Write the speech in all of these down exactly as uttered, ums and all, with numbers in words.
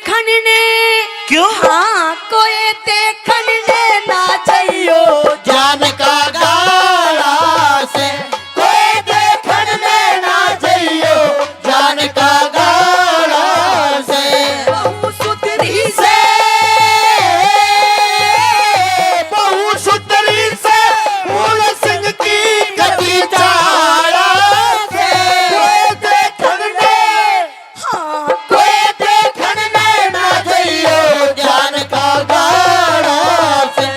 देखण ने। क्यों? हाँ, कोई देखण ने ना जाइयो। जान का गाला से कोई देखण ने ना जाइयो। जान का गाला से। बहू सुथरी से, बहू सुथरी से, मूल सिंह की कदी चाला से। कोई देखण ने, हाँ, कोई देखण ने ना जाइयो। जान का गाला से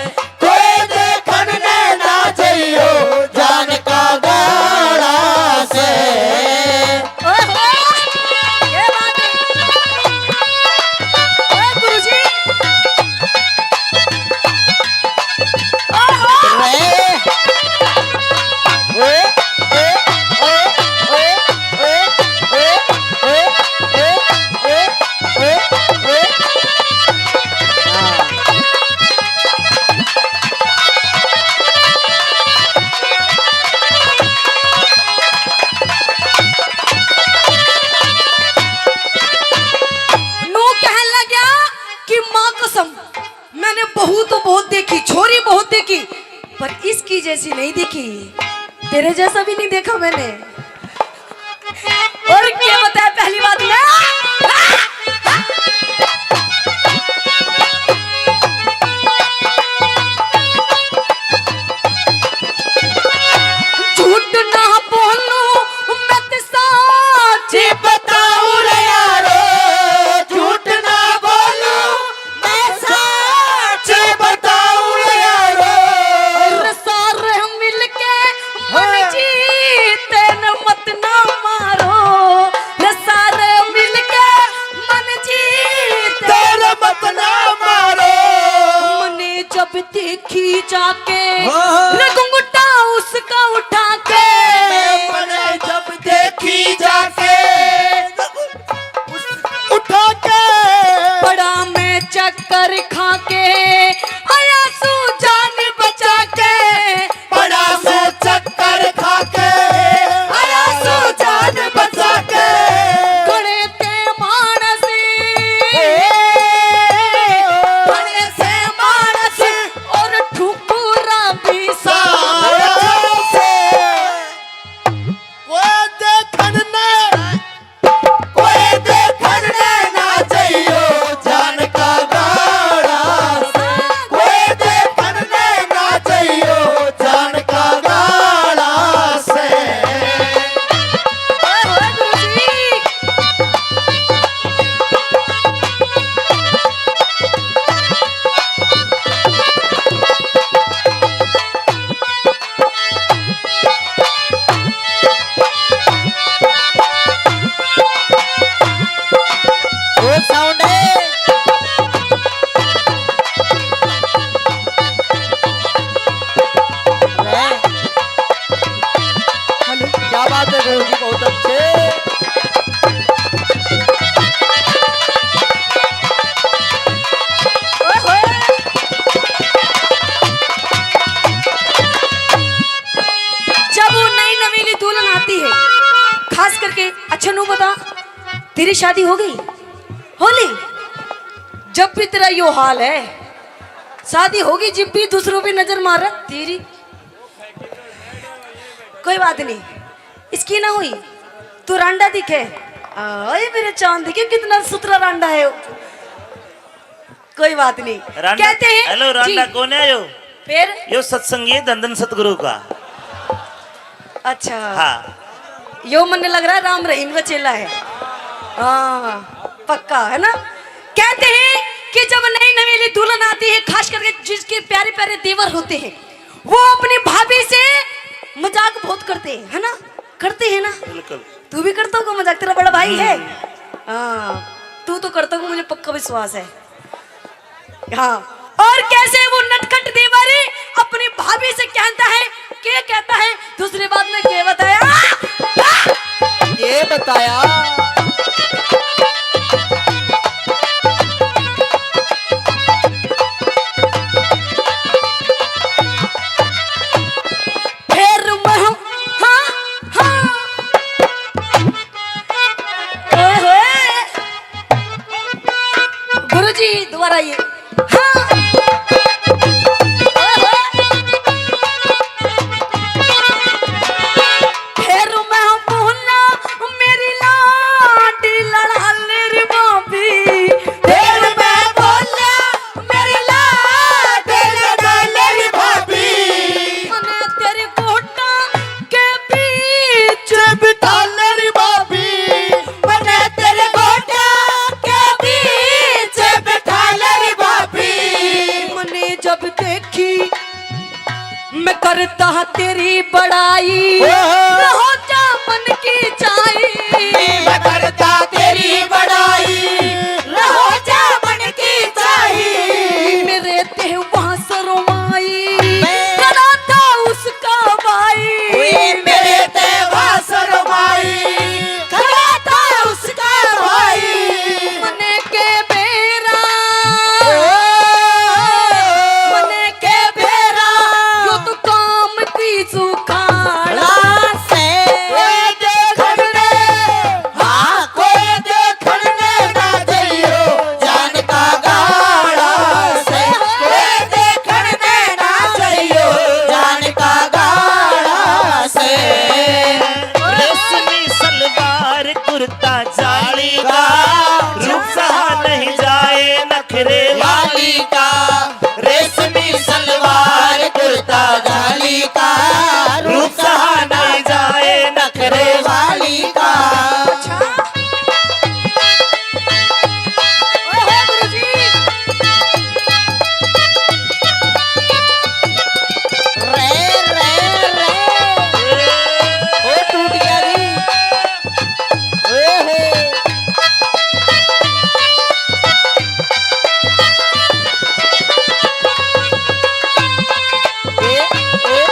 कोई देखण ने ना जाइयो। जान का गाला से। ओहो, क्या बात है। ओए गुरुजी। ओहो। रे। ओए, ओए, ओए। नू कहन लग्या कि माँ कसम, मैंने बहू तो बहुत देखी, छोरी बहुत देखी, पर इसकी जैसी नहीं देखी। तेरे जैसा भी नहीं देखा मैंने। और क्या बताया पहली बात में? झूठ ना बोलूं, मैं तो सच बताऊं रे यारो। झूठ ना बोलूं, मैं सच बताऊं रे यारो। और सारे मिलके मन हाँ। जीते न मत ना मारो। रे सारे मिलके मन जीते तेरे मत ना मारो। मने जब देखी जाके हाँ। रे घुंघटा उसका उठा के। मने जब देखी जाके उठा के। पड़ा मैं चक्कर खा के आया सू जान बचा के। पड़ा मैं चक्कर खा के आया सू जान बचा के। घणे से मानस, घणे से मानस और ठुकुरा भी सारा से। कोई देखण ने, कोई देखण ने ना चाहियो जान का गाला। कोई देखण ने ना चाहियो जान का गाला से। ओए होए गुरु जी। ओ साउंड है। वाह। हेलो। क्या बात है गुरु जी, बहुत अच्छे। ओए होए। जब वो नई नवेली दुल्हन आती है, खास करके, अच्छा नू बता, तेरी शादी हो गई? हो ली? जब भी तेरा यो हाल है, शादी होगी, जब भी दूसरों पे नजर मार रहा, तेरी कोई बात नहीं, इसकी ना हुई, तू रांडा दिखे। ओए मेरे चांद, देखिए कितना सुथरा रांडा है। कोई बात नहीं। रांडा, कहते हैं, हेलो, रांडा जी। कौन है यो? फिर? यो सत्संगी है धन धन सतगुरु का। अच्छा। हाँ। यो मन्ने लग रहा है राम रहीम का चेला है। हाँ, पक्का है ना। कहते हैं कि जब नई नवेली दुल्हन आती है, खास करके जिसके प्यारे प्यारे देवर होते हैं, वो अपनी भाभी से मजाक बहुत करते हैं, है ना? करते हैं ना? बिल्कुल। तू भी करता होगा मजाक, तेरा बड़ा भाई है। हम्म। हाँ, तू तो करता होगा, मुझे पक्का विश्वास है। हाँ, और कैसे वो नटखट देवर अपनी भाभी से कहता है, क्या कहता है, दूसरी बात में क्या बताया? ये बताया। फिर मैं, हाँ, हाँ। ओए होए। रही है। हाँ। फिर मैं बोला, मेरी लाडी लड़ाले रे भाभी। फिर मैं बोला, मेरी लाडी लड़ाले रे भाभी। मने तेरे गोटा के बीच बिठा ले रे भाभी। मने तेरे गोटा के बीच बिठा ले रे भाभी। मने जब देखी मैं करता तेरी बड़ाई, ओहो। रहो जा मन की चाही। मैं करता तेरी बड़ाई, रहो जा मन की चाही। मेरे ते वहाँ शर्माई, अबे। करा था उसका भाई। ओए मेरे ते वहाँ शर्माई, खड़ा था उसका भाई। मने के बेरा, ओ। मने के बेरा, यो तो काम की सुखाड़ा से। कोई देखण ने, हाँ, कोई देखण ने ना जइयो, जान का गाड़ा से। कोई देखण ने ना जइयो, जान का गाड़ा से। रेशमी सलवार कुर्ता जाली का, रूप सहा नहीं जाए नखरे वाली का। रेशमी सलवार कुर्ता जाली का, रूप सहा नहीं जाए नखरे वाली का। अच्छा। ओहो गुरुजी। रे, रे, रे। ओ टूट गया जी। ओहो। ए, ए।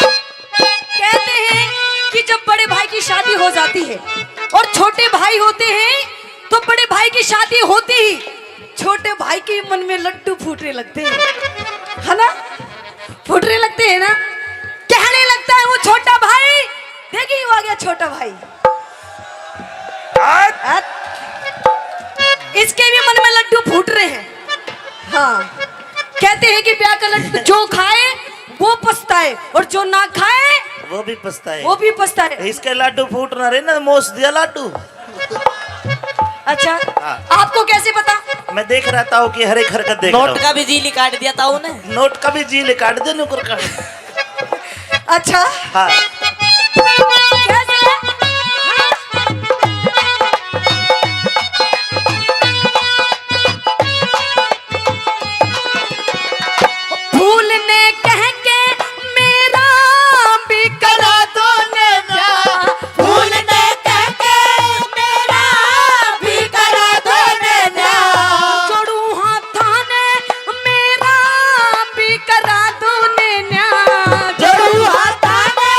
कहते हैं कि जब बड़े भाई की शादी हो जाती है और छोटे भाई होते हैं, तो बड़े भाई की शादी होती ही छोटे भाई के मन में लड्डू फूटने लगते हैं, है ना? फूटने लगते हैं ना? कहने लगता है वो छोटा भाई, देखिए वो आ गया छोटा भाई। हट। इसके भी मन में लड्डू फूट रहे हैं। हाँ, कहते हैं कि ब्याह का लड्डू जो खाए वो पछताए, और जो ना खाए वो भी पछताए। वो भी पछताए। इसके लड्डू फूट ना रहे ना, मोस दिया लड्डू। अच्छा, हाँ। आपको कैसे पता? मैं देख रहा ताऊ की हर एक हरकत देख रहा नोट हूँ। का भी जी निकाल दिया ताऊ ने। नोट का भी जी निकाल दे नुकर का। अच्छा। हाँ। कैसे? फूल ने कह के मेरा भी करा दो ने ब्याह। फूल ने कह के मेरा भी करा दो ने ब्याह। जोड़ू हाथा ने मेरा भी करा दो ने ब्याह। जोड़ू हाथा ने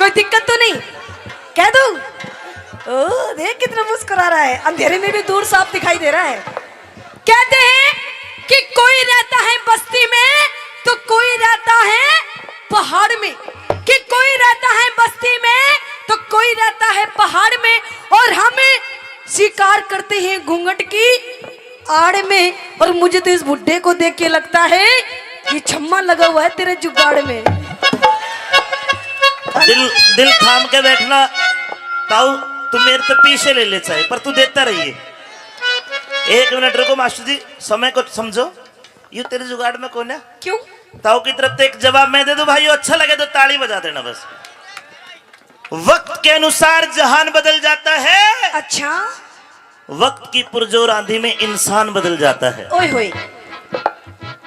कोई दिक्कत तो नहीं? कह दूं? ओ, देख कितना मुस्कुरा रहा है, अंधेरे में भी दूर साफ दिखाई दे रहा है। कहते हैं कि कोई रहता है बस्ती में तो कोई रहता है पहाड़ में, कि कोई रहता है बस्ती में तो कोई रहता है पहाड़ में, और हम शिकार करते हैं घूंघट की आड़ में। और मुझे तो इस बुड्ढे को देख के लगता है ये छम्मा लगा हुआ है तेरे जुगाड़ में। दिल दिल थाम के बैठना ताऊ, तू मेरे तो पीछे ले ले चाहे, पर तू देता रहिए। एक मिनट रुको मास्टर जी, समय को समझो। यू तेरे जुगाड़ में कौन है? क्यों? ताऊ की तरफ से एक जवाब मैं दे दूं भाई, अच्छा लगे तो ताली बजा देना बस। वक्त के अनुसार जहान बदल जाता है, अच्छा। वक्त की पुरजोर आंधी में इंसान बदल जाता है। ओए होए।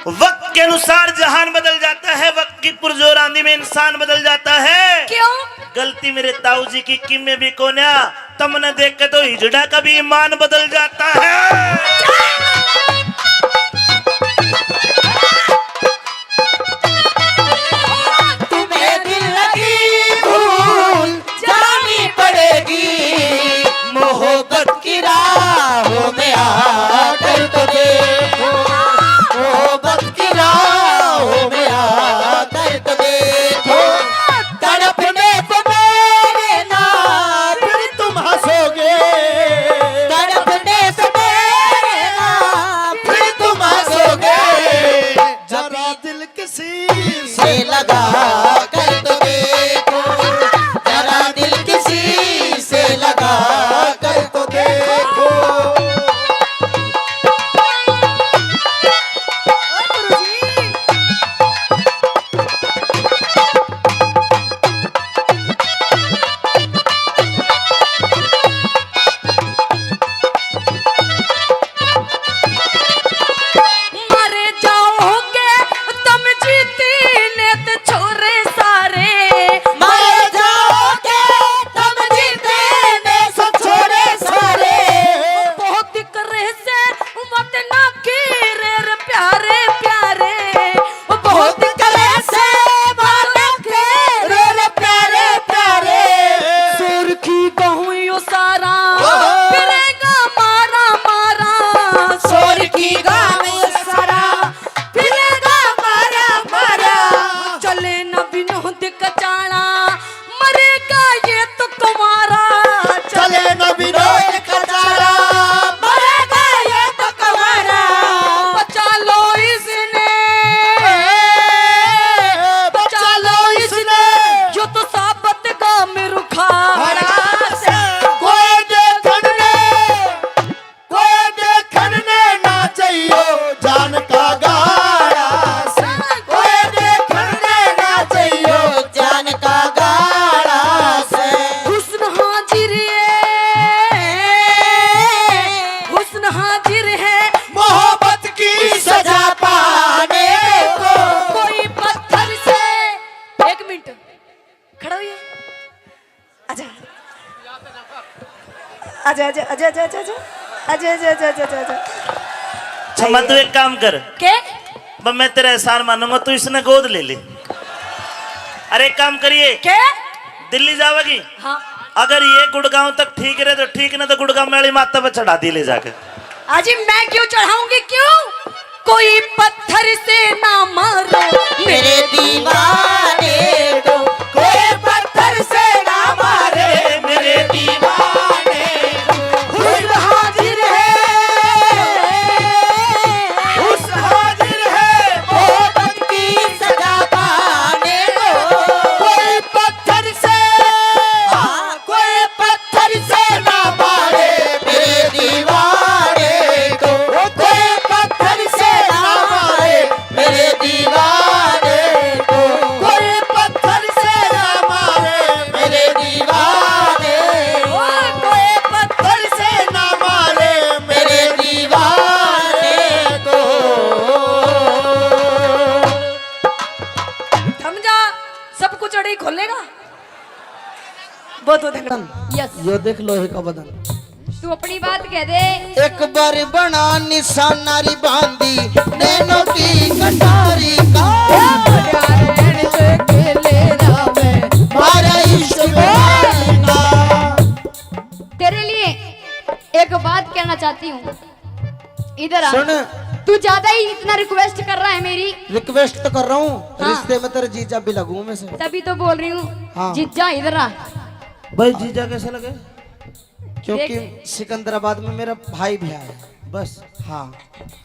वक्त के अनुसार जहान बदल जाता है, वक्त की पुरजोर आंधी में इंसान बदल जाता है। क्यों? गलती मेरे ताऊ जी की किमे भी कोन्या, तमने देख के तो हिजड़ा का भी ईमान बदल जाता है। तुम्हें दिल लगी भूल जानी पड़ेगी, मोहब्बत की राहों में आकर तो देखो, मोहब्बत की राहों में आकर तो देखो, तड़पने से मेरे ना फिर तुम हंसोगे, तड़पने से मेरे ना फिर तुम हंसोगे। जरा दिल किसी से लगा कर तो देखो, जरा दिल किसी से लगा कर तो देखो। मर जाओगे तुम जीती ने ते छोरे सारे, मर जाओगे तुम जीती ने से छोरे सारे। बहुत करे से मत ना कीरे रे प्यारे प्यारे, बहुत करे से मत ना कीरे रे प्यारे प्यारे। सुर्खी कहूँ यो सारा फिरेगा मारा मारा, सोर की गाँव सारा फिरेगा मारा मारा। चले न विनोद कचाला, मरेगा ये तो कुमारा। चले न विनोद कचाला, मरेगा ये तो कुमारा। बचा लो इसने, बचा लो इसने, यो तो साबत गाम रुखा। कोई देखण ने, कोई देखण ने ना चाहियो जान का गाड़ा से, कोई देखण ने ना चाहियो जान का गाड़ा से। हुस्न हाजिर है, हुस्न हाजिर है मोहब्बत की सजा पाने को। कोई पत्थर से, एक मिनट, खड़ा होइए। आजा। आजा, आजा, आजा, आजा, आजा, आजा। आजा, आजा, आजा, आजा, आजा, आजा। छम्मा, तू एक काम कर। के? ब-, मैं तेरा एहसान मानूंगा, तू इसने गोद ले ले। अरे, एक काम करिए। के? दिल्ली जावेगी? हाँ। अगर ये गुड़गांव तक ठीक रहे तो ठीक, ना तो गुड़गांव में वाली माता पे चढ़ा दी ले जाके। अजी, मैं क्यों चढ़ाऊंगी, क्यों? कोई पत्थर से ना मारो मेरे दीवाने को, कोई पत्थर से ना मारे मेरे दीवाने को। हुस्न हाजिर है, हुस्न हाजिर है मोहब्बत की सजा पाने को। कोई पत्थर से, हाँ, कोई पत्थर से ना मारे मेरे दीवाने को, कोई पत्थर से ना मारे मेरे दीवाने को, कोई पत्थर से ना मारे मेरे दीवाने को, कोई पत्थर से ना मारे मेरे दीवाने को। थम जा, सब कुछ अड़ी खोलेगा। बहुत बहुत धन्यवाद। यस। यो देख लोहे का बदन। तू अपनी बात कह दे। एक बार बना निशाना री बांदी नैनों की कटारी का। प्यार से खेले ना मैं, मारा इश्क चाहती हूँ, इधर आ। सुन। तू ज्यादा ही इतना रिक्वेस्ट कर रहा है मेरी। रिक्वेस्ट तो कर रहा हूँ, हाँ। रिश्ते में तेरे जीजा भी लगूं मैं से। तभी तो बोल रही हूँ, हाँ। जीजा इधर आ। भाई, जीजा कैसे लगे? क्योंकि देख। सिकंदराबाद में मेरा भाई भी आया है, बस। हाँ।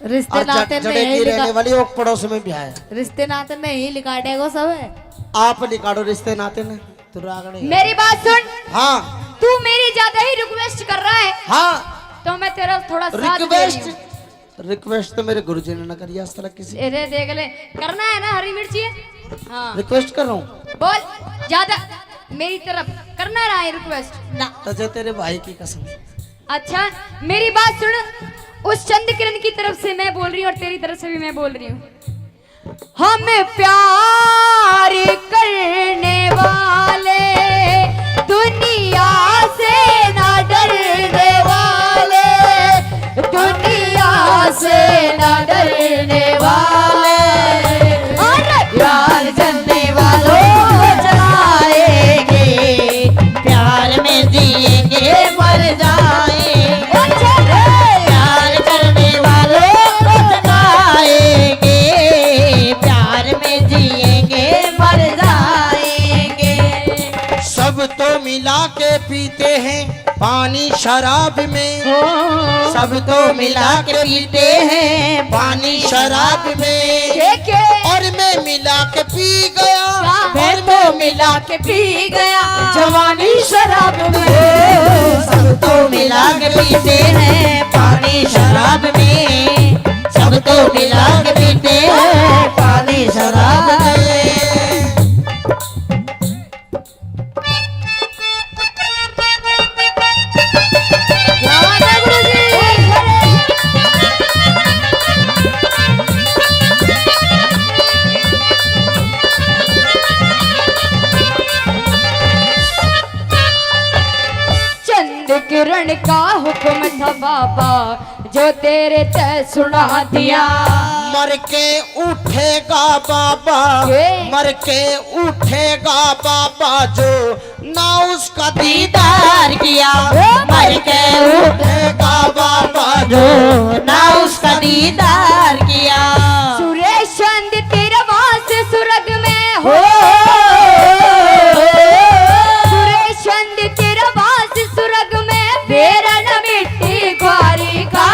रिश्ते और नाते जड-, जडे नहीं की रहने निका- वाली ओक पड़ोस में भी आया है। रिश्ते नाते नहीं लिकाटेगो सब। आप लिकाड़ो रिश्ते नाते ने। तू रागणी है। मेरी बात सुन। हाँ। तू मेरी ज्यादा ही रिक्वेस्ट कर रहा है। हाँ। तो मैं तेरा थोड़ा साथ दे रही रिक्वेस्ट, हूँ। रिक्वेस्ट तो मेरे गुरुजी ने ना करी आज तक किसी। अरे देख ले, करना है ना हरी मिर्ची? हाँ। रिक्वेस्ट कर रहा हूँ। बोल, ज्यादा मेरी तरफ करना रहा है रिक्वेस्ट? ना। तुझे तेरे भाई की कसम। अच्छा, मेरी बात सुन, उस चंद किरण की तरफ से मैं बोल रही हूँ और तेरी तरफ से भी मैं बोल रही हूँ। हम प्यार करने वाले, दुनिया से ना डरने वाले, दुनिया से ना डरने वाले। अरे प्यार करने वालों को जलाएंगे, प्यार में जिएंगे, मर जाएंगे। प्यार करने वालों को जलाएंगे, प्यार में जिएंगे, मर जाएंगे। सब तो मिला के पीते हैं पानी शराब में, सब तो मिला के पीते हैं पानी शराब में। के, के? और मैं मिला के पी गया, क्या? मैं तो मिला के पी गया जवानी शराब में। सब तो मिला के पीते हैं पानी शराब में, सब तो मिला के पीते हैं पानी शराब में। क्या बात है गुरुजी? चंद किरण का हुक्म था बाबा, जो तेरे ते सुना दिया। मर के उठेगा बाबा, के? मर के उठेगा बाबा, जो ना उसका दीदार किया। ओ मर के उठेगा बाबा, जो ना उसका दीदार किया। सुरेश चंद तेरा वास सुरग में हो। हो। सुरेश चंद तेरा वास सुरग में, बेरा न मिट्टी ग्वारी का।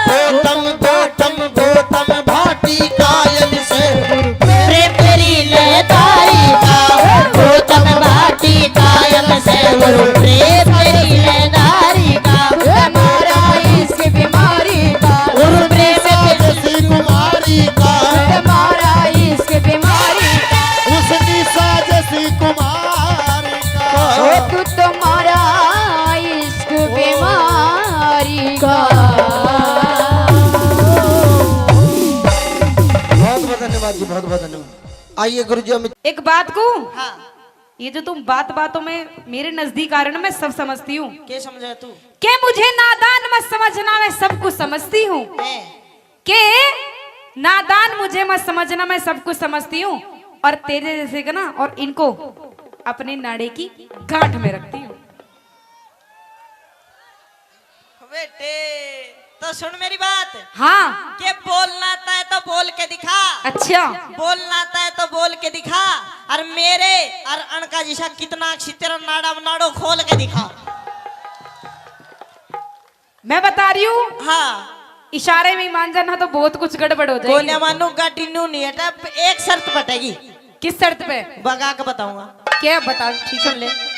गौतम, गौतम, गौतम भाटी कायल से, प्रेम तेरी लहदारी का। गौतम भाटी कायल से, प्रेम तेरी लहदारी का। हमारा इश्क बीमारी का। प्रेम जैसी कुमारी का। हमारा इश्क बीमारी का। उसकी साजिश कुमारी का। ओ तू तो मारा इश्क बीमारी का। बहुत बहुत धन्यवाद जी, बहुत बहुत धन्यवाद। आइए गुरु जी, हम एक बात कहूं? हाँ। ये जो तुम बात बातों में मेरे नजदीक आ रहे हो ना, मैं सब समझती हूँ। के समझा तू? के मुझे नादान मत समझना, मैं सब कुछ समझती हूँ। हैं। के नादान मुझे मत समझना, मैं सब कुछ समझती हूँ। और तेरे जैसे का ना, और इनको अपने नाड़े की गांठ में रखती हूँ। बेटे, तो सुन मेरी बात। हाँ। के बोलना तय तो बोल के दिखा। अच्छा। बोलना तय तो बोल के दिखा। और मेरे और अणका जिसा कितना अच्छी तेरा नाड़ा नाड़ो खोल के दिखा। मैं बता रही हूँ। हाँ। इशारे में ही मान जाना तो बहुत कुछ गड़बड़ हो जाएगी। कोन्या मानू गाड़ी नू नहीं हटा, एक शर्त पटेगी। किस शर्त पे? बगा के बताऊंगा। क्या बता? ठीक सुन ले।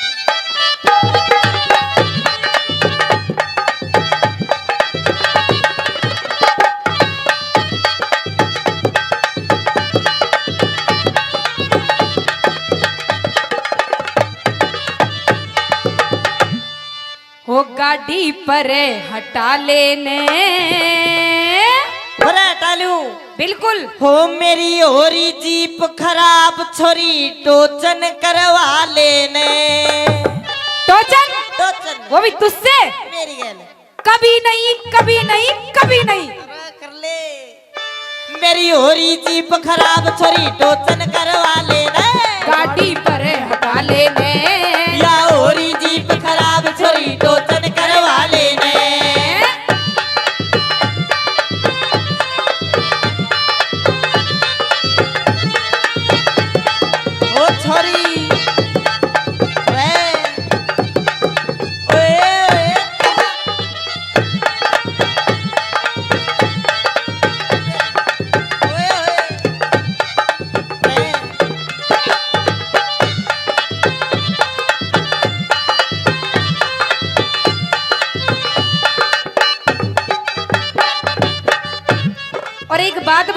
हो गाड़ी पर हटा लेने। पर हटा लूं। बिल्कुल। हो मेरी हो रही जीप खराब, छोरी टोचन करवा लेने। टोचन? टोचन। वो भी तुझसे? मेरी गैल। कभी नहीं, कभी नहीं, कभी नहीं। अरे कर ले। मेरी हो रही जीप खराब, छोरी टोचन करवा लेने। गाड़ी पर हटा लेने। या हो रही जीप खराब, छोरी टोचन करवा लेने।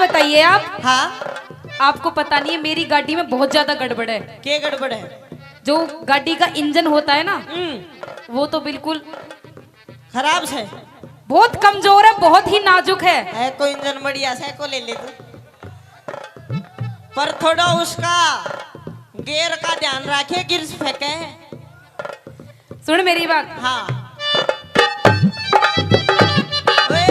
बताइए आप। हाँ। आपको पता नहीं है, मेरी गाड़ी में बहुत ज्यादा गड़बड़ है। क्या गड़बड़ है? जो गाड़ी का इंजन होता है ना, हम्म। वो तो बिल्कुल खराब से। बहुत कमजोर है, बहुत ही नाजुक है। है कोई इंजन बढ़िया से को ले ले तू, पर थोड़ा उसका गियर का ध्यान रखे, गिर फेंके। सुन मेरी बात। हाँ। ओए।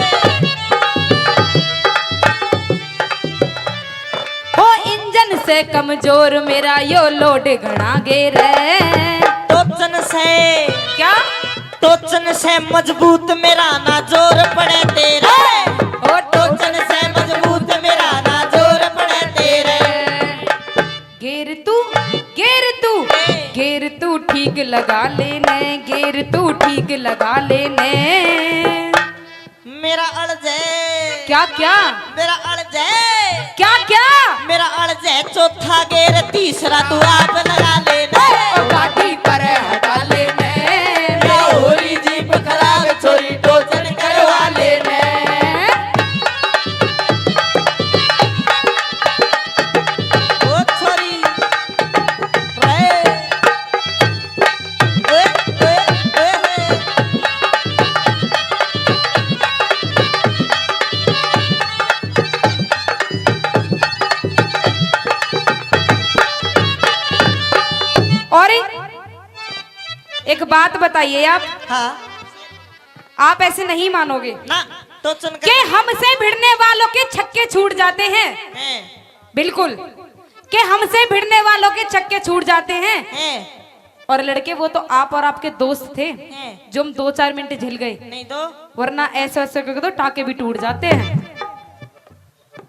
हो इंजन से कमजोर मेरा यो लोड घणा गेर है। टोचन से। क्या? टोचन से मजबूत मेरा ना जोर पड़े तेरे। ओ टोचन से मजबूत मेरा ना जोर पड़े तेरे। गेर तू, गेर तू, गेर तू ठीक लगा लेने, गेर तू ठीक लगा लेने। मेरा अड़जे। क्या, क्या? मेरा अड़जे। क्या, क्या? मेरा अड़जे चौथा गेर, तीसरा तू आप लगा लेने। ओ गाड़ी पर हटा लेने। या होरी जीप खराब, छोरी टोचन करवा लेने। ओ छोरी। रे। ओए, ओए, ओए, ओए। और एक बात बताइए आप। हाँ। आप ऐसे नहीं मानोगे ना, टोचन कर कि हमसे भिड़ने वालों के छक्के छूट जाते हैं। हैं। बिल्कुल, कि हमसे भिड़ने वालों के छक्के छूट जाते हैं। हैं। और लड़के, वो तो आप और आपके दोस्त थे, हैं। जो हम दो चार मिनट झेल गए। नहीं तो। वरना ऐसे ऐसे करके तो टाके भी टूट जाते हैं।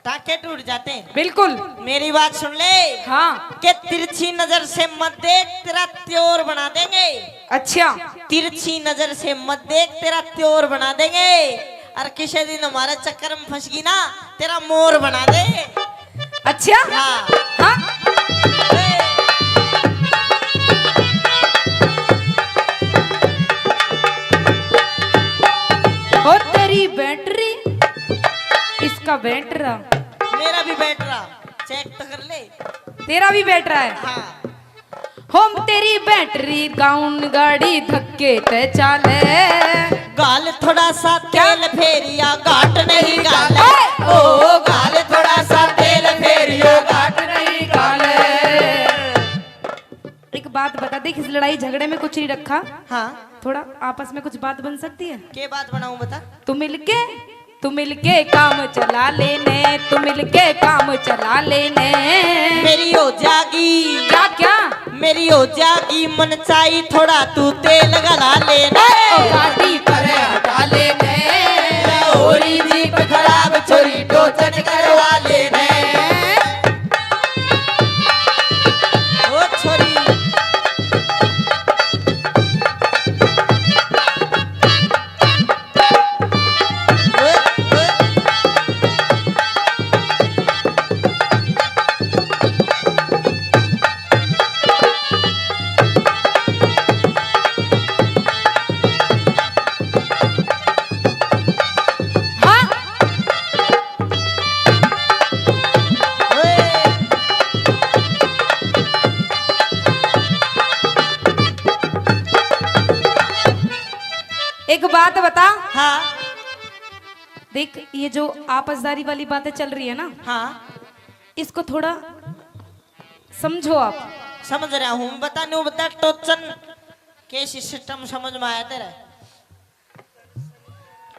टाके टूट जाते हैं। बिल्कुल। मेरी बात सुन ले। हाँ। के तिरछी नजर से मत देख, तेरा त्योर बना देंगे। अच्छा। तिरछी नजर से मत देख, तेरा त्योर बना देंगे। और किसी दिन हमारे चक्कर में फंस गई ना, तेरा मोर बना दे। अच्छा। हाँ। हाँ। ओ तेरी बैटरी, इसका बैटरा। मेरा भी बैटरा, चेक तो कर ले। तेरा भी बैटरा है? हाँ। हम तेरी बैटरी डाउन, गाड़ी धक्के ते चाले। गाल थोड़ा सा क्या? तेल फेरिया, घाट नहीं गाले। ओए! ओ गाल थोड़ा सा तेल फेरिया, घाट नहीं गाले। एक बात बता, देख, इस लड़ाई झगड़े में कुछ नहीं रखा। हाँ। थोड़ा आपस में कुछ बात बन सकती है? के बात बनाऊं, बता। तू मिलके, तू मिलके काम चला लेने, तू मिलके काम चला लेने। मेरी हो जागी। क्या, क्या? मेरी हो जागी मनचाही, थोड़ा तू तेल गला लेने। ओ गाड़ी पर हटा लेने। होरी जीप खराब, छोरी टोचन करवा लेने। ओ छोरी। हाँ। एक बात बता। हाँ। देख, ये जो आपसदारी वाली बातें चल रही है ना, हाँ। इसको थोड़ा समझो आप। समझ रहा हूँ, बता, न्यू बता, टोचन के सिस्टम समझ में आया तेरा?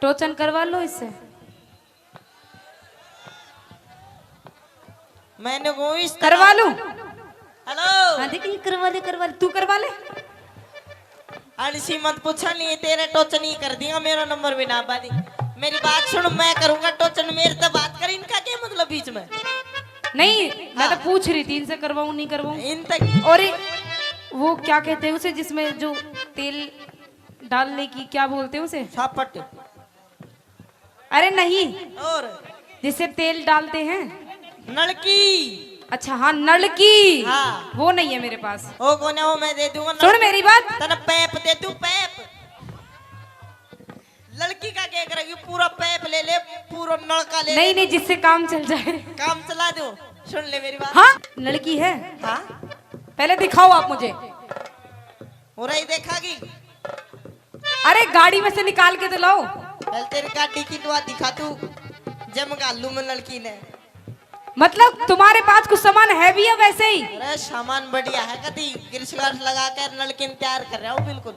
टोचन करवा लो इससे। मैंने को इस तरह करवा लूं? हेलो। हाँ, देख, ये करवा ले, करवा ले, तू करवा ले। आलसी मत पूछा, नहीं तेरे टोचन ही कर दिया, मेरा नंबर भी ना बादी। मेरी बात सुन, मैं करूंगा टोचन, मेरे से बात कर, इनका क्या मतलब बीच में? नहीं, मैं तो हाँ। पूछ रही थी, इनसे करवाऊं, नहीं करवाऊं। इन तक और ये, वो क्या कहते हैं उसे, जिसमें जो तेल डालने की, क्या बोलते हैं उसे? सापट। अरे नहीं, और? जिससे तेल डालते हैं। नलकी। अच्छा, हाँ, नलकी। हाँ। वो नहीं है मेरे पास। ओ कोने, वो मैं दे दूंगा सुन नलकी। मेरी बात। तने पैप दे दूं, पैप। लड़की का क्या करेगी, पूरा पैप ले ले, पूरा नलका ले नहीं, ले। नहीं, जिससे काम चल जाए। काम चला दो। सुन ले मेरी बात। हाँ, लड़की है। हाँ। पहले दिखाओ आप मुझे। हो रही देखागी। अरे, गाड़ी में से निकाल के तो लाओ। पहले तेरी गाड़ी की दुआ दिखा तू। जम घालू मैं लड़की ने। मतलब, तुम्हारे पास कुछ सामान है भी या वैसे ही? अरे, सामान बढ़िया है, कदी गिरसगाट लगा कर नलकिन तैयार कर रहा हूँ बिल्कुल।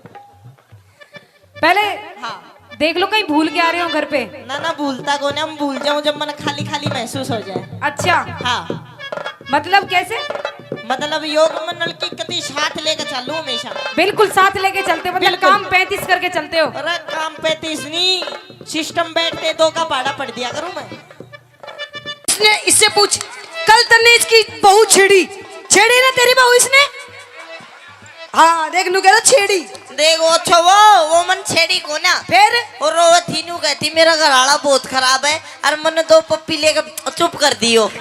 पहले हाँ। देख लो, कहीं भूल के आ रहे हो घर पे। ना, ना, भूलता को नहीं, हम भूल जाऊं जब मन खाली खाली महसूस हो जाए। अच्छा। हाँ। मतलब कैसे? मतलब, योग में नलकी कदी साथ लेके चलूं हमेशा। बिल्कुल साथ लेके चलते, मतलब बिल्कुल। काम पैंतीस करके चलते हो। अरे, काम पैंतीस नहीं, सिस्टम बैठते दो का भाड़ा पड़ दिया करूं मैं। इसने, इससे पूछ, कल तन्ने इसकी बहू छेड़ी, छेड़ी ना तेरी बहू इसने? हाँ, देख, नू कह रहा छेड़ी। देख, वो अच्छा, वो, वो मन छेड़ी को ना। फिर? और वो थी नू कहती, "मेरा घर वाला बहुत खराब है, और मन्ने दो पप्पी लेके चुप कर दियो।"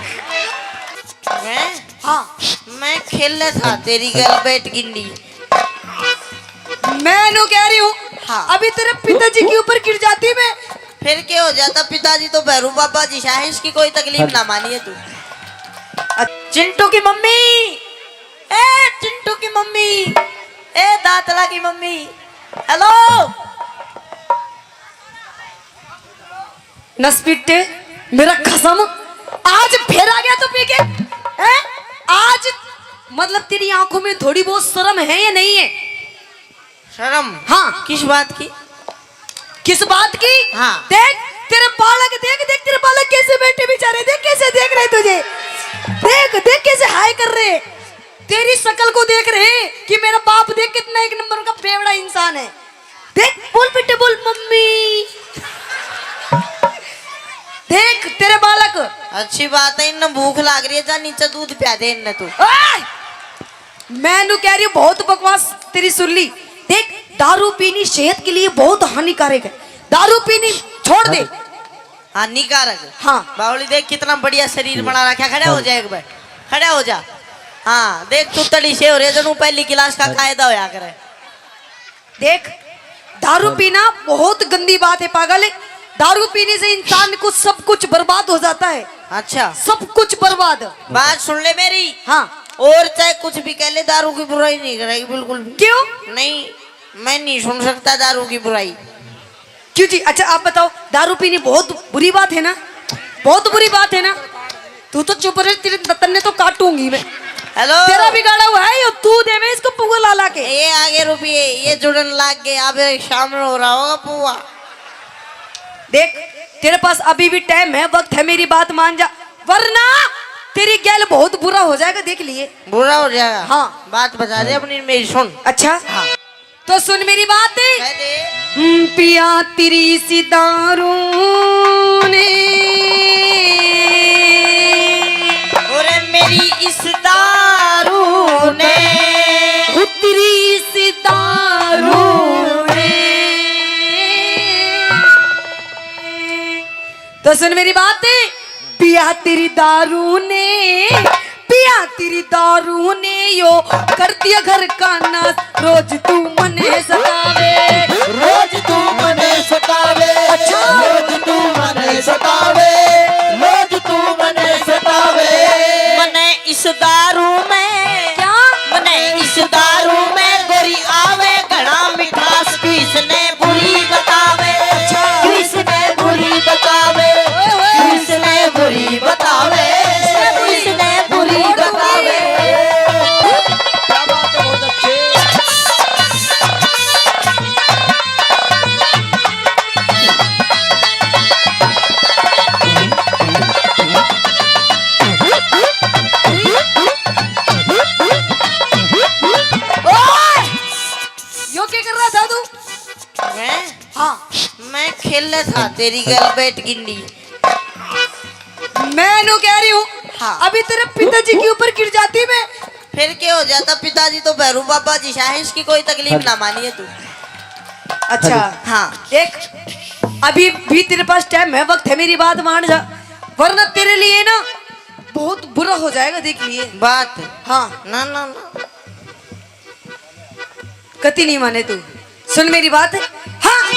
मैं? हाँ। मैं खेले था तेरी गल बैठ गिंडी। मैं नू कह रही हूँ, हाँ। अभी तेरे पिताजी के ऊपर गिर जाती मैं। फिर क्या हो जाता? पिताजी तो भैरू बाबा जी है, इसकी कोई तकलीफ ना मानिए तू। अ-, चिंटू की मम्मी, ए चिंटू की मम्मी, ए दातला की मम्मी, हेलो। नसपिट्टे, मेरा कसम, आज फिर आ गया तू पी के, हैं? आज मतलब तेरी आंखों में थोड़ी बहुत शर्म है या नहीं है? शर्म? हाँ। किस बात की? किस बात की? हाँ। देख, तेरे बालक, देख, देख, तेरे बालक कैसे बैठे बेचारे, देख कैसे देख रहे तुझे, देख, देख कैसे हाय कर रहे, तेरी शक्ल को देख रहे हैं कि मेरा बाप देख कितना एक नंबर का बेवड़ा इंसान है। देख, बोल बेटे, बोल मम्मी। देख तेरे बालक। अच्छी बात है, इन्हें भूख लाग रही है, जा नीचे दूध प्या दे इन्हें तू। ओए! मैं नू कह रही हूँ, बहुत बकवास तेरी सुन ली। देख, दारू पीनी सेहत के लिए बहुत हानिकारक है, दारू पीनी छोड़ दे। हानिकारक? हाँ। बावली देख, कितना बढ़िया शरीर बना रखा। खड़ा हो जा एक बार, खड़ा हो जा। हाँ, देख, तू तड़ी से हो रे, जणू पहली क्लास का कायदा होया करे। देख, दारू पीना बहुत गंदी बात है पागल। दारू पीने से इंसान को सब कुछ बर्बाद हो जाता है। अच्छा। सब कुछ बर्बाद। बात सुन ले मेरी। हाँ। और चाहे कुछ भी कह ले, दारू की बुराई नहीं करेगी बिल्कुल भी। क्यों? नहीं, मैं नहीं सुन सकता दारू की बुराई। क्यों जी? अच्छा, आप बताओ, दारू पीनी बहुत बुरी बात है ना? बहुत बुरी बात है ना? तू तो चुप रह, तेरे तन्ने तो काटूंगी मैं। हेलो। तेरा बिगाड़ा हुआ है यो, तू देवे इसको पुआ ला ला के। ये आगे रुपये, ये जुड़न लाग गए, अब शामिल हो रहा होगा पुआ। देख, तेरे पास अभी भी टाइम है, वक्त है, मेरी बात मान जा, वरना तेरी गैल बहुत बुरा हो जाएगा, देख लिए। बुरा हो जाएगा? हाँ। बात बता दे अपनी, मेरी सुन। अच्छा। हाँ। तो सुन मेरी बात। कह दे। हम्म, पिया तेरी इस दारू ने। अरे मेरी इस दारू ने। ओ तेरी इस दारू ने। तो सुन मेरी बात। पिया तेरी दारू ने, पिया तेरी दारू ने यो कर दिया घर का नाश। रोज तू मने सतावे, रोज तू मने सतावे, अच्छा। रोज तू मने सतावे, रोज तू मने सतावे। मने इस दारू में, क्या? मने इस दारू में गोरी आवे घना मिठास। तू इसने बुरी बतावे, अच्छा। तू इसने बुरी बतावे, ओए, ओए। तू इसने बुरी बतावे, तू इसने बुरी बतावे। क्या बात है, बहुत अच्छे। ओए! यो क्या कर रहा था तू? मैं? हाँ। मैं खेले था तेरी गल बैठ गिंडी। मैं नू कह रही हूँ, हाँ। अभी तेरे पिताजी के ऊपर गिर जाती मैं। फिर क्या हो जाता? पिताजी तो भैरू बाबा जी है, इसकी कोई तकलीफ ना मानिए तू। अच्छा। हाँ। देख, अभी भी तेरे पास टाइम है, वक्त है, मेरी बात मान जा, वरना तेरे लिए ना बहुत बुरा हो जाएगा, देख लिए। बात? हाँ। ना, ना, ना। कति नहीं माने तू, सुन मेरी बात। हाँ।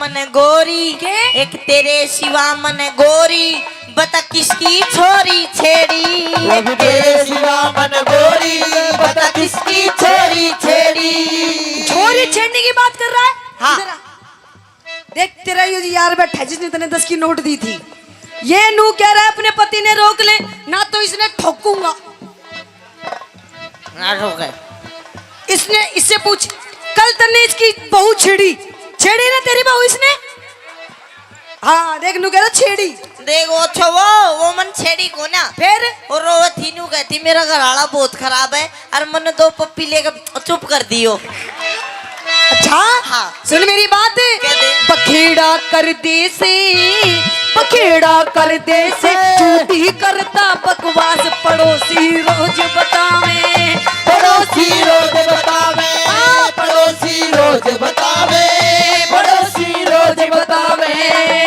मन गोरी, के? एक तेरे सिवा मन गोरी, बता किसकी छोरी छेड़ी। एक तेरे सिवा मन गोरी, बता किसकी छोरी छेड़ी। छोरी छेड़ने की बात कर रहा है? हाँ। इधर आ। देख, तेरा ये यार बैठा है जिसने तने दस की नोट दी थी, ये नू कह रहा है अपने पति ने रोक ले, ना तो इसने ठोकूंगा। ना ठोके। इसने, इससे पूछ, कल तन्ने इसकी बहू छेड़ी, छेड़ी ना तेरी बहू इसने? हाँ, देख, नू कह रहा छेड़ी। देख, वो छो, वो, वो मन छेड़ी को ना। फिर? और वो थी नू कहती, मेरा घर वाला बहुत खराब है, और मन्ने दो पप्पी लेके चुप कर दियो। अच्छा? हाँ। सुन मेरी बात। कह दे। बखेड़ा कर दे से, बखेड़ा कर दे से, झूठी करता बकवास, पड़ोसी रोज बतावे। पड़ोसी रोज बतावे, हाँ। पड़ोसी रोज बतावे, पड़ोसी रोज बतावे।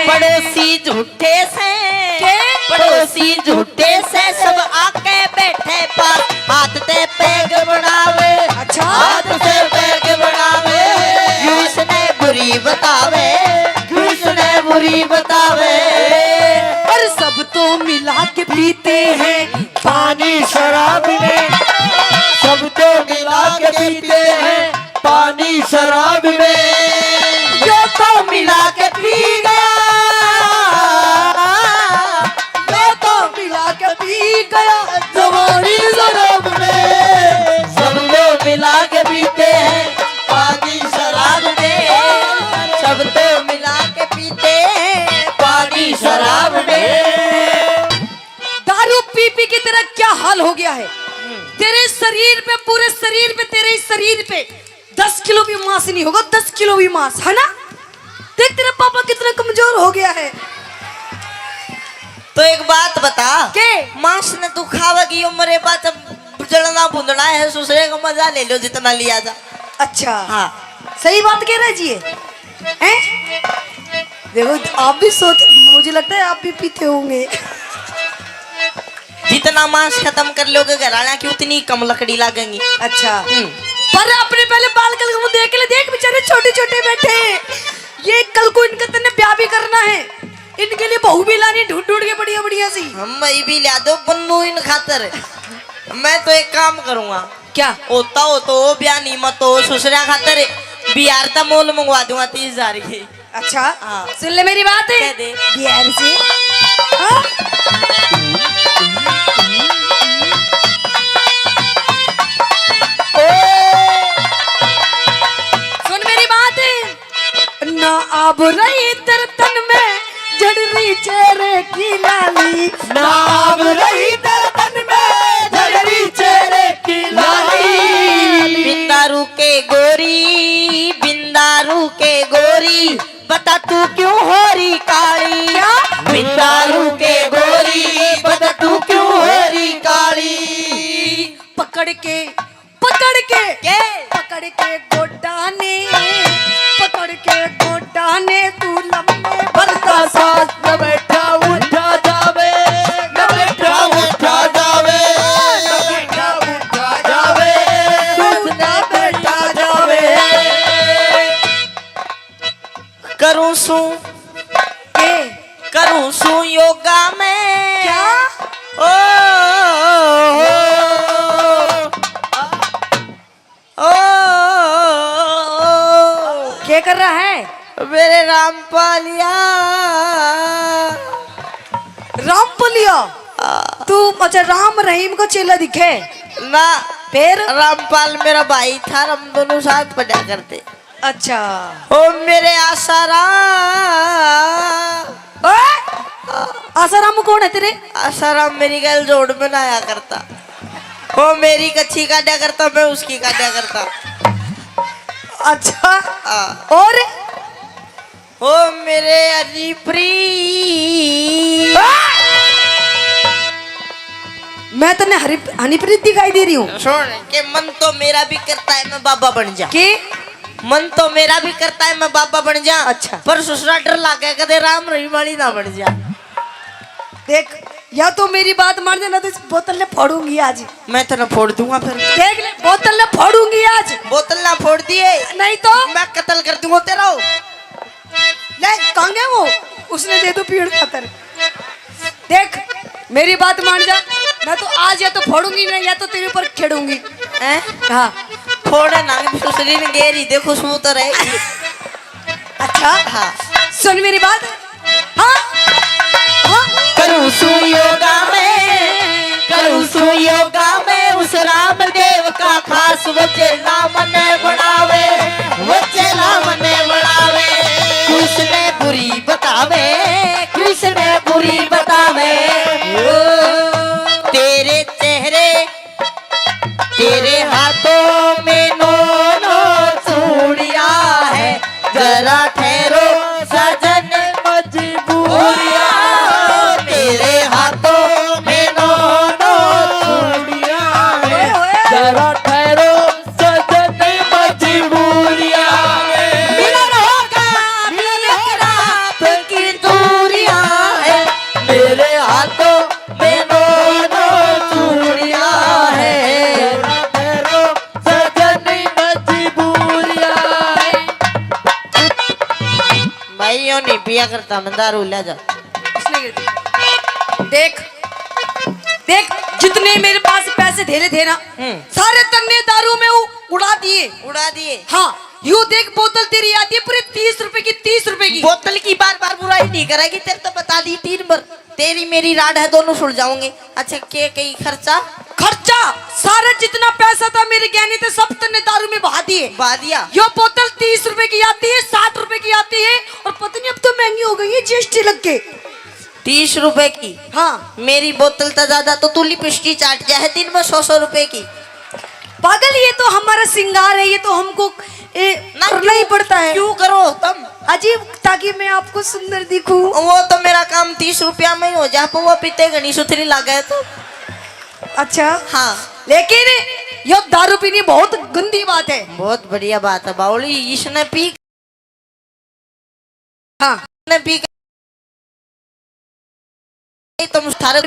पड़ोसी झूठे से, के? पड़ोसी झूठे से, सब आके बैठे पास, हाथ ते पैग बढ़ावे। अच्छा। हाथ ते पैग बढ़ावे। क्यों इसने बुरी बतावे, क्यों इसने बुरी बतावे। और सब तो मिला के पीते हैं पानी शराब में, सब तो मिला के पीते हैं पानी शराब में। यो तो मिला के पी गया, यो तो मिला के पी गया जवानी शराब में। सब तो मिला के पीते हैं पानी शराब में, सब तो मिला के पीते हैं पानी शराब में। दारू पी पी के तेरा क्या हाल हो गया है। तेरे शरीर पे, पूरे शरीर पे, तेरे इस शरीर पे दस किलो भी मांस नहीं होगा, दस किलो भी मांस, है ना? देख, तेरा पापा कितना कमजोर हो गया है। तो एक बात बता, के? मांस ने तू खावेगी, यो मरे बाद जब जलना भुंदना है, सुसरे का मजा ले लो जितना लिया जा। अच्छा। हाँ। सही बात कह रहा है जी ये। हैं? देखो, आप भी सोच, मुझे लगता है आप भी पीते होंगे। जितना मांस खत्म कर लोगे घर वाला की, उतनी कम लकड़ी लागेंगी। अच्छा। हम्म। पर अपने पहले बाल कल को देख ले, देख बेचारे छोटे छोटे बैठे हैं। ये कल को इनका तन्ने ब्याह भी करना है, इनके लिए बहू भी लानी ढूंढ ढूंढ के बढ़िया बढ़िया सी। हम भाई भी ला दो बन्नू इन खातर। मैं तो एक काम करूंगा। क्या? होता हो तो ब्याह, नहीं मत हो, सुसरा खातर बिहार ता मोल मंगवा दूंगा तीस हजार की। अच्छा, हाँ। सुन ले मेरी बात। कह दे। बिहार से। हाँ? सुन मेरी बात। ना आब रही तेरे तन में झड़ रही चेहरे की लाली। ना आब रही तेरे तन में झड़ रही चेहरे की लाली। बिंदारू के गोरी, बिंदारू के गोरी, बता तू क्यों हो रही काली? क्या? बिंदारू के गोरी, बता तू क्यों हो रही काली? पकड़ के, पकड़ के, के? पकड़ के गोडा ने, पकड़ के गोडा ने तू लम्बे भरता सास न बैठा उठा जावे, न बैठा उठा जावे, न बैठा उठा जावे, तू न बैठा जावे। करूं सू के? करूं सू योगा में। क्या? ओ, ओ, ओ, ओ, ओ, ओ। क्या कर रहा है? मेरे रामपालिया। रामपालिया? आ। तू अच्छा राम रहीम को चेला दिखे? ना। फिर? रामपाल मेरा भाई था, हम दोनों साथ पढ़ा करते। अच्छा। ओ मेरे आसाराम। ओए! आसाराम कौन है तेरे? आसाराम मेरी गैल जोड़ में ना आया करता। ओ मेरी कच्ची काटा करता, मैं उसकी काटा करता। अच्छा। हाँ। और? ओ मेरे हनीप्रीत। मैं तन्ने हरी, हनीप्रीत दिखाई दे रही हूँ। सुन, के मन तो मेरा भी करता है मैं बाबा बन जा। के? मन तो मेरा भी करता है मैं बाबा बन जा। अच्छा। पर सुसरा डर लागे कदे राम रहीम वाली ना बन जा। देख, या तो मेरी बात मान जा, ना तो इस बोतल ने फोड़ूंगी आज। मैं तेरा फोड़ दूंगा फिर। देख ले, बोतल ने फोड़ूंगी आज। बोतल ना फोड़ दिए। नहीं तो? मैं कत्ल कर दूंगा तेरा। ले, कहाँ गया वो? उसने दे दो पीड़ खातर। देख, मेरी बात मान जा, मैं तो आज या तो फोड़ूंगी ना, या तो तेरे ऊपर खेड़ूंगी। हैं? हाँ। फोड़े ना, सुसरी ने गेरी, देखो, सू तो रहे। अच्छा? हाँ। सुन मेरी बात। हाँ? हाँ? करूँ सू योगा में, करूँ सू योगा में, उस रामदेव का खास, वो चेला मने बनावे, वो चेला मने बनावे। किसने बुरी बतावे, किसने बुरी बतावे। ओ, तेरे चेहरे, तेरे हाथों में नौ नौ चूड़िया है, जरा ठहरो सजन, मजबूरिया। तेरे हाथों में नौ नौ चूड़िया है, जरा ठहरो सजन, मजबूरिया। मिलन होगा, मिलन रात की दूरिया है, मेरे हाथों में नौ नौ चूड़िया है, जरा ठहरो सजन, मजबूरिया है। भाई, यो नहीं पिया करता, मैं दारू ले जा। इसने गिर दी। देख, देख, जितने मेरे पास पैसे धेरे थे ना, हम्म। सारे तन्ने दारू में उ-, उड़ा दिए। उड़ा दिए। हाँ, यू देख, बोतल तेरी आती है पूरे तीस रुपए की, तीस रुपए की। बोतल की बार बार बुराई नहीं करेगी, तेरे तो बता दी तीन बार। तेरी मेरी राड है, दोनों सुलझाऊंगे। अच्छा, के कही खर्चा? खर्चा सारा जितना पैसा था मेरे गहने थे, सब तन्ने दारू में बहा दिए। बहा दिया। यो बोतल तीस रुपए की आती है, साठ रुपए की आती है, और पता नहीं अब तो महंगी हो गई है जीएसटी लग के। तीस रुपए की? हाँ। मेरी बोतल तो ज्यादा, तो तू लिपस्टिक चाट जाए दिन में सौ सौ रुपए की। पागल, ये तो हमारा श्रृंगार है, ये तो हमको, ए, ना, करना ही क्यों, पड़ता है। क्यों करो तुम? अजीब, ताकि मैं आपको सुंदर दिखूं। वो तो मेरा काम तीस रुपया में ही हो जा, पर वो पीते घनी सुथरी लागे तो। अच्छा। हाँ। लेकिन यो दारू पीनी बहुत गंदी बात है। बहुत बढ़िया बात है बावली, इसने पी, हाँ। इसने पी तुम सारे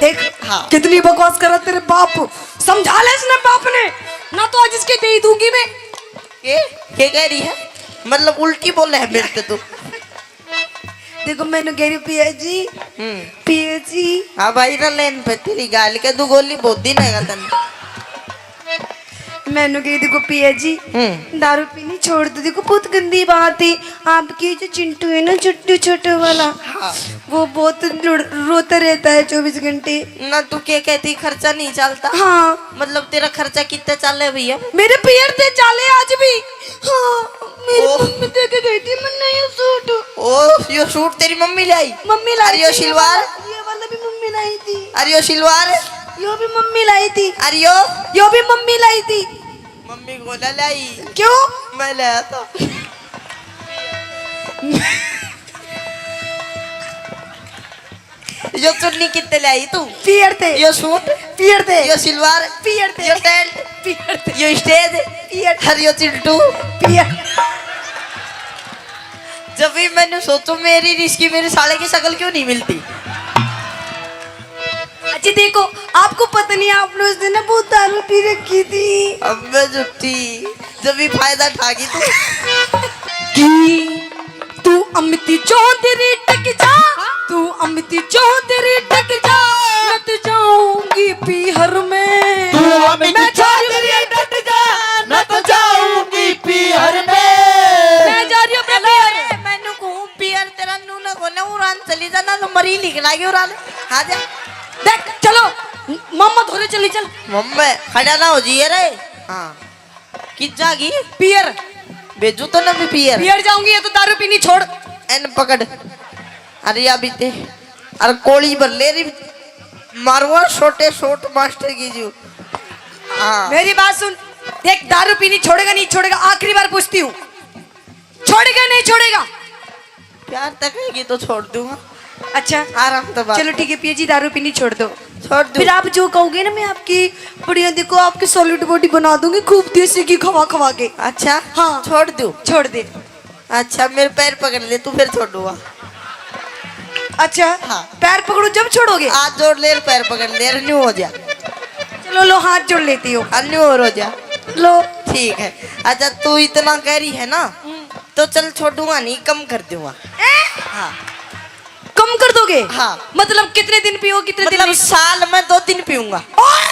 देख, हाँ। कितनी बकवास करा तेरे बाप। समझा ले इसने बाप ने, ना तो आज इसके दे ही दूंगी मैं। के? के कह रही है? मतलब उल्टी बोले है मेरे से तू? देखो, मैंने कह रही, "पिया जी, हम्म। पिया जी।" हाँ भाई, ना लेन पे तेरी गाल के दो गोली बहुत दिन है तन। मैंने कह रही, "देखो पिया जी, हम्म। दारू पीनी छोड़ दो, देखो बहुत गंदी बात है।" आपकी जो चिंटू है ना, चिंटू छोटू वाला, हाँ। वो बहुत लड़-, रोता रहता है चौबीस घंटे। ना तू के कहती खर्चा नहीं चलता? हाँ। मतलब तेरा खर्चा कितना चाले भैया? मेरे पियर ते चाले आज भी। हाँ, मेरी ओह। मम्मी दे के गई थी मन्ने ये सूट। ओह, यो सूट तेरी मम्मी लाई? मम्मी लाई अरे यो थी, ये सिलवार? वाला, ये वाला भी मम्मी लाई थी। अरे यो सिलवार? यो भी मम्मी लाई थी। अरे यो? यो भी मम्मी लाई थी। मम्मी को ना लाई। क्यों? मैं लाया था। यो चुन्नी कितने लाई तू? पियर ते। यो सूट? पियर ते। यो सिलवार? पियर ते। यो टेंट? पियर ते। यो स्टेज? पियर ते। हर यो चिंटू? पियर। जब भी मैंने सोचो मेरी रिश्की मेरे साले की शक्ल क्यों नहीं मिलती? अच्छा देखो, आपको पता नहीं, आपने उस दिन ना बहुत दारू पी रखी थी। अब मैं झूठी, जब भी फायदा ठा गई तू। की तू अमिती चौधरी टक जा, तू अमिती चौधरी टक जा, न तो जाऊंगी पीहर में। तू अमिती मैं चौधरी टक जा, न तो जाऊंगी पीहर में। मैं जा रही हूँ अपने पीहर। मैनू कहूँ पीहर तेरा नू ना कोने उरान चली जा, ना तो मरी लिख लागे उरान। हाँ जा। देख, चलो, मामा धोरे चली चल। मम्मे, खड़ा ना हो जाइए रे। हाँ। कित जागी? पियर। भेजू तो ना भी पियर। पियर जाऊंगी, ये तो दारू पीनी छोड़। एन पकड़। अरे या बीते। अरे कोली भर ले री। मारवा छोटे शॉट मास्टर की जू। हाँ। मेरी बात सुन। देख, दारू पीनी छोड़ेगा, नहीं छोड़ेगा, आखिरी बार पूछती हूँ, छोड़ेगा, नहीं छोड़ेगा? प्यार तक रहेगी तो छोड़ दूंगा। अच्छा। आराम तो बात चलो है। ठीक है पिया जी, दारू पीनी छोड़ दो। छोड़ दूं। फिर आप जो कहोगे ना, मैं आपकी बढ़िया, देखो, आपकी सॉलिड बॉडी बना दूंगी, खूब देसी घी खवा खवा के। अच्छा। हाँ। छोड़ दूं। छोड़ दे। अच्छा, मेरे पैर पकड़ ले, तू फिर छोड़ूंगा। अच्छा। हाँ। पैर पकड़ो जब छोड़ोगे। हाथ जोड़ ले, पैर पकड़ ले, न्यू हो जा। चलो लो, हाथ जोड़ लेती हूँ। न्यू और हो जा। लो। ठीक है। अच्छा, तू इतना कह रही है ना, हम्म। तो चल, छोड़ूंगा नहीं, कम कर दूंगा। ए? हाँ। कम कर दोगे? हाँ। मतलब कितने दिन पियो, कितने दिन मतलब नहीं? साल में दो दिन पीऊंगा। ओए!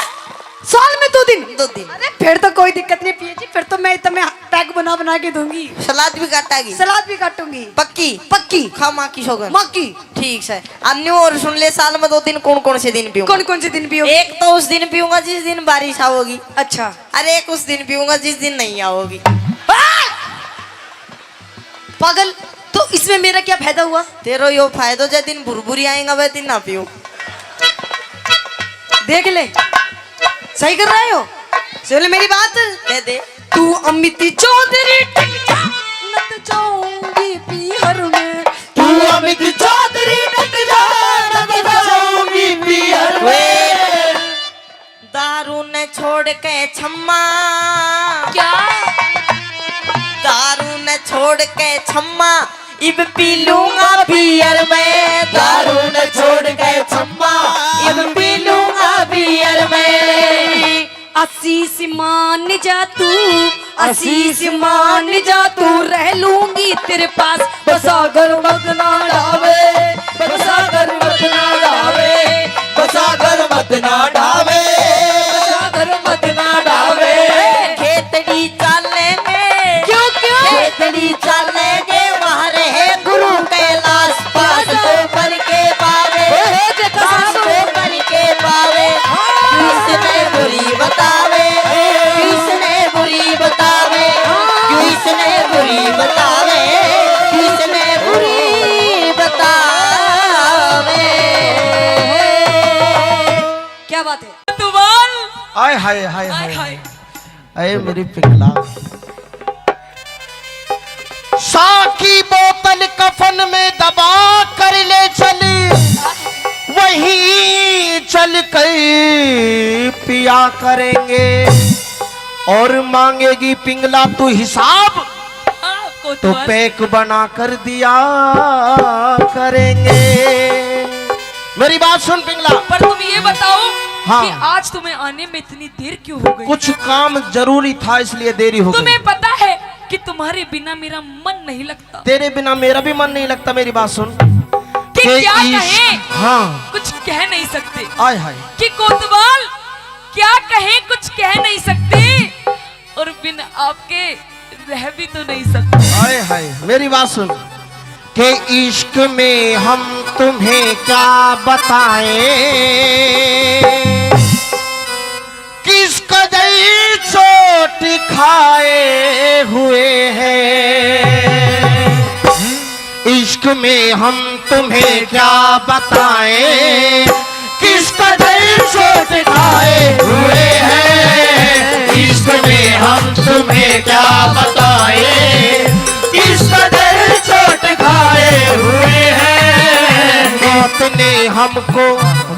साल में दो दिन? दो दिन। अरे, फिर तो कोई दिक्कत नहीं पिए जी, फिर तो मैं तुम्हें पैक बना बना के दूंगी। सलाद भी काटागी? सलाद भी काटूंगी। पक्की? पक्की। खा माँ की सौगंध। माँ की। ठीक से। अन्यू और सुन ले, साल में दो दिन कौन कौन से दिन पीऊंगा? कौन कौन से दिन पियो? एक तो उस दिन पीऊंगा जिस दिन बारिश आओगी। अच्छा। अरे, एक उस दिन पीऊंगा जिस दिन नहीं आओगी। आ! पागल, तो इसमें मेरा क्या फायदा हुआ? तेरो यो फायदो, जै दिन भुरभुरी आएगा वह दिन ना पीऊं। देख ले, सही कर रहे हो। सुन ले मेरी बात। कह दे। तू अमित चौधरी टक जा, न तो जाऊंगी पीहर में। तू अमित चौधरी टक जा, न तो जाऊंगी पीहर में। दारू ने छोड़ के छम्मा। क्या? दारू ने छोड़ के छम्मा, इब पी लूंगा बियर मैं। दारू ने छोड़ के छम्मा, इब पी लूंगा बियर मैं। आशीष मान जा तू, आशीष मान जा तू, रह लूंगी तेरे पास। बसागर मत ना डावे, बसागर मत ना डावे, बसागर मत ना डावे, बसागर मत ना डावे। खेतड़ी चालेंगे। क्यों, क्यों? खेतड़ी चालेंगे, वहाँ रहे गुरु कैलाश। पास तो पर के पावे, ओए, देखो पास सासू। तो पर के पावे। हाँ। किसने बुरी बतावे, किसने बुरी बतावे, हाँ। किसने बुरी बतावे, किसने बुरी बतावे। क्या बात है? कोतवाल। आय हाय, हाय, हाय, हाय, हाय। हाय। अरे मेरी पिंगला, सा की बोतल कफन में दबा कर ले चल, वहीं चल कर पिया करेंगे। और मांगेगी पिंगला तू हिसाब, हाँ, तो कोतवाल। पैक बना कर दिया करेंगे। मेरी बात सुन पिंगला। पर तुम ये बताओ हाँ। कि आज तुम्हें आने में इतनी देर क्यों हो गई? कुछ काम जरूरी था, इसलिए देरी हो गई। तुम्हें पता है कि तुम्हारे बिना मेरा मन नहीं लगता। तेरे बिना मेरा भी मन नहीं लगता। मेरी बात सुन। कि के क्या इश्क, कहें? हाँ। कुछ कह नहीं सकते। आय हाय। कि कोतवाल क्या कहें, कुछ कह नहीं सकते। और बिन आपके रह भी तो नहीं सकते। हाय हाय, मेरी बात सुन। के इश्क में हम तुम्हें क्या बताएं, किस कदर चोट खाए हुए हैं। इश्क में हम तुम्हें क्या बताएं, किस कदर चोट खाए हुए हैं। इश्क में हम तुम्हें क्या बताएं, किस कदर चोट खाए हुए हैं। मौत ने हमको,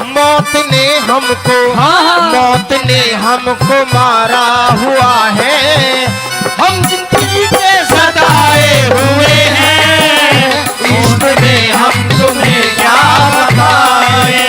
मौत ने हमको, हाँ, हाँ। मौत ने हमको मारा हुआ है। हम जिंदगी के सताए हुए हैं, इश्क में हम तुम्हें क्या बताएं।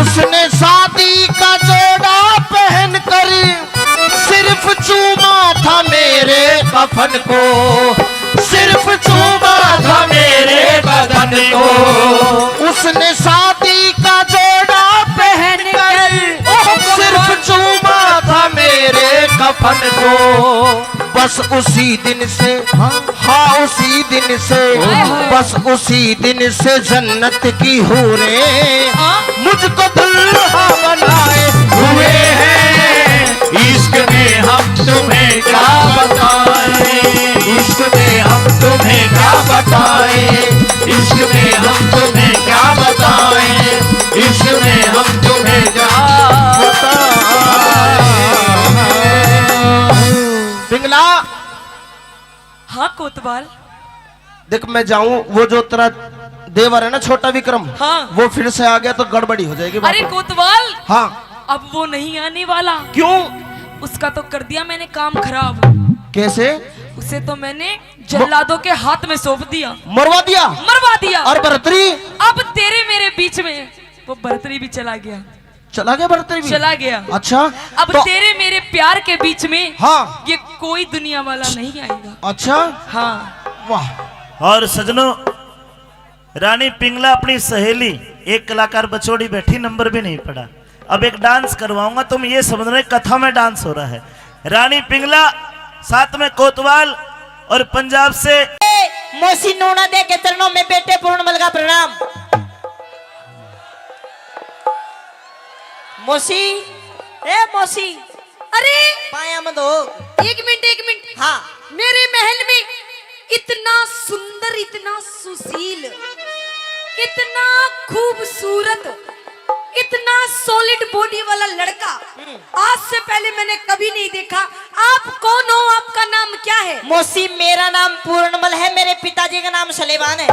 उसने शादी का जोड़ा पहनकर सिर्फ चूमा था मेरे कफन को, सिर्फ चूमा था मेरे बदन को। उसने शादी का जोड़ा पहनकर सिर्फ चूमा था मेरे कफन को। बस उसी दिन से, हाँ। हाँ, उसी दिन से, ओए होए। बस उसी दिन से जन्नत की हूरें, हाँ। मुझको दुल्हा बनाए हुए हैं। इश्क में हम तुम्हें क्या बताएं, इश्क में हम तुम्हें क्या बताएं, इश्क में हम तुम्हें क्या बताएं, इश्क में हम तुम्हें क्या बताएं। पिंगला। हाँ कोतवाल। देख, मैं जाऊं, वो जो तेरा देवर है ना छोटा विक्रम, हाँ। वो फिर से आ गया तो गड़बड़ी हो जाएगी बाबा। अरे कोतवाल, हाँ। अब वो नहीं आने वाला। क्यों? उसका तो कर दिया मैंने काम खराब। कैसे? उसे तो मैंने जल्लादों के हाथ में सौंप दिया। मरवा दिया? मरवा दिया। और भरतरी? अब तेरे मेरे बीच में वो भरतरी भी चला गया। चला गया भरतरी भी? चला गया। अच्छा। अब तो तेरे मेरे प्यार के बीच में, हाँ। ये कोई दुनिया वाला नहीं आएगा। अच्छा। हाँ। वाह। और सजनों, रानी पिंगला अपनी सहेली, एक कलाकार बचोड़ी बैठी, नंबर भी नहीं पड़ा। अब एक डांस करवाऊंगा, तुम ये समझ रहे कथा में डांस हो रहा है। रानी पिंगला साथ में कोतवाल और पंजाब से। ए, मौसी नूना दे के चरणों में बेटे पूर्णमल का प्रणाम। मौसी, ए मौसी। अरे, पाया मत हो। एक मिनट, एक मिनट। हाँ। मेरे महल में इतना सुंदर, इतना सुशील, इतना खूबसूरत, इतना सॉलिड बॉडी वाला लड़का हम्म। आज से पहले मैंने कभी नहीं देखा। आप कौन हो? आपका नाम क्या है? मौसी, मेरा नाम पूर्णमल है, मेरे पिताजी का नाम सलेमान है।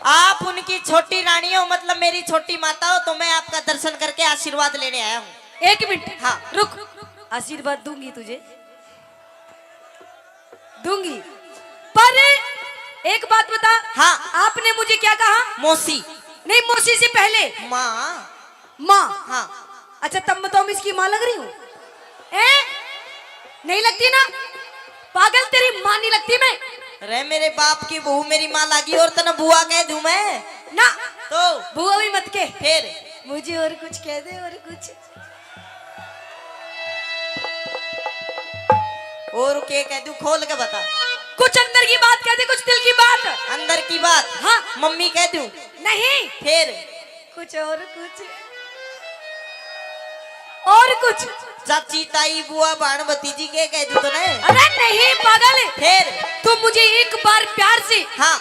आप उनकी छोटी रानी हो, मतलब मेरी छोटी माता हो, तो मैं आपका दर्शन करके आशीर्वाद लेने आया हूँ। एक मिनट, हाँ। रुक, आशीर्वाद दूंगी तुझे, दूंगी, पर एक बात बता। हाँ। आपने मुझे क्या कहा? मौसी। नहीं, मौसी से पहले माँ। माँ। हाँ। अच्छा, तब मैं तो इसकी माँ लग रही हूँ, हैं? नहीं लगती ना पागल, तेरी माँ नहीं लगती मैं। अरे, मेरे बाप की बहू मेरी माँ लागी और तने बुआ कह दूं मैं? ना। तो? बुआ भी मत के। फिर? मुझे और कुछ कह दे, और कुछ। और के कह दूं, खोल के बता। कुछ अंदर की बात कह दे, कुछ दिल की बात। अंदर की बात? हाँ। मम्मी कह दूं? नहीं। फिर? कुछ और कुछ, और कुछ। चाची, ताई, बुआ, भाण, भतीजी के कह दूं तने? अरे नहीं पागल। फिर? तू मुझे एक बार प्यार से, हाँ।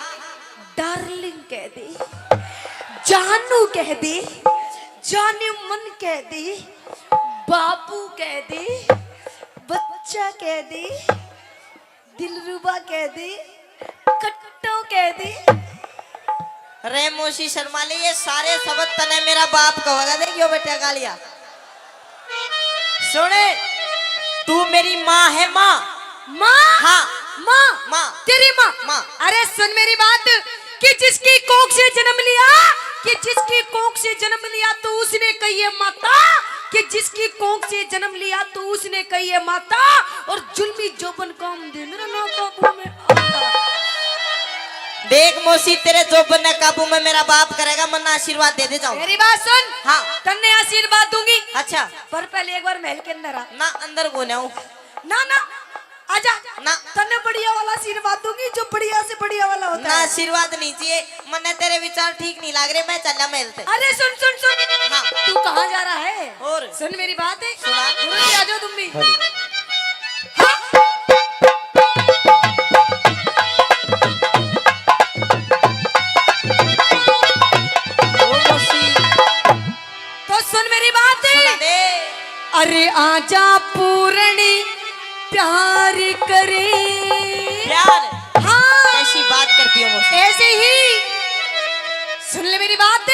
डार्लिंग कह दे, जानू कह दे, जाने मन कह दे, बाबू कह दे, बच्चा कह दे, दिलरुबा कह दे, कट्टो कह दे। रे मौसी शर्मा ले, ये सारे शब्द तने मेरा बाप कहेगा। देखियो बेटा गालिया। सुने, तू मेरी माँ है, माँ। माँ? हाँ। माँ? माँ। तेरी माँ? माँ। अरे सुन मेरी बात, कि जिसकी कोख से जन्म लिया, कि जिसकी कोख से जन्म लिया तो उसने कहिए माता, कि जिसकी कोख से जन्म लिया तो उसने कहिए माता, और जुल्मी जोबन काम दे मेरा ना काबू में आता। देख मौसी, तेरे जोबन ने काबू में मेरा बाप करेगा, मन्ना आशीर्वाद दे दे जाओ। मेरी बात सुन। हाँ। तन्ने आशीर्वाद दूंगी। अच्छा। पर पहले एक बार महल के अंदर आ। ना, अंदर को ना। ना, ना। आजा। ना। तन्ने बढ़िया वाला आशीर्वाद दूंगी, जो बढ़िया से बढ़िया वाला होता ना, है। आशीर्वाद नहीं चाहिए, मन्ने तेरे विचार ठीक नहीं लाग रहे, मैं चला महल ते। अरे सुन, सुन, सुन। हाँ। तू कहाँ जा रहा है? और? सुन मेरी बात है। सुना। गुरु जी, आ जाओ तुम भी। हाँ। ओ मौसी। तो सुन मेरी बात। सुना दे। अरे आजा पूरणी प्यार करे। प्यार? हाँ। कैसी बात करती हो मुझसे? ऐसे ही। सुन ले मेरी बात।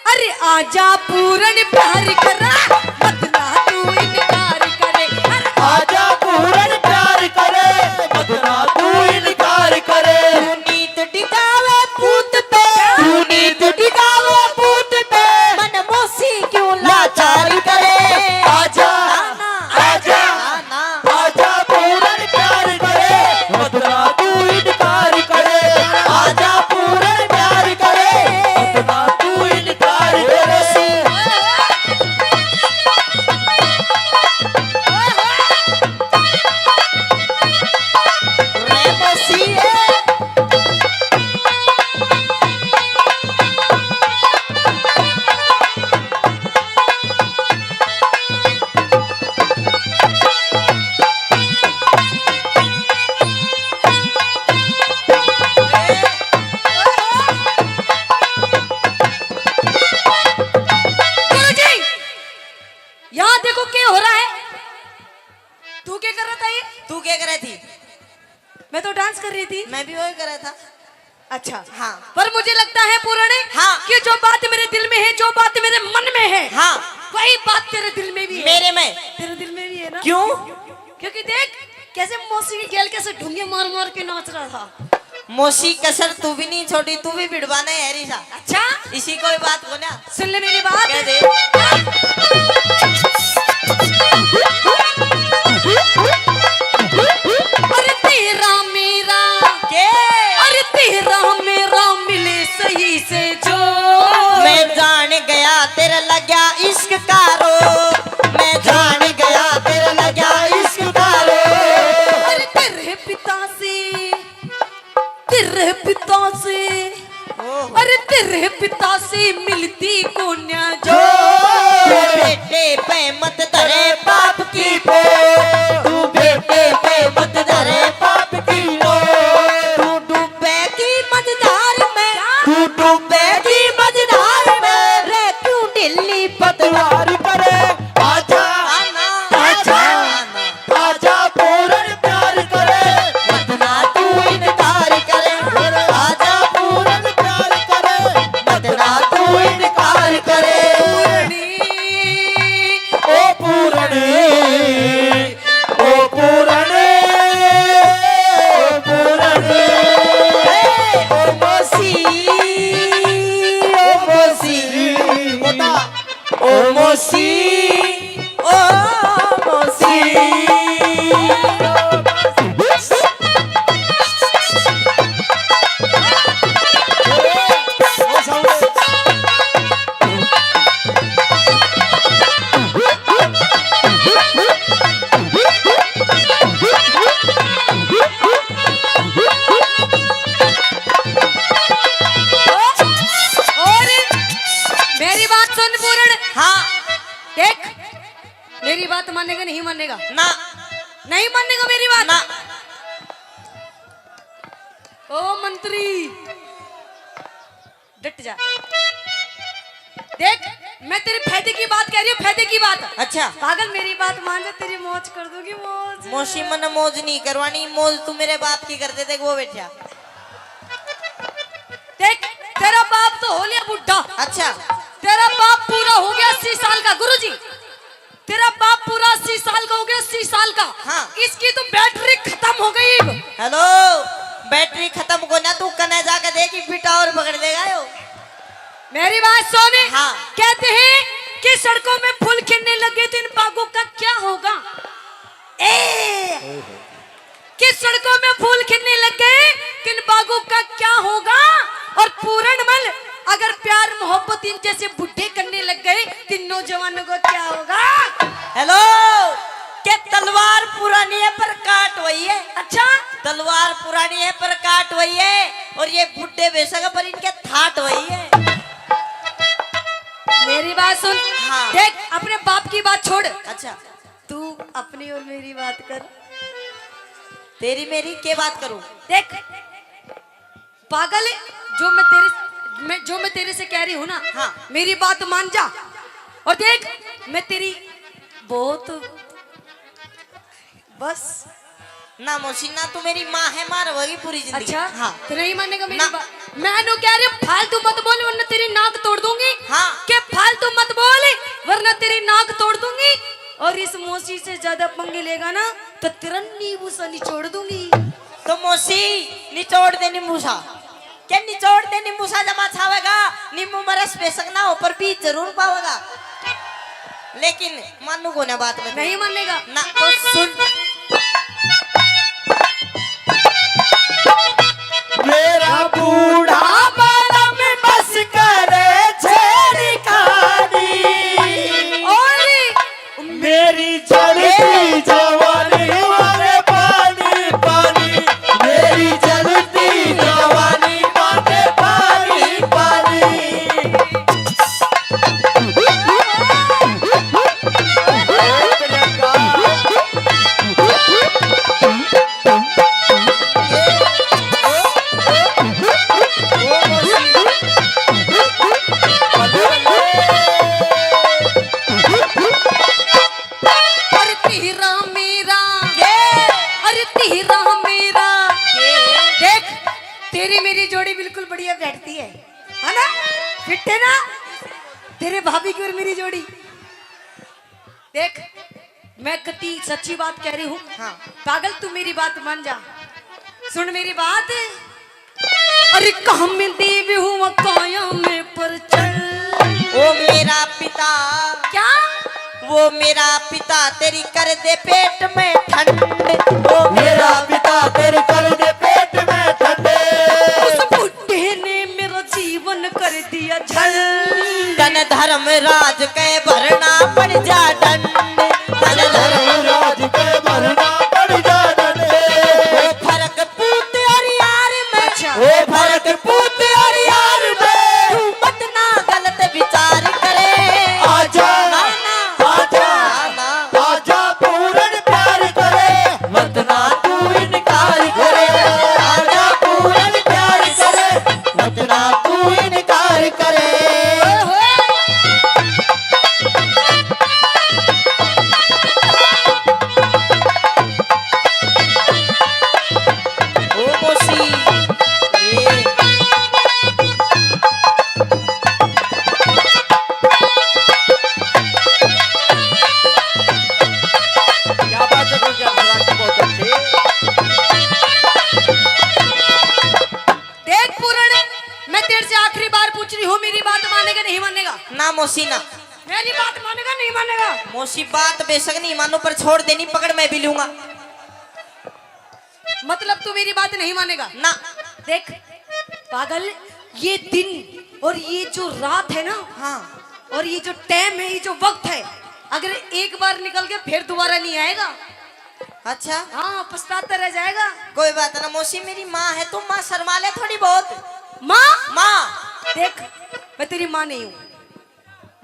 अरे आजा पूरणी प्यार करे, मत ना तू इनकार करे। अरे आजा पूरणी प्यार करे, मत ना तू इनकार करे। तू नीत डिगावे पूत पे, तू नीत डिगावे पूत पे, मन मौसी क्यों लाचार करे। आजा, ना, ना। आजा, ना, ना। आजा पूरन प्यार करे, मत ना तू इनकार करे। आजा पूरन प्यार करे, मत ना तू इनकार करे। गुरुजी, यहाँ देखो क्या हो रहा है। तू क्या कर रहा था ये? तू क्या कर रही थी? मैं तो डांस कर रही थी। मैं भी वही कर रहा था। अच्छा। हाँ। पर मुझे लगता है पूरण, हाँ। कि जो बात मेरे दिल में है, जो बात मेरे मन में है, हाँ। वही बात तेरे दिल में भी है। मेरे में। तेरे दिल में भी है ना? क्यों? क्योंकि देख, कैसे मौसी की गेल कैसे ढूंगे मार मार के नाच रहा था। मौसी कसर तू भी नहीं छोड़ी, तू भी भिड़वाना है री सा। अच्छा? इसी कोई बात को ना। सुन ले मेरी बात। कह दे। अरे तेरा मेरा। के? अरे तेरा मेरा मिले सही से जो। मैं जान गया तेरा लग्या इश्क का रो। मैं जान गया तेरा लग्या इश्क का रो। अरे तेरे पिता से, तेरे पिता से, ओहो। अरे तेरे पिता से मिलती कोन्या जो। जो। बेटे पे मत धरे पाप की पो। तू बेटे पे मत धरे पाप की पो। तू डूबे की मझधार में। क्या? तू डूबे की मझधार में। रे क्यों ढीली पतवार करे? आजा, आना, आजा, आना। आजा पूरन प्यार करे, मत ना तू इनकार करे। आजा पूरन प्यार करे, मत ना तू इनकार करे। ओ पूरन, ओ पूरन, ओ पूरन। ओ मौसी, ओ मौसी। ओ मौसी, ओ मौसी। और मेरी बात सुन पूरण। हाँ। देख, मेरी बात मानेगा, नहीं मानेगा? ना। नहीं मानेगा मेरी बात? ना। ओ मंत्री, डट जा। देख, मैं तेरे फायदे की बात कह रही हूँ, फायदे की बात। अच्छा। पागल, मेरी बात मान जा, तेरी मौज कर दूंगी, मौज। मौसी, मने मौज नहीं करवानी, मौज तू मेरे बाप की कर दे, देख वो बैठा। देख, तेरा बाप तो हो लिया बुढ़ा। अच्छा। तेरा बाप पूरा हो गया अस्सी साल का, गुरुजी। तेरा बाप पूरा अस्सी साल का हो गया, अस्सी साल का। हाँ। इसकी तो बैटरी खत्म हो गई। हेलो, बैटरी खत्म को ना, तू कने जाके देख, बेटा और पकड़ लेगा यो। मेरी बात सुन। हाँ। कहते हैं कि सड़कों में फूल खिलने लगे तो इन बागों का क्या होगा? ए, कि सड़कों में फूल खिलने लग गए, तो इन बागों का क्या होगा? और पूरणमल, अगर प्यार मोहब्बत इन जैसे बुढ़े करने लग गए, तो इन नौजवानों को क्या होगा? हेलो, के तलवार पुरानी है पर काट वही है। अच्छा? तलवार पुरानी है पर काट वही है, और ये बुढ़े बेशक पर इनके थाट वही है। मेरी बात सुन। हाँ। देख, अपने बाप की बात छोड़। अच्छा। तू अपनी और मेरी बात कर। तेरी मेरी के बात करूं? देख पागल, जो मैं तेरे, मैं, जो मैं तेरे से कह रही हूँ ना, हाँ। मेरी बात मान जा। और देख, मैं तेरी बहुत, बस। ना मौसी, ना तू मेरी माँ है, माँ रहोगी पूरी जिंदगी। अच्छा? हाँ। तो नहीं मानेगा मेरी ना। बात? मैं नु कह रही हूँ, फालतू मत बोल, वरना तेरी नाक तोड़ दूंगी। हाँ। के फालतू मत बोल, वरना तेरी नाक तोड़ दूंगी। और इस मौसी से ज्यादा पंगे लेगा ना, तो तेरा नींबू सा निचोड़ दूंगी। तो मौसी, निचोड़ दे नींबू सा। के निचोड़ दे नींबू सा जमा छावेगा, नींबू में रस बेशक ना हो, पर बीज जरूर पावेगा। लेकिन मानू को ना बात में। नहीं मानेगा? ना। तो सुन। मेरा बूढ़ा बालम बस करे छेड़खानी। और मेरी जलती जवानी मारे पानी पानी, मेरी जलती जवानी मारे पानी पानी। बढ़िया बैठती है, है ना? फिट है ना तेरे भाभी की और मेरी जोड़ी? देख, मैं कति सच्ची बात कह रही हूँ। हाँ। पागल, तू मेरी बात मान जा, सुन मेरी बात। अरे काम देव हुआ काया में प्रचंड। ओ मेरा पिता। क्या? वो मेरा पिता तेरी कर दे पेट में ठंड। ओ मेरा पिता तेरी कर दे पेट में ठंड। उस बुढ़े ने मेरा जीवन कर दिया झंड। तन धर्मराज के भरना पड़ जा डंड। तन धर्मराज के भरना पड़ जा डंड। ओ फर्क पूत और यार में। अच्छा। ओ फर्क पूत और यार में। तू मत ना गलत विचार करे। आजा, ना, ना। आजा, ना, ना। आजा पूरन प्यार करे, मत ना तू इनकार करे। आजा पूरन प्यार करे, मत ना तू इनकार करे। ओ मौसी, ए। क्या बात है, क्या बात है, बहुत अच्छे। देख पूरण, मैं तेरे से आखिरी बार पूछ रही हूँ, मेरी बात मानेगा नहीं मानेगा? ना मौसी ना। मेरी बात मानेगा नहीं मानेगा? मौसी बात बेशक नहीं मानो, पर छोड़ देनी पकड़ मैं भी लूंगा। मतलब तू मेरी बात नहीं मानेगा? ना। देख पागल, ये दिन और ये जो रात है ना, हाँ। और ये जो टाइम है, ये जो वक्त है, अगर एक बार निकल के फिर दोबारा नहीं आएगा। अच्छा। हाँ, पछताता रह जाएगा। कोई बात ना मौसी, मेरी माँ है, तू माँ शर्मा ले थोड़ी बहुत। माँ? माँ। देख, मैं तेरी माँ नहीं हूँ।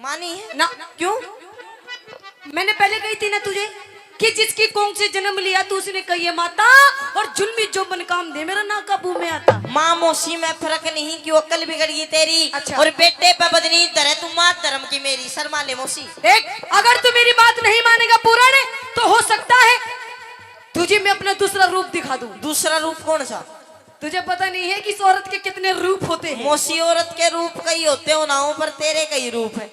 माँ नहीं है? ना। क्यों? मैंने पहले कही थी ना तुझे कि जिसकी कोख से जन्म लिया, तू उसने कही है माता, और जुल्मी जो मन काम दे, मेरा ना काबू में आता। माँ मौसी में फर्क नहीं, क्यों अक्ल बिगड़ गई तेरी? अच्छा। और बेटे पे बदनी धरे तू, माँ धर्म की मेरी, शर्मा ले मौसी। देख, अगर तू मेरी बात नहीं मानेगा पूरण, तो हो सकता है तुझे मैं अपना दूसरा रूप दिखा दूं। दूसरा रूप कौन सा? तुझे पता नहीं है कि इस औरत के कितने रूप होते हैं। मौसी, औरत के रूप कई होते हो ना हो, पर तेरे कई रूप है।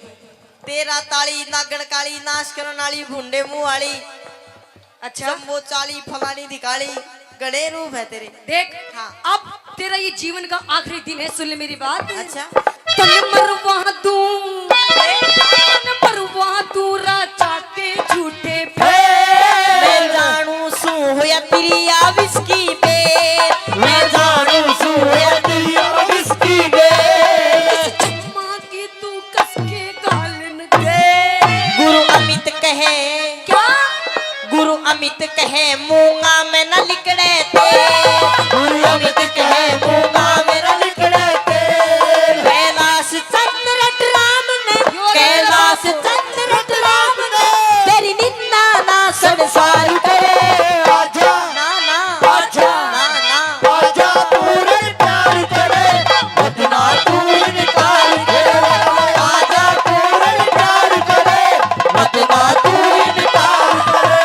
तेरा ताली, नागण काली, नाश करण वाली, भूंडे मुंह वाली, अच्छा। जम्बो चाली, फलानी ढिकाली, घणे रूप है तेरे। देख, हाँ। अब तेरा ये जीवन का आखिरी दिन है, सुन ले मेरी बात। अच्छा। तन मरवा दूं, तन मरवा दूं राजा के झूठे पे। मैं जानू सूं होया तेरी आ विस्की पे। मैं जानू सूं होया तेरी आ विस्की पे। इस चम्मा की तू कस के गालन दे। गुरु अमित कहे। क्या? गुरु अमित कहे मूंगा में न लिकड़े ते। गुरु अमित कहे मूंगा में न लिकड़े ते। कैलाश चंद्र राम ने, यो रे कैलाश बाबू। चंद्र राम ने तेरी निंदा ना संसार करे। आजा। ना, ना। आजा। ना, ना। आजा पूरन प्यार करे, मत ना तू इनकार करे। आजा पूरन प्यार करे, मत ना तू इनकार करे।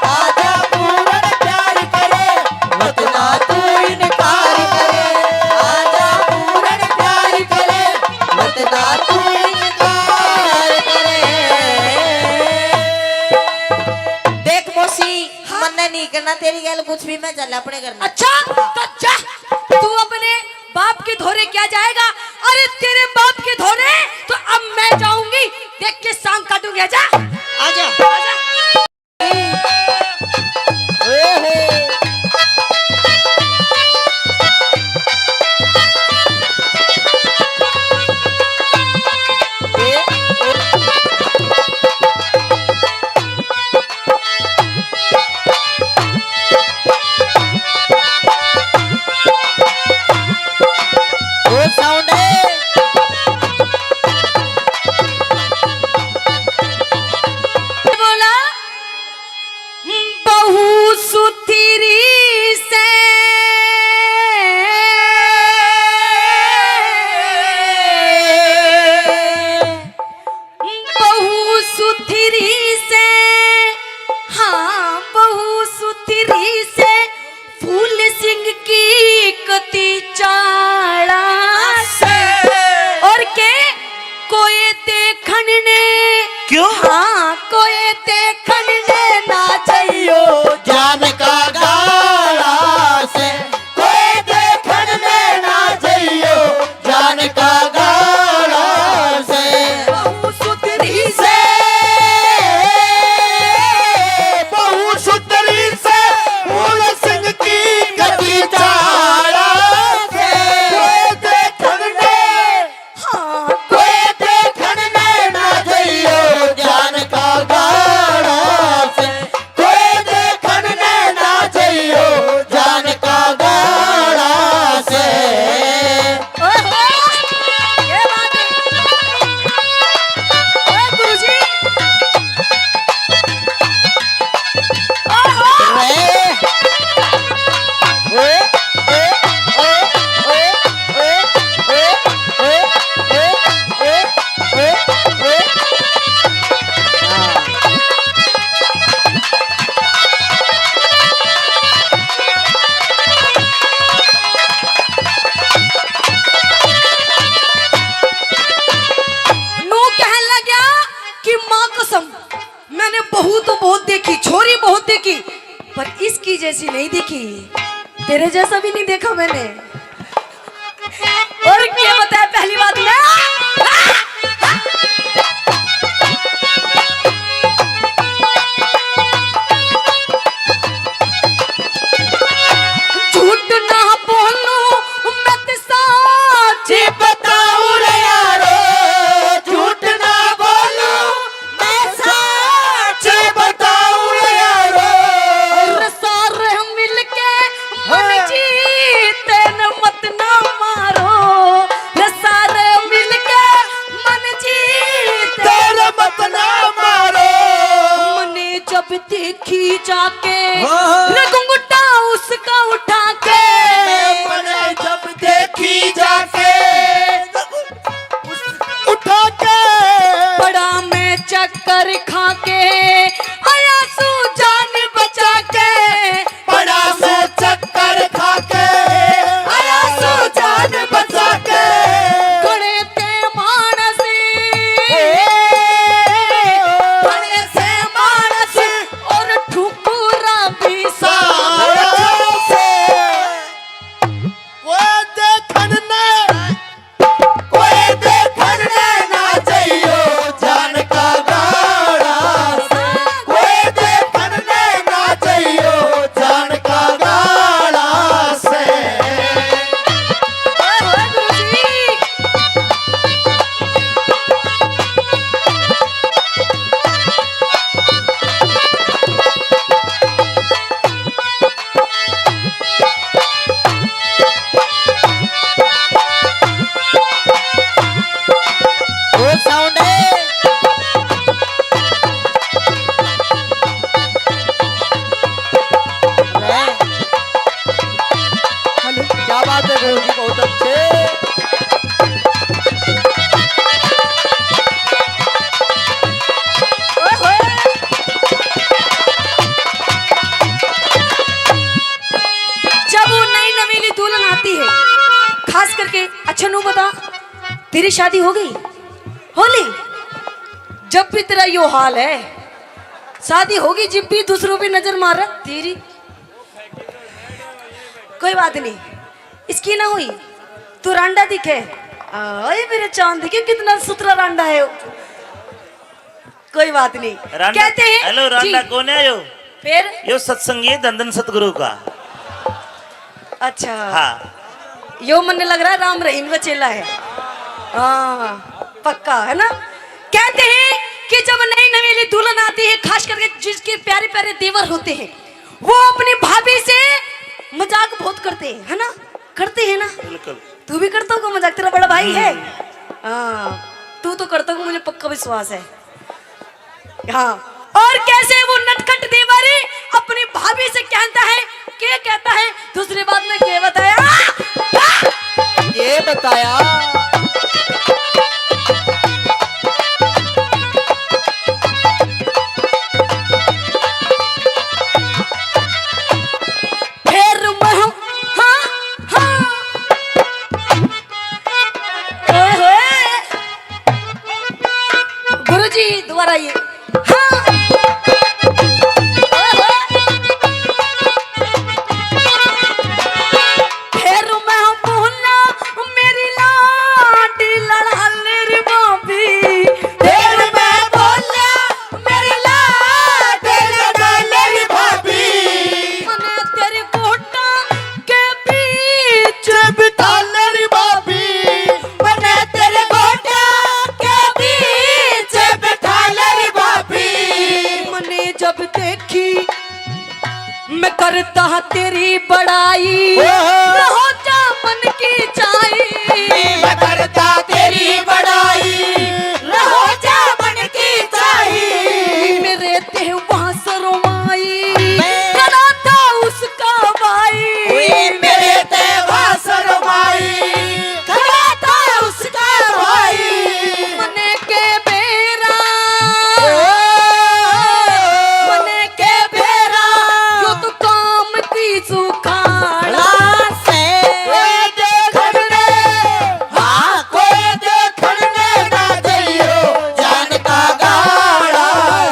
आजा पूरन प्यार करे, मत ना तू इनकार करे। आजा पूरन प्यार करे, मत ना तू इनकार करे। देख मौसी, हाँ। मन्ने नहीं करना तेरी गैल कुछ भी, मैं चल अपने घर में। अच्छा, तो जा, तू अपने बाप के धोरे क्या जाएगा? अरे तेरे बाप के धोरे तो अब मैं जाऊंगी, देख के सांग काटूंगी। आजा। आजा। आजा। ओहो। ओ साउंड है। बोला। ने। क्यों? हाँ, कोई देखण ने ना जाइयो। जान का गाला से कोई देखण ने ना जाइयो। जान का गाला से। बहू सुथरी से, बहू सुथरी से, फूल सिंह की गति चाला से। कोई देखण ने हाँ, कोई देखण ने ना जाइयो जान का गाला से, कोई देखण ने ना जाइयो जान का गाला से। ओहो, क्या बात है। ओए गुरुजी। ओहो। रे। नू कहन लग्या कि माँ कसम, मैंने बहू तो बहुत देखी, छोरी बहुत देखी, पर इसकी जैसी नहीं देखी, तेरे जैसा भी नहीं देखा मैंने। और क्या बताया पहली बात में? झूठ ना बोलूं, मैं तो सच बताऊं रे यारो, झूठ ना बोलूं, मैं सच बताऊं रे यारो। और सारे मिलके मन हाँ। जीते न मत ना मारो, रे सारे मिलके मन जीते तेरे मत ना मारो। मने जब देखी जाके हाँ। रे घुंघटा उसका उठा के। मने जब देखी जाके उठा के। पड़ा मैं चक्कर खा के आया सू जान बचा के। पड़ा मैं चक्कर खा के आया सू जान बचा के। खड़े थे मानस, खड़े थे मानस और ठुकुरा भी सारा से। वो देखण ने कोई देखण ने ना चाहियो जान का गाला से। कोई देखण ने ना चाहियो जान का गाला से। ओए होए गुरुजी। वो साउंड है। हेलो। क्या बात है गुरु जी, बहुत अच्छे। ओए होए। जब वो नई नवेली दुल्हन आती है, खास करके, अच्छा नू बता, तेरी शादी हो गई? हो ली? जब भी तेरा यो हाल है, शादी होगी जिब भी, दूसरों पे नजर मार रहा तेरी। कोई बात नहीं, इसकी ना हुई, तू रांडा दिखे। आए मेरे चांद के, कितना सुथरा रांडा है वो। कोई बात नहीं। रांडा, कहते हैं, हेलो, रांडा जी। कौन है यो? फिर? यो सत्संगी है धन धन सतगुरु का। अच्छा। हाँ। यो मन्ने लग रहा है राम रहीम का चेला है। हाँ, पक्का है ना। कहते हैं कि जब नई नवेली दुल्हन आती है, खास करके जिसके प्यारे प्यारे देवर होते हैं, वो अपनी भाभी से मजाक बहुत करते हैं, है ना? करते हैं ना? बिल्कुल। तू भी करता होगा मजाक, तेरा बड़ा भाई है। हम्म। हाँ, तू तो करता होगा, मुझे पक्का विश्वास है। हाँ, और कैसे वो नटखट देवर अपनी भाभी से कहता है, के कहता है, दूसरी बात में के बताया? ये बताया। फिर मैं, हाँ, हाँ। ओए होए। तेरी बड़ाई, ओहो। रहो जा मन की चाही। मैं करता तेरी बड़ाई, रहो जा मन की चाही। मेरे ते वहाँ शर्माई, मैं खड़ा था उसका भाई। ओए मेरे ते वहाँ शर्माई, खड़ा था उसका भाई। मने के बेरा, ओ। मने के बेरा, यो तो काम की सुखाड़ा से। कोई देखण ने, हाँ, कोई देखण ने ना जइयो, जान का गाड़ा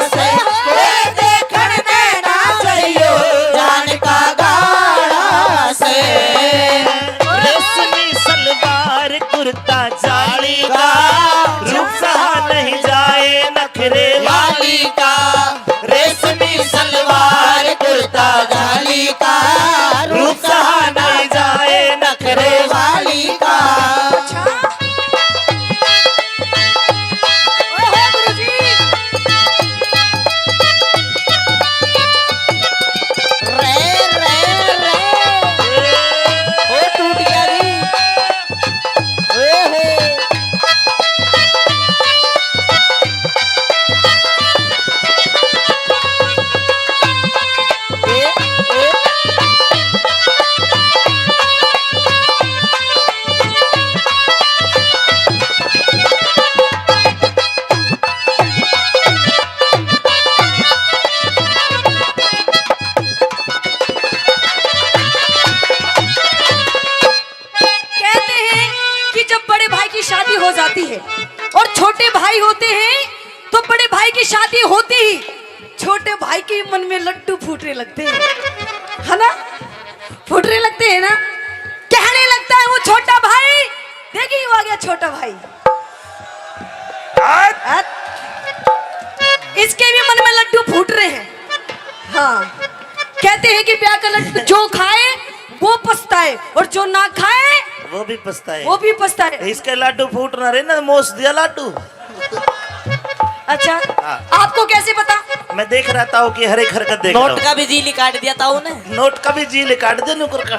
से। कोई देखण ने ना जइयो, जान का गाड़ा से। रेशमी सलवार कुर्ता जाली का, रूप सहा नहीं जाए नखरे वाली का। रेशमी सलवार कुर्ता जाली का, रूप सहा नहीं जाए नखरे वाली का। अच्छा। ओहो गुरुजी। रे, रे, रे। ओ टूट गया जी। ओहो। ए, ए। कहते हैं कि जब बड़े भाई की शादी हो जाती है और छोटे भाई होते हैं, तो बड़े भाई की शादी होती ही छोटे भाई के मन में लड्डू फूटने लगते हैं, है ना? फूटने लगते हैं ना। कहने लगता है वो छोटा भाई, देखिए वो आ गया छोटा भाई। आज? आज? इसके भी मन में लड्डू फूट रहे हैं। हाँ, कहते हैं कि ब्याह का लड्डू जो खाए वो पछताए और जो ना खाए वो भी पछताए। वो भी पछताए। इसके लाडू फूट ना रहे ना, मोस दिया लाडू। अच्छा, हाँ। आपको कैसे पता? मैं देख रहा ताऊ की हर एक हरकत देख रहा नोट हूँ। का भी जील काट दिया ताऊ ने। नोट का भी जील काट दे नुकर का।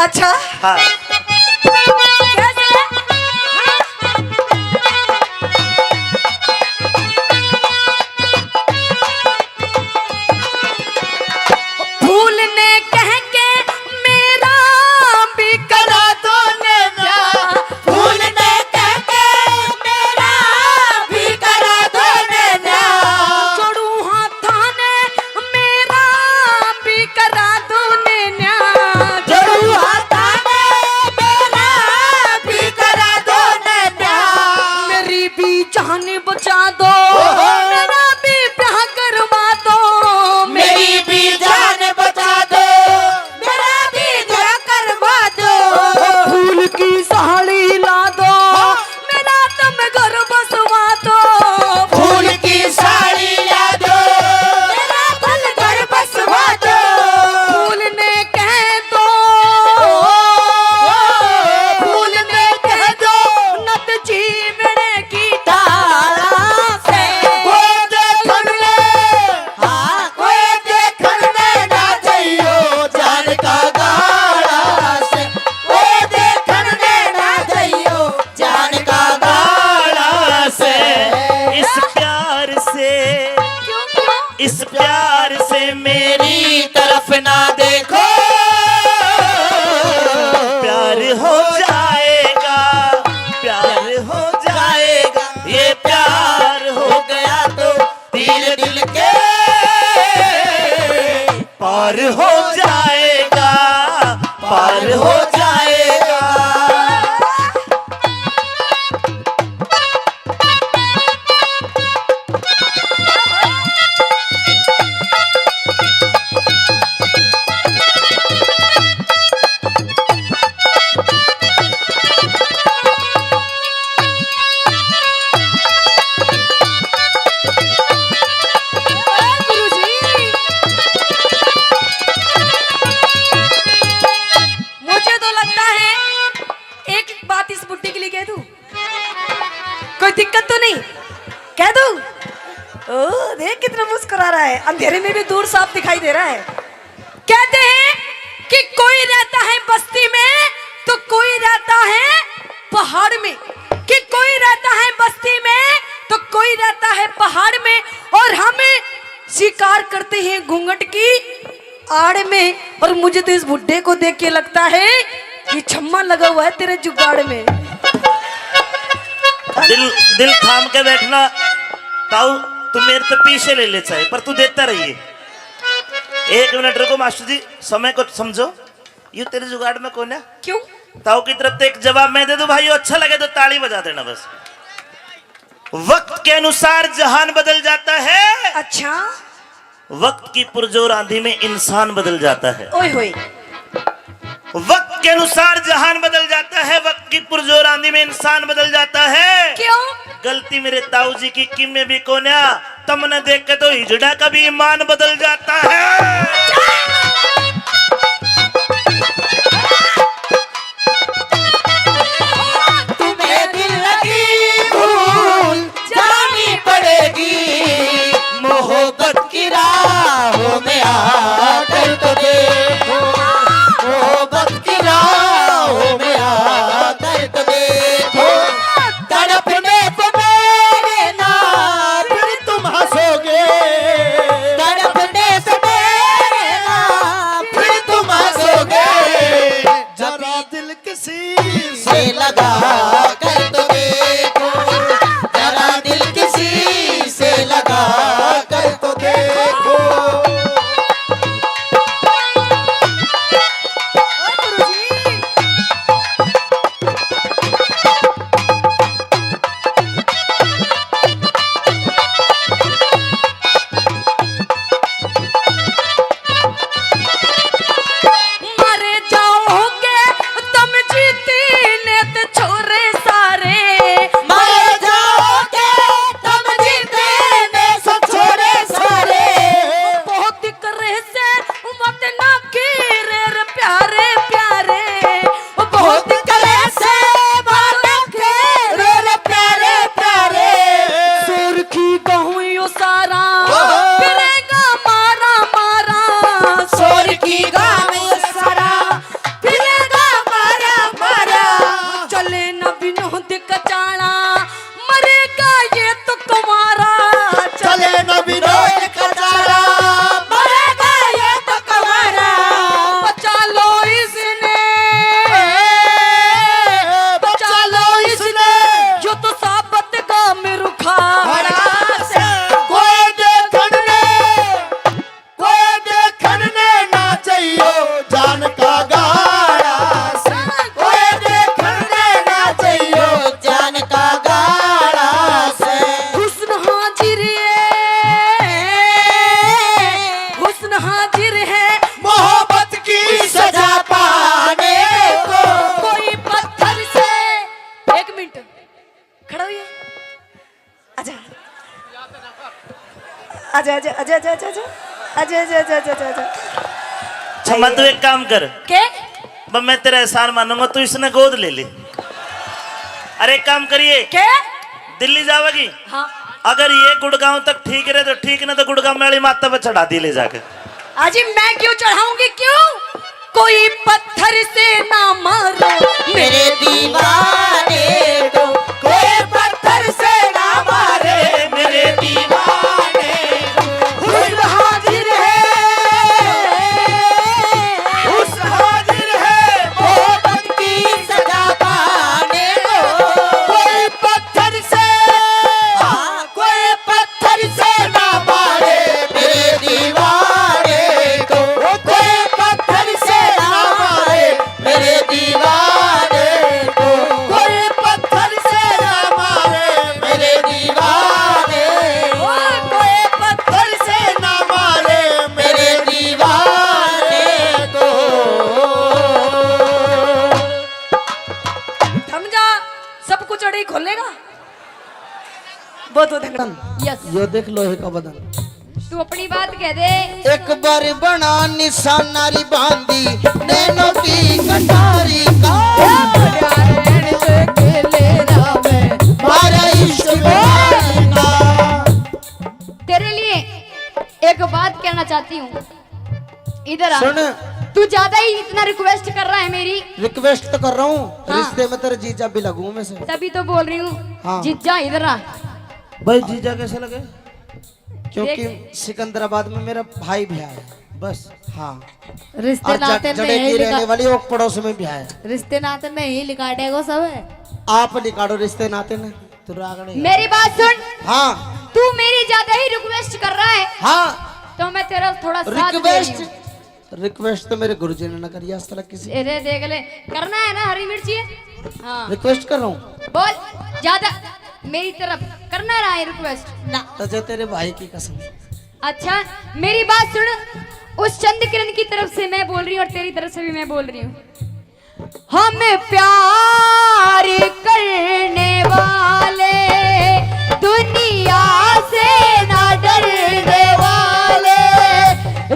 अच्छा। हाँ। कैसे? फूल ने कह के मेरा भी करा दो नैना। फूल ने कह के मेरा भी करा दो नैना। जोड़ू हाथां ने मेरा भी करा दो नैना। जोड़ू हाथां ने मेरा भी करा दो नैना। मेरी भी जान बचा दो, ओहो। मेरा भी ब्याह करवा दो। मेरी भी जान बचा दो, मेरा भी ब्याह करवा दो। फूल की साड़ी ला दो, हाँ। मेरा तुम घर बसवा दो। फूल की साड़ी ला दो, मेरा तुम घर बसवा दो। फूल ने कह दो, फूल ने कह दो, नत जीवने की ढाला से। कोई देखण ने, हाँ, कोई देखण ने ना जइयो, जान का गाला से। कोई देखण ने ना जइयो, जान का गाला से। इस प्यार से, क्यों, क्यों? इस प्यार से मेरी तरफ ना देखो। प्यार हो जाएगा, प्यार हो जाएगा, ये प्यार हो गया तो तीर दिल के पार हो जाएगा, पार हो जाएगा। मुझे तो लगता है एक बात इस बुड्ढे के लिए कह दूं, कोई दिक्कत तो नहीं? कह दूं? ओ, देख कितना मुस्कुरा रहा है, अंधेरे में भी दूर साफ दिखाई दे रहा है। कह कि कोई रहता है बस्ती में तो कोई रहता है पहाड़ में, कि कोई रहता है बस्ती में तो कोई रहता है पहाड़ में, और हम शिकार करते हैं घूंघट की आड़ में। और मुझे तो इस बुड्ढे को देख के लगता है ये छम्मा लगा हुआ है तेरे जुगाड़ में। दिल दिल थाम के बैठना ताऊ। तू मेरे तो पीछे ले ले चाहे, पर तू देता रहिए। एक मिनट रुको मास्टर जी, समय को समझो। यू तेरे जुगाड़ में कौन है? क्यों? ताऊ की तरफ से एक जवाब मैं दे दूं भाइयों, अच्छा लगे तो ताली बजा देना बस। वक्त के अनुसार जहान बदल जाता है। अच्छा। वक्त की पुरजोर आंधी में इंसान बदल जाता है। ओए होए। वक्त के अनुसार जहान बदल जाता है, वक्त की पुरजोर आंधी में इंसान बदल जाता है। क्यों? गलती मेरे ताऊ जी की किमे भी कोन्या, तमने देख के तो हिजड़ा का भी ईमान बदल जाता है। तुम्हें दिल लगी भूल जानी पड़ेगी, मोहब्बत की राहों में आकर तो देखो, मोहब्बत की राहों में आकर तो देखो। तड़पने से मेरे ना फिर तुम हंसोगे, तड़पने से मेरे ना फिर तुम हंसोगे। जरा दिल किसी से लगा कर तो देखो, जरा दिल किसी से लगा कर तो देखो। मर जाओगे तुम जीती ने तो छोरे सारे, मर जाओगे तुम जीती ने तो छोरे सारे। बहुत करे से मत ना कीरे रे प्यारे प्यारे, बहुत करे से बालक रे रे प्यारे प्यारे। सुर्खी कहूँ यो सारा फिरेगा मारा मारा, सुर्खी कहूँ यो सारा फिरेगा मारा मारा। चले न विनोद कचाला, मरेगा ये तो कुमारा। चले न विनोद कचाला, मरेगा ये तो कुमारा। बचा लो इसने, बचा लो इसने, जो तो साबत का मेरू खा। कोई देखण ने, कोई देखण ने ना चाहियो जान का गाड़ा से, कोई देखण ने ना चाहियो जान का गाड़ा से। हुस्न हाजिर है, हुस्न हाजिर है मोहब्बत की सजा पाने को। कोई पत्थर से, एक मिनट, खड़ा होइए। आजा। आजा, आजा, आजा, आजा, आजा, आजा। आजा, आजा, आजा, आजा, आजा, आजा। छम्मा, तू एक काम कर। के? बस मैं तेरा एहसान मानूंगा, तू इसने गोद ले ले। अरे, एक काम करिए। के? दिल्ली जावेगी? हाँ। अगर ये गुड़गांव तक ठीक रहे तो ठीक, ना तो गुड़गांव में वाली माता पे चढ़ा दी ले जाके। अजी, मैं क्यों चढ़ाऊंगी, क्यों? कोई पत्थर से ना मारो मेरे दीवाने को, कोई पत्थर से ना मारे मेरे दीवाने को। हुस्न हाजिर है, हुस्न हाजिर है मोहब्बत की सजा पाने को। कोई पत्थर से, हाँ, कोई पत्थर से ना मारे मेरे दीवाने को, कोई पत्थर से ना मारे मेरे दीवाने को, कोई पत्थर से ना मारे मेरे दीवाने को, कोई पत्थर से ना मारे मेरे दीवाने को। थम जा, सब कुछ अड़े ही खोलेगा। बहुत बहुत धन्यवाद। यस। यो देख लोहे का बदन। तू अपनी बात कह दे। एक बार बना निशाना री बांदी नैनों की कटारी का। मारा इश्क में। तेरे लिए एक बात कहना चाहती हूँ, इधर आ। सुन, तू ज्यादा ही इतना रिक्वेस्ट कर रहा है मेरी। रिक्वेस्ट तो कर रहा हूँ, हाँ। रिश्ते में तेरे जीजा भी लगूं मैं से। तभी तो बोल रही हूँ, हाँ। जीजा इधर आ। भाई, जीजा कैसे लगे? क्योंकि देख। सिकंदराबाद में मेरा भाई भी आया। बस। हाँ। रिश्ते और नाते जड-, जड़े नहीं की लिखा-, रहने वाली ओक पड़ोस में भी आया। रिश्ते नाते नहीं लिकाटेगो सब। आप लिकाड़ो रिश्ते नाते ने। तू रागणी। मेरी बात सुन। हाँ। तू मेरी ज्यादा ही रिक्वेस्ट कर रहा है। हाँ। तो मैं तेरा थोड़ा साथ दे रही हूँ। रिक्वेस्ट, रिक्वेस्ट तो मेरे गुरुजी ने ना करी आज तक किसी। अरे देख ले, करना है ना हरी मिर्ची? हाँ। रिक्वेस्ट कर रहा हूँ। बोल, ज्यादा मेरी तरफ करना रहा है रिक्वेस्ट ना। तो जो तेरे भाई की कसम। अच्छा, मेरी बात सुन, उस चंद किरण की तरफ से मैं बोल रही हूँ और तेरी तरफ से भी मैं बोल रही हूँ। हम प्यार करने वाले, दुनिया से ना डरने वाले,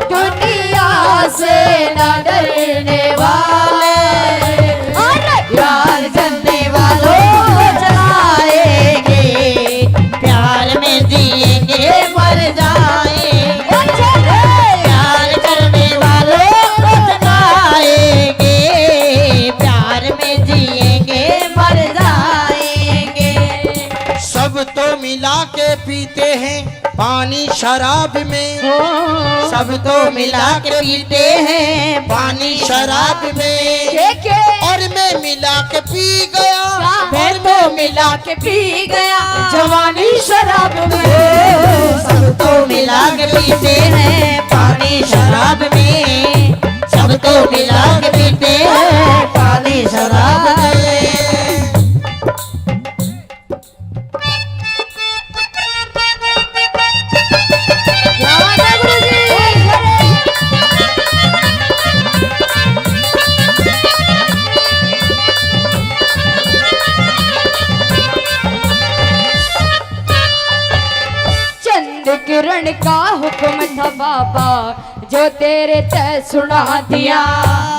दुनिया से ना डरने वाले। अरे! प्यार करने वालों को जलाएंगे, प्यार में जिएंगे, मर जाएंगे। प्यार करने वालों को जलाएंगे, प्यार में जिएंगे, मर जाएंगे। सब तो मिला के पीते हैं पानी शराब में, ओ। सब तो मिला के पीते हैं पानी शराब में। के, के? और मैं मिला के पी गया। क्या? मैं तो मिला के पी गया जवानी शराब में। सब तो मिला के पीते हैं पानी शराब में, सब तो मिला के पीते हैं पानी शराब में। क्या बात है गुरुजी? चंद किरण का हुक्म था बाबा, जो तेरे ते सुना दिया।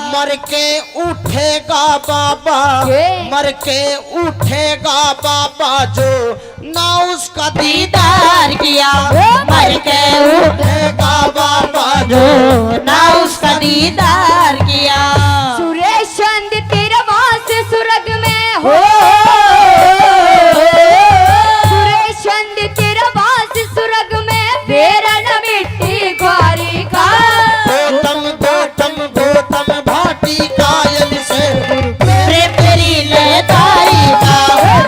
मर के उठेगा बाबा, के? मर के उठेगा बाबा, जो ना उसका दीदार किया। ओ मर के उठेगा बाबा, जो ना उसका दीदार किया। सुरेश चंद तेरा वास स्वर्ग में हो। सुरेश चंद तेरा वास स्वर्ग में, बेरा न मिट्टी ग्वारी का। गौतम, गौतम, गौतम भाटी कायल से, प्रेम तेरी लहदारी का।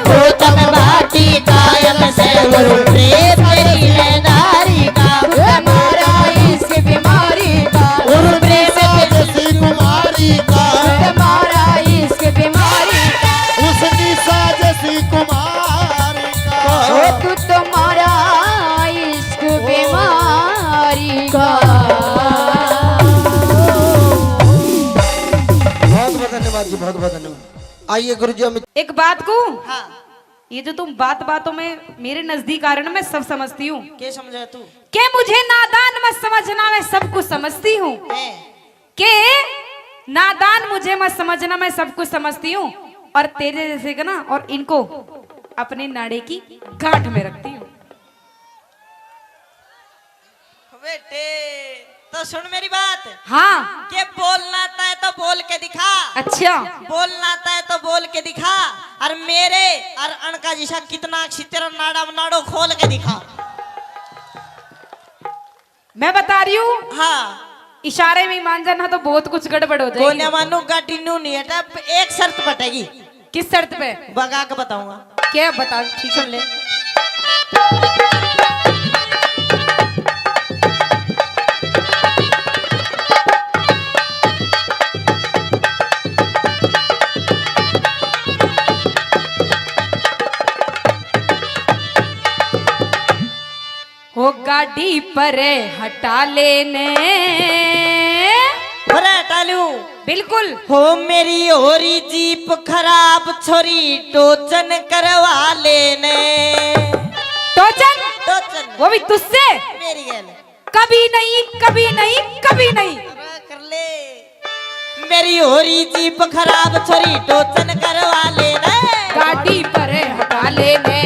गौतम भाटी कायल से, गुरु प्रेम तेरी लहदारी का। हमारा इश्क बीमारी का। गुरु प्रेम जैसी कुमारी का। हमारा इश्क बीमारी का। उस निशा जैसी कुमारी का। ओ तू तो मारा इश्क बीमारी का। बहुत बहुत धन्यवाद जी, बहुत बहुत धन्यवाद। आइए गुरु जी, हम एक बात कहूं? हाँ। ये जो तुम बात बातों में मेरे नजदीक आ रहे ना, मैं सब समझती हूँ। के समझा तू? के मुझे नादान मत समझना, मैं सब कुछ समझती हूँ। हैं। के नादान मुझे मत समझना, मैं सब कुछ समझती हूँ। और तेरे जैसे का ना, और इनको अपने नाड़े की गांठ में रखती हूँ। बेटे, तो सुन मेरी बात। हाँ। के बोलना तय तो बोल के दिखा। अच्छा। बोलना तय तो बोल के दिखा, और मेरे और अणका जिसा कितना अच्छी तेरा नाड़ा नाड़ो खोल के दिखा। मैं बता रही हूँ। हाँ। इशारे में मान जाना तो बहुत कुछ गड़बड़ हो जाएगी। कोन्या मानू गाड़ी नू नहीं हटा, एक शर्त पटेगी। किस शर्त पे? बगा के बताऊंगा। क्या बता? ठीक सुन ले। हो गाड़ी परे हटा लेने। परे हटा लूं? बिल्कुल। हो मेरी हो रही जीप खराब, छोरी टोचन करवा लेने। टोचन? टोचन। वो भी तुझसे? मेरी गैल। कभी नहीं, कभी नहीं, कभी नहीं। अरे कर ले। मेरी हो रही जीप खराब, छोरी टोचन करवा लेने। गाड़ी परे हटा लेने।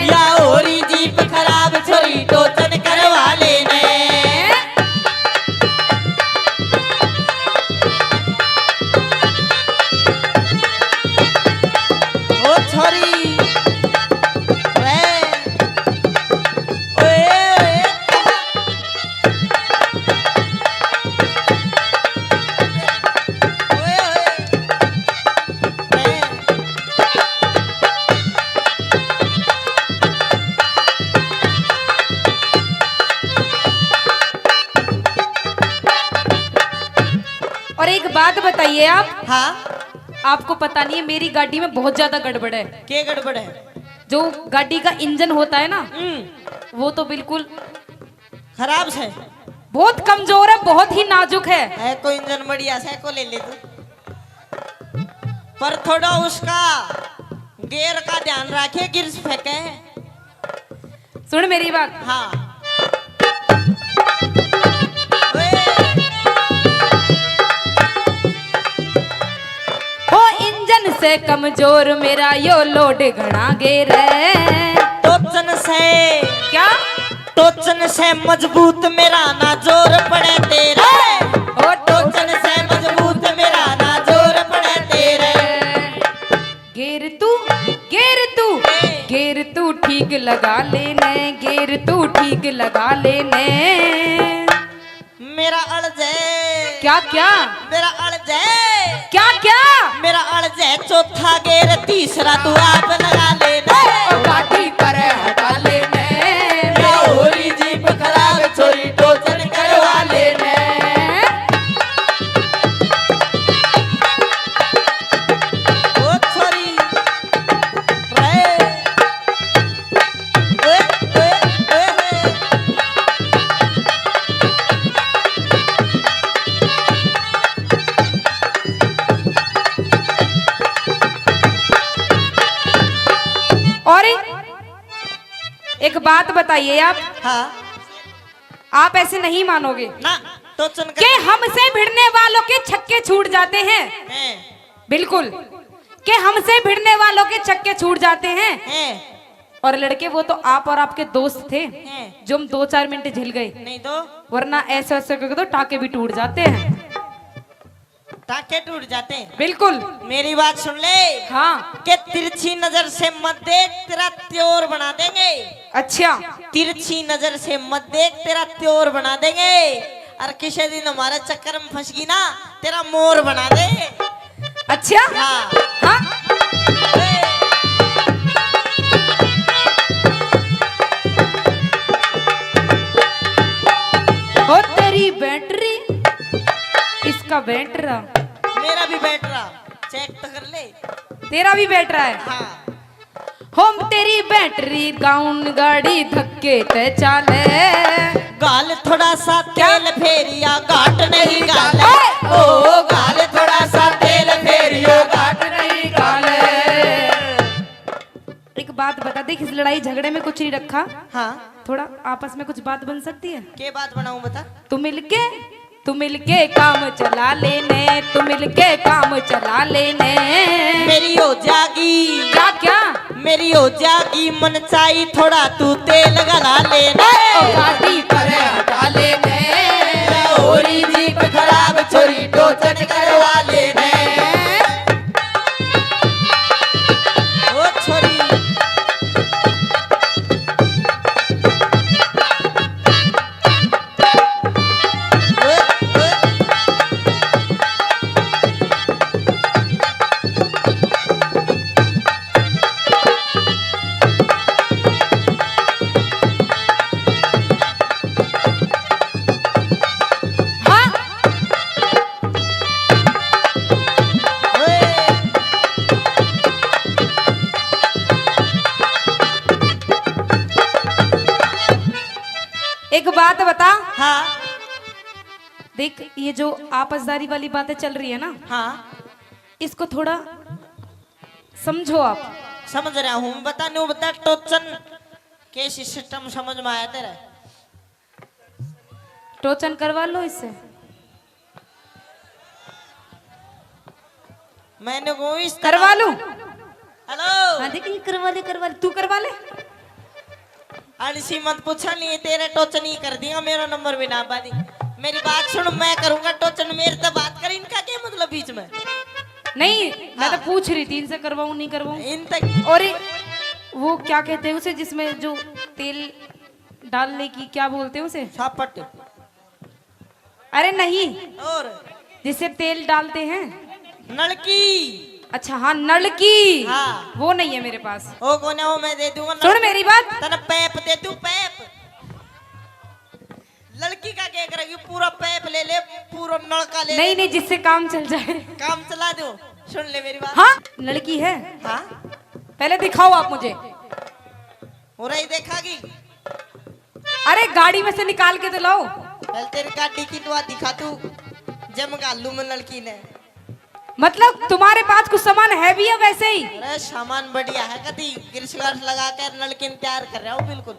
या हो रही जीप खराब, छोरी टोचन करवा लेने। और एक बात बताइए आप, हाँ। आपको पता नहीं है, मेरी गाड़ी में बहुत ज्यादा गड़बड़ है। के गड़बड़ है? जो गाड़ी का इंजन होता है ना, हम्म। वो तो बिल्कुल खराब से। बहुत कमजोर है, बहुत ही नाजुक है। है कोई इंजन बढ़िया से को ले ले तू, पर थोड़ा उसका गियर का ध्यान रखे, गियर फेंके। सुन मेरी बात। हाँ। ओए। हो इंजन से कमजोर मेरा यो लोड घणा गेर है। टोचन से। क्या? टोचन से मजबूत मेरा ना जोर पड़े तेरे। ओ टोचन से मजबूत मेरा ना जोर पड़े तेरे। गेर तू, गेर तू, गेर तू ठीक लगा लेने, गेर तू ठीक लगा लेने। मेरा अड़जे। क्या, क्या? मेरा अड़जे। क्या, क्या? मेरा अड़जे चौथा गेर, तीसरा तू आप लगा लेने। ओ गाड़ी पर हटा लेने। मैं होरी जीप खराब, छोरी टोचन करवा लेने। ओ छोरी। रे। ओए, ओए, ओए, ओए। और एक बात बताइए आप, हाँ। आप ऐसे नहीं मानोगे ना, टोचन कर कि हमसे भिड़ने वालों के छक्के छूट जाते हैं। हैं। बिल्कुल, कि हमसे भिड़ने वालों के छक्के छूट जाते हैं। हैं। और लड़के, वो तो आप और आपके दोस्त थे, हैं। जो हम दो चार मिनट झिल गए। नहीं तो। वरना ऐसे ऐसे करके तो टाके भी टूट जाते हैं। टाके टूट जाते हैं। बिल्कुल। मेरी बात सुन ले। हाँ। के तिरछी नजर से मत देख, तेरा त्योर बना देंगे। अच्छा। तिरछी नजर से मत देख, तेरा त्योर बना देंगे। और किसी दिन हमारे चक्कर में फंस गई ना, तेरा मोर बना दे। अच्छा? हाँ। हाँ? ओ तेरी बैटरी, इसका बैटरा। मेरा भी बैटरा, चेक तो कर ले। तेरा भी बैटरा है? हाँ। हम तेरी बैटरी डाउन, गाड़ी धक्के ते चाले। गाल थोड़ा सा क्या? तेल फेरिया, घाट नहीं गाले। ओए! ओ गाल थोड़ा सा तेल फेरिया, घाट नहीं गाले। एक बात बता, देख, इस लड़ाई झगड़े में कुछ नहीं रखा। हाँ। थोड़ा आपस में कुछ बात बन सकती है? के बात बनाऊं, बता। तू मिलके, तू मिलके काम चला लेने, तू मिलके काम चला लेने। मेरी हो जागी। क्या, क्या? मेरी हो जागी मनचाही, थोड़ा तू तेल गला लेने। ओ गाड़ी पर हटा लेने। होरी जीप खराब, छोरी टोचन करवा लेने। ओ छोरी। हाँ। एक बात बता। हाँ। देख, ये जो आपसदारी वाली बातें चल रही है ना, हाँ। इसको थोड़ा समझो आप। समझ रहा हूँ, बता, न्यू बता, टोचन के सिस्टम समझ में आया तेरा? टोचन करवा लो इससे। मैंने को इस तरह करवा लूं? हेलो। हाँ, देख, ये करवा ले, करवा ले, तू करवा ले। आलसी मत पूछा, नहीं तेरे टोचन ही कर दिया, मेरा नंबर भी ना बादी। मेरी बात सुन, मैं करूंगा टोचन, मेरे तो बात कर, इनका क्या मतलब बीच में? नहीं, मैं तो हाँ। पूछ रही थी, इनसे करवाऊं, नहीं करवाऊं। इन तक और एक, वो क्या कहते हैं उसे, जिसमें जो तेल डालने की, क्या बोलते हैं उसे? सापट। अरे नहीं, और? जिससे तेल डालते हैं। नलकी। अच्छा, हाँ, नलकी। हाँ। वो नहीं है मेरे पास। ओ कोने, वो मैं दे दूंगा। सुन मेरी बात। तने पैप दे दूं, पैप। लड़की का क्या करेगी? पूरा पाइप ले ले, पूरा नलका ले नहीं ले। नहीं, जिससे काम चल जाए। काम चला दो। सुन ले मेरी बात। हाँ, लड़की है। हाँ। पहले दिखाओ आप मुझे। हो रही देखागी। अरे, गाड़ी में से निकाल के तो लाओ। पहले तेरी गाड़ी की दुआ दिखा तू, जब घालू मैं लड़की ने। मतलब, तुम्हारे पास कुछ सामान है भी है वैसे ही? अरे, सामान बढ़िया है, कभी ग्रीस व्रीस लगा कर लड़की ने तैयार कर रहा हूँ बिल्कुल।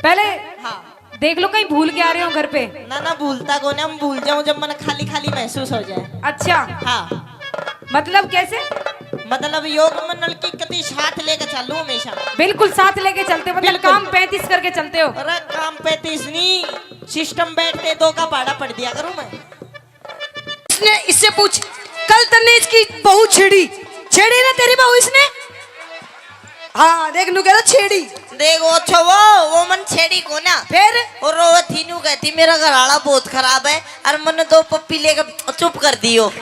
पहले हाँ। देख लो, कहीं भूल के आ रहे हो घर पे। ना ना, भूलता कौन है, हम भूल जाऊं जब मन खाली खाली महसूस हो जाए। अच्छा। हाँ। मतलब कैसे? मतलब योग में नलकी कति साथ लेके चलूं हमेशा। बिल्कुल साथ लेके चलते हो, मतलब बिल्कुल। काम पैंतीस करके चलते हो। अरे काम पैंतीस नहीं, सिस्टम बैठते दो का भाड़ा पड़ दिया करूं मैं। इसने, इससे पूछ, कल तन्ने इसकी बहू छेड़ी, छेड़ी ना तेरी बहू इसने? हाँ, देख, नू कह रहा छेड़ी। देख, वो अच्छा, वो, वो मन छेड़ी को ना। फिर? और वो थी नू कहती, "मेरा घर आला बहुत खराब है, और मन दो पप्पी लेकर चुप कर दियो।"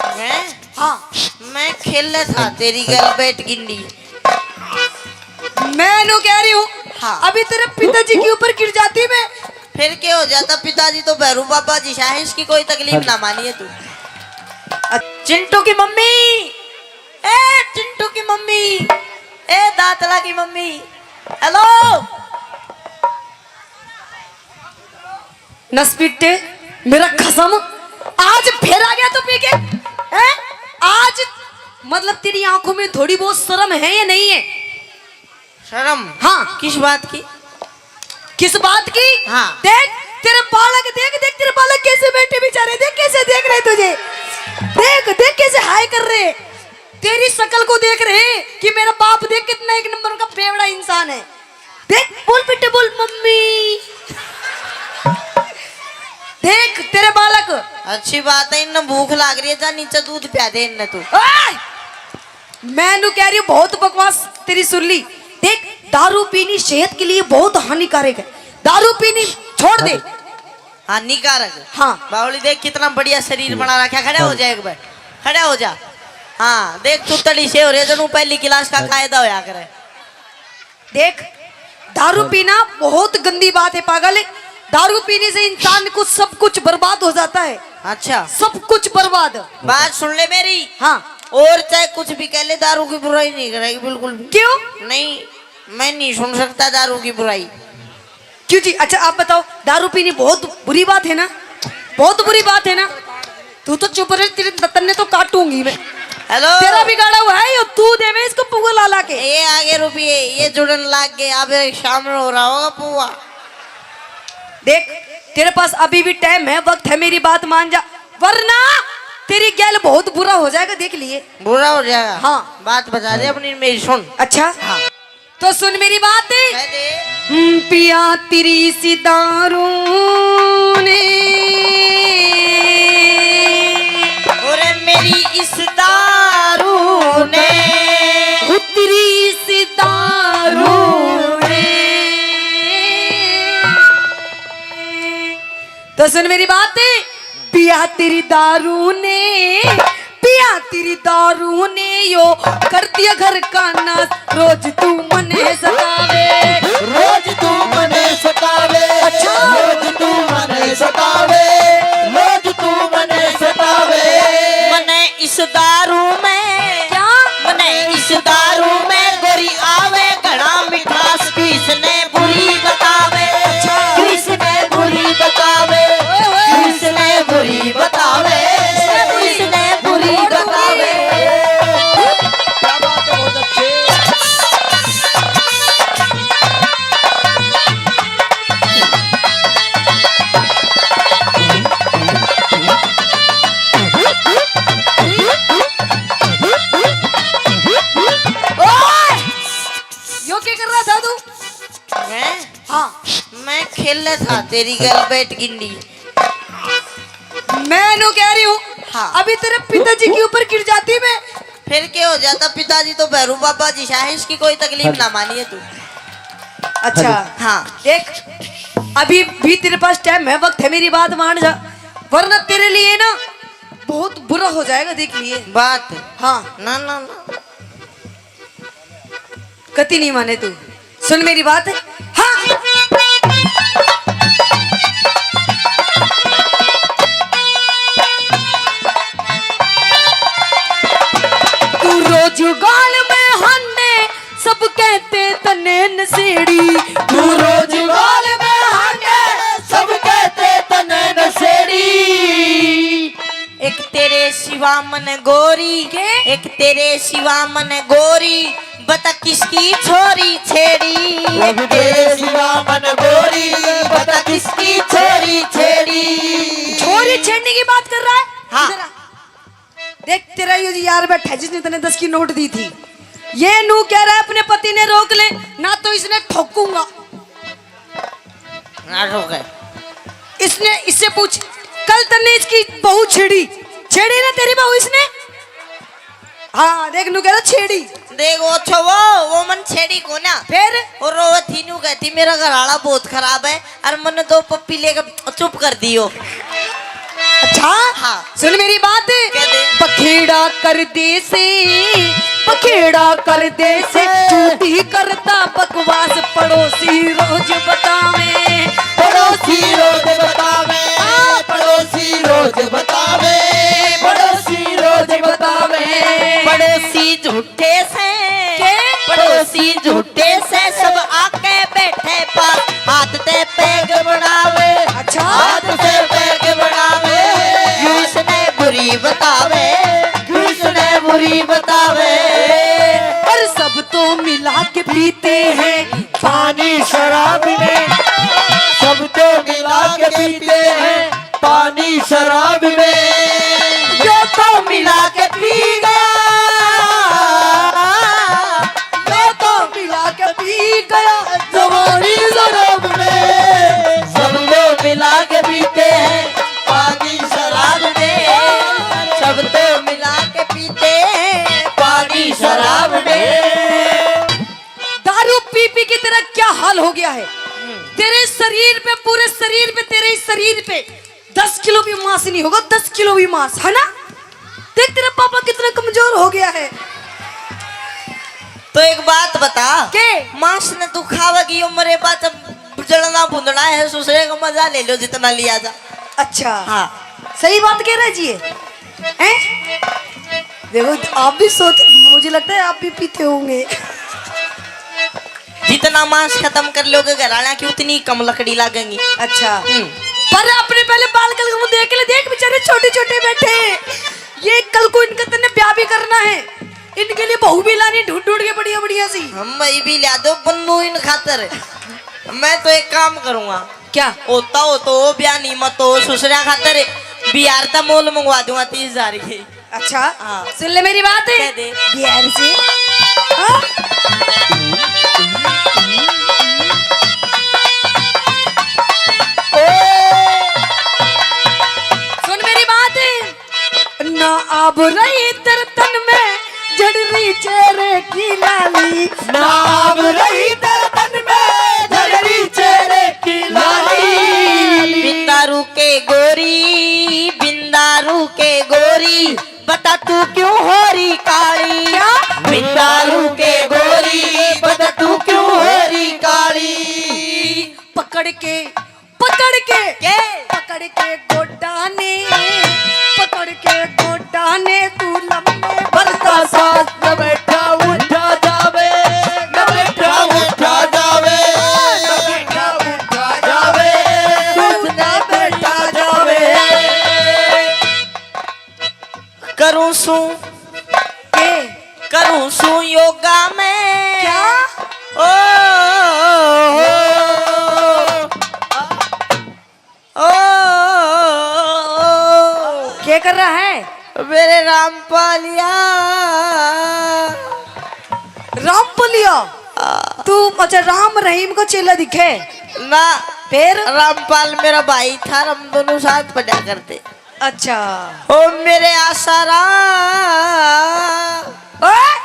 हैं? हाँ। मैं खेल था तेरी गल बैठ गिंडी। मैं नू कह रही हूँ, हाँ। अभी तेरे पिताजी के ऊपर गिर जाती मैं। फिर क्या हो जाता? पिताजी तो भैरू बाबा जी सा है, इसकी कोई तकलीफ ना मानिए तू। अ, चिंटू की मम्मी, ए चिंटू की मम्मी, ए दातला की मम्मी, हेलो। नसपिट्टे, मेरा खसम, आज फिर आ गया तू पी के, हैं? आज मतलब तेरी आंखों में थोड़ी बहुत शर्म है या नहीं है? शर्म? हाँ। किस बात की? किस बात की? हाँ। देख, तेरे बालक, देख, देख, तेरे बालक कैसे बैठे बेचारे, देख कैसे देख रहे तुझे, देख, देख कैसे हाय कर रहे, तेरी शक्ल को देख रहे कि मेरा बाप देख कितना एक नंबर का बेवड़ा इंसान है। देख, बोल बेटे, बोल मम्मी। देख तेरे बालक। अच्छी बात है, इन्हें भूख लाग रही है, जा नीचे दूध प्या दे इन्हें तू। ओए! मैं नू कह रही हूँ, बहुत बकवास तेरी सुन ली। देख, दारू पीनी सेहत के लिए बहुत हानिकारक है, दारू पीनी छोड़ दे। हानिकारक? हाँ। बावली देख कितना बढ़िया शरीर बना रखा, खड़ा हो जा एक बार, खड़ा हो जा। हाँ देख, तू तड़ी से हो रहे, जनु पहली क्लास का कायदा होया करे। देख, दारू पीना बहुत गंदी बात है पागल। दारू पीने से इंसान को सब कुछ बर्बाद हो जाता है। अच्छा। सब कुछ बर्बाद। बात सुन ले मेरी। हाँ। और चाहे कुछ भी कह ले, दारू की बुराई नहीं करेगी बिल्कुल भी। क्यों? नहीं, मैं नहीं सुन सकता दारू की बुराई। क्यों जी? अच्छा आप बताओ, दारू पीनी बहुत बुरी बात है ना? बहुत बुरी बात है ना? तू तो चुप रह, तेरे तन्ने तो काटूंगी मैं। हेलो। तेरा बिगाड़ा हुआ है यो, तू दे मैं इसको पुआ ला ला के। ये आगे रुपये, ये जुड़न लाग गए, अब शाम हो रहा होगा पुआ। देख, तेरे पास अभी भी टाइम है, वक्त है, मेरी बात मान जा, वरना तेरी गैल बहुत बुरा हो जाएगा, देख लिए। बुरा हो जाएगा? हाँ। बात बता दे अपनी, मेरी सुन। अच्छा। हाँ। तो सुन मेरी बात। कह दे। हम्म, पिया तेरी इस दारू ने। अरे मेरी इस दारू ने। ओ तेरी इस दारू ने। तो सुन मेरी बात। पिया तेरी दारू ने, पिया तेरी दारू ने यो कर दिया घर का नाश। रोज तू मने सतावे, रोज तू मने सतावे, अच्छा। रोज तू मने सतावे, रोज तू मने सतावे। मने इस दारू में, क्या? मने इस दारू में गोरी आवे घड़ा मिठास, किसने बुरी बतावे, अच्छा। किसने बुरी बतावे, ओए होए। किसने बुरी बतावे, किसने बुरी बतावे। क्या बात है, बहुत अच्छे। ओए! यो क्या कर रहा था तू? मैं? हाँ। मैं खेल था तेरी गल बैठ गिंडी। मैं नू कह रही हूँ, हाँ। अभी तेरे पिताजी के ऊपर गिर जाती मैं। फिर क्या हो जाता? पिताजी तो भैरू बाबा जी सा है, इसकी कोई तकलीफ ना मानिए तू। अच्छा। हाँ। देख, अभी भी तेरे पास टाइम है, वक्त है, मेरी बात मान जा, वरना तेरे लिए ना बहुत बुरा हो जाएगा, देख लिए। बात। हाँ। ना, ना, ना। कति नहीं माने तू, सुन मेरी बात। हाँ। तेरे सिवा मन गोरी, के? एक तेरे सिवा मन गोरी, बता किसकी छोरी छेड़ी। एक तेरे सिवा मन गोरी, बता किसकी छोरी छेड़ी। छोरी छेड़ने की बात कर रहा है? हाँ। इधर आ। देख, तेरा ये यार बैठा है जिसने तने दस की नोट दी थी, ये नू कह रहा है अपने पति ने रोक ले, ना तो इसने ठोकूंगा। ना ठोके। इसने, इससे पूछ, कल तन्ने इसकी बहू छेड़ी, छेड़ी ना तेरी बहू इसने? हाँ, देख, नू कह रहा छेड़ी। देख, वो छो, वो, वो मन छेड़ी को ना। फिर? और वो थी नू कहती, "मेरा घर वाला बहुत खराब है, और मन दो पप्पी लेके चुप कर दियो।" अच्छा? हाँ। सुन मेरी बात। कह दे। बखेड़ा कर दे से, बखेड़ा कर दे से, झूठी करता बकवास, पड़ोसी रोज बतावे। पड़ोसी रोज बतावे, हाँ। पड़ोसी रोज बतावे, पड़ोसी रोज बतावे। पड़ोसी झूठे से, के? पड़ोसी झूठे से, सब आके बैठे पास, हाथ ते पैग बढ़ावे। अच्छा। हाथ ते पैग बढ़ावे। क्यों इसने बुरी बतावे, क्यों इसने बुरी बतावे। पर सब तो मिला के पीते हैं पानी शराब में, सब तो मिला के पीते हैं पानी शराब में। यो तो मिला के पी गया, यो तो मिला के पी गया जवानी शराब में। सब तो मिला के पीते हैं पानी शराब में, सब तो मिला के पीते हैं पानी शराब में। दारू पी पी के तेरा क्या हाल हो गया है? तेरे शरीर पे, पूरे शरीर पे, तेरे ही शरीर पे दस किलो भी मांस नहीं होगा, दस किलो भी मांस, है ना? देख, तेरा पापा कितना कमजोर हो गया है। तो एक बात बता, के? मांस ने तू खावेगी, यो मरे बाद जब जलना भुंदना है, सुसरे का मजा ले लो जितना लिया जा। अच्छा। हाँ। सही बात कह रहा है जी ये। हैं? देखो, आप भी सोच, मुझे लगता है आप भी पीते होंगे। जितना मांस खत्म कर लोगे घर वाला की, उतनी कम लकड़ी लागेंगी। अच्छा। हम्म। पर अपने पहले बाल कल को देख ले, देख बेचारे छोटे छोटे बैठे हैं। ये कल को इनका तन्ने ब्याह भी करना है, इनके लिए बहू भी लानी ढूंढ ढूंढ के बढ़िया बढ़िया सी। हम भाई भी ला दो बन्नू इन खातर। मैं तो एक काम करूंगा। क्या? होता हो तो वो ब्याह नहीं, मत हो ससुरा खातर बिहार तक मोल मंगवा दूंगा तीस हजार की। अच्छा, हाँ। सुन ले मेरी बात। कह दे। बिहार से। हाँ? सुन मेरी बात। ना आब रही तेरे तन में झड़ रही चेहरे की लाली। ना आब रही तेरे तन में झड़ रही चेहरे की लाली। बिंदारू के गोरी, बिंदारू के गोरी, बता तू क्यों हो रही काली? क्या? बिंदारू के गोरी, बता तू क्यों हो रही काली? पकड़ के, पकड़ के, के? पकड़ के गोडा ने, पकड़ के गोडा ने तू लम्बे बरता साथ न बैठा उठा जावे, न बैठा उठा जावे, न बैठा उठा जावे, तू न बैठा जावे। करूं सू के? करूं सू योगा में। क्या? ओ, ओ, ओ, ओ, ओ, ओ। क्या कर रहा है? मेरे रामपालिया। रामपालिया? आ। तू, अच्छा, राम रहीम को चेला दिखे? ना। फिर? रामपाल मेरा भाई था, हम दोनों साथ पढ़ा करते। अच्छा। ओ मेरे आसाराम। ओए!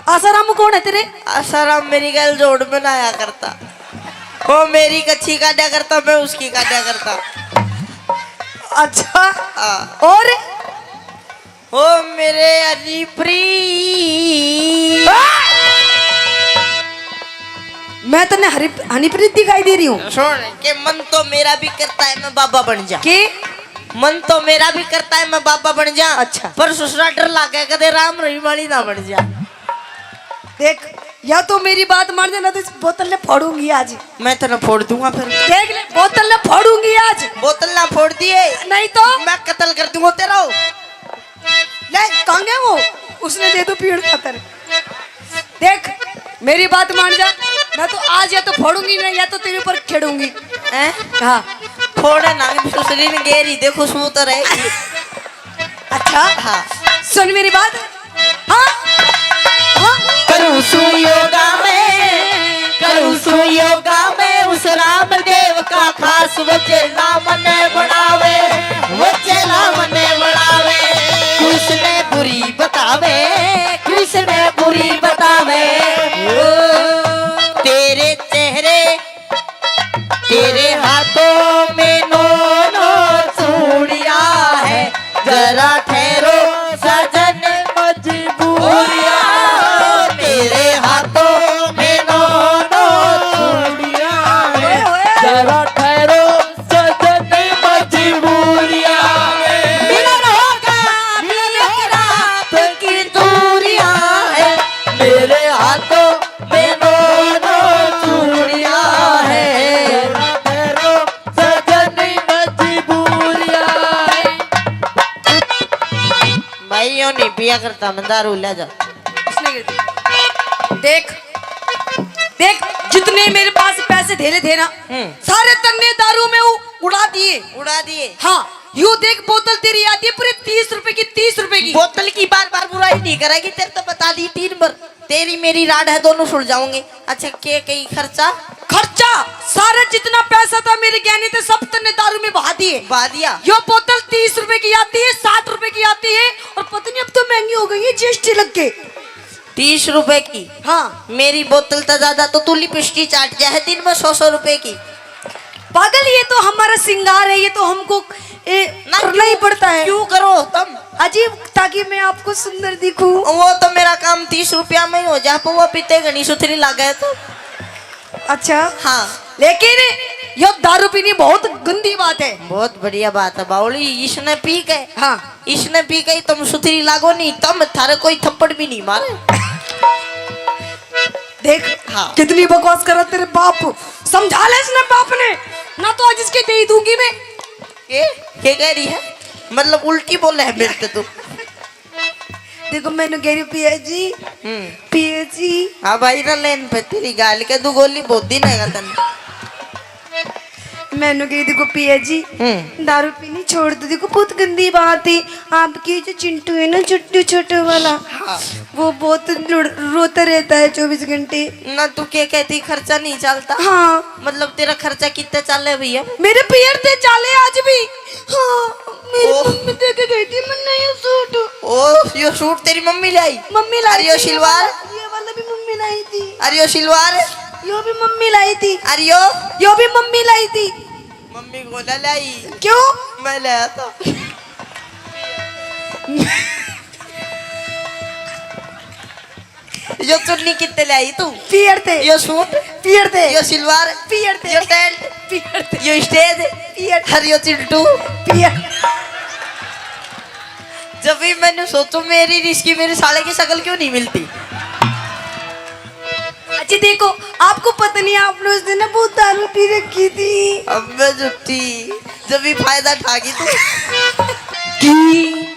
आसाराम कौन है तेरे? आसाराम मेरी गैल जोड़ में ना आया करता। ओ मेरी कच्ची काटा करता, मैं उसकी काटा करता। अच्छा। हाँ। और? ओ मेरे हनीप्रीत। मैं तन्ने हरी-, हनीप्रीत दिखाई दे रही हूँ। सुन, के मन तो मेरा भी करता है मैं बाबा बन जा। के? मन तो मेरा भी करता है मैं बाबा बन जा। अच्छा। पर ससुरा डर लागे कदे राम रहीम वाली ना बन जा। देख, या तो मेरी बात मान जाना, तो इस बोतल ने फोड़ूंगी आज। मैं तेरा फोड़ दूंगा फिर। देख ले, बोतल ने फोड़ूंगी आज। बोतल ना फोड़ दिए, नहीं तो मैं कत्ल कर दूंगा तेरा। ले, कहाँ गया वो? उसने दे दो पीण खातर। देख, मेरी बात मान जा, मैं तो आज या तो फोड़ूंगी ना, या तो तेरे ऊपर खेड़ूंगी। हैं? हाँ। फोड़े ना, सुसरी ने गेरी दे, खुशबू तो रहेगी। अच्छा, हाँ। सुन मेरी बात। हाँ? हाँ? करूँ सु योगा में, करूँ सु योगा में, उस रामदेव का खास। वो चेला मने बनावे, वो चेला मने बनावे। कृष्ण बुरी बतावे, कृष्ण बुरी बतावे। ओ, तेरे चेहरे, तेरे हाथों में नौ नौ चूड़िया है। जरा ठहरो सजन, मजबूरिया। तेरे हाथों में नौ नौ चूड़िया है। जरा ठहरो सजन, मजबूरिया। मिलन होगा, मिलन होगा। रात की दूरिया है। मेरे हाथों में नौ नौ चूड़िया है। सजन, मजबूरिया है। भाई, यो नहीं पिया करता, मैं दारू ले जा। इसने गिर दी। देख, देख, जितने मेरे पास पैसे धेले थे ना, हम्म। सारे तन्ने दारू में उ-, उड़ा दिए। उड़ा दिए। हाँ, यू देख, बोतल तेरी आती है पूरे तीस रुपए की, तीस रुपए की। बोतल की बार बार बुराई नहीं करेगी, तेरे तो बता दी तीन बार। तेरी मेरी राड है, दोनों सुलझाऊंगे। अच्छा, के कई खर्चा? खर्चा सारा जितना पैसा था मेरे गहने थे, सब तन्ने दारू में बहा दिए। बहा दिया। यो बोतल तीस रुपए की आती है, साठ रुपए की आती है, और पता नहीं अब तो महंगी हो गई है जीएसटी लग के। तीस रुपए की? हाँ। मेरी बोतल तो ज्यादा, तो तू लिपस्टिक चाट जा है दिन में सौ सौ रुपए की। पागल, ये तो हमारा श्रृंगार है, ये तो हमको, ए, ना, करना ही क्यों, पड़ता है। क्यों करो तुम? अजीब, ताकि मैं आपको सुंदर दिखूं। वो तो मेरा काम तीस रुपया में ही हो जा, पर वो पीते घनी सुथरी लागे तो। अच्छा। हाँ। लेकिन यो दारू पीनी बहुत गंदी बात है। बहुत बढ़िया बात है बावली, इसने पी के, हाँ। इसने पी के ही तुम सुथरी लागो नहीं, तुम, थारे कोई थप्पड़ भी नहीं मारे। देख, हाँ। कितनी बकवास कर रहा तेरे बाप, समझा ले इसने बाप ने, ना तो आज इसके दे ही दूंगी मैं। के? के कह रही है? मतलब उल्टी बोले है मेरे से तू? देखो, मैंने कह रही हूँ, "पिया जी, हम्म। पिया जी।" हाँ भाई, ना लेन पे तेरी गाल के दो गोली बहुत दिन आएगा तन्ने। मैंने कह रही, "देखो पिया जी, हम्म। दारू पीनी छोड़ दो। देखो, बहुत गंदी बात है। आपकी जो चिंटू है ना, छोटू, छोटू वाला, हाँ। वो बहुत लुड़-, रोता रहता है चौबीस घंटे।" ना तू के कहती, खर्चा नहीं चलता? हाँ। मतलब तेरा खर्चा कितना चाले भैया? मेरे पियर ते चाले आज भी। हाँ, मेरी ओह। मम्मी दे के गई थी मन्ने ये सूट। ओह, यो सूट तेरी मम्मी लाई? मम्मी लाई अरे यो थी, ये सिलवार? वाला, ये वाला भी मम्मी लाई थी। अरे यो सिलवार? यो भी मम्मी लाई थी। अरे यो? यो भी मम्मी लाई थी। मम्मी को ना लाई। क्यों? मैं लाया था। यो चुन्नी कितने ले आई तू? पियर ते। यो सूट? पियर ते। यो सिलवार? पियर ते। यो टेंट? पियर ते। यो स्टेज? पियर। अरे यो चिंटू? पियर। जब भी मैंने सोचो मेरी रिश्की मेरे साले की शक्ल क्यों नहीं मिलती? अच्छा देखो, आपको पता नहीं, आपने उस दिन ना बहुत दारू पी रखी थी। अब मैं झूठी, जब भी फायदा ठा गई तू। कि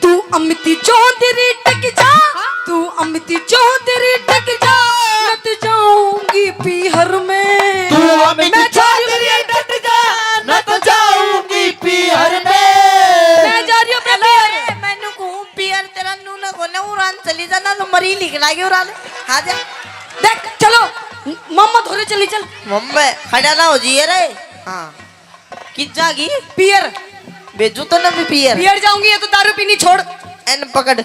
तू अमिती चौधरी टक जा, तू अमिती चौधरी टक जा, मैं तो जाऊंगी पीहर में। तू अमिती मैं जा रही हूँ। चौधरी टक जा, मैं तो जाऊंगी पीहर में। मैं जा रही हूँ अपने पीहर। अरे, मैनू कहूँ पीहर तेरा नू ना कोने, उरान चली जा ना, तो मरी लिख लागी उरान। हाँ जा। देख, चलो, मम्मा धोरे चली चल। मम्मा, खड़ा ना हो जाइए रे। हाँ। कित जागी? पियर। भेजू तो ना भी पियर। पियर जाऊंगी, ये तो दारू पीनी छोड़। एन पकड़।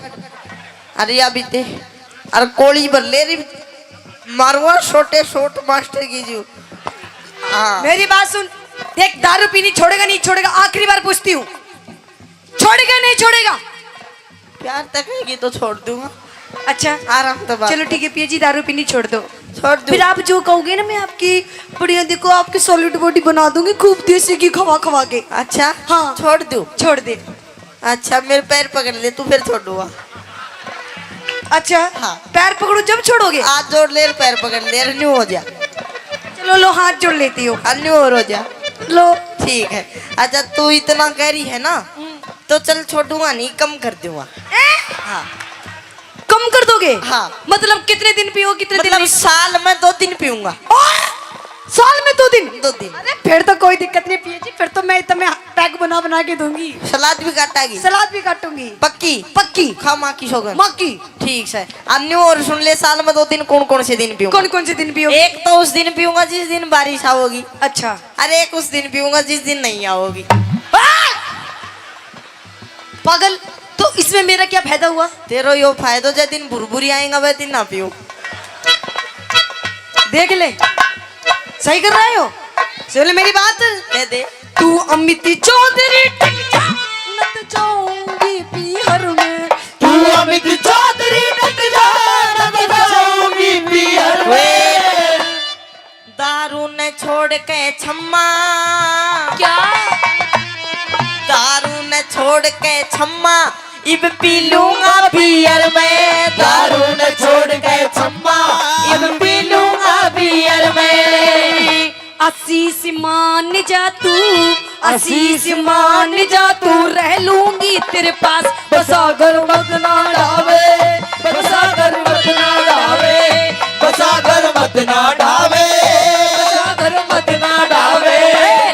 अरे या भी ते। अरे कोली भर ले री। मारुआ छोटे शॉट मास्टर की जू। हाँ। मेरी बात सुन। देख, दारू पीनी छोड़ेगा, नहीं छोड़ेगा, आखिरी बार पूछती हूँ, छोड़ेगा, नहीं छोड़ेगा? प्यार तक रहेगी तो छोड़ दूंगा। अच्छा। आराम तो बात चलो है। ठीक है पिया जी, दारू पीनी छोड़ दो। छोड़ दूं। फिर आप जो कहोगे ना, मैं आपकी बढ़िया, देखो, आपकी सॉलिड बॉडी बना दूंगी खूब देसी घी खवा खवा के। अच्छा। हाँ। छोड़ दूं। छोड़ दे। अच्छा, मेरे पैर पकड़ ले तू, फिर छोड़ूंगा। अच्छा। हाँ। पैर पकड़ू जब छोड़ोगे? हाथ जोड़ ले, पैर पकड़ ले, न्यू हो जा। चलो लो, हाथ जोड़ लेती हूँ। हाँ, न्यू और हो जा। लो। ठीक है। अच्छा, तू इतना कह रही है ना, हम्म। तो चल छोड़ूंगा नहीं, कम कर दूंगा। ए? हाँ। कम कर दोगे? हाँ। मतलब कितने दिन पियो, कितने दिन मतलब नहीं? साल में दो दिन पीऊंगा। ओ! साल में दो दिन? दो दिन। अरे फिर तो कोई दिक्कत नहीं पिए जी, फिर तो मैं तुम्हें पैक बना बना के दूंगी। सलाद भी काटागी? सलाद भी काटूंगी। पक्की? पक्की। खा माँ की सौगंध। माँ की। ठीक है। अब न्यू और सुन ले, साल में दो दिन कौन कौन से दिन पीऊंगा? कौन कौन से दिन पियो? एक तो उस दिन पीऊंगा जिस दिन बारिश आओगी। अच्छा। अरे एक उस दिन पीऊंगा जिस दिन नहीं आओगी। पागल, तो इसमें मेरा क्या फायदा हुआ? तेरो यो फायदो, जै दिन भुरभुरी आएगा वह दिन ना पीऊं। देख ले, सही कर रहे हो। सुन ले मेरी बात। दे दे। तू अमित चौधरी टिक जा, न तो जाऊंगी पीहर में। तू अमित चौधरी टिक जा, न तो जाऊंगी पीहर में। दारू ने छोड़ के छम्मा। क्या? दारू ने छोड़ के छम्मा, इब पी लूंगा बियर में। दारू ने छोड़ के छम्मा, इब पी लूंगा बियर में। आशीष मान जा तू, आशीष मान जा तू, रह लूंगी तेरे पास। बसागर मत ना डावे, बसागर मत ना डावे, बसागर मत ना डावे, बसागर मत ना डावे।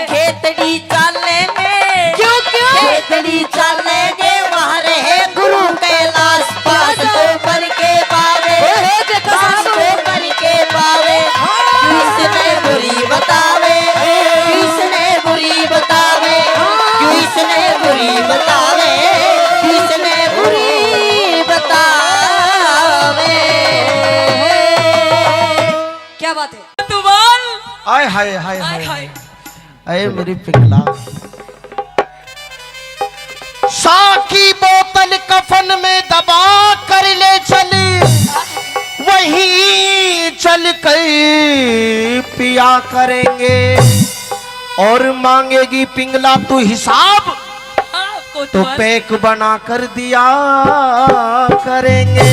खेतड़ी चालेंगे। क्यों, क्यों? खेतड़ी चालेंगे, वहाँ रहे गुरु कैलाश। पास तो करके पावे, ओहो, देखो पास साहब। तो करके पावे। हाँ। किसने बुरी बतावे, किसने बुरी बतावे, हाँ। किसने बुरी बतावे, किसने बुरी बतावे। क्या बात है? कोतवाल। आय हाय, हाय, हाय, हाय, हाय। हाय। अरे मेरी पिंगला, शा की बोतल कफन में दबा कर ले चल, वहीं चल कर पिया करेंगे। और मांगेगी पिंगला तू हिसाब, हाँ, तो कोतवाल। पैक बना कर दिया करेंगे।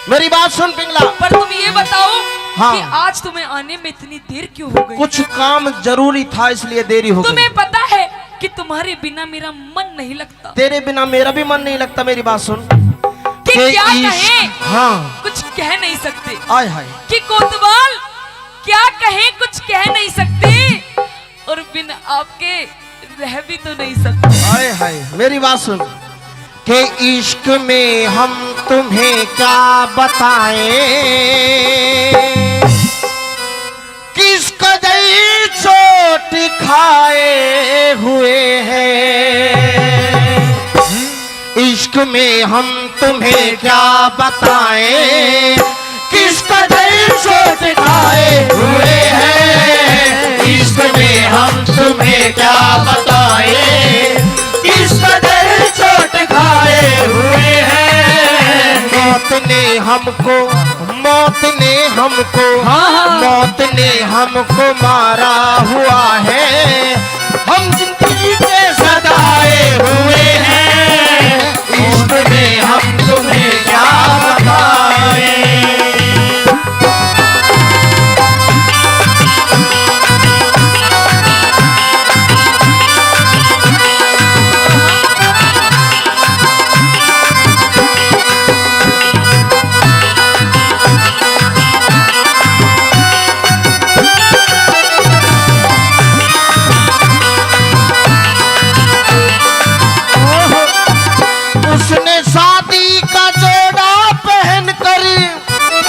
मेरी बात सुन पिंगला। पर तुम ये बताओ हाँ। कि आज तुम्हें आने में इतनी देर क्यों हो गई? कुछ काम जरूरी था, इसलिए देरी हो गई। तुम्हें पता है कि तुम्हारे बिना मेरा मन नहीं लगता। तेरे बिना मेरा भी मन नहीं लगता। मेरी बात सुन। कि कि क्या इश्क कहें? हाँ। कुछ कह नहीं सकते। आय हाय। कि कोतवाल क्या कहें, कुछ कह नहीं सकते। और बिन आपके रह भी तो नहीं सकते। हाय हाय, मेरी बात सुन। के इश्क में हम तुम्हें क्या बताएं, किस कदर चोट खाए हुए हैं। इश्क में हम तुम्हें क्या बताएं, किस कदर चोट खाए हुए हैं। इश्क में हम तुम्हें क्या बताएं, किस कदर चोट खाए हुए हैं। मौत ने हमको, मौत ने हमको, हाँ, हाँ। मौत ने हमको मारा हुआ है। हम जिंदगी के सताए हुए हैं, इश्क में हम तुम्हें क्या बताएं। उसने शादी का जोड़ा पहनकर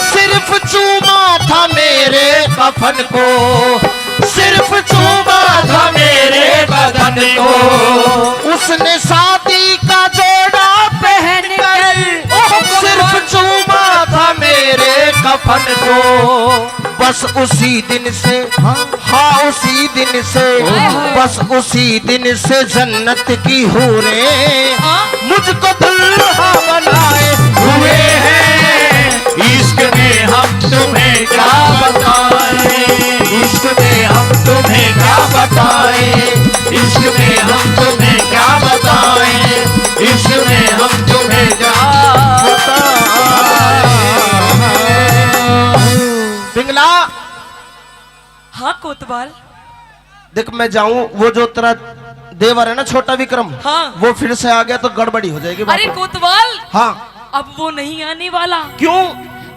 सिर्फ चूमा था मेरे कफन को, सिर्फ चूमा था मेरे बदन को। उसने शादी का जोड़ा पहनकर सिर्फ चूमा था मेरे कफन को। बस उसी दिन से, हाँ। हाँ, उसी दिन से, ओहो। बस उसी दिन से जन्नत की हूरें, हाँ। मुझको दुल्हा बनाए हुए हैं। इश्क में हम तुम्हें क्या बताएं, इश्क में हम तुम्हें क्या बताएं, इश्क में हम तुम्हें क्या बताएं, इश्क में हम तुम्हें क्या बताएं। कोतवाल। देख, मैं जाऊं, वो जो तेरा देवर है ना, छोटा विक्रम, हाँ। वो फिर से आ गया तो गड़बड़ी हो जाएगी अरे बाबू। कोतवाल, हाँ। अब वो नहीं आने वाला। क्यों?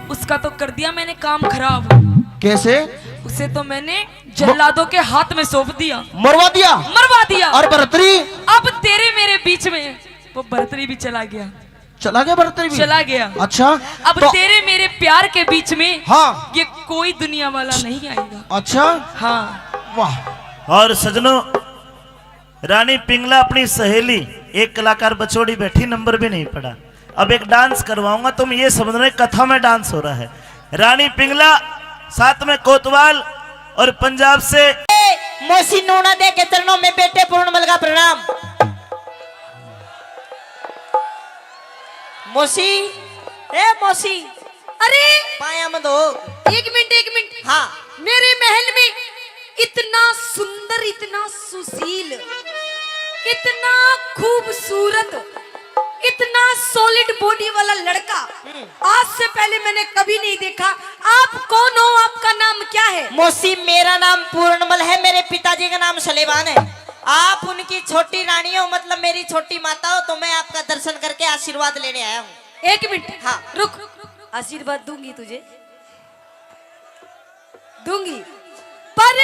उसका तो कर दिया मैंने काम खराब। कैसे? उसे तो मैंने जल्लादों के हाथ में सौंप दिया। मरवा दिया? मरवा दिया। और भरतरी? अब तेरे मेरे बीच में वो भरतरी भी चला गया। चला गया भरतरी भी? चला गया। अच्छा, अब तो तेरे मेरे प्यार के बीच में हाँ। ये कोई दुनिया वाला नहीं आएगा। अच्छा। हाँ। वाह। और सजनों, रानी पिंगला अपनी सहेली, एक कलाकार बचोड़ी बैठी, नंबर भी नहीं पड़ा। अब एक डांस करवाऊंगा, तुम ये समझ रहे कथा में डांस हो रहा है। रानी पिंगला, साथ में कोतवाल और पंजाब से। ए, मौसी नूना दे के चरणों में बैठे पूर्णमल का प्रणाम। मौसी, ए मौसी, अरे! पाया मत हो। एक मिनट, एक मिनट। हाँ। मेरे महल में इतना सुंदर, इतना सुशील, इतना खूबसूरत, इतना सॉलिड बॉडी वाला लड़का हम्म। आज से पहले मैंने कभी नहीं देखा। आप कौन हो? आपका नाम क्या है? मौसी, मेरा नाम पूर्णमल है, मेरे पिताजी का नाम सलेमान है। आप उनकी छोटी रानी हो, मतलब मेरी छोटी माता हो, तो मैं आपका दर्शन करके आशीर्वाद लेने आया हूँ। एक मिनट, हाँ। रुक, आशीर्वाद दूंगी तुझे, दूंगी, पर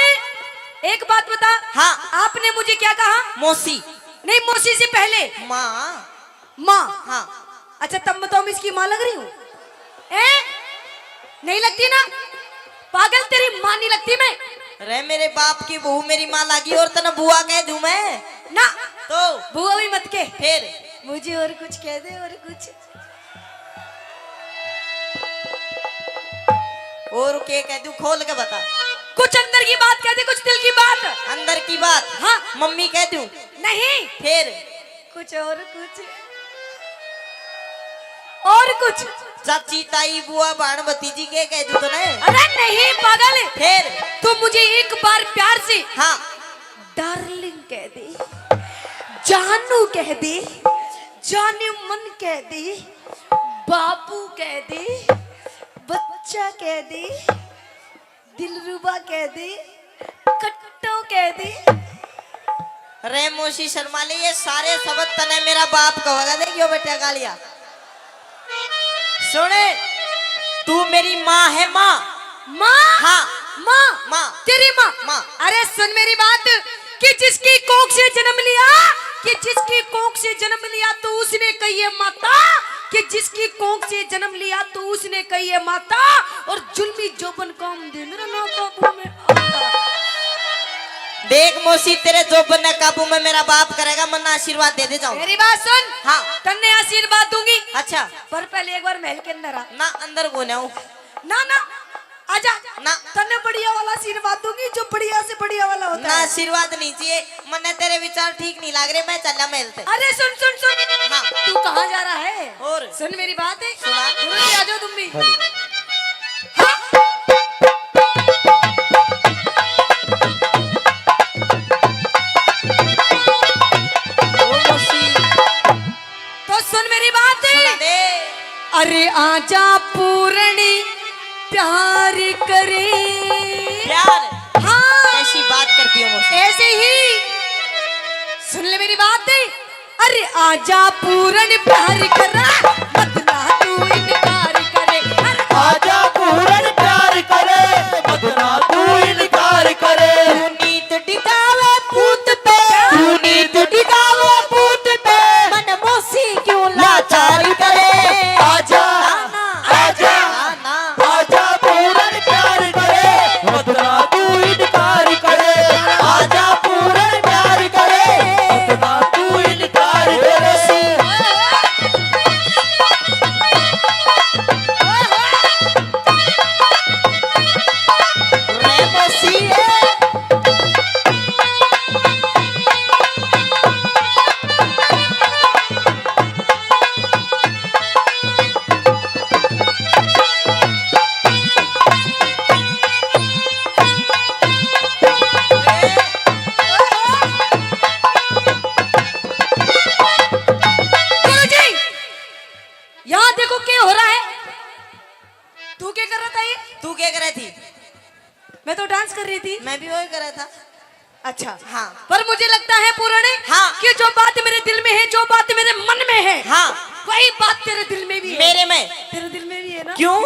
एक बात बता। हाँ। आपने मुझे क्या कहा? मौसी। नहीं, मौसी से पहले माँ। माँ। हाँ। अच्छा, तब मैं तो इसकी माँ लग रही हूँ? ए? नहीं लगती ना? पागल, तेरी माँ नहीं लगती मैं। रे मेरे बाप की बहू मेरी माँ लागी और तने बुआ कह दूं मैं? ना। तो? बुआ भी मत के। फिर? मुझे और कुछ कह दे, और कुछ। और के कह दूं, खोल के बता। कुछ अंदर की बात कह दे, कुछ दिल की बात। अंदर की बात? हाँ। मम्मी कह दूं? नहीं। फिर? कुछ और कुछ। और कुछ। चाची, ताई, बुआ, भाण, भतीजी के कह दूं तने? अरे नहीं पागल। फिर? तू मुझे एक बार प्यार से हाँ। डार्लिंग कह दे, जानू कह दे, जाने मन कह दे, बाबू कह दे, बच्चा कह दे, दिलरुबा कह दे, कट्टो कह दे। रे मौसी शर्मा ले, ये सारे शब्द तने मेरा बाप कहेगा। देखियो बेटा गालिया। सुने, तू मेरी माँ है, माँ। माँ? हाँ। माँ? माँ। तेरी माँ? माँ। अरे सुन मेरी बात, कि जिसकी कोख से जन्म लिया, कि जिसकी कोख से जन्म लिया तो उसने कही है माता, कि जिसकी कोख से जन्म लिया तो उसने कही है माता, और जुल्मी जोबन काम दे मेरा ना काबू में आता। देख मौसी, तेरे जोबन ने काबू में मेरा बाप करेगा, मन्ना आशीर्वाद दे दे जाऊं। मेरी बात सुन। हाँ। तन्ने आशीर्वाद दूंगी। अच्छा। पर पहले एक बार महल के अंदर आ। ना, अंदर को ना हूँ। ना, ना, आजा। ना। तन्ने बढ़िया वाला आशीर्वाद दूंगी, जो बढ़िया से बढ़िया वाला होता ना, है। आशीर्वाद नहीं चाहिए, मन्ने तेरे विचार ठीक नहीं लाग रहे, मैं चला महल ते। अरे सुन, सुन, सुन। हाँ। तू कहाँ जा रहा है? और? सुन मेरी बात है। सुना। दूर से आ जाओ तुम भी। हाँ। ओ मौसी। तो सुन मेरी बात। सुना दे। अरे आजा पूरणी प्यार करे। प्यार? हाँ। कैसी बात करती हो मौसी? ऐसे ही। सुन ले मेरी बात। अरे आजा पूरण प्यार करा, मत ना तू इनकार करे। अरे आजा पूरण प्यार करे, मत ना तू इनकार करे। तू नीत टिकावे पूत पे, तू नीत टिकावे पूत पे, मन मौसी क्यों लाचार करे। आजा, ना, ना। आजा, ना, ना। आजा पूरण प्यार करे, मत ना तू इनकार करे। आजा पूरण प्यार करे, मत ना तू इनकार करे। रे मौसी। गुरुजी, यहाँ देखो क्या हो रहा है। तू क्या कर रहा था ये? तू क्या कर रही थी? मैं तो डांस कर रही थी। मैं भी वही कर रहा था। अच्छा। हाँ। पर मुझे लगता है पूरण, हाँ। कि जो बात मेरे दिल में है, जो बात मेरे मन में है, हाँ। वही बात तेरे दिल में भी है। मेरे में। तेरे दिल में भी है ना? क्यों?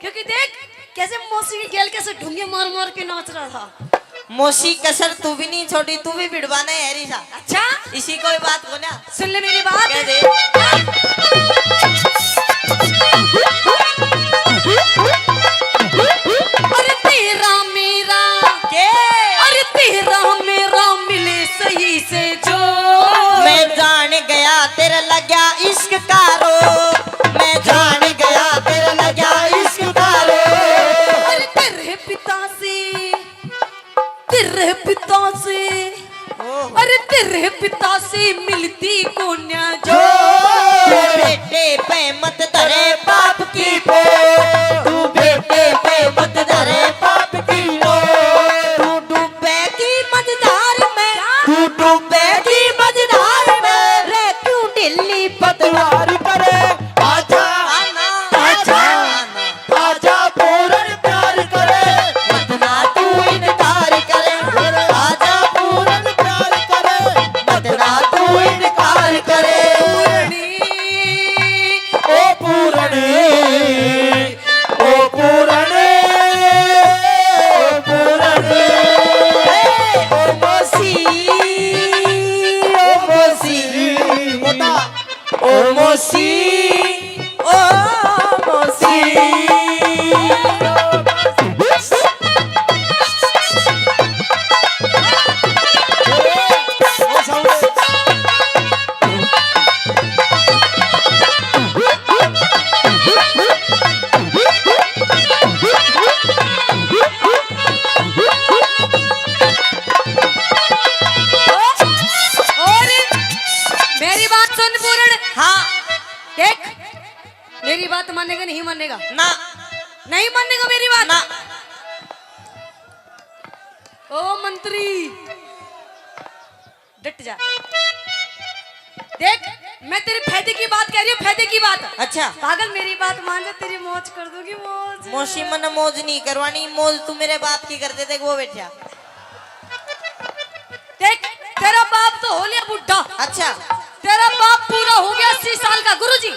क्योंकि देख कैसे मौसी की गेल कैसे ढूंगे मार मार के नाच रहा था। मौसी कसर तू भी नहीं छोड़ी, तू भी भिड़वाना है री सा। अच्छा। इसी कोई बात को ना। सुन ले मेरी बात। कह दे। अरे तेरा मेरा, के? अरे तेरा मेरा मिले सही से जो। मैं जान गया तेरा लग्या इश्क का रोग, मैं जान गया तेरा लग्या इश्क का रोग। अरे तेरे पिता से, तेरे पिता से, ओहो। अरे तेरे पिता से मिलती कोन्या जो। तू बेटे पे मत धरे पाप की पो, तू बेटे पे मत धरे पाप की पो। तू डूबेगी मझधार में, क्या? तू डूबेगी मझधार में। रे क्यों ढीली पतवार करे, आजा, आना, आजा। आना। आजा पूरन प्यार करे, मत ना तू इनकार करे। आजा पूरन प्यार करे, मत ना तू इनकार करे। पूरनी, ओ पूरनी, ओ पूरनी, ओ पूरनी। ए, ओ मौसी, ओ मौसी। बता। ओ मौसी, ओ मौसी। और मेरी बात सुन पूरण। हाँ। देख, मेरी बात मानेगा, नहीं मानेगा? ना। नहीं मानेगा मेरी बात? ना। ओ मंत्री, डट जा। देख, मैं तेरे फायदे की बात कह रही हूँ, फायदे की बात। अच्छा। पागल, मेरी बात मान जा, तेरी मौज कर दूंगी, मौज। मौसी, मन्ने मौज नहीं करवानी, मौज तू मेरे बाप की कर दे, देख वो बैठा। देख, तेरा बाप तो हो लिया बुढ़ा। अच्छा। तेरा बाप पूरा हो गया अस्सी साल का, गुरुजी।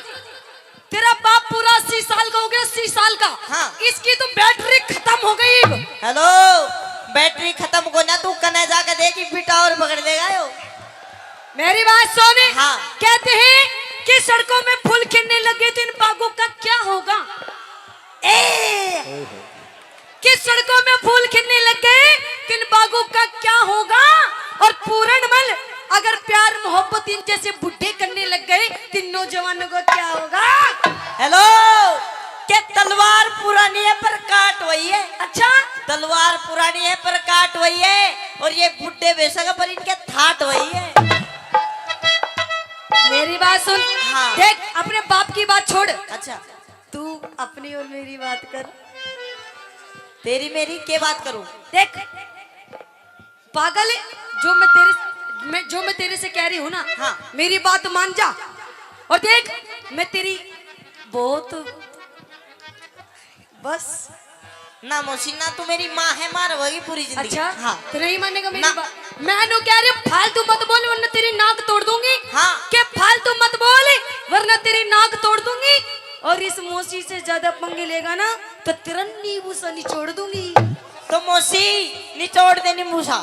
तेरा बाप पूरा अस्सी साल का हो गया, अस्सी साल का। हाँ। इसकी तो बैटरी खत्म हो गई। हेलो, बैटरी खत्म को ना, तू कने जाके देख, फिटा और पकड़ लेगा यो। मेरी बात सुन। हाँ। कहते हैं कि सड़कों में फूल खिलने लगे तो इन बागों का क्या होगा? ए, कि सड़कों में फूल खिलने लग गए, तो इन बागों का क्या होगा? और पूरन मल, अगर प्यार मोहब्बत इन जैसे बुढ़े करने लग गए, तो इन नौजवानों का क्या होगा? हेलो, के तलवार पुरानी है पर काट वही है। अच्छा? तलवार पुरानी है पर काट वही है, और ये बुढ़े बेशक पर इनके थाट वही है। मेरी बात सुन। हाँ। देख, अपने बाप की बात छोड़। अच्छा। तू अपनी और मेरी बात कर। तेरी मेरी के बात करूं? देख पागल, जो मैं तेरे, मैं, जो मैं तेरे से कह रही हूँ ना, हाँ। मेरी बात मान जा। और देख, मैं तेरी बहुत, बस। ना मौसी, ना तू मेरी माँ है, माँ रहोगी पूरी जिंदगी। अच्छा? हाँ। तो नहीं मानेगा मेरी ना। बात? मैं नु कह रही हूँ, फालतू मत बोल, वरना तेरी नाक तोड़ दूंगी। हाँ। के फालतू मत बोल, वरना तेरी नाक तोड़ दूंगी। और इस मौसी से ज्यादा पंगे लेगा ना, तो तेरा नींबू सा निचोड़ दूंगी। तो मौसी, निचोड़ दे नींबू सा।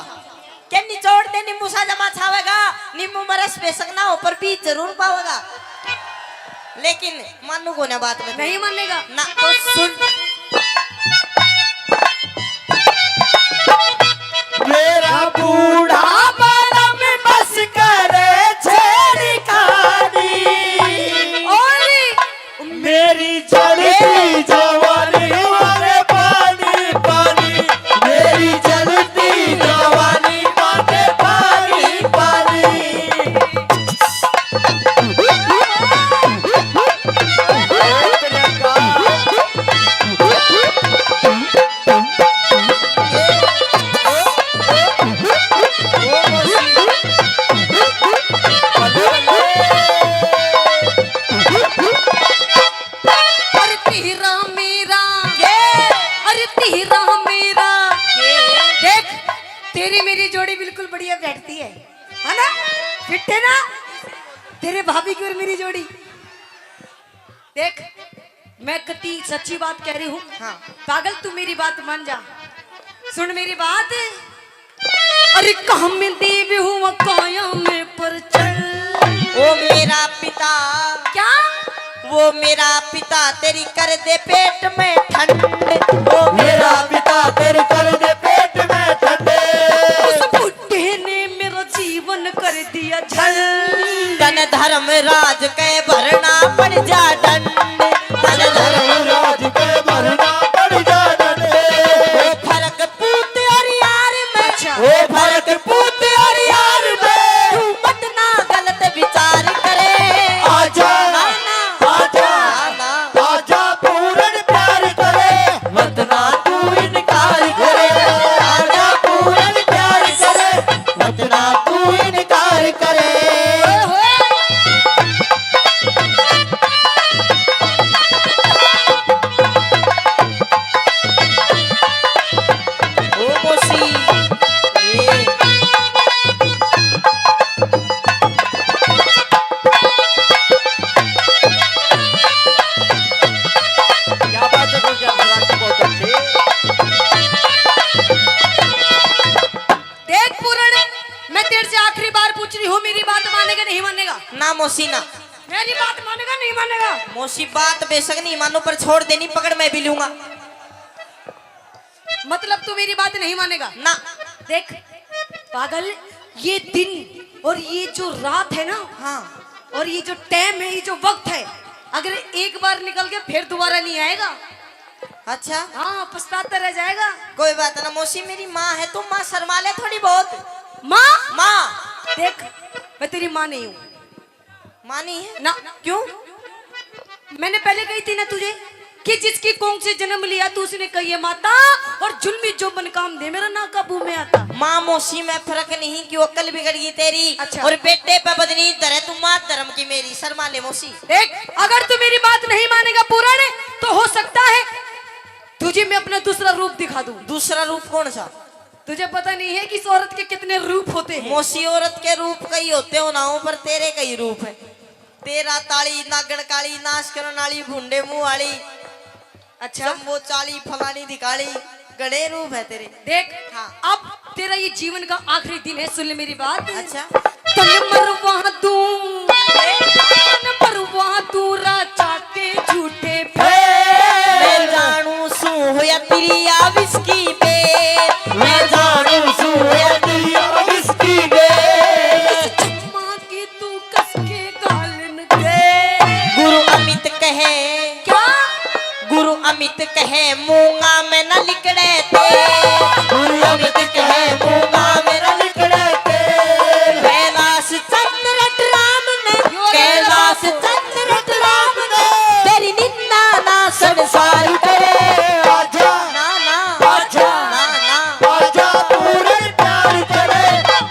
के निचोड़ दे नींबू सा जमा छावेगा, नींबू में रस बेशक ना हो, पर बीज जरूर पावेगा। लेकिन मानू को ना बात में। नहीं मानेगा? ना। तो सुन। मेरा बूढ़ा बालम बस करे छेड़खानी। और मेरी जलती जवानी मारे पानी पानी, मेरी जलती जवानी मारे पानी पानी। तेरे भाभी की और मेरी जोड़ी। देख, मैं कती सच्ची बात कह रही हूँ। हाँ। पागल, तू मेरी बात मान जा, सुन मेरी बात। अरे कहाँ में देव हुआ काया में प्रचंड। वो मेरा पिता। क्या? वो मेरा पिता तेरी कर दे पेट में ठंड। वो मेरा मेरा पिता तेरी कर दे पेट में ठंड। उस बुढ़े ने मेरा जीवन कर दिया झंड। तन धर्मराज के भरना पड़ जा डंड। तन धर्मराज के भरना पड़ जा डंड। वो फर्क पूत और यार में। अच्छा। वो फर्क पूत और यार में। तू मत ना गलत विचार करे। आजा, ना, ना। आजा, ना, ना। आजा पूरण प्यार करे। मत ना तू इनकार करे। आजा पूरण प्यार करे। मत ना तू इनकार करे। ओ मौसी, ए। क्या बात है, गुलजार सराठी, बहुत अच्छे। देख पूरण, मैं तेरे से आखिरी बार पूछ रही हूँ, मेरी बात मानेगा नहीं मानेगा? ना मौसी ना। मेरी बात मानेगा नहीं मानेगा? मौसी बात बेशक नहीं मानू, पर छोड़ देनी पकड़ मैं भी लूंगा। मतलब तू मेरी बात नहीं मानेगा? ना। देख पागल, ये दिन और ये जो रात है ना, हाँ। और ये जो टाइम है, ये जो वक्त है, अगर एक बार निकल के फिर दोबारा नहीं आएगा। अच्छा। हाँ, पछताता रह जाएगा। कोई बात ना मौसी, मेरी माँ है, तू माँ शर्मा ले थोड़ी बहुत। माँ? माँ। देख, मैं तेरी माँ नहीं हूँ। माँ नहीं है? ना। क्यों? मैंने पहले कही थी ना तुझे कि जिसकी कोख से जन्म लिया तू, उसने कही है माता, और जुल्मी जो मन काम दे मेरा ना काबू में आता। माँ मौसी में फर्क नहीं, क्यों अक्ल बिगड़ गई तेरी? अच्छा। और बेटे पे बदनी धरे तू, माँ धर्म की मेरी, शर्मा ले मौसी। देख, अगर तू मेरी बात नहीं मानेगा पूरण, तो हो सकता है तुझे मैं अपना दूसरा रूप दिखा दूं। दूसरा रूप कौन सा? तुझे पता नहीं है कि इस औरत के कितने रूप होते हैं? मौसी, औरत के रूप कई होते हो ना हो, पर तेरे कई रूप है। तेरा ताली, नागण काली, नाश करण वाली, भुंडे मुंह वाली, अच्छा। जम्बो चाली, फलानी दिखाली, घणे रूप है तेरे। देख, हाँ। अब तेरा ये जीवन का आखिरी दिन है, सुन ले मेरी बात। अच्छा। तन मरवा दूं, तन मरवा दूं राजा के झूठे फेर। मैं जानू सू होया तेरी आविस की बेर। मैं जानू सू होया तेरी आविस की बेर। चम्मा की तू कस के गालन दे। गुरु अमित कहे। क्या? गुरु अमित कहे मूंगा में न लिकड़े तेल। गुरु अमित कहे मूंगा में न लिकड़े तेल। कैलाश चंद्र राम ने, कैलाश चंद्र राम ने तेरी निंदा ना संसार करे। आजा, ना, ना। आजा, ना, ना। आजा पूरे प्यार करे,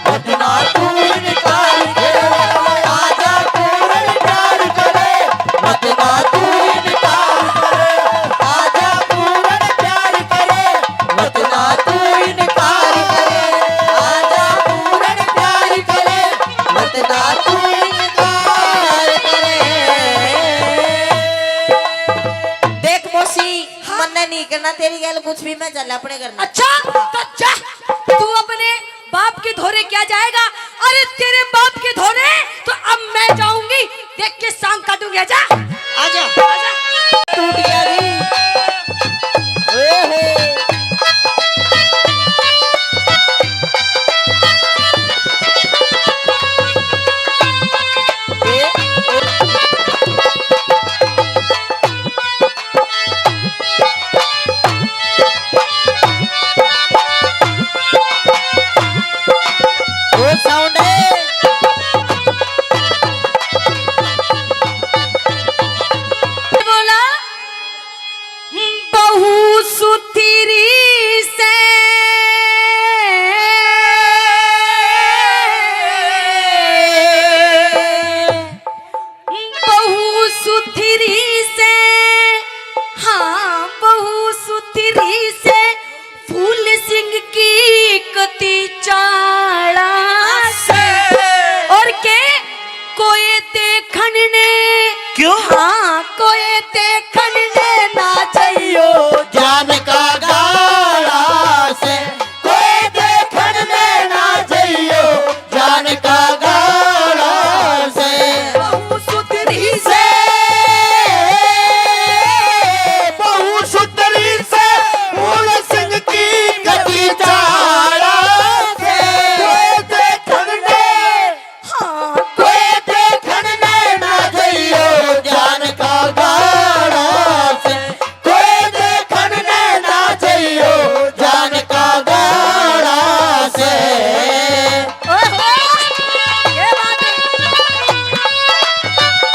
मत ना तू इनकार करे। आजा पूरे प्यार करे, मत ना तू इनकार करे। आजा पूरे प्यार करे, मत ना तू इनकार करे। आजा पूरे प्यार करे, मत ना तू इनकार करे। देख मौसी, हाँ। मन्ने नहीं करना तेरी गैल कुछ भी, मैं चल अपने घर में। अच्छा, तो जा, तू अपने बाप के धोरे क्या जाएगा? अरे तेरे बाप के धोरे तो अब मैं जाऊंगी, देख के सांग काटूंगी। आजा। आजा। आजा। टूट गया रे। ओहो। ए, ए। वो साउंड है। बोला, देखण ने। क्यों? हाँ, कोई देखण ने ना जाइयो। जान का गाला से कोई देखण ने ना जाइयो। जान का गाला से। बहू सुथरी से, बहू सुथरी से, मूल सिंह की गति चाला से। कोई देखण ने हाँ, कोई देखण ने ना जाइयो। जान का गाला से कोई देखण ने ना जाइयो। जान का गाला से। ओहो, क्या बात है।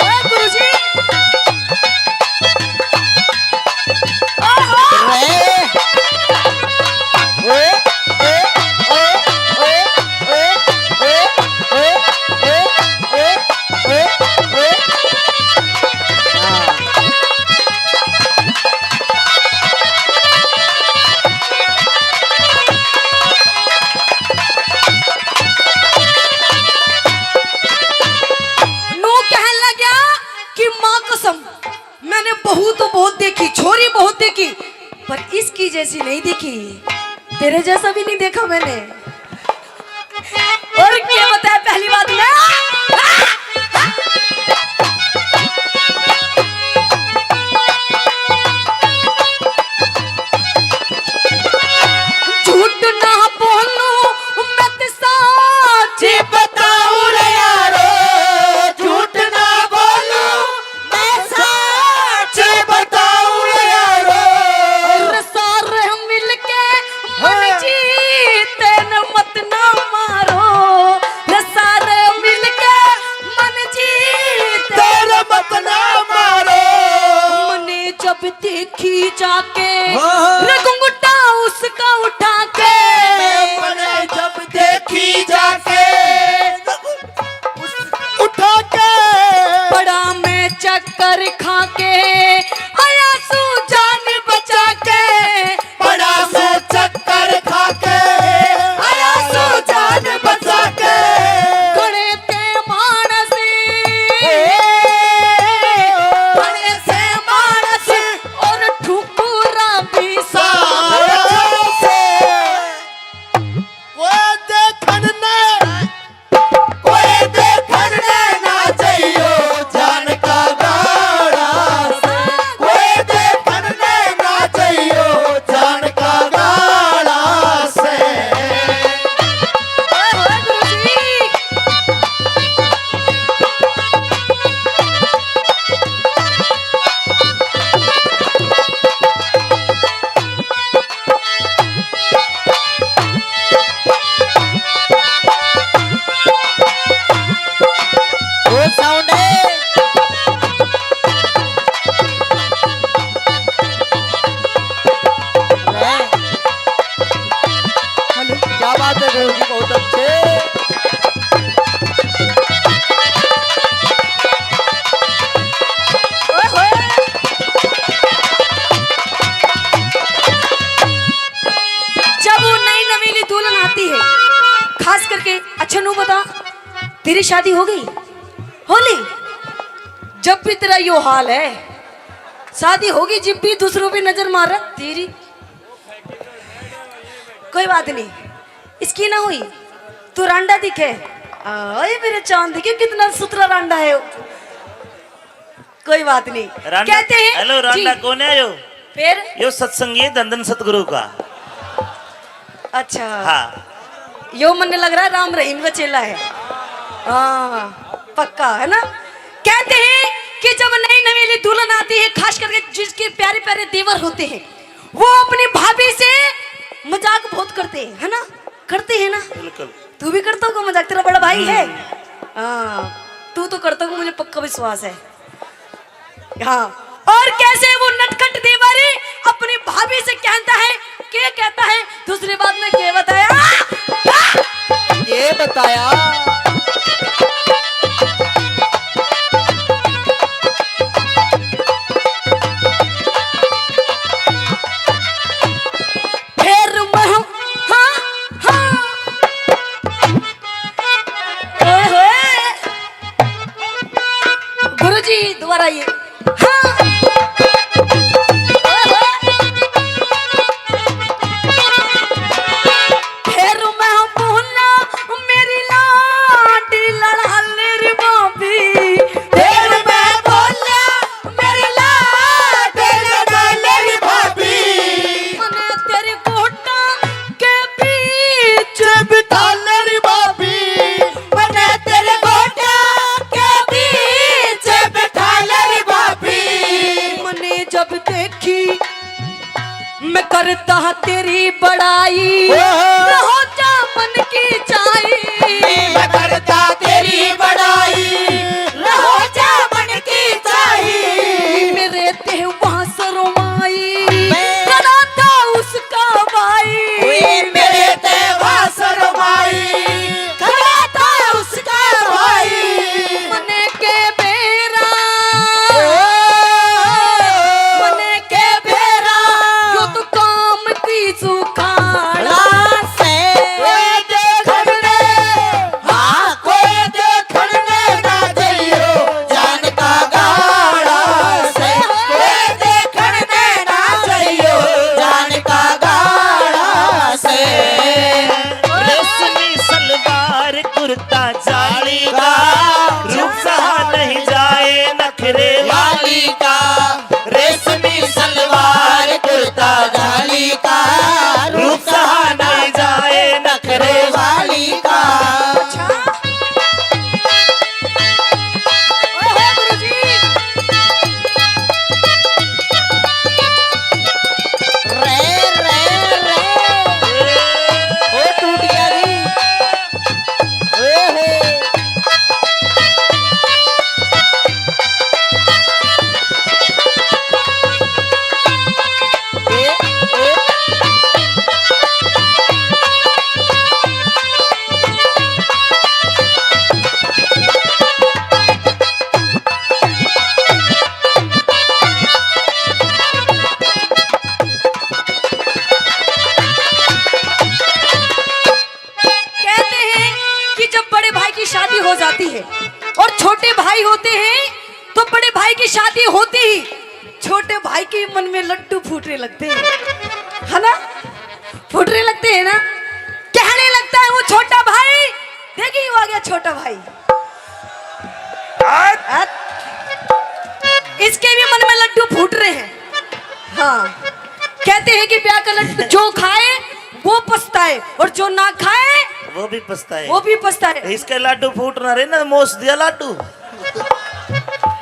ओए गुरुजी। ओहो। रे। ओए, ओए, ओए। नू कहन लग्या कि माँ कसम, मैंने बहू तो बहुत देखी, छोरी बहुत देखी, पर इसकी जैसी नहीं देखी, तेरे जैसा भी नहीं देखा मैंने। और क्या बताया पहली बात में? झूठ ना बोलूं, मैं तो सच बताऊं रे यारो। झूठ ना बोलूं, मैं सच बताऊं रे यारो। और सारे मिलके मन हाँ। जीते न मत ना मारो। रे सारे मिलके मन जीते न मत ना मारो। मने जब देखी जाके हाँ। रे घुंघटा उसका उठा के। मने जब देखी जाके उठा के। पड़ा मैं चक्कर खा के, आया सू जान बचा के। पड़ा मैं चक्कर खा के, आया सू जान बचा के। घणे थे मानस, घणे थे मानस, और ठुकुरा भी सारा से। कोई देखण ने कोई देखण ने ना चाहियो जान का गाला से, कोई देखण ने ना चाहियो जान का गाला से। ओए होए गुरु जी। वो साउंड है। हेलो। क्या बात है गुरु जी, बहुत अच्छे। ओए होए। जब वो नई नवेली दुल्हन आती है, खास करके, अच्छा नू बता, तेरी शादी हो गई? होली? जब भी तेरा यो हाल है, शादी होगी जिब भी दूसरों पे नजर मार रहा तेरी। कोई बात नहीं, इसकी ना हुई, तू रांडा दिखे। ओए मेरे चांद, दिखे कितना सुथरा रांडा है वो। कोई बात नहीं। रांडा, कहते हैं, हेलो, रांडा जी। कौन है यो? फिर? यो सत्संगी है धन धन सतगुरु का। अच्छा। हाँ। यो मन्ने लग रहा है राम रहीम का चेला है। हाँ, पक्का है ना। कहते हैं कि जब नई नवेली दुल्हन आती है, खास करके जिसके प्यारे प्यारे देवर होते हैं, वो अपनी भाभी से मजाक बहुत करते हैं, है ना? करते हैं ना? बिल्कुल। तू भी करता होगा मजाक, तेरा बड़ा भाई है। हम्म। हाँ, तू तो करता होगा, मुझे पक्का विश्वास है। हाँ, और कैसे वो नटखट देवर अपनी भाभी से कहता है, के कहता है, दूसरी बात में के बताया? ये बताया। फिर मैं, हाँ, हाँ। ओए होए। गुरु जी, दोबारा ये। हाँ। फिर मैं बोला, मेरी लाडी लड़ाले रे भाभी। फिर मैं बोला, मेरी लाडी लड़ाले रे भाभी। मने तेरे गोटा के बीच बिठा ले रे भाभी। मने तेरे गोटा के बीच बिठा ले रे भाभी। मने जब देखी मैं करता तेरी बड़ाई, ओहो। रहो जा मन की चाही। मैं करता तेरी बड़ाई, रहो जा मन की चाही। मेरे ते वहाँ शर्माई, मैं खड़ा था उसका भाई। ओए मेरे ते वहाँ शर्माई, खड़ा था उसका भाई। मने के बेरा, ओ, मने के बेरा, यो तो काम की सुखाड़ा से। कोई देखण ने, हाँ, कोई देखण ने ना जइयो, जान का गाड़ा से। कोई देखण ने ना जइयो, जान का गाड़ा से। रेशमी सलवार कुर्ता जाली का, रूप सहा नहीं जाए नखरे वाली का। रेशमी सलवार कुर्ता जाली का, रूप सहा नहीं जाए नखरे वाली का। अच्छा। ओहो गुरुजी। रे, रे, रे। ओ टूट गया जी। ओहो। ए, ए। कहते हैं कि जब बड़े भाई की शादी हो जाती है और छोटे भाई होते हैं, तो बड़े भाई की शादी होती ही छोटे भाई के मन में लड्डू फूटने लगते हैं, है ना? फूटने लगते हैं ना? कहने लगता है वो छोटा भाई, देखिए वो आ गया छोटा भाई। आज? आज? इसके भी मन में लड्डू फूट रहे हैं। हाँ, कहते हैं कि ब्याह का लड्डू जो खाए वो पछताए और जो ना खाए वो भी पछताए। वो भी पछताए। इसके लाडू फूट ना रहे ना, मोस दिया लाडू।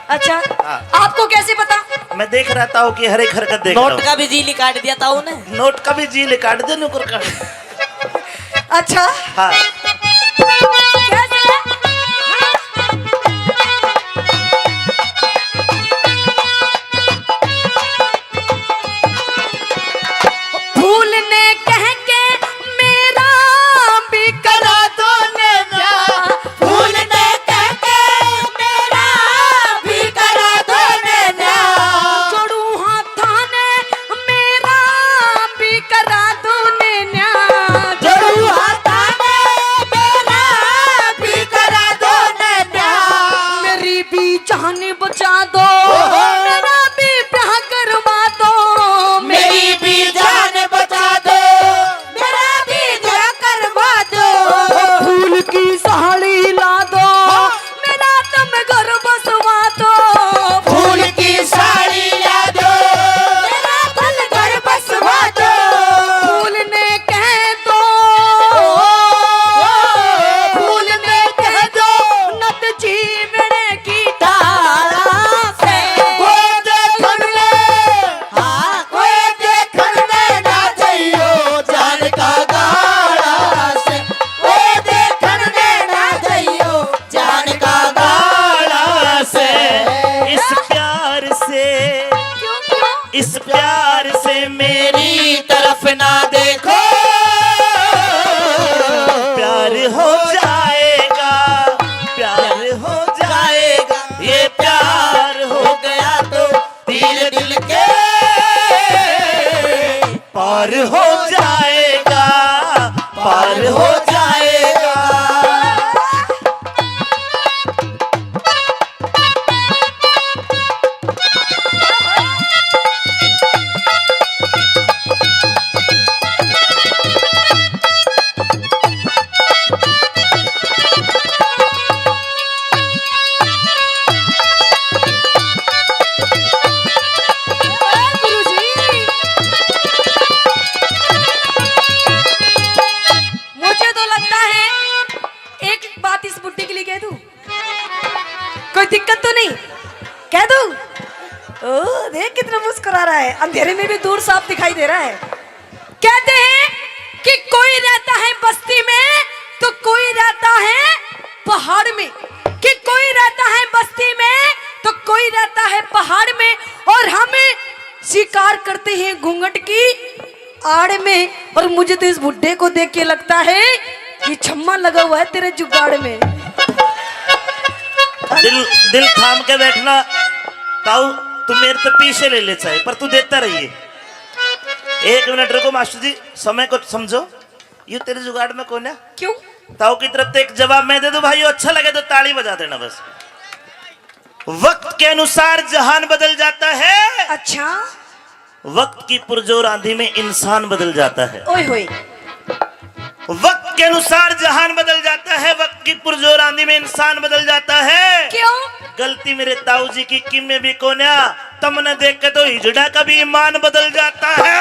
अच्छा, हाँ। आपको कैसे पता? मैं देख रहा ताऊ की हर एक हरकत देख रहा नोट हूँ। का भी जी निकाल दिया ताऊ ने। नोट का भी जी निकाल दिया नुकर का। अच्छा। हाँ। कैसे? फूल ने कह के मेरा भी करा दो ने ब्याह। फूल ने कह के मेरा भी करा दो ने ब्याह। जोड़ू हाथा ने मेरा भी करा दो ने ब्याह। जोड़ू हाथा ने मेरा भी करा दो ने ब्याह। मेरी भी जान बचा दो, ओहो। मेरा भी ब्याह करवा दो। मेरी भी जान बचा दो, मेरा भी ब्याह करवा दो। फूल की साड़ी ला दो, हाँ। मेरा तुम घर बसवा दो। फूल की साड़ी ला दो, मेरा तुम घर बसवा दो। फूल ने कह दो, फूल ने कह दो, नत जीवण की ढाला से। वो दिक्कत तो नहीं? कह दूं? ओ, देख कितना मुस्कुरा रहा है, अंधेरे में भी दूर साफ दिखाई दे रहा है। कहते हैं कि कोई रहता है बस्ती में तो कोई रहता है पहाड़ में, कि कोई रहता है बस्ती में तो कोई रहता है पहाड़ में, और हम शिकार करते हैं घूंघट की आड़ में। और मुझे तो इस बुड्ढे को देख के लगता है कि छम्मा लगा हुआ है तेरे जुगाड़ में। दिल दिल थाम के बैठना ताऊ, तू मेरे तो पीछे ले ले चाहे, पर तू देता रहिए। एक मिनट रुको मास्टर जी, समय को समझो। यू तेरे जुगाड़ में कोन्या। क्यों? ताऊ की तरफ से एक जवाब मैं दे दूं भाई, अच्छा लगे तो ताली बजा देना बस। वक्त के अनुसार जहान बदल जाता है, अच्छा। वक्त की पुरजोर आंधी में इंसान बदल जाता है। ओए होए। वक्त के अनुसार जहान बदल जाता है, वक्त की पुरजोर आंधी में इंसान बदल जाता है। क्यों? गलती मेरे ताऊ जी की किमे भी कोन्या, तमने देख के तो हिजड़ा का भी ईमान बदल जाता है।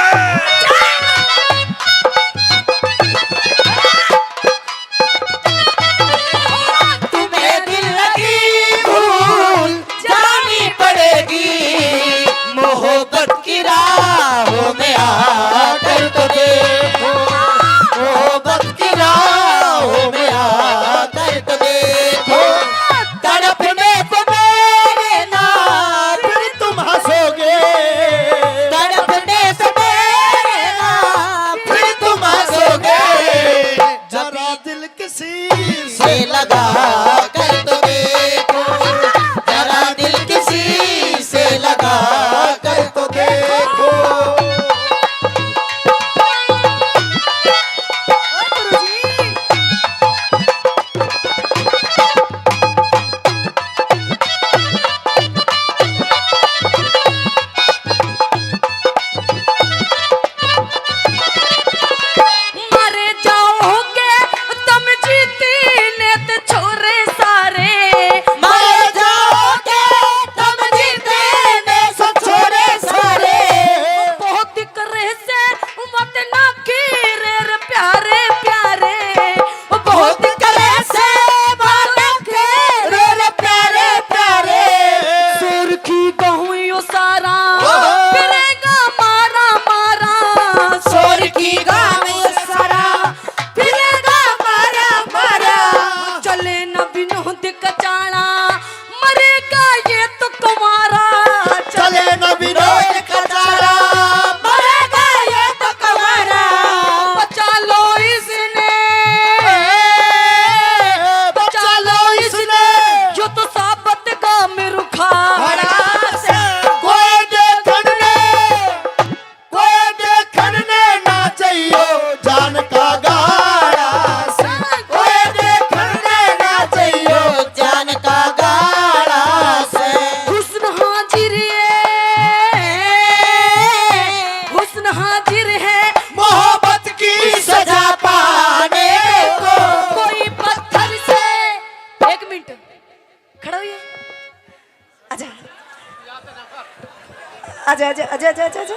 तुम्हें दिल लगी भूल जानी पड़ेगी, मोहब्बत की राहों में आकर तो देखो, मोहब्बत की राहों में आकर तो देखो, तड़पने से मेरे ना फिर तुम हंसोगे, तड़पने से मेरे ना फिर तुम हंसोगे। जरा दिल किसी से लगा कर तो देखो, जरा दिल किसी से लगा कर तो देखो। मर जाओगे तुम जीती ने तो छोरे सारे, मर जाओगे तुम जीती ने तो छोरे सारे। बहुत करे से मत ना की रे प्यारे प्यारे, बहुत करे से बालक रे रे प्यारे प्यारे। सुर्खी कहूँ यो सारा फिरेगा मारा मारा, सुर्खी कहूँ यो सारा फिरेगा मारा मारा। चले न विनोद कचाला, मरेगा ये तो कुमारा। चले न विनोद कचाला, मरेगा ये तो कुमारा। बचा लो इसने, बचा लो इसने। जो तो साबत का मिरुखा। कोई देखण ने, कोई देखण ने ना चाहियो जान का गाला से, कोई देखण ने ना चाहियो जान का गाला से। हुस्न हाजिर है, हुस्न हाजिर है। मोहब्बत की सजा पाने को। कोई पत्थर से, एक मिनट, खड़ा होइए। आजा। आजा, आजा, आजा, आजा, आजा, आजा।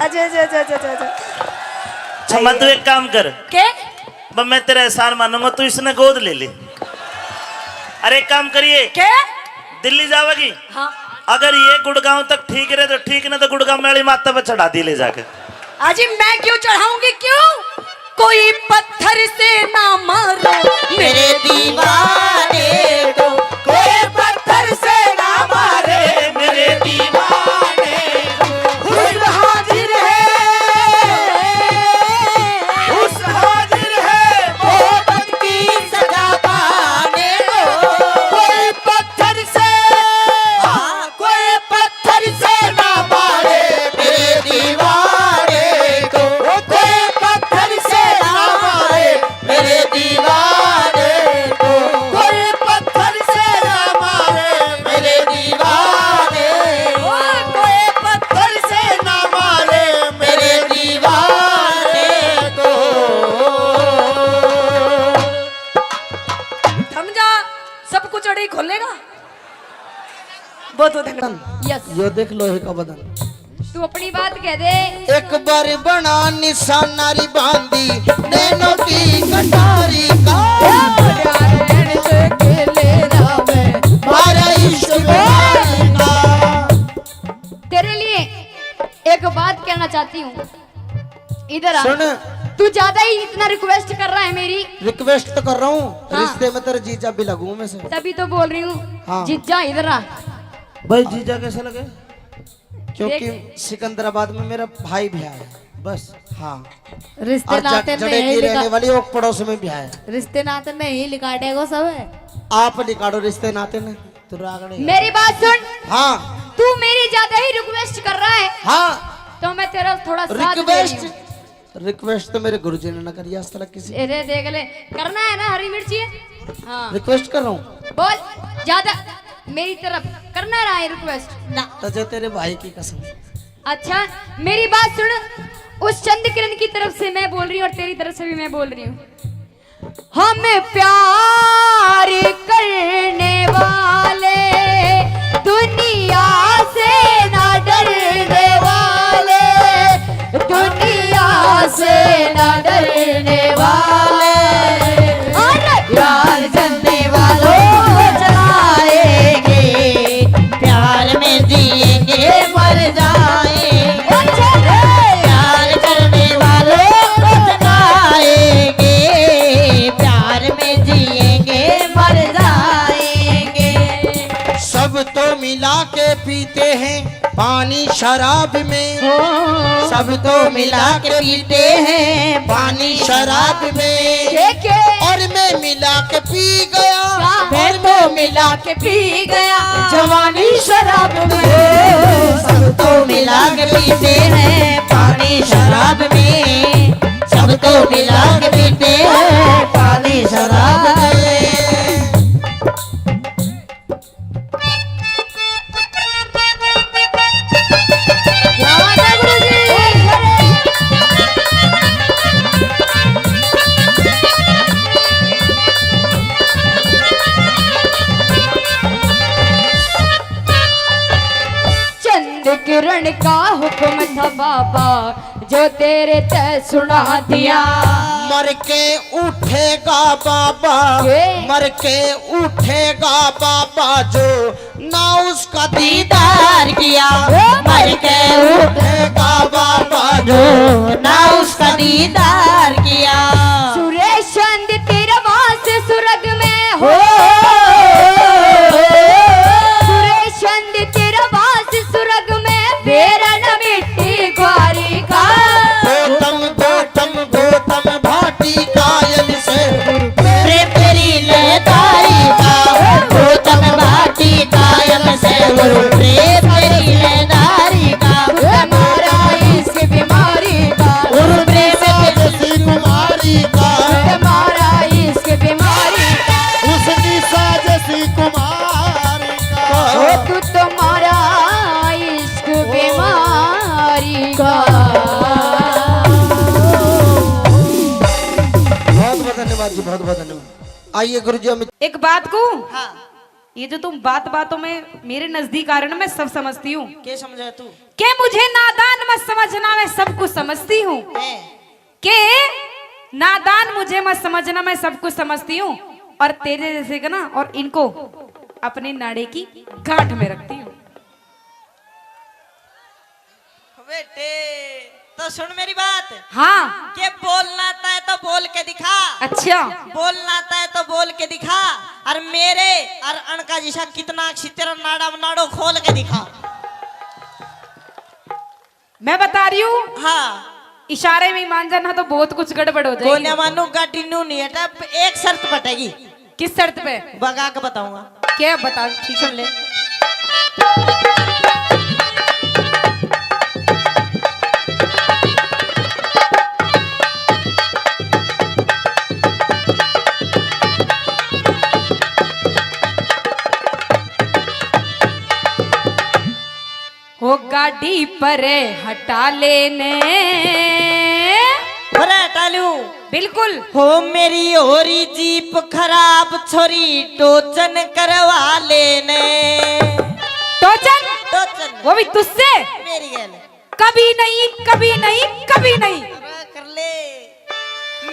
आजा, आजा, आजा, आजा, आजा, आजा। अच्छा, मैं तू एक काम कर। के? बस मैं तेरा एहसान मानूंगा, तू इसने गोद ले ले। अरे एक काम करिए, के? दिल्ली जावेगी? हाँ। अगर ये गुड़गांव तक ठीक रहे तो ठीक, ना तो गुड़गांव वाली माता पे चढ़ा दी ले जाके। अजी मैं क्यों चढ़ाऊंगी, क्यों? कोई पत्थर से ना मारो मेरे दीवाने को, कोई पत्थर से ना मारे मेरे दीवाने को। हुस्न हाजिर है, हुस्न हाजिर है मोहब्बत की सजा पाने को। कोई पत्थर से, हाँ, कोई पत्थर से ना मारे मेरे दीवाने को, कोई पत्थर से ना मारे मेरे दीवाने को, कोई पत्थर से ना मारे मेरे दीवाने को, कोई पत्थर से ना मारे मेरे दीवाने को। समझा? सब कुछ अड़ी खोलेगा। बहुत बहुत धन्यवाद। यस। यो देख लोहे का बदन। तू अपनी बात कह दे। एक बार बना निशाना री बांदी नैनों की कटारी का। प्यार रहने से खेले ना मैं, मारा इश्क चाहती हूँ, इधर आ। सुन। तू ज्यादा ही इतना रिक्वेस्ट कर रहा है मेरी। रिक्वेस्ट तो कर रहा हूँ, हाँ। रिश्ते में तेरे जीजा भी लगूं मैं से। तभी तो बोल रही हूँ, हाँ। जीजा इधर आ। भाई, जीजा कैसे लगे? क्योंकि देख। सिकंदराबाद में मेरा भाई भी आया है, बस। हाँ। रिश्ते और नाते जडेगी रहने वाली ओक पड़ोस में भी आया है। रिश्ते नाते नहीं लिकाटेगो सब। आप लिकाड़ो रिश्ते नाते ने। तू राग नहीं। मेरी बात सुन। हाँ। तू मेरी ज्यादा ही रिक्वेस्ट कर रहा है। हाँ। तो मैं तेरा थोड़ा साथ दे रही हूँ। रिक्वेस्ट तो मेरे गुरुजी ने ना करी आज तक किसी। अरे देख ले, करना है ना हरी मिर्ची? हाँ। रिक्वेस्ट कर रहा हूँ। बोल, ज्यादा मेरी तरफ करना रहा है रिक्वेस्ट ना। तुझे तेरे भाई की कसम। अच्छा, मेरी बात सुन, उस चंद किरण की तरफ से मैं बोल रही हूँ और तेरी तरफ से भी मैं बोल रही हूँ। हम प्यार करने वाले, दुनिया से ना डरने वाले, दुनिया से ना डरने वाले। अरे प्यार करने वालों को जलाएंगे, प्यार में जिएंगे, मर जाएंगे। अच्छा। प्यार करने वालों को जलाएंगे, प्यार में जिएंगे, मर जाएंगे। सब तो मिला के पीते हैं पानी शराब में, सब तो मिला के पीते हैं पानी शराब में। के, के? और मैं मिला के पी गया, हाँ। मैं तो मिला के पी गया जवानी शराब में। सब तो मिला के पीते हैं पानी शराब में, सब तो मिला के पीते हैं पानी शराब में। क्या बात है गुरुजी? चंद किरण का हुक्म था बाबा, जो तेरे ते सुना दिया। मर के उठेगा बाबा, के? मर के उठेगा बाबा, जो ना उसका दीदार किया। ओ मर के उठेगा बाबा, जो ना उसका दीदार किया। सुरेश चंद तेरा वास स्वर्ग में हो। सुरेश चंद तेरा वास स्वर्ग में, बेरा न मिट्टी ग्वारी का। गौतम, गौतम, गौतम भाटी कायम से प्रेम तेरी लहदारी का। गौतम भाटी कायम से गुरु प्रेम तेरी लहदारी का। तुम्हारा इश्क बीमारी का। गुरु प्रेम जैसी कुमारी का। तुम्हारा इश्क बीमारी का। उसकी साजिश कुमारी का। ओ तू तुम्हारा इश्क बीमारी का। बहुत बहुत धन्यवाद जी, बहुत बहुत धन्यवाद। आइए गुरु जी, हम एक बात कहूं? हाँ। ये जो तुम बात बातों में मेरे नजदीक आ रहे हो ना, मैं सब समझती हूँ। के समझा तू? के मुझे नादान मत समझना, मैं सब कुछ समझती हूँ। हैं। के नादान मुझे मत समझना, मैं सब कुछ समझती हूँ। और तेरे जैसे का ना, और इनको अपने नाड़े की गांठ में रखती हूँ। बेटे, तो सुन मेरी बात। हाँ। के बोलना तय तो बोल के दिखा। अच्छा। बोलना तय तो बोल के दिखा। और मेरे और अणका जिसा कितना अच्छी तेरा नाड़ा नाड़ो खोल के दिखा। मैं बता रही हूँ। हाँ। इशारे में मान जाना तो बहुत कुछ गड़बड़ हो जाएगी। कोन्या मानू गाड़ी नू नहीं हटा, एक शर्त पटेगी। किस शर्त पे? बगा के बताऊंगा। क्या बता? ठीक सुन ले। हो गाड़ी पर हटा लेने। अरे हटा लूं। बिल्कुल। हो मेरी हो रही जीप खराब, छोरी टोचन करवा लेने। टोचन? टोचन। वो भी तुझसे? मेरी गैल। कभी नहीं, कभी नहीं, कभी नहीं। अरे कर ले।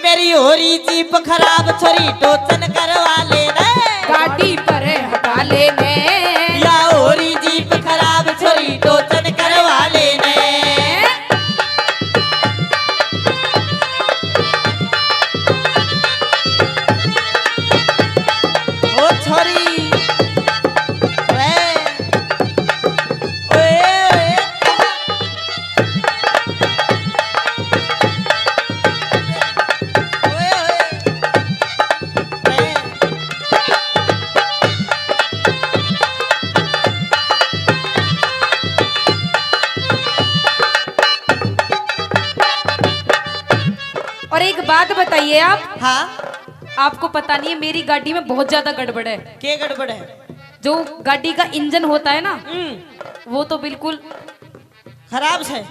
मेरी हो रही जीप खराब, छोरी टोचन करवा लेने। गाड़ी पर हटा लेने। या हो रही जीप खराब, छोरी टोचन करवा लेने। बात बताइए आप। हाँ। आपको पता नहीं है, मेरी गाड़ी में बहुत ज्यादा गड़बड़ है। के गड़बड़ है? जो गाड़ी का इंजन होता है ना, हम्म। वो तो बिल्कुल खराब से।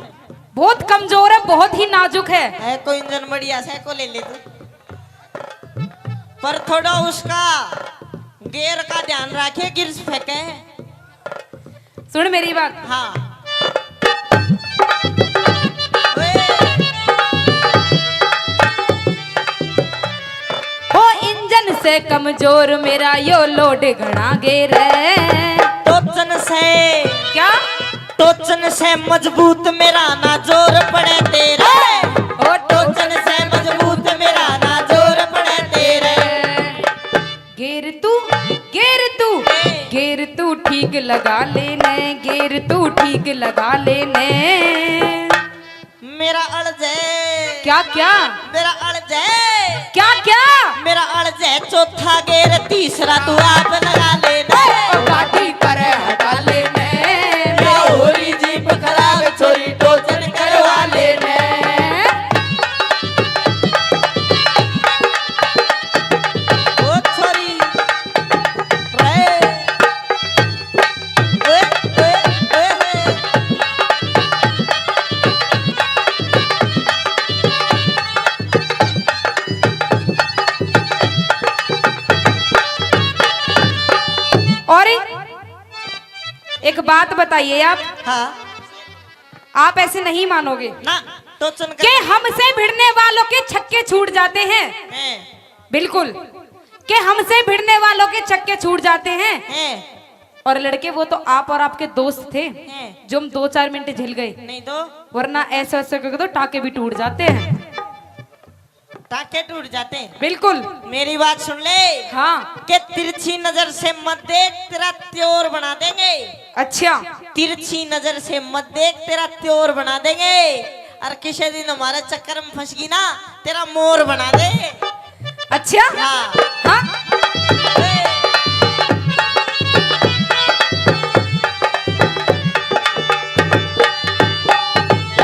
बहुत कमजोर है, बहुत ही नाजुक है। है कोई इंजन बढ़िया से को ले ले तू। पर थोड़ा उसका गियर का ध्यान रखे, गियर फेंके। सुन मेरी बात। हाँ। ओए। हो इंजन से कमजोर मेरा यो लोड घणा गेर है। टोचन से। क्या? टोचन से मजबूत मेरा ना जोर पड़े तेरे। ओ टोचन से मजबूत मेरा ना जोर पड़े तेरे। गेर तू, गेर तू, गेर तू ठीक लगा लेने, गेर तू ठीक लगा लेने। मेरा अड़जे। क्या, क्या? मेरा अड़जे। क्या, क्या? मेरा अड़जे चौथा गेर, तीसरा तू आप लगा लेना। ओ गाड़ी पर हटा लेने। मेरा होरी जीप खराब, छोरी टोचन करवा लेने। ओ छोरी। रे। ओए, ओए, ओए, ओए। और एक बात बताइए आप। हाँ। आप ऐसे नहीं मानोगे ना, टोचन कर। कि हमसे भिड़ने वालों के छक्के छूट जाते हैं। हैं। बिल्कुल, कि हमसे भिड़ने वालों के छक्के छूट जाते हैं। हैं। और लड़के, वो तो आप और आपके दोस्त थे, हैं। जो हम दो चार मिनट झेल गए। नहीं तो। वरना ऐसे ऐसे करके तो टाके भी टूट जाते हैं। टाके टूट जाते हैं। बिल्कुल। मेरी बात सुन ले। हाँ। के तिरछी नजर से मत देख, तेरा त्योर बना देंगे। अच्छा। तिरछी नजर से मत देख, तेरा त्योर बना देंगे। और किसी दिन हमारे चक्कर में फंस गई ना, तेरा मोर बना दे। अच्छा। हाँ। हाँ।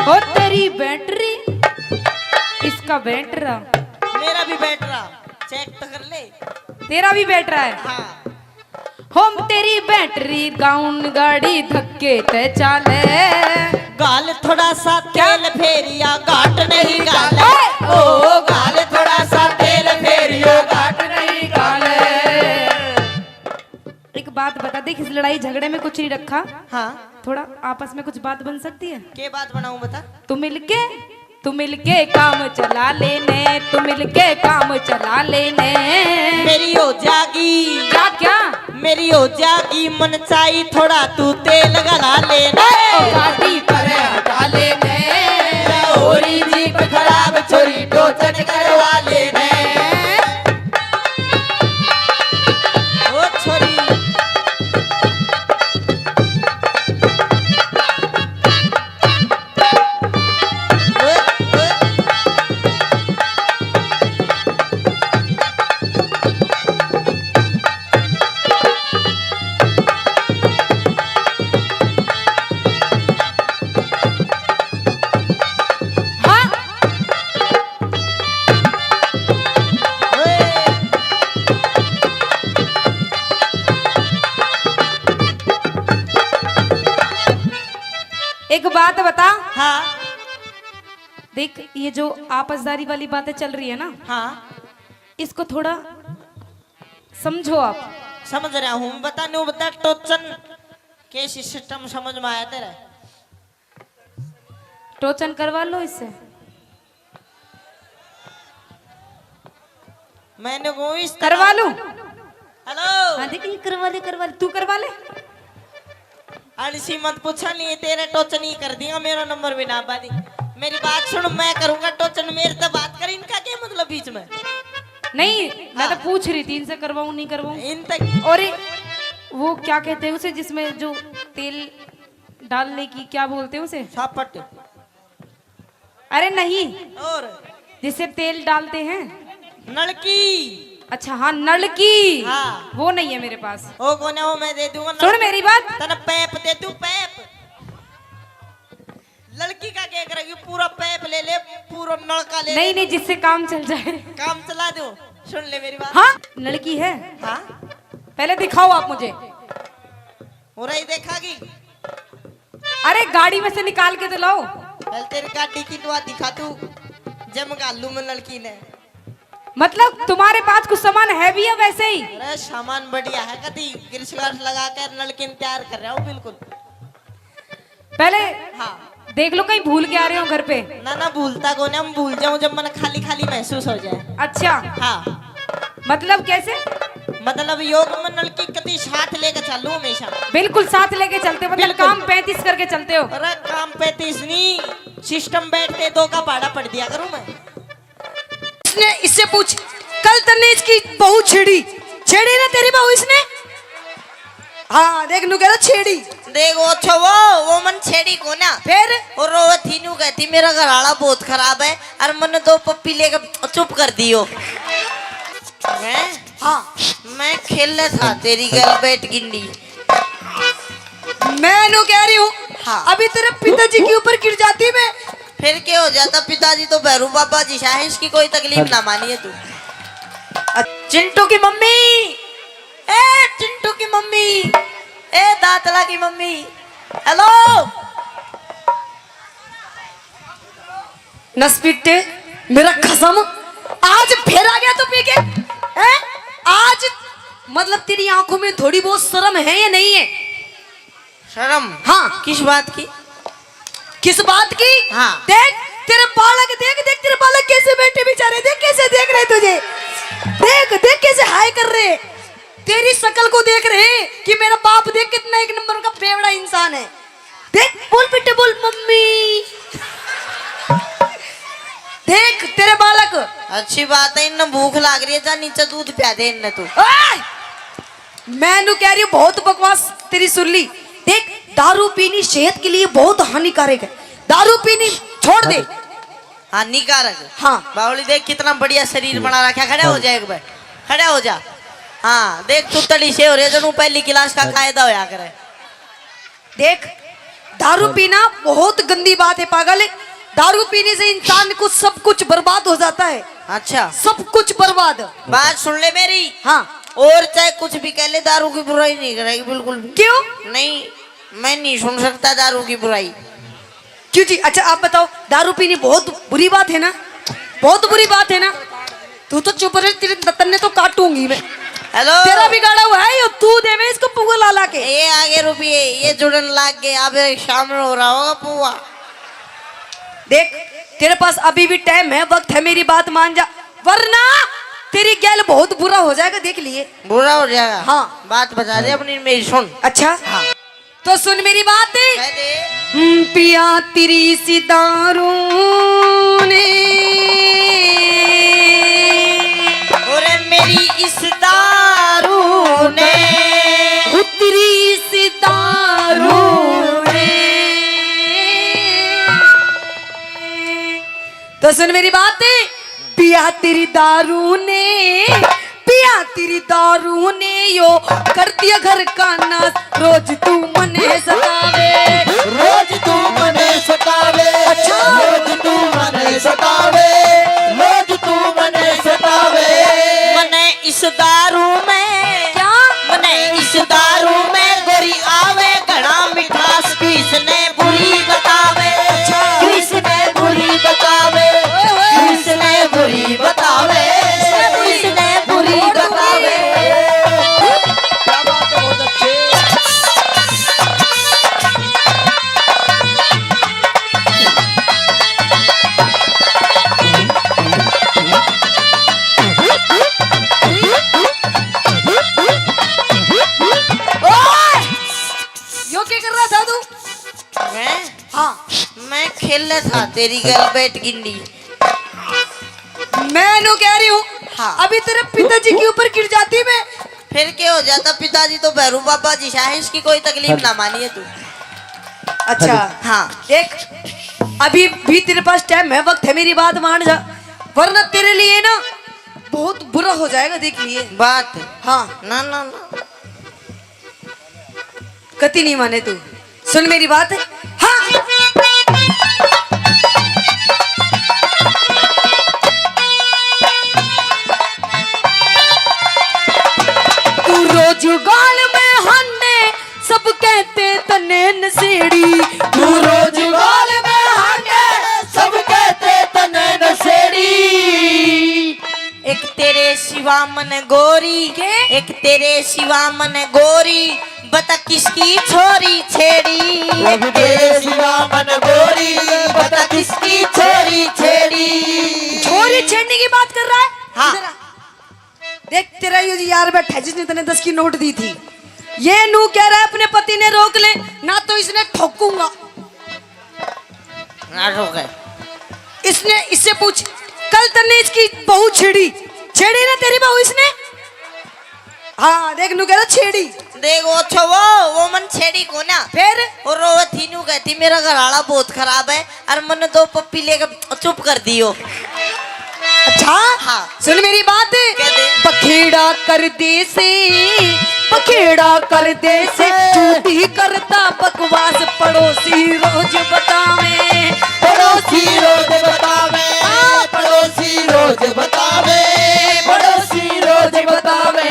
ओ तेरी बैटरी, इसका बैटरा। मेरा भी बैटरा, चेक तो कर ले। तेरा भी बैटरा है? हाँ। हम तेरी बैटरी डाउन, गाड़ी धक्के ते चाले। गाल थोड़ा सा क्या? तेल फेरिया, घाट नहीं गाले। ओए! ओ गाल थोड़ा सा तेल फेरिया, घाट नहीं गाले। एक बात बता, देख, इस लड़ाई झगड़े में कुछ नहीं रखा। हाँ। थोड़ा आपस में कुछ बात बन सकती है? के बात बनाऊं, बता। तू मिलके, तू मिलके काम चला लेने, तू मिलके काम चला लेने। मेरी हो जागी। क्या, क्या? मेरी हो जागी मनचाही, थोड़ा तू तेल घला लेने। ओ गाड़ी पर हटा लेने। होरी जीप खराब, छोरी टोचन करवा लेने। ओ छोरी। हाँ। एक बात बता। हाँ। देख, ये जो आपसदारी वाली बातें चल रही है ना, हाँ। इसको थोड़ा समझो आप। समझ रहा हूँ, बता, न्यू बता, टोचन के सिस्टम समझ में आया तेरे? टोचन करवा लो इससे। मैंने वो इस करवा लूं? हेलो। हाँ, देख, ये करवा ले, करवा ले, तू करवा ले। आलसी मत पूछा, नहीं तेरे टोचन ही कर दिया, मेरा नंबर भी ना बादी। मेरी बात सुन, मैं करूंगा टोचन, मेरे तो बात कर, इनका क्या मतलब बीच में? नहीं, मैं तो हाँ। पूछ रही थी, इनसे करवाऊं, नहीं करवाऊं। इन तक। और ये, वो क्या कहते हैं उसे, जिसमें जो तेल डालने की, क्या बोलते हैं उसे? सापट। अरे नहीं, और? जिससे तेल डालते हैं। नलकी। अच्छा, हाँ, नलकी। हाँ। वो नहीं है मेरे पास। ओ कोने, वो मैं दे दूंगा। सुन मेरी बात। तने पैप दे दूं, पैप। लड़की का क्या करेगी, पूरा पैप ले ले, नलका ले। नहीं, नहीं, जिससे काम चल जाए। काम चला दो। सुन ले मेरी बात। हाँ, लड़की है। हाँ। पहले दिखाओ आप मुझे। हो रही देखागी। अरे, गाड़ी में से निकाल के तो लाओ। पहले तेरी गाड़ी की दुआ दिखा तू। जम घालू मैं लड़की ने। मतलब, तुम्हारे पास कुछ सामान है भी या वैसे ही? अरे, सामान बढ़िया है, कदी ग्रीस गार्स लगा कर नलकी ने तैयार कर रहा हूँ बिल्कुल। पहले हाँ। देख लो, कहीं भूल के आ रहे हो घर पे। ना, ना, भूलता को नहीं, हम भूल जाऊं जब मन खाली खाली महसूस हो जाए। अच्छा। हाँ। मतलब कैसे? मतलब, योग में नलकी कदी साथ लेके चलूं हमेशा। बिल्कुल साथ लेके चलते हो, मतलब बिल्कुल। काम पैंतीस करके चलते हो। अरे, काम पैंतीस नहीं, सिस्टम बैठते दो का भाड़ा पड़ दिया करूं मैं। इसने, इससे पूछ, कल तन्ने इसकी बहू छेड़ी, छेड़ी ना तेरी बहू इसने? हाँ, देख, नू कह रहा छेड़ी। देख, वो अच्छा, वो, वो मन छेड़ी को ना। फिर? और वो थी नू कहती, "मेरा घर वाला बहुत खराब है, और मन्ने दो पप्पी लेके चुप कर दियो।" मैं? हाँ। मैं खेले था तेरी गल बैठ गिंडी। मैं नू कह रही हूँ, हाँ। अभी तेरे पिताजी के ऊपर गिर जाती मैं। फिर क्या हो जाता? पिताजी तो भैरू बाबा जी हैं, इसकी कोई तकलीफ ना मानिए तू। अ-, चिंटू की मम्मी, ए चिंटू की मम्मी, ए दातला की मम्मी, हेलो। नसपिट्टे, मेरा कसम, आज फिर आ गया तू पी के, हैं? आज मतलब तेरी आंखों में थोड़ी बहुत शर्म है या नहीं है? शर्म? हाँ। किस बात की? किस बात की? हाँ। देख, तेरे बालक, देख, देख, तेरे बालक कैसे बैठे बेचारे, देख कैसे देख रहे तुझे, देख, देख कैसे हाय कर रहे, तेरी शक्ल को देख रहे कि मेरा बाप देख कितना एक नंबर का बेवड़ा इंसान है। देख, बोल बेटे, बोल मम्मी। देख तेरे बालक। अच्छी बात है, इन्हें भूख लाग रही है, जा नीचे दूध प्या दे इन्हें तू। ओए! मैं नू कह रही हूँ, बहुत बकवास तेरी सुन ली। देख, दारू पीनी सेहत के लिए बहुत हानिकारक है, दारू पीनी छोड़ दे। हानिकारक? हाँ। बावली देख, कितना बढ़िया शरीर बना रखा। खड़ा हो जा एक बार, खड़ा हो जा। हाँ, देख, तू तड़ी से हो रहे, जणू पहली क्लास का कायदा होया करे। देख, दारू पीना बहुत गंदी बात है पागल। दारू पीने से इंसान को सब कुछ बर्बाद हो जाता है। अच्छा। सब कुछ बर्बाद। बात सुन ले मेरी। हाँ। और चाहे कुछ भी कह ले, दारू की बुराई नहीं करेगी बिल्कुल भी। क्यों? नहीं, मैं नहीं सुन सकता दारू की बुराई। क्यों जी? अच्छा, आप बताओ, दारू पीनी बहुत बुरी बात है ना? बहुत बुरी बात है ना? तू तो चुप रह, तेरे तन्ने तो काटूंगी मैं। हेलो। तेरा बिगाड़ा हुआ है यो, तू देवे इसको पुआ ला ला के। ये आगे रुपये, ये जुड़न लाग गए, अब शामिल हो रहा होगा पुआ। देख, तेरे पास अभी भी टाइम है, वक्त है, मेरी बात मान जा, वरना तेरी गैल बहुत बुरा हो जाएगा, देख लिए। बुरा हो जाएगा? हाँ। बात बता दे अपनी, मेरी सुन। अच्छा। हाँ। तो सुन मेरी बात। कह दे। हम्म, पिया तेरी इस दारू ने। अरे मेरी इस दारू ने। ओ तेरी इस दारू ने। तो सुन मेरी बात। पिया तेरी दारू ने, पिया तेरी दारू ने यो कर दिया घर का नाश। रोज तू मने सतावे, रोज तू मने सतावे, अच्छा। रोज तू मने सतावे, रोज तू मने सतावे। मने इस दारू में, क्या? मने इस दारू में गोरी आवे घड़ा मिठास, किसने बुरी बतावे, अच्छा। किसने बुरी बतावे, ओए, ओए। किसने बुरी बतावे, किसने बुरी बतावे। क्या बात है, बहुत अच्छे। ओए! यो क्या कर रहा था तू? मैं? हाँ। मैं खेले था तेरी गल बैठ गिंडी। मैं नू कह रही हूँ, हाँ। अभी तेरे पिताजी के ऊपर गिर जाती मैं। फिर क्या हो जाता? पिताजी तो भैरू बाबा जी हैं, इसकी कोई तकलीफ ना मानिए तू। अच्छा। हाँ। देख, अभी भी तेरे पास टाइम है, वक्त है, मेरी बात मान जा, वरना तेरे लिए ना बहुत बुरा हो जाएगा, देख लिए। बात? हाँ। ना, ना, ना। कति नहीं माने तू, सुन मेरी बात। हाँ। मन गोरी, के? एक तेरे सिवा मन गोरी, बता किसकी छोरी छेड़ी। एक तेरे सिवा मन गोरी, बता किसकी छोरी छेड़ी। छोरी छेड़ने की बात कर रहा है? हाँ। इधर आ। देख, तेरा ये यार बैठा है जिसने तने दस की नोट दी थी, ये नू कह रहा है अपने पति ने रोक ले, ना तो इसने ठोकूंगा। ना ठोके। इसने, इससे पूछ, कल तन्ने इसकी बहू छेड़ी, छेड़ी ना तेरी बहू इसने? हाँ, देख, नू कह रहा छेड़ी। देख, वो अच्छा, वो, वो मन छेड़ी को ना। फिर? और वो थी नू कहती, मेरा घर आला बहुत खराब है, और मन दो पप्पी लेके चुप कर दियो। अच्छा? हाँ। सुन मेरी बात। कह दे। बखेड़ा कर दे से, बखेड़ा कर दे से, झूठी करता बकवास, पड़ोसी रोज बतावे। पड़ोसी रोज बतावे, हाँ। पड़ोसी रोज बतावे, पड़ोसी रोज बतावे।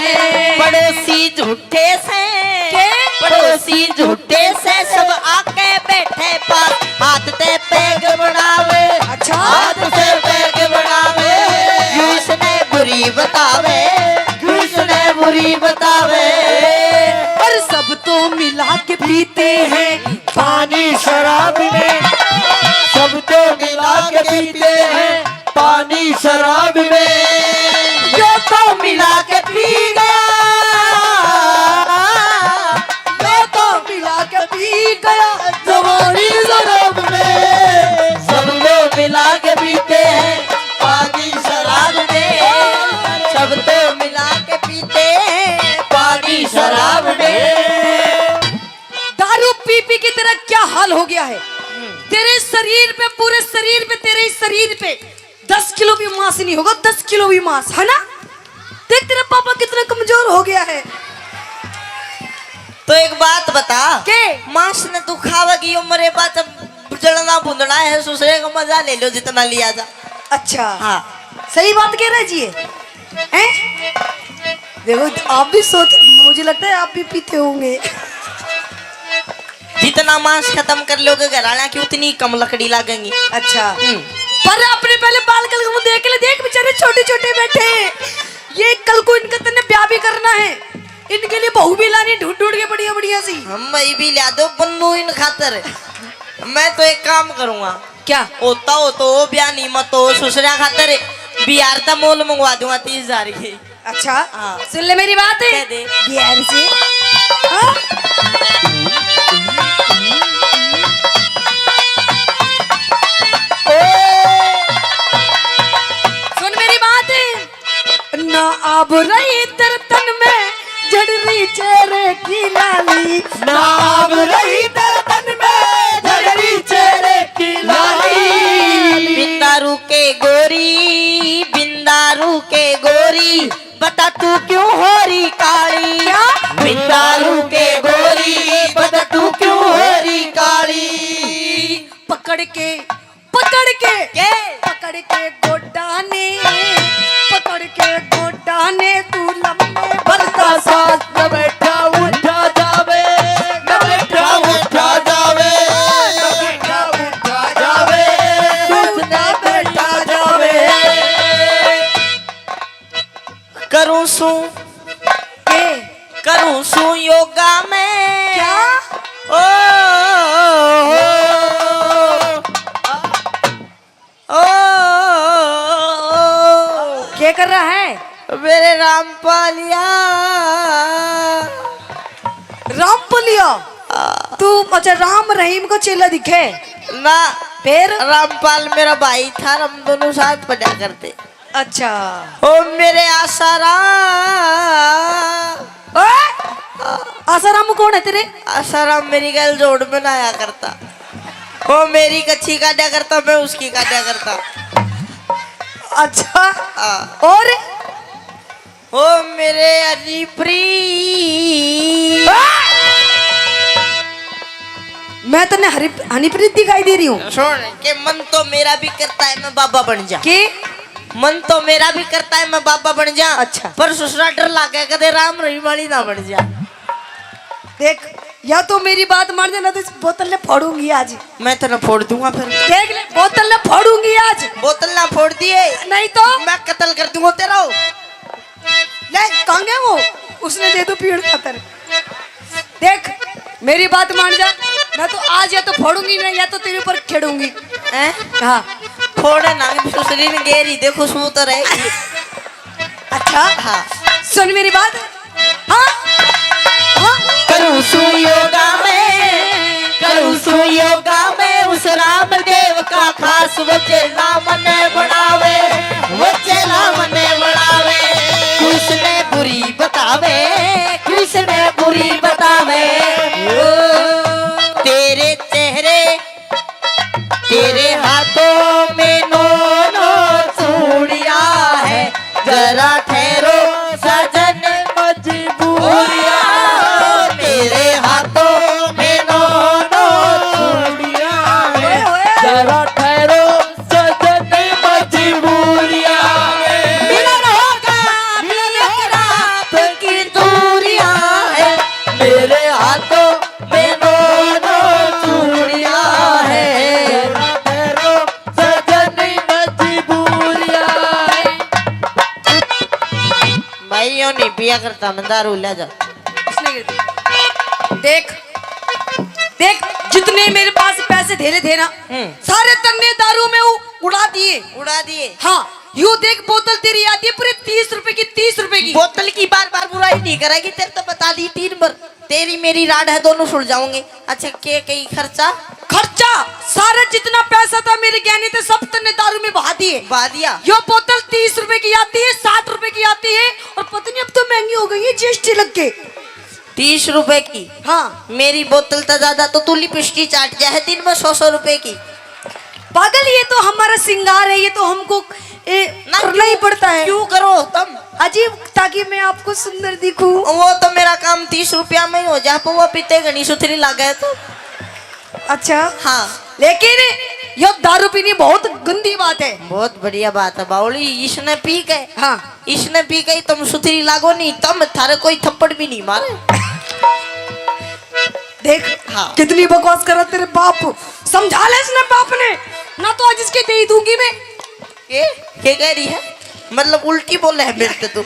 पड़ोसी झूठे से, के? पड़ोसी झूठे से, सब आके बैठे पास, हाथ ते पैग बढ़ावे। अच्छा। हाथ ते पैग बढ़ावे। क्यों इसने बुरी बतावे, क्यों इसने बुरी बतावे। पर सब तो मिला के पीते हैं पानी शराब में, सब तो मिला के पीते हैं पानी शराब में। यो तो मिला के पी गया, यो तो मिला के पी गया जवानी शराब में। सब तो मिला के पीते हैं पानी शराब में, सब तो मिला के पीते हैं पानी शराब में। दारू पी पी के तेरा क्या हाल हो गया है। तेरे शरीर पे, पूरे शरीर पे, तेरे इस शरीर पे दस किलो भी मांस नहीं होगा, दस किलो भी मांस, है ना? देख, तेरा पापा कितना कमजोर हो गया है। तो एक बात बता, के? मांस ने तू खावेगी, यो मरे बाद जब जलना भुंदना है, सुसरे का मजा ले लो जितना लिया जा। अच्छा। हाँ। सही बात कह रहा है जी ये। हैं? देखो, आप भी सोच, मुझे लगता है आप भी पीते होंगे। जितना मांस खत्म कर लोगे घर वाला की, उतनी कम लकड़ी लागेंगी। अच्छा। हम्म। पर अपने पहले बाल कल को देख ले, देख बेचारे छोटे छोटे बैठे हैं। ये कल को इनका तन्ने ब्याह भी करना है, इनके लिए बहू भी लानी ढूंढ ढूंढ के बढ़िया बढ़िया सी। हम भाई भी ला दो बन्नू इन खातर। मैं तो एक काम करूंगा। क्या? होता हो तो ब्याह, नहीं मत हो, सुसरा खातर बिहार का मोल मंगवा दूंगा तीस हजार की। अच्छा, हाँ। सुन ले मेरी बात। कह दे। बिहार से। हाँ? सुन मेरी बात। ना आब रही तेरे तन में झड़ रही चेहरे की लाली। ना आब रही तेरे तन में झड़ रही चेहरे की लाली। बिंदारू के गोरी, बिंदारू के गोरी, बता तू क्यों हो रही काली? क्या? बिंदारू के गोरी, बता तू क्यों हो रही काली? पकड़ के, पकड़ के, के? पकड़ के गोडा ने, पकड़ के गोडा ने तू लम्बे बरसा साथ न बैठा उठा जावे, न बैठा उठा जावे, न बैठा उठा जावे, तू न बैठा जावे। करूं सू के? करूं सू योगा में। क्या? ओ, ओ, ओ, ओ, ओ, ओ। क्या कर रहा है? मेरे रामपालिया। रामपालिया? आ। तू अच्छा राम रहीम को चेला दिखे? ना। फिर? रामपाल मेरा भाई था, हम दोनों साथ पढ़ा करते। अच्छा। ओ मेरे आसाराम। ओए! आसाराम कौन है तेरे? आसाराम मेरी गैल जोड़ में ना आया करता। ओ मेरी कच्छी काटा करता, मैं उसकी काटा करता। अच्छा। हाँ। और? ओ मेरे हनीप्रीत। मैं तन्ने हरी-, हनीप्रीत दिखाई दे रही हूँ? सुन, के मन तो मेरा भी करता है मैं बाबा बन जा। के? मन तो मेरा भी करता है मैं बाबा बन जा। अच्छा। पर सुसरा डर लागे कदे राम रहीम वाली ना बन जा। देख, या तो मेरी बात मान जा, ना तो इस बोतल ने फोड़ूंगी आज। मैं तेरा फोड़ दूंगा फिर। देख ले, बोतल ने फोड़ूंगी आज। बोतल ना फोड़ दिए। नहीं तो? मैं कत्ल कर दूंगा तेरा। देख, कहाँ गया वो? उसने दे दो पीण खातर। देख, मेरी बात मान जा, मैं तो आज या तो फोड़ूंगी ना, या तो तेरे ऊपर खेड़ूंगी। हैं? हाँ। फोड़े ना, सुसरी ने गेरी, देखो, सू तो रहे। अच्छा? हाँ। सुन मेरी बात। हाँ? हाँ? करूँ सू योगा में, करूँ सू योगा में, उस रामदेव का खास, वो चेला मने बनावे, वो चेला मने बनावे। किसने बुरी बतावे, किसने बुरी बतावे। ओ, तेरे चेहरे, तेरे हाथों में नौ नौ चूड़िया है, जरा ठहरो सजन, मजबूरिया। तेरे हाथों में नौ नौ चूड़िया है, जरा ठहरो सजन, मजबूरिया। मिलन होगा मिलन रात की दूरिया है, मेरे हाथों में नौ नौ चूड़िया है, जरा ठहरो सजन, मजबूरिया है। भाई, यो नहीं पिया करता, मैं दारू ले जा। इसने गिर दी। देख, देख, जितने मेरे पास पैसे धेरे थे ना, हम्म। सारे तन्ने दारू में उ-, उड़ा दिए। उड़ा दिए। हाँ, यू देख, बोतल तेरी आती है पूरे तीस रुपए की, तीस रुपए की। बोतल की बार बार बुराई नहीं करेगी, तेरे तो बता दी तीन बार। तेरी मेरी राड है, दोनों सुलझाऊंगे। अच्छा, के कई खर्चा? खर्चा सारा जितना पैसा था, मेरे गहने थे, सब तन्ने दारू में बहा दिए। बहा दिया। यो बोतल तीस रुपए की आती है, साठ रुपए की आती है, और पता नहीं अब तो महंगी हो गई है, जीएसटी लग के। तीस रुपए की? हाँ। मेरी बोतल तो ज्यादा, तो तू लिपस्टिक चाट जा है दिन में सौ सौ रुपए की। पागल, ये तो हमारा श्रृंगार है, ये तो हमको, ए, ना करना ही क्यों, पड़ता है। क्यों करो तुम? अजीब, ताकि मैं आपको सुंदर दिखूं। वो तो मेरा काम तीस रुपया में ही हो जा, पर वो पीते घणी सुथरी लागे तो। अच्छा। हाँ। लेकिन यो दारू पीनी बहुत गंदी बात है। बहुत बढ़िया बात है बावली, इसने पी के, हाँ। इसने पी के ही तुम सुथरी लागो नहीं, तुम, थारे कोई थप्पड़ भी नहीं मारे। देख, हाँ। कितनी बकवास करा तेरे बाप, समझा ले इसने बाप ने, ना तो आज इसके दे ही दूंगी मैं। के? के कह रही है? मतलब उल्टी बोले है मेरे पे तू?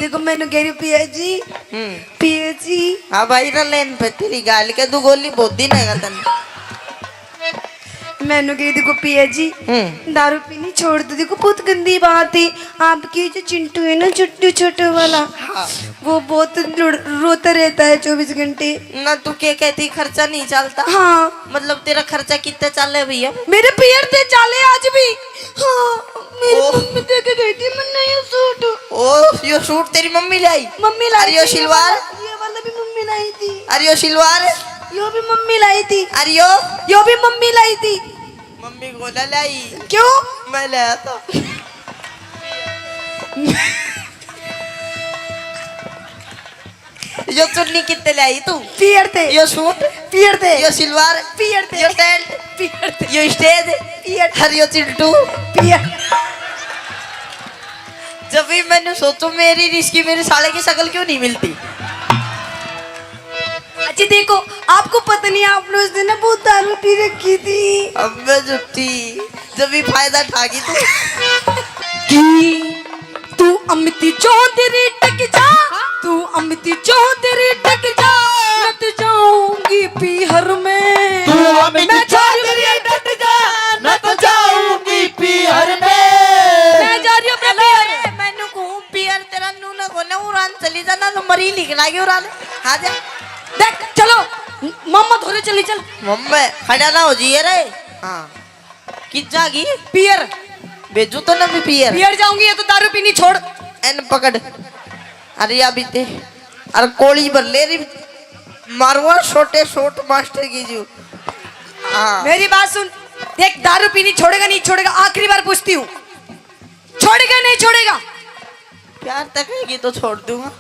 देखो, मैंने कह रही, "पिया जी, हम्म। पिया जी।" हाँ भाई, ना लेन पे तेरी गाल के दो गोली बहुत दिन है तन। मैंने कह रही, "देखो पिया जी, हम्म। दारू पीनी छोड़ दो।" देखो, बहुत गंदी बात है। आपकी जो चिंटू है ना, चुट्टू छोटू वाला, हाँ। वो बहुत लुड़-, रोता रहता है चौबीस घंटे। ना तू के कहती खर्चा नहीं चलता? हाँ। मतलब तेरा खर्चा कितना चाले भैया? मेरे पियर ते चाले आज भी। हाँ, मेरी ओह। मम्मी दे के गई थी मन्ने ये सूट। ओह, यो सूट तेरी मम्मी लाई? मम्मी लाई अरे यो थी, ये सिलवार? वाला, ये वाला भी मम्मी लाई थी। अरे यो सिलवार? यो भी मम्मी लाई थी। अरे यो? यो भी मम्मी लाई थी। मम्मी गोला लाई। क्यों? मैं लाया था। यो चुन्नी कितने ले आई तू? पियर ते। यो सूट? पियर ते। यो सिलवार? पियर ते। यो टेंट? पियर ते। यो स्टेज? पियर ते। हर यो चिंटू? पियर। जब भी मैंने सोचो मेरी रिश्की मेरे साले की शक्ल क्यों नहीं मिलती? अच्छा देखो, आपको पता नहीं, आपने उस दिन ना बहुत दारू पी रखी थी। अब मैं जुट्टी जब भी फायदा ठा गई तू। की तू अमिती चौधरी टक जा, तू अमिती चौधरी टक जा, मत जाऊंगी पीहर में। तू अमिती मैं जा रही हूँ। चौधरी टक जा, न तो जाऊंगी पीहर में। मैं जा रही हूँ अपने पीहर। मैनू कहूँ पीहर तेरा नू ना कोने उरान चली जा, ना तो मरी लिख लागे उरान। आ जा। देख, चलो, मामा धोरे चली चल। मम्मे, खड़ा ना हो जाइए रे। हाँ। कित जागी? पियर। भेजू तो ना भी पियर। पियर जाऊंगी, ये तो दारू पीनी छोड़। एन पकड़। अरे या बीते। अरे कोली भर ले री। मारुआ छोटे शॉट मास्टर की जू। हाँ। मेरी बात सुन। देख, दारू पीनी छोड़ेगा, नहीं छोड़ेगा, आखिरी बार पूछती हूँ, छोड़ेगा, नहीं छोड़ेगा? प्यार तक हैगी तो छोड़ दूंगा।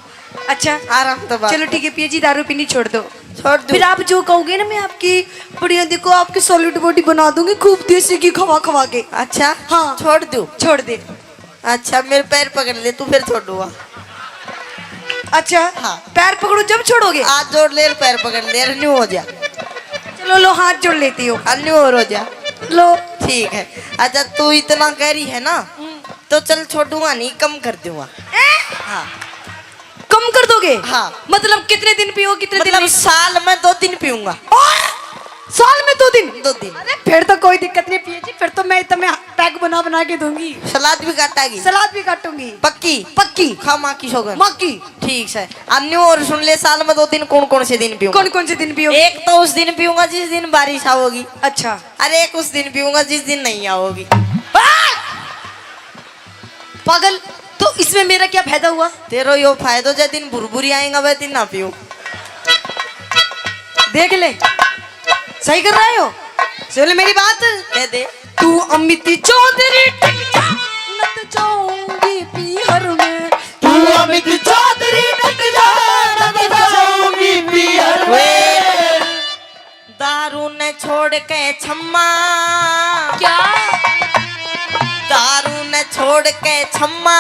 अच्छा। आराम तो बात चलो है। ठीक है पिया जी, दारू पीनी छोड़ दो। छोड़ दूं। फिर आप जो कहोगे ना, मैं आपकी बढ़िया, देखो, आपकी सॉलिड बॉडी बना दूंगी, खूब देसी घी खवा खवा के। अच्छा। हाँ। छोड़ दूं। छोड़ दे। अच्छा, मेरे पैर पकड़ ले, तू फिर छोड़ूंगा। अच्छा। हाँ। पैर पकड़ो जब छोड़ोगे? हाथ जोड़ ले, पैर पकड़ ले, अरे न्यू हो जा। चलो लो, हाथ जोड़ लेती हूँ। अरे न्यू और हो जा। लो। ठीक है। अच्छा, तू इतना कह रही है ना, हम्म। तो चल छोड़ूंगा नहीं, कम कर दूंगा। ए? हाँ। कम कर दोगे? हाँ। मतलब कितने दिन पियो, कितने दिन मतलब नहीं? साल में दो दिन पीऊंगा। ओए! साल में दो दिन? दो दिन। अरे फिर तो कोई दिक्कत नहीं पिए जी, फिर तो मैं तुम्हें पैक बना बना के दूंगी। सलाद भी काटागी? सलाद भी काटूंगी। पक्की? पक्की। खा माँ की सौगंध। माँ की। ठीक से। अन्यू और सुन ले, साल में दो दिन कौन कौन से दिन पीऊंगा? कौन कौन से दिन पियोगे? एक तो उस दिन पीऊंगा जिस दिन बारिश आओगी। अच्छा। अरे एक उस दिन पीऊंगा जिस दिन नहीं आओगी। आ! पागल, तो इसमें मेरा क्या फायदा हुआ? तेरो यो फायदो, जे दिन भुरभुरी आएगा वह दिन ना पीऊं। देख ले, सही कर रहा है हो। सुन ले मेरी बात। कह दे। तू अमित चौधरी टिक जा, न तो जाऊंगी पीहर में। तू अमित चौधरी टिक जा, न तो जाऊंगी पीहर में। दारू ने छोड़ के छम्मा। क्या? दारू ने छोड़ के छम्मा,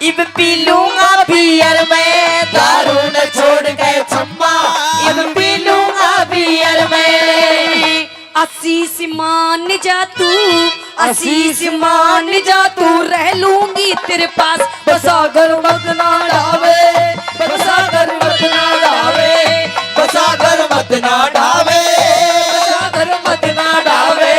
इब पी लूंगा बियर में। दारू ने छोड़ के छम्मा, इब पी लूंगा बियर में। आशीष मान जा तू, आशीष मान जा तू, रह लूंगी तेरे पास। बसागर मत ना डावे, बसागर मत ना डावे, बसागर मत ना डावे, बसागर मत ना डावे।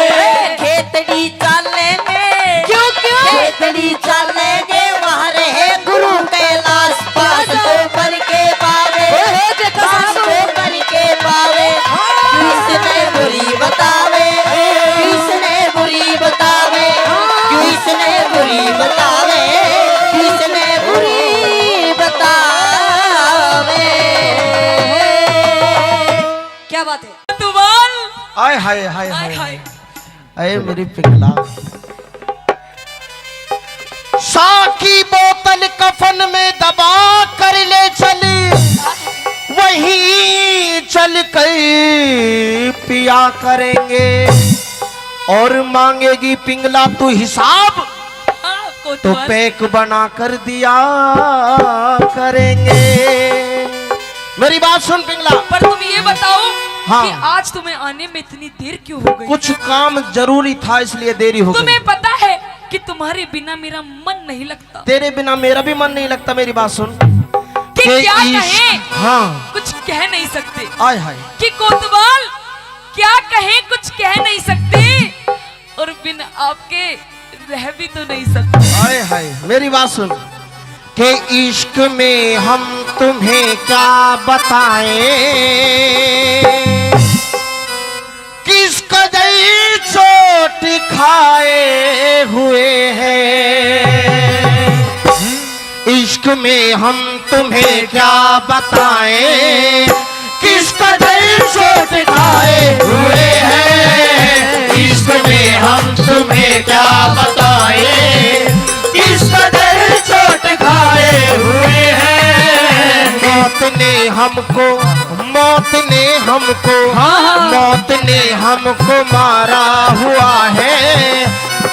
खेतड़ी चालेंगे। क्यों, क्यों? खेतड़ी चालेंगे, वहाँ रहे गुरु कैलाश। पास तो करके पावे, ओए, ओए, जय पास तो करके पावे। हाँ। किसने बुरी बतावे, किसने बुरी बतावे, हाँ। किसने बुरी बतावे, किसने बुरी बतावे। क्या बात है? कोतवाल। हाय, हाय, हाय, हाय, हाय, हाय। हाय। अरे मेरी पिंगला, शा की बोतल कफन में दबा कर ले चल, वहीं चल कर पिया करेंगे। और मांगेगी पिंगला तू हिसाब, हाँ, तो कोतवाल। पैक बना कर दिया करेंगे। मेरी बात सुन पिंगला। पर तुम ये बताओ हाँ। कि आज तुम्हें आने में इतनी देर क्यों हो गई? कुछ काम जरूरी था, इसलिए देरी हो गई। तुम्हें पता है कि तुम्हारे बिना मेरा मन नहीं लगता। तेरे बिना मेरा भी मन नहीं लगता। मेरी बात सुन। कि कि क्या इश्क, कहें? हाँ। कुछ कह नहीं सकते। आय हाय। कि कोतवाल क्या कहें, कुछ कह नहीं सकते। और बिन आपके रह भी तो नहीं सकते। हाय हाय, मेरी बात सुन। के इश्क में हम तुम्हें क्या बताएं, किस कदर चोट खाए हुए हैं। इश्क में हम तुम्हें क्या बताएं, किस कदर चोट खाए हुए हैं। इश्क में हम तुम्हें क्या बताएं, किस कदर चोट खाए हुए हैं। मौत ने हमको, मौत ने हमको, हाँ, हाँ। मौत ने हमको मारा हुआ है।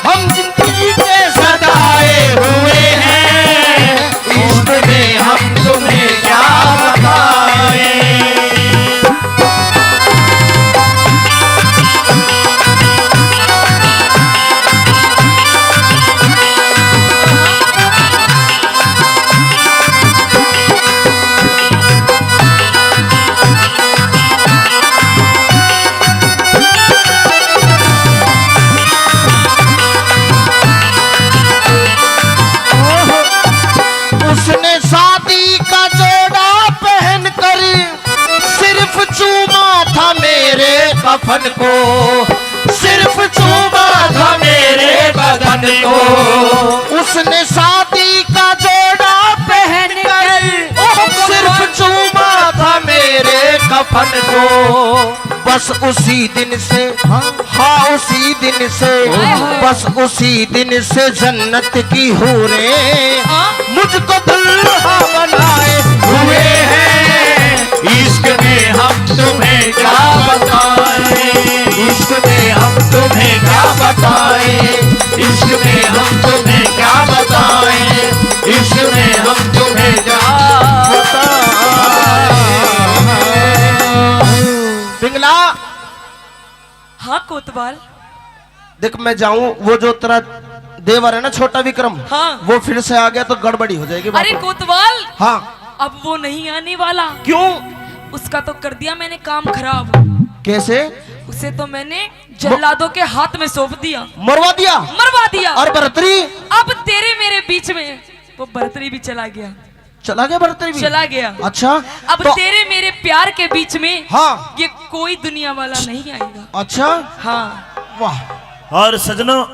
हम जिंदगी के सताए हुए हैं, इश्क में हम तुम्हें क्या बताएं। उसने शादी का जोड़ा पहनकर सिर्फ चूमा था मेरे कफन को, सिर्फ चूमा था मेरे बदन को। उसने शादी का जोड़ा पहनकर सिर्फ चूमा था मेरे कफन को। बस उसी दिन से, हाँ। हाँ, उसी दिन से, हाय हाय। बस उसी दिन से जन्नत की हूरें, हाँ। मुझको दुल्हा बनाए हुए हैं। इश्क में हम तुम्हें क्या बताएं, इश्क में हम तुम्हें क्या बताएं, इश्क में हम तुम्हें क्या बताएं, इश्क में हम तुम्हें क्या बताएं। पिंगला। हाँ कोतवाल। देख, मैं जाऊं, वो जो तेरा देवर है ना छोटा विक्रम, हाँ। वो फिर से आ गया तो गड़बड़ी हो जाएगी बाबू। अरे कोतवाल, हाँ। अब वो नहीं आने वाला। क्यों? उसका तो कर दिया मैंने काम खराब। कैसे? उसे तो मैंने जल्लादों के हाथ में सौंप दिया। मरवा दिया? मरवा दिया। और भरतरी? अब तेरे मेरे बीच में वो भरतरी भी चला गया। चला गया भरतरी भी? चला गया। अच्छा। अब तो तेरे मेरे प्यार के बीच में, हाँ। ये कोई दुनिया वाला नहीं आएगा। अच्छा। हाँ। वाह। और सजनों,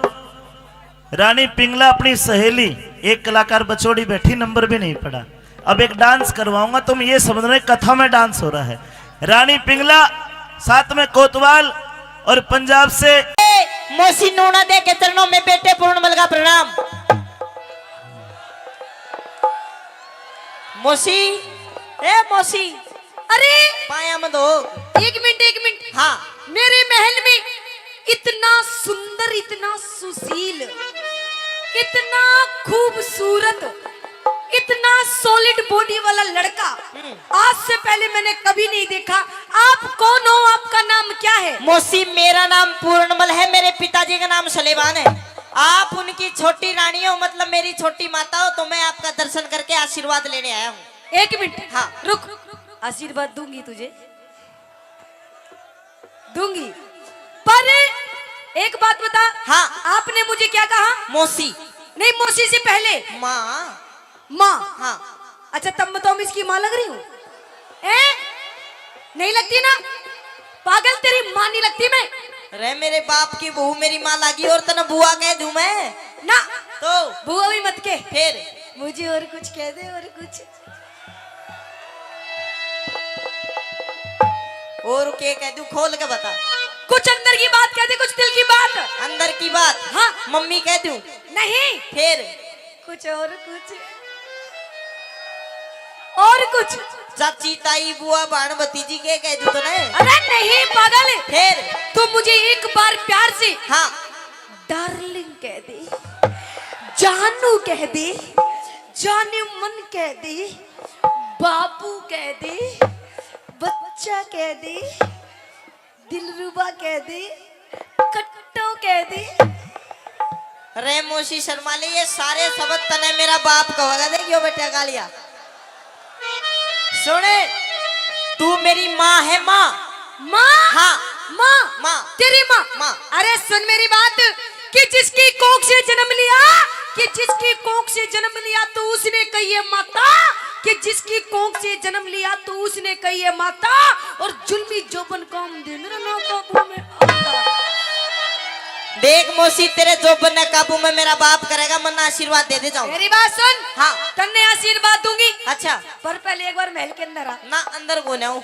रानी पिंगला अपनी सहेली, एक कलाकार बचोड़ी बैठी, नंबर भी नहीं पड़ा। अब एक डांस करवाऊंगा, तुम ये समझ रहे कथा में डांस हो रहा है। रानी पिंगला साथ में कोतवाल और पंजाब से। ए, मौसी नूना दे के चरणों में बेटे पूर्णमल का प्रणाम। मौसी, ए मौसी। अरे! पाया मत हो। एक मिनट, एक मिनट। हाँ। मेरे महल में इतना सुंदर, इतना सुशील, इतना खूबसूरत, इतना सॉलिड बॉडी वाला लड़का हम्म। आज से पहले मैंने कभी नहीं देखा। आप कौन हो? आपका नाम क्या है? मौसी, मेरा नाम पूर्णमल है, मेरे पिताजी का नाम सलेमान है। आप उनकी छोटी रानी हो, मतलब मेरी छोटी माता हो, तो मैं आपका दर्शन करके आशीर्वाद लेने आया हूँ। एक मिनट, हाँ। रुक, आशीर्वाद दूंगी तुझे, दूंगी, पर एक बात बता। हाँ। आपने मुझे क्या कहा? मौसी। नहीं, मौसी से पहले माँ। माँ। हाँ। अच्छा, तब मैं तो इसकी माँ लग रही हूँ, हैं? नहीं लगती ना पागल, तेरी माँ नहीं लगती मैं। अरे मेरे बाप की बहू मेरी माँ लागी और तने बुआ कह दूं मैं? ना। तो? बुआ भी मत के। फिर? मुझे और कुछ कह दे, और कुछ। और के कह दूं, खोल के बता। कुछ अंदर की बात कह दे, कुछ दिल की बात। अंदर की बात? हाँ। मम्मी कह दूं? नहीं। फिर? कुछ और कुछ, और कुछ। चाची, ताई, बुआ, भाण, भतीजी के कह दूं तने? अरे नहीं पागल। फिर? तू मुझे एक बार प्यार से, हाँ। डार्लिंग कह दे, जानू कह दे, जाने मन कह दे, बाबू कह दे, बच्चा कह दे, दिलरुबा कह दे, कट्टो कह दे। रे मौसी शर्मा ले, ये सारे शब्द तने मेरा बाप कहेगा। देखियो बेटा गालिया। सुने, तू मेरी माँ है, माँ। माँ? हाँ। माँ? माँ। तेरी माँ? माँ। अरे सुन मेरी बात, कि जिसकी कोख से जन्म लिया, कि जिसकी कोख से जन्म लिया तो उसने कहिए माता, कि जिसकी कोख से जन्म लिया तो उसने कहिए माता, और जुल्मी जोबन काम दे मेरा ना काबू में आता। देख मौसी, तेरे जोबन ने काबू में मेरा बाप करेगा, मन्ना आशीर्वाद दे दे जाओ। मेरी बात सुन। हाँ। तन्ने आशीर्वाद दूंगी। अच्छा। पर पहले एक बार महल के अंदर आ। ना, अंदर को ना हूँ।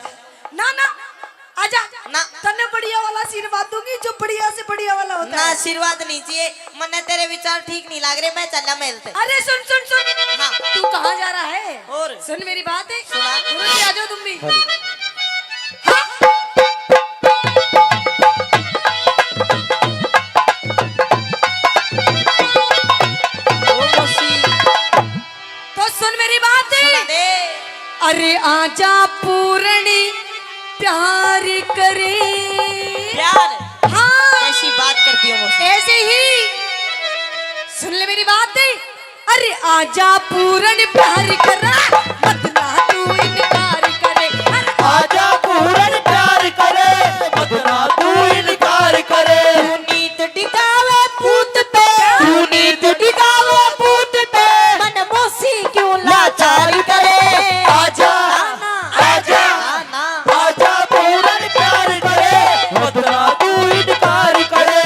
ना, ना, आजा। ना। तन्ने बढ़िया वाला आशीर्वाद दूंगी, जो बढ़िया से बढ़िया वाला होता ना, है। आशीर्वाद नहीं चाहिए, मन्ने तेरे विचार ठीक नहीं लाग रहे, मैं चला महल ते। अरे सुन, सुन, सुन। हाँ। तू कहाँ जा रहा है? और? सुन मेरी बात है। सुना। गुरु जी, आ जाओ तुम भी। हाँ। ओ मौसी। तो सुन मेरी बात। सुना दे। अरे आजा पूरणी प्यार करे। प्यार? हाँ। कैसी बात करती हो मौसी? ऐसे ही। सुन ले मेरी बात। अरे आजा पूरणी प्यार करा, मत ना तू इनकार करे। अरे आजा पूरणी प्यार करे, मत ना तू इनकार करे। तू नीत टिकावे पूत पे, तू नीत टिकावे पूत पे, मन मौसी क्यों लाचार करे। आजा, ना, ना। आजा, ना, ना। आजा पूरन प्यार करे, मत ना तू इनकार करे।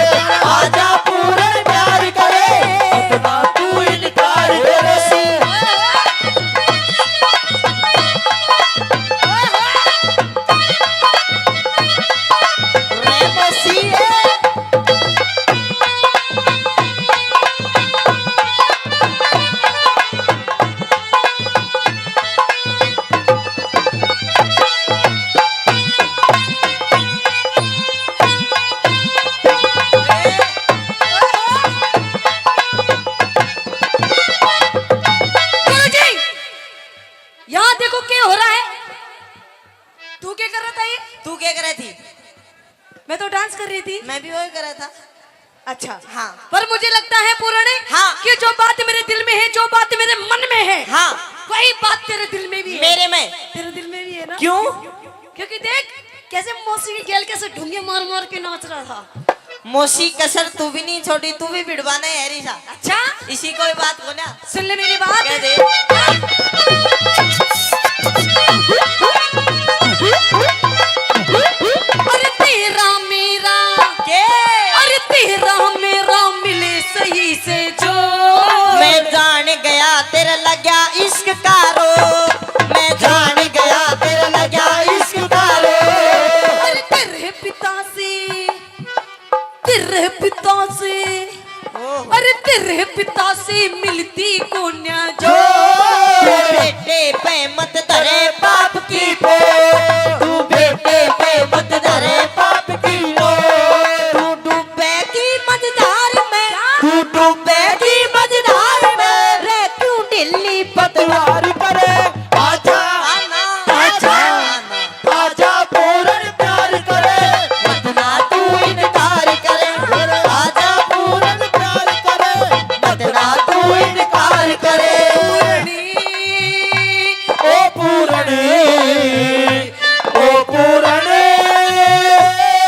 आजा पूरन प्यार करे, मत ना तू इनकार करे। गुरुजी, यहाँ देखो क्या हो रहा है। तू क्या कर रहा था ये? तू क्या कर रही थी? मैं तो डांस कर रही थी। मैं भी वही कर रहा था। अच्छा। हाँ। पर मुझे लगता है पूरण, हाँ। कि जो बात मेरे दिल में है, जो बात मेरे मन में है, हाँ। वही बात तेरे दिल में भी है। मेरे में। तेरे दिल में भी है ना? क्यों? क्योंकि देख, कैसे मौसी की गेल कैसे ढूंगे मार मार के नाच रहा था। मौसी कसर तू भी नहीं छोड़ी, तू भी भिड़वाना है री सा। अच्छा? इसी कोई बात को ना। सुन ले मेरी बात। कह दे। अरे तेरा मेरा। के? अरे तेरा मेरा मिले सही से जो। मैं जान गया तेरा लग्या इश्क का रो। मैं जान गया तेरा लग्या इश्क का रो। अरे तेरे पिता से, तेरे पिता से, ओहो। अरे तेरे पिता से मिलती कोन्या जो। तू बेटे पे मत धरे पाप की पो, तू बेटे पे मत धरे पाप की पो। तू डूबे की मझधार में, क्या? तू डूबे की मझधार में, रे क्यों ढीली पतवार करे? आजा, आना, आजा, आना। आजा पूरन प्यार करे, मत ना तू इनकार करे। आजा पूरन प्यार करे, मत ना तू इनकार करे। ओ पूरन, ओ पूरन,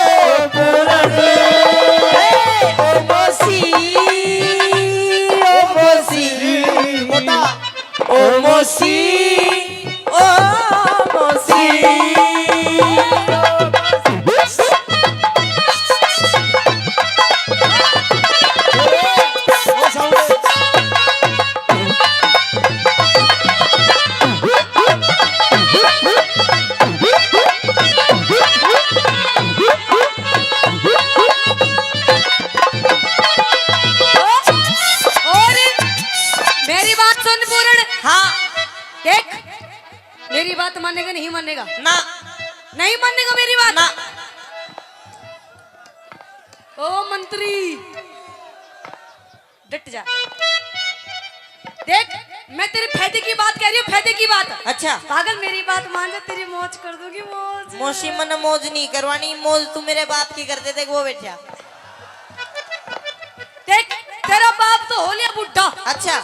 ओ पूरन, ओ मौसी, ओ मौसी। मोटा। ओ मौसी, ओ मौसी। और मेरी बात सुन पूरण। हाँ। देख, मेरी बात मानेगा, नहीं मानेगा? ना। नहीं मानेगा मेरी बात? ना। ओ मंत्री, डट जा। देख, मैं तेरे फायदे की बात कह रही हूँ, फायदे की बात। अच्छा। पागल, मेरी बात मान जा, तेरी मौज कर दूंगी, मौज। मौसी, मन्ने मौज नहीं करवानी, मौज तू मेरे बाप की कर दे, देख वो बैठा। देख, तेरा बाप तो हो लिया बुढ़ा। अच्छा।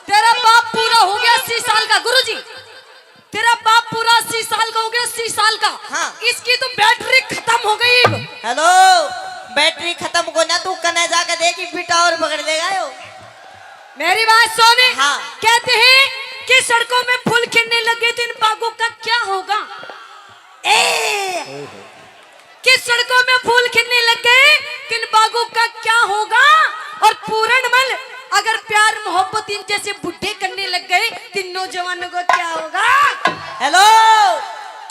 तेरा बाप पूरा हो गया अस्सी साल का, गुरुजी। तेरा बाप पूरा अस्सी साल का हो गया, अस्सी साल का। हाँ। इसकी तो बैटरी खत्म हो गई। हेलो, बैटरी खत्म को ना, तू कने जाके देख, बिटा और पकड़ लेगा यो। मेरी बात सुन। हाँ। कहते हैं कि सड़कों में फूल खिलने लगे तो इन बागों का क्या होगा? ए! कि सड़कों में फूल खिलने लग गए, तो इन बागों का क्या होगा? और पूरणमल, अगर प्यार मोहब्बत इन जैसे बुढ़े करने लग गए, तो इन नौजवानों को क्या होगा? हेलो,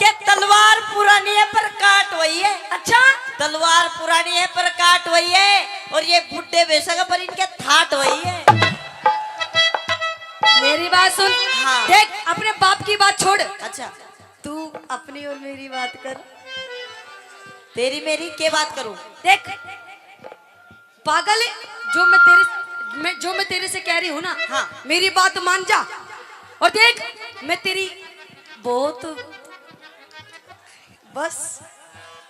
के तलवार पुरानी है पर काट वही है। अच्छा? तलवार पुरानी है पर काट वही है, और ये बुढ़े बेशक पर इनके थाट वही है। मेरी बात सुन। हाँ। देख, अपने बाप की बात छोड़। अच्छा। तू अपनी और मेरी बात कर। तेरी मेरी के बात करूं? देख पागल, जो मैं तेरे, मैं, जो मैं तेरे से कह रही हूँ ना, हाँ। मेरी बात मान जा। और देख, मैं तेरी बहुत, बस।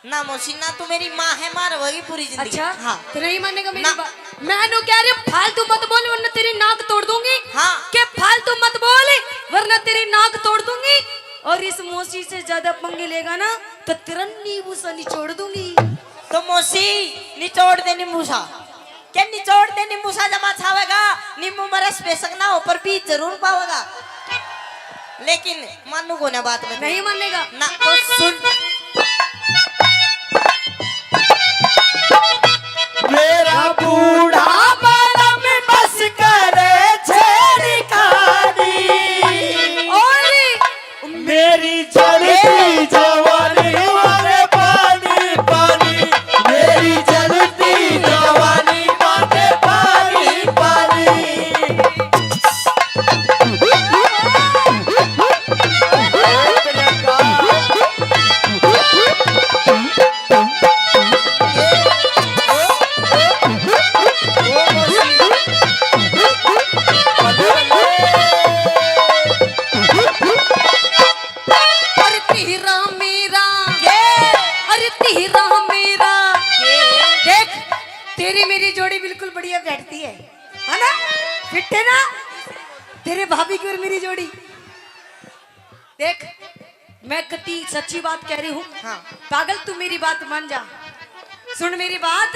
ना मौसी, ना तू मेरी माँ है, माँ रहोगी पूरी जिंदगी। अच्छा? हाँ। तो नहीं मानेगा मेरी ना। बात? मैं नु कह रही हूँ, फालतू मत बोल वरना तेरी नाक तोड़ दूंगी। हाँ। के फालतू मत बोल वरना तेरी नाक तोड़ दूंगी। और इस मौसी से ज्यादा पंगे लेगा ना तो तेरा नींबू सा निचोड़ दूंगी। तो मौसी, निचोड़ दे नींबू सा। के निचोड़ दे नींबू सा जमा छावेगा, नींबू में रस बेशक ना हो पर बीज जरूर पावेगा। लेकिन मानू को ना बात में। नहीं मानेगा? ना। तो सुन। मेरा बूढ़ा मालम बस करे छेड़खानी। और मेरी जलती जवानी मारे पानी पानी, मेरी जलती जवानी मारे पानी पानी। मेरी जोड़ी बिल्कुल बढ़िया बैठती है, है ना? फिट है ना तेरे भाभी की और मेरी जोड़ी? देख, मैं कति सच्ची बात कह रही हूँ। हाँ। पागल, तू मेरी बात मान जा, सुन मेरी बात।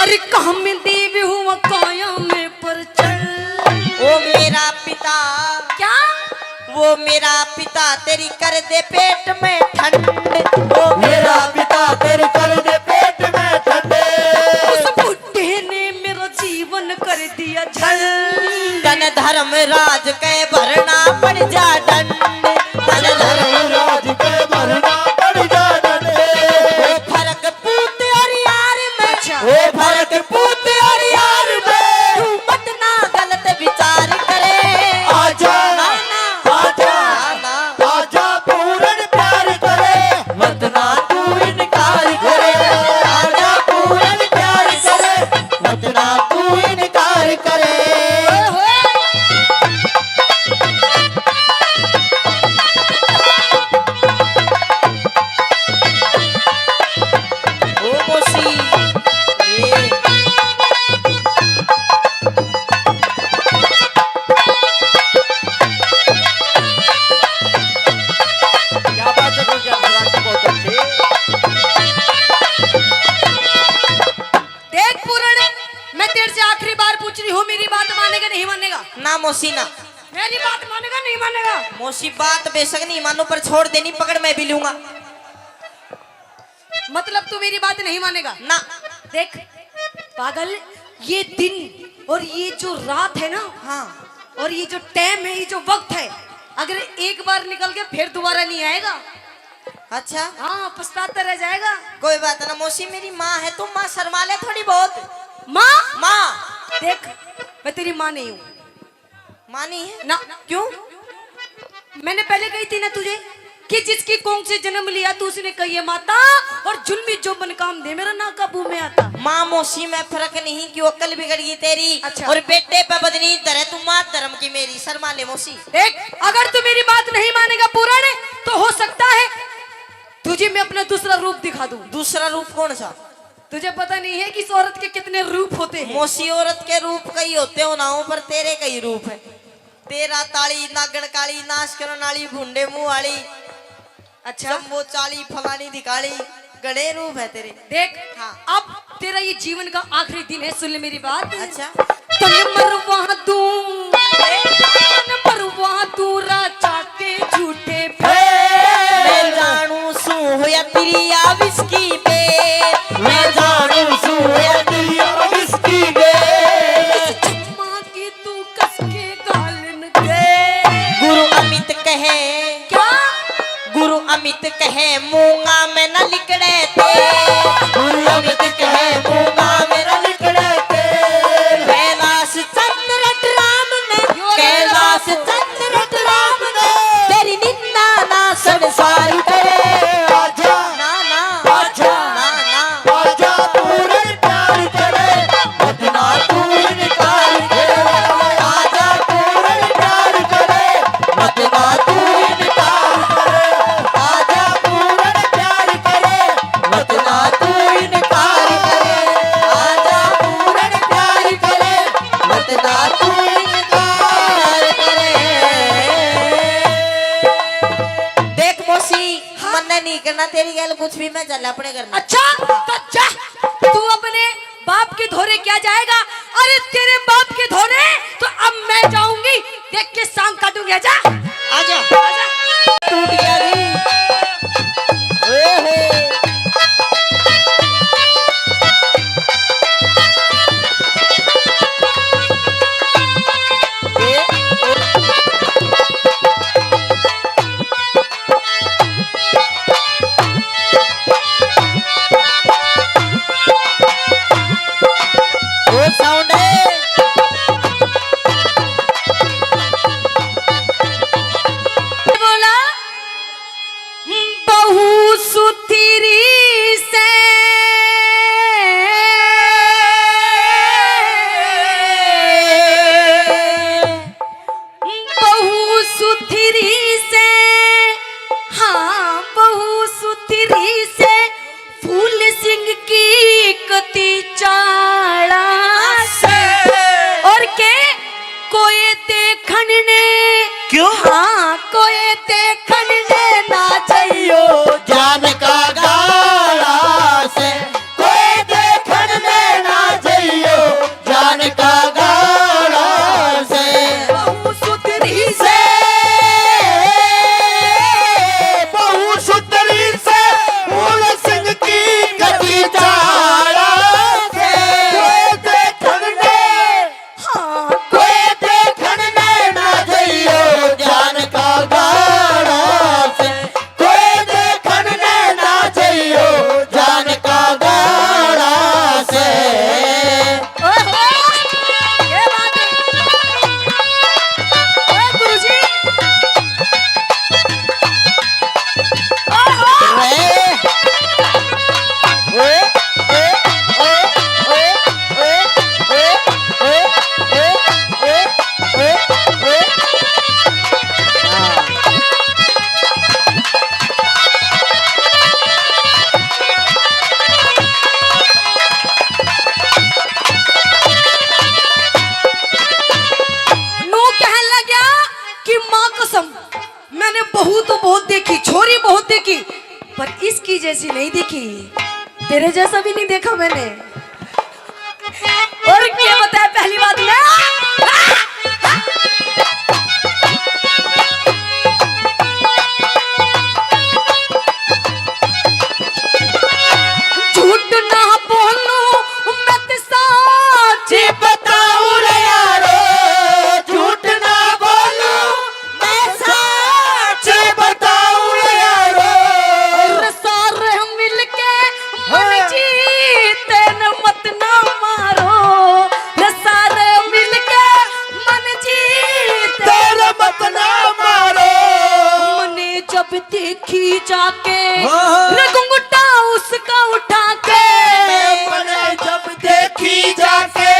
अरे काम देव हुआ काया में पर चल। ओ मेरा पिता। क्या? वो मेरा पिता तेरी कर दे पेट में ठंड। वो मेरा पिता तेरी कर दे पेट में ठंड। उस बुढ़े ने मेरा जीवन कर दिया झंड। तन धर्मराज के भरना पड़ जा दंड। तन धर्मराज के भरना पड़ जा दंड। वो फर्क पूत और यार में। अच्छा। वो फर्क पूत और यार में। तू मत ना गलत विचार करे। आजा, ना, ना। आजा, ना, ना। आजा पूरन प्यार करे। मत ना तू इनकार करे। आजा पूरन प्यार करे। मत ना तू इनकार करे। ओ मौसी, ए। क्या बात है, गुलजार सराठी, बहुत अच्छे। देख पूरण, मैं तेरे से आखिरी बार पूछ रही हूँ, मेरी बात मानेगा नहीं मानेगा? ना मौसी ना। मेरी बात मानेगा नहीं मानेगा? मौसी बात बेशक नहीं मानू, पर छोड़ देनी पकड़ मैं भी लूंगा। मतलब तू मेरी बात नहीं मानेगा? ना। देख पागल, ये दिन और ये जो रात है ना, हाँ। और ये जो टाइम है, ये जो वक्त है, अगर एक बार निकल के फिर दोबारा नहीं आएगा। अच्छा। हाँ, पछताता रह जाएगा। कोई बात ना मौसी, मेरी माँ है, तू माँ शर्मा ले थोड़ी बहुत। माँ? माँ। देख, मैं तेरी माँ नहीं हूँ। माँ नहीं है? ना। क्यों? मैंने पहले कही थी ना तुझे कि जिसकी कोख से जन्म लिया तू उसने कहिए माता, और जुल्मी जो मन काम दे मेरा ना काबू में आता। माँ मौसी में फर्क नहीं, क्यों अक्ल बिगड़ गई तेरी? अच्छा। और बेटे पे बदनी धरे तू माँ धर्म की मेरी, शर्मा ले मौसी। देख, अगर तू मेरी बात नहीं मानेगा पूरण, तो हो सकता है तुझे मैं अपना दूसरा रूप दिखा दूं। दूसरा रूप कौन सा? तुझे पता नहीं है कि इस औरत के कितने रूप होते हैं? मौसी, औरत के रूप कई होते हो ना हो, पर तेरे कई रूप है। तेरा ताली, नागण काली, नाश करण वाली, भूंडे मुंह वाली, अच्छा। जम्बो चाली, फलानी ढिकाली, घणे रूप है तेरे। देख, हाँ। अब तेरा ये जीवन का आखिरी दिन है, सुन ले मेरी बात। अच्छा। तन मरवा दूं, तन मरवा दूं राजा के झूठे फेर। मैं जानू सूं होया तेरी या विस्की बेर। मैं जानू सूं होया तेरी या विस्की बेर। इस चम्मा की तू कस के गालन दे। गुरु अमित कहे। क्या? गुरु अमित कहे मूंगा में न लिकड़े तेल। गुरु अमित कहे मूंगा में न लिकड़े तेल। कैलाश चंद्र राम ने, कैलाश चंद्र राम ने तेरी निंदा ना संसार करे। आजा, ना, ना, आजा, ना, ना। आजा पूरन प्यार करे, मत ना तू इनकार करे। आजा पूरन प्यार करे, मत ना तू इनकार करे। आजा पूरन प्यार करे, मत ना तू इनकार करे। आजा पूरन प्यार करे, मत ना तू इनकार करे। देख मौसी, हाँ। मन्ने नहीं करना तेरी गैल कुछ भी, मैं चल अपने घर में। अच्छा, तो जा, तू अपने बाप के धोरे क्या जाएगा? अरे तेरे बाप के धोरे तो अब मैं जाऊंगी, देख के सांग काटूंगी। आजा, आजा, आजा। टूट गया रे। ओहो। ओ साउंड है। बोला बहू सुथरी से, बहू सुथरी से, हाँ, बहू सुथरी से फूल सिंह की कती चाला से। और के कोई देखण ने, क्यों? हाँ, कोई देखण ने ना जाइयो। जान का गाला से, कोई देखण ने ना जाइयो। जान का गाला से। बहू सुथरी से, बहू सुथरी से, फूल सिंह की कती चाला से। कोई देखण ने, हाँ, कोई देखण ने ना जाइयो। जान का गाला से। कोई देखण ने ना जाइयो, जान का गाला से। ओहो, क्या बात है। ओए गुरुजी। ओहो। रे। ओए, ओए, ओए। हाँ। नू कहन लग्या कि माँ कसम, मैंने बहू तो बहुत देखी, छोरी बहुत देखी, पर इसकी जैसी नहीं देखी। तेरे जैसा भी नहीं देखा मैंने। और क्या बताया पहली बात में? झूठ ना बोलूं, मैं तो साच बताऊं रे यारो। झूठ ना बोलूं, मैं साच बताऊं रे यारो। और सारे मिलके मन हाँ। जी तेरे मत ना मारो, रे सारे मिलके मन जी तेरे मत ना मारो। मने जब देखी जाके, हाँ। रे घुंघटा उसका उठा के। मने जब देखी जाके,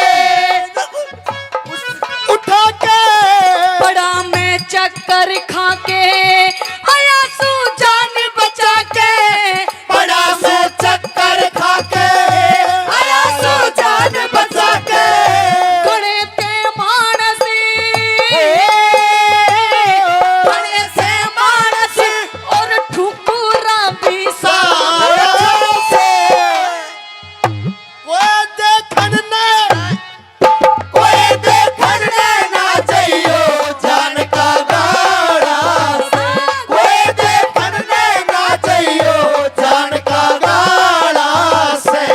उठा के। पड़ा मैं चक्कर खा के, आया सू जान बचा के। पड़ा सू चक्कर खा के, आया सू जान बचा के। घणे ते मानस, घणे से मानस और ठुकुरा भी सारा से। कोई देखण ने, कोई देखण ने ना चाहियो जान का गाला से। कोई देखण ने ना चाहियो जान का गाला से।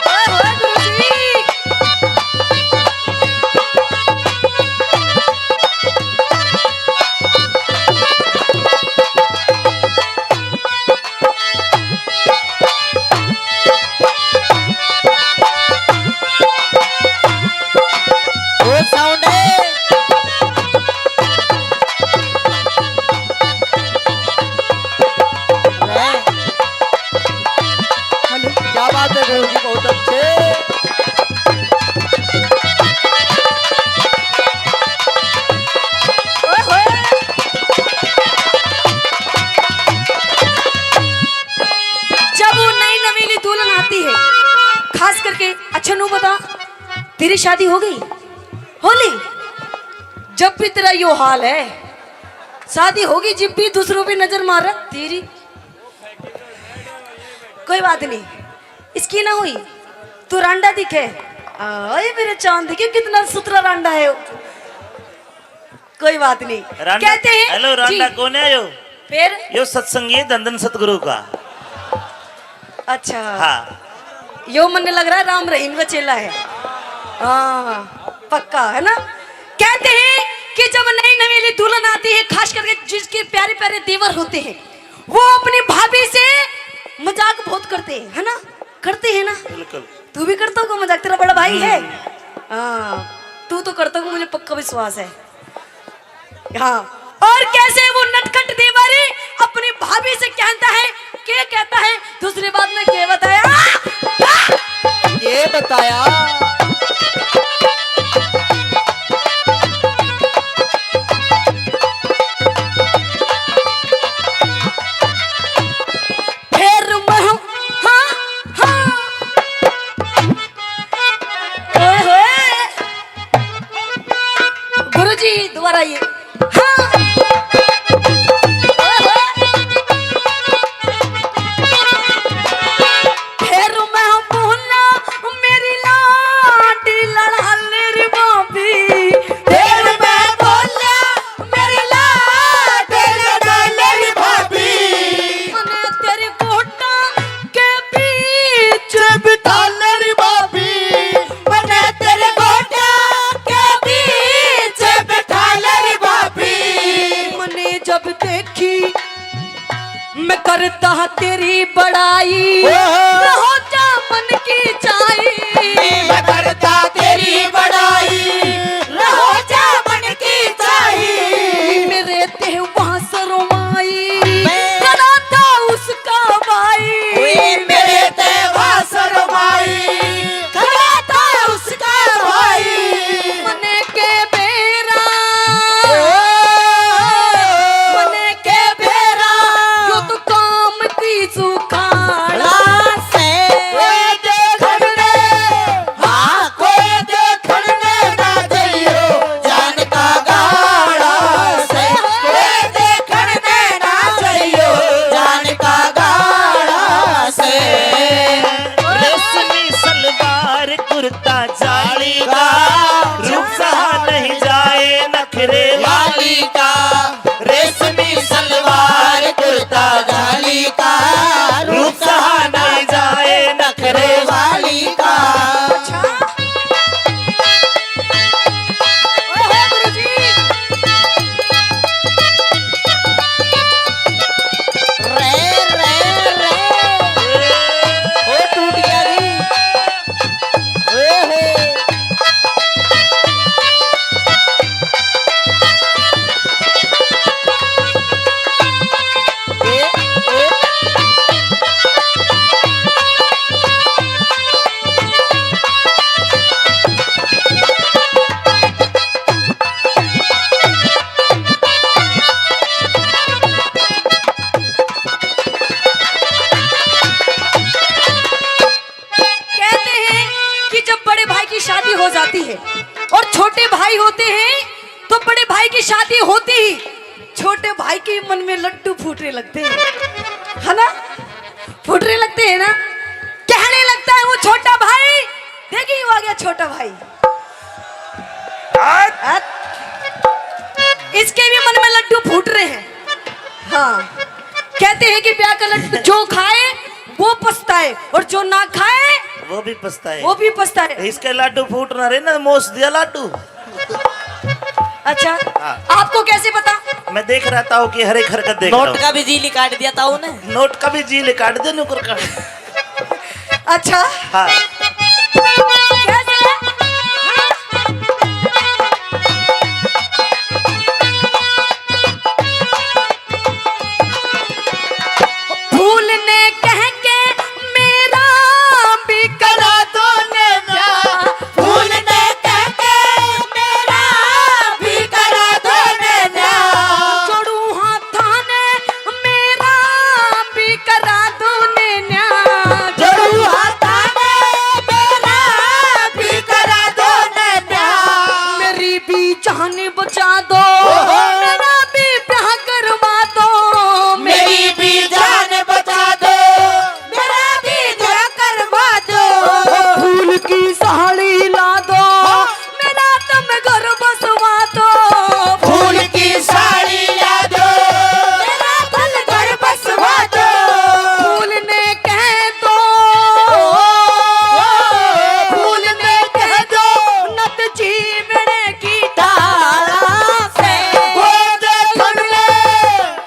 ओए होए गुरुजी। ओ साउंड है। हेलो। क्या बात है गुरु जी, बहुत अच्छे। ओए होए। जब वो नई नवेली दुल्हन आती है, खास करके, अच्छा नू बता, तेरी शादी हो गई? होली? जब भी तेरा यो हाल है, शादी होगी जिब भी दूसरों पे नजर मार रहा तेरी। कोई बात नहीं, इसकी ना हुई, तू रांडा दिखे। आए मेरे चांद, देखिए कितना सुथरा रांडा है वो। कोई बात नहीं, रांडा, कहते हैं हेलो, जी। रांडा कौन है यो? फिर? यो सत्संगी है धन धन सतगुरु का। अच्छा। हाँ। यो मन्ने लग रहा है राम रहीम का चेला है। हाँ, पक्का है ना। कहते हैं कि जब नई नवेली दुल्हन आती है, खास करके जिसके प्यारे प्यारे देवर होते हैं, वो अपनी भाभी से मजाक बहुत करते हैं, है ना? करते हैं ना? बिल्कुल। तू भी करता होगा मजाक, तेरा बड़ा भाई है। हम्म। हाँ, तू तो करता होगा, मुझे पक्का विश्वास है। हाँ, और कैसे वो नटखट देवर अपनी भाभी से कहता है, क्या कहता है, दूसरी बात में क्या बताया? ये बताया। फिर मैं, हाँ, हाँ, हो जाती है। और छोटे भाई होते हैं तो बड़े भाई की शादी होते ही छोटे भाई के मन में लड्डू फूटने लगते हैं, है ना? फूटने लगते हैं ना। कहने लगता है वो छोटा भाई, देखिए वो आ गया छोटा भाई। आज इसके भी मन में लड्डू फूट रहे हैं। हाँ, कहते हैं कि ब्याह का लड्डू जो खाए वो पछताए और जो ना खाए वो भी पछताए। वो भी पछताए। इसके लाडू फूट ना रहे ना, मोस दिया लाडू। अच्छा, हाँ। आपको कैसे पता? मैं देख रहा ताऊ की हर एक हरकत देख रहा नोट हूँ। का भी जील काट दिया ताऊ ने। नोट का भी जील काट दिया, नुकर का। अच्छा। हाँ। कैसे? फूल ने कह के मेरा भी करा दो नैना। फूल ने कह के मेरा भी करा दो नैना। जोड़ू हाथां ने मेरा भी करा दो नैना। जोड़ू हाथां ने मेरा भी करा दो नैना। मेरी भी जान बचा दो, ओहो। मेरा भी ब्याह करवा दो। मेरी भी जान बचा दो, मेरा भी ब्याह करवा दो। फूल की साड़ी ला दो, मेरा तुम घर बसवा दो। फूल की साड़ी ला दो, मेरा तुम घर बसवा दो। फूल ने कह दो, फूल ने कह दो, नत जीवण की धारा से। कोई देखण ने,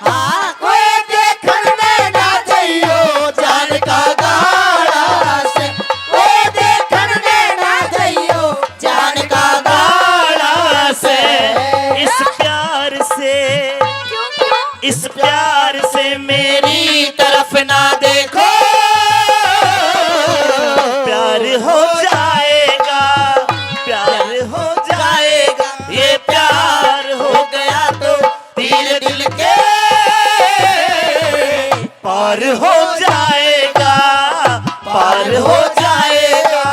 हाँ, कोई देखण ने ना जइयो जान का गाला से। कोई देखण ने ना जइयो जान का गाला से। इस प्यार से, क्यों, क्यों? इस प्यार से मेरी तरफ ना देखो। प्यार हो जाएगा, प्यार हो जाएगा, ये प्यार हो गया तो तीर दिल के पार हो जाएगा, पार हो जाएगा।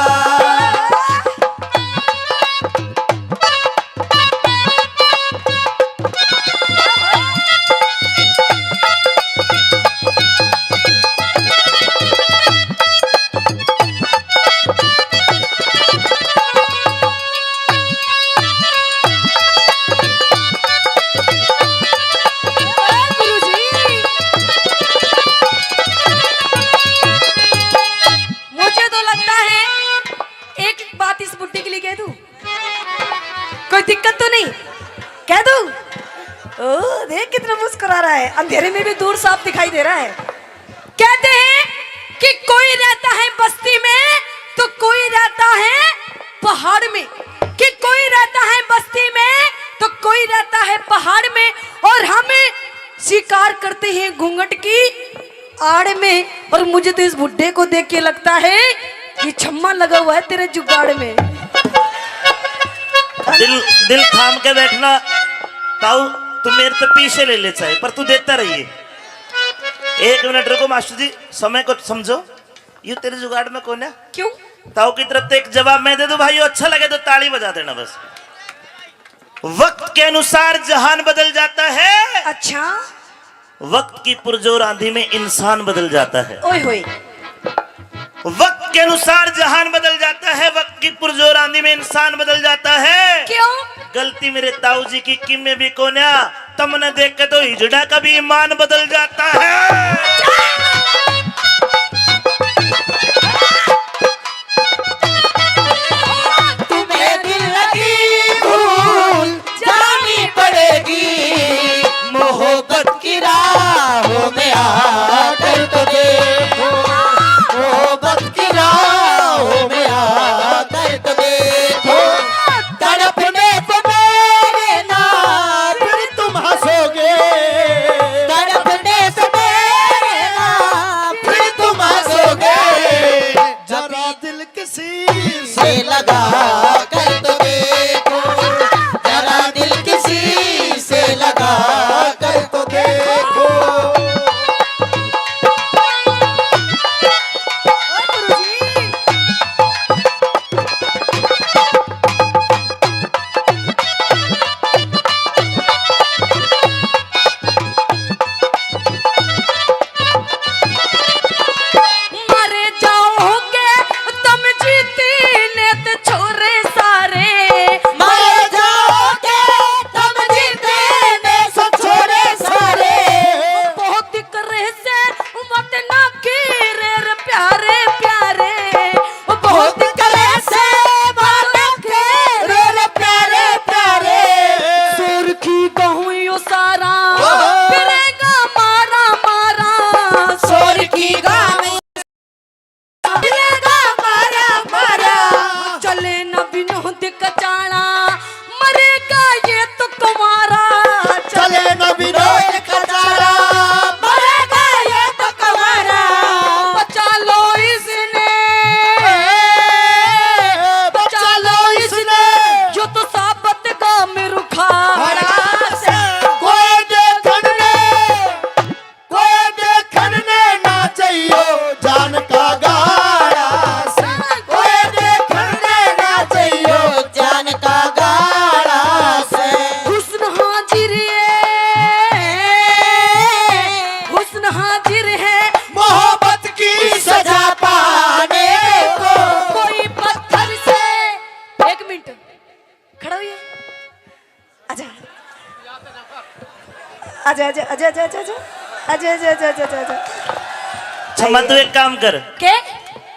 मुझे तो लगता है एक बात इस बुड्ढे के लिए कह दूं, कोई दिक्कत तो नहीं? कह दूं? ओ, देख कितना मुस्कुरा रहा है, अंधेरे में भी दूर साफ दिखाई दे रहा है। कहते हैं कि कोई रहता है बस्ती में तो कोई रहता है पहाड़ में, कि कोई रहता है बस्ती में तो कोई रहता है पहाड़ में, और हम शिकार करते हैं घूंघट की आड़ में। और मुझे तो इस बुड्ढे को देख के लगता है ये छम्मा लगा हुआ है तेरे जुगाड़ में। दिल, दिल थाम के बैठना ताऊ, तू मेरे तो पीछे ले ले चाहे, पर तू देता रहिए। एक मिनट रुको मास्टर जी, समय को समझो। यू तेरे जुगाड़ में कौन है? क्यों? ताऊ की तरफ से एक जवाब मैं दे दूं भाइयों, अच्छा लगे तो ताली बजा देना बस। वक्त के अनुसार जहान बदल जाता है। अच्छा। वक्त की पुरजोर आंधी में इंसान बदल जाता है। ओए होए। वक्त के अनुसार जहान बदल जाता है, वक्त की पुरजोर आंधी में इंसान बदल जाता है। क्यों? गलती मेरे ताऊ जी की किमे भी कोन्या, तमने देख के तो हिजड़ा का भी ईमान बदल जाता है। तुम्हें दिल लगी भूल जानी पड़ेगी, मोहब्बत की राहों में आकर तो देखो, मोहब्बत की राहों में आकर तो देखो। तड़पने से मेरे ना फिर तुम हंसोगे, तड़पने से मेरे ना आजा, आजा, आजा, आजा, आजा, आजा। आजा, आजा, आजा, आजा, आजा। छम्मा, तू एक काम कर। के?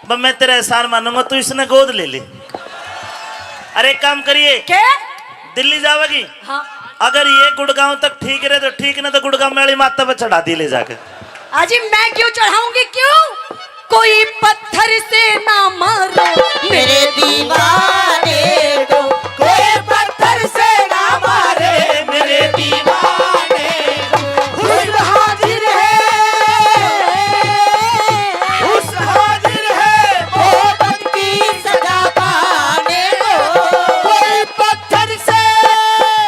ब-, मैं तेरा एहसान मानूंगा, तू इसने गोद ले ले। अरे, एक काम करिए। के? दिल्ली जावेगी? हाँ। अगर ये गुड़गांव तक ठीक रहे तो ठीक, ना तो गुड़गांव में वाली माता पे चढ़ा दी ले जाके। अजी, मैं क्यों चढ़ाऊंगी, क्यों? कोई पत्थर से ना मारे मेरे दीवाने को, कोई पत्थर से ना मारे मेरे दीवाने को। हुस्न हाजिर है, हुस्न हाजिर है, मोहब्बत की सजा पाने को। कोई पत्थर से,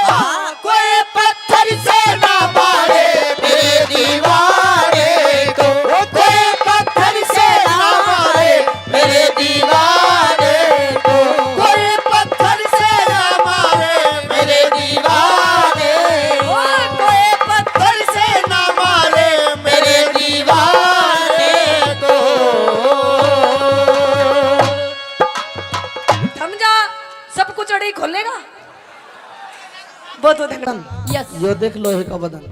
हाँ, कोई पत्थर से ना मारे मेरे दीवाने को, कोई पत्थर से ना मारे मेरे दीवाने को, कोई पत्थर से ना मारे मेरे दीवाने को, कोई पत्थर से ना मारे मेरे दीवाने को। थम जा, सब कुछ अड़े ही खोलेगा। बहुत बहुत धन्यवाद। यस। यो देख लोहे का बदन।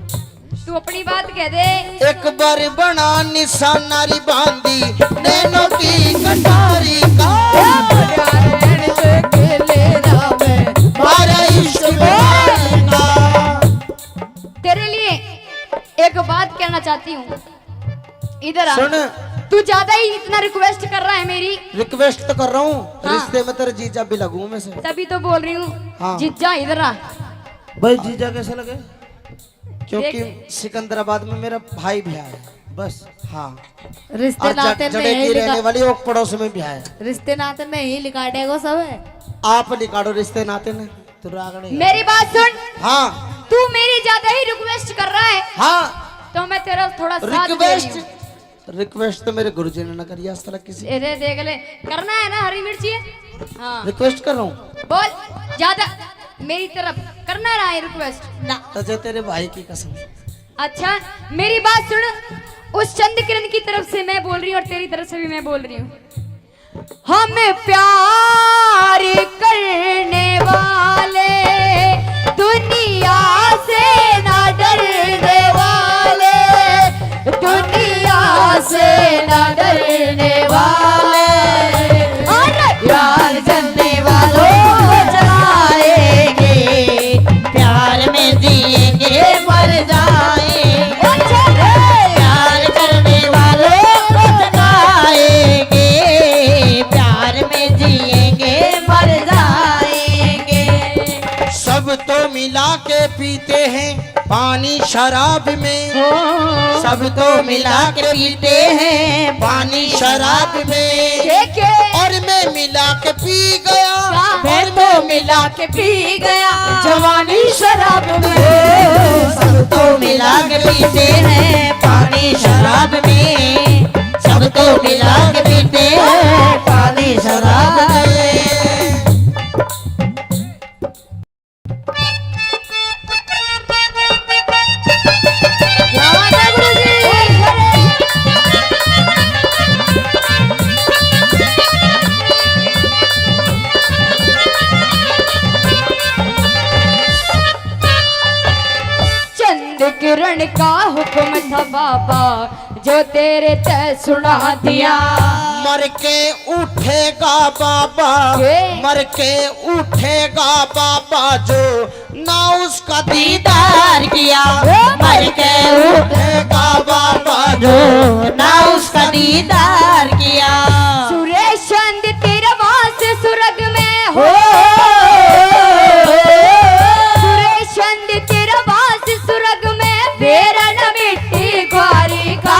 तू अपनी बात कह दे। एक बार बना निशाना री बांदी, नैनों की कटारी का। प्यार रहने से खेले ना मैं, मारा इश्क बीमारी का। तेरे लिए एक बात कहना चाहती हूँ, इधर आ। सुन। तू ज्यादा ही इतना रिक्वेस्ट कर रहा है मेरी। रिक्वेस्ट तो कर रहा हूँ, हाँ। रिश्ते में तेरे जीजा भी लगू मैं से। तभी तो बोल रही हूँ। हाँ। जीजा, इधर आ। भाई, जीजा कैसे लगे? क्योंकि देख। सिकंदराबाद में मेरा भाई भी आया है। बस। हाँ। रिश्ते और नाते जड़े में की ही रहने लिखा-, वाली ओक पड़ोस में भी आया है। रिश्ते नाते में ही लिकाटेगो सब। आप लिकाड़ो रिश्ते नाते ने। तू रागणी। मेरी बात सुन। हाँ। तू मेरी ज्यादा ही रिक्वेस्ट कर रहा है। हाँ। तो मैं तेरा थोड़ा साथ दे रही रिक्वेस्ट, हूँ। रिक्वेस्ट तो मेरे गुरुजी ने ना करी आज तक किसी। अरे देख ले, करना है ना हरी मिर्ची? हाँ। रिक्वेस्ट कर रहा हूँ। बोल, ज्यादा मेरी तरफ करना रहा है रिक्वेस्ट ना। तो जो तेरे भाई की कसम। अच्छा, मेरी बात सुन, उस चंद किरण की तरफ से मैं बोल रही हूँ और तेरी तरफ से भी मैं बोल रही हूँ। हम प्यार करने वाले दुनिया से ना डरने वाले, दुनिया से ना डरने वाले। अरे प्यार करने वालों को जलाएंगे, प्यार में जिएंगे मर जाएंगे। प्यार करने वालों को जलाएंगे, प्यार में जिएंगे मर जाएंगे। सब तो मिला के पीते हैं पानी शराब में, सब तो मिला के पीते हैं पानी शराब में। के, के? और मैं मिला के पी गया, क्या? मैं तो मिला के पी गया जवानी शराब में। सब तो मिला के पीते हैं पानी शराब में, सब तो मिला के पीते हैं पानी शराब में। क्या बात है गुरुजी। चंद किरण का हुक्म था बाबा, जो तेरे ते सुना दिया। मर के उठेगा बाबा, के? मर के उठेगा बाबा, जो ना उसका दीदार किया। मर के उठेगा बाबा, जो ना उसका दीदार किया। सुरेश चंद तेरा वास सुरग में हो। सुरेश चंद तेरा वास सुरग में, बेरा न मिट्टी ग्वारी का।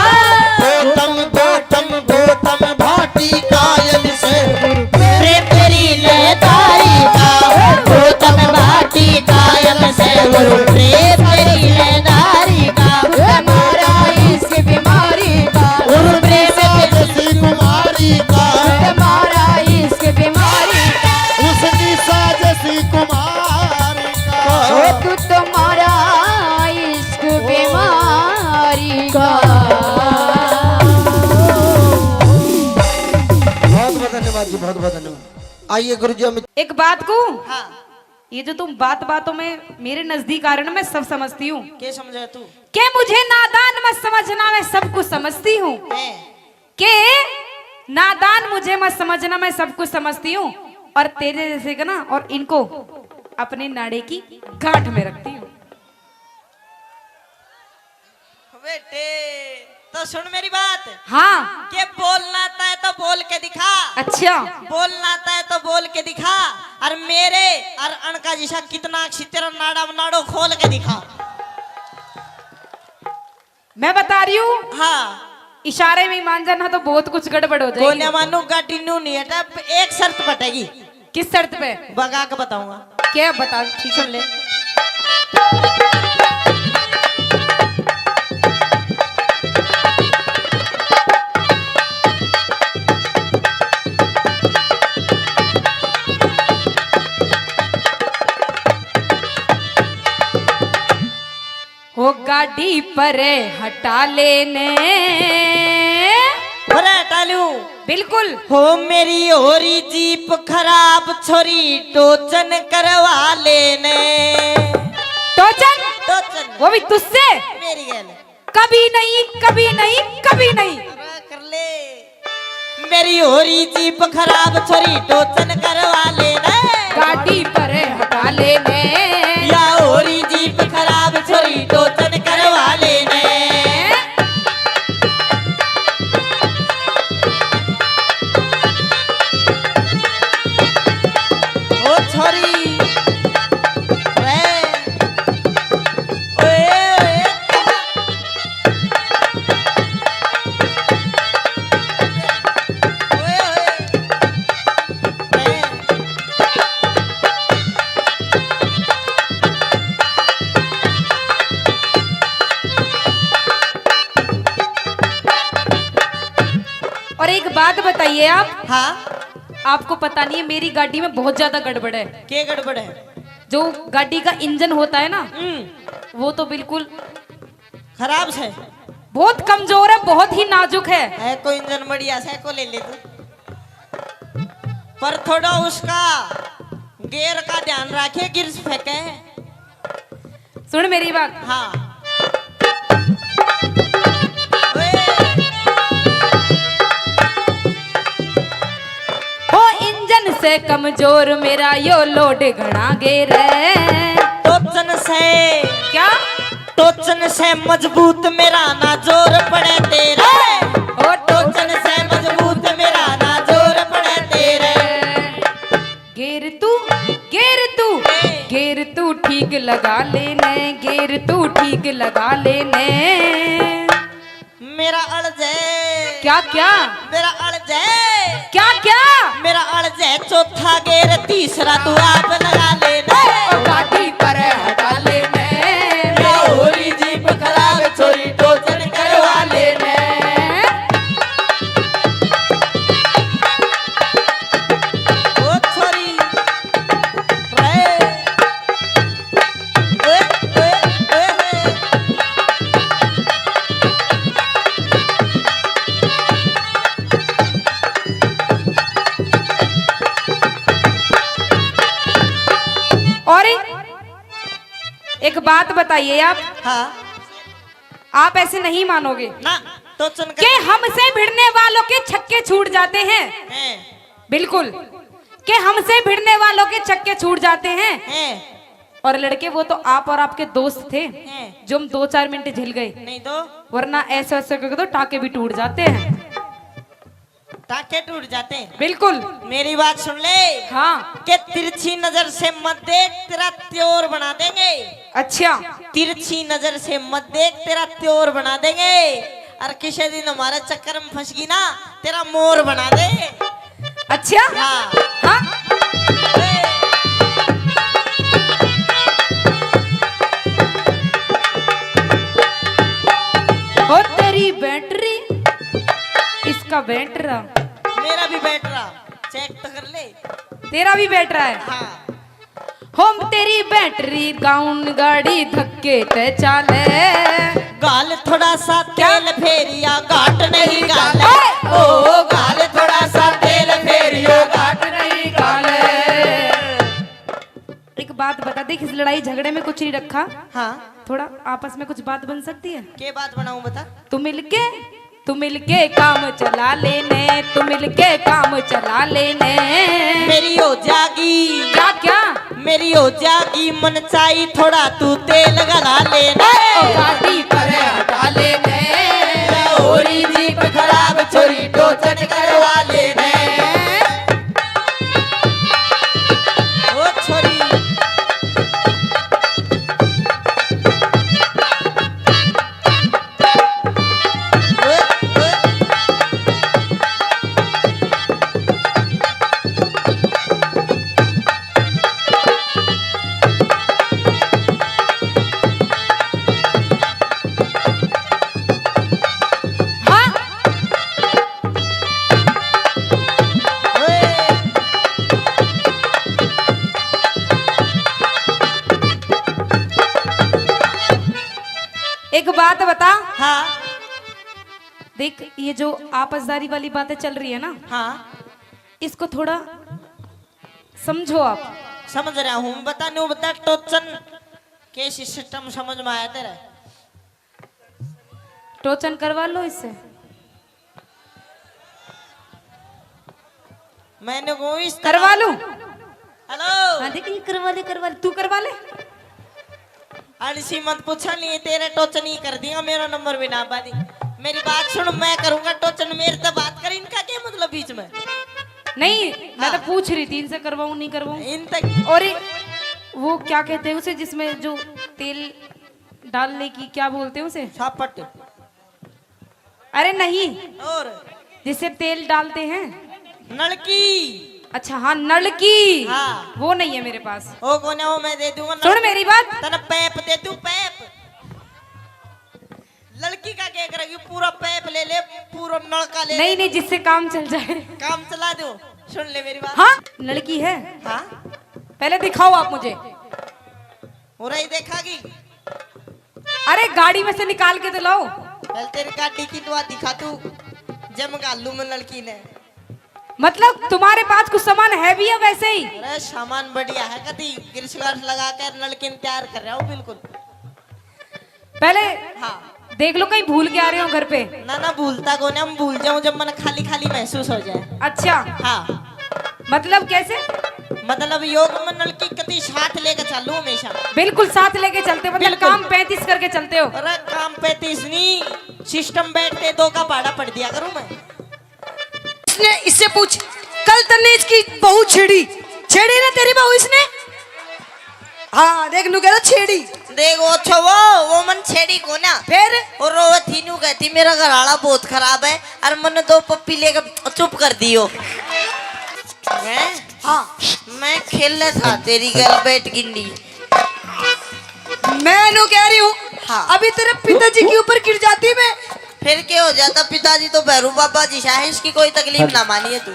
गौतम, गौतम, गौतम भाटी कायल से, प्रेम तेरी लयदारी का। गौतम भाटी कायल से, गुरु प्रेम तेरी लयदारी का। हमारा इश्क बीमारी का। गुरु प्रेम जैसी कुमारी का। हमारा इश्क बीमारी का। उसकी साजिश कुमारी का। ओ तू तुम्हारा इश्क बीमारी का। बहुत बहुत धन्यवाद जी, बहुत बहुत धन्यवाद। आइए गुरु जी, हम एक बात को हाँ। ये जो तुम बात बातों में मेरे नजदीक आ रहे हो ना, मैं सब समझती हूँ। के समझे तू? के मुझे नादान मत समझना, मैं सब कुछ समझती हूँ। हैं। के नादान मुझे मत समझना, मैं सब कुछ समझती हूँ। और तेरे जैसे का ना, और इनको अपने नाड़े की गांठ में रखती हूँ। बेटे, तो सुन मेरी बात। हाँ। के बोलना आता है तो बोल के दिखा। अच्छा। बोलना आता है तो बोल के दिखा। और मेरे और अनका जिसा कितना अच्छी तेरा नाड़ा नाड़ो खोल के दिखा। मैं बता रही हूँ। हाँ। इशारे में ही मान जाना तो बहुत कुछ गड़बड़ हो जाएगी। कोन्या मानू गाड़ी नू नहीं हटा, एक शर्त पटेगी। किस शर्त पे? बगा के बताऊंगा। क्या बता? ठीक है। सुन ले। हो गाड़ी परे हटा लेने। परे हटा लूं? बिल्कुल। हो मेरी हो रही जीप खराब, छोरी टोचन करवा लेने। टोचन? टोचन। वो भी तुझसे? मेरी गैल। कभी नहीं, कभी नहीं, कभी नहीं। अरे कर ले। मेरी हो रही जीप खराब, छोरी टोचन करवा लेने। गाड़ी परे हटा लेने। या हो रही जीप खराब, छोरी टोचन करवा लेने। ओ छोरी, रे, ओए, ओए। और एक बात बताइए आप। हाँ। आपको पता नहीं है, मेरी गाड़ी में बहुत ज्यादा गड़बड़ है। क्या गड़बड़ है? जो गाड़ी का इंजन होता है ना, हम्म। वो तो बिल्कुल खराब से। बहुत कमजोर है, बहुत ही नाजुक है। है कोई इंजन बढ़िया से को ले ले तू। पर थोड़ा उसका गियर का ध्यान रखे, गियर फेंके। सुन मेरी बात। हाँ। ओए। हो इंजन से कमजोर मेरा यो लोड घणा गेर है। टोचन से। क्या? टोचन से मजबूत मेरा ना जोर पड़े तेरे। ओ टोचन से मजबूत मेरा ना जोर पड़े तेरे। गेर तू, गेर तू, गेर तू ठीक लगा लेने, गेर तू ठीक लगा लेने। मेरा अड़ जाए। क्या, क्या? मेरा अड़ जाए। क्या, क्या? मेरा अड़ जाए चौथा गेर, तीसरा तू आप लगा लेने। ओ गाड़ी पर हटा लेने। या हो रही जीप खराब, छोरी टोचन करवा लेने। ओ छोरी, रे। ओए, ओए, ओए, ओए। और एक बात बताइए आप। हाँ। आप ऐसे नहीं मानोगे ना, तो चुन के हमसे भिड़ने वालों के छक्के छूट जाते हैं। हैं। बिल्कुल, कि हमसे भिड़ने वालों के छक्के छूट जाते हैं। हैं। और लड़के, वो तो आप और आपके दोस्त थे, हैं। जो हम दो चार मिनट झेल गए। नहीं तो। वरना ऐसे ऐसे करके तो टाके भी टूट जाते हैं। टाके टूट जाते हैं। बिल्कुल। मेरी बात सुन ले। हाँ। के तिरछी नजर से मत देख, तेरा त्योर बना देंगे। अच्छा। तिरछी नजर से मत देख, तेरा त्योर बना देंगे। और किसी दिन हमारे चक्कर में फंस गई ना, तेरा मोर बना दे। अच्छा? हाँ। हाँ? ओ तेरी बैटरी, इसका बैटरा। मेरा भी बैटरा, चेक तो कर ले। तेरा भी बैटरा है? हाँ। हम तेरी बैटरी डाउन, गाड़ी धक्के ते चाले। गाल थोड़ा सा क्या? तेल फेरिया, घाट नहीं गाले। ओए! ओ गाल थोड़ा सा तेल फेरिया, घाट नहीं गाले। एक बात देख, इस लड़ाई झगड़े में कुछ नहीं रखा। हाँ। थोड़ा आपस में कुछ बात बन सकती है। के बात बनाऊं, बता। तू मिलके, तू मिलके काम चला लेने, तू मिलके काम चला लेने। मेरी हो जागी। क्या, क्या? मेरी हो जागी मन चाही, थोड़ा तू तेल गला लेने। ओ गाड़ी पर हटा लेने। और जीप खराब छोरी टोचन करवा लेने। ओ छोरी। एक बात बता। हाँ। देख, ये जो आपसदारी वाली बातें चल रही है ना, हाँ। इसको थोड़ा समझो आप। समझ रहा हूँ, बता, न्यू बता, टोचन के सिस्टम समझ में आया तेरे? टोचन करवा लो इससे। मैंने को इस तरह करवा लूं? हेलो। हाँ, देख, ये करवा ले, करवा ले, तू करवा ले। आलसी मत पूछा, नहीं तेरे टोचन ही कर दिया, मेरा नंबर भी ना बादी। मेरी बात सुन, मैं करूंगा टोचन, मेरे से बात कर, इनका क्या मतलब बीच में? नहीं, मैं तो हाँ। पूछ रही थी, इनसे करवाऊं, नहीं करवाऊं। इन तक और ये, वो क्या कहते हैं उसे, जिसमें जो तेल डालने की, क्या बोलते हैं उसे? सापट। अरे नहीं, और? जिससे तेल डालते हैं। नलकी। अच्छा, हाँ, नलकी। हाँ। वो नहीं है मेरे पास। ओ कोने, वो मैं दे दूंगा। सुन मेरी बात। तने पैप दे दूं, पैप। लड़की का क्या करेगी, पूरा पैप ले ले, पूरा नलका ले नहीं, ले। नहीं, जिससे काम चल जाए। काम चला दो। सुन ले मेरी बात। हाँ, लड़की है। हाँ। पहले दिखाओ आप मुझे। हो रही देखागी। अरे, गाड़ी में से निकाल के तो लाओ। पहले तेरी गाड़ी की दुआ दिखा तू, जब घालू में लड़की ने। मतलब, तुम्हारे पास कुछ सामान है भी है वैसे ही? अरे, सामान बढ़िया है, कभी गिरस गार्स लगा कर लड़की ने तैयार कर रहा हूँ बिल्कुल। पहले हाँ। देख लो, कहीं भूल के आ रहे हो घर पे। ना, ना, भूलता को नहीं, हम भूल जाऊं जब मन खाली खाली महसूस हो जाए। अच्छा। हाँ। मतलब कैसे? मतलब योग में नलकी कति साथ लेके चलूं हमेशा। बिल्कुल साथ लेके चलते हो, मतलब बिल्कुल। काम पैंतीस करके चलते हो। अरे काम पैंतीस नहीं, सिस्टम बैठते दो का भाड़ा पड़ दिया करूं मैं। इसने, इससे पूछ, कल तन्ने इसकी बहू छेड़ी, छेड़ी ना तेरी बहू इसने? हाँ, देख, नू कह रहा छेड़ी। देख, वो अच्छा, वो, वो मन छेड़ी को ना। फिर? और वो थी नू कहती, "मेरा घर आला बहुत खराब है, और मन दो पप्पी लेके चुप कर दियो।" हैं? हाँ। मैं खेल था तेरी गल बैठ गिंडी। मैं नू कह रही हूँ, हाँ। अभी तेरे पिताजी के ऊपर गिर जाती मैं। फिर क्या हो जाता? पिताजी तो भैरू बाबा जी सा है, इसकी कोई तकलीफ ना मानिए तू।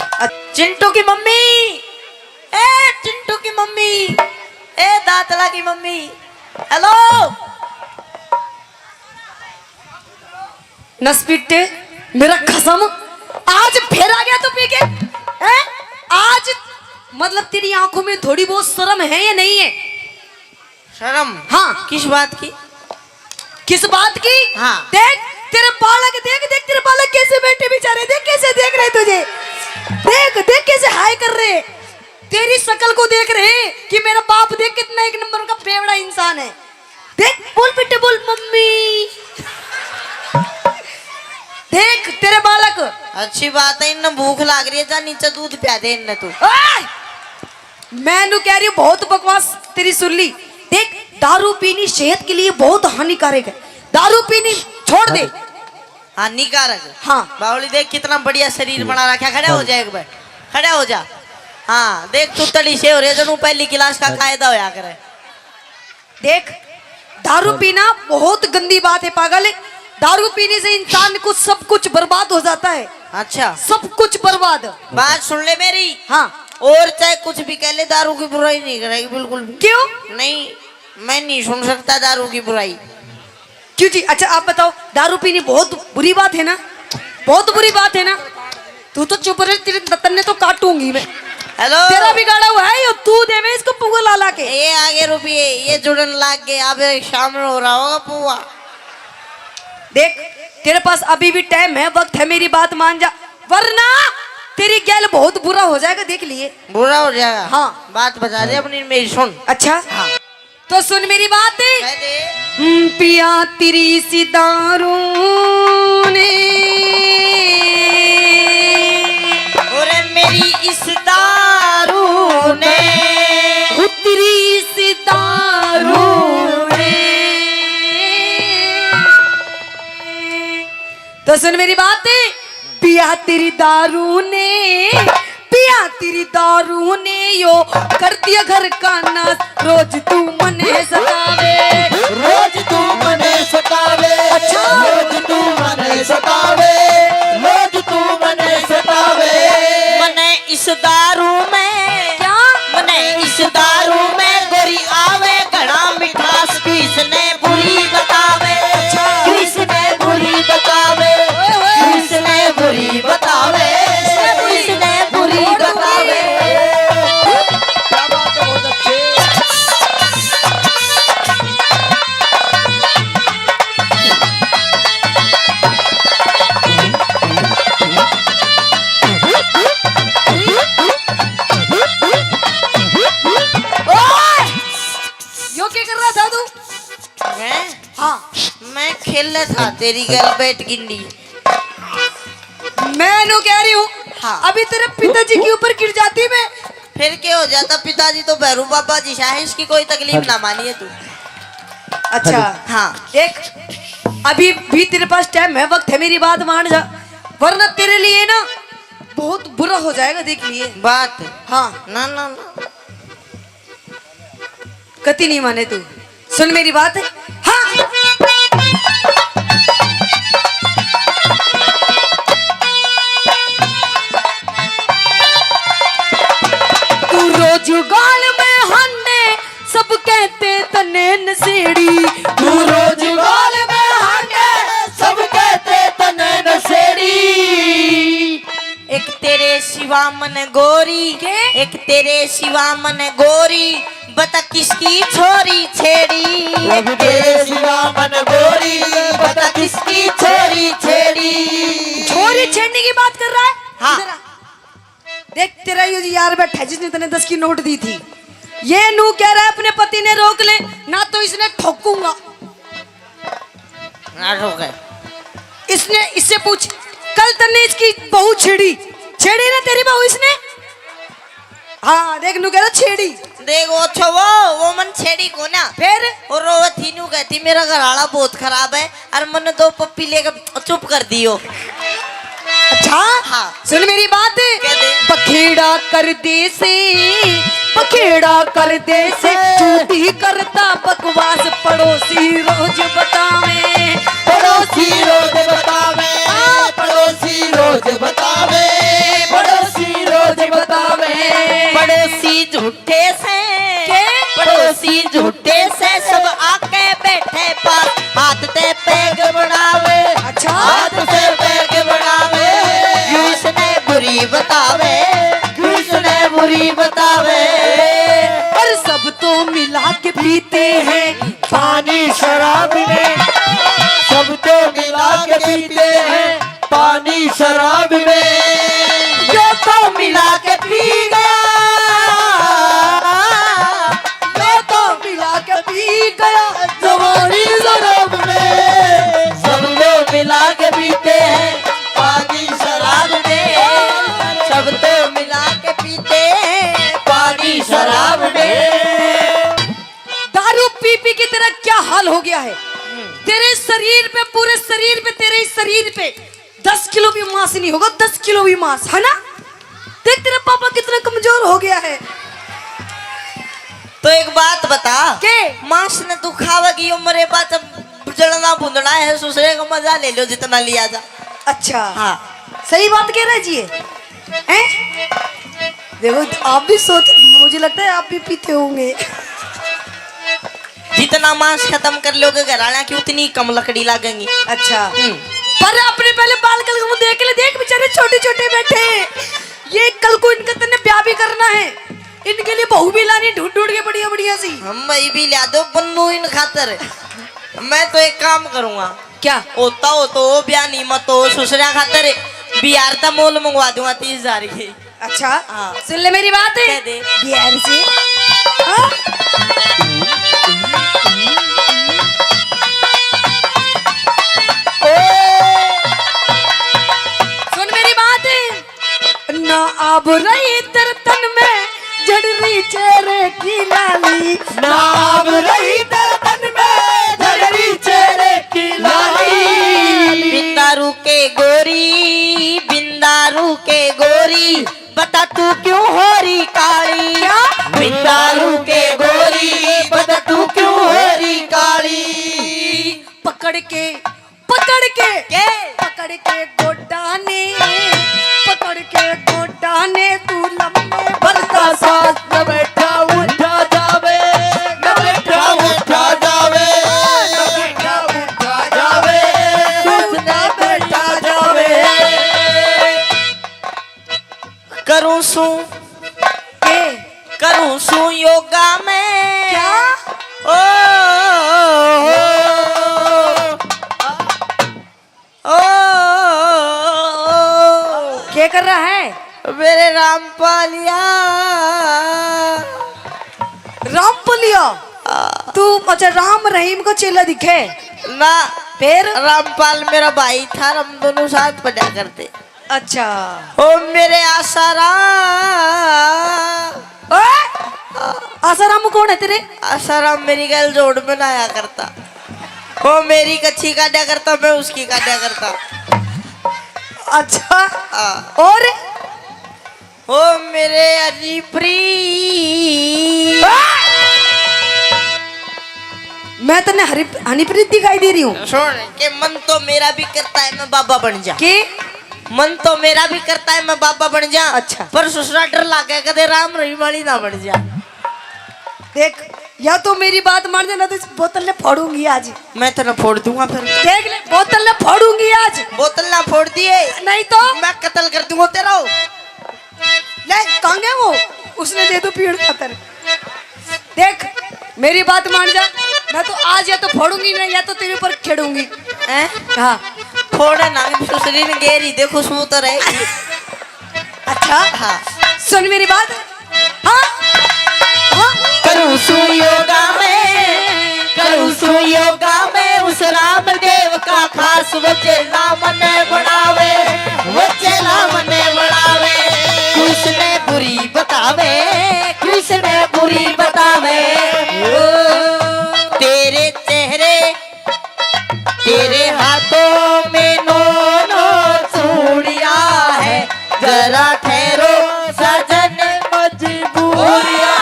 अ, चिंटू की मम्मी, ए चिंटू की मम्मी, ए दातला की मम्मी, हेलो। नसपीटे, मेरा खसम, आज फिर आ गया तू पी के, हैं? आज मतलब तेरी आंखों में थोड़ी बहुत शर्म है या नहीं है? शर्म? हाँ। किस बात की? किस बात की? हाँ। देख, तेरे बालक, देख, देख, तेरे बालक कैसे बैठे बेचारे, देख कैसे देख रहे तुझे, देख, देख कैसे हाय कर रहे, तेरी शक्ल को देख रहे कि मेरा बाप देख कितना एक नंबर का बेवड़ा इंसान है। देख, बोल बेटे, बोल मम्मी। देख तेरे बालक। अच्छी बात है, इन्हें भूख लाग रही है, जा नीचे दूध प्या दे इन्हें तू। ओए! मैं नू कह रही हूँ, बहुत बकवास तेरी सुन ली। देख, दारू पीनी सेहत के लिए बहुत हानिकारक है। दारू पीनी छोड़ दे। हानिकारक? हाँ। बावली देख, कितना बढ़िया शरीर बना रखा है। खड़ा हो जा एक बार, खड़ा हो जा। हाँ, देख, तू तड़ी से हो रहे, जणू पहली क्लास का कायदा होया करे। देख, दारू पीना बहुत गंदी बात है पागल। दारू पीने से इंसान को सब कुछ बर्बाद हो जाता है। अच्छा। सब कुछ बर्बाद। बात सुन ले मेरी। हाँ। और चाहे कुछ भी कह ले, दारू की बुराई नहीं करेगी बिल्कुल भी। क्यों? नहीं, मैं नहीं सुन सकता दारू की बुराई। क्यों जी? अच्छा, आप बताओ, दारू पीनी बहुत बुरी बात है ना? बहुत बुरी बात है ना? तू तो चुप रह, तेरे तन्ने तो काटूंगी मैं। हेलो। तेरा बिगाड़ा हुआ है यो, तू देवे इसको पुआ ला ला के। ये आगे रुपये, ये जुड़न लाग गए, अब शाम हो रहा होगा पुआ। देख, तेरे पास अभी भी टाइम है, वक्त है, मेरी बात मान जा, वरना तेरी गैल बहुत बुरा हो जाएगा, देख लिए। बुरा हो जाएगा? हाँ। बात बता दे अपनी, मेरी सुन। अच्छा। हाँ। तो सुन मेरी बात। कह दे। हम्म, पिया तेरी इस दारू ने। अरे मेरी इस दारू ने। ओ तेरी इस दारू ने। तो सुन मेरी बात, पिया तेरी दारू ने, पिया तेरी दारू ने यो कर दिया घर का नाश। रोज तू मने सतावे, रोज तू मने सतावे, अच्छा। रोज तू मने सतावे, रोज तू मने सतावे। मने इस दारू में, क्या? मने इस दारू में गोरी आवे घना मिठास, किसने बुरी बतावे, अच्छा। किसने बुरी बतावे, ओए, ओए। किसने बुरी बतावे, किसने बुरी बतावे। क्या बात है, बहुत अच्छे। ओए! यो क्या कर रहा था तू? मैं? हाँ। मैं खेल रहा था तेरी गल बैठ गिंडी। मैं नु कह रही हूँ, हाँ। अभी तेरे पिताजी के ऊपर गिर जाती मैं। फिर क्या हो जाता? पिताजी तो भैरू बाबा जी शाह, इसकी कोई तकलीफ ना मानिए तू। अच्छा। हाँ। देख, अभी भी तेरे पास टाइम है, वक्त है, मेरी बात मान जा, वरना तेरे लिए ना बहुत बुरा हो जाएगा, देख लिए। बात। हाँ। ना, ना, ना। कति नहीं माने तू, सुन मेरी बात। हाँ। तू रोज गाल में हांडे, सब कहते तने नशेड़ी। तू रोज गाल में हांडे, सब कहते तने नशेड़ी। एक तेरे सिवा मन गोरी, के? एक तेरे सिवा मन गोरी, बता किसकी छोरी छेड़ी। एक तेरे सिवा मन गोरी, बता किसकी छोरी छेड़ी। छोरी छेड़ने की बात कर रहा है? हाँ। इधर आ। देख, तेरा यो यार बैठा है जिसने तने दस की नोट दी थी, ये नू कह रहा है अपने पति ने रोक ले, ना तो इसने ठोकूंगा। ना ठोके। इसने, इससे पूछ, कल तन्ने इसकी बहू छेड़ी, छेड़ी ना तेरी बहू इसने? हाँ, देख, नू कह रहा छेड़ी। देख, वो अच्छा, वो, वो मन छेड़ी को ना। फिर? और वो थी नू कहती, मेरा घर आला बहुत खराब है, और मन दो पप्पी लेके चुप कर दियो। अच्छा? हाँ। सुन मेरी बात। कह दे। बखेड़ा कर दे से, बखेड़ा कर दे से, झूठी करता बकवास, पड़ोसी रोज बतावे। पड़ोसी रोज बतावे, हाँ। पड़ोसी रोज बतावे, पड़ोसी रोज बतावे। पड़ोसी झूठे से, के? पड़ोसी झूठे से, सब आके बैठे पास, हाथ ते पैग बनावे। अच्छा। हाथ ते पैग बनावे। क्यों इसने बुरी बतावे, क्यों इसने बुरी बतावे। पर सब तो मिला के पीते हैं पानी शराब में, सब तो मिला के पीते हैं पानी शराब में। यो तो मिला के पी गया, यो तो मिला के पी गया जवानी शराब में। सब तो मिला के पीते हैं पानी शराब में, सब तो मिला के पीते हैं पानी शराब में। दारू पी पी के तेरा क्या हाल हो गया है। तेरे शरीर पे, पूरे शरीर पे, तेरे इस शरीर पे दस किलो भी मांस नहीं होगा, दस किलो भी मांस, है ना? देख तेरा पापा कितना कमजोर हो गया है। तो एक बात बता, के? मांस ने तू खावेगी, यो मरे बाद जब जलना भुंदना है, ससुरे का मजा ले लो जितना लिया जा। अच्छा। हाँ। सही बात कह रहा है जी ये। हैं? देखो, आप भी सोच, मुझे लगता है आप भी पीते होंगे। जितना मांस खत्म कर लोगे घर वाला की, उतनी कम लकड़ी लागेंगी। अच्छा। हम्म। पर अपने पहले बाल कल को देख ले, देख बेचारे छोटे छोटे बैठे हैं। ये कल को इनका तन्ने ब्याह भी करना है। बहू भी लानी ढूंढ ढूंढ के बढ़िया बढ़िया सी। हम भाई भी ला दो बन्नू इन खातर। मैं तो एक काम करूंगा। क्या? होता हो तो वो ब्याह नहीं, मत हो ससुरा खातर। बिहार तक मोल मंगवा दूंगा तीस हजार की। अच्छा, हाँ। सुन ले मेरी बात। कह दे। बिहार से। हाँ? सुन मेरी बात। ना आब रही तेरे तन में झड़ रही चेहरे की लाली। ना आब रही तेरे तन में झड़ रही चेहरे की लाली। बिंदारू के गोरी, बिंदारू के गोरी, बता तू क्यों हो रही काली? क्या? बिंदारू के गोरी, बता तू क्यों हो रही काली? पकड़ के, पकड़ के, के? पकड़ के गोडा ने, पकड़ के गोडा ने तू लंबे बरसा साथ न बैठा उठा जावे, न बैठा उठा जावे, न बैठा उठा जावे, तू न बैठा जावे। करूं सू के? करूं सू योगा में। क्या? ओ, ओ, ओ, ओ, क्या कर रहा है? मेरे रामपालिया। रामपालिया? तू अच्छा राम रहीम को चेला दिखे? ना। फिर? रामपाल मेरा भाई था, हम दोनों साथ पढ़ा करते। अच्छा। ओ मेरे आसाराम। ओए! आसाराम कौन है तेरे? आसाराम मेरी गैल जोड़ में ना आया करता। वो मेरी कच्ची काटा करता, मैं उसकी काटा करता। अच्छा। हाँ। और? ओ मेरे हनीप्रीत। मैं तन्ने हरी-, हनीप्रीत दिखाई दे रही हूँ। सुन, के मन तो मेरा भी करता है मैं बाबा बन जा। के? मन तो मेरा भी करता है मैं बाबा बन जा। अच्छा। पर ससुरा डर लागे कदे राम रहीम वाली ना बन जा। देख, या तो मेरी बात मान जा, ना तो इस बोतल ने फोड़ूंगी आज। मैं तेरा फोड़ दूंगा फिर। देख ले, बोतल ने फोड़ूंगी आज। बोतल ना फोड़ दिए। नहीं तो? मैं कत्ल कर दूंगा तेरा। ले, कहाँ गए वो? उसने दे दो पीड़ खातर। देख, मेरी बात मान जा, मैं तो आज या तो फोड़ूंगी ना, या तो तेरे ऊपर खेड़ूंगी। हैं? हाँ। फोड़े ना, ससुरी ने गेरी, देखो, सू तो रहेगी। अच्छा? हाँ। सुन मेरी बात। हाँ? हाँ? करूँ सू योगा में, करूँ सू योगा में, उस रामदेव का खास वो चेला मने बनावे, वो चेला मने बनावे। किसने बुरी बतावे, किसने बुरी बतावे। ओ, तेरे चेहरे, तेरे हाथों में नौ नौ चूड़ियां है, जरा ठहरो सजन मजबूरियां।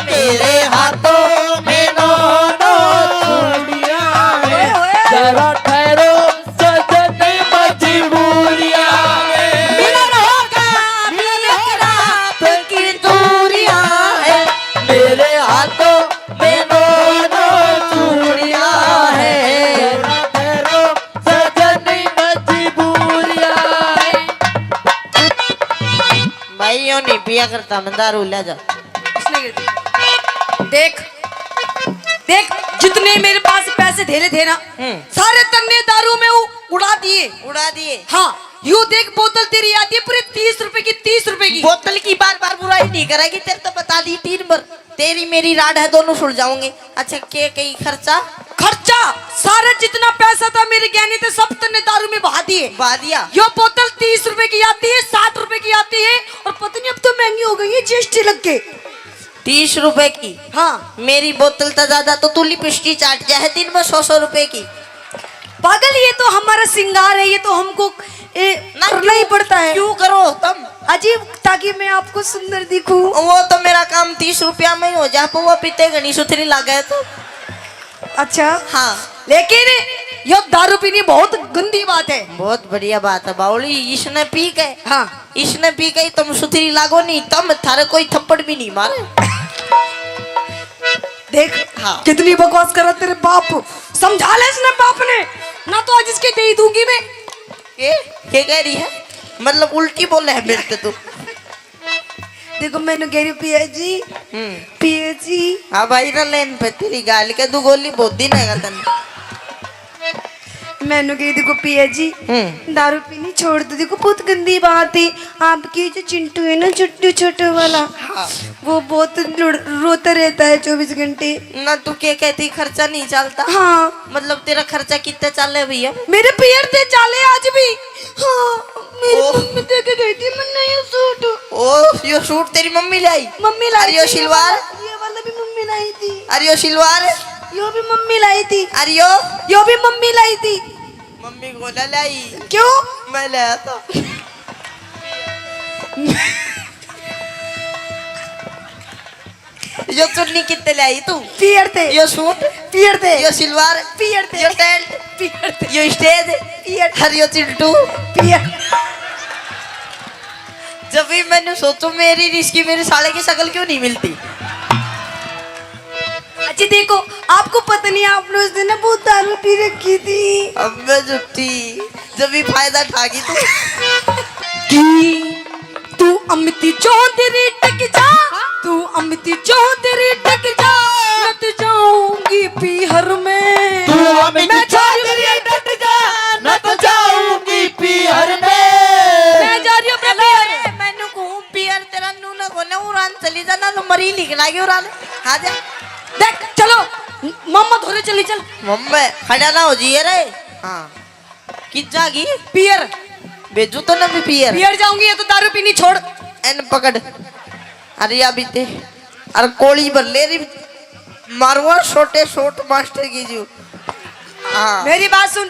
तेरे हाथों में नौ नौ चूड़ियां है, जरा ठहरो सजन मजबूरियां। मिलन होगा, मिलन रात की दूरियां है, मेरे हाथों में नौ नौ चूड़ियां है। ठहरो सजन मजबूरियां है। भाई, यो नहीं पिया करता, मैं दारू ले जा। इसने गिर दी। देख, देख, जितने मेरे पास पैसे धेले थे ना, हम्म। सारे तन्ने दारू में उ-, उड़ा दिए। उड़ा दिए। हाँ, यू देख, बोतल तेरी आती है पूरे तीस रुपए की, तीस रुपए की। बोतल की बार बार बुराई नहीं करेगी, तेरे तो बता दी तीन बार। तेरी मेरी राड है, दोनों सुलझाऊंगे। अच्छा, के कई खर्चा? खर्चा सारा जितना पैसा था मेरे गहने थे, सब तन्ने दारू में बहा दिए। बहा दिया? यो बोतल तीस रुपए की आती है, साठ रुपए की आती है, और पता नहीं अब तो महंगी हो गई है जीएसटी लग के। तीस रुपए की? हाँ। मेरी बोतल तो ज्यादा, तो तू लिपस्टिक चाट जा है दिन में सौ सौ रुपए की। पागल, ये तो हमारा श्रृंगार है, ये तो हमको, ए, ना, करना ही क्यों, पड़ता है। क्यों करो तुम? अजीब, ताकि मैं आपको सुंदर दिखूं। वो तो मेरा काम तीस रुपया में ही हो जा, पर वो पीते घणी सुथरी लागे तो। अच्छा। हाँ। लेकिन यो दारू पीनी बहुत गंदी बात है। बहुत बढ़िया बात है बावली, इसने पी के, हाँ। इसने पी के तुम सुथरी लागो नहीं, तुम, थारे कोई थप्पड़ भी नहीं मारे। देख, हाँ। कितनी बकवास कर रहा तेरे बाप। समझा ले इसने बाप ने, ना तो आज इसके दे ही दूंगी मैं। ये, ये कह रही है, मतलब उल्टी बोले है मेरे से तू। देखो, मैंने कह रही हूँ, पिया जी, हम्म। पिया जी। हाँ भाई, ना लेन पे तेरी गाल के दो गोली बहुत दिन है तन। मैंने कही, देखो पिया जी, हम्म। दारू पीनी छोड़ दो। देखो, बहुत गंदी बात है। आपकी जो चिंटू है ना, चिंटू छोटू वाला, हाँ। वो बहुत लुड़-, रोता रहता है चौबीस घंटे। ना तू के कहती खर्चा नहीं चलता? हाँ। मतलब तेरा खर्चा कितना चाले भैया? मेरे पियर ते चाले आज भी। हाँ, मेरी ओह। मम्मी दे के गई थी मन्ने ये सूट। ओ, यो सूट तेरी मम्मी लाई? मम्मी लाई अरे यो थी, ये सिलवार? वाला, ये वाला भी मम्मी लाई थी। अरे यो सिलवार? यो भी मम्मी लाई थी। अरे यो? यो भी मम्मी लाई थी। मम्मी को ना लाई। क्यों? मैं लाया था। यो चुन्नी कितने लाई तू? पियर ते। यो सूट? पियर ते। यो सिलवार? पियर ते। यो टेंट? पियर ते। यो स्टेज? पियर। हर यो चिंटू? पियर। जब भी मैंने सोचू मेरी रिश्की मेरे साले की शक्ल क्यों नहीं मिलती? अच्छा देखो, आपको पता नहीं, आपने उस दिन ना बहुत दारू पी रखी थी। अब मैं झूठी, जब भी फायदा ठा गई तू। की तू अमिती चौधरी टक जा, तू अमिती चौधरी टक जा, मत जाऊंगी पीहर में। तू अमित मैं जा रही हूँ। चौधरी डट जा, न तो जाऊंगी पीहर में। मैं जा रही हूँ अपने पीहर। मैनू कहूँ पीहर तेरा नू ना कोने उरान चली जा, ना तो मरी लिख लागी उरान। हाँ जा। देख, चलो, म-, मम्मा धोरे चली चल। मम्मा, खड़ा ना हो जी रे। हाँ। कित जागी? पियर। भेजू तो ना भी पियर। पियर जाऊंगी, ये तो दारू पीनी छोड़। एन पकड़। अरे या भी ते। अरे कोली भर ले री। मारुआ छोटे शॉट मास्टर की जू। हाँ। मेरी बात सुन,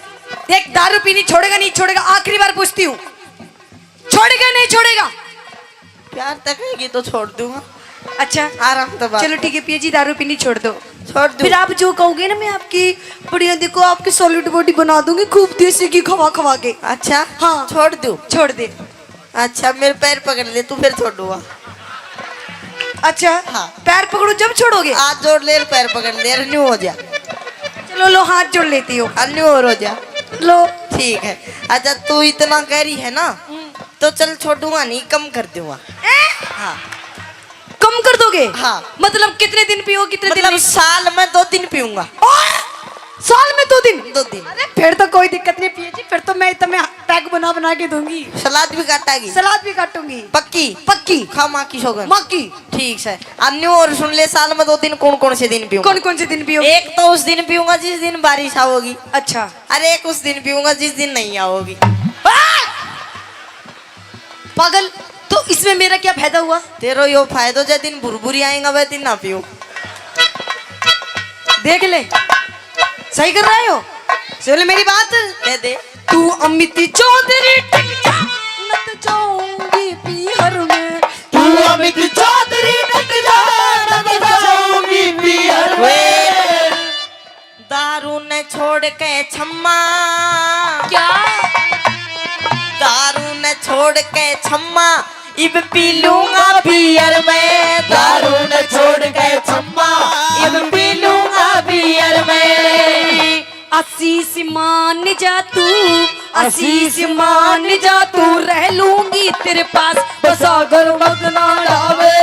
देख, दारू पीनी छोड़ेगा, नहीं छोड़ेगा, आखिरी बार पूछती हूँ, छोड़ेगा, नहीं छोड़ेगा? प्यार तक रहेगी तो छोड़ दूंगा। अच्छा। आराम तो बात चलो है। ठीक है पिया जी, दारू पीनी छोड़ दो। छोड़ दूं। फिर आप जो कहोगे ना, मैं आपकी बढ़िया, देखो, आपकी सॉलिड बॉडी बना दूंगी, खूब देसी घी खवा खवा के। अच्छा। हाँ। छोड़ दूं। छोड़ दे। अच्छा, मेरे पैर पकड़ ले, तू फिर छोड़ूंगा। अच्छा। हाँ। पैर पकड़ो जब छोड़ोगे? हाथ जोड़ ले, पैर पकड़ ले, अरे न्यू हो जा। चलो लो, हाथ जोड़ लेती हूँ। अरे न्यू और हो जा। लो। ठीक है। अच्छा, तू इतना कह रही है ना, हम्म। तो चल छोड़ूंगा नहीं, कम कर दूंगा। ए? हाँ। कम कर दोगे? हाँ। मतलब कितने दिन पियो, कितने दिन मतलब नहीं? साल में दो दिन पीऊंगा। ओए! साल में दो दिन? दो दिन। अरे फिर तो कोई दिक्कत नहीं पिया जी, फिर तो मैं तुम्हें पैक बना बना के दूंगी। सलाद भी काटागी? सलाद भी काटूंगी। पक्की? पक्की। खा माँ की सौगन। माँ की। ठीक है। अब न्यू और सुन ले, साल में दो दिन कौन कौन से दिन पीऊंगा? कौन कौन से दिन पियो? एक तो उस दिन पीऊंगा जिस दिन बारिश आओगी। अच्छा। अरे एक उस दिन पीऊंगा जिस दिन नहीं आओगी। आ! पागल, तो इसमें मेरा क्या फायदा हुआ? तेरो यो फायदो, जै दिन भुरभुरी आएगा वह दिन ना पियो। देख ले, सही कर रहे हो। सुन ले मेरी बात। कह दे। तू अमित चौधरी टक जा, न तो जाऊंगी पीहर में। तू अमित चौधरी टक जा, न तो जाऊंगी पीहर में। दारू ने छोड़ के छम्मा। क्या? दारू ने छोड़ के छम्मा, इब पी लूंगा बियर में। दारू ने छोड़ के छम्मा, इब पी लूंगा बियर में। आशीष मान जा तू, आशीष मान जा तू, रह लूंगी तेरे पास। बसागर मत ना ढावे,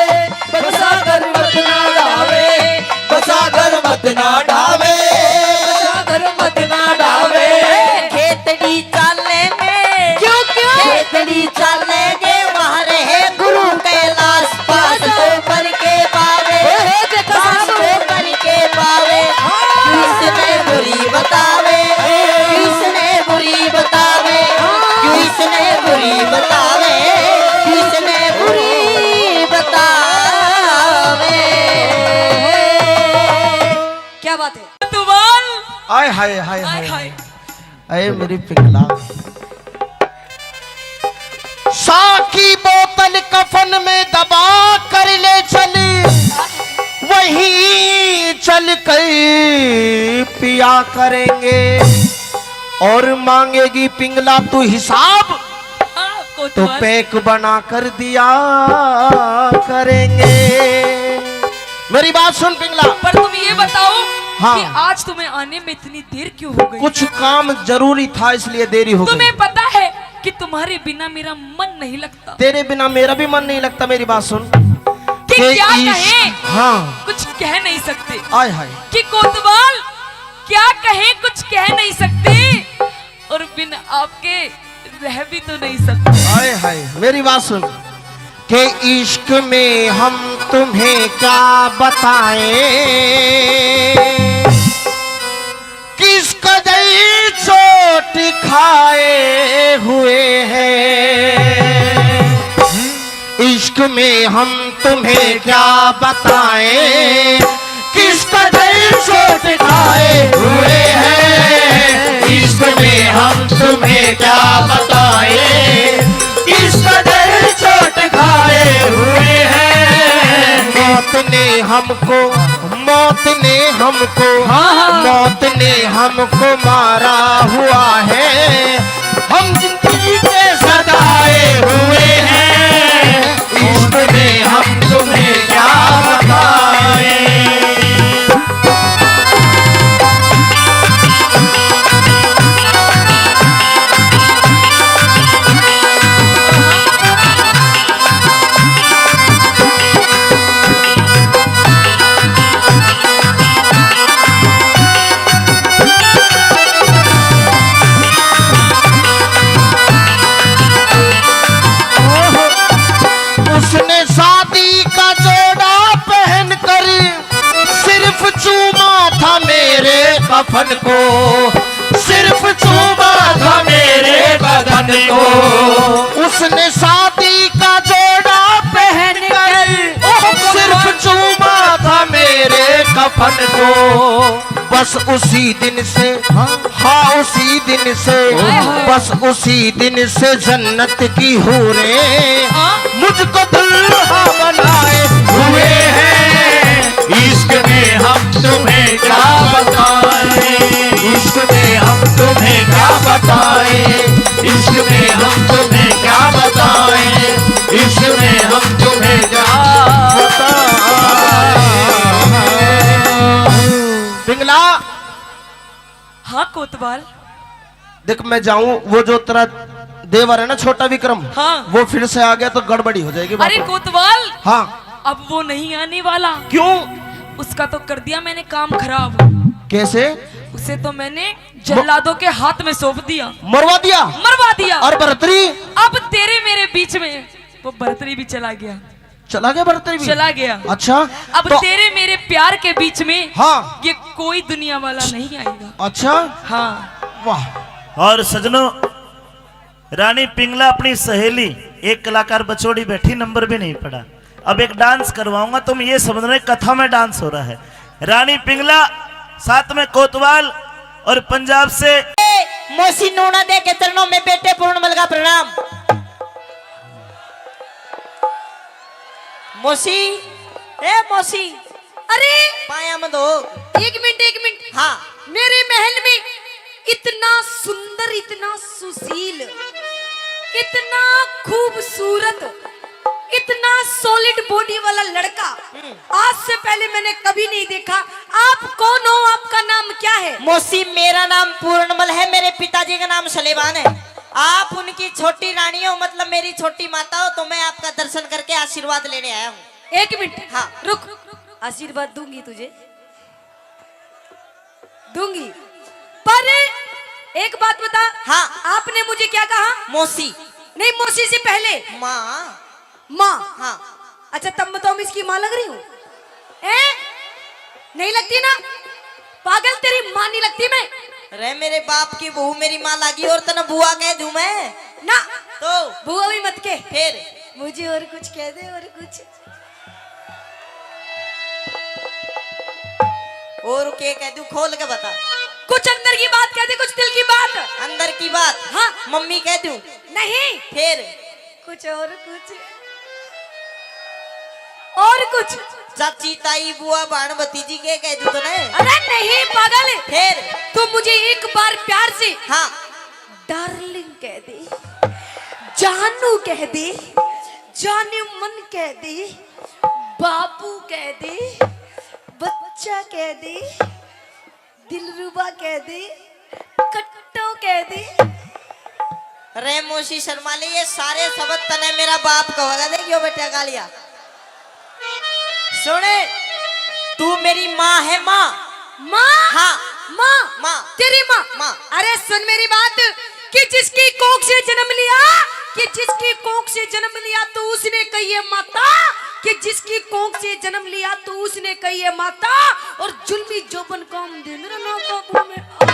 बसागर मत ना ढावे, बसागर मत ना ढावे, बसागर मत ना ढावे। खेतड़ी चालेंगे। क्यों, क्यों? खेतड़ी चालेंगे, वहाँ रहे गुरु कैलाश। पास तो करके पावे, ओए, ओए, देखो पास साहब। तो करके पावे। हाँ। किसने बुरी बतावे, किसने बुरी बतावे, हाँ। किसने बुरी बतावे, किसने बुरी बतावे। क्या बात है? तुवाल। हाय, हाय, हाय, हाय, हाय, हाय। हाय। अरे मेरी पिंगला, सा की बोतल कफन में दबा कर ले चल, वहीं चल कर पिया करेंगे। और मांगेगी पिंगला तू हिसाब, हाँ, तो कोतवाल। पैक बना कर दिया करेंगे। मेरी बात सुन पिंगला। पर तुम ये बताओ हाँ। कि आज तुम्हें आने में इतनी देर क्यों हो गई? कुछ काम जरूरी था, इसलिए देरी हो गई। तुम्हें पता है कि तुम्हारे बिना मेरा मन नहीं लगता। तेरे बिना मेरा भी मन नहीं लगता। मेरी बात सुन। कि क्या कहें, हाँ। कुछ कह नहीं सकते। आय हाय। कि कोतवाल क्या कहें, कुछ कह नहीं सकते, और बिन आपके रह भी तो नहीं सकते। हाय हाय, मेरी बात सुन। कि इश्क में हम तुम्हें क्या बताएं, किस कदर चोट खाए हुए हैं। इश्क में हम तुम्हें क्या बताएं, किस कदर चोट खाए हुए हैं। इश्क में हम तुम्हें क्या बताएं, किस कदर चोट खाए हुए हैं। मौत ने हमको, मौत ने हमको, हाँ, हाँ। मौत ने हमको मारा हुआ है। हम जिंदगी के सताए हुए हैं, इश्क में हम तुम्हें क्या बताएं। उसने शादी का जोड़ा पहनकर सिर्फ चूमा था मेरे कफन को, सिर्फ चूमा था मेरे बदन को। उसने शादी का जोड़ा पहनकर सिर्फ चूमा था मेरे कफन को। बस उसी दिन से, हाँ, हाँ, उसी दिन से, ओहो। बस उसी दिन से जन्नत की हूरें, हाँ। मुझको दुल्हा बनाए हुए हैं। इश्क में हम तुम्हें क्या बताएं, इश्क में हम तुम्हें क्या बताएं, इश्क में हम तुम्हें क्या बताएं, इश्क में हम तुम्हें क्या बताएं। पिंगला। हाँ कोतवाल। देख, मैं जाऊं, वो जो तेरा देवर है ना छोटा विक्रम, हाँ। वो फिर से आ गया तो गड़बड़ी हो जाएगी बात। अरे कोतवाल, हाँ। अब वो नहीं आने वाला। क्यों? उसका तो कर दिया मैंने काम खराब। कैसे? उसे तो मैंने जल्लादों के हाथ में सौंप दिया। मरवा दिया? मरवा दिया। और भरतरी? अब तेरे मेरे बीच में वो भरतरी भी चला गया। चला गया भरतरी भी? चला गया। अच्छा, अब तो तेरे मेरे प्यार के बीच में, हाँ। ये कोई दुनिया वाला नहीं आएगा। अच्छा। हाँ। वाह। और सजनों, रानी पिंगला अपनी सहेली, एक कलाकार बचोड़ी बैठी, नंबर भी नहीं पड़ा। अब एक डांस करवाऊंगा, तुम ये समझ रहे कथा में डांस हो रहा है। रानी पिंगला, साथ में कोतवाल और पंजाब से। ए, मौसी नूना दे के चरणों में बेटे पूर्णमल का प्रणाम। मौसी, ए मौसी। अरे पाया मत हो। एक मिनट, एक मिनट। हाँ। मेरे महल में इतना सुंदर, इतना सुशील, इतना खूबसूरत, इतना सॉलिड बॉडी वाला लड़का हम्म। आज से पहले मैंने कभी नहीं देखा। आप कौन हो, आपका नाम क्या है? मौसी, मेरा नाम पूर्णमल है, मेरे पिताजी का नाम सलेमान है। आप उनकी छोटी रानी हो, मतलब मेरी छोटी माता हो, तो मैं आपका दर्शन करके आशीर्वाद लेने आया हूँ। एक मिनट, हाँ। रुक, आशीर्वाद दूंगी तुझे, दूंगी, पर एक बात बता। हाँ। आपने मुझे क्या कहा? मौसी। नहीं, मौसी से पहले। माँ। माँ। हाँ। अच्छा, तब तो मैं इसकी माँ लग रही हूँ। ए? नहीं लगती ना? पागल, तेरी माँ नहीं लगती मैं। रे मेरे बाप की बहू मेरी माँ लागी और तने बुआ कह दूं मैं? ना। तो? बुआ भी मत के। फिर? मुझे और कुछ कह दे, और कुछ। और के कह दूं, खोल के बता। कुछ अंदर की बात कह दे, कुछ दिल की बात। अंदर की बात? हाँ। मम्मी कह दूं? नहीं। फिर? कुछ और कुछ। और कुछ। चाची, ताई, बुआ, भाण, भतीजी के कह दूं तने? अरे नहीं पागल। फिर? तू मुझे एक बार प्यार से हाँ। डार्लिंग कह दे, जानू कह दे, जाने मन कह दे, बाबू कह दे, बच्चा कह दे, दिलरुबा कह दे, कट्टो कह दे। रे मौसी शर्मा ले, ये सारे शब्द तने मेरा बाप कहेगा, देखियो बेटा गालिया। सुने, तू मेरी माँ है, माँ। माँ? हाँ। माँ? माँ। तेरी माँ? माँ। अरे सुन मेरी बात, कि जिसकी कोख से जन्म लिया, कि जिसकी कोख से जन्म लिया तो उसने कही है माता, कि जिसकी कोख से जन्म लिया तो उसने कही है माता, और जुल्मी जोबन काम दे मेरा ना काबू में आता।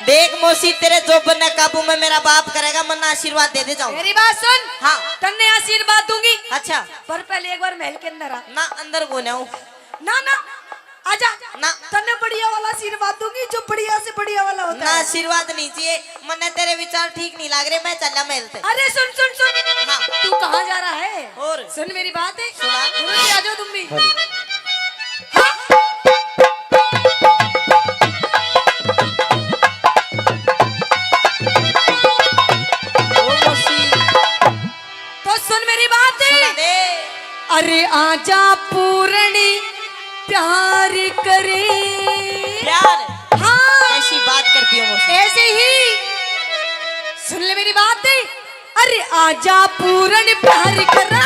देख मौसी, तेरे जोबन ने काबू में मेरा बाप करेगा, मन्ना आशीर्वाद दे दे जाओ। मेरी बात सुन। हाँ। तन्ने आशीर्वाद दूंगी। अच्छा। पर पहले एक बार महल के अंदर आ। ना, अंदर को ना। ना, ना, आजा। ना। तन्ने बढ़िया वाला आशीर्वाद दूंगी, जो बढ़िया से बढ़िया वाला होता ना, है। आशीर्वाद नहीं चाहिए, मन्ने तेरे विचार ठीक नहीं लाग रहे, मैं चला महल ते। अरे सुन, सुन, सुन। हाँ। तू कहाँ जा रहा है? और? सुन मेरी बात है। सुना। गुरु जी, आ जाओ तुम भी। हेलो। हाँ। ओ मौसी। तो सुन मेरी बात। सुना दे। अरे आजा पूरणी प्यार करे। प्यार? हाँ। कैसी बात करती हो मौसी? ऐसे ही। सुन ले मेरी बात। अरे आजा पूरण प्यार करा,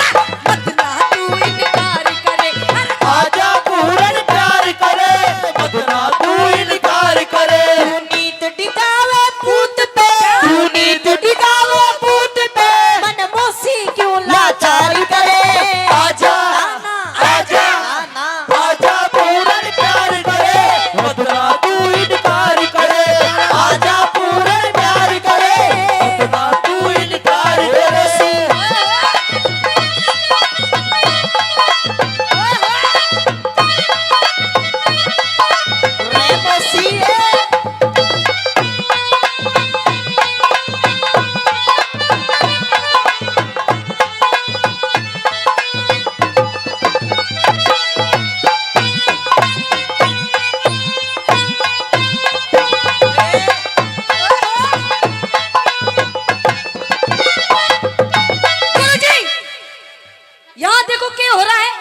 मत ना तू इनकार करे। अरे आजा पूरण प्यार करे, मत ना तू इनकार करे। तू नीत टिकावे पूत पे, तू नीत टिकावे पूत पे, मन मौसी क्यों लाचार करे। आजा, ना, ना। आजा, ना, ना। आजा पूरण प्यार करे, मत ना तू इनकार करे। आजा पूरण प्यार करे, मत ना तू इनकार करे। रे मसीहे। गुरुजी, यहाँ देखो क्या हो रहा है।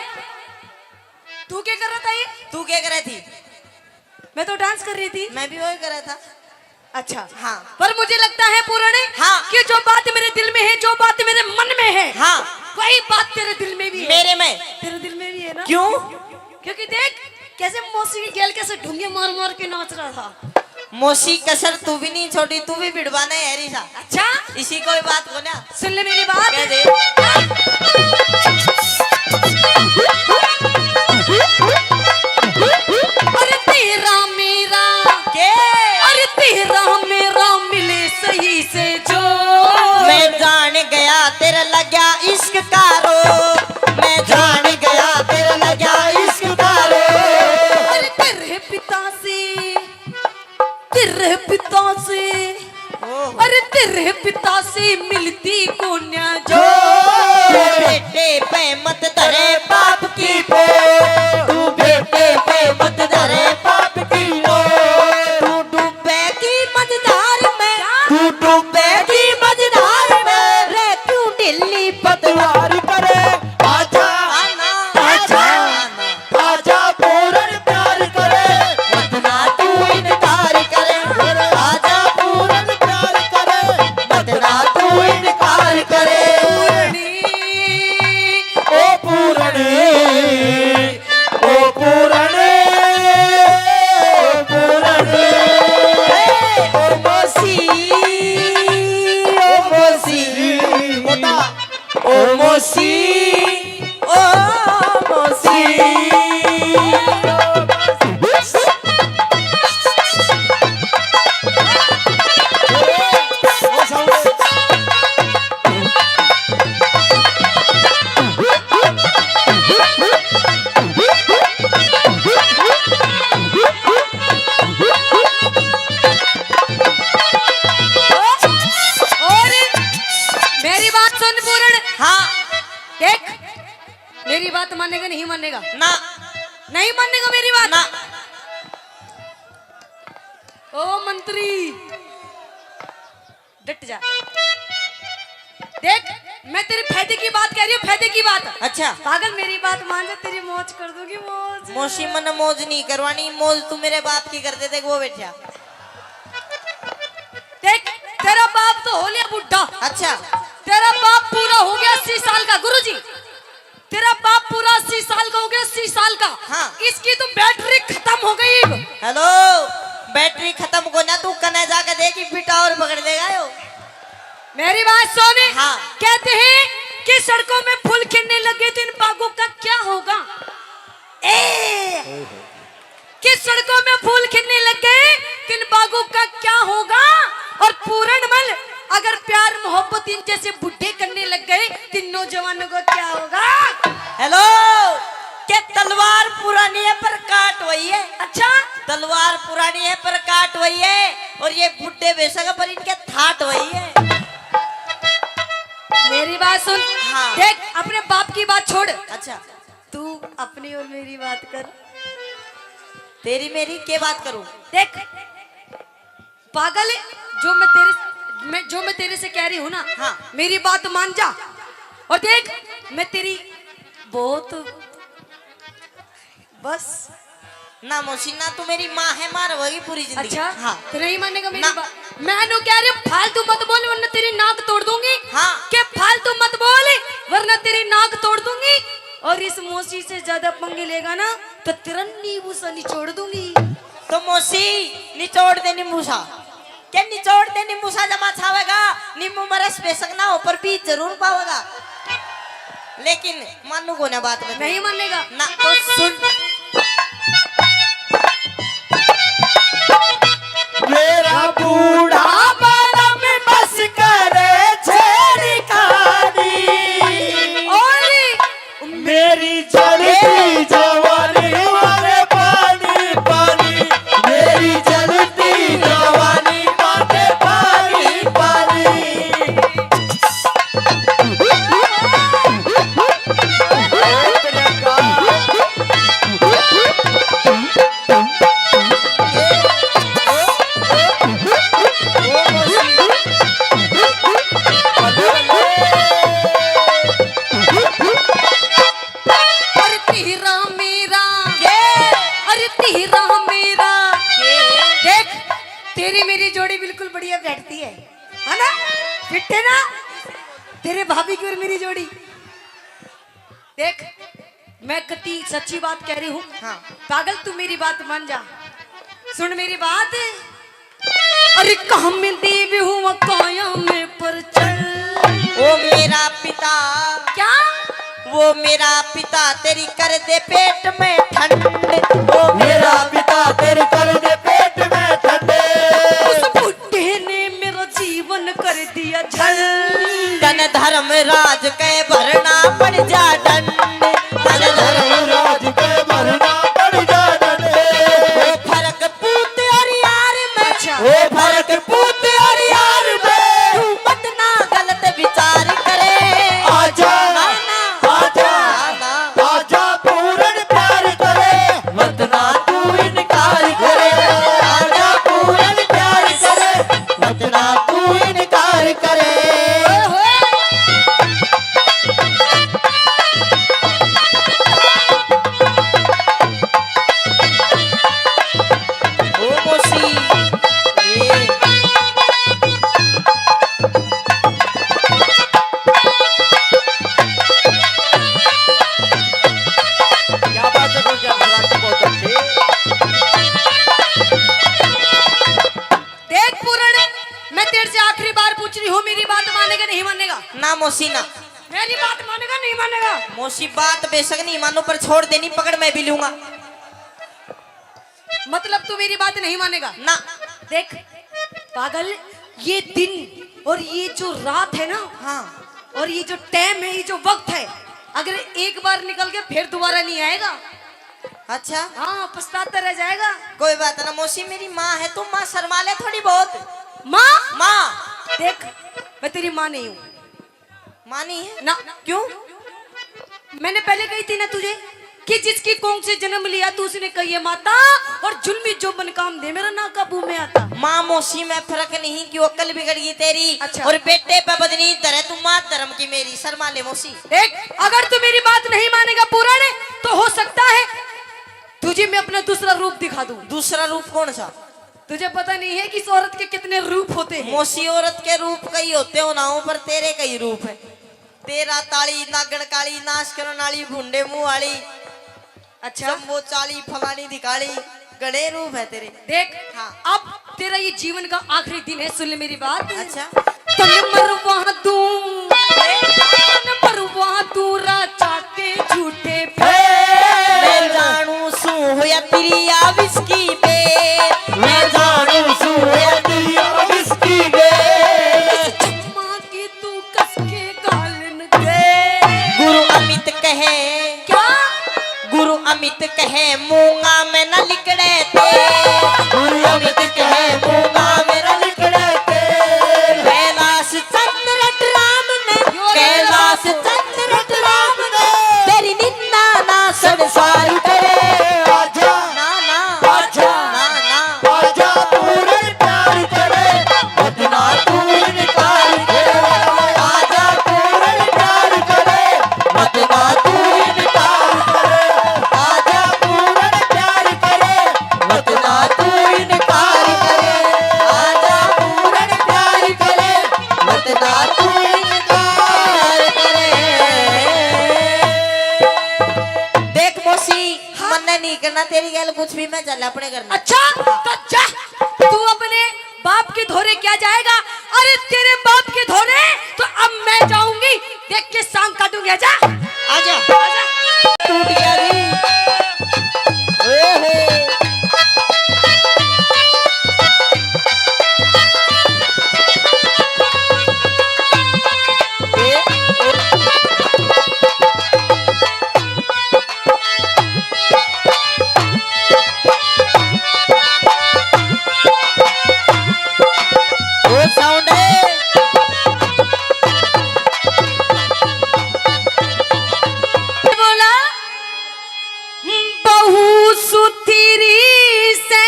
तू क्या कर रहा था ये? तू क्या कर रही थी? मैं तो डांस कर रही थी। मैं भी वही कर रहा था। अच्छा। हाँ। पर मुझे लगता है पूरणे, हाँ। कि जो बात मेरे दिल में है, जो बात मेरे मन में है, हाँ। वही बात तेरे दिल में भी है। मेरे में। तेरे दिल में भी है ना? क्यों? क्योंकि देख कैसे मौसी की गेल कैसे ढूंगे मार मार के नाच रहा था। मौसी कसर तू भी नहीं छोड़ी, तू भी भिड़वाना है री सा। अच्छा? इसी कोई बात को ना। सुन ले मेरी बात। कह दे। अरे तेरा मेरा, के? अरे तेरा मेरा मिले सही से जो। मैं जान गया तेरा लग्या इश्क का रोग, मैं जान गया तेरा लग्या इश्क का रोग। अरे तेरे पिता से, तेरे पिता से, ओहो। अरे तेरे पिता से मिलती कोन्या जो। जो। तू बेटे पे मत धरे पाप की पो, तू बेटे पे मत धरे पाप की पो। तू डूबेगी मझधार में, क्या? तू डूबेगी मझधार में, रे क्यों ढीली पतवार करे। आजा, आना, आजा, आना। आजा पूरन प्यार करे, मत ना तू इनकार करे। आजा पूरन प्यार करे, मत ना तू इनकार करे। ओ पूरन, ओ पूरन, ओ पूरन। ओ मौसी, ओ मौसी। मोटा। ओ मौसी, ओ मौसी। और मेरी बात सुन पूरण। हाँ। देख, मेरी बात मानेगा, नहीं मानेगा? ना। नहीं मानेगा मेरी बात? ना। ओ मंत्री, डट जा। देख, मैं तेरे फायदे की बात कह रही हूँ, फायदे की बात। अच्छा। पागल, मेरी बात मान जा, तेरी मौज कर दूंगी, मौज। मौसी, मन्ने मौज नहीं करवानी, मौज तू मेरे बाप की कर दे, देख वो बैठा। देख, तेरा बाप तो हो लिया बुढ़ा। अच्छा। तेरा बाप पूरा हो गया अस्सी साल का, गुरुजी। तेरा बाप पूरा साल का। हाँ। इसकी तो बैटरी खत्म हो गई। हेलो, बैटरी खत्म को ना, तू कने जाके देख, बेटा और पकड़ लेगा यो। मेरी बात सुन। हाँ। कहते हैं कि सड़कों में फूल खिलने लग गए तो इन बागों का क्या होगा? ए, कि सड़कों में फूल खिलने लग गए तो इन बागों का क्या होगा? और पूरणमल, अगर प्यार मोहब्बत इन जैसे बुढ़े करने लग गए तो इन नौजवानों का क्या होगा? हेलो, के तलवार पुरानी है पर काट वही है। अच्छा। तलवार पुरानी है पर काट वही है, और ये बुढ़े बेशक है पर इनके थाट वही है। मेरी बात सुन। हाँ। देख, अपने बाप की बात छोड़। अच्छा। तू अपनी और मेरी बात कर। तेरी मेरी के बात करूं? देख पागल, जो मैं तेरे मैं जो मैं तेरे से कह रही हूँ ना, हाँ। मेरी बात मान जा। और देख, मैं तेरी बहुत, बस। ना मौसी, ना तू मेरी माँ है, माँ रहोगी पूरी जिंदगी। अच्छा। हाँ। तो नहीं मानेगा मेरी ना। बात? मैं नु कह रही हूँ, फालतू मत बोल, वरना तेरी नाक तोड़ दूंगी। हाँ। के फालतू मत बोल, वरना तेरी नाक तोड़ दूंगी। और इस मौसी से ज्यादा पंगे लेगा ना, तो तेरा नींबू सा निचोड़ दूंगी। तो मौसी, निचोड़ दे नींबू सा। के निचोड़ दे नींबू सा, जमा छावेगा, नींबू में रस बेशक ना हो, पर बीज जरूर पावेगा। लेकिन मानू को ना बात में। नहीं मानेगा। ना। तो सुन। मेरा बूढ़ा बलम बस करे छेड़खानी। और मेरी जलती जवानी मारे पानी पानी, मेरी जलती जवानी मारे पानी पानी। अरे तेरा मेरा, के? अरे तेरा मेरा। के? देख, तेरी मेरी जोड़ी बिल्कुल बढ़िया बैठती है, है ना? फिट है ना? तेरे भाभी की और मेरी जोड़ी। देख, मैं कती सच्ची बात कह रही हूँ। हाँ। पागल, तू मेरी बात मान जा, सुन मेरी बात। अरे काम देव हुआ काया में पर चल। ओ मेरा पिता। क्या? वो मेरा पिता तेरी कर दे पेट में ठंड। वो मेरा पिता तेरी कर दे पेट में ठंड। उस बुढ़े ने मेरा जीवन कर दिया झंड। तन धर्मराज के भरना पड़ जा दंड। तन धर्मराज के भरना पड़ जा दंड। ओ फर्क पूत और यार में। अच्छा। ओ फर्क पूत और यार में। तू मत ना गलत विचार करे। आजा, ना, ना। आजा, ना, ना। आजा पूरन प्यार करे। मत ना तू इनकार करे। आजा पूरन प्यार करे। मत ना तू इनकार करे। ओ मौसी, ए। क्या बात है गुलजार सराठी, बहुत अच्छे। देख पूरण, मैं तेरे से आखिरी बार पूछ रही हूँ, मेरी बात मानेगा नहीं मानेगा? ना मौसी ना। मेरी बात मानेगा नहीं मानेगा? मौसी बात बेशक नहीं मानू, पर छोड़ देनी पकड़ मैं भी लूंगा। मतलब तू मेरी बात नहीं मानेगा? ना। देख पागल, ये दिन और ये जो रात है ना, हाँ। और ये जो टाइम है, ये जो वक्त है, अगर एक बार निकल के फिर दोबारा नहीं आएगा। अच्छा। हाँ, पछताता रह जाएगा। कोई बात ना मौसी, मेरी माँ है, तू माँ शर्मा ले थोड़ी बहुत। माँ? माँ। देख, मैं तेरी माँ नहीं हूँ। माँ नहीं है? ना। क्यों? मैंने पहले कही थी ना तुझे कि जिसकी कोख से जन्म लिया तू उसने कहिए माता, और जुल्मी जो मन काम दे मेरा ना काबू में आता। माँ मौसी में फर्क नहीं, क्यों अक्ल बिगड़ गई तेरी? अच्छा। और बेटे पे बदनी धरे तू माँ धर्म की मेरी, शर्मा ले मौसी। देख, अगर तू मेरी बात नहीं मानेगा पूरण, तो हो सकता है तुझे मैं अपना दूसरा रूप दिखा दूं। दूसरा रूप कौन सा? तुझे पता नहीं है कि इस औरत के कितने रूप होते हैं। मौसी, औरत के रूप कई होते हो ना हो, पर तेरे कई रूप है। तेरा ताली, नागण काली, नाश करण वाली, भूंडे मुंह वाली। अच्छा। शंभो चाली फलानी दिखाली, घणे रूप है तेरे। देख, हाँ। अब तेरा ये जीवन का आखिरी दिन है, सुन ले मेरी बात। अच्छा। तन मरवा दूं, तन मरवा दूं राजा के झूठे फेर। मैं जानू सू होया तेरी आविस की बेर। मैं जानू सू होया तेरी आविस की बेर। चम्मा की तू कस के गालन दे। गुरु अमित कहे। क्या? गुरु अमित कहे मूंगा में न लिकड़े तेल। गुरु अमित कहे मूंगा में न लिकड़े तेल। कैलाश चंद्र राम ने, यो रे कैलाश बाबू। चंद्र राम ने तेरी निंदा ना संसार करे। आजा, ना, ना। आजा, ना, ना। आजा पूरे प्यार करे, मत ना तू इनकार करे। आजा पूरे प्यार करे, मत ना तू इनकार करे। आजा पूरे प्यार करे, मत ना तू इनकार करे। आजा पूरे प्यार करे, मत ना तू इनकार करे। देख मौसी, हाँ। मन्ने नहीं करना तेरी गैल कुछ भी, मैं चल अपने घर में। अच्छा, तो जा, तू अपने बाप के धोरे क्या जाएगा? अरे तेरे बाप के धोरे तो अब मैं जाऊंगी, देख के सांग काटूंगी। आजा, आजा। आजा। टूट गया जी। ओहो। ए, ए। ओ साउंड है। बोला, बहू सुथरी से,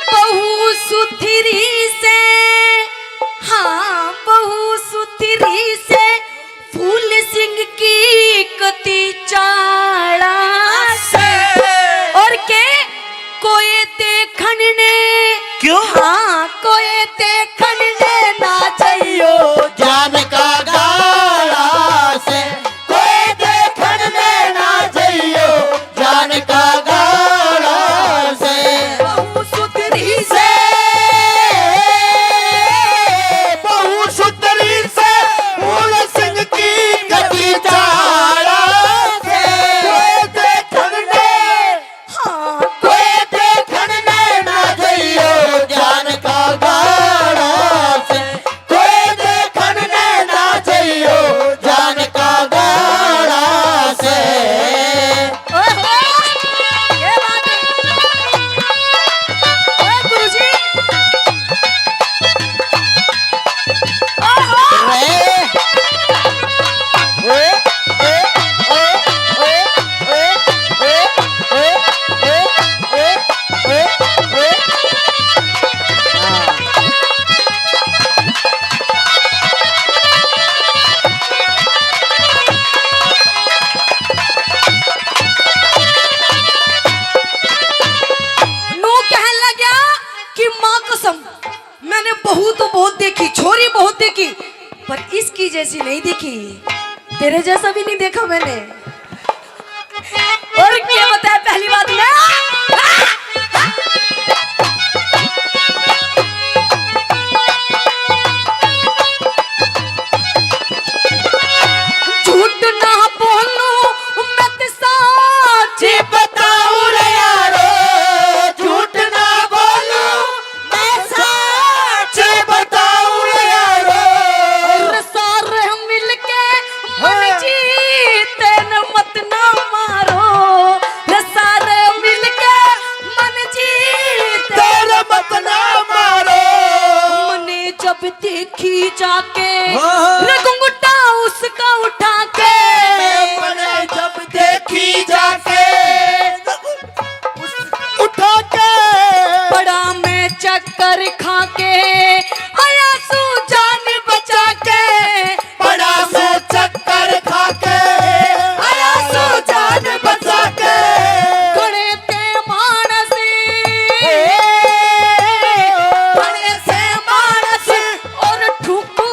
बहू सुथरी से, हाँ, बहू सुथरी से, फूल सिंह की कती चाला से। और के कोई देखण ने, क्यों? हाँ, कोई देखण ने ना जाइयो। जान का गाला से, कोई देखण ने ना जाइयो। जान का गाला से। बहू सुथरी से, बहू सुथरी से, फूल सिंह की कती चाला से। कोई देखण ने, हाँ, कोई देखण ने ना जाइयो। जान का गाला से। कोई देखण ने ना जाइयो, जान का गाला से। ओहो, ये बात है। ओए गुरुजी। ओहो। रे। ओए, ओए, ओए। नू कहन लग्या कि माँ कसम, मैंने बहू तो बहुत देखी, छोरी बहुत देखी, पर इसकी जैसी नहीं देखी, तेरे जैसा भी नहीं देखा मैंने। और क्या बताया पहली बात में? झूठ ना बोलूं, मैं तो सच बताऊं रे यारो। झूठ ना बोलूं, मैं सच बताऊं रे यारो। और सारे मिलके मन हाँ। जीते न मत ना मारो। रे सारे मिलके मन जीते न मत ना मारो। मने जब देखी जाके हाँ। रे घुंघटा उसका उठा के। मने जब देखी जाके उठा के। पड़ा मैं चक्कर खा के, आया सू जान बचा के। पड़ा मैं चक्कर खा के, आया सू जान बचा के। घणे ते मानस, घणे से मानस, और ठुकू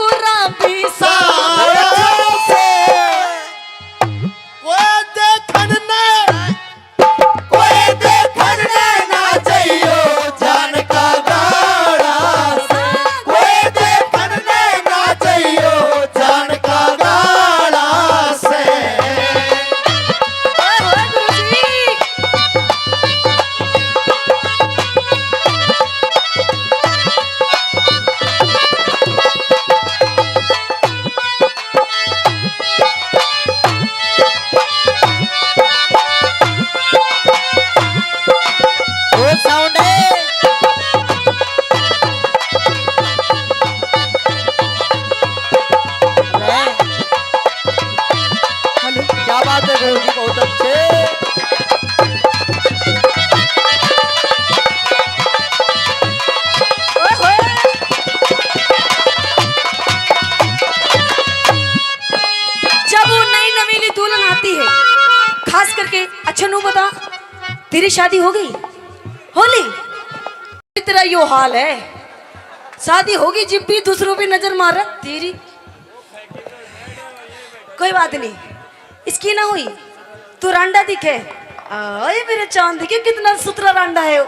शादी हो गई? होली? तेरा यो हाल है, शादी होगी जिब भी दूसरों पे नजर मार रहा तेरी। कोई बात नहीं, इसकी ना हुई, तू रांडा दिखे। आए मेरे चांद के, कितना सुथरा रांडा है वो।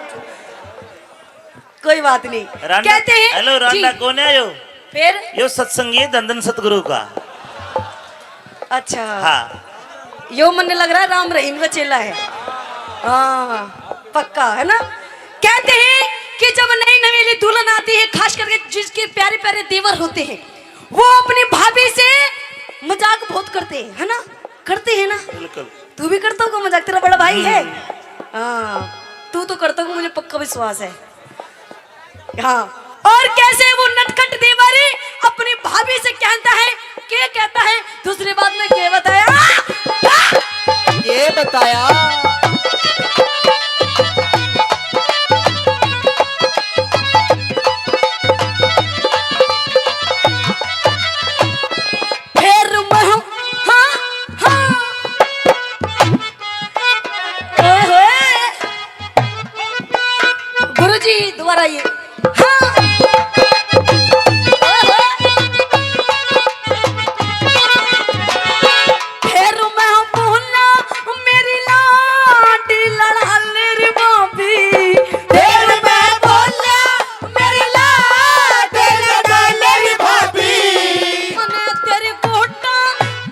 कोई बात नहीं। रांडा, कहते हैं हेलो, रांडा जी। कौन है यो? फिर? यो सत्संगी है धन धन सतगुरु का। अच्छा। हाँ। यो मन्ने लग रहा है राम रहीम का चेला है। हाँ, पक्का है ना। कहते हैं कि जब नई नवेली दुल्हन आती है, खास करके जिसके प्यारे प्यारे देवर होते हैं, वो अपनी भाभी से मजाक बहुत करते हैं, है ना? करते हैं ना? बिल्कुल। तू भी करता होगा मजाक, तेरा बड़ा भाई है। हम्म। हाँ, तू तो करता होगा, मुझे पक्का विश्वास है। हाँ। और कैसे वो नटखट देवर अपनी भाभी से कहता है, क्या कहता है, दूसरी बात में क्या बताया? ये बताया। फिर मैं हूँ, हाँ, हाँ। ओए होए। गुरुजी, दोबारा ये। हाँ। ओए होए। फिर मैं बोला, मेरी लाडी लड़ाले रे भाभी। फिर मैं बोला, मेरी लाडी लड़ाले रे भाभी। मने तेरी गोटा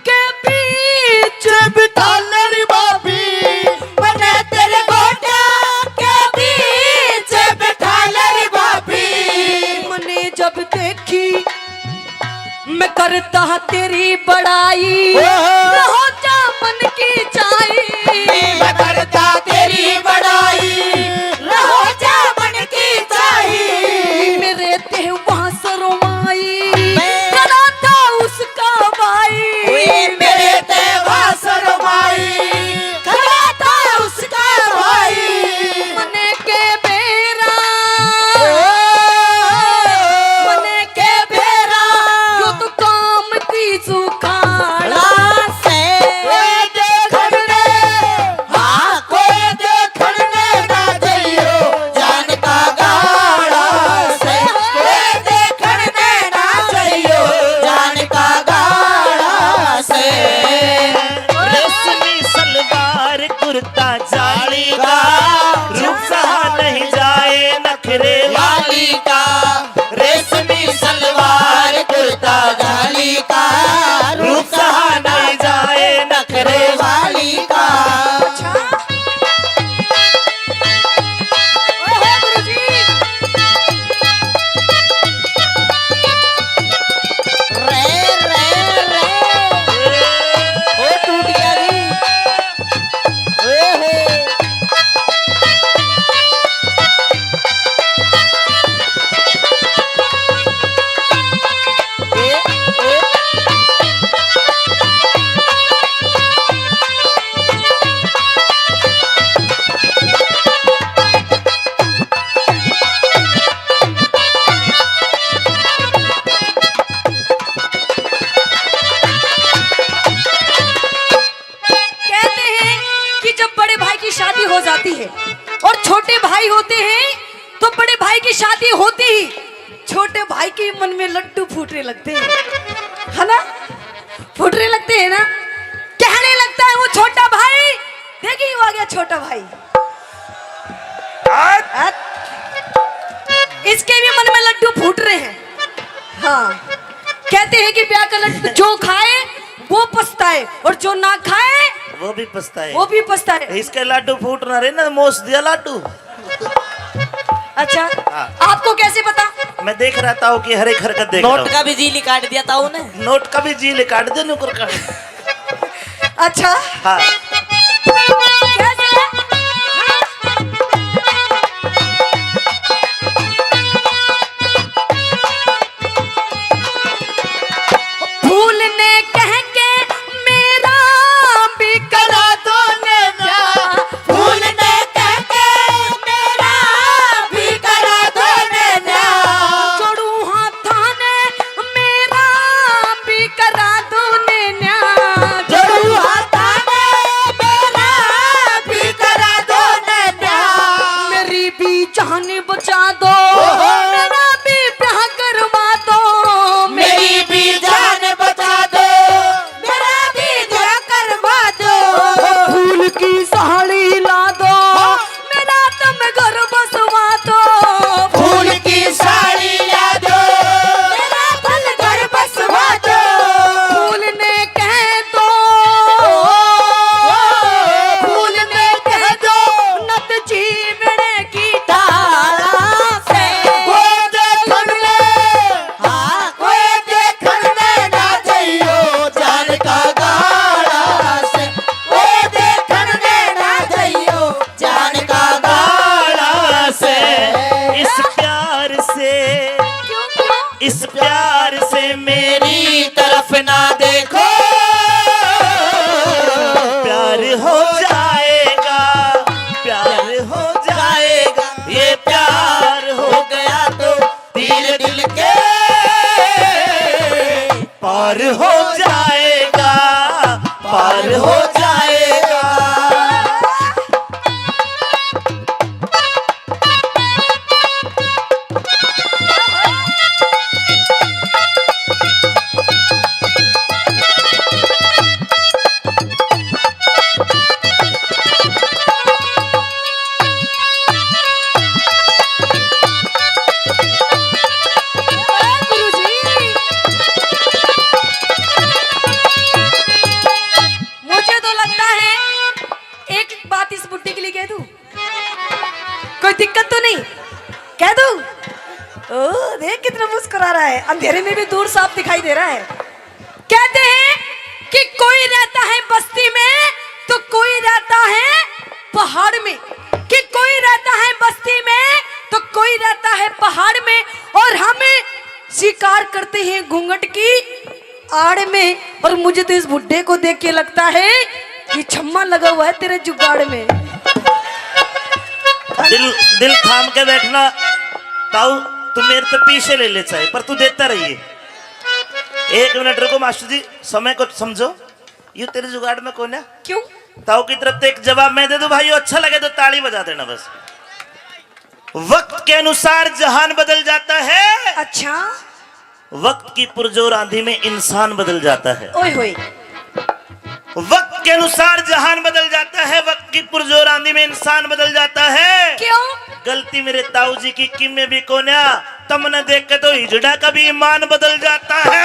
के बीच बिठा ले रे भाभी, मने तेरे गोटा के बीच बिठा ले रे भाभी। मने जब देखी मैं करता तेरी बड़ाई, ओहो। रहो जा मन की चाई। मैं करता तेरी बड़ाई, रहो जा मन की चाई। मेरे ते वहाँ शर्माई, मैं खड़ा था उसका भाई। ओए मेरे ते वहाँ शर्माई, खड़ा था उसका भाई। मने के बेरा, ओ, मने के बेरा, यो तो काम की सुखाड़ा से। कोई देखण ने, हाँ, कोई देखण ने ना जइयो, जान का गाड़ा से। कोई देखण ने ना जइयो, जान का गाड़ा से। रेशमी सलवार कुर्ता जाली का, रूप सहा नहीं जाए नखरे वाली का। रेशमी सलवार कुर्ता जाली का, रूप सहा नहीं जाए नखरे वाली का। अच्छा। ओहो गुरुजी। रे, रे, रे। ओ टूट गया जी। ओहो। कहते हैं कि जब बड़े भाई की शादी हो जाती है और छोटे भाई होते हैं, तो बड़े भाई की शादी होती ही छोटे भाई के मन में लड्डू फूटने लगते हैं, है ना? फूटने लगते हैं ना। कहने लगता है वो छोटा भाई, देखिए वो आ गया छोटा भाई। हट। इसके भी मन में लड्डू फूट रहे हैं। हाँ, कहते हैं कि ब्याह का लड्डू जो खाए वो पछताए और जो ना खाए वो भी पछताए। वो भी पछताए। इसके लाडू फूट ना रहे ना, मोस दिया लाडू। अच्छा, हाँ। आपको कैसे पता? मैं देख रहा ताऊ की हर एक हरकत देख रहा नोट हूँ। का भी जील काट दिया ताऊ ने। नोट का भी जील काट दे नुकर का। अच्छा। हाँ। कैसे? फूल ने कह के मेरा भी करा दो नैना। फूल ने कह के मेरा भी करा दो नैना। जोड़ू हाथां ने मेरा भी करा दो नैना। जोड़ू हाथां ने क्यों, क्यों? इस प्यार से मेरी तरफ ना देखो, प्यार हो जाएगा, प्यार हो जाएगा, ये प्यार हो गया तो तीर दिल के पार हो जाएगा, पार हो जाएगा। मुझे तो लगता है एक बात इस बुड्ढे के लिए कह दूं, कोई दिक्कत तो नहीं? कह दूं? ओ, देख कितना मुस्कुरा रहा है, अंधेरे में भी दूर साफ दिखाई दे रहा है। कहते हैं कि कोई रहता है बस्ती में तो कोई रहता है पहाड़ में, कि कोई रहता है बस्ती में तो कोई रहता है पहाड़ में, और हम शिकार करते हैं घूंघट की आड़ में। और मुझे तो इस बुड्ढे को देख के लगता है कि छम्मा लगा हुआ है तेरे जुगाड़ में। दिल, दिल थाम के बैठना ताऊ, तू मेरे तो पीछे ले ले चाहे, पर तू देता रहिए। एक मिनट रुको मास्टर जी, समय को समझो। यू तेरे जुगाड़ में कौन है? क्यों? ताऊ की तरफ से एक जवाब मैं दे दूं भाई, अच्छा लगे तो ताली बजा देना बस। वक्त के अनुसार जहान बदल जाता है। अच्छा। वक्त की पुरजोर आंधी में इंसान बदल जाता है। ओए होए। वक्त के अनुसार जहान बदल जाता है, वक्त की पुरजोर आंधी में इंसान बदल जाता है। क्यों? गलती मेरे ताऊ जी की किमे भी कोन्या, तमने देख के तो हिजड़ा का भी ईमान बदल जाता है।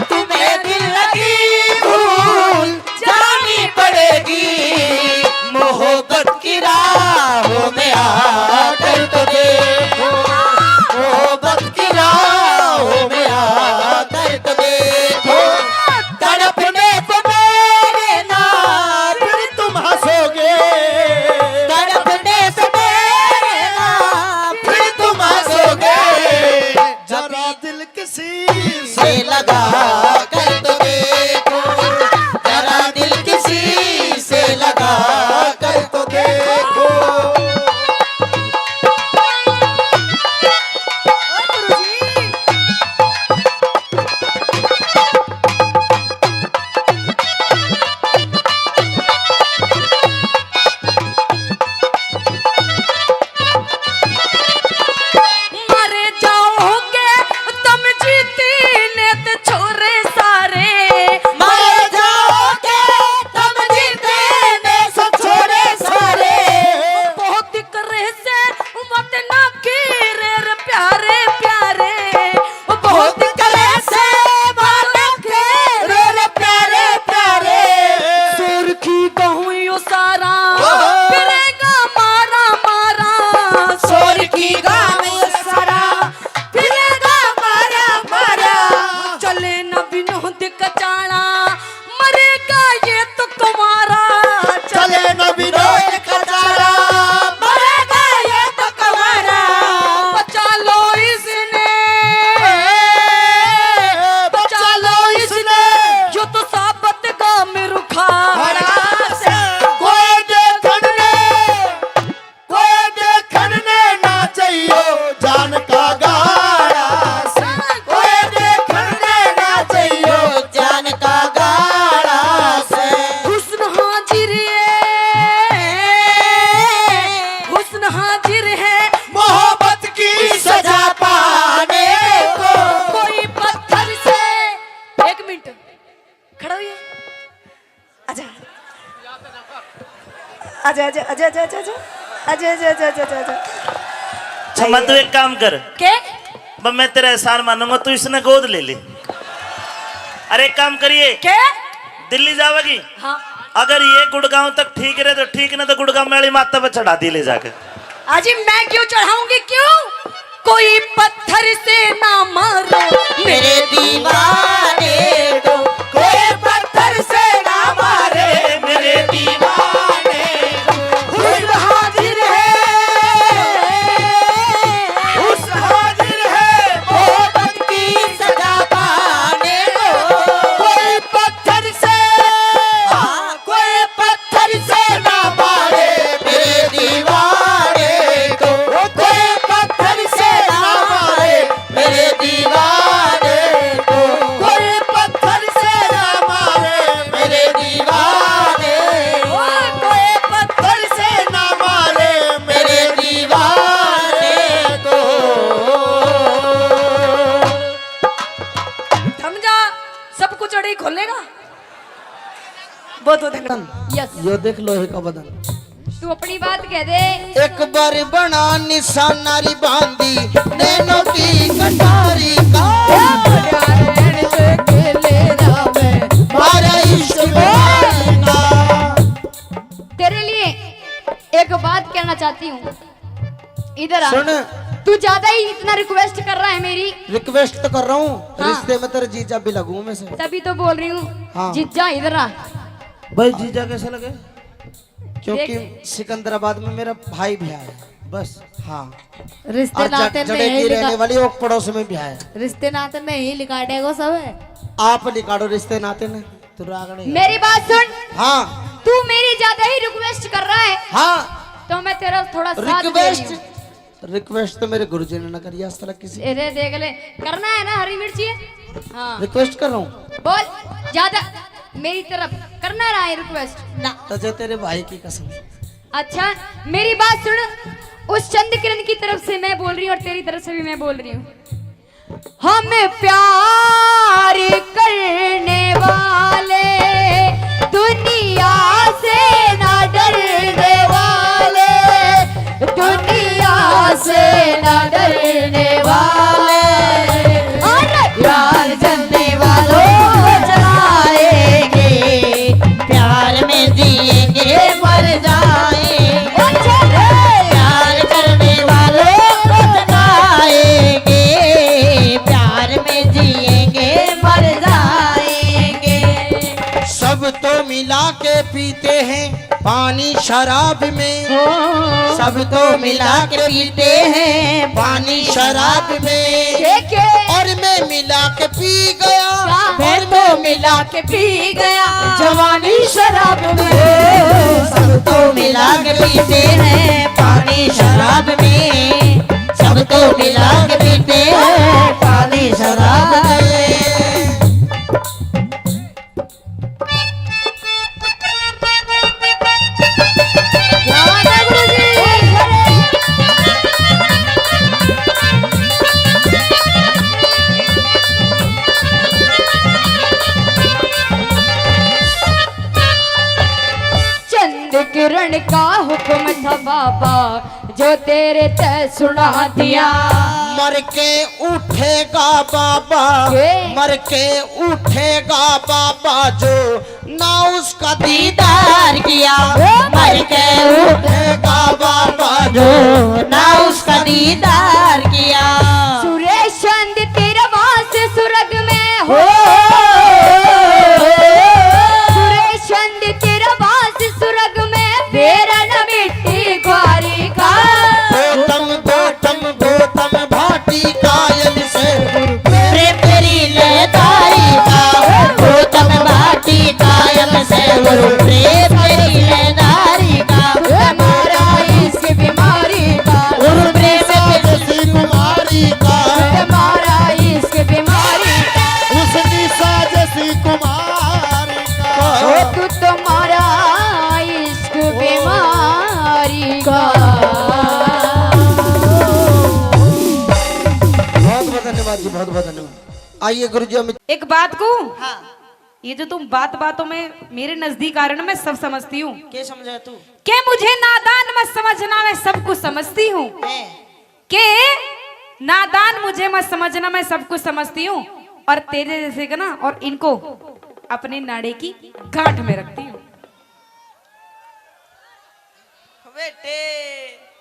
तुम्हें दिल लगी भूल जानी पड़ेगी, मोहब्बत की राहों में आकर तो देखो, मोहब्बत की राहों में आकर तो देखो, तड़पने से मेरे ना फिर तुम हंसोगे, तड़पने से मेरे ना फिर तुम हंसोगे। जरा दिल किसी से लगा कर तो देखो, जरा दिल किसी से लगा कर तो देखो। मर जाओगे तुम जीती ने तो छोरे सारे, मर जाओगे तुम जीती ने तो छोरे सारे। बहुत करे से मत ना गिरे रे प्यारे प्यारे, बहुत करे से मत ना गिरे रे प्यारे प्यारे। सुर्खी कहूँ यो सारा, ओहो। फिरेगा मारा मारा। सुर्खी कहूँ सारा, फिरेगा मारा मारा। चले न विनोद कचाला, मरेगा ये तो कुमारा। चले न विनोद कचाला, मरेगा ये तो कुमारा। बचा लो इसने, बचा लो इसने, यो तो साबत गाम रुखा। कोई देखण ने कोई देखण ने ना चाहियो जान का गाड़ा से, कोई देखण ने ना चाहियो जान का गाड़ा से। हुस्न हाजिर है, हुस्न हाजिर है मोहब्बत की सजा पाने को। कोई पत्थर से, एक मिनट, खड़ा होइए। आजा। आजा, आजा, आजा, आजा, आजा, आजा। आजा, आजा, आजा, आजा, आजा, आजा। अच्छा, मैं तू एक काम कर। के? ब-, मैं तेरा एहसान मानूंगा, तू इसने गोद ले ले। अरे, एक काम करिए। के? दिल्ली जावेगी? हाँ। अगर ये गुड़गांव तक ठीक रहे तो ठीक, ना तो गुड़गांव वाली माता पे चढ़ा दी ले जाके। अजी, मैं क्यों चढ़ाऊंगी, क्यों? कोई पत्थर से ना मारो मेरे दीवाने को, कोई पत्थर से ना मारे मेरे दीवाने। देख लोहे का बदन। तू अपनी बात कह दे। एक बार बना निशाना री बांदी नैनों की कटारी का। मारा इश्क बीमारी का। तेरे लिए एक बात कहना चाहती हूँ, इधर आ। सुन। तू ज्यादा ही इतना रिक्वेस्ट कर रहा है मेरी। रिक्वेस्ट तो कर रहा हूँ, हाँ। रिश्ते में तेरे जीजा भी लगूं मैं से। तभी तो बोल रही हूँ। हाँ। जीजा इधर आ। भाई जीजा कैसे लगे? क्योंकि देख। सिकंदराबाद में मेरा भाई भी आया है। बस हाँ। रिश्ते और ज- नाते जड़े नहीं की रहने लिखा वाली ओक पड़ोस में भी आया है। रिश्ते नाते नहीं लिखा देगो सब। आप निकालो रिश्ते नाते ने। तू राग नहीं। मेरी बात सुन, हाँ। तू मेरी ज्यादा ही रिक्वेस्ट कर रहा है, हाँ। तो मैं तेरा थोड़ा साथ दे रही रिक्वेस्ट हूँ। रिक्वेस्ट तो मेरे गुरुजी ने ना करी आज तक किसी। अरे देख ले, करना है ना हरी मिर्ची। हाँ, रिक्वेस्ट कर रहा हूँ। बोल, ज्यादा मेरी तरफ करना रहा है रिक्वेस्ट ना। तुझे तेरे भाई की कसम। अच्छा, मेरी बात सुन, उस चंद किरण की तरफ से मैं बोल रही हूँ और तेरी तरफ से भी मैं बोल रही हूँ। हम प्यार करने वाले, दुनिया से ना डरने वाले, दुनिया से ना डरने वाले। अरे प्यार करने वालों को जलाएंगे, प्यार में जिएंगे मर जाएंगे। प्यार करने वालों को जलाएंगे, प्यार में जिएंगे मर जाएंगे। सब तो मिला के पीते हैं पानी शराब में। सब तो मिला के पीते हैं पानी शराब में। के, के? और मैं मिला के पी गया। क्या? और मैं मिला के पी गया जवानी शराब में। सब तो मिला के पीते हैं पानी शराब में। सब तो मिला के पीते हैं पानी शराब में। क्या बात है गुरुजी? चंद किरण का हुक्म था बाबा, जो तेरे ते सुना दिया। मर के उठेगा बाबा, के? मर के उठेगा बाबा, जो ना उसका दीदार किया। ओ! मर के उठेगा बाबा, जो ना उसका दीदार किया। सुरेश चंद तेरा वास सुरग में हो। सुरेश चंद तेरा वास सुरग में, बेरा न मिट्टी ग्वारी का। गौतम, गौतम, गौतम भाटी कायम से, प्रेम तेरी लहदारी का। गौतम भाटी कायम से, गुरु प्रेम तेरी लहदारी का। हमारा इश्क बीमारी का। गुरु प्रेम जैसी कुमारी का। हमारा इश्क बीमारी का। उसकी साजसी कुमारी का। ओ तू तो मारा इश्क बीमारी का। बहुत बहुत धन्यवाद जी, बहुत बहुत धन्यवाद। आइए गुरु जी, अमित। एक बात को, हाँ। ये जो तुम बात बातों में मेरे नजदीक आ रहे हो ना, मैं सब समझती हूँ। के समझा तू? के मुझे नादान मत समझना, मैं सब कुछ समझती हूँ। हैं? के नादान मुझे मत समझना, मैं सब कुछ समझती हूँ। और तेरे जैसे का ना, और इनको अपने नाड़े की गांठ में रखती हूँ। बेटे,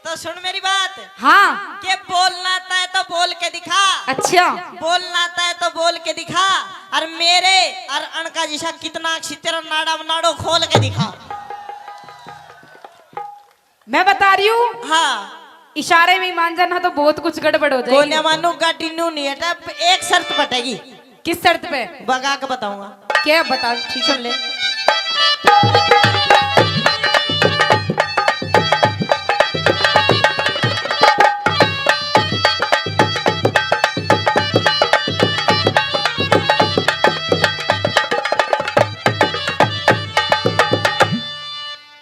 तो सुन मेरी बात। हाँ। के बोलना तय तो बोल के दिखा। अच्छा। बोलना तय तो बोल के दिखा। और मेरे और अणका जिसा कितना अच्छी तेरा नाड़ा नाड़ो खोल के दिखा। मैं बता रही हूँ। हाँ। इशारे में मान जाना तो बहुत कुछ गड़बड़ हो जाएगी। कोन्या मानू गाड़ी नू नहीं हटा, एक शर्त पटेगी। किस शर्त पे? बगा के बताऊंगा। क्या बता? ठीक है। सुन ले।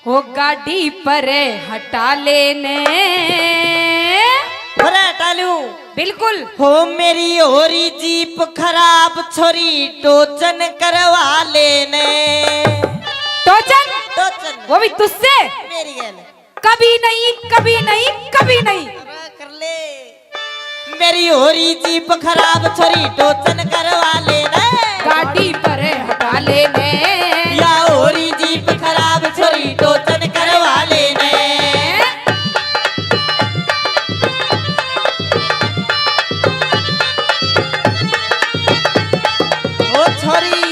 हो गाड़ी परे हटा लेने। परे हटा लूं। बिल्कुल। हो मेरी होरी जीप खराब, छोरी टोचन करवा लेने। टोचन? टोचन। वो भी तुझसे? मेरी गैल। कभी नहीं, कभी नहीं, कभी नहीं। अरे कर ले। मेरी हो रही जीप खराब, छोरी टोचन करवा लेने। गाड़ी पर हटा लेने। या हो रही जीप खराब, छोरी टोचन करवा लेने। ओ छोरी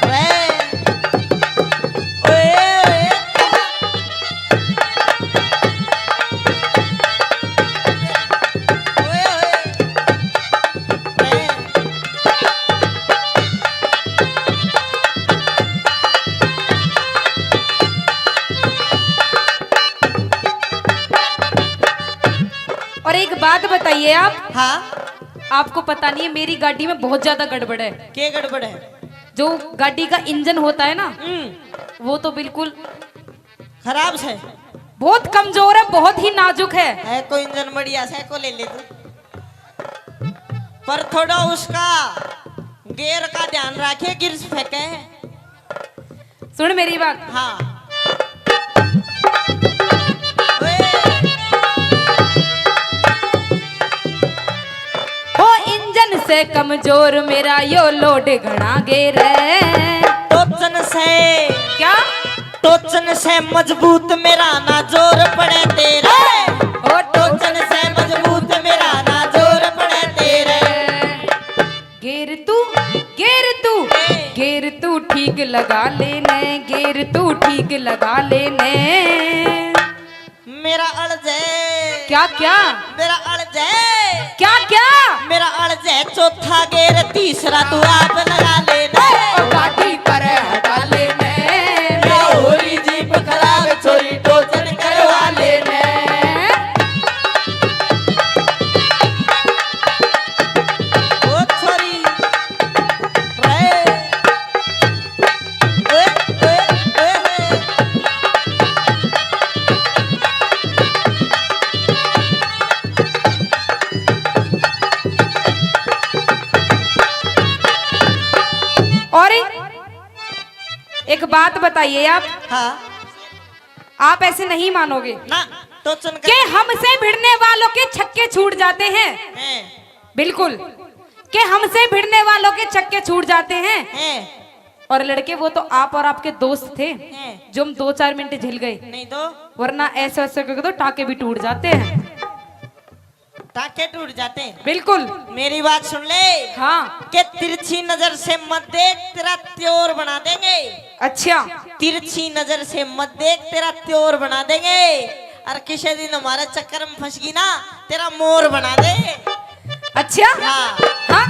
रे, ओए, ओए। ओए, ओए। और एक बात बताइए आप। हाँ। आपको पता नहीं है, मेरी गाड़ी में बहुत ज्यादा गड़बड़ है। क्या गड़बड़ है? जो गाड़ी का इंजन होता है ना, हम्म। वो तो बिल्कुल खराब से। बहुत कमजोर है, बहुत ही नाजुक है। है को इंजन बढ़िया से को ले ले तू। पर थोड़ा उसका गियर का ध्यान रखे, गियर फेंके। सुन मेरी बात। हाँ। ओए। ओ इंजन से कमजोर मेरा यो लोड घणा गेर है। टोचन से। क्या? टोचन से मजबूत मेरा ना जोर पड़े तेरे। ओ टोचन से मजबूत मेरा ना जोर पड़े तेरे। गेर तू, गेर तू, गेर तू ठीक लगा लेने, गेर तू ठीक लगा लेने। मेरा अड़जे। क्या, क्या? मेरा अड़जे। क्या, क्या? मेरा अड़जे चौथा गेर, तीसरा तू आप लगा लेने। ओ गाड़ी पर हटा लेने। या होरी जीप खराब, छोरी टोचन करवा लेने। ओ छोरी रे। ओए, ओए, ओए, ओए। और एक बात बताइए आप। हाँ। आप ऐसे नहीं मानोगे ना, टोचन कर। कि हमसे भिड़ने वालों के छक्के छूट जाते हैं। हैं। बिल्कुल, कि हमसे भिड़ने वालों के छक्के छूट जाते हैं। हैं। और लड़के, वो तो आप और आपके दोस्त थे, हैं। जो हम दो चार मिनट झेल गए। नहीं तो। वरना ऐसे ऐसे करके तो टाके भी टूट जाते हैं। टाके टूट जाते हैं। बिल्कुल। मेरी बात सुन ले। हाँ। के तिरछी नजर से मत देख, तेरा त्योर बना देंगे। अच्छा। तिरछी नजर से मत देख, तेरा त्योर बना देंगे। और किसी दिन हमारे चक्कर में फंस गई ना, तेरा मोर बना दे। अच्छा। हाँ। हाँ।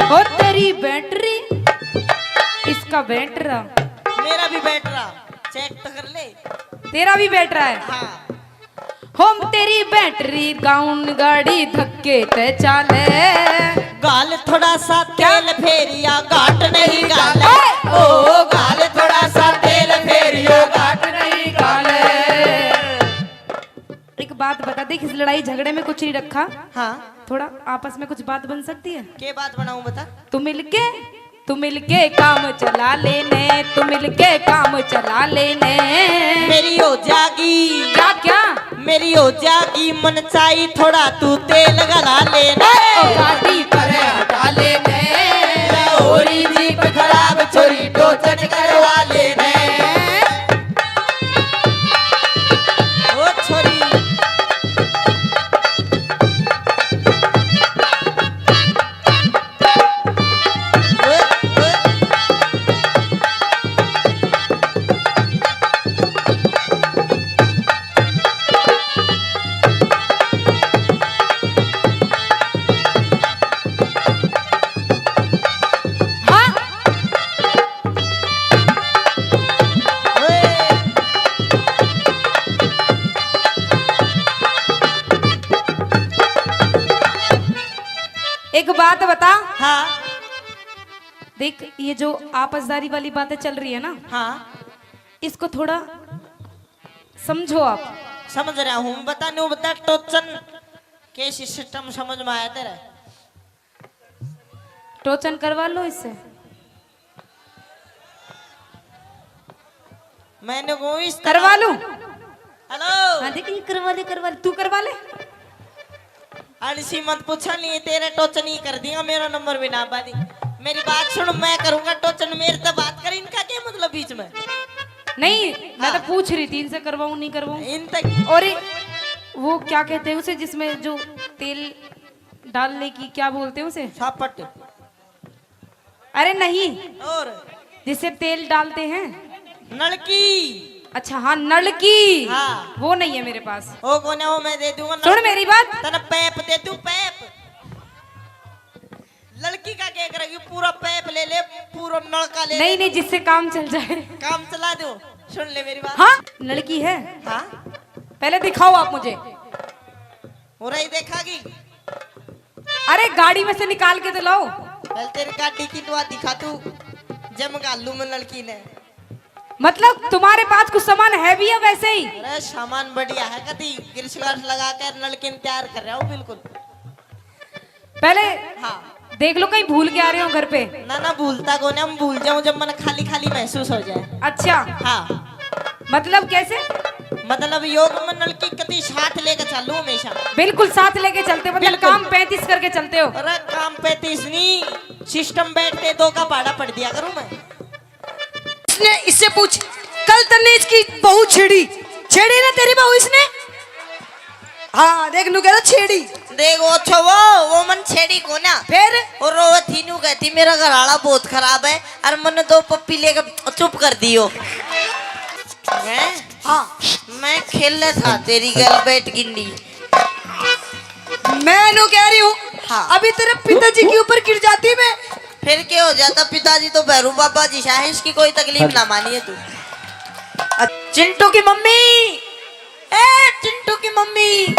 हो तेरी बैटरी, इसका बैटरा। मेरा भी बैटरा, चेक तो कर ले। तेरा भी बैटरा है? हाँ। हम तेरी बैटरी डाउन, गाड़ी धक्के ते चाले। गाल थोड़ा सा क्या? तेल फेरिया, घाट नहीं गाले। ओए! ओ गाल थोड़ा सा तेल फेरिया, घाट नहीं गाले। एक बात बता, देख, इस लड़ाई झगड़े में कुछ नहीं रखा। हाँ। थोड़ा आपस में कुछ बात बन सकती है? के बात बनाऊं बता? तू मिलके, तू मिलके काम चला लेने, तू मिलके काम चला लेने। मेरी हो जागी। क्या, क्या? मेरी हो जागी मनचाही, थोड़ा तू तेल गला लेने। ओ गाड़ी पर हटा लेने। होरी जीप खराब, छोरी टोचन करवा लेने। ओ छोरी। हाँ। एक बात बता। हाँ। देख, ये जो आपसदारी वाली बातें चल रही है ना, हाँ। इसको थोड़ा समझो आप। समझ रहा हूँ, बता, न्यू बता, टोचन के सिस्टम समझ में आया तेरे? टोचन करवा लो इससे। मैंने को इस तरह करवा लूं? हेलो। हाँ, देख, ये करवा ले, करवा ले, तू करवा ले। अड़सी मत पूछा, नहीं तेरे टोचन ही कर दिया, मेरा नंबर भी ना बादी। मेरी बात सुन, मैं करूंगा टोचन, मेरे तो बात कर, इनका क्या मतलब बीच में? नहीं, मैं तो हाँ। पूछ रही थी, इनसे करवाऊं, नहीं करवाऊं। इन तक और ये, वो क्या कहते हैं उसे, जिसमें जो तेल डालने की, क्या बोलते हैं उसे? सापट। अरे नहीं, और जिससे तेल डालते हैं। नलकी। अच्छा, हाँ, नलकी। हाँ। वो नहीं है मेरे पास। ओ कोने, वो मैं दे दूंगा। सुन मेरी बात। तने पैप दे दूं, पैप। लड़की का क्या करेगी, पूरा पैप ले ले, पूरा नलका ले नहीं, ले। नहीं, जिससे काम चल जाए। काम चला दो। सुन ले मेरी बात। हाँ, नलकी है। हाँ। पहले दिखाओ आप मुझे। हो रही देखागी। अरे, गाड़ी में से निकाल के तो लाओ। पहले तेरी गाड़ी की दुआ दिखा तू, जम घालू मैं लड़की ने। मतलब, तुम्हारे पास कुछ सामान है भी है वैसे ही? अरे, सामान बढ़िया है, कदी ग्रीस गार्स लगा कर नलकी ने तैयार कर रहा हूँ बिल्कुल। पहले हाँ। देख लो, कहीं भूल के आ रहे हो घर पे। ना, ना, भूलता को नहीं, हम भूल जाऊं जब मन खाली खाली महसूस हो जाए। अच्छा। हाँ। मतलब कैसे? मतलब, योग में नलकी कदी साथ लेके चलूं हमेशा। बिल्कुल साथ लेके चलते हो, मतलब बिल्कुल। काम पैंतीस करके चलते हो। अरे, काम पैंतीस नहीं, सिस्टम बैठते दो का भाड़ा पड़ दिया करूं मैं। इसने, इससे पूछ, कल तन्ने इसकी बहू छेड़ी, छेड़ी ना तेरी बहू इसने? हाँ, देख, नू कह रहा छेड़ी। देख, वो अच्छा, वो, वो मन छेड़ी को ना। फिर? और वो थी नू कहती, "मेरा घर वाला बहुत खराब है, और मन्ने दो पप्पी लेके चुप कर दियो।" मैं? हाँ। मैं खेल था तेरी गल बैठ गिंडी। मैं नू कह रही हूँ, हाँ। अभी तेरे पिताजी के ऊपर गिर जाती मैं। फिर क्या हो जाता? पिताजी तो भैरू बाबा जी सा है, इसकी कोई तकलीफ ना मानिए तू। चिंटू की मम्मी, ए चिंटू की मम्मी,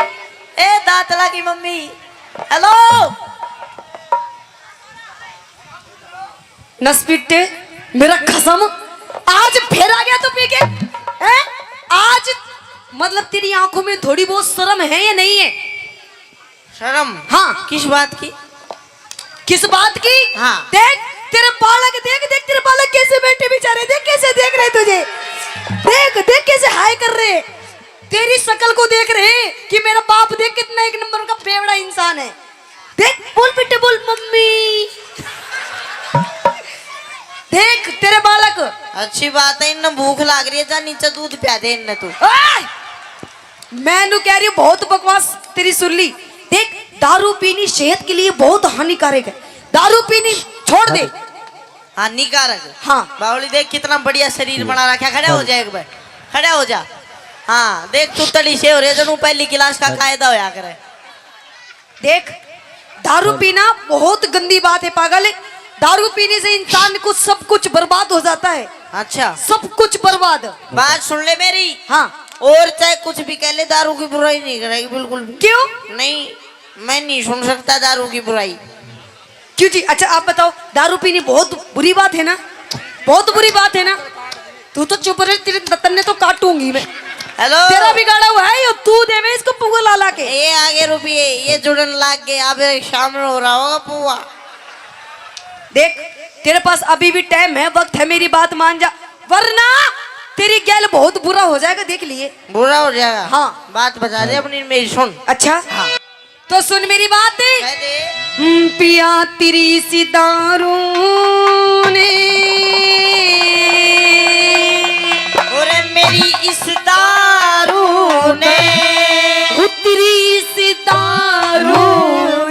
ए दातला की मम्मी, हेलो। नसपीटे, मेरा कसम, आज फिर आ गया तू पी के, हैं? आज मतलब तेरी आंखों में थोड़ी बहुत शर्म है या नहीं है? शर्म? हाँ। किस बात की? किस बात की? हाँ। देख, तेरे बालक, देख, देख, तेरे बालक कैसे बैठे बेचारे, देख कैसे देख रहे तुझे, देख, देख कैसे हाय कर रहे, तेरी शक्ल को देख रहे कि मेरा बाप देख कितना एक नंबर का बेवड़ा इंसान है। देख, बोल बेटे, बोल मम्मी। देख तेरे बालक। अच्छी बात है, इन्हें भूख लाग रही है, जा नीचे दूध प्या दे इन्हें तू। ओए! मैं नू कह रही हूँ, बहुत बकवास तेरी सुन ली। देख, दारू पीनी सेहत के लिए बहुत हानिकारक है, दारू पीनी छोड़ दे। हानिकारक? हाँ। बावली देख कितना बढ़िया शरीर बना रखा, खड़ा हो जा एक बार, खड़ा हो जा। हाँ, देख तू तड़ी से हो रहे, जणू पहली क्लास का कायदा होया करे। देख, दारू पीना बहुत गंदी बात है पागल। दारू पीने से इंसान को सब कुछ बर्बाद हो जाता है। अच्छा। सब कुछ बर्बाद। बात सुन ले मेरी। हाँ। और चाहे कुछ भी कह ले, दारू की बुराई नहीं करेगी बिल्कुल भी। क्यों? नहीं, मैं नहीं सुन सकता दारू की बुराई। क्यों जी? अच्छा आप बताओ, दारू पीनी बहुत बुरी बात है ना? बहुत बुरी बात है ना? तू तो चुप रह, तेरे तन्ने तो काटूंगी मैं। हेलो। तेरा बिगाड़ा हुआ है यो, तू देवे इसको पुआ ला ला के। ये आगे रुपये, ये जुड़न लाग गए, अब शामिल हो रहा होगा पुआ। देख, तेरे पास अभी भी टाइम है, वक्त है, मेरी बात मान जा, वरना तेरी गैल बहुत बुरा हो जाएगा, देख लिए। बुरा हो जाएगा? हाँ। बात बता दे अपनी, मेरी सुन। अच्छा। हाँ। तो सुन मेरी बात। कह दे। हम्म, पिया तेरी सी दारू ने। अरे मेरी इस दारू ने। ओ तेरी इस दारू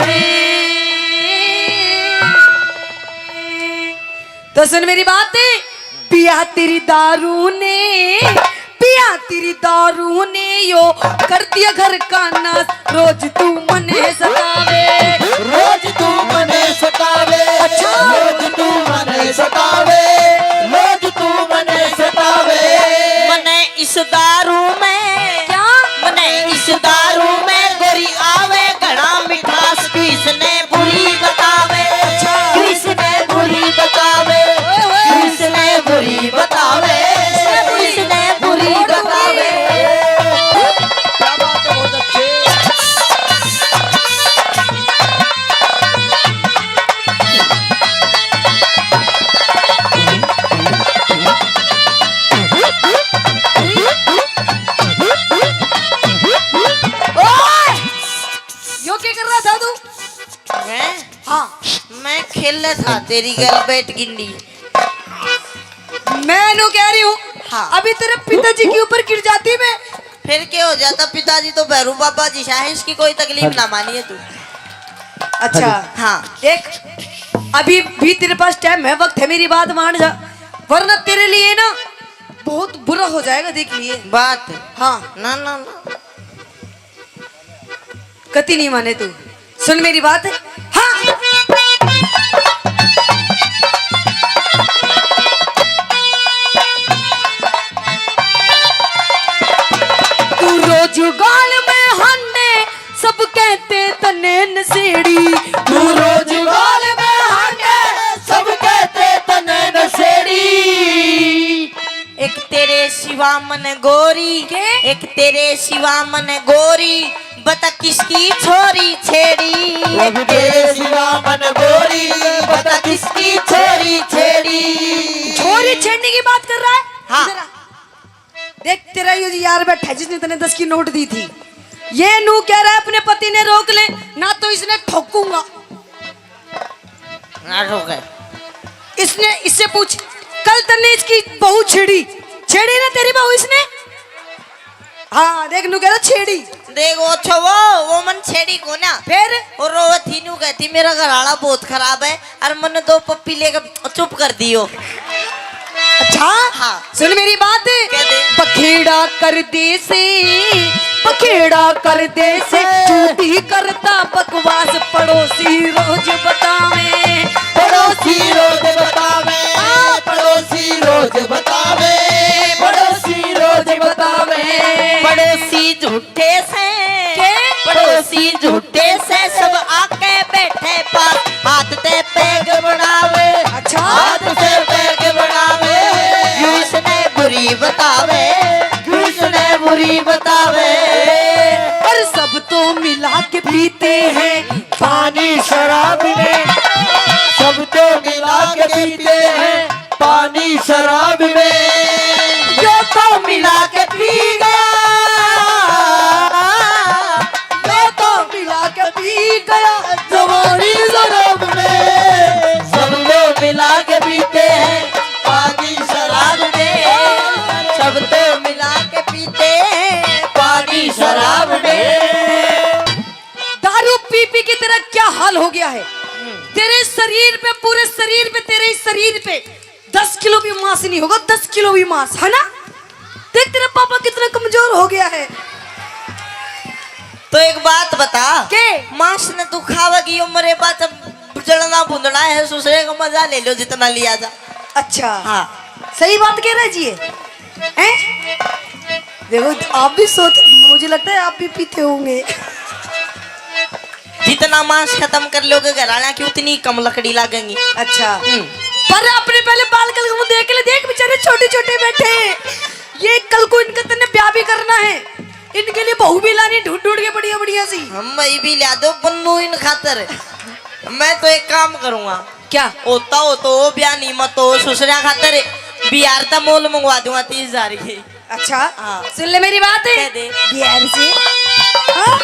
ने। तो सुन मेरी बात। पिया तेरी दारू ने, पिया तेरी दारू ने यो कर दिया घर का नाश। रोज तू मने सतावे, रोज तू मने सतावे, अच्छा। रोज तू मने सतावे, रोज तू मने सतावे। मने इस दारू में, क्या? मने इस दारू में गोरी आवे घना मिठास, किसने बुरी बतावे, अच्छा। किसने बुरी बतावे, ओए, ओए। किसने बुरी बतावे, किसने बुरी बतावे। क्या बात है, बहुत अच्छे। हाँ। मैं खेल था तेरी गल बैठ गिंडी। मैं नु कह रही हूँ, हाँ। अभी तेरे पिताजी के ऊपर गिर जाती मैं। फिर क्या हो जाता? पिताजी तो भैरू बाबा जी है, इसकी कोई तकलीफ ना मानिए तू। अच्छा। हाँ। देख, अभी भी तेरे पास टाइम है, वक्त है, मेरी बात मान जा, वरना तेरे लिए ना बहुत बुरा हो जाएगा, देख लिए। बात। हाँ। ना, ना, ना। कति नहीं माने तू। सुन मेरी बात। हाँ। तू रोज गाल में हांडे, सब कहते तने नशेड़ी। तू रोज गाल में हांडे, सब कहते तने नशेड़ी। एक तेरे सिवा मन गोरी, के? एक तेरे सिवा मन गोरी, बता किसकी छोरी छेड़ी। एक तेरे सिवा मन गोरी, बता किसकी छोरी छेड़ी। छोरी छेड़ने की बात कर रहा है? हाँ। इधर आ। देख, तेरा यो जी यार बैठा है जिसने तने दस की नोट दी थी, ये नू कह रहा है अपने पति ने रोक ले, ना तो इसने ठोकूंगा। ना ठोके। इसने, इससे पूछ, कल तन्ने इसकी बहू छेड़ी, छेड़ी ना तेरी बहू इसने? हाँ, देख, नू कह रहा छेड़ी। देख, वो अच्छा, वो, वो मन छेड़ी को ना। फिर? और वो थी नू कहती, मेरा घर आला बहुत खराब है, और मन दो पप्पी लेकर चुप कर दियो। अच्छा? हाँ। सुन मेरी बात। कह दे। बखेड़ा कर दे से, बखेड़ा कर दे से, झूठी करता बकवास, पड़ोसी रोज बतावे। पड़ोसी रोज बतावे, हाँ। पड़ोसी रोज बतावे, पड़ोसी रोज बतावे। पड़ोसी झूठे से, के? पड़ोसी झूठे से, सब आके बैठे पास, हाथ ते पैग बनावे। अच्छा। हाथ ते पैग बनावे। क्यों इसने बुरी बतावे, क्यों इसने बुरी बतावे। और सब तो मिला के पीते हैं पानी शराब में, सब तो मिला के पीते हैं पानी शराब में। यो तो मिला के पी गया, यो तो मिला के पी गया जवानी शराब में। सब तो मिला के पीते हैं पानी शराब में, सब तो मिला के पीते हैं पानी शराब में। दारू पी पी के तेरा क्या हाल हो गया है? तेरे शरीर पे, पूरे शरीर पे, तेरे इस शरीर पे दस किलो भी मांस नहीं होगा, दस किलो भी मांस, है ना? देख तेरा पापा कितना कमजोर हो गया है। तो एक बात बता, के? मांस ने तू खावेगी, यो मरे बाद जब जलना भुंदना है, ससुरे का मजा ले लो जितना लिया जा। अच्छा। हाँ। सही बात कह रहा है जी ये। हैं? देखो, आप भी सोच, मुझे लगता है आप भी पीते होंगे। जितना मांस खत्म कर लोगे घर आला की, उतनी कम लकड़ी लागेंगी। अच्छा। हम्म। पर अपने पहले बाल कल को देख ले, देख बेचारे छोटे छोटे बैठे हैं। ये कल को इनका तन्ने ब्याह भी करना है, इनके लिए बहू भी लानी ढूंढ ढूंढ के बढ़िया बढ़िया सी। हम भाई भी ला दो बन्नू इन खातर, मैं तो एक काम करूंगा। क्या? होता हो तो वो ब्याह नहीं, मत तो ससुरा खातर बिहार ता मोल मंगवा दूंगा तीस हजार की। अच्छा, हाँ। सुन ले मेरी बात। कह दे। बिहार से। हाँ?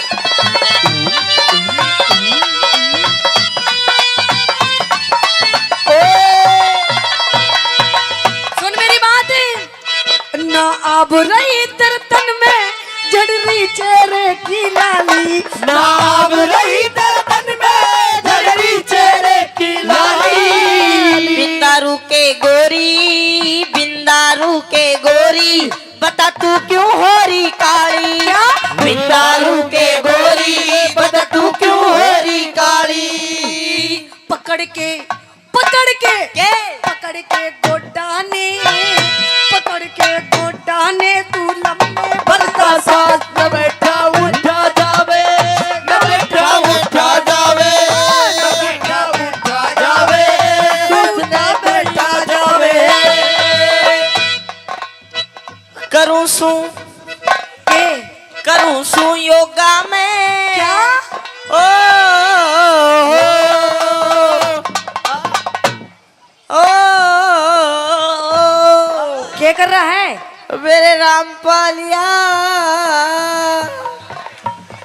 सुन मेरी बात। ना आब रही तेरे तन में झड़ रही चेहरे की लाली। ना आब रही तेरे तन में झड़ रही चेहरे की लाली। बिंदारू के गोरी, बिंदारू के गोरी, बता तू क्यों हो रही काली? क्या? बिंदारू के गोरी, बता तू क्यों हो रही काली? पकड़ के, पकड़ के, के? पकड़ के गोडा ने, पकड़ के गोडा ने तू लंबे भरता सास न बैठा उठा जावे, न बैठा उठा जावे, न बैठा उठा जावे, तू न बैठा जावे। करूं सू के? करूं सू योगा में। क्या? ओ, ओ, ओ, ओ, ओ, ओ। क्या कर रहा है? मेरे रामपालिया।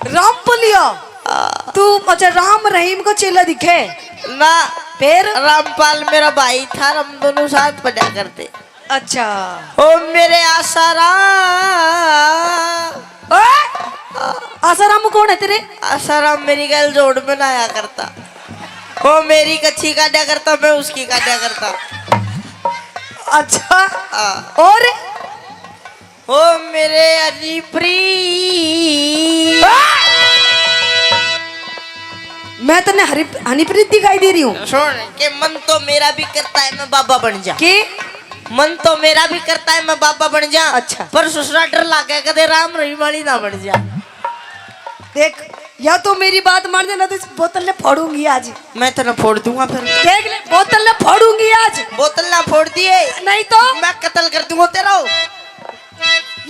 रामपालिया? आ। तू अच्छा राम रहीम को चेला दिखे? ना। फिर? रामपाल मेरा भाई था, हम दोनों साथ पढ़ा करते। अच्छा। ओ मेरे आसाराम। ओए! आसाराम कौन है तेरे? आसाराम मेरी गैल जोड़ में ना आया करता। वो मेरी कच्ची काटा करता, मैं उसकी काटा करता। अच्छा। हाँ। और? ओ मेरे हनीप्रीत। मैं तन्ने हरी, हनीप्रीत दिखाई दे रही हूँ? सुन, के मन तो मेरा भी करता है मैं बाबा बन जा। के? मन तो मेरा भी करता है मैं बाबा बन जा। अच्छा। पर ससुरा डर लागे कदे राम रहीम वाली ना बन जा। देख, या तो मेरी बात मान जा, ना तो इस बोतल ने फोड़ूंगी आज। मैं तेरा फोड़ दूंगा फिर। देख ले, बोतल ने फोड़ूंगी आज। बोतल ना फोड़ दिए। नहीं तो? मैं कत्ल कर दूंगा तेरा।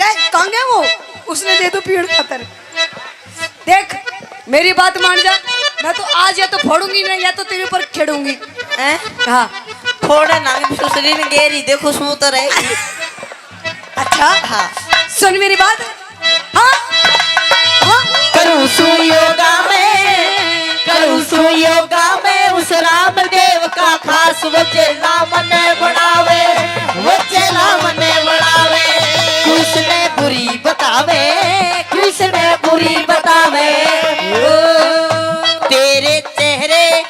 ले, कहाँ गया वो? उसने दे दो पीड़ खातर। देख, मेरी बात मान जा, मैं तो आज या तो फोड़ूंगी ना, या तो तेरे ऊपर खेड़ूंगी। हैं? हाँ। फोड़े ना, ससुरी ने गेरी, देखो, सू तो रहेगी। अच्छा? हाँ। सुन मेरी बात। हाँ? हाँ? करूँ सू योगा में, करूँ सू योगा में, उस रामदेव का खास, वो चेला मने बनावे, वो चेला मने बनावे। कृष्ण बुरी बतावे, कृष्ण बुरी बतावे। ओ, तेरे चेहरे,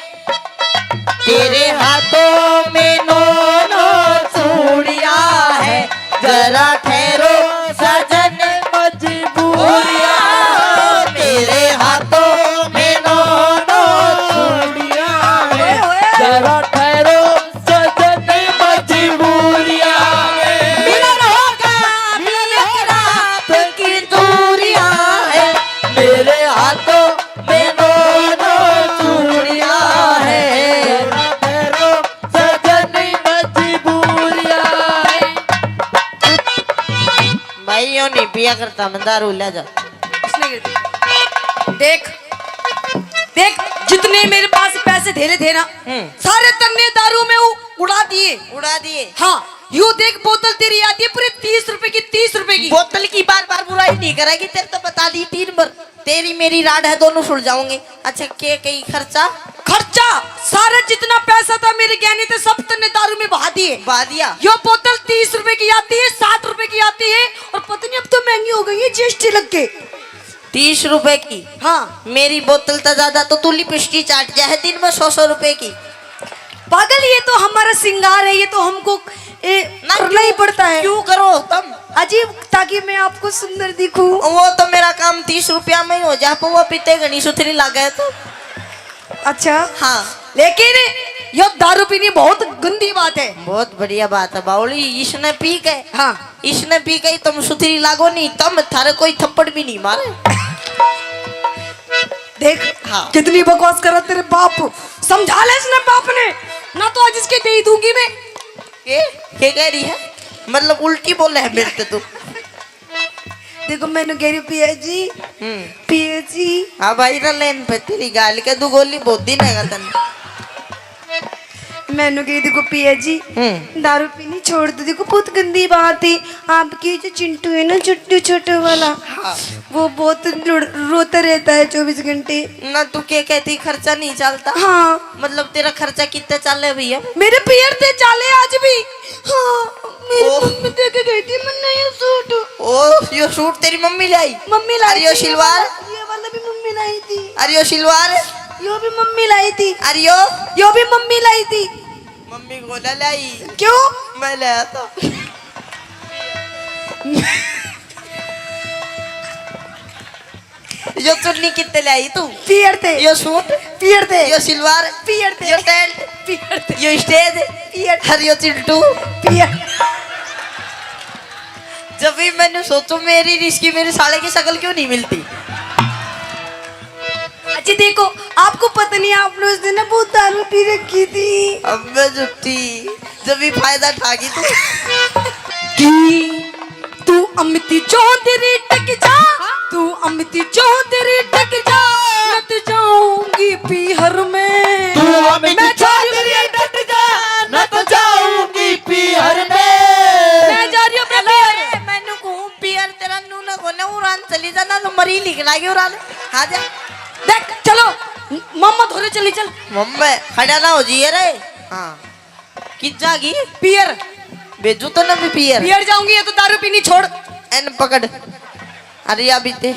तेरे हाथों में नौ नौ चूड़ियां है, जरा ठहरो सजन मजबूरियां। तेरे हाथों में नौ नौ चूड़ियां है, जरा ठहरो सजन मजबूरियां। मिलन होगा, मिलन रात की दूरियां है, मेरे हाथों में नौ नौ चूड़ियां है। भैरो सजन मजबूरियां है। भाई, यो नहीं पिया करता, मैं दारू ले जा। इसने गिर दी। देख, देख, जितने मेरे पास पैसे धेरे थे ना, हम्म। सारे तन्ने दारू में उ-, उड़ा दिए। उड़ा दिए। हाँ, यू देख, बोतल तेरी आती है पूरे तीस रुपए की, तीस रुपए की। बोतल की बार बार बुराई नहीं करेगी, तेरे तो बता दी तीन बार। तेरी मेरी राड है, दोनों सुलझाऊंगे। अच्छा, के कई खर्चा? खर्चा सारा जितना पैसा था मेरे गहने थे, सब तन्ने दारू में बहा दिए। बहा दिया। यो बोतल तीस रुपए की आती है, साठ रुपए की आती है, और पता नहीं अब तो महंगी हो गई है, जीएसटी लग के। तीस रुपए की? हाँ। मेरी बोतल तो ज्यादा, तो तू लिपस्टिक चाट जाए दिन में सौ सौ रुपए की। पागल, ये तो हमारा श्रृंगार है, ये तो हमको, ए, ना, करना ही क्यों, पड़ता है। क्यों करो तुम? अजीब, ताकि मैं आपको सुंदर दिखूं। वो तो मेरा काम तीस रुपया में ही हो जा, पर वो पीते घणी सुथरी लागे तो। अच्छा। हाँ। लेकिन यो दारू पीनी बहुत गंदी बात है। बहुत बढ़िया बात है बावली, इसने पी के, हाँ। इसने पी के ही तुम सुथरी लागो नहीं, तुम, थारे कोई थप्पड़ भी नहीं मारे। देख, हाँ। कितनी बकवास करा तेरे बाप। समझा ले इसने बाप ने, ना तो आज इसके दे ही दूंगी मैं। ये, ये कह रही है, मतलब उल्टी बोले है मेरे पे तू। देखो, मैंने कह रही हूँ, "पिया जी, हम्म। पिया जी।" हाँ भाई, ना लेन पे तेरी गाल के दो गोली बहुत दिन है तन। मैंने कही, "देखो पिया जी, हम्म। दारू पीनी छोड़ दो। देखो, बहुत गंदी बात है। आपकी जो चिंटू है ना, चिंटू छोटू वाला, हाँ। वो बहुत लुड़-, रोता रहता है चौबीस घंटे।" ना तू के कहती खर्चा नहीं चलता? हाँ। मतलब तेरा खर्चा कितना चाले भैया? मेरे पियर ते चाले आज भी। हाँ, मेरी ओह। मम्मी दे के गई थी मन्ने ये सूट। ओ, यो सूट तेरी मम्मी लाई? मम्मी लाई अरे यो थी, ये सिलवार? वाला, ये वाला भी मम्मी लाई थी। अरे यो सिलवार? यो भी मम्मी लाई थी। अरे यो? यो भी मम्मी लाई थी। मम्मी को ना लाई। क्यों? मैं लाया था। यो चुन्नी कितने ले आई तू? पियर ते। यो सूट? पियर ते। यो सिलवार? पियर ते। यो टेंट? पियर ते। यो स्टेज? पियर ते। अरे यो चिंटू? पियर। जब भी मैंने सोचू मेरी रिश्की मेरे साले की शक्ल क्यों नहीं मिलती? अच्छा देखो, आपको पता नहीं, आपने उस दिन ना बहुत दारू पी रखी थी। अब मैं जुट्टी, जब भी फायदा ठा गई तू। कि तू अमित चौधरी टक जा, तू अमित चौधरी टक जा, मैं तो जाऊंगी पीहर में। तू अमित मैं चौधरी टक जा, मैं तो जाऊंगी पीहर में। मैं जा रही हूँ अपने पीहर। मैनू कहूँ पीहर तेरा नू ना कोने उड़ान चली जा, ना तो मरी लिख लागी उड़ान। आ जा। देख, चलो। ले चल। मम्मी, खड़ा ना हो जाइए रे। हाँ। कित जागी? पियर। भेजू तो ना भी पियर। पियर जाऊंगी, ये तो दारू पीनी छोड़। एन पकड़। अरे या बीते।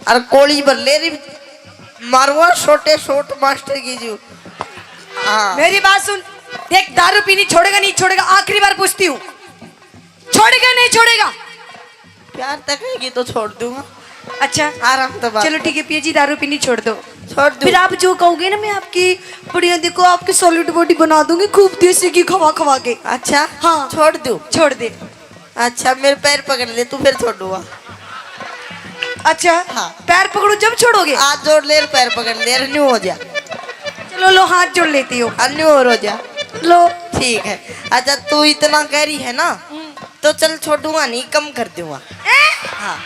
अरे कोली भर ले री। मारुआ छोटे शॉट मास्टर की जू। हाँ। मेरी बात सुन। देख, दारू पीनी छोड़ेगा, नहीं छोड़ेगा, आखिरी बार पूछती हूँ। छोड़ेगा, नहीं छोड़ेगा? प्यार तक रहेगी तो छोड़ दूंगा। अच्छा। आराम तो बात चलो है। ठीक है, पिया जी, दारू पीनी छोड़ दो। छोड़ दूं। फिर आप जो कहोगे ना, मैं आपकी बढ़िया, देखो, आपकी सॉलिड बॉडी बना दूंगी, खूब देसी घी खवा खवा के। अच्छा। हाँ। छोड़ दूं। छोड़ दे। अच्छा, मेरे पैर पकड़ ले, तू फिर छोड़ूंगा। अच्छा। हाँ। पैर पकड़ो जब छोड़ोगे? हाथ जोड़ ले, पैर पकड़ ले, न्यू हो जा। चलो लो, हाथ जोड़ लेती हूँ। न्यू और हो जा। लो। ठीक है। अच्छा, तू इतना कह रही है ना, हम्म। तो चल छोड़ूंगा नहीं, कम कर दूंगा। ए? हाँ।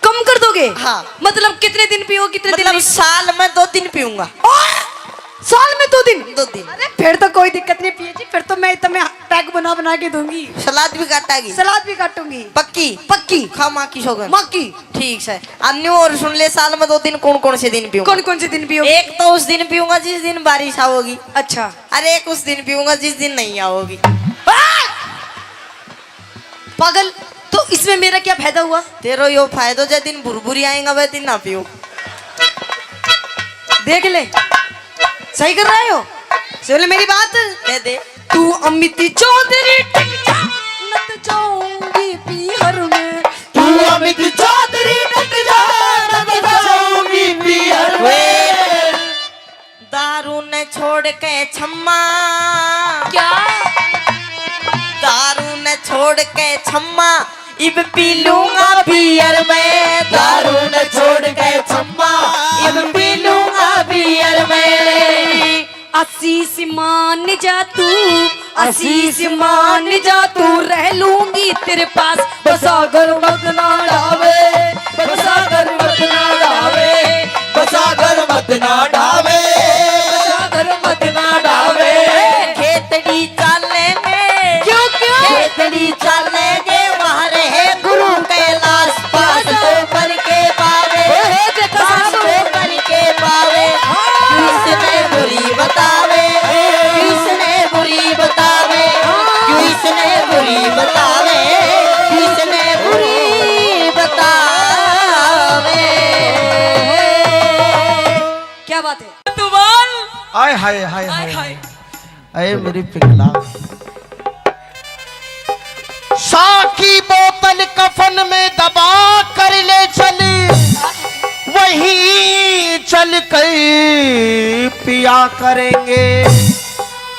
कम कर दोगे? हाँ। मतलब कितने दिन पियो, कितने दिन मतलब नहीं? साल में दो दिन पीऊंगा। ओ! साल में दो दिन? दो दिन। अरे फिर तो कोई दिक्कत नहीं पिया जी, फिर तो मैं तुम्हें पैक बना बना के दूंगी। सलाद भी काटागी? सलाद भी काटूंगी। पक्की? पक्की। खा माँ की सौगंध। माँ की। ठीक है। अन्यू और सुन ले, साल में दो दिन कौन कौन से दिन पीऊंगा? कौन कौन से दिन पियोगे? एक तो उस दिन पीऊंगा जिस दिन बारिश आओगी। अच्छा। अरे एक उस दिन पीऊंगा जिस दिन नहीं आओगी। आ! पागल, तो इसमें मेरा क्या फायदा हुआ? तेरो यो फायदो, जे दिन भुरभुरी आएगा वह दिन ना पियो। देख ले, सही कर रहे हो। सुन ले मेरी बात। कह दे। तू अमित चौधरी टिक जा, न तो जाऊंगी पीहर में। तू अमित चौधरी टिक जा, न तो जाऊंगी पीहर में। दारू ने छोड़ के छम्मा। क्या? दारू ने छोड़ के छम्मा, इब पी लूंगा बियर में। दारू ने छोड़ के छम्मा, इब पी लूंगा बियर में। आशीष मान जा तू, आशीष मान जा तू, रह लूंगी तेरे पास। बस अगर मत ना डावे, बस अगर मत ना डावे, बस अगर मत ना डावे, बस अगर मत ना डावे। खेतड़ी चालेंगे। क्यों, क्यों? खेतड़ी चालेंगे, वहाँ रहे गुरु कैलाश। पास तो भर के पावे, ओहो, देखो पास साहब। तो भर के पावे। हाँ। किसने बुरी बतावे, किसने बुरी बतावे, हाँ। किसने बुरी बतावे, किसने बुरी बतावे। क्या बात है? तुवाल। आय हाय, हाय, आय हाय, हाय। हाय। अरे मेरी पिघला। शा की बोतल कफन में दबा कर ले चल, वहीं चल कर पिया करेंगे।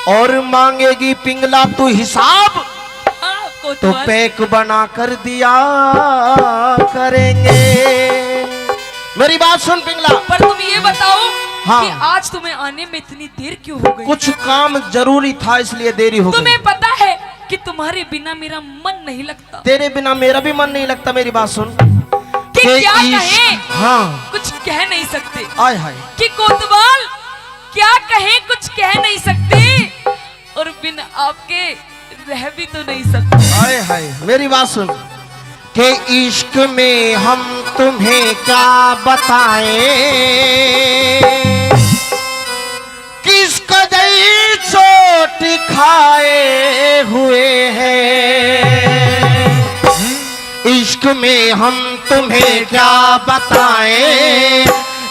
और मांगेगी पिंगला तू हिसाब, हाँ, तो कोतवाल। पैक बना कर दिया करेंगे। मेरी बात सुन पिंगला। पर तुम ये बताओ हाँ। कि आज तुम्हें आने में इतनी देर क्यों हो गई? कुछ काम जरूरी था, इसलिए देरी हो गई। तुम्हें पता है कि तुम्हारे बिना मेरा मन नहीं लगता। तेरे बिना मेरा भी मन नहीं लगता। मेरी बात सुन। कि कि क्या इश्क, कहें? हाँ। कुछ कह नहीं सकते। आय हाय। कि कोतवाल क्या कहें, कुछ कह नहीं सकते। और बिन आपके रह भी तो नहीं सकते। हाय हाय, मेरी बात सुन। के इश्क में हम तुम्हें क्या बताएं, किस कदर चोट खाए हुए हैं। इश्क में हम तुम्हें क्या बताएं,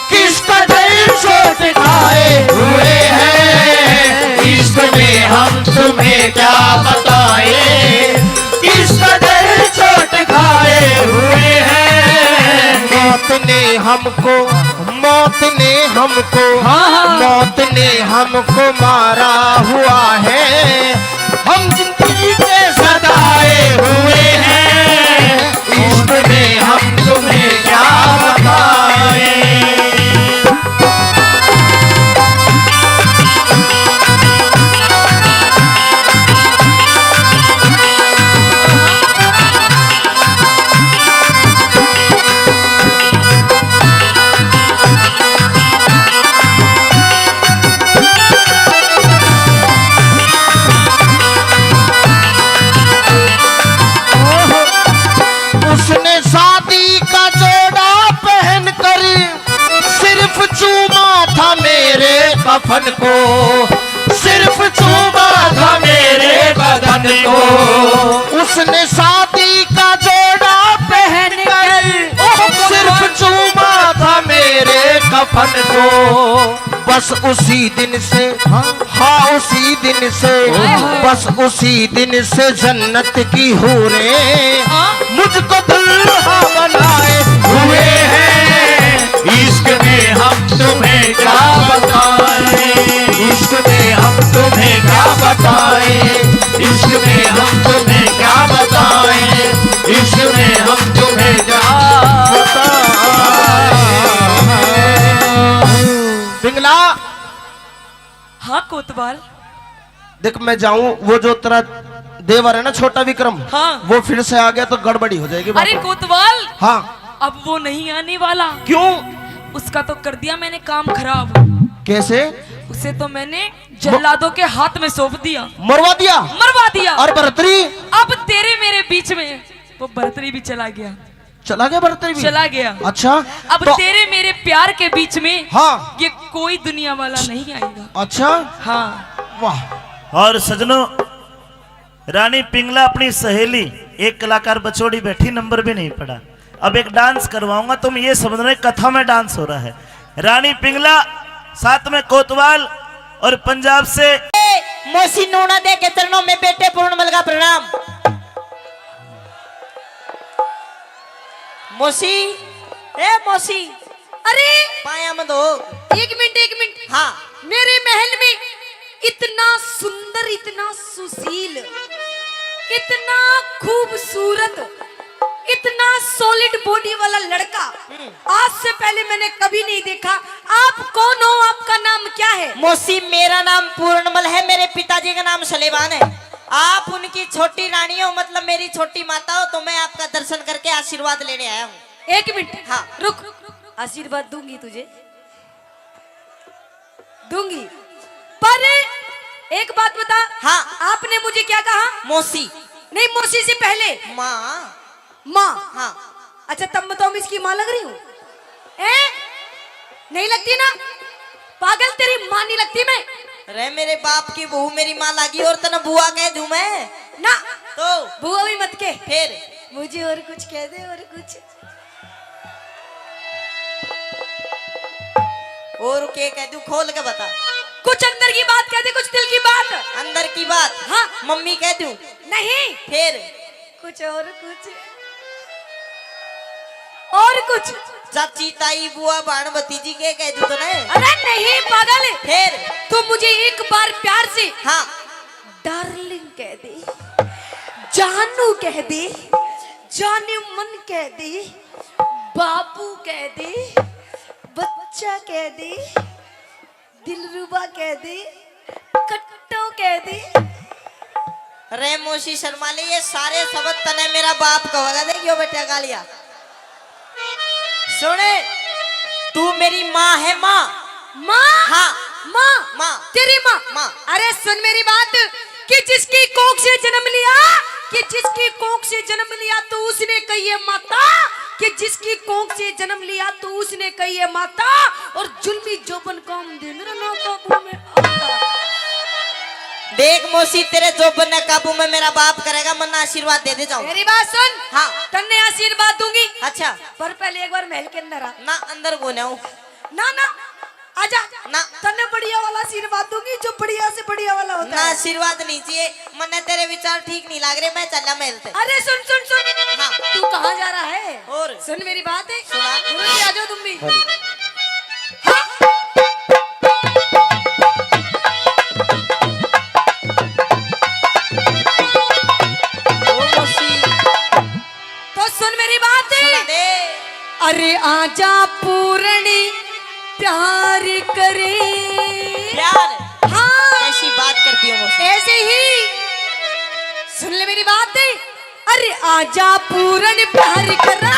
किस कदर चोट खाए हुए हैं। इश्क में हम तुम्हें क्या बताएं, किस कदर चोट खाए हुए हैं। मौत ने हमको, मौत ने हमको, हाँ, हाँ। मौत ने हमको मारा हुआ है। हम जिंदगी के सताए हुए हैं, इश्क में हम तुम्हें क्या बताएं। उसने शादी बन गो। बस उसी दिन से, हाँ। हाँ, उसी दिन से, ओए होए। बस उसी दिन से जन्नत की हूरें हाँ। मुझको दुल्हा बनाए हुए हैं। इश्क में हम तुम्हें क्या बताएं, इश्क में हम तुम्हें क्या बताएं, इश्क में हम तुम्हें क्या बताएं, इश्क में हम तुम्हें क्या बताएं। पिंगला। हाँ कोतवाल। देख, मैं जाऊं, वो जो तेरा देवर है ना, छोटा विक्रम, हाँ। वो फिर से आ गया तो गड़बड़ी हो जाएगी अरे बाबा। कोतवाल, हाँ। अब वो नहीं आने वाला। क्यों? उसका तो कर दिया मैंने काम खराब। कैसे? उसे तो मैंने जल्लादों के हाथ में सौंप दिया। मरवा दिया? मरवा दिया। और भरतरी? अब तेरे मेरे बीच में वो भरतरी भी चला गया। चला गया भरतरी भी? चला गया। अच्छा। अब तो तेरे मेरे प्यार के बीच में हाँ। ये कोई दुनिया वाला नहीं आएगा। अच्छा। हाँ। वाह। और सजनों, रानी पिंगला अपनी सहेली, एक कलाकार बछोड़ी बैठी, नंबर भी नहीं पड़ा। अब एक डांस करवाऊंगा, तुम ये समझ रहे कथा में डांस हो रहा है। रानी पिंगला, साथ में कोतवाल और पंजाब से। ए, मौसी नूना दे के चरणों में बेटे पूर्णमल का प्रणाम। मौसी, ए मौसी, अरे पाया मत हो। एक मिनट, एक मिनट। हाँ। मेरे महल में इतना सुंदर, इतना सुशील, इतना खूबसूरत, इतना सॉलिड बॉडी वाला लड़का हम्म। आज से पहले मैंने कभी नहीं देखा। आप कौन हो? आपका नाम क्या है? मौसी, मेरा नाम पूर्णमल है, मेरे पिताजी का नाम सलेमान है। आप उनकी छोटी रानी हो, मतलब मेरी छोटी माता हो, तो मैं आपका दर्शन करके आशीर्वाद लेने आया हूँ। एक मिनट, हाँ। रुक, आशीर्वाद दूंगी तुझे, दूंगी, पर एक बात बता। हाँ। आपने मुझे क्या कहा? मौसी। नहीं, मौसी से पहले। माँ। माँ। हाँ। अच्छा, तब मैं तो इसकी माँ लग रही हूँ, हैं? नहीं लगती ना? पागल, तेरी माँ नहीं लगती मैं। अरे, मेरे बाप की बहू मेरी माँ लागी और तने बुआ कह दूं मैं? ना। तो? बुआ भी मत के। फिर? मुझे और कुछ कह दे, और कुछ। और के कह दूं, खोल के बता। कुछ अंदर की बात कह दे, कुछ दिल की बात। अंदर की बात? हाँ। मम्मी कह दूं? नहीं। फिर? कुछ और कुछ। और कुछ। चाची, ताई, बुआ, भाण, भतीजी के कह दूं तने? अरे नहीं पागल। फिर? तू मुझे एक बार प्यार से हाँ। डार्लिंग कह दे, जानू कह दे, जाने मन कह दे, बाबू कह दे, बच्चा कह दे, दिलरुबा कह दे, कट्टो कह दे। रे मौसी शर्मा ले, ये सारे शब्द तने मेरा बाप कहेगा। देखियो बेटा गालिया। सुने, तू मेरी माँ है, माँ। माँ? हाँ। माँ? माँ। तेरी माँ? माँ। अरे सुन मेरी बात, कि जिसकी कोख से जन्म लिया, कि जिसकी कोख से जन्म लिया तो उसने कही है माता, कि जिसकी कोख से जन्म लिया तो उसने कही है माता, और जुल्मी जोबन काम दे मेरा ना काबू में आता। देख मौसी, तेरे जोबन ने काबू में मेरा बाप करेगा, मन्ना आशीर्वाद दे दे जाओ। मेरी बात सुन। हाँ। तन्ने आशीर्वाद दूंगी। अच्छा। पर पहले एक बार महल के अंदर आ। ना, अंदर को ना हूँ। ना, ना, आजा। ना। तन्ने बढ़िया वाला आशीर्वाद दूंगी, जो बढ़िया से बढ़िया वाला होता ना, है। आशीर्वाद नहीं चाहिए, मन्ने तेरे विचार ठीक नहीं लाग रहे, मैं चला महल ते। अरे सुन, सुन, सुन। हाँ। तू कहाँ जा रहा है? और? सुन मेरी बात है। सुना। दूर से आ जाओ तुम भी। हाँ। ओ मौसी। तो सुन मेरी बात। सुना दे। अरे आजा पूरणी प्यार करे। प्यार? हाँ। कैसी बात करती हो मौसी? ऐसे ही। सुन ले मेरी बात। अरे आजा पूरण प्यार करा,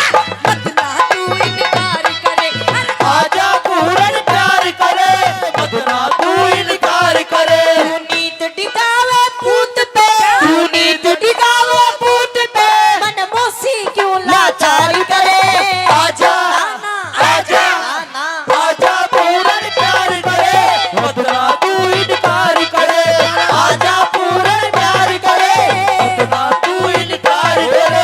मत ना तू इनकार करे। अरे आजा पूरण प्यार करे, मत ना तू इनकार करे। तू नीत टिकावे पूत पे, तू नीत टिकावे पूत पे। मन मौसी क्यों लाचार करे? आजा, ना, ना। आजा, ना, ना। आजा पूरण प्यार करे, मत ना तू इनकार करे। आजा पूरण प्यार करे, मत ना तू इनकार करे।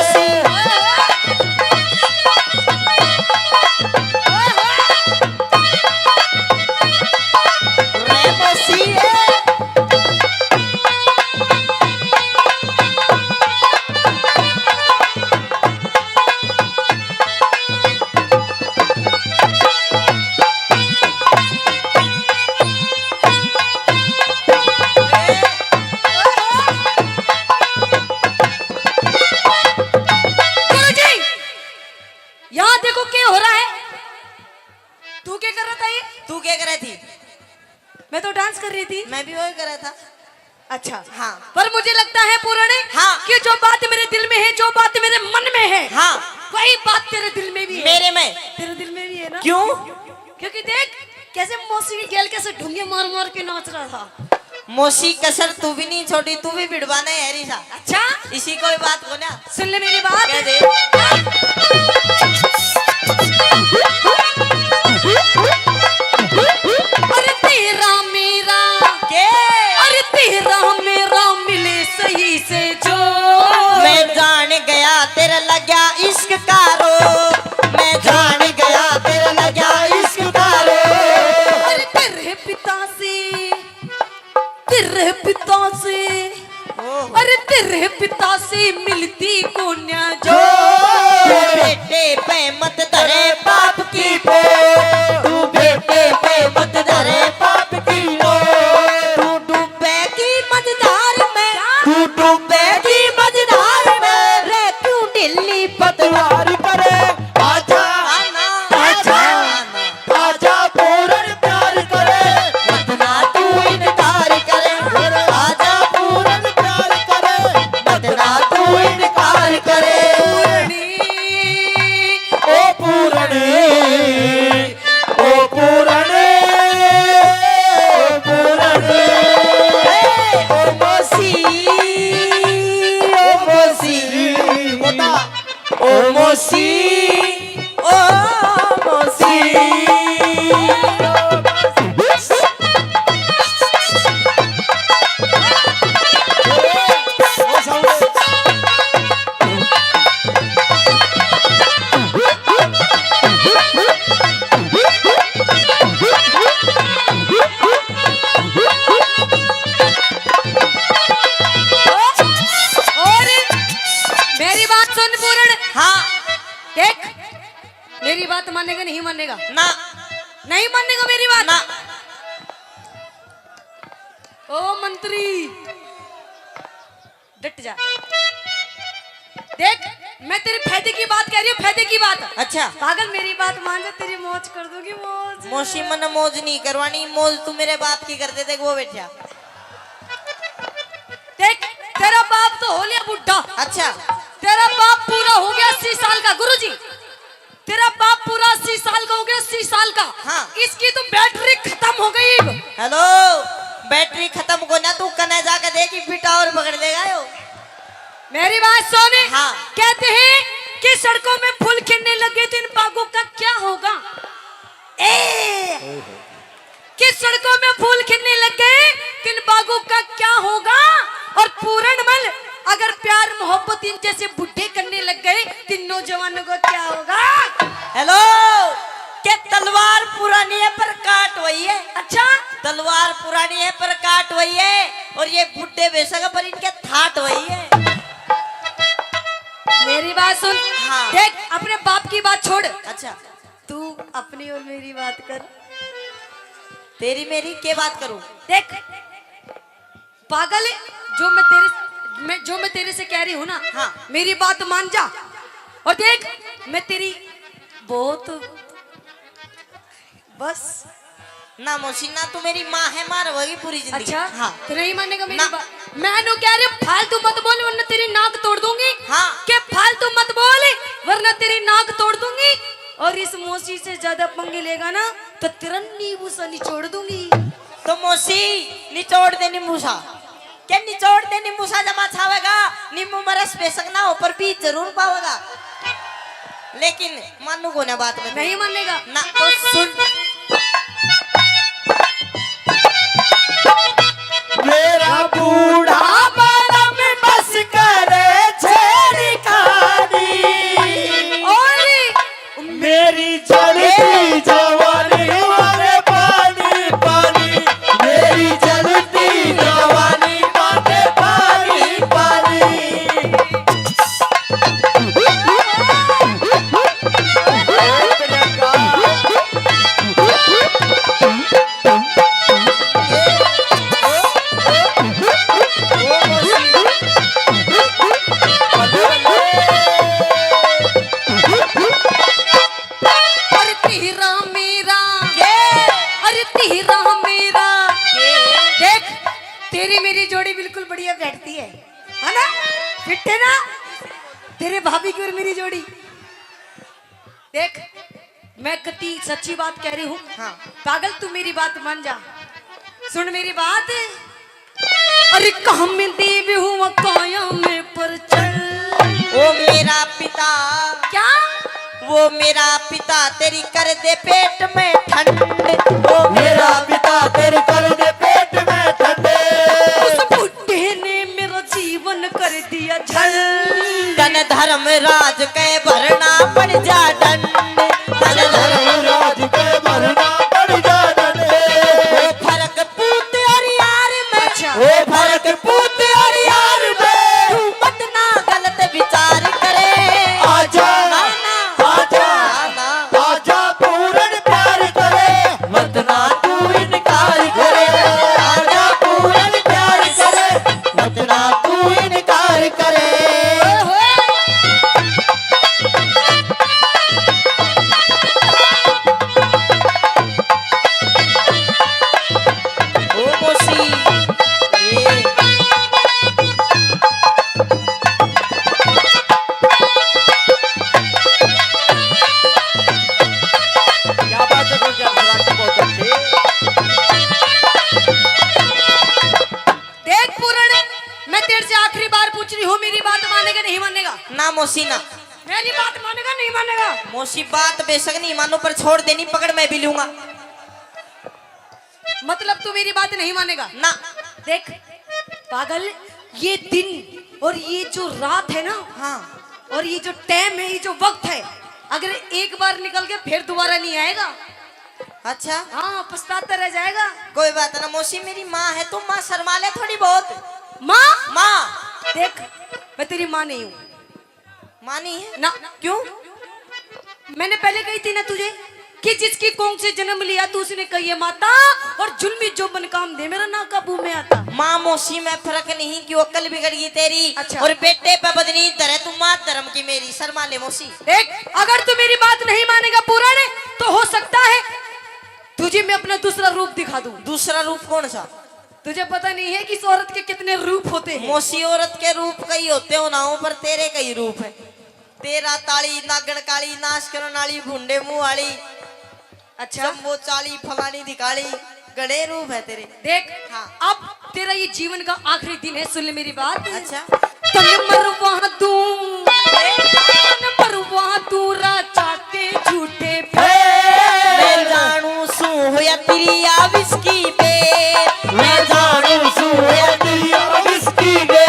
गुरुजी, यहाँ देखो क्या हो रहा है। तू क्या कर रहा था ये? तू क्या कर रही थी? मैं तो डांस कर रही थी। मैं भी वही कर रहा था। अच्छा। हाँ। पर मुझे लगता है पूरण, हाँ। कि जो बात मेरे दिल में है, जो बात मेरे मन में है, हाँ। वही बात तेरे दिल में भी है। मेरे में। तेरे दिल में भी है ना? क्यों? क्योंकि देख, कैसे मौसी की गेल कैसे ढूंगे मार मार के नाच रहा था। मौसी कसर तू भी नहीं छोड़ी, तू भी भिड़वाना है री सा। अच्छा? इसी कोई बात को ना। सुन ले मेरी बात। कह दे। अरे तेरा मेरा, के? अरे तेरा मेरा मिले सही से जो। मैं जान गया तेरा लग्या इश्क का रो, मैं जान गया तेरा लग्या इश्क का रो। अरे तेरे पिता से, तेरे पिता से, ओहो। अरे तेरे पिता से मिलती कोन्या जो। तू बेटे पे मत धरे पाप की पो, तू बेटे पे मत धरे पाप की पो। तू डूबेगी मझधार में, क्या? तू डूबेगी मझधार में। रे क्यों ढीली पतवार करे, आजा, आना, आजा। आना। आजा पूरन प्यार करे, मत ना तू इनकार करे। आजा पूरन प्यार करे, मत ना तू इनकार करे। पूरनी, ओ पूरनी, ओ पूरनी, ओ पूरनी। ओ मौसी, ओ मौसी। ओ मौसी, ओ मौसी। और मेरी बात सुन पूरण। हाँ। देख, मेरी बात मानेगा, नहीं मानेगा? ना। नहीं मानेगा मेरी बात? ना। ओ मंत्री, डट जा। देख, मैं तेरे फायदे की बात कह रही हूँ, फायदे की बात। अच्छा। पागल, मेरी बात मान जा, तेरी मौज कर दूंगी, मौज। मौसी, मन्ने मौज नहीं करवानी, मौज तू मेरे बाप की कर दे, देख वो बैठा। देख, तेरा बाप तो हो लिया बुढ़ा। अच्छा। तेरा बाप पूरा हो गया अस्सी साल का, गुरुजी। तेरा बाप पूरा अस्सी साल का हो गया, अस्सी साल का। हाँ। इसकी तो बैटरी खत्म हो गई। हेलो, बैटरी खत्म को ना, तू कने जाके देख, बेटा और पकड़ लेगा यो। मेरी बात सुन। हाँ। कहते हैं कि सड़कों में फूल खिलने लगे तो इन बागों का क्या होगा? ए, कि सड़कों में फूल खिलने लग गए, तो इन बागों का क्या होगा? और पूरणमल, अगर प्यार मोहब्बत इन जैसे बुढ़े करने लग गए, तो इन नौजवानों को क्या होगा? हेलो, के तलवार पुरानी है पर काट वही है। अच्छा? तलवार पुरानी है पर काट वही है, और ये बुढ़े बेशक पर इनके थाट वही है। मेरी बात सुन। हाँ। देख, अपने बाप की बात छोड़। अच्छा। तू अपनी और मेरी बात कर। तेरी मेरी के बात करूं? देख पागल, जो मैं तेरे, मैं, जो मैं तेरे से कह रही हूँ ना, हाँ। मेरी बात मान जा। और देख, मैं तेरी बहुत, बस। ना मौसी, ना तू मेरी माँ है, माँ रहोगी पूरी जिंदगी। अच्छा? हाँ। तो नहीं मानेगा मेरी ना। बात? मैं नु कह रही हूँ, फालतू मत बोल, वरना तेरी नाक तोड़ दूंगी। हाँ। के फालतू मत बोल, वरना तेरी नाक तोड़ दूंगी। और इस मौसी से ज्यादा पंगे लेगा ना, तो तेरा नींबू सा निचोड़ दूंगी। तो मौसी, निचोड़ दे नींबू सा। के निचोड़ दे नींबू सा, जमा छावेगा, नींबू में रस बेशक ना हो, पर बीज जरूर पावेगा। लेकिन मानू को ना बात में। नहीं मानेगा। ना। तो सुन। मेरा बूढ़ा बलम बस करे छेड़खानी। और मेरी जलती जवानी वाले पानी, पानी, मेरी जल तेरी मेरी जोड़ी बिल्कुल बढ़िया बैठती है, है ना? फिट है ना तेरे भाभी की और मेरी जोड़ी? देख, मैं कती सच्ची बात कह रही हूँ। हाँ। पागल, तू मेरी बात मान जा, सुन मेरी बात। अरे काम देव हुआ काया में पर चल। ओ मेरा पिता। क्या? वो मेरा पिता तेरी कर दे पेट में ठंड। ओ मेरा पिता तेरी कर दे पेट में ठंड। उस बुढ़े ने मेरा जीवन कर दिया झंड। धन धर्मराज के भरना पड़ जा दंड। धन धर्मराज के भरना पड़ जा दंड। ओ फर्क पूत और यार में। अच्छा। ओ फर्क पूत और यार में। तू मत ना गलत विचार करे। आजा, ना, ना। आजा, ना, ना। आजा पूरन प्यार करे। मत ना तू इनकार करे। आजा पूरन प्यार करे। मत ना तू इनकार करे। ओ मौसी, ए। क्या बात है गुलजार, बहुत अच्छे। देख पूरण, मैं तेरे से आखिरी बार पूछ रही हूँ, मेरी बात मानेगा नहीं मानेगा? ना मौसी ना। मेरी बात मानेगा नहीं मानेगा? मौसी बात बेशक नहीं मानो, पर छोड़ देनी पकड़ मैं भी लूंगा। मतलब तू मेरी बात नहीं मानेगा? ना। देख पागल, ये दिन और ये जो रात है ना, हाँ। और ये जो टाइम है, ये जो वक्त है, अगर एक बार निकल के फिर दोबारा नहीं आएगा। अच्छा। हाँ, पछताता रह जाएगा। कोई बात ना मौसी, मेरी माँ है, तू माँ शर्मा ले थोड़ी बहुत। माँ? माँ। देख, मैं तेरी माँ नहीं हूँ। माँ नहीं है? ना। क्यों? मैंने पहले कही थी ना तुझे कि जिसकी कोख से जन्म लिया तू उसने कहिए माता, और जुल्मी जो बन काम दे मेरा ना काबू में आता। माँ मौसी में फर्क नहीं, क्यों अक्ल बिगड़ गई तेरी? अच्छा। और बेटे पे बदनी धरे तू माँ धर्म की मेरी, शर्मा ले मौसी। देख, अगर तू मेरी बात नहीं मानेगा पूरण, तो हो सकता है तुझे मैं अपना दूसरा रूप दिखा दूं। दूसरा रूप कौन सा? तुझे पता नहीं है कि इस औरत के कितने रूप होते हैं। मौसी, औरत के रूप कई होते हो ना हो, पर तेरे कई रूप है। तेरा ताली, नागण काली, नाश करण वाली, भूंडे मुंह वाली, अच्छा। जम्बो चाली, फलानी दिखाली, घणे रूप है तेरे। देख, हाँ। अब तेरा ये जीवन का आखिरी दिन है, सुन ले मेरी बात। अच्छा। तन मरवा दूं, तन मरवा दूं राजा के झूठे फेर। मैं जानू सूं होया तेरी या विस्की पे। मैं जानू सूं होया तेरी या विस्की पे।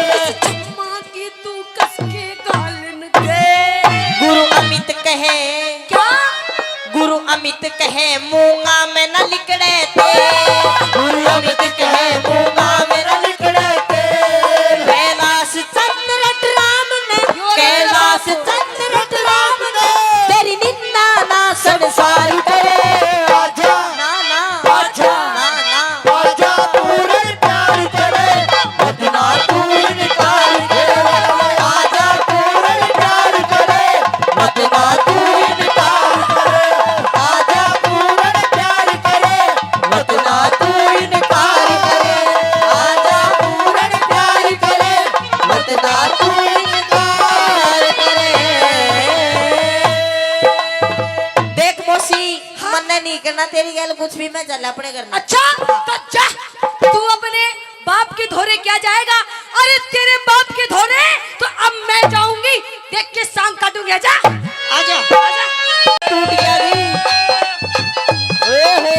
इस चम्मा की तू कस के गालन दे। गुरु अमित कहे। क्या? गुरु अमित कहे मूंगा में न लिकड़े तेल। गुरु अमित कहे मूंगा में न लिकड़े तेल। कैलाश चंद्र राम ने, यो कैलाश चंद्र राम ने तेरी निंदा ना संसार करे। आजा, ना, ना, आजा, ना, ना। आजा पूरन प्यार करे, मत ना तू इनकार करे। आजा पूरन प्यार करे, मत ना तू इनकार करे। आजा पूरन प्यार करे, मत ना तू इनकार करे। आजा पूरन प्यार करे, मत ना तू इनकार करे। देख मौसी, हाँ। मन्ने नहीं करना तेरी गैल कुछ भी, मैं चल अपने घर में। अच्छा, तो जा, तू अपने बाप के धोरे क्या जाएगा? अरे तेरे बाप के धोरे तो अब मैं जाऊंगी, देख के सांग काटूंगी। आजा, आजा, आजा। टूट गया रे। ओहो।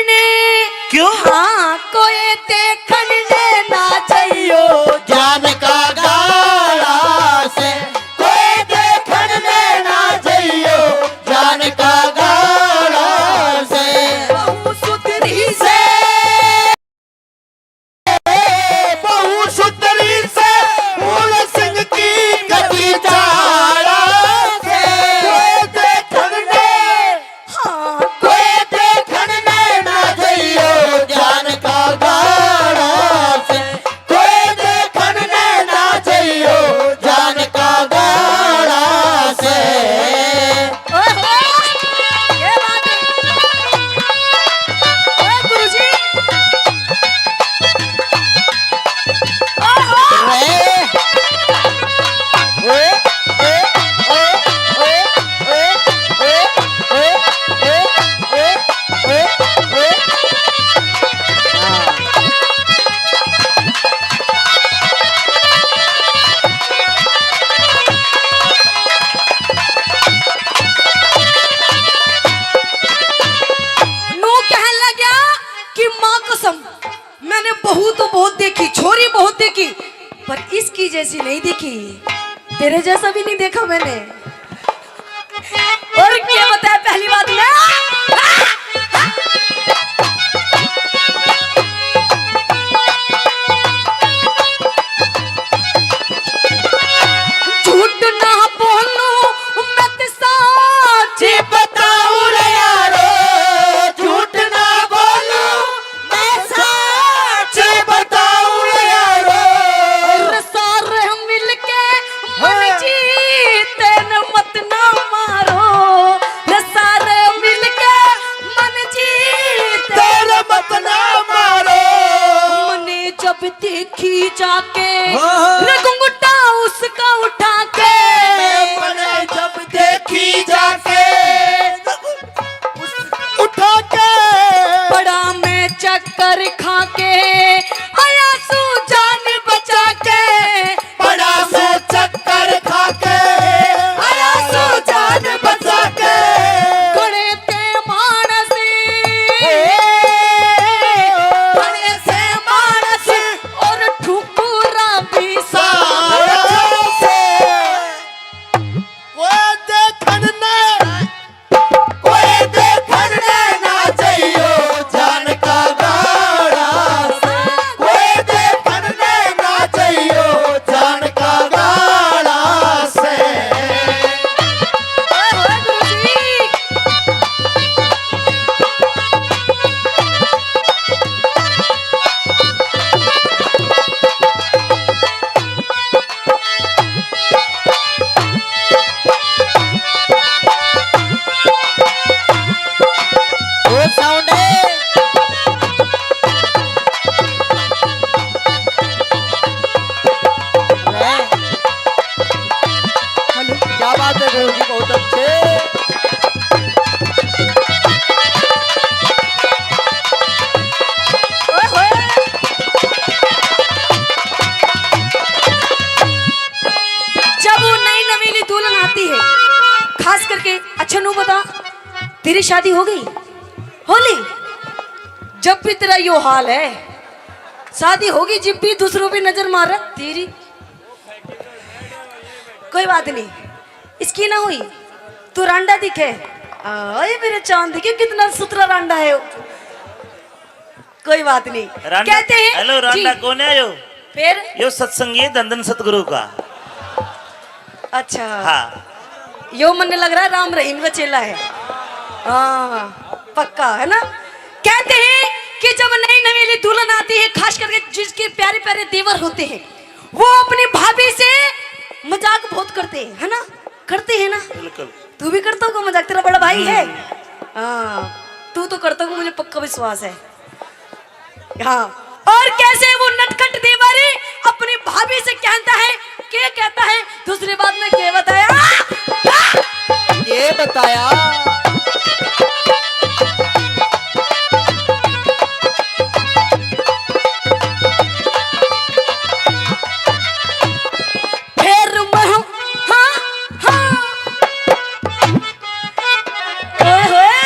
ने। क्यों? हाँ, कोई देखण ने ना जाइयो। ज्ञान का गाला से कोई देखण ने ना जाइयो। ज्ञान का गाला से। बहू सुथरी से। बहू सुथरी से, फूल सिंह की कटी चाला से। कोई देखण ने, हाँ, कोई देखण ने ना जाइयो। ज्ञान का गाला से कोई देखण ने ना जाइयो। ज्ञान का गाला से। ओहो! क्या बात है? ओए गुरुजी! ओहो! रे! ओए, ओए, ओए। हाँ। नू कहन लग्या कि माँ कसम, मैंने बहू तो बहुत देखी, छोरी बहुत देखी, पर इसकी जैसी नहीं देखी, तेरे जैसा भी नहीं देखा मैंने। और क्या बताया पहली बात में? झूठ ना बोलूं, मैं तो सच बताऊं रे यारो। झूठ ना बोलूं, मैं सच बताऊं रे यारो। और सारे मिलके मन हाँ। जीते न मत ना मारो। रे सारे मिलके मन जीते तेरे मत ना मारो। मने जब देखी जाके हाँ। रे घुंघटा उसका उठा के। मने जब देखी जाके उठा के। पड़ा मैं चक्कर खा के आया सू जान बचा के। पड़ा सू चक्कर खा के आया सू जान बचा के। घणे से मानस, घणे से मानस और ठुकुरा भी सारा से। कोई देखण ने, कोई देखण ने ना चाहियो जान का गाला। कोई देखण ने ना चाहियो जान का गाला से। ओए होए गुरु जी। ओ साउंड है। हेलो। क्या बात है गुरु जी, बहुत अच्छे। ओए होए। जब वो नई नवेली दुल्हन आती है, खास करके, अच्छा नू बता, तेरी शादी हो गई? हो ली? जब भी तेरा यो हाल है, शादी होगी, जिब भी दूसरों पे नजर मार रहा, तेरी कोई बात नहीं, इसकी ना हुई, तू रांडा दिखे। आए मेरे चांद के, कितना सुथरा रांडा है वो। कोई बात नहीं। रांडा, कहते हैं, हेलो, रांडा जी। कौन है यो? फिर? यो सत्संगी है, धन धन सतगुरु का। अच्छा। हाँ। यो मन्ने लग रहा है राम रहीम का चेला है। हाँ, पक्का है ना? कहते हैं कि जब नई नवेली दुल्हन आती है, खास करके जिसके प्यारे प्यारे देवर होते हैं, वो अपनी भाभी से मजाक बहुत करते हैं, है ना? करते हैं ना? बिल्कुल। तू भी करता होगा मजाक, तेरा बड़ा भाई है। हम्म। हाँ, तू तो करता होगा, मुझे पक्का विश्वास है। हाँ, और कैसे वो नटखट देवर अपनी भाभी से कहता है, क्या कहता है, दूसरी बात में क्या बताया? ये बताया। फिर मैं हूँ, हाँ, हाँ। ओए होए।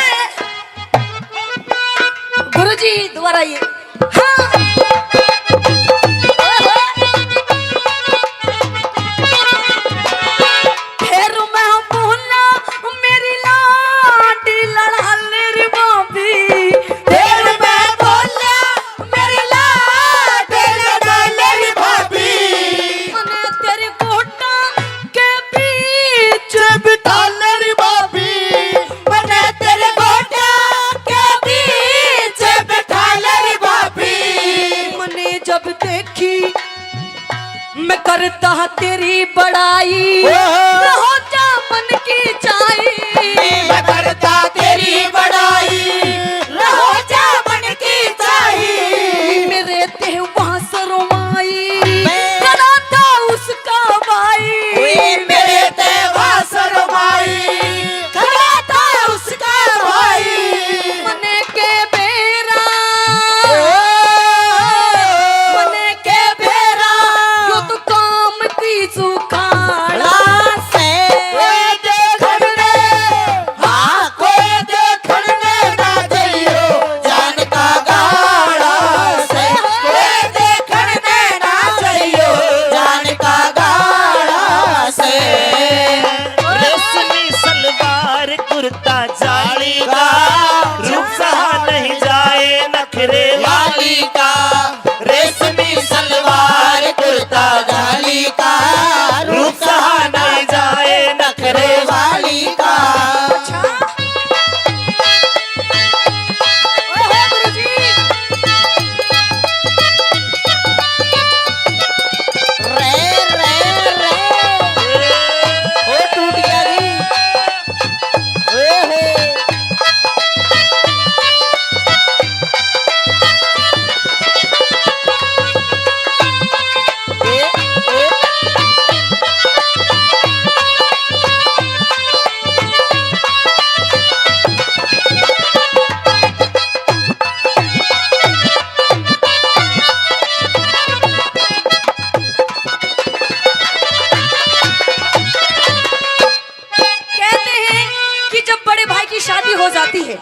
शादी हो जाती है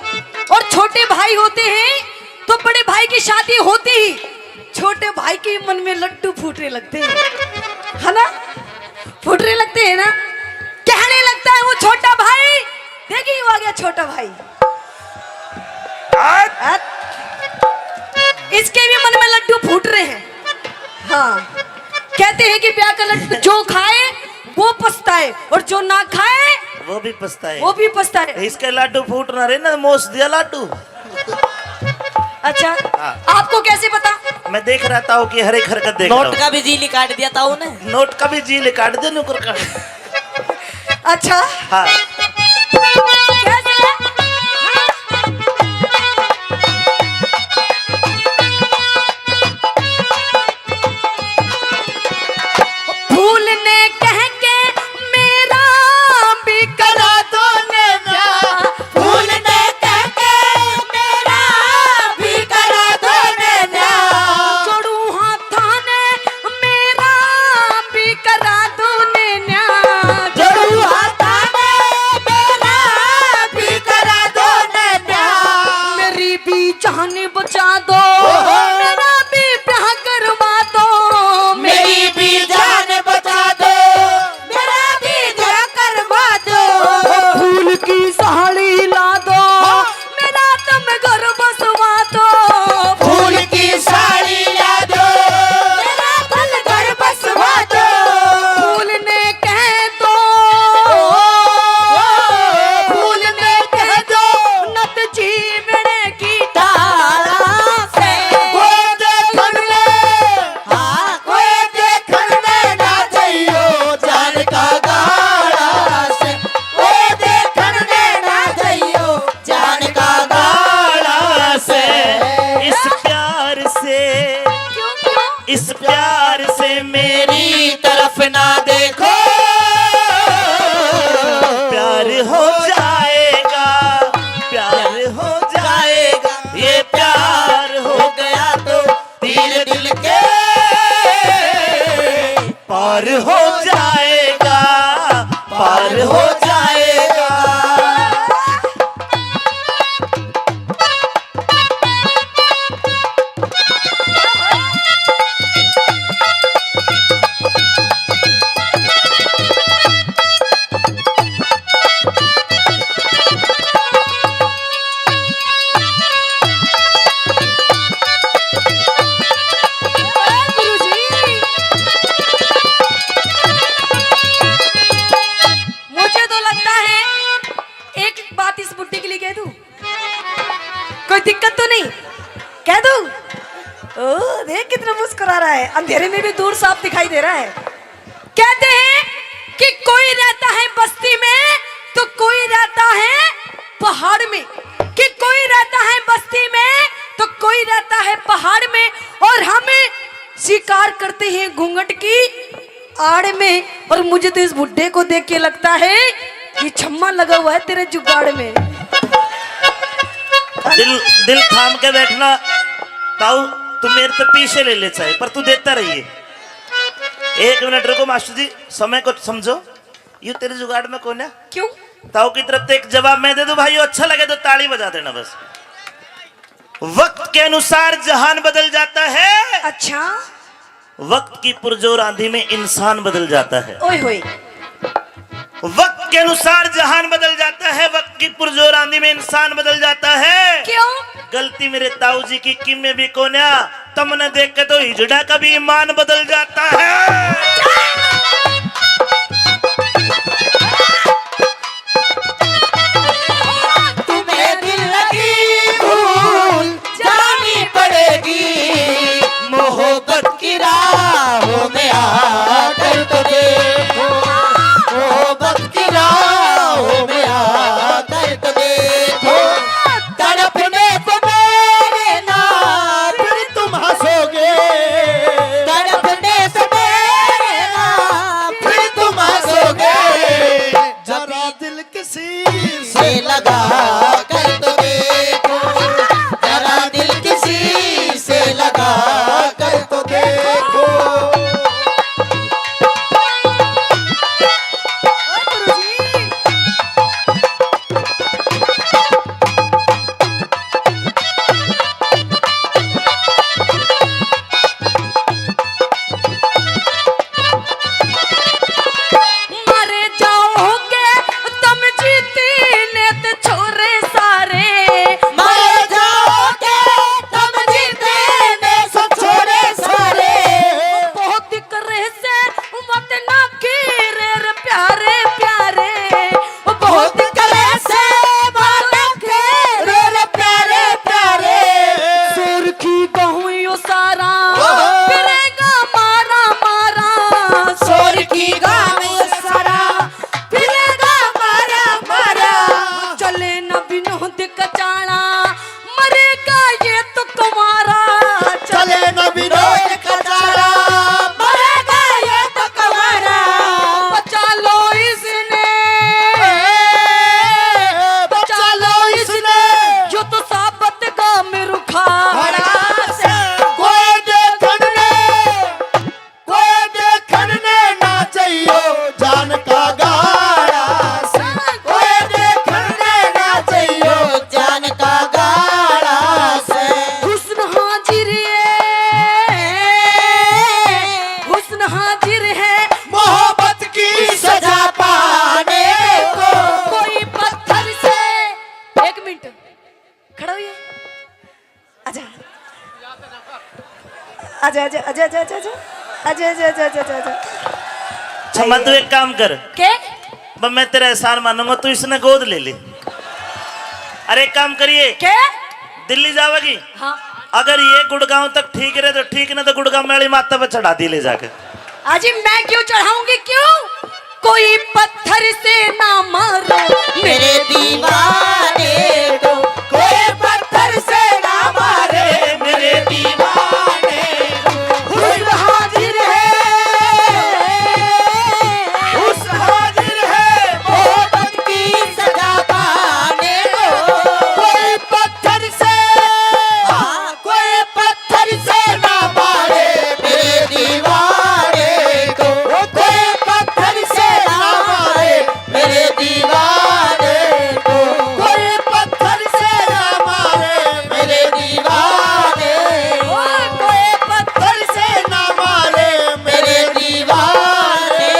और छोटे भाई होते हैं, तो बड़े भाई की शादी होते ही छोटे भाई के मन में लड्डू फूटने लगते हैं, है ना? फूटने लगते हैं ना। कहने लगता है वो छोटा भाई, देखिए वो आ गया छोटा भाई। आज इसके भी मन में लड्डू फूट रहे हैं। हाँ, कहते हैं कि ब्याह का लड्डू जो खाए वो पछताए और जो ना खाए वो भी पछताए। वो भी पछताए। इसके लाडू फूट ना रहे ना, मोस दिया लाडू। अच्छा, हाँ। आपको कैसे पता? मैं देख रहा ताऊ की हर एक हरकत देख रहा नोट हूँ। का भी जी निकाल दिया ताऊ ने। नोट का भी जी निकाल दिया नुकर का। अच्छा। हाँ। कैसे? फूल ने कह के मेरा भी करा दो ने ब्याह। फूल ने कह के मेरा भी करा दो ने ब्याह। जोड़ू हाथां ने मेरा भी करा दो ने न्याय। जोड़ू हाथां ने मेरा भी करा दो ने न्याय। मेरी भी जान बचा दो, ओहो। मेरा भी ब्याह करवा दो। मेरी भी जान बचा दो, मेरा भी ब्याह करवा दो। फूल की साड़ी ला दो, मेरा तुम घर बसवा दो। फूल की साड़ी ला दो, मेरा तुम घर बसवा दो। फूल ने कह दो, फूल ने कह दो, नत जीवण की धारा से। कोई देखण ने, हाँ, कोई देखण ने ना जइयो जान का गाला से। कोई देखण ने ना जइयो जान का गाला से। इस प्यार से, क्यों, क्यों? इस प्यार से मेरी तरफ ना देखो। प्यार हो जाएगा, प्यार हो जाएगा, ये प्यार हो गया तो तीर दिल के पार हो जाएगा, पार हो जाएगा। मुझे तो लगता है एक बात इस बुड्ढे के लिए कह दूं, कोई दिक्कत तो नहीं? कह दूं? ओ, देख कितना मुस्कुरा रहा है, अंधेरे में भी दूर साफ दिखाई दे रहा है। कहते हैं कि कोई रहता है बस्ती में तो कोई रहता है पहाड़ में, कि कोई रहता है बस्ती में तो कोई रहता है पहाड़ में, और हम शिकार करते हैं घूंघट की आड़ में। और मुझे तो इस बुड्ढे को देख के लगता है ये छम्मा लगा हुआ है तेरे जुगाड़ में। दिल, दिल थाम के बैठना ताऊ, तू मेरे तो पीछे ले ले चाहे, पर तू देता रहिए। एक मिनट रुको मास्टर जी, समय को समझो। यू तेरे जुगाड़ में कोन्या। क्यों? ताऊ की तरफ से एक जवाब मैं दे दूं भाइयों, अच्छा लगे तो ताली बजा देना बस। वक्त के अनुसार जहान बदल जाता है। अच्छा। वक्त की पुरजोर आंधी में इंसान बदल जाता है। ओए होए। वक्त के अनुसार जहान बदल जाता है, वक्त की पुरजोर आंधी में इंसान बदल जाता है। क्यों? गलती मेरे ताऊ जी की किमे भी कोन्या, तमने देख के तो हिजड़ा का भी ईमान बदल जाता है। तुम्हें दिल लगी भूल जानी पड़ेगी, मोहब्बत की राहों में आकर तो देखो, मोहब्बत की राहों में आकर तो देखो। तड़पने से मेरे ना फिर तुम हंसोगे, तड़पने से मेरे ना फिर तुम हंसोगे। जरा दिल किसी से लगा कर तो देखो, जरा दिल किसी से लगा कर तो देखो। ओए गुरुजी। आजा, आजा, आजा, आजा, आजा, आजा। आजा, आजा, आजा, आजा, आजा, आजा। छम्मा, तू एक काम कर। के? बस मैं तेरा एहसान मानूंगा, तू इसने गोद ले ले। अरे, एक काम करिए। के? दिल्ली जावेगी? हाँ। अगर ये गुड़गांव तक ठीक रहे तो ठीक, ना तो गुड़गांव में वाली माता पे चढ़ा दी ले जाके। अजी, मैं क्यों चढ़ाऊंगी, क्यों? कोई पत्थर से ना मारो मेरे दीवाने को, कोई पत्थर से ना मारे मेरे दीवाने को। हुस्न हाजिर है, हुस्न हाजिर है, मोहब्बत की सजा पाने को। कोई पत्थर से, हाँ, कोई पत्थर से ना मारे मेरे दीवाने को, कोई पत्थर से ना मारे मेरे दीवाने को, कोई पत्थर से ना मारे मेरे दीवाने को, कोई पत्थर से ना मारे मेरे दीवाने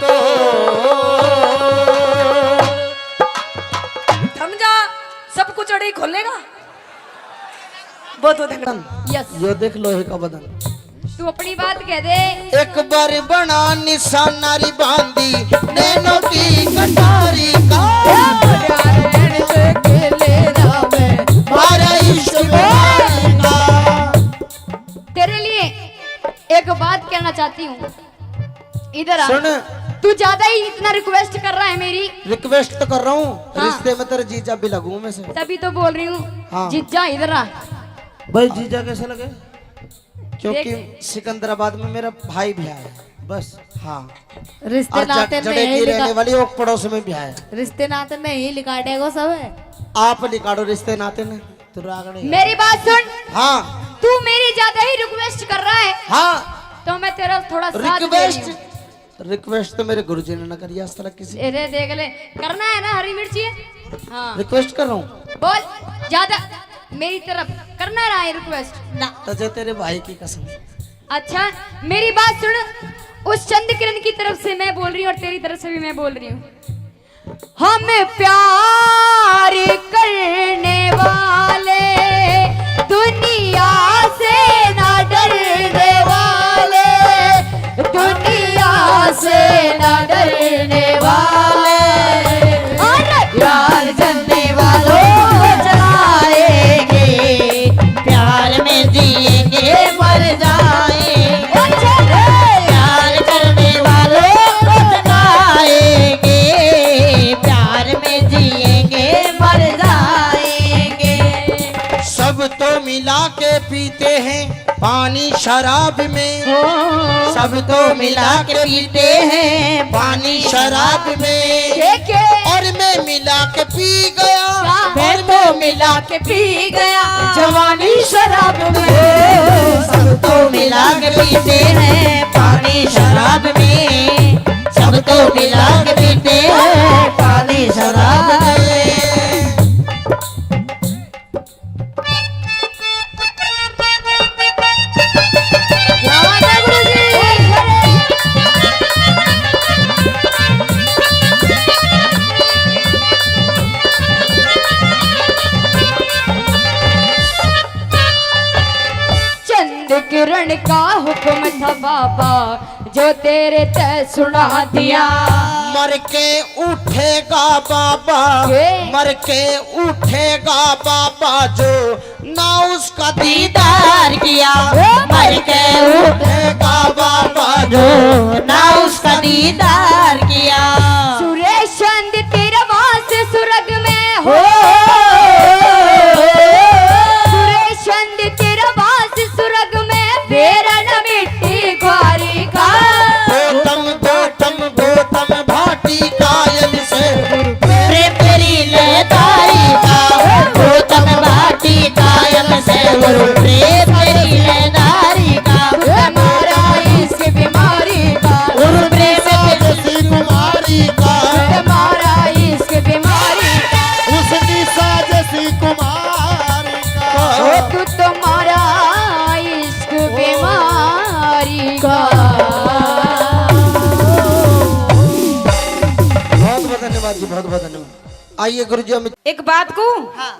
को। समझा? सब कुछ अड़े ही खोलेगा। बहुत बहुत धन्यवाद। यस। यो देख लोहे का बदन। तू अपनी बात कह दे। एक बार बना निशाना री बांदी, नैनों की कटारी का। प्यार रहने से खेले ना मैं, मारा इश्क प्यार का। तेरे लिए एक बात कहना चाहती हूँ, इधर आ। सुन। तू ज्यादा ही इतना रिक्वेस्ट कर रहा है मेरी। रिक्वेस्ट तो कर रहा हूँ, हाँ। रिश्ते में तेरे जीजा भी लगूं मैं से। तभी तो बोल रही हूँ। हाँ। जीजा, इधर आ। भाई, जीजा कैसे लगे? क्योंकि देख। सिकंदराबाद में मेरा भाई भी आया है। बस। हाँ। रिश्ते और नाते जट-, में जड़े यही की लिखा-, रहने वाली ओक पड़ोस में भी आया है। रिश्ते नाते में ही लिकाटेगो सब। आप लिकाड़ो रिश्ते नाते में। तू रागणी है। मेरी बात सुन। हाँ। तू मेरी ज्यादा ही रिक्वेस्ट कर रहा है। हाँ। तो मैं तेरा थोड़ा साथ दे रही हूँ। रिक्वेस्ट? रिक्वेस्ट तो मेरे गुरुजी ने ना करी आज तक किसी। अरे देख ले, करना है ना हरी मिर्ची? हाँ। रिक्वेस्ट कर रहा हूँ। बोल, ज्यादा मेरी तरफ करना रहा है रिक्वेस्ट ना। तो जो तेरे भाई की कसम। अच्छा, मेरी बात सुन, उस चंद किरण की तरफ से मैं बोल रही हूँ और तेरी तरफ से भी मैं बोल रही हूँ। हम प्यार करने वाले दुनिया से ना डरने वाले, दुनिया से ना डरने वाले। अरे प्यार करने वालों को जलाएंगे, प्यार में जिएंगे मर जाएंगे। प्यार करने वालों को जलाएंगे, प्यार में जिएंगे मर जाएंगे। सब तो मिला के पीते हैं पानी शराब में, सब तो मिला के पीते हैं पानी शराब में। के, के? और मैं मिला के पी गया, क्या? मैं तो मिला के पी गया जवानी शराब में। सब तो मिला के पीते हैं पानी शराब में, सब तो मिला के पीते हैं पानी शराब में। चंद किरण का हुक्म था बाबा, जो तेरे ते सुना दिया। मर के उठेगा बाबा, के? मर के उठेगा बाबा, जो ना उसका दीदार किया। ओ मर के उठेगा बाबा, जो ना उसका दीदार किया। सुरेश चंद तेरा वास सुरग में हो। सुरेश चंद तेरा वास सुरग में, बेरा न मिट्टी ग्वारी का। गौतम, गौतम, गौतम भाटी कायल से प्रेम तेरी लहदारी का। गौतम भाटी कायल से गुरु प्रेम तेरी लहदारी का। हमारा इश्क बीमारी का। गुरु प्रेम जैसी कुमारी का। हमारा इश्क बीमारी का। उस निशा जैसी कुमारी का। ओ तू तुम्हारा इश्क बीमारी का। बहुत बहुत धन्यवाद जी, बहुत बहुत धन्यवाद। आइए गुरु जी, हम एक बात कहूं? हाँ।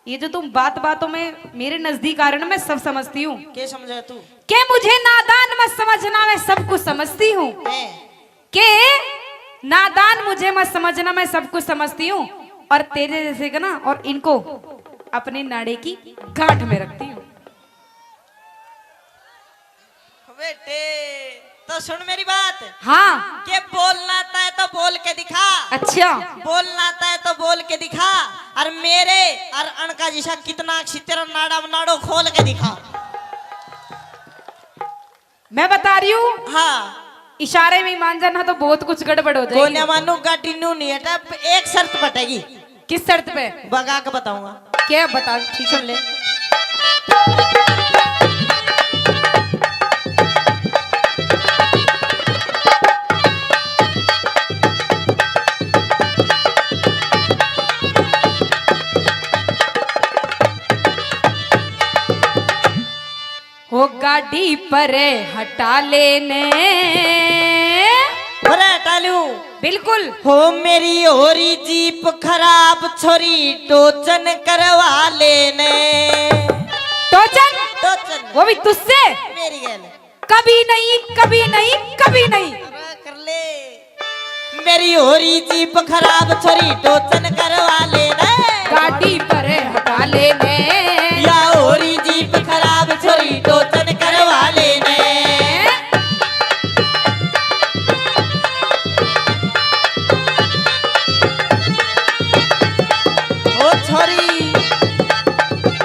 ये जो तुम बात बातों में मेरे नजदीक आ रहे हो ना, मैं सब समझती हूँ। के समझे तू? के मुझे नादान मत समझना, मैं सब कुछ समझती हूँ। हैं? के नादान मुझे मत समझना, मैं सब कुछ समझती हूँ। और तेरे जैसे का ना, और इनको अपने नाड़े की गांठ में रखती हूँ। बेटे, तो सुन मेरी बात। हाँ। के बोलना तय तो बोल के दिखा। अच्छा। बोलना तय तो बोल के दिखा। और मेरे और अणका जिसा कितना अच्छी तेरा नाड़ा नाड़ो खोल के दिखा। मैं बता रही हूँ। हाँ। इशारे में मान जाना तो बहुत कुछ गड़बड़ हो जाएगी। गोन्या मानू गाड़ी नू नहीं हटा, एक शर्त पटेगी। किस शर्त पे? बगा के बताऊंगा। क्या बता? ठीक सुन है। ले। हो गाड़ी परे हटा लेने। परे हटा लूं। बिल्कुल। हो मेरी हो रही जीप खराब, छोरी टोचन करवा लेने। टोचन? टोचन। वो भी तुझसे? मेरी गैल। कभी नहीं, कभी नहीं, कभी नहीं। अरे कर ले। मेरी हो रही जीप खराब, छोरी टोचन करवा लेने। गाड़ी पर हटा लेने। या हो रही जीप खराब, छोरी टोचन करवा लेने। ओ छोरी,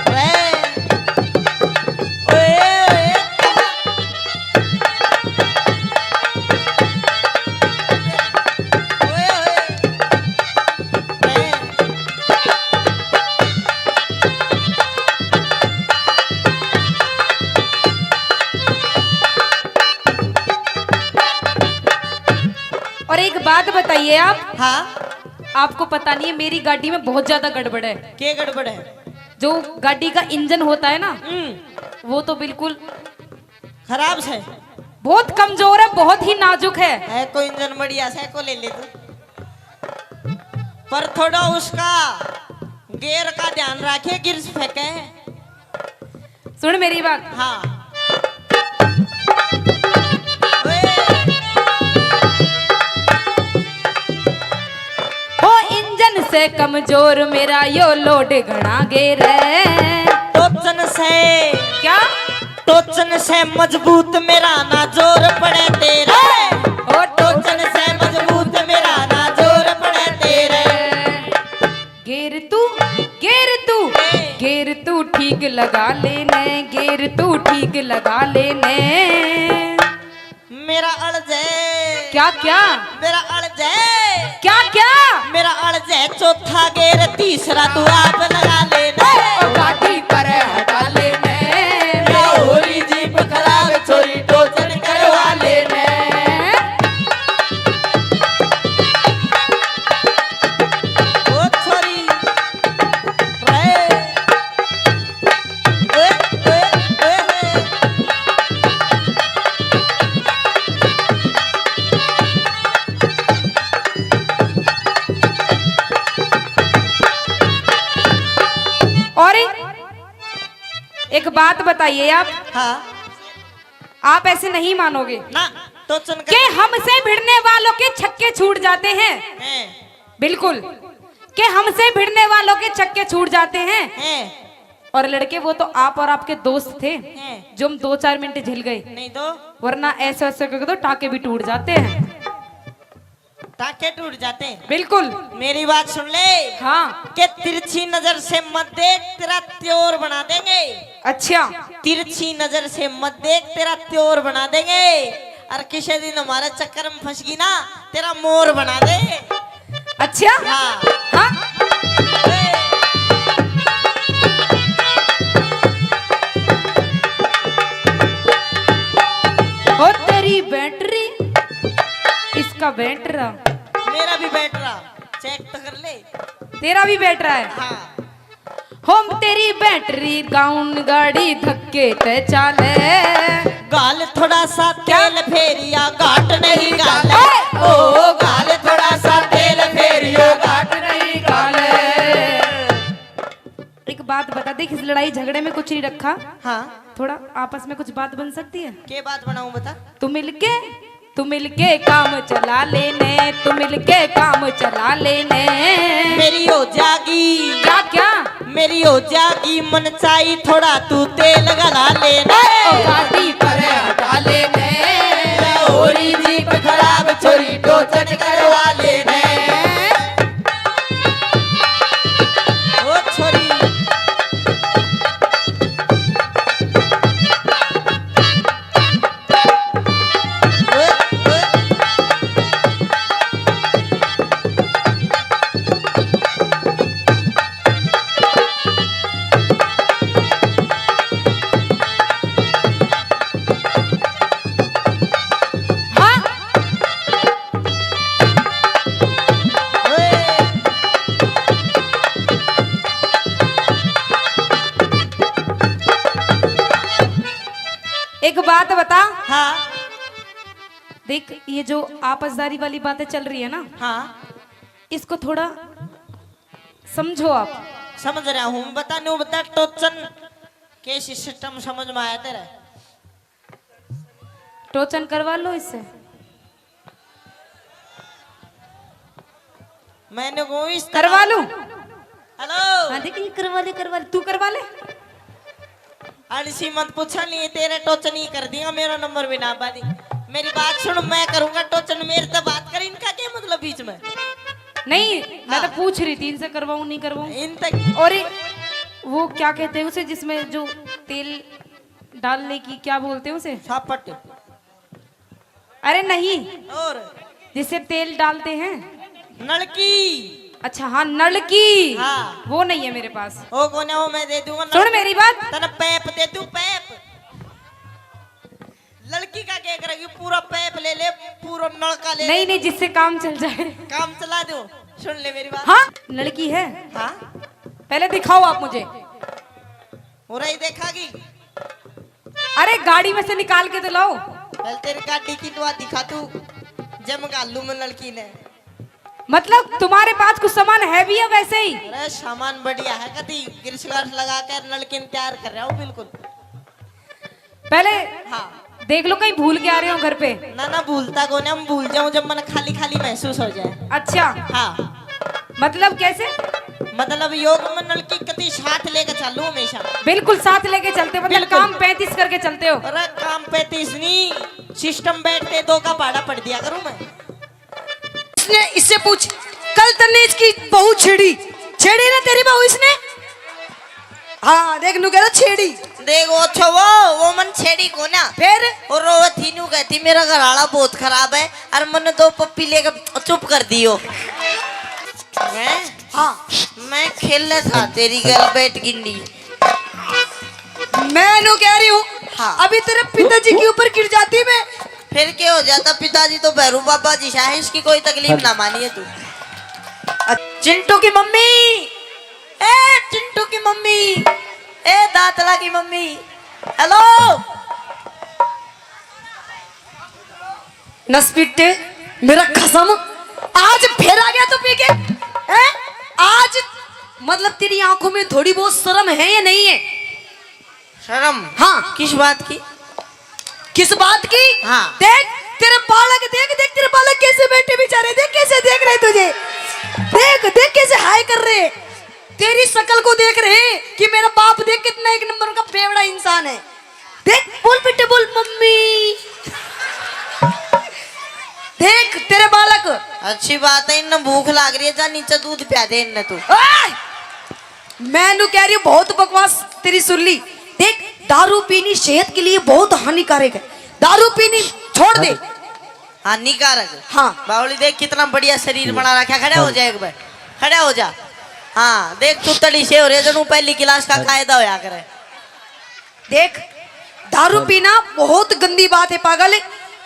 रे। ओए, ओए। ओए, ओए। और एक बात बताइए आप। हाँ। आपको पता नहीं है, मेरी गाड़ी में बहुत ज्यादा गड़बड़ है। के गड़बड़ है? जो गाड़ी का इंजन होता है ना, हम्म। वो तो बिल्कुल खराब से। बहुत कमजोर है, बहुत ही नाजुक है। है कोई इंजन बढ़िया से को ले ले तू, पर थोड़ा उसका गियर का ध्यान रखे, गियर से फेंके। सुन मेरी बात। हाँ। ओए। ओ इंजन से कमजोर मेरा यो लोड घणा गेर है। टोचन से। क्या? टोचन से मजबूत मेरा ना जोर पड़े तेरे। ओ टोचन से मजबूत मेरा ना जोर पड़े तेरे। गेर तू, गेर तू, गेर तू ठीक लगा लेने, गेर तू ठीक लगा लेने। मेरा अड़ जाए। क्या, क्या? मेरा अड़ जाए। क्या, क्या? मेरा अड़ जाए चौथा गेर, तीसरा तू आप लगा लेने। ओ गाड़ी पर हटा लेने। या होरी जीप खराब, छोरी टोचन करवा लेने। ओ छोरी, रे। ओए, ओए, ओए, ओए। और एक बात बताइए आप। हाँ। आप ऐसे नहीं मानोगे ना, टोचन कर। कि हमसे भिड़ने वालों के छक्के छूट जाते हैं। हैं। बिल्कुल, कि हमसे भिड़ने वालों के छक्के छूट जाते हैं। हैं। और लड़के, वो तो आप और आपके दोस्त थे, हैं। जो हम दो चार मिनट झिल गए। नहीं तो। वरना ऐसे ऐसे करके तो टाके भी टूट जाते हैं। टाके टूट जाते हैं। बिल्कुल। मेरी बात सुन ले। हाँ। के तिरछी नजर से मत देख, तेरा त्योर बना देंगे। अच्छा। तिरछी नजर से मत देख, तेरा त्योर बना देंगे। और किसी दिन हमारे चक्कर में फंस गई ना, तेरा मोर बना दे। अच्छा? हाँ। हाँ? ओ तेरी बैटरी, इसका बैटरा। मेरा भी बैटरा, चेक तो कर ले। तेरा भी बैटरा है? हाँ। हम तेरी बैटरी डाउन, गाड़ी धक्के ते चाले। गाल थोड़ा सा क्या? तेल फेरिया, घाट नहीं गाले। ओए! ओ गाल थोड़ा सा तेल फेरिया, घाट नहीं गाले। एक बात बता, देख, इस लड़ाई झगड़े में कुछ नहीं रखा। हाँ। थोड़ा आपस में कुछ बात बन सकती है। के बात बनाऊं, बता। तू मिलके, तू मिलके काम चला लेने, तू मिलके काम चला लेने। मेरी हो जागी। क्या, क्या? मेरी हो जागी मनचाही, थोड़ा तू तेल गला लेने। ओ गाड़ी पर हटा लेने। और जीप खराब, छोरी टोचन करवा लेने। ओ छोरी। एक बात बता। हाँ। देख, ये जो आपसदारी वाली बातें चल रही है ना, हाँ। इसको थोड़ा समझो आप। समझ रहा हूँ, बता, न्यू बता, टोचन के सिस्टम समझ में आया तेरा? टोचन करवा लो इससे। मैंने को इस तरह करवा लूं? हेलो। हाँ, देख, ये करवा ले, करवा ले, तू करवा ले। आलसी मत पूछा, नहीं तेरे टोचन ही कर दिया, मेरा नंबर भी ना बादी। मेरी बात सुन, मैं करूंगा टोचन, मेरे से बात कर, इनका क्या मतलब बीच में? नहीं, मैं तो हाँ। पूछ रही थी, इनसे करवाऊं, नहीं करवाऊं। इन तक और एक, वो क्या कहते हैं उसे, जिसमें जो तेल डालने की, क्या बोलते हैं उसे? सापट। अरे नहीं, और जिससे तेल डालते हैं। नलकी। अच्छा, हाँ, नलकी। हाँ। वो नहीं है मेरे पास। ओ कोने, वो मैं दे दूंगा सुन नलकी। मेरी बात। तने पैप दे दूं, पैप। लड़की का क्या करेगी, पूरा पैप ले ले, पूरा नलका ले नहीं, ले। नहीं, जिससे काम चल जाए। काम चला दो। सुन ले मेरी बात। हाँ, लड़की है। हाँ। पहले दिखाओ आप मुझे। और ही देखागी। अरे, गाड़ी में से निकाल के तो लाओ। पहले तेरी गाड़ी की दुआ दिखा तू, जब घालू में लड़की ने। मतलब, तुम्हारे पास कुछ सामान है भी है वैसे ही? अरे, सामान बढ़िया है, कदी ग्रीस गार्स लगा कर नलकी ने तैयार कर रहा हूँ बिल्कुल। पहले हाँ। देख लो, कहीं भूल के आ रहे हो घर पे। ना, ना, भूलता को नहीं, हम भूल जाऊं जब मन खाली खाली महसूस हो जाए। अच्छा। हाँ। मतलब कैसे? मतलब, योग में नलकी कती साथ लेके चलूं हमेशा। बिल्कुल साथ लेके चलते हो, मतलब बिल्कुल। काम पैंतीस करके चलते हो। अरे, काम पैंतीस नहीं, सिस्टम बैठते दो का भाड़ा पड़ दिया करूं मैं। इसने, इससे पूछ, कल तन्ने इसकी बहू छेड़ी, छेड़ी ना तेरी बहू इसने? हाँ, देख, नू कह रहा छेड़ी। देख, वो अच्छा, वो, वो मन छेड़ी को ना। फिर? और वो थी नू कहती, "मेरा घर वाला बहुत खराब है, और मन दो पप्पी लेके चुप कर दियो।" मैं? हाँ। मैं खेल था तेरी गर्ल बैठ गिंडी। मैं नू कह रही हूँ, हाँ। अभी तेरे पिताजी के ऊपर गिर जाती मैं। फिर क्या हो जाता? पिताजी तो भैरू बाबा जी सा है, इसकी कोई तकलीफ ना मानिए तू। चिंटू की मम्मी, ए चिंटू की मम्मी, ए दातला की मम्मी, हेलो। नसपिट्टे, मेरा खसम, आज फिर आ गया तू पी के, हैं? आज मतलब तेरी आंखों में थोड़ी बहुत शर्म है या नहीं है? शर्म? हाँ। किस बात की? किस बात की? हाँ। देख, तेरे बालक, देख, देख, तेरे बालक कैसे बैठे बेचारे, देख कैसे देख रहे तुझे, देख, देख कैसे हाय कर रहे, तेरी शक्ल को देख रहे कि मेरा बाप देख कितना एक नंबर का बेवड़ा इंसान है। देख, बोल बेटे, बोल मम्मी। देख तेरे बालक। अच्छी बात है, इन्हें भूख लाग रही है, जा नीचे दूध प्या दे इन्हें तू। ओए! मैं नू कह रही हूँ, बहुत बकवास तेरी सुन ली। देख, दारू पीनी सेहत के लिए बहुत हानिकारक है, दारू पीनी छोड़ दे। हानिकारक। हाँ। बावली देख कितना बढ़िया शरीर बना रखा। खड़ा हो जा एक बार, खड़ा हो जा। हाँ, देख तू तली से हो रहे, जनु पहली क्लास का कायदा होया करे। देख, दारू पीना बहुत गंदी बात है पागल।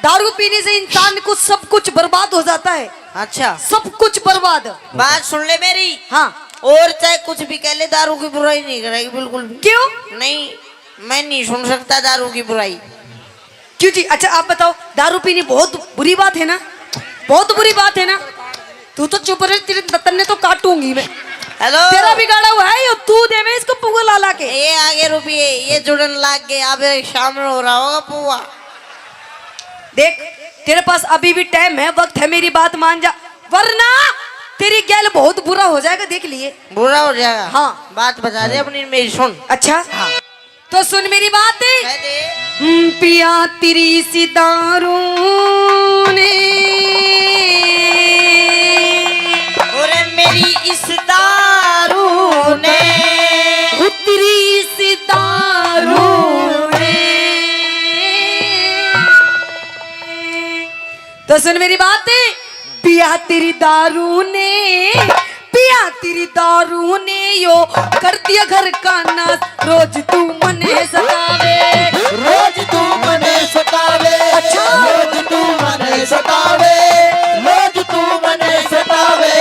दारू पीने से इंसान को सब कुछ बर्बाद हो जाता है। अच्छा। सब कुछ बर्बाद। बात सुन ले मेरी। हाँ। और चाहे कुछ भी कह ले, दारू की बुराई नहीं करेगी बिल्कुल भी। क्यों? नहीं, मैं नहीं सुन सकता दारू की बुराई। क्यों जी? अच्छा, आप बताओ, दारू पीनी बहुत बुरी बात है ना? बहुत बुरी बात है ना? तू तो चुप रह, तेरे तन्ने तो काटूंगी मैं। हेलो। तेरा बिगाड़ा हुआ है यो, तू देवे इसको पुआ ला ला के। ये आगे रुपये, ये जुड़न लाग गए, अब शाम हो रहा होगा पुआ। देख, तेरे पास अभी भी टाइम है, वक्त है, मेरी बात मान जा, वरना तेरी गैल बहुत बुरा हो जाएगा, देख लिए। बुरा हो जाएगा? हाँ। बात बता दे अपनी, मेरी सुन। अच्छा। हाँ। तो सुन मेरी बात। कह दे। हम्म, पिया तेरी इस दारू ने। अरे मेरी इस दारू ने। ओ तेरी इस दारू ने। तो सुन मेरी बात। पिया तेरी दारू ने, पिया तेरी दारू ने यो कर दिया घर का नाश। रोज तू मने सतावे। रोज तू मने सतावे। अच्छा। रोज तू मने सतावे। रोज तू मने सतावे।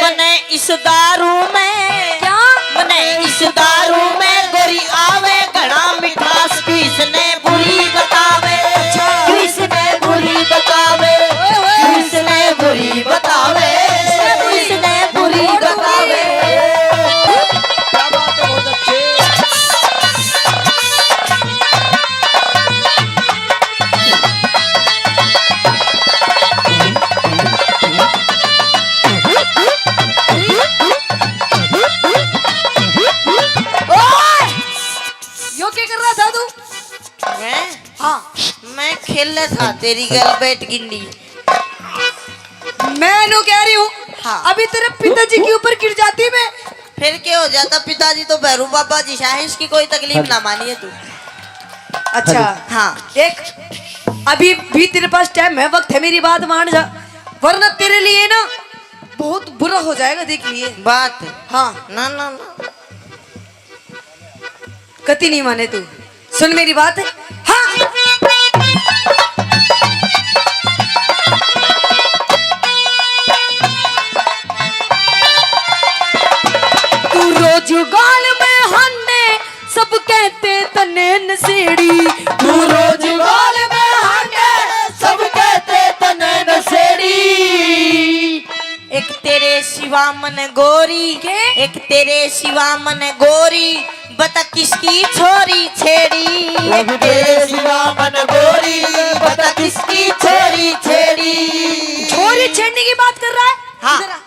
मने इस दारू में, क्या? मने इस दारू में गोरी आवे घना मिठास। किसने बुरी बतावे, अच्छा। किसने बुरी बतावे, ओए, ओए। किसने बुरी बतावे, किसने बुरी बतावे। क्या बात है, बहुत अच्छे। ओए! यो क्या कर रहा था तू? मैं? हाँ। मैं खेल रहा था तेरी गर्ल बैठ गिंडी। मैं नु कह रही हूँ, हाँ। अभी तेरे पिताजी के ऊपर गिर जाती मैं। फिर क्या हो जाता? पिताजी तो भैरू बाबा जी सा है, इसकी कोई तकलीफ ना मानिए तू। अच्छा। हाँ। देख, अभी भी तेरे पास टाइम है, वक्त है, मेरी बात मान जा, वरना तेरे लिए ना बहुत बुरा हो जाएगा, देख लिए। बात। हाँ। ना, ना, ना। कति नहीं माने तू, सुन मेरी बात। हाँ। तू रोज गाल में हांडे, सब कहते तने नशेड़ी। तू रोज गाल में हांडे, सब कहते तने नशेड़ी। एक तेरे सिवा मन गोरी, के? एक तेरे सिवा मन गोरी, बता किसकी छोरी छेड़ी। एक तेरे सिवा मन गोरी, बता किसकी छोरी छेड़ी। छोरी छेड़ने की बात कर रहा है? हाँ। इधर आ।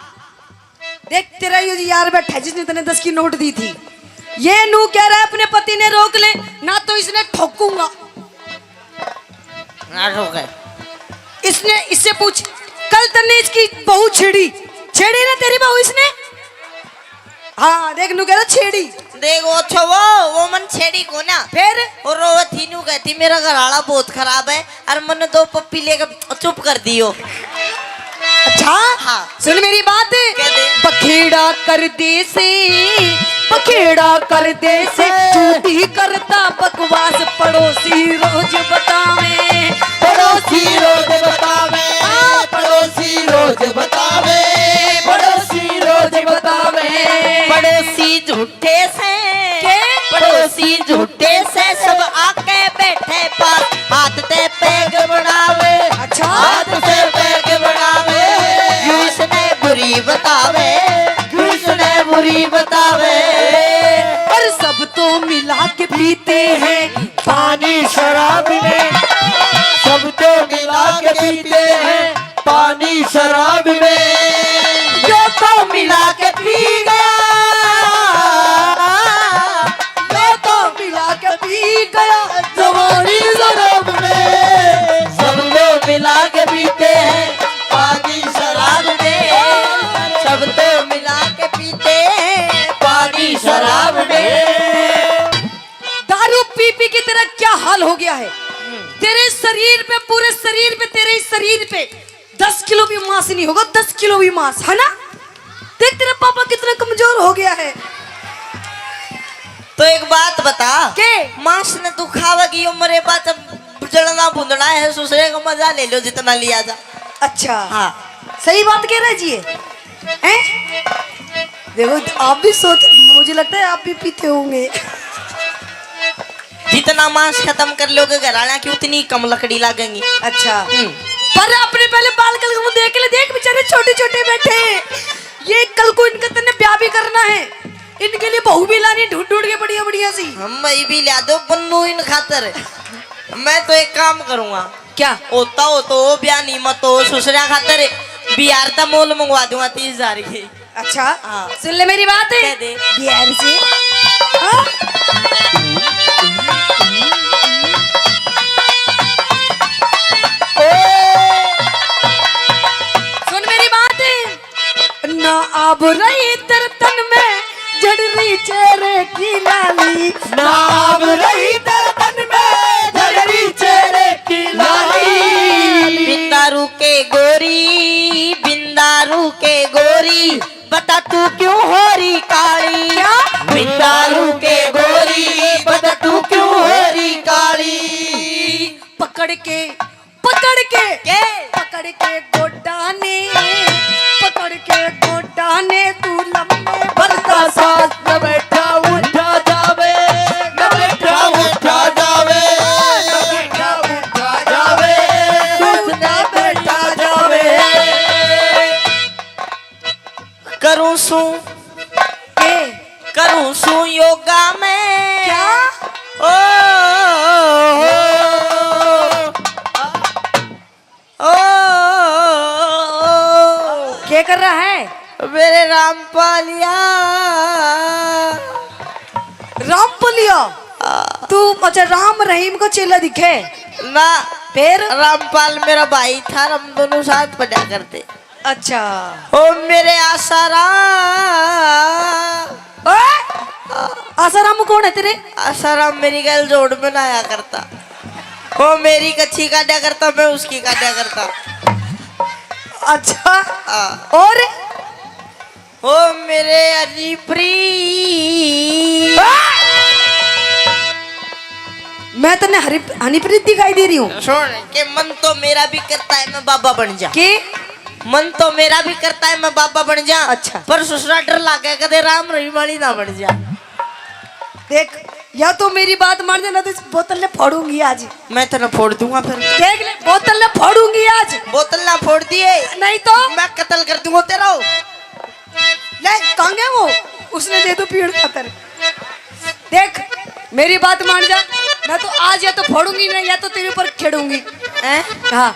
देख, तेरा यो यार बैठा है जिसने तने दस की नोट दी थी, ये नू कह रहा है अपने पति ने रोक ले, ना तो इसने ठोकूंगा। ना रोके। इसने, इससे पूछ, कल तन्ने इसकी बहू छेड़ी, छेड़ी ना तेरी बहू इसने? हाँ, देख नू कह रहा छेड़ी। देख वो अच्छा वो, वो मन छेड़ी को ना। फिर? और वो थी नू कहती मेरा घर वाला बहुत खराब है और मन दो पप्पी लेके चुप कर दियो। अच्छा? हाँ। सुन मेरी बात। कह दे। बखेड़ा कर दे से, बखेड़ा कर दे से, झूठी करता बकवास पड़ोसी रोज बतावे। पड़ोसी रोज बतावे, हाँ। पड़ोसी रोज बतावे, पड़ोसी रोज बतावे। पड़ोसी झूठे से, के? पड़ोसी झूठे से, सब आके बैठे पास, हाथ ते पैग बनावे। अच्छा। हाथ ते पैग बनावे। क्यों इसने बुरी बतावे, क्यों इसने बुरी बतावे। पर सब तो मिला के पीते हैं पानी शराब में, सब तो मिला के पीते हैं पानी शराब में। यो तो मिला के पी गया, यो तो मिला के पी गया जवानी शराब में। सब तो मिला के पीते हैं पानी शराब में, सब तो मिला के पीते हैं पानी शराब में। दारू पी पी के तेरा क्या हाल हो गया है। तेरे शरीर पे, पूरे शरीर पे, तेरे इस शरीर पे दस किलो भी मांस नहीं होगा, दस किलो भी मांस, है ना? देख तेरा पापा कितना कमजोर हो गया है। तो एक बात बता, के? मांस ने तू खावेगी, यो मरे पाछे जलना भुंदना है, सुसरे का मजा ले लो जितना लिया जा। अच्छा। हाँ। सही बात कह रहा है जी ये। हैं? देखो, आप भी सोच, मुझे लगता है आप भी पीते होंगे। जितना मांस खत्म कर लोगे घर वाला की, उतनी कम लकड़ी लागेंगी। अच्छा। हम्म। पर अपने पहले बाल कल को देख ले, देख बेचारे छोटे छोटे बैठे हैं। ये कल को इनका तन्ने ब्याह भी करना है, इनके लिए बहू भी लानी ढूंढ ढूंढ के बढ़िया बढ़िया सी। हम भाई भी ला दो पन्नू इन खातर। मैं तो एक काम करूंगा। क्या? होता हो तो वो ब्याह नहीं, मत तो ससुरा खातर बिहार तक मोल मंगवा दूंगा तीस हजार की। अच्छा, हाँ। सुन ले मेरी बात। कह दे। बिहार से। हाँ? सुन मेरी बात। ना आब रही तेरे तन में झड़ रही चेहरे की लाली। ना आब रही तेरे तन में झड़ रही चेहरे की लाली। बिंदारू के गोरी, बिंदारू के गोरी, बता तू क्यों हो रही काली? क्या? बिंदारू के गोरी, बता तू क्यों हो रही काली? पकड़ के, पकड़ के, के? पकड़ के गोडा ने, पकड़ के गोडा ने तू लंबे बरदा साथ न बैठा उठा जावे, न बैठा उठा जावे, न बैठा उठा जावे, न बैठा जावे। करूं सू, के? करूं सू योगा में। क्या? ओ, ओ, ओ, ओ, ओ। क्या कर रहा है? मेरे रामपालिया। रामपालिया? हाँ। तू, अच्छा, राम रहीम को चेला दिखे? ना। फिर? रामपाल मेरा भाई था, हम दोनों साथ पढ़ा करते। अच्छा। ओ मेरे आसाराम। ओए! आसाराम कौन है तेरे? आसाराम मेरी गैल जोड़ में ना आया करता। वो मेरी कच्ची काटा करता, मैं उसकी काटा करता। अच्छा। हाँ। और? ओ मेरे हनीप्रीत। मैं तन्ने हरी, हनीप्रीत दिखाई दे रही हूँ। सुन, के मन तो मेरा भी करता है मैं बाबा बन जा। के? मन तो मेरा भी करता है मैं बाबा बन जा। अच्छा। पर ससुरा डर लागे कदे राम रहीम वाली ना बन जा। देख, या तो मेरी बात मान जा, ना तो इस बोतल ने फोड़ूंगी आज। मैं तेरा फोड़ दूंगा फिर। देख ले, बोतल ने फोड़ूंगी आज। बोतल ना फोड़ दिए। नहीं तो? मैं कत्ल कर दूंगा तेरा। ले, कहाँ गया वो? उसने दे दो पीड़ खातर। देख, मेरी बात मान जा, मैं तो आज या तो फोड़ूंगी ना, या तो तेरे ऊपर खेड़ूंगी। हैं? हाँ।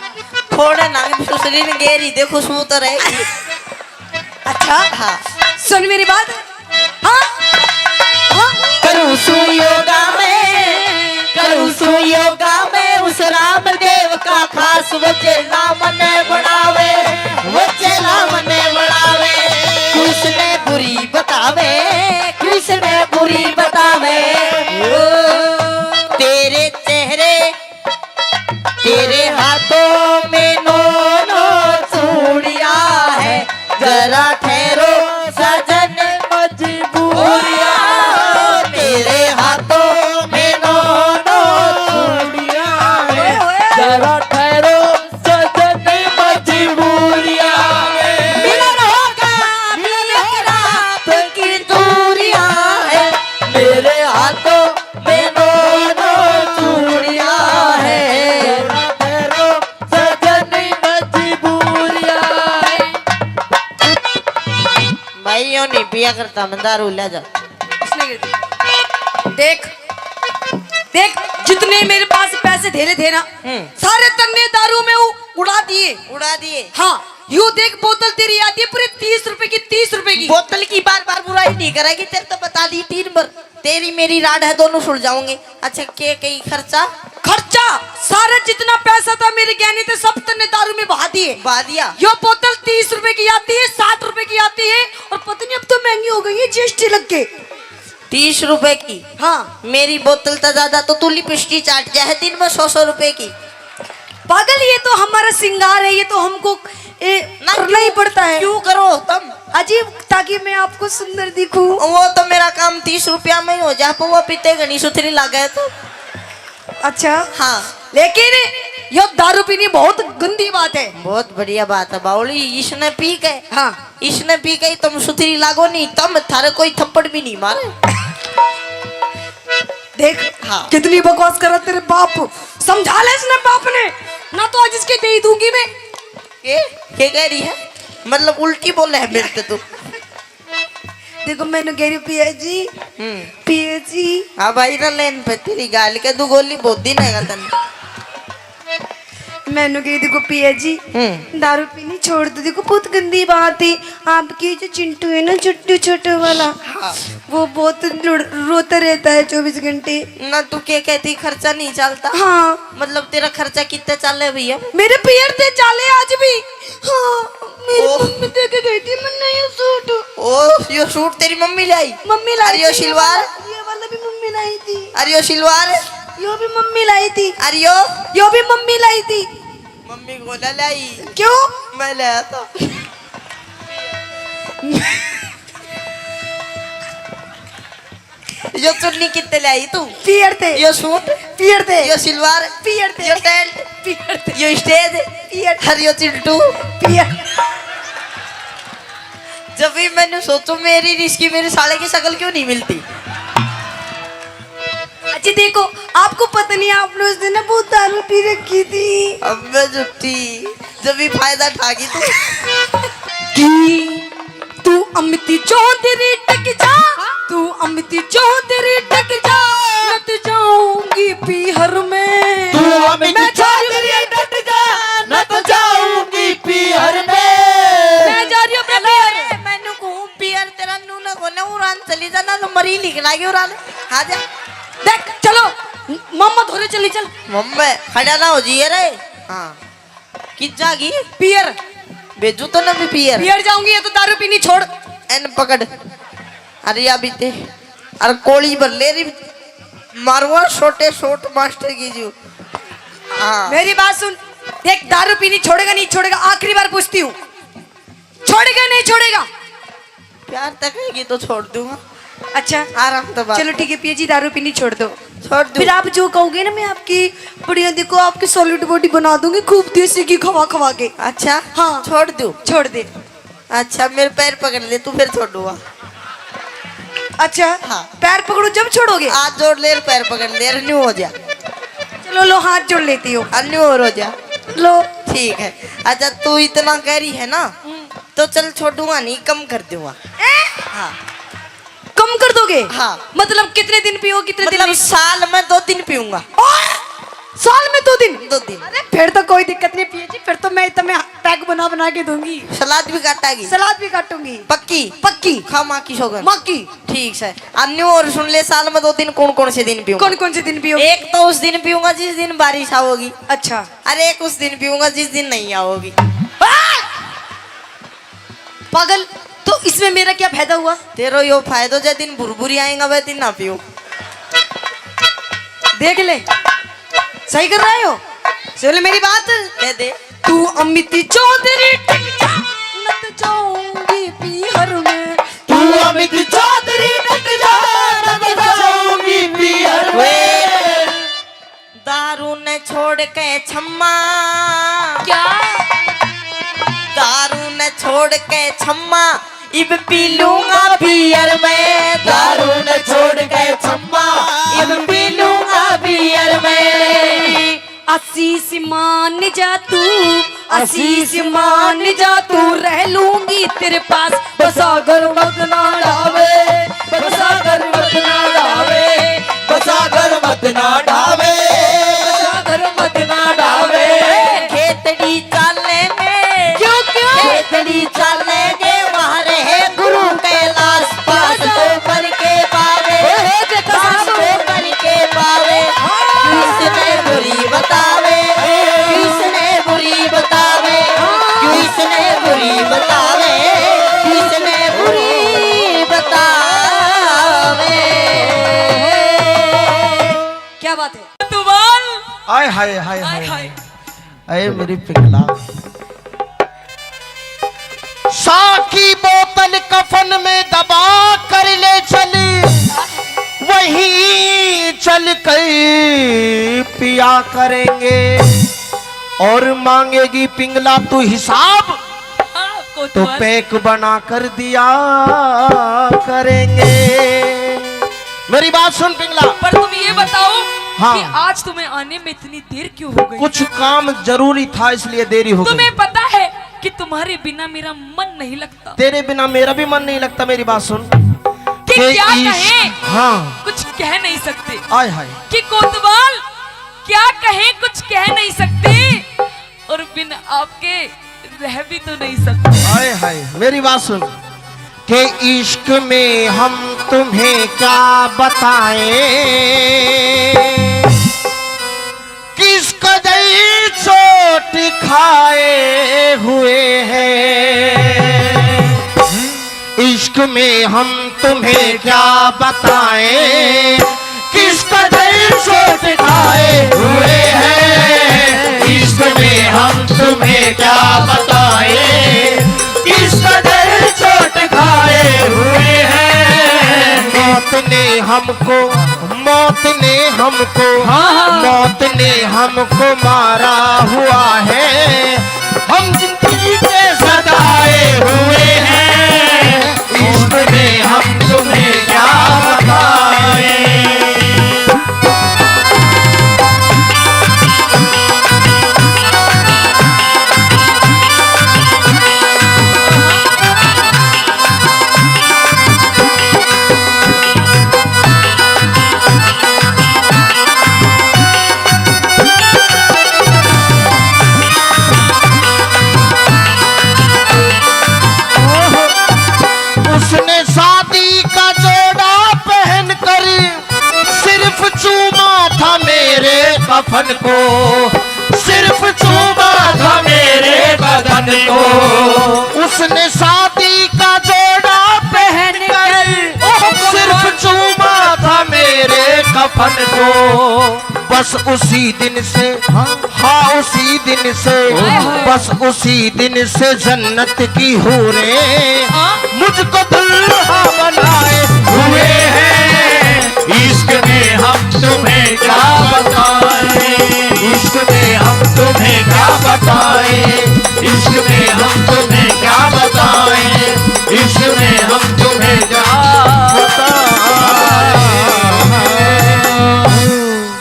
फोड़े ना, ससुरी ने गेरी, देखो सू तो रहेगी। अच्छा? हाँ। सुन मेरी बात। हाँ? हाँ? करूँ सू योगा में, करूँ सू योगा में, उस रामदेव का खास वो चेला मने बनावे, वो चेला मने बनावे। किसने बुरी बतावे, किसने बुरी बतावे। ओ, तेरे चेहरे, तेरे हाथों में नौ नौ चूड़ियां है, जरा ठहरो सजन मजबूरियां। तेरे हाथों में नौ नौ चूड़ियां है, जरा ठहरो सजन मजबूरियां। मिलन होगा, मिलन रात की दूरियां है, मेरे हाथों में नौ नौ चूड़ियां है। तेरा भैरो सजन मजबूरियां है। भाई, यो नहीं पिया करता, मैं दारू ले जा। इसने गिर दी। देख, देख, जितने मेरे पास पैसे धेरे थे ना, हम्म। सारे तन्ने दारू में उ-, उड़ा दिए। उड़ा दिए। हाँ, यू देख, बोतल तेरी आती है पूरे तीस रुपए की, तीस रुपए की। बोतल की बार बार बुराई नहीं करेगी, तेरे तो बता दी तीन बार। तेरी मेरी राड है, दोनों सुलझाऊंगे। अच्छा, के कई खर्चा? खर्चा सारा जितना पैसा था मेरे गहने थे, सब तन्ने दारू में बहा दिए। बहा दिया। यो बोतल तीस रुपए की आती है, साठ रुपए की आती है, और पता नहीं अब तो महंगी हो गई है जीएसटी लग के। तीस रुपए की? हाँ। मेरी बोतल तो ज्यादा, तो तू लिपस्टिक चाट जाए दिन में सौ सौ रुपए की। पागल, ये तो हमारा श्रृंगार है, ये तो हमको, ए, ना, करना ही क्यों, पड़ता है। क्यों करो तुम? अजीब, ताकि मैं आपको सुंदर दिखूं। वो तो मेरा काम तीस रुपया में ही हो जा, पर वो पीते घनी सुथरी लागे तो। अच्छा। हाँ। लेकिन यो दारू पीनी बहुत गंदी बात है। बहुत बढ़िया बात है बावली, इसने पी के, हाँ। इसने पी के ही तुम सुथरी लागो नहीं, तुम, थारे कोई थप्पड़ भी नहीं मारे। देख, हाँ। कितनी बकवास कर रहा तेरे बाप, समझा ले इसने बाप ने, ना तो आज इसके दे ही दूंगी मैं। ये, ये कह रही है, मतलब उल्टी बोले है मेरे से तू। देखो, मैंने कह रही हूँ, पिया जी, हम्म। पिया जी। हाँ भाई, ना लेन पे तेरी गाल के दो गोली बहुत दिन आएगा तन्ने। मैंने कह रही, देखो पिया जी, हम्म। दारू पीनी छोड़ दो। देखो, बहुत गंदी बात है। आपकी जो चिंटू है ना, चिट्टू छोटू वाला, हाँ। वो बहुत लुड़-, रोता रहता है चौबीस घंटे। ना तू क्या कहती, खर्चा नहीं चलता? हाँ। मतलब तेरा खर्चा कितना चाले भैया? मेरे पियर ते चाले आज भी। हाँ, मेरी ओह। मम्मी दे के गई थी मन्ने ये सूट। ओ, यो सूट तेरी मम्मी लाई? मम्मी लाई अरे यो थी, ये सिलवार? वाला, ये वाला भी मम्मी लाई थी। अरे यो सिलवार? यो भी मम्मी लाई थी। अरे यो? यो भी मम्मी लाई थी। मम्मी को ना लाई। क्यों? मैं लाया था। यो चुन्नी कितने लाई तू? पियर ते। यो सूट? पियर ते। यो सिलवार? पियर ते। यो टेंट? पियर ते। यो स्टेज? पियर। हर यो चिंटू? पियर। जब भी मैंने सोचो मेरी रिश्की मेरे साले की शक्ल क्यों नहीं मिलती? अच्छा देखो, आपको पता नहीं, आपने उस दिन ना बहुत दारू पी रखी थी। अब मैं झूठी, जब भी फायदा ठा गई तू। कि तू अमिती चौधरी टक जा, तू अमिती चौधरी टक जा, न तो जाऊंगी पीहर में। तू अमित मैं जा रही हूँ चौधरी डट जा, न तो जाऊंगी पीहर में। मैं जा रही हूँ अपने पीहर। मैनू कहूँ पीहर तेरा नू ना कोने उड़ान चली जाना तो मरी लिख लागी उड़ान। हाँ जा। देख, चलो, मम्मा धोरे चली चल। मम्मा, खड़ा ना हो जी रे। हाँ। कित जागी? पियर। भेजू तो ना भी पियर। पियर जाऊंगी, ये तो दारू पीनी छोड़। एन पकड़। अरे या बीते। अरे कोली भर ले री। मारुआ छोटे शॉट मास्टर की जू। हाँ। मेरी बात सुन। देख, दारू पीनी छोड़ेगा, नहीं छोड़ेगा, आखिरी बार पूछती हूँ, छोड़ेगा, नहीं छोड़ेगा? प्यार तक है तो छोड़ दूंगा। अच्छा। आराम तो बात चलो है। ठीक है पिया जी, दारू पीनी छोड़ दो। छोड़ दूं। फिर आप जो कहोगे ना, मैं आपकी बढ़िया, देखो, आपकी सॉलिड बॉडी बना दूंगी, खूब देसी घी खवा खवा के। अच्छा। हाँ। छोड़ दूं। छोड़ दे। अच्छा, मेरे पैर पकड़ ले, तू फिर छोड़ूंगा। अच्छा। हाँ। पैर पकड़ो जब छोड़ोगे? हाथ जोड़ ले, पैर पकड़ ले, न्यू हो जा। चलो लो, हाथ जोड़ लेती हूँ। हाँ, न्यू और हो जा। लो। ठीक है। अच्छा, तू इतना कह रही है ना, हम्म। तो चल छोड़ूंगा नहीं, कम कर दूंगा। ए? हाँ। कम कर दोगे? हाँ। मतलब कितने दिन पियो, कितने दिन मतलब नहीं? साल में दो दिन पीऊंगा। ओए! साल में दो दिन? दो दिन। अरे फिर तो कोई दिक्कत नहीं पिया जी, फिर तो मैं तुम्हें पैक बना बना के दूंगी। सलाद भी काटागी? सलाद भी काटूंगी। पक्की? पक्की। खा माँ की सौगंध। माँ की। ठीक है। अन्यू और सुन ले, साल में दो दिन कौन कौन से दिन पीऊंगा? कौन कौन से दिन पियो? एक तो उस दिन पीऊंगा जिस दिन बारिश आओगी। अच्छा। अरे एक उस दिन पीऊंगा जिस दिन नहीं आओगी। आ! पागल, तो इसमें मेरा क्या फायदा हुआ? तेरो यो फायदो, जे दिन भुरभुरी आएगा वह दिन ना पीऊं। देख ले, सही कर रहे हो। सुन ले मेरी बात। कह दे। तू अमित चौधरी टक जा, न तो जाऊंगी पीहर में। तू अमित चौधरी टक जा, न तो जाऊंगी पीहर में। दारू ने छोड़ के छम्मा। क्या? दारू ने छोड़ के छम्मा, इब पी लूंगा बियर में। दारू ने छोड़ के छम्मा, इब पी लूंगा बियर में। आशीष मान जा तू, आशीष मान जा तू, रह लूंगी तेरे पास। बसागर मत ना ढावे, बसागर मत ना ढावे, बसागर मत ना ढावे, बसागर मत ना ढावे। खेतड़ी चालेंगे, क्यों, क्यों? खेतड़ी चालेंगे, वहाँ रहे गुरु कैलाश पास तो करके पावे, ओए, ओए, देखो पास सासू। तो करके पावे। हाँ। किसने बुरी बतावे, किसने बुरी बतावे, हाँ। किसने बुरी बतावे, किसने बुरी बतावे। क्या बात है? दुबाल। आय हाय, हाय हाय, हाय। हाय। अरे मेरी पिघला। सा की बोतल कफन में दबा कर ले चल, वहीं चल कर पिया करेंगे। और मांगेगी पिंगला तू हिसाब, हाँ, तो कोतवाल। पैक बना कर दिया करेंगे। मेरी बात सुन पिंगला। पर तुम ये बताओ हाँ। कि आज तुम्हें आने में इतनी देर क्यों हो गई? कुछ काम जरूरी था, इसलिए देरी हो गई। तुम्हें पता है कि तुम्हारे बिना मेरा मन नहीं लगता। तेरे बिना मेरा भी मन नहीं लगता। मेरी बात सुन। कि क्या इश्क, कहें, हाँ। कुछ कह नहीं सकते। आय हाय। कि कोतवाल क्या कहें, कुछ कह नहीं सकते, और बिन आपके रह भी तो नहीं सकते। आय हाय, मेरी बात सुन। कि इश्क में हम तुम्हें क्या बताएं, किस कदर चोट खाए हुए हैं। इश्क में हम तुम्हें क्या बताएं, किस कदर चोट खाए हुए हैं। इश्क में हम तुम्हें क्या बताएं, किस कदर चोट खाए हुए हैं। मौत ने हमको, मौत ने हमको, हाँ, हाँ। मौत ने हमको मारा हुआ है। हम जिंदगी के सताए हुए हैं, इश्क में हम तुम्हें क्या बताएं। उसने शादी का जोड़ा पहनकर सिर्फ चूमा था मेरे कफन को, सिर्फ चूमा था मेरे बदन को। उसने शादी का जोड़ा पहनकर सिर्फ चूमा था मेरे कफन को। बस उसी दिन से, हाँ। हाँ, उसी दिन से, ओहो। बस उसी दिन से जन्नत की हूरें, हाँ। मुझको दुल्हा बनाए हुए हैं। इश्क में हम तुम्हें क्या बताएं, इश्क में हम तुम्हें क्या बताएं, इश्क में हम तुम्हें क्या बताएं, इश्क में हम तुम्हें क्या बताएं।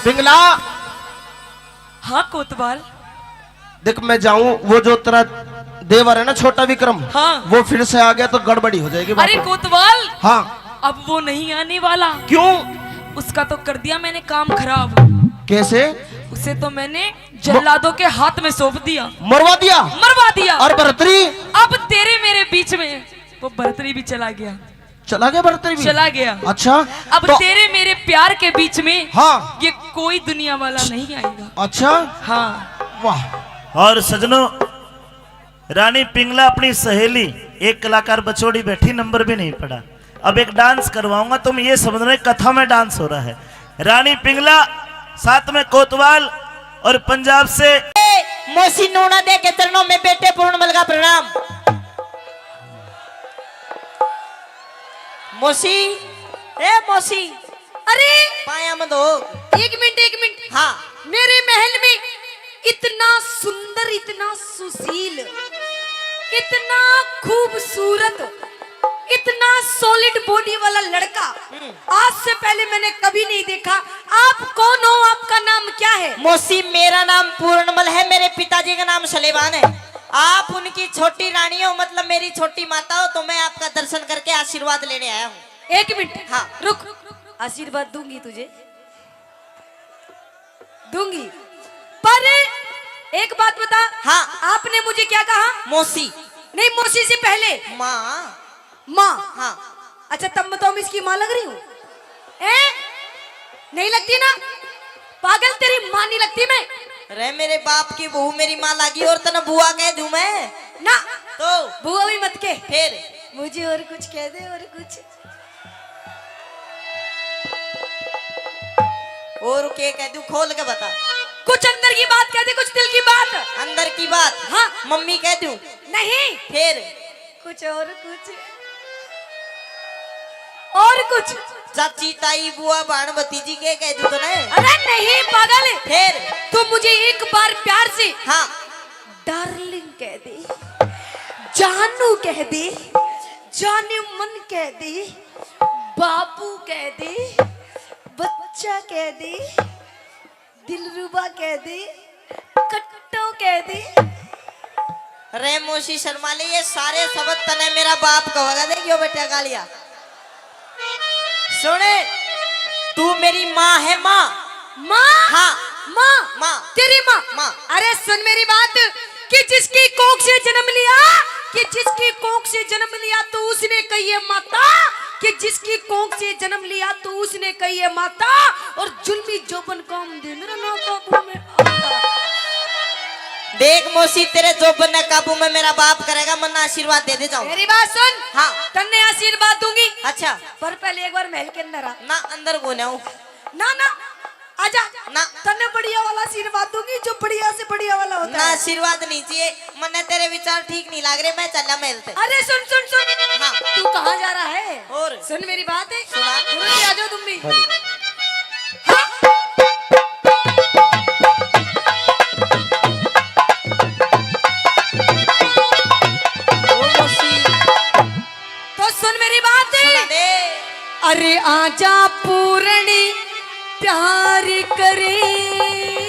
पिंगला। हाँ कोतवाल। देख, मैं जाऊं, वो जो तेरा देवर है ना, छोटा विक्रम, हाँ। वो फिर से आ गया तो गड़बड़ी हो जाएगी बात। अरे कोतवाल, हाँ। अब वो नहीं आने वाला। क्यों? उसका तो कर दिया मैंने काम खराब। कैसे? उसे तो मैंने जल्लादों के हाथ में सौंप दिया। मरवा दिया? मरवा दिया। और भरतरी? अब तेरे मेरे बीच में वो भरतरी भी चला गया। चला गया भरतरी भी? चला गया। अच्छा, अब तो तेरे मेरे प्यार के बीच में, हाँ। ये कोई दुनिया वाला नहीं आएगा। अच्छा। हाँ। वाह। और सजनों, रानी पिंगला अपनी सहेली, एक कलाकार बछोड़ी बैठी, नंबर भी नहीं पड़ा। अब एक डांस करवाऊंगा, तुम ये समझ रहे कथा में डांस हो रहा है। रानी पिंगला, साथ में कोतवाल और पंजाब से। ए, मौसी नूना दे के चरणों में बैठे पूर्णमल का प्रणाम। मौसी, ए मौसी। अरे! पाया मत हो। एक मिनट, एक मिनट। हाँ। मेरे महल में इतना सुंदर, इतना सुशील, इतना खूबसूरत, इतना solid body वाला लड़का हम्म। आज से पहले मैंने कभी नहीं देखा। आप कौन हो? आपका नाम क्या है? मौसी, मेरा नाम पूर्णमल है, मेरे पिताजी का नाम सलेमान है। आप उनकी छोटी रानी हो, मतलब मेरी छोटी माता हो, तो मैं आपका दर्शन करके आशीर्वाद लेने आया हूँ। एक मिनट, हाँ। रुक, आशीर्वाद दूंगी तुझे, दूंगी, पर एक बात बता। हाँ। आपने मुझे क्या कहा? मौसी। नहीं, मौसी से पहले। माँ। माँ। हाँ। अच्छा, तब बताओ, मैं इसकी माँ लग रही हूँ? हैं? नहीं लगती ना? पागल, तेरी माँ नहीं लगती मैं। अरे, मेरे बाप की बहू मेरी माँ लागी और तने बुआ कह दूं मैं? ना। तो? बुआ भी मत के। फिर? मुझे और कुछ कह दे, और कुछ। और के कह दूं, खोल के बता। कुछ अंदर की बात कह दे, कुछ दिल की बात। अंदर की बात? हाँ। मम्मी कह दूं? नहीं। फिर? कुछ और कुछ। और कुछ। चाची, ताई, बुआ, भाण, भतीजी के कह दूं तने? अरे नहीं पागल। फिर? तू मुझे एक बार प्यार से हाँ। Darling कह दे, जानू कह दे, जाने मन कह दे, बाबू कह दे, बच्चा कह दे, दिलरुबा कह दे, कट्टो कह दे। रे मौसी शर्मा ले, ये सारे शब्द तने मेरा बाप कहेगा। देखियो बेटा कालिया, सुने, तू मेरी माँ है, माँ। माँ? हाँ। माँ? माँ। तेरी माँ? माँ। अरे सुन मेरी बात, कि जिसकी कोख से जन्म लिया, कि जिसकी कोख से जन्म लिया तो उसने कही है माता, कि जिसकी कोख से जन्म लिया तो उसने कही है माता, और जुल्मी जोबन काम दे मेरा ना काबू में आता। देख मौसी, तेरे जोबन ने काबू में मेरा बाप करेगा, मन्ना आशीर्वाद दे दे जाऊं। मेरी बात सुन। हाँ। तन्ने आशीर्वाद दूंगी। अच्छा। पर पहले एक बार महल के अंदर आ। ना, अंदर को ना हूँ। ना, ना, आजा। ना। तन्ने बढ़िया वाला आशीर्वाद दूंगी, जो बढ़िया से बढ़िया वाला होता ना, है। आशीर्वाद नहीं चाहिए, मन्ने तेरे विचार ठीक नहीं लाग रहे, मैं चला महल ते। अरे सुन, सुन, सुन। हाँ। तू कहाँ जा रहा है? और? सुन मेरी बात है। सुना। गुरु जी, आ जाओ तुम भी। हाँ। ओ मौसी। तो सुन मेरी बात। सुना दे। अरे आजा पूरणी प्यार करे।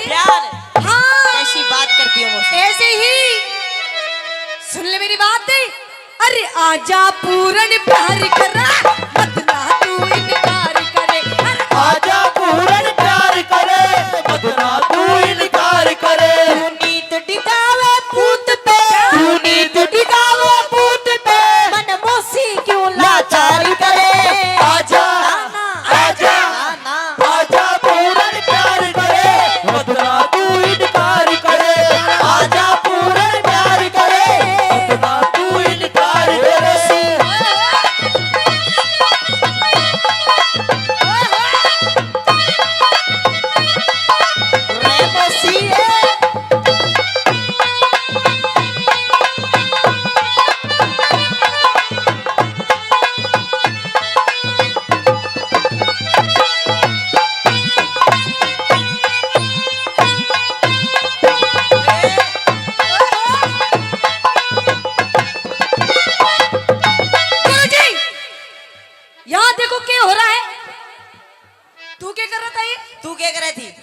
प्यार? हाँ। कैसी बात करती हो मुझसे? ऐसे ही। सुन ले मेरी बात। अरे आजा पूरण प्यार करा, मत ना तू इनकार करे। अरे आजा पूरण प्यार करे, मत ना तू इनकार करे। तू नीत टिकावे पूत पे, तू नीत टिकावे पूत पे, मन मौसी क्यों लाचार करे। आजा, ना, ना। आजा, ना, ना। आजा पूरण प्यार करे, मत ना तू इनकार करे। आजा पूरण प्यार करे, मत ना तू इनकार करे। गुरुजी, यहाँ देखो क्या हो रहा है। तू क्या कर रहा था ये? तू क्या कर रही थी?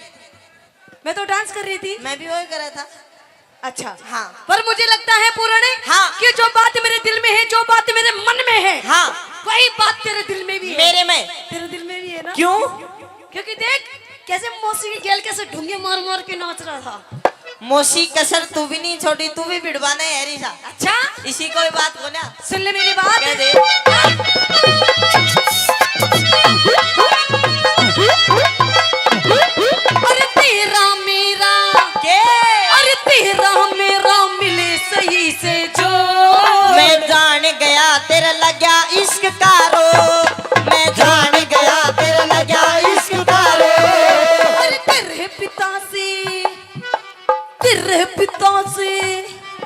मैं तो डांस कर रही थी। मैं भी वही कर रहा था। अच्छा। हाँ। पर मुझे लगता है पूरणे, हाँ। कि जो बात मेरे दिल में है, जो बात मेरे मन में है, हाँ। वही बात तेरे दिल में भी है। मेरे में। तेरे दिल में भी है ना? क्यों? क्योंकि देख कैसे मौसी की गेल कैसे ढूंगे मार मार के नाच रहा था। मौसी कसर तू भी नहीं छोड़ी, तू भी भिड़वाना है री सा। अच्छा? इसी कोई बात को ना। सुन ले मेरी बात। कह दे। अरे तेरा मेरा, के? अरे तेरा मेरा मिले सही से जो। मैं जान गया तेरा लग्या इश्क का रो, मैं जान गया तेरा लग्या इश्क का रो। अरे तेरे पिता से, तेरे पिता से,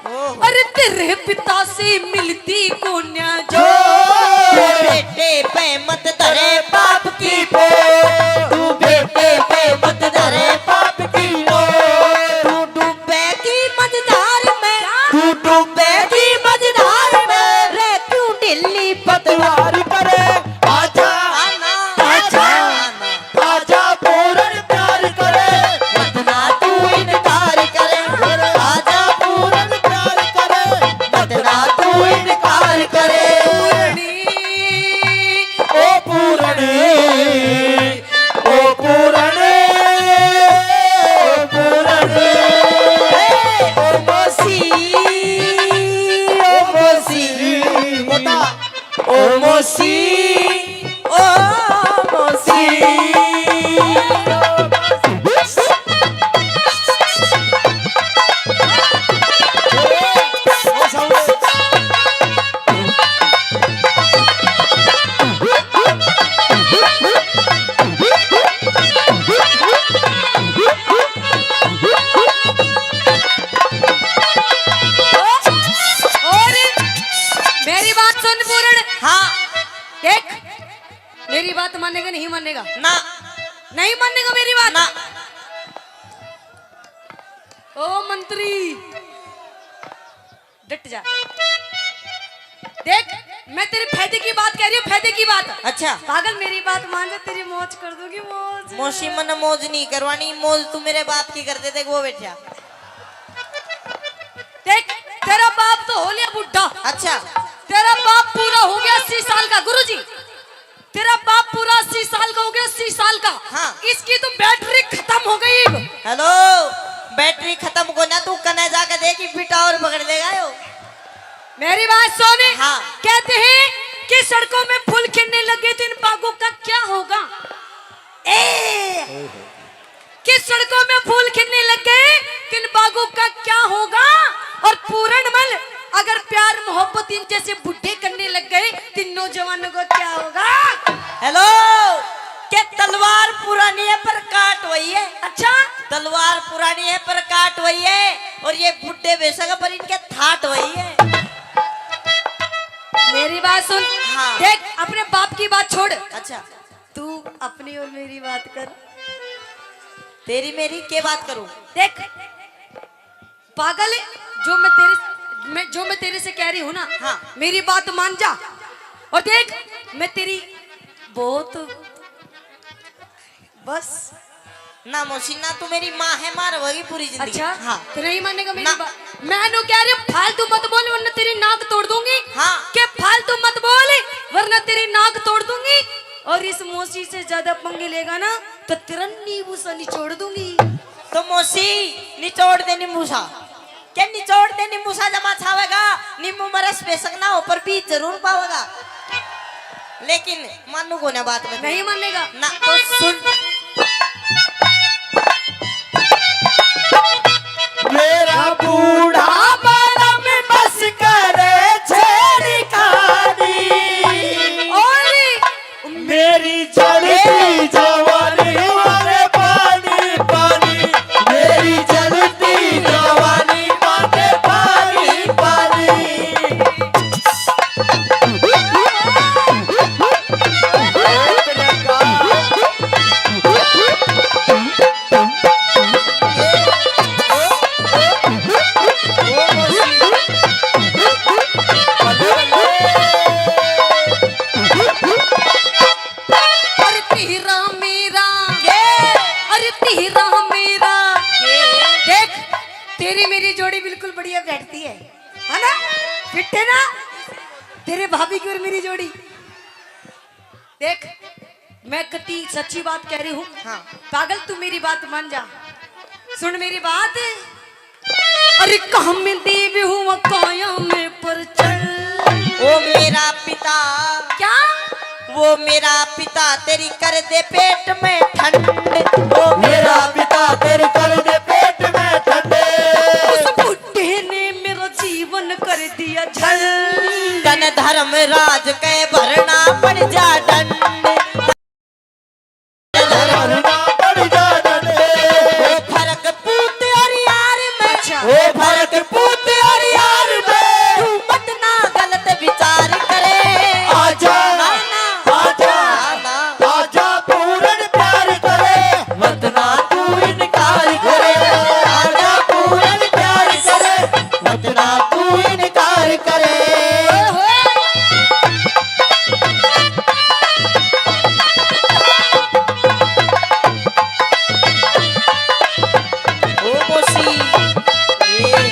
ओहो। अरे तेरे पिता से मिलती कोन्या जो। तू बेटे पे मत धरे पाप की पो, तू बेटे पे मत धरे पाप की पो। तू डूबे की मझधार में, क्या? तू डूबे की मझधार में, रे क्यों ढीली पतवार करे। आजा, आना, आजा, आना। आजा पूरन प्यार करे, मत ना तू इनकार करे। आजा पूरन प्यार करे, मत ना तू इनकार करे। पूरनी, ओ पूरनी, ओ पूरनी, ओ पूरनी। ए, ओ मौसी, ओ मौसी। बता। ओ मौसी, ओ मौसी। और मेरी बात सुन पूरण। हाँ। देख, मेरी बात मानेगा, नहीं मानेगा? ना। नहीं मानेगा मेरी बात? ना। ओ मंत्री, डट जा। देख, मैं तेरे फायदे की बात कह रही हूँ, फायदे की बात। अच्छा। पागल, मेरी बात मान जा, तेरी मौज कर दूंगी, मौज। मौसी, मन्ने मौज नहीं करवानी, मौज तू मेरे बाप की कर दे, देख वो बैठा। देख, तेरा बाप तो हो लिया बुढ़ा। अच्छा। तेरा बाप पूरा हो गया अस्सी साल का, गुरुजी। तेरा बाप पूरा अस्सी साल का हो गया, अस्सी साल का। हाँ। इसकी तो बैटरी खत्म हो गई। हेलो, बैटरी खत्म को ना, तू कने जाके देख, फिर टावर पकड़ लेगा यो। मेरी बात सुन। हाँ। कहते हैं कि सड़कों में फूल खिलने लगे तो इन बागों का क्या होगा? ए, कि सड़कों में फूल खिलने लग गए तो इन बागों का क्या होगा? और पूरन मल, अगर प्यार मोहब्बत इन जैसे बूढ़े करने लग गए तो इन नौजवानों का क्या होगा? हेलो, के तलवार पुरानी है पर काट वही है। अच्छा। तलवार पुरानी है पर काट वही है, और ये बूढ़े बेशक पर इनके थाट वही है। मेरी बात सुन। हाँ। देख, अपने बाप की बात छोड़। अच्छा। तू अपनी और मेरी बात कर। तेरी मेरी के बात करूं? देख पागल, जो मैं तेरे मैं जो मैं तेरे से कह रही हूँ ना, हाँ। मेरी बात मान जा। और देख, मैं तेरी बहुत, बस। ना मौसी, ना तू मेरी माँ है, माँ रहोगी पूरी जिंदगी। अच्छा, हाँ। तू नहीं मानेगा मेरी ना। बात। मैं नु कह रही हूँ, फालतू मत बोल, वरना तेरी नाक तोड़ दूंगी। हाँ। के फालतू मत बोल, वरना तेरी नाक तोड़ दूंगी। और इस मौसी से ज्यादा पंगे लेगा ना, तो तेरा नींबू सा निचोड़ दूंगी। तो मौसी, निचोड़ दे नींबू सा। के निचोड़ दे नींबू सा, जमा छावेगा। नींबू में रस बेशक ना हो, पर बीज जरूर पावेगा। लेकिन मानू को ना बात में। नहीं मानेगा। ना। तो सुन। मेरा बूढ़ा बलम बस करे छेड़खानी। और मेरी जलती जवानी मारे पानी पानी, मेरी जलती जवानी मारे पानी पानी। अरे तेरा मेरा, के? अरे तेरा मेरा, के? देख, तेरी मेरी जोड़ी बिल्कुल बढ़िया बैठती है, है ना? फिट है ना? तेरे भाभी की और मेरी जोड़ी। देख, मैं कति सच्ची बात कह रही हूँ। हाँ। पागल, तू मेरी बात मान जा, सुन मेरी बात। अरे कहाँ में देव हुआ काया में परचंड। ओ मेरा पिता। क्या? वो मेरा पिता तेरी कर दे पेट में ठंड। वो मेरा पिता तेरी कर दे पेट में ठंड। उस बूढ़े ने मेरा जीवन कर दिया झंड। तन धर्मराज के भरना पड़ जा डंड। भरना पड़ जा डंड। ओ फर्क पूत और यार में। अच्छा। ओ फर्क पूत और यार में। तू मत ना गलत विचार करे। आजा, ना, ना। आजा, ना, ना। आजा पूरन प्यार करे। मत ना तू इनकार करे। आजा पूरन प्यार करे। मत ना तू इनकार करे। ओ मौसी, ए।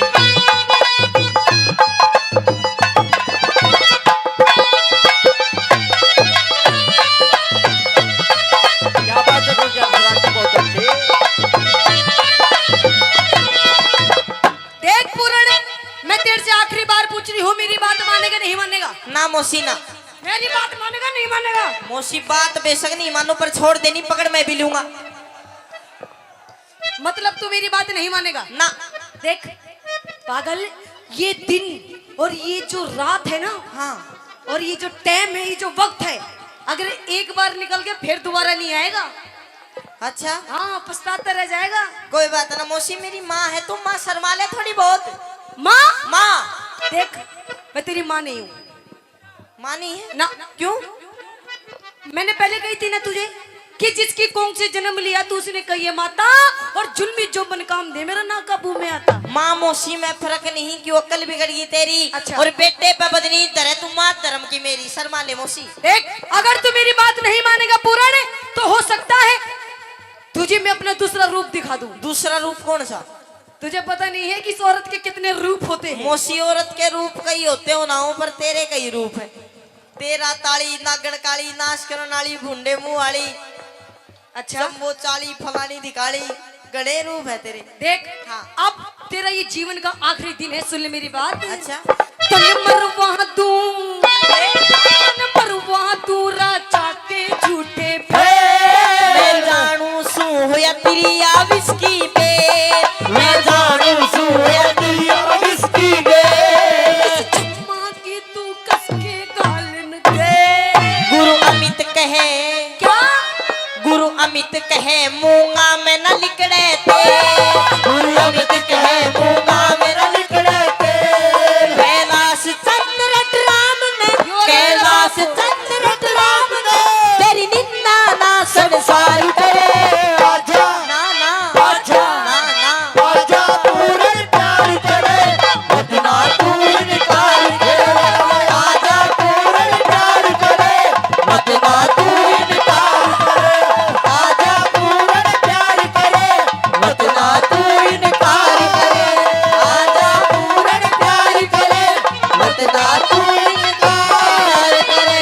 क्या बात है, गुलजार, बहुत अच्छे। देख पूरण, मैं तेरे से आखिरी बार पूछ रही हूँ, मेरी बात मानेगा नहीं मानेगा? ना मौसी ना। मेरी बात मानेगा नहीं मानेगा? मौसी, बात बेशक नहीं मानू, पर छोड़ देनी, पकड़ मैं भी लूंगा। मतलब तू मेरी बात नहीं मानेगा? ना। देख पागल, ये दिन और ये जो रात है ना, हाँ। और ये जो टाइम है, ये जो वक्त है, अगर एक बार निकल के फिर दोबारा नहीं आएगा। अच्छा। हाँ, पछताता रह जाएगा। कोई बात ना मौसी, मेरी माँ है, तू माँ शर्मा ले थोड़ी बहुत। माँ? माँ। देख, मैं तेरी माँ नहीं हूँ। माँ नहीं है? ना। क्यों? मैंने पहले कही थी ना तुझे कि जिसकी कोख से जन्म लिया तू, उसने कही है माता, और जुल्मी जो मन काम दे मेरा ना काबू में आता। माँ मौसी में फर्क नहीं, क्यों अक्ल बिगड़ गई तेरी? अच्छा। और बेटे पे बदनी धरे तू, माँ धर्म की मेरी, शर्मा ले मौसी। देख, अगर तू मेरी बात नहीं मानेगा पूरण, तो हो सकता है तुझे मैं अपना दूसरा रूप दिखा दूं। दूसरा रूप कौन सा? तुझे पता नहीं है कि इस औरत के कितने रूप होते हैं। मौसी, औरत के रूप कई होते हो ना हो, पर तेरे कई रूप है। तेरा ताली, नागण काली, नाश करण वाली, भुंडे मुंह वाली, अच्छा। जम्बो चाली, फलानी दिखाली, घणे रूप है तेरे। देख, हाँ। अब तेरा ये जीवन का आखिरी दिन है, सुन ले मेरी बात। अच्छा। तन मरवा दूं, तन मरवा दूं राजा के झूठे पे। मैं जानू सूं होया तेरी आ विस्की पे, मैं जानू सूं होया तेरी आ विस्की पे। चुम्मा की तू कस के गालन दे। गुरु अमित कहे, क्या? गुरु अमित कहे मूंगा में न लिकड़े थे। गुरु अमित कहे मूंगा में न लिकड़े थे। कैलाश चंद्र राम ने, यो कैलाश चंद्र राम ने, तेरी निंदा ना संसार करे। आजा, ना, ना, आजा, ना, ना। आजा पूर्ण प्यार करे, मत ना तू इनकार करे। आजा पूर्ण प्यार करे, मत ना तू इनकार करे। आजा पूर्ण प्यार करे, मत ना तू इनकार करे। आजा पूर्ण प्यार करे, मत ना तू इनकार करे।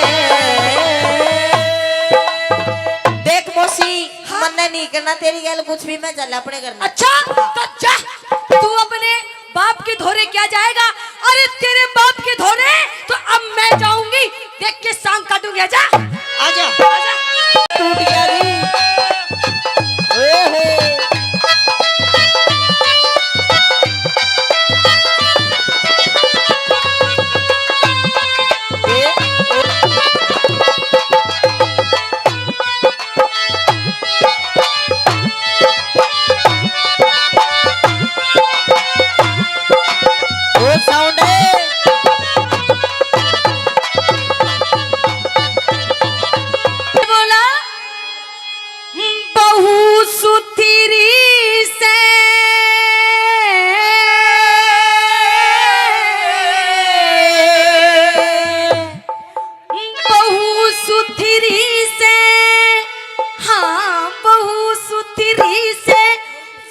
देख मौसी, हाँ। मन्ने नहीं करना तेरी गैल कुछ भी, मैं चल अपने घर में। अच्छा, तो जा, तू अपने बाप के धोरे क्या जाएगा? अरे तेरे बाप के धोरे तो अब मैं जाऊंगी, देख के सांग काटूंगी। आजा, आजा। आजा। टूट गया रे। ओहो। ए, ए। ओ साउंड है। बोला, बहू सुथरी से, बहू सुथरी से, हाँ, बहू सुथरी से,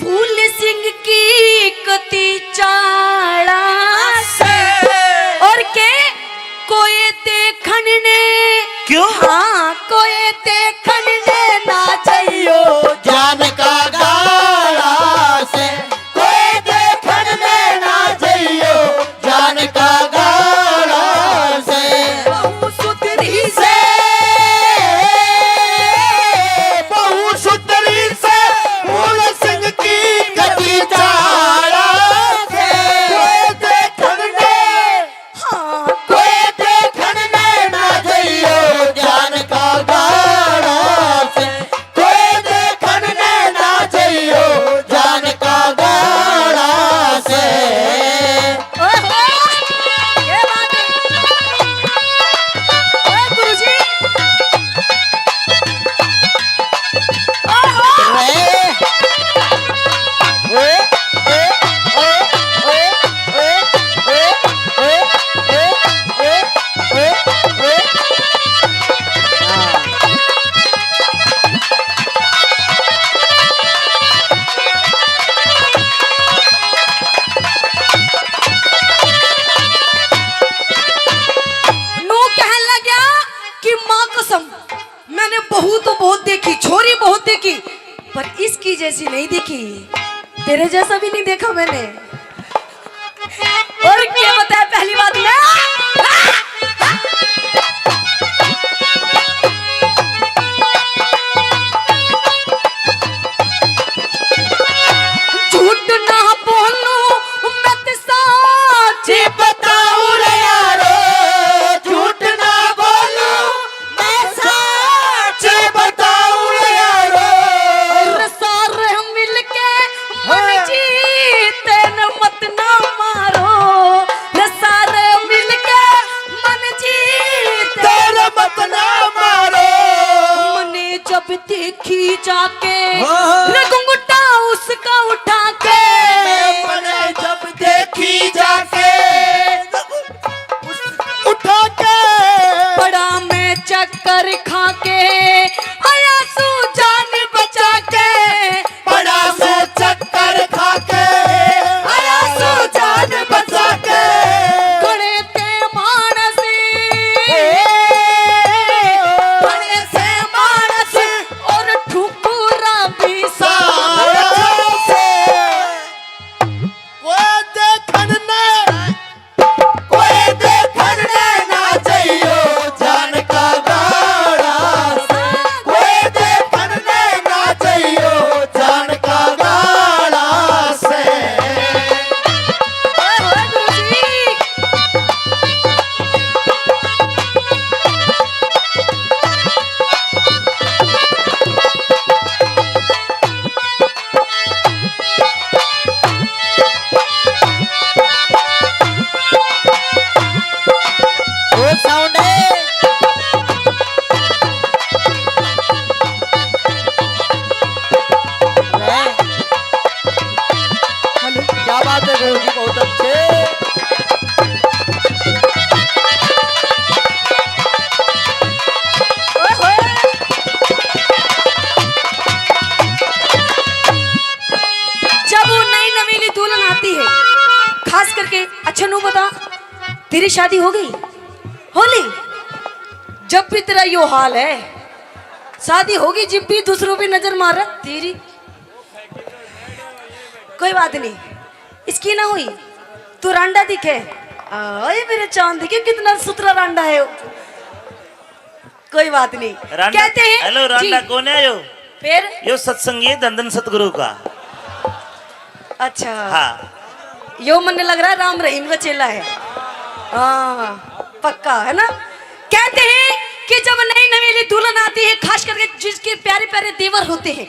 फूल सिंह की कती चाला से। और के कोई देखण ने, क्यों? हाँ, कोई देखण ने ना जाइयो जान का गाला से। कोई देखण ने ना जाइयो जान का गाला से। बहू सुथरी से, बहू सुथरी से, फूल सिंह की कती चाला से। कोई देखण ने, हाँ, कोई देखण ने ना जाइयो जान का गाला से। कोई देखण ने ना जाइयो जान का गाला से। ओहो, क्या बात है। ओए गुरुजी। ओहो। रे। ओए, ओए, ओए। नू कहन लग्या कि माँ कसम, मैंने बहू तो बहुत देखी, छोरी बहुत देखी, पर इसकी जैसी नहीं देखी, तेरे जैसा भी नहीं देखा मैंने। और क्या बताया पहली बात में? झूठ ना बोलूं, मैं तो सच बताऊं रे यारो। झूठ ना बोलूं, मैं सच बताऊं रे यारो। और सारे मिलके मन हाँ। जीते न मत ना मारो। रे सारे मिलके मन जीते न मत ना मारो। मने जब देखी जाके हाँ। रे घुंघटा उसका उठा के। मने जब देखी जाके उठा के। पड़ा मैं चक्कर खा के, आया सू जान बचा के। पड़ा सू चक्कर खा के, आया सू जान बचा के। घणे ते मानस, तेरी शादी हो गई? हो ली? जब भी तेरा यो हाल है, शादी होगी जिब भी दूसरों पे नजर मार रहा तेरी। कोई बात नहीं, इसकी ना हुई, तू रांडा दिखे। आए मेरे चांद दिखे, कितना सुथरा रांडा है वो। कोई बात नहीं। रांडा, कहते हैं हेलो, रांडा जी। कौन है यो? फिर? यो सत्संगी है धन धन सतगुरु का। अच्छा। हाँ। यो मन्ने लग रहा है राम रहीम का चेला है। हाँ, पक्का है ना। कहते हैं कि जब नई नवेली दुल्हन आती है, खास करके जिसके प्यारे प्यारे देवर होते हैं,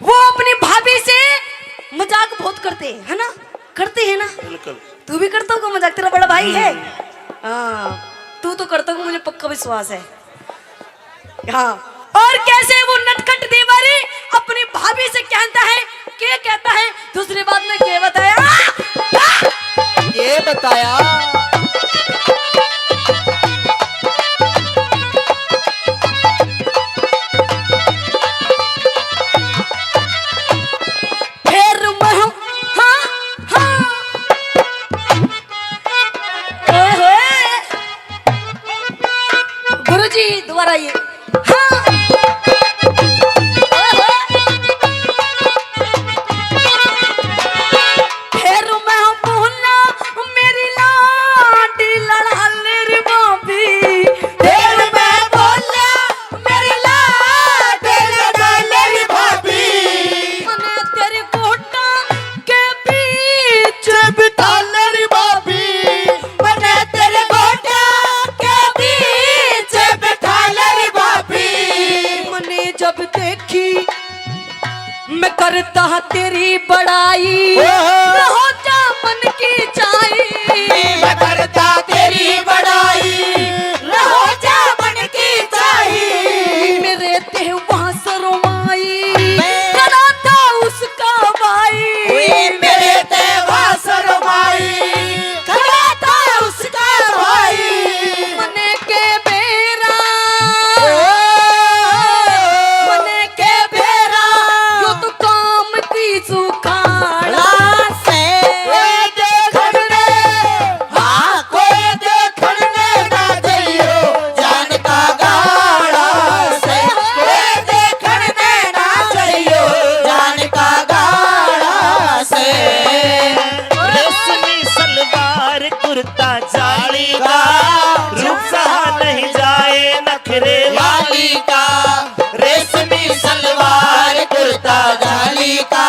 वो अपनी भाभी से मजाक बहुत करते हैं, है ना? करते हैं ना? बिल्कुल। तू भी करता होगा मजाक, तेरा बड़ा भाई है। हम्म। हाँ, तू तो करता होगा, मुझे पक्का विश्वास है। हाँ। और कैसे वो नटखट देवर अपनी भाभी से कहता है, के कहता है, दूसरी बात में के बताया? ये बताया। फिर मैं, हाँ, हाँ। ओए होए। गुरुजी, दोबारा ये। हाँ। ओए होए। फिर मैं बोला, मेरी लाडी लड़ाले रे भाभी। फिर मैं बोला, मेरी लाडी लड़ाले रे भाभी। मने तेरी गोटा के बीच बिठा ले रे भाभी। मने तेरे गोटा के बीच बिठा ले रे भाभी। मने जब देखी मैं करता तेरी बड़ाई, ओहो। रहो जा मन की चाही। मैं करता तेरी बड़ाई, रहो जा मन की चाही। मेरे ते वहाँ शर्माई, मैं खड़ा था उसका भाई। ओए मेरे ते वहाँ शर्माई, खड़ा था उसका भाई। मने के बेरा, ओ, मने के बेरा, यो तो काम की सुखाड़ा से। कोई देखण ने, हाँ, कोई देखण ने ना जइयो, जान का गाड़ा से। कोई देखण ने ना जइयो, जान का गाड़ा से। रेशमी सलवार कुर्ता जाली का, रूप सहा नहीं जाए नखरे वाली का। रेशमी सलवार कुर्ता जाली का,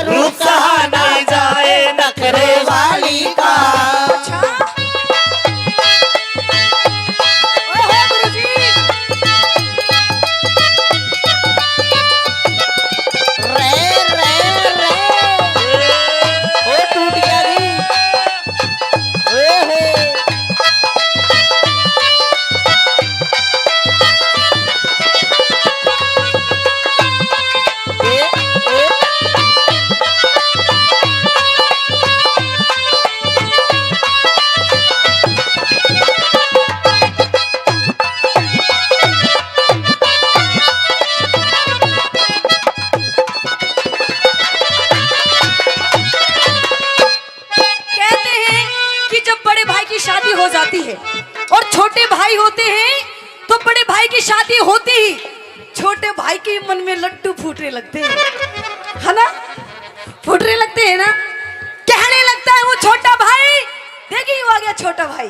रूप सहा नहीं जाए नखरे वाली का। अच्छा। ओहो गुरुजी। रे, रे, रे। ओ टूट गया जी। ओहो। कहते हैं कि जब बड़े भाई की शादी हो जाती है और छोटे भाई होते हैं, तो बड़े भाई की शादी होती ही छोटे भाई के मन में लड्डू फूटने लगते हैं, है ना? फूटने लगते हैं ना। कहने लगता है वो छोटा भाई, देखिए वो आ गया छोटा भाई।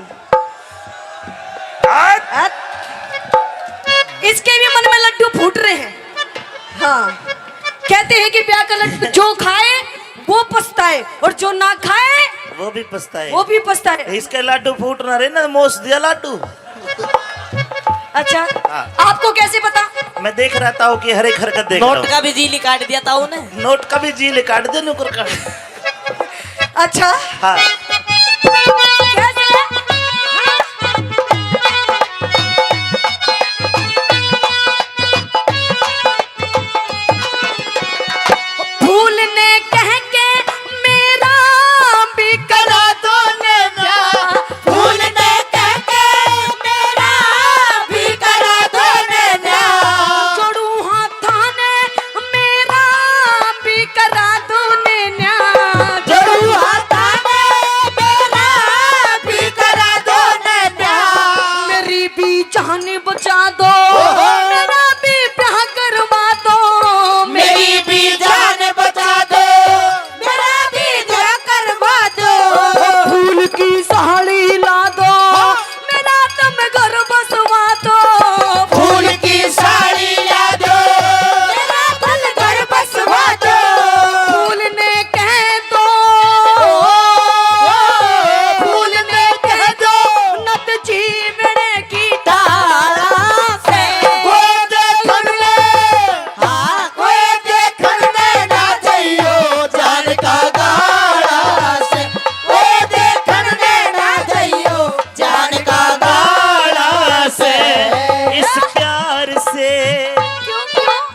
आज इसके भी मन में लड्डू फूट रहे हैं। हाँ, कहते हैं कि ब्याह का लड्डू जो खाए वो पछताए, और जो ना खाए वो भी पछताए। वो भी पछताए। इसके लाडू फूट ना रहे ना, मोस दिया लाडू। अच्छा, हाँ। आपको कैसे पता? मैं देख रहा ताऊ की हर एक हरकत देख रहा नोट हूँ। का भी जी निकाल दिया ताऊ ने। नोट का भी जी निकाल दे नुकर का। अच्छा। हाँ। कैसे? फूल ने कह के मेरा भी करा दो नैना। फूल ने कह के मेरा भी करा दो नैना। जोड़ू हाथा ने मेरा भी करा दो नैना। जोड़ू हाथा ने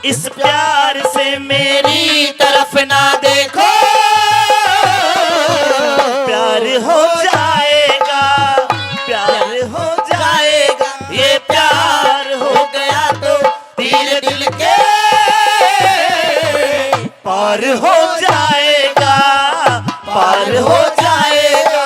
इस प्यार से मेरी तरफ ना देखो, प्यार हो जाएगा, प्यार हो जाएगा। ये प्यार हो गया तो तीर दिल के पार हो जाएगा, पार हो जाएगा।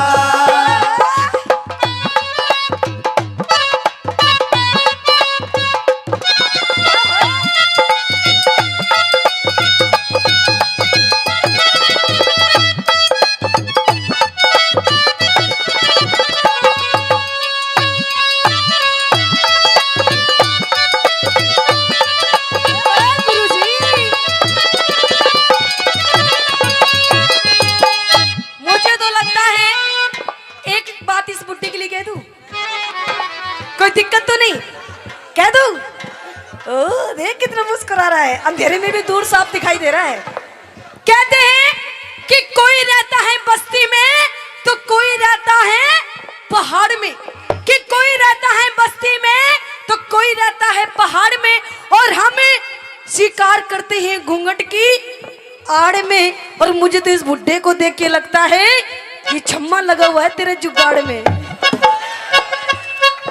मुझे तो लगता है एक बात इस बुड्ढे के लिए कह दूं, कोई दिक्कत तो नहीं? कह दूं? ओ, देख कितना मुस्कुरा रहा है, अंधेरे में भी दूर साफ दिखाई दे रहा है। कहते हैं कि कोई रहता है बस्ती में तो कोई रहता है पहाड़ में, कि कोई रहता है बस्ती में तो कोई रहता है पहाड़ में, और हम शिकार करते हैं घूंघट की आड़ में। और मुझे तो इस बुड्ढे को देख के लगता है कि छम्मा लगा हुआ है तेरे जुगाड़ में।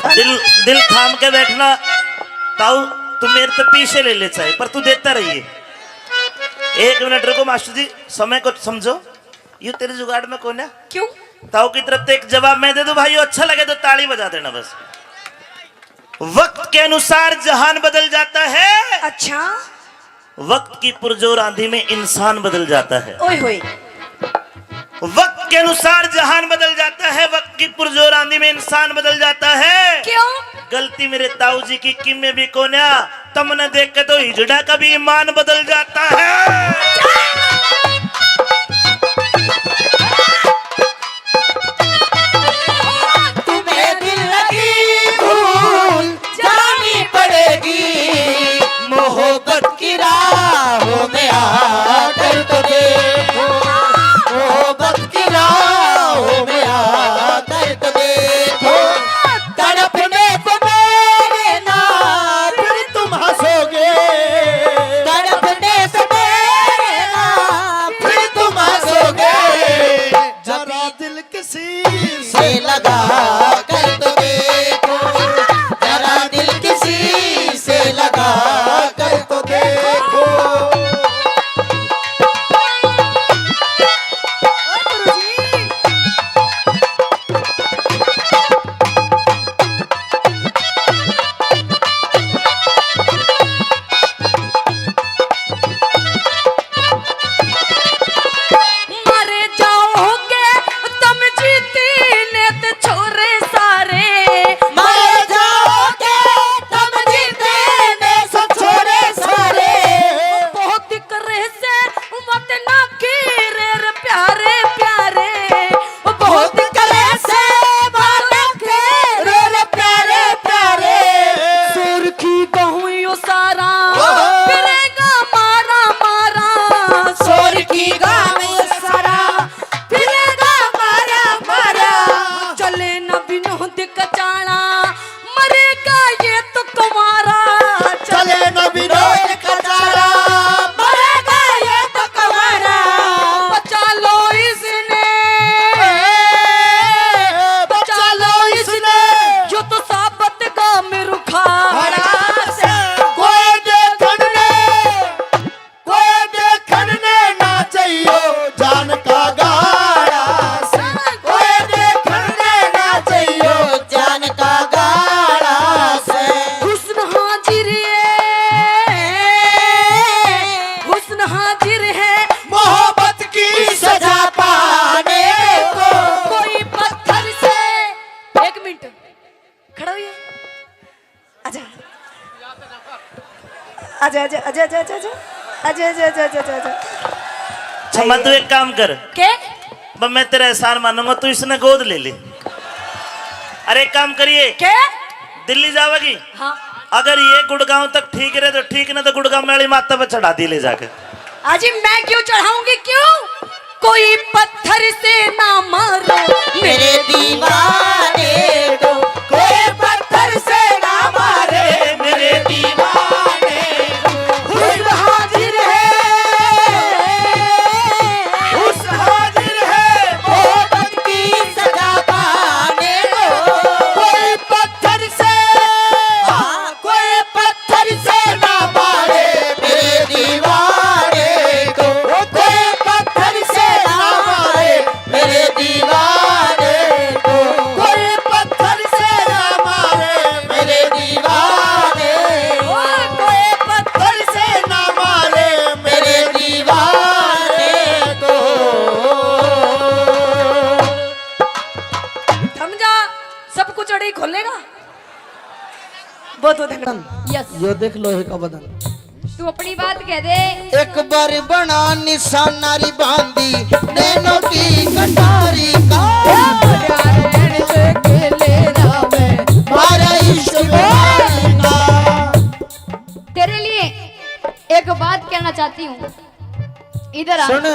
दिल, दिल थाम के बैठना ताऊ, तू मेरे से पीछे ले ले चाहे, पर तू देता रहिए। एक मिनट रुको मास्टर जी, समय को समझो। यू तेरे जुगाड़ में कौन है? क्यों? ताऊ की तरफ से एक जवाब मैं दे दूं भाई, अच्छा लगे तो ताली बजा देना बस। वक्त के अनुसार जहान बदल जाता है। अच्छा। वक्त की पुरजोर आंधी में इंसान बदल जाता है। ओए होए। वक्त के अनुसार जहान बदल जाता है, वक्त की पुरजोर आंधी में इंसान बदल जाता है। क्यों? गलती मेरे ताऊ जी की किमे भी कोन्या, तमने देख के तो हिजड़ा का भी ईमान बदल जाता है। तुम्हें दिल लगी भूल जानी पड़ेगी, मोहब्बत की राहों में आकर तो देखो, मोहब्बत की राहों में आकर तो देखो। तड़पने से मेरे ना फिर तुम हंसोगे, तड़पने से मेरे ना फिर तुम हंसोगे। जरा दिल किसी से लगा कर तो देखो, जरा दिल किसी से लगा कर तो देखो। मर जाओगे तुम जीती ने ते छोरे सारे, मर जाओगे तुम जीती ने सब छोरे सारे। बहुत करे से मत ना गिरे रे प्यारे प्यारे, बहुत करे से मत ना गिरे रे प्यारे प्यारे। सुर्खी कहूँ यो सारा, फिरेगा मारा मारा। सुर्खी कहूँ यो सारा, फिरेगा मारा मारा। चले ना विनोद कचाला, मरेगा ये तो कुंवारा। चले ना विनोद कचाला, मरेगा ये तो कुंवारा। बचा लो इसने, बचा लो इसने। यो तो साबत का मेरू खा। कोई देखण ने, कोई देखण ने ना चाहियो जान का गाड़ा से, कोई देखण ने ना चाहियो जान का गाड़ा से। हुस्न हाजिर है, हुस्न हाजिर है। मोहब्बत की सजा पाने को। कोई पत्थर से, एक मिनट, खड़ा होइए। आजा। आजा, आजा, आजा, आजा, आजा। आजा, आजा, आजा, आजा, आजा, आजा। अच्छा, मैं तू एक काम कर। के? ब-, मैं तेरा एहसान मानूंगा, तू इसने गोद ले ले। अरे, एक काम करिए। के? दिल्ली जावेगी? हाँ। अगर ये गुड़गांव तक ठीक रहे तो ठीक, ना तो गुड़गांव वाली माता पे चढ़ा दी ले जाके। अजी, मैं क्यों चढ़ाऊंगी, क्यों? कोई पत्थर से ना मारो मेरे दीवाने को, कोई पत्थर से ना मारे मेरे दीवाने को। हुस्न यो देख लोहे का बदन। तू अपनी बात कह दे। एक बार बना निशाना री बांधी नैनों की कटारी का। प्यार रहने दे के लेना मैं मारा इश्क बहार का। तेरे लिए एक बात कहना चाहती हूँ। इधर आ। सुन।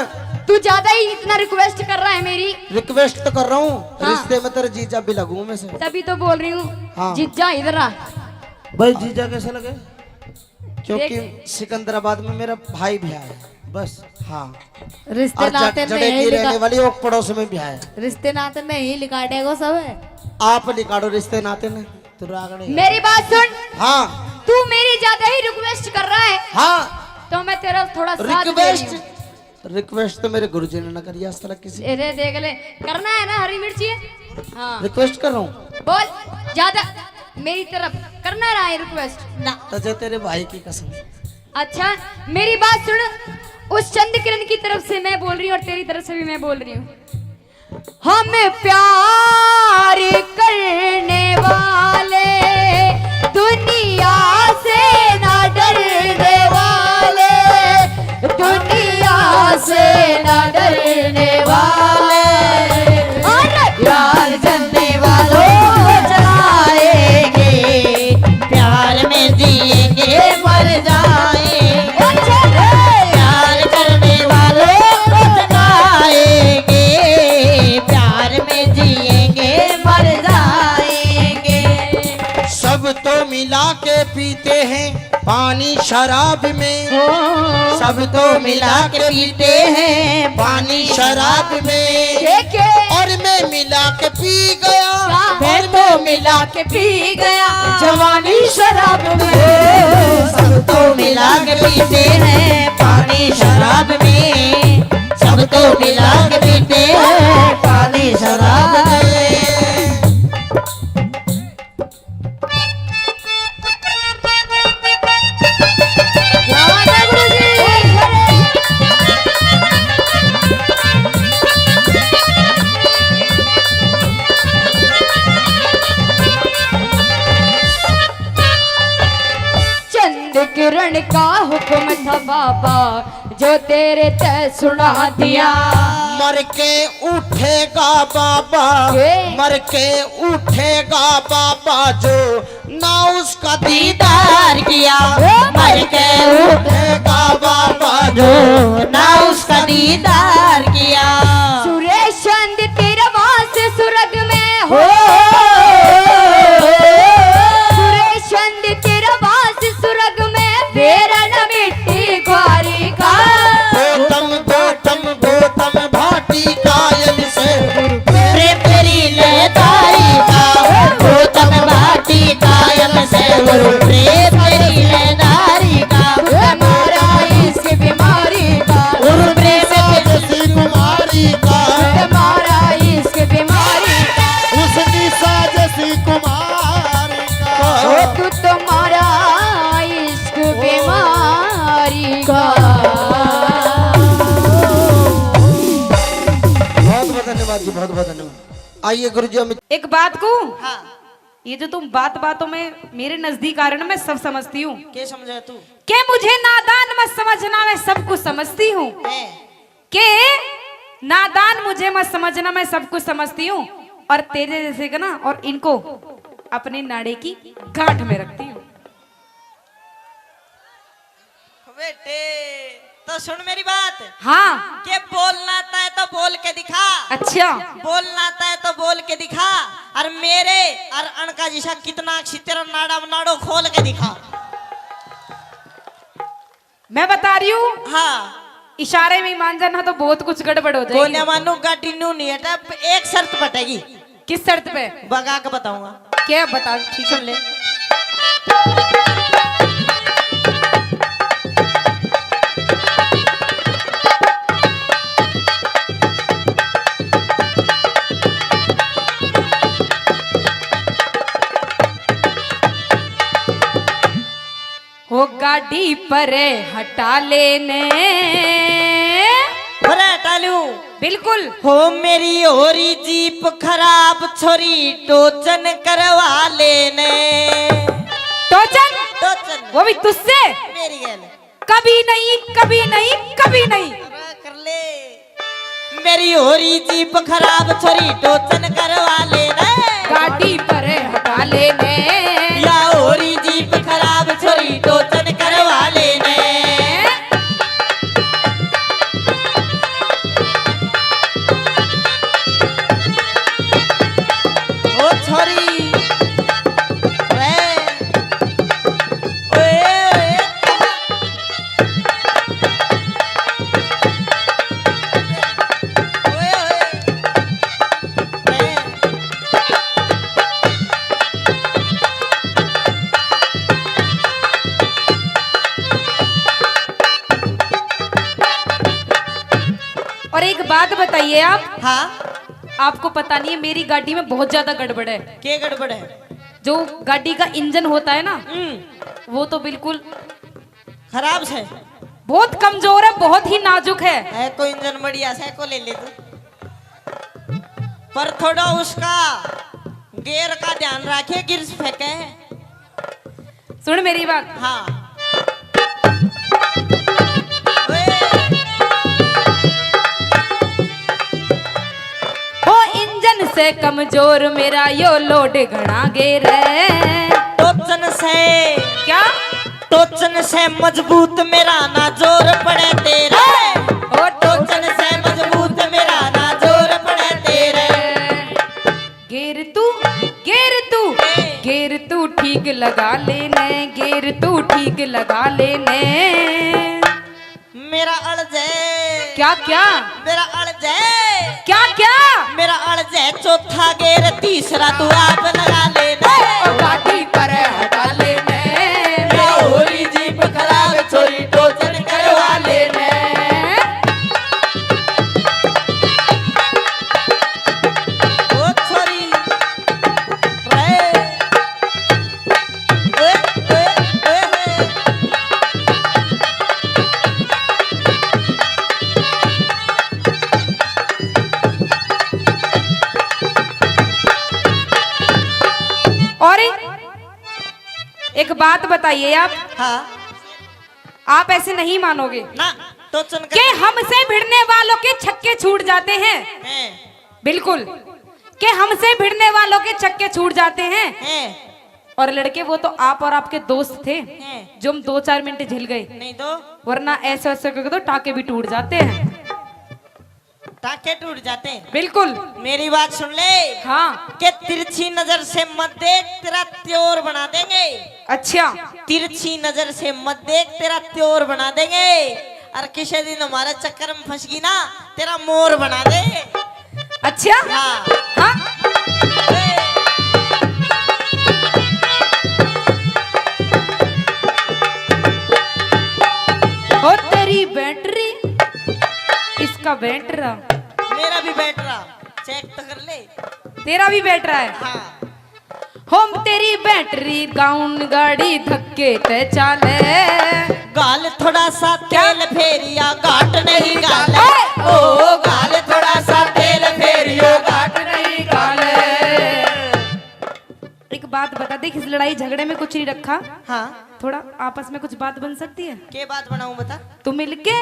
तू ज्यादा ही इतना रिक्वेस्ट कर रहा है मेरी। रिक्वेस्ट तो कर रहा हूँ। हाँ। रिश्ते में तेरे जीजा भी लगूं मैं से। तभी तो बोल रही हूँ। हाँ। जीजा इधर आ। भाई जीजा कैसे लगे? क्योंकि देख। सिकंदराबाद में मेरा भाई भी आया है। बस। हाँ। रिश्ते और नाते जड़े नहीं की रहने वाली ओक पड़ोस में भी आया है। रिश्ते नाते नहीं लिखा देगो सब। आप लिखाड़ो रिश्ते नाते ने। तू रागणी है। मेरी बात सुन। हाँ। तू मेरी ज्यादा ही रिक्वेस्ट कर रहा है। हाँ। तो मैं तेरा थोड़ा साथ दे रही हूँ। रिक्वेस्ट तो मेरे गुरुजी ने ना करी आज तक किसी। अरे देख ले, करना है ना हरी मिर्ची? हाँ। रिक्वेस्ट कर रहा हूँ। बोल, ज्यादा मेरी तरफ करना रहा है रिक्वेस्ट ना। तुझे तेरे भाई की कसम। अच्छा, मेरी बात सुन, उस चंद किरण की तरफ से मैं बोल रही हूँ और तेरी तरफ से भी मैं बोल रही हूँ। हम प्यार करने वाले, दुनिया से ना डरने वाले, दुनिया से ना डरने वाले। अरे प्यार करने वालों को जलाएंगे, प्यार में जिएंगे मर जाएंगे। प्यार करने वालों को जलाएंगे, प्यार में जिएंगे मर जाएंगे। सब तो मिला के पीते हैं पानी शराब में। सब तो मिला के पीते हैं पानी शराब में। और मैं मिला के पी गया। मैं तो मिला के पी गया जवानी शराब में। सब तो मिला के पीते हैं पानी शराब में। सब तो मिला के पीते हैं पानी शराब में। चंद किरण का हुक्म था बाबा, जो तेरे ते सुना दिया। मर के उठेगा बाबा, मर के उठेगा बाबा, जो ना उसका दीदार किया। मर के उठेगा बाबा, जो ना उसका दीदार किया। सुरेश चंद तेरा वास स्वर्ग में हो। सुरेश चंद तेरा वास स्वर्ग में, फेर न मिट्टी खुआरी का। गौतम, गौतम, गौतम भाटी गायन से, प्रेम तेरी लयदारी का। गौतम भाटी गायन से, प्रेम तेरी लयदारी का। मारा इश्क बीमारी का। प्रेम जैसी कुमारी का। मारा इश्क बीमारी का। उसकी साजसी कुमारी का। ओ तू तो मारा इश्क बीमारी का। बहुत बहुत धन्यवाद जी, बहुत बहुत धन्यवाद। आइए गुरु जी, हम एक बात कहूं? हाँ। ये जो तुम बात बातों में मेरे नजदीक आ रहे हो ना, मैं सब समझती हूँ। क्या समझा तू? के मुझे नादान मत समझना, मैं सब कुछ समझती हूँ। के नादान मुझे मत समझना, मैं सब कुछ समझती हूँ। और तेरे जैसे का ना, और इनको अपने नाड़े की गांठ में रखती हूँ। बेटे, तो सुन मेरी बात। हाँ। के बोलना तय तो बोल के दिखा। अच्छा। बोलना तय तो बोल के दिखा। और मेरे और अणका जिसा कितना अच्छी तेरा नाड़ा नाड़ो खोल के दिखा। मैं बता रही हूँ। हाँ। इशारे में मान जाना तो बहुत कुछ गड़बड़ हो जाएगी। कोन्या मानू गाड़ी नू नहीं हटा, एक शर्त पटेगी। किस शर्त पे? बगा के बताऊंगा। क्या बता? ठीक है, ले। हो गाड़ी परे हटा लेने। परे हटा लूं? बिल्कुल। हो मेरी होरी जीप खराब, छोरी टोचन करवा लेने। टोचन? टोचन। वो भी तुझसे? मेरी गैल। कभी नहीं, कभी नहीं, कभी नहीं। अरे कर ले। मेरी हो रही जीप खराब, छोरी टोचन करवा ले रे। गाड़ी पर हटा ले ने। या हो रही जीप खराब, छोरी टोचन करवा ले ने। ओ छोरी रे। ओए, ओए। ओए, ओए। और एक बात बताइए आप। हाँ। आपको पता नहीं है, मेरी गाड़ी में बहुत ज्यादा गड़बड़ है। के गड़बड़ है? जो गाड़ी का इंजन होता है ना, हम्म। वो तो बिल्कुल खराब से। बहुत कमजोर है, बहुत ही नाजुक है। है कोई इंजन बढ़िया से को ले ले तू। पर थोड़ा उसका गियर का ध्यान रखे, गियर फेंके। सुन मेरी बात। हाँ। ओए। हो इंजन से कमजोर मेरा यो लोड घणा गेर है। टोचन से। क्या? टोचन से मजबूत मेरा ना जोर पड़े तेरे। ओ टोचन से मजबूत मेरा ना जोर पड़े तेरे। गेर तू, गेर तू, गेर तू ठीक लगा लेने, गेर तू ठीक लगा लेने। मेरा अड़जे। क्या, क्या? मेरा अड़जे। क्या, क्या? मेरा अड़जे चौथा गेर, तीसरा तू आप लगा ले। ओ गाड़ी पर हटा ले ने। मेरा होरी जीप खराब, छोरी टोचन करवा ले ने। ओ छोरी रे। ओए, ओए, ओए, ओए। और एक बात बताइए आप। हाँ। आप ऐसे नहीं मानोगे ना, टोचन के हमसे भिड़ने वालों के छक्के छूट जाते हैं। हैं। बिल्कुल, के हमसे भिड़ने वालों के छक्के छूट जाते हैं। हैं। और लड़के, वो तो आप और आपके दोस्त थे, हैं। जो हम दो चार मिनट झेल गए। नहीं तो। वरना ऐसे ऐसे करके तो टाके भी टूट जाते हैं। टाके टूट जाते हैं। बिल्कुल। मेरी बात सुन ले। हाँ। के तिरछी नजर से मत देख, तेरा त्योर बना देंगे। अच्छा। तिरछी नजर से मत देख, तेरा त्योर बना देंगे। और किसी दिन हमारे चक्कर में फंस गई ना, तेरा मोर बना दे। अच्छा? हाँ। हाँ? ओ तेरी बैटरी, इसका बैटरा। मेरा भी बैटरा, चेक तो कर ले। तेरा भी बैटरा है? हाँ। हम तेरी बैटरी डाउन गाड़ी धक्के ते चाले। गाल थोड़ा सा क्या? तेल फेरिया घाट नहीं गाले। ओ गाल थोड़ा सा तेल फेरिया घाट नहीं गाले। एक बात बता, देख, इस लड़ाई झगड़े में कुछ नहीं रखा। हाँ। थोड़ा आपस में कुछ बात बन सकती है? के बात बनाऊं बता? तू मिलके,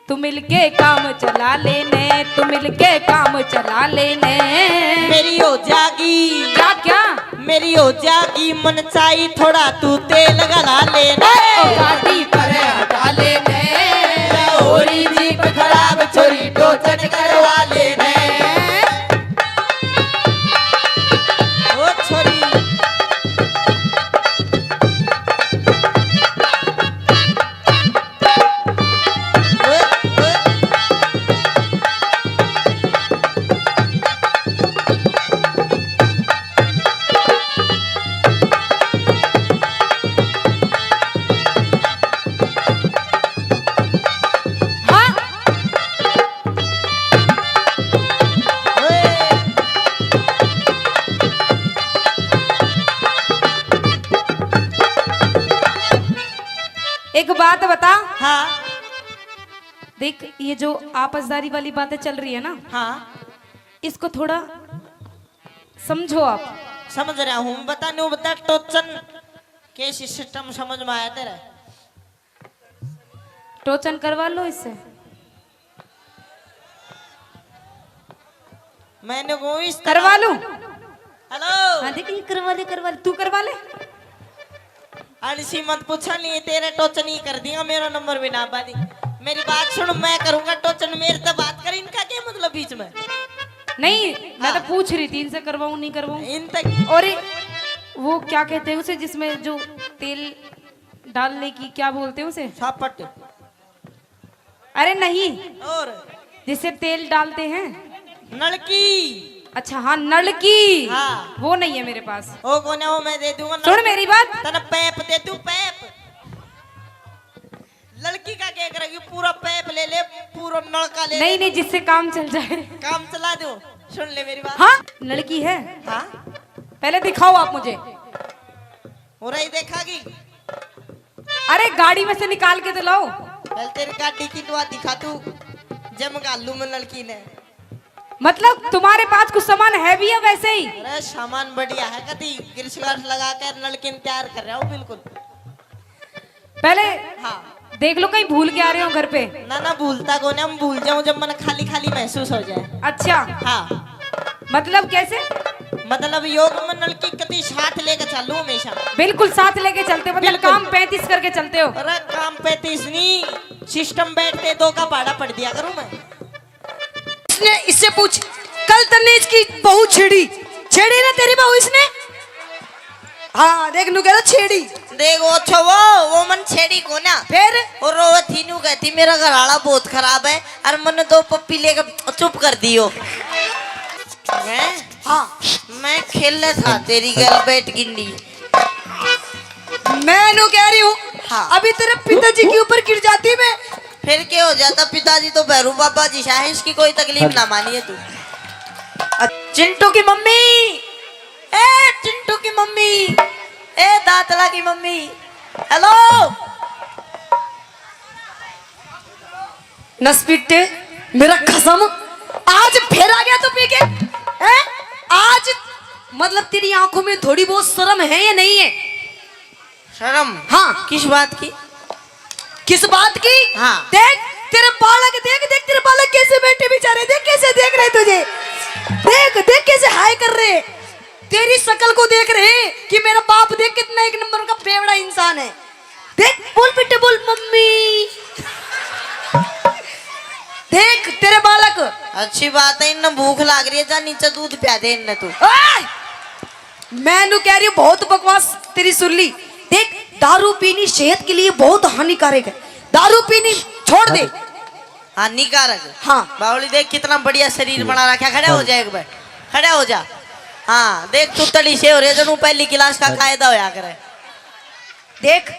तू मिलके काम चला लेने, तू मिलके काम चला लेने। मेरी हो जागी। क्या, क्या? मेरी हो जागी मन चाही, थोड़ा तू तेल गला लेने। ओ गाड़ी पर हटा लेने। होरी जीप खराब, छोरी टोचन करवा लेने। ओ छोरी। हाँ। एक बात बता। हाँ। देख, ये जो आपसदारी वाली बातें चल रही है ना, हाँ। इसको थोड़ा समझो आप। समझ रहा हूँ, बता, न्यू बता, टोचन ये सिस्टम समझ में आया तेरे? टोचन करवा लो इससे। मैंने को इस करवा लूं? हेलो। हाँ, देख, ये करवा ले, करवा ले, तू करवा ले। अनसी मत पूछा, नहीं तेरे टोचन ही कर दिया, मेरा नंबर भी ना बादी। मेरी बात सुन, मैं करूंगा टोचन, मेरे से बात कर, इनका क्या मतलब बीच में? नहीं, मैं तो हाँ। पूछ रही थी, इनसे करवाऊं, नहीं करवाऊं। इन तक और ये, वो क्या कहते हैं उसे, जिसमें जो तेल डालने की, क्या बोलते हैं उसे? सापट। अरे नहीं, और जिससे तेल डालते हैं। नलकी। अच्छा, हाँ, नलकी। हाँ। वो नहीं है मेरे पास। ओ कोने, वो मैं दे दूंगा। सुन मेरी बात। तने पैप दे दूं, पैप। लड़की का क्या करेगी, पूरा पैप ले ले, पूरा नलका ले नहीं, ले। नहीं, जिससे काम चल जाए। काम चला दो। सुन ले मेरी बात। हाँ, नलकी है। हाँ। पहले दिखाओ आप मुझे। हो रही देखागी। अरे, गाड़ी में से निकाल के तो लाओ। चल, तेरी गाड़ी की दुआ दिखा तू, जब घालू मैं लड़की ने। मतलब, तुम्हारे पास कुछ सामान है भी है वैसे ही? अरे, सामान बढ़िया है, कभी गिरसगाट लगा कर नलकी ने तैयार कर रहा हूँ बिल्कुल। पहले हाँ। देख लो, कहीं भूल के आ रहे हो घर पे। ना, ना, भूलता को नहीं, हम भूल जाऊं जब मन खाली खाली महसूस हो जाए। अच्छा। हाँ। मतलब कैसे? मतलब, योग में नलकी कति साथ लेके चलूं हमेशा। बिल्कुल साथ लेके चलते हो, मतलब बिल्कुल। काम पैंतीस करके चलते हो। अरे, काम पैंतीस नहीं, सिस्टम बैठते दो का भाड़ा पड़ दिया करूं मैं। इसने, इससे पूछ, कल तन्ने इसकी बहू छेड़ी, छेड़ी ना तेरी बहू इसने? हाँ, देख, नू कह रहा छेड़ी। देख, वो अच्छा, वो, वो मन छेड़ी को ना। फिर? और वो थी नू कहती, "मेरा घर वाला बहुत खराब है, और मन्ने दो पप्पी लेके चुप कर दियो।" मैं? हाँ। मैं खेल था तेरी गल बैठ गिंडी। मैं नू कह रही हूँ, हाँ। अभी तेरे पिताजी के ऊपर गिर जाती मैं। फिर क्या हो जाता? पिताजी तो भैरू बाबा जी है, इसकी कोई तकलीफ ना मानिए तू। चिंटू की मम्मी, ए चिंटू की मम्मी, ए दातला की मम्मी, हेलो। नसपीटे, मेरा कसम, आज फिर आ गया तू पी के, हैं? आज मतलब तेरी आंखों में थोड़ी बहुत शर्म है या नहीं है? शर्म? हाँ। किस बात की? किस बात की? हाँ। देख, तेरे बालक, देख, देख, तेरे बालक कैसे बैठे बेचारे, देख कैसे देख रहे तुझे, देख, देख कैसे हाय कर रहे, तेरी शक्ल को देख रहे कि मेरा बाप देख कितना एक नंबर का बेवड़ा इंसान है। देख, बोल बेटे, बोल मम्मी। देख तेरे बालक। अच्छी बात है, इन्हें भूख लाग रही है, जा नीचे दूध प्या दे इन्हें तू। ओए! मैं नू कह रही हूँ, बहुत बकवास तेरी सुन ली। देख, दारू पीनी सेहत के लिए बहुत हानिकारक है, दारू पीनी छोड़ दे। हानिकारक? हाँ। बावली देख कितना बढ़िया शरीर बना रखा है, खड़ा हो जा एक बार, खड़ा हो जा। हाँ, देख तू तड़ी से हो रहे, जणू पहली क्लास का कायदा होया करे। देख,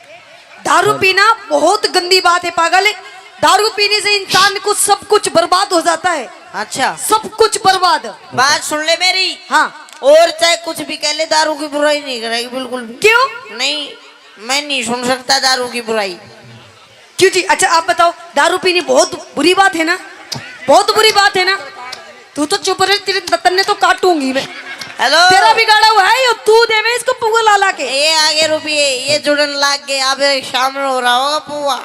दारू पीना बहुत गंदी बात है पागल। दारू पीने से इंसान को सब कुछ बर्बाद हो जाता है। अच्छा। सब कुछ बर्बाद। बात सुन ले मेरी। हाँ। और चाहे कुछ भी कह ले, दारू की बुराई नहीं करेगी बिल्कुल भी। क्यों? नहीं, मैं नहीं सुन सकता दारू की बुराई। क्यों जी? अच्छा आप बताओ, दारू पीनी बहुत बुरी बात है ना? बहुत बुरी बात है ना? तू तो चुप रह, तेरे तन्ने तो काटूंगी मैं। हेलो। तेरा बिगाड़ा हुआ है यो, तू देवे इसको पुआ ला ला के। ये आगे रुपये, ये जुड़न लाग गए, अब शाम हो रहा होगा पुआ।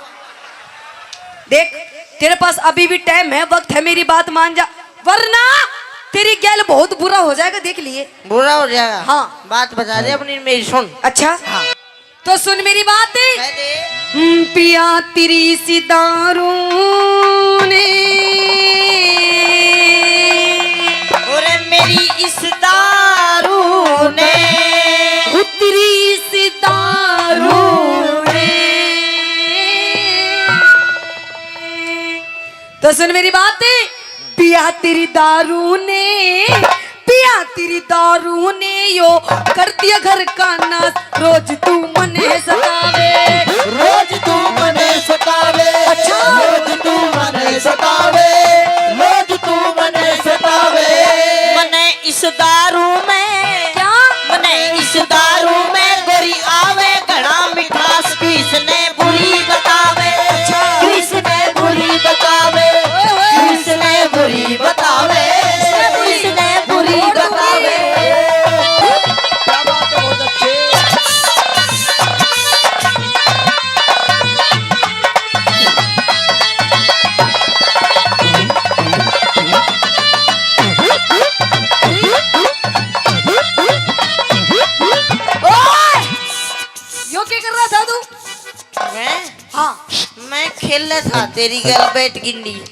देख, तेरे पास अभी भी टाइम है, वक्त है, मेरी बात मान जा, वरना तेरी गैल बहुत बुरा हो जाएगा, देख लिए। बुरा हो जाएगा? हाँ। बात बता दे अपनी, मेरी सुन। अच्छा। हाँ। तो सुन मेरी बात। कह दे। हम्म, पिया तेरी सी दारू ने। अरे मेरी इस दारू ने। ओ तेरी इस दारू ने। तो सुन मेरी बात। पिया तेरी दारू ने, पिया तेरी दारू ने यो कर दिया घर का नाश। रोज तू मने सतावे, रोज तू मने सतावे, अच्छा। रोज तू मने सतावे, रोज तू मने सतावे। मने इस दारू में, क्या? मने इस दारू में गोरी आवे घना मिठास, किसने बुरी बतावे, अच्छा। किसने बुरी बतावे, ओए, ओए। किसने बुरी बतावे, किसने बुरी बतावे। क्या बात है, बहुत अच्छे। ठेले था तेरी गल बैठ गिंडी।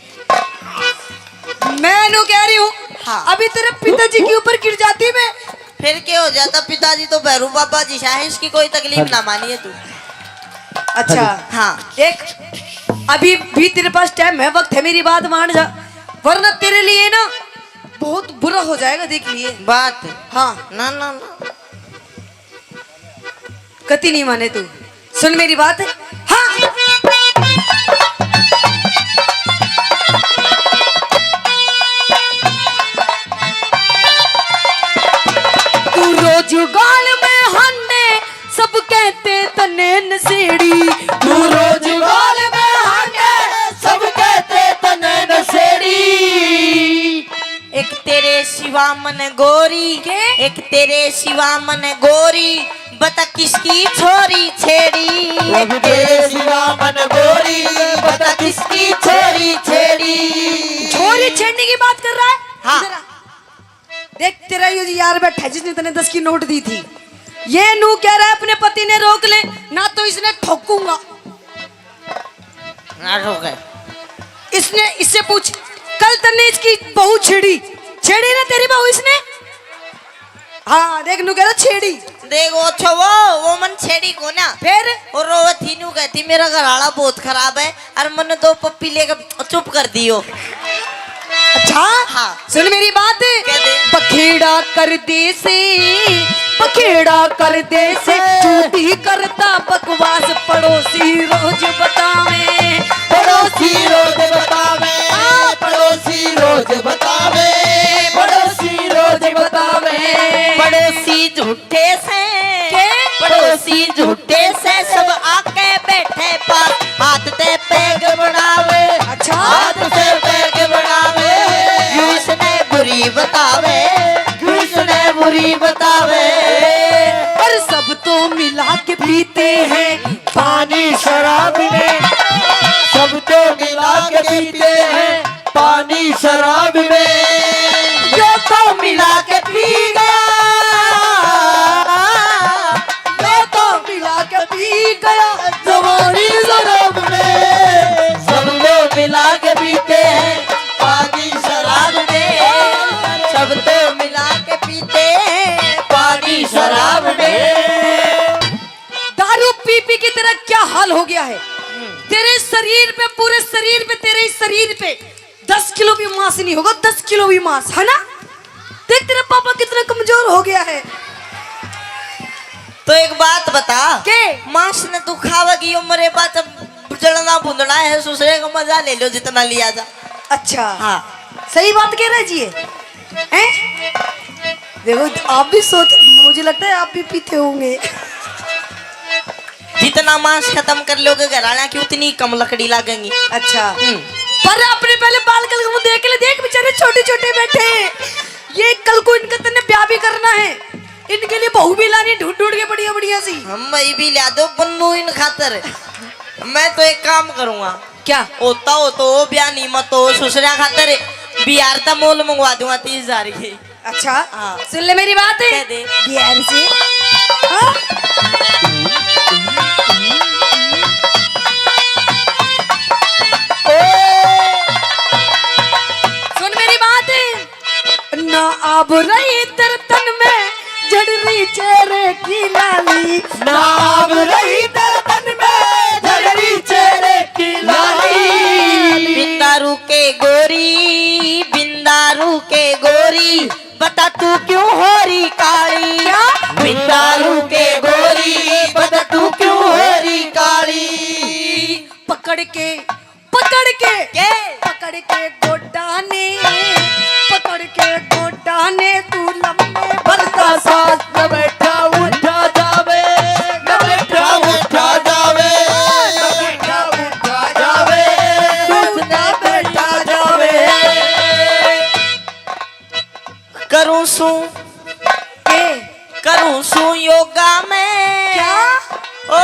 मैं नु कह रही हूँ, हाँ। अभी तेरे पिताजी के ऊपर गिर जाती मैं। फिर क्या हो जाता? पिताजी तो भैरू बाबा जी सा है, इसकी कोई तकलीफ ना मानिए तू। अच्छा। हाँ। देख, अभी भी तेरे पास टाइम है, वक्त है, मेरी बात मान जा, वरना तेरे लिए ना बहुत बुरा हो जाएगा, देख लिए। बात। हाँ। ना, ना, ना। कति नहीं माने तू, सुन मेरी बात। हाँ। तू रोज गाल में हांडे, सब कहते तन्ने नशेड़ी। तू रोज गाल में हांडे, सब कहते तन्ने नशेड़ी। एक तेरे सिवा मन गोरी, के? एक तेरे सिवा मन गोरी, बता किसकी छोरी छेड़ी। एक तेरे सिवा मन गोरी, बता किसकी छोरी छेड़ी। छोरी छेड़ने की बात कर रहा है? हाँ। इधर आ। देख, तेरा ये यार बैठा है जिसने तने दस की नोट दी थी, ये नू कह रहा है अपने पति ने रोक ले, ना तो इसने ठोकूंगा। ना ठोके। इसने, इससे पूछ, कल तन्ने इसकी बहू छेड़ी, छेड़ी ना तेरी बहू इसने? हाँ, देख, नू कह रहा छेड़ी। देख, वो अच्छा, वो, वो मन छेड़ी को ना। फिर? और वो थी नू कहती, "मेरा घर आला बहुत खराब है, और मन दो पप्पी लेके चुप कर दियो।" अच्छा? हाँ। सुन मेरी बात। कह दे। बखेड़ा कर दे से, बखेड़ा कर दे से, झूठी करता बकवास, पड़ोसी रोज बतावे। पड़ोसी रोज बतावे, हाँ। पड़ोसी रोज बतावे, पड़ोसी रोज बतावे। पड़ोसी झूठे से, के? पड़ोसी झूठे से, सब आके बैठे पास, हाथ ते पैग बढ़ावे। अच्छा। हाथ ते पैग बढ़ावे। क्यों इसने बुरी बतावे, क्यों इसने बुरी बतावे। पर सब तो मिला के पीते हैं पानी शराब में, सब तो मिला के पीते हैं पानी शराब में। यो तो मिला के पी गया, यो तो मिला के पी गया जवानी शराब में। सब तो मिला के पीते हैं पानी शराब में, सब तो मिला के पीते हैं पानी शराब में। दारू पी पी के तेरा क्या हाल हो गया है? तेरे शरीर पे, पूरे शरीर पे, तेरे इस शरीर पे दस किलो भी मांस नहीं होगा, दस किलो भी मांस, है ना? देख, तेरा पापा कितना कमजोर हो गया है। तो एक बात बता, के? मांस ने तू खावेगी, यो मरे बाद जब जलना भुंदना है, ससुरे का मजा ले लो जितना लिया जा। अच्छा। हाँ। सही बात कह रहा है जी ये। हैं? देखो, आप भी सोच, मुझे लगता है आप भी पीते होंगे। जितना मांस खत्म कर लोगे घर वाला की, उतनी कम लकड़ी लागेंगी। अच्छा। हम्म। पर अपने पहले बाल कल को देख ले, देख बेचारे छोटे छोटे बैठे हैं। ये कल को इनका तन्ने ब्याह भी करना है, इनके लिए बहू भी लानी ढूंढ ढूंढ के बढ़िया बढ़िया सी। हम भाई भी ला दो बन्नू इन खातर। मैं तो एक काम करूंगा। क्या? होता हो तो वो ब्याह नहीं, मत हो ससुरा खातर बिहार ता मोल मंगवा दूंगा तीस हजार की। अच्छा, हाँ। सुन ले मेरी बात। कह दे। बिहार से। हाँ? सुन मेरी बात। ना आब रही तेरे तन में झड़ रही चेहरे की लाली। ना आब रही तेरे तन में झड़ रही चेहरे की लाली। बिंदारू के गोरी, बिंदारू के गोरी, बता तू क्यों हो रही काली? क्या? बिंदारू के गोरी, बता तू क्यों हो रही काली? पकड़ के, पकड़ के, के? पकड़ के गोडा ने, पकड़ के गोडा ने तू लम्बे बरसा साथ न बैठा उठा जावे, न बैठा उठा जावे, न बैठा उठा जावे, तू न बैठा जावे। करूं सू के? करूं सू योगा में। क्या? ओ, ओ,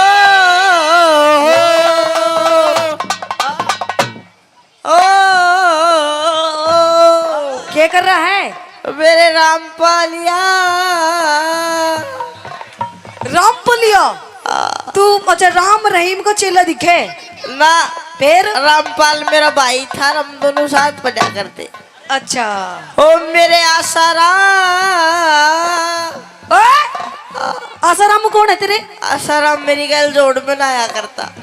ओ, ओ, ओ, ओ। क्या कर रहा है? मेरे रामपालिया। रामपालिया? आ। तू, अच्छा, राम रहीम को चेला दिखे? ना। फिर? रामपाल मेरा भाई था, हम दोनों साथ पढ़ा करते। अच्छा। ओ मेरे आसाराम। ओए! आसाराम कौन है तेरे? आसाराम मेरी गैल जोड़ बनाया करता।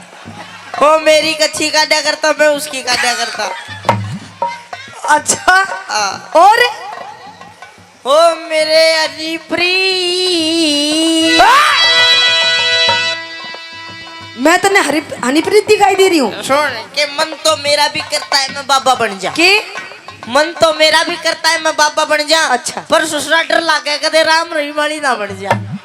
वो मेरी कच्छी काटा करता, मैं उसकी काटा करता। अच्छा। हाँ। और? ओ मेरे हनीप्रीत। मैं तन्ने हरी, हनीप्रीत दिखाई दे रही हूँ? सुन, के मन तो मेरा भी करता है मैं बाबा बन जा। के? मन तो मेरा भी करता है मैं बाबा बन जा। अच्छा। पर ससुरा डर लागे कदे राम रहीम वाली ना बन जा।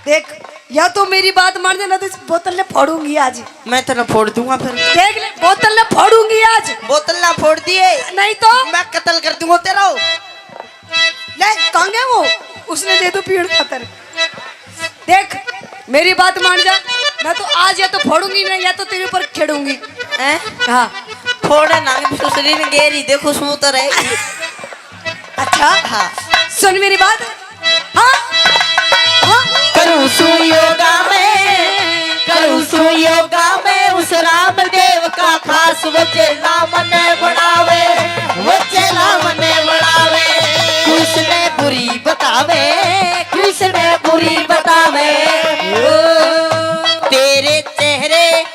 देख, या तो मेरी बात मान जा, ना तो इस बोतल ने फोड़ूंगी आज। मैं तेरा फोड़ दूंगा फिर। देख ले, बोतल ने फोड़ूंगी आज। बोतल ना फोड़ दिए। नहीं तो? मैं कत्ल कर दूंगा तेरा। ले, कहाँ गया वो? उसने दे दो पीड़ खातर। देख, मेरी बात मान जा, मैं तो आज या तो फोड़ूंगी ना, या तो तेरे ऊपर खेड़ूंगी। हैं? हाँ। फोड़े ना, ससुरी ने गेरी, देखो, सू तो रहेगी। अच्छा? हाँ। सुन मेरी बात। हाँ? हाँ? करूँ सू योगा में, करूँ सू योगा में, उस रामदेव का खास वो चेला मने बनावे, वो चेला मने बनावे। किसने बुरी बतावे, किसने बुरी बतावे। ओ, तेरे चेहरे,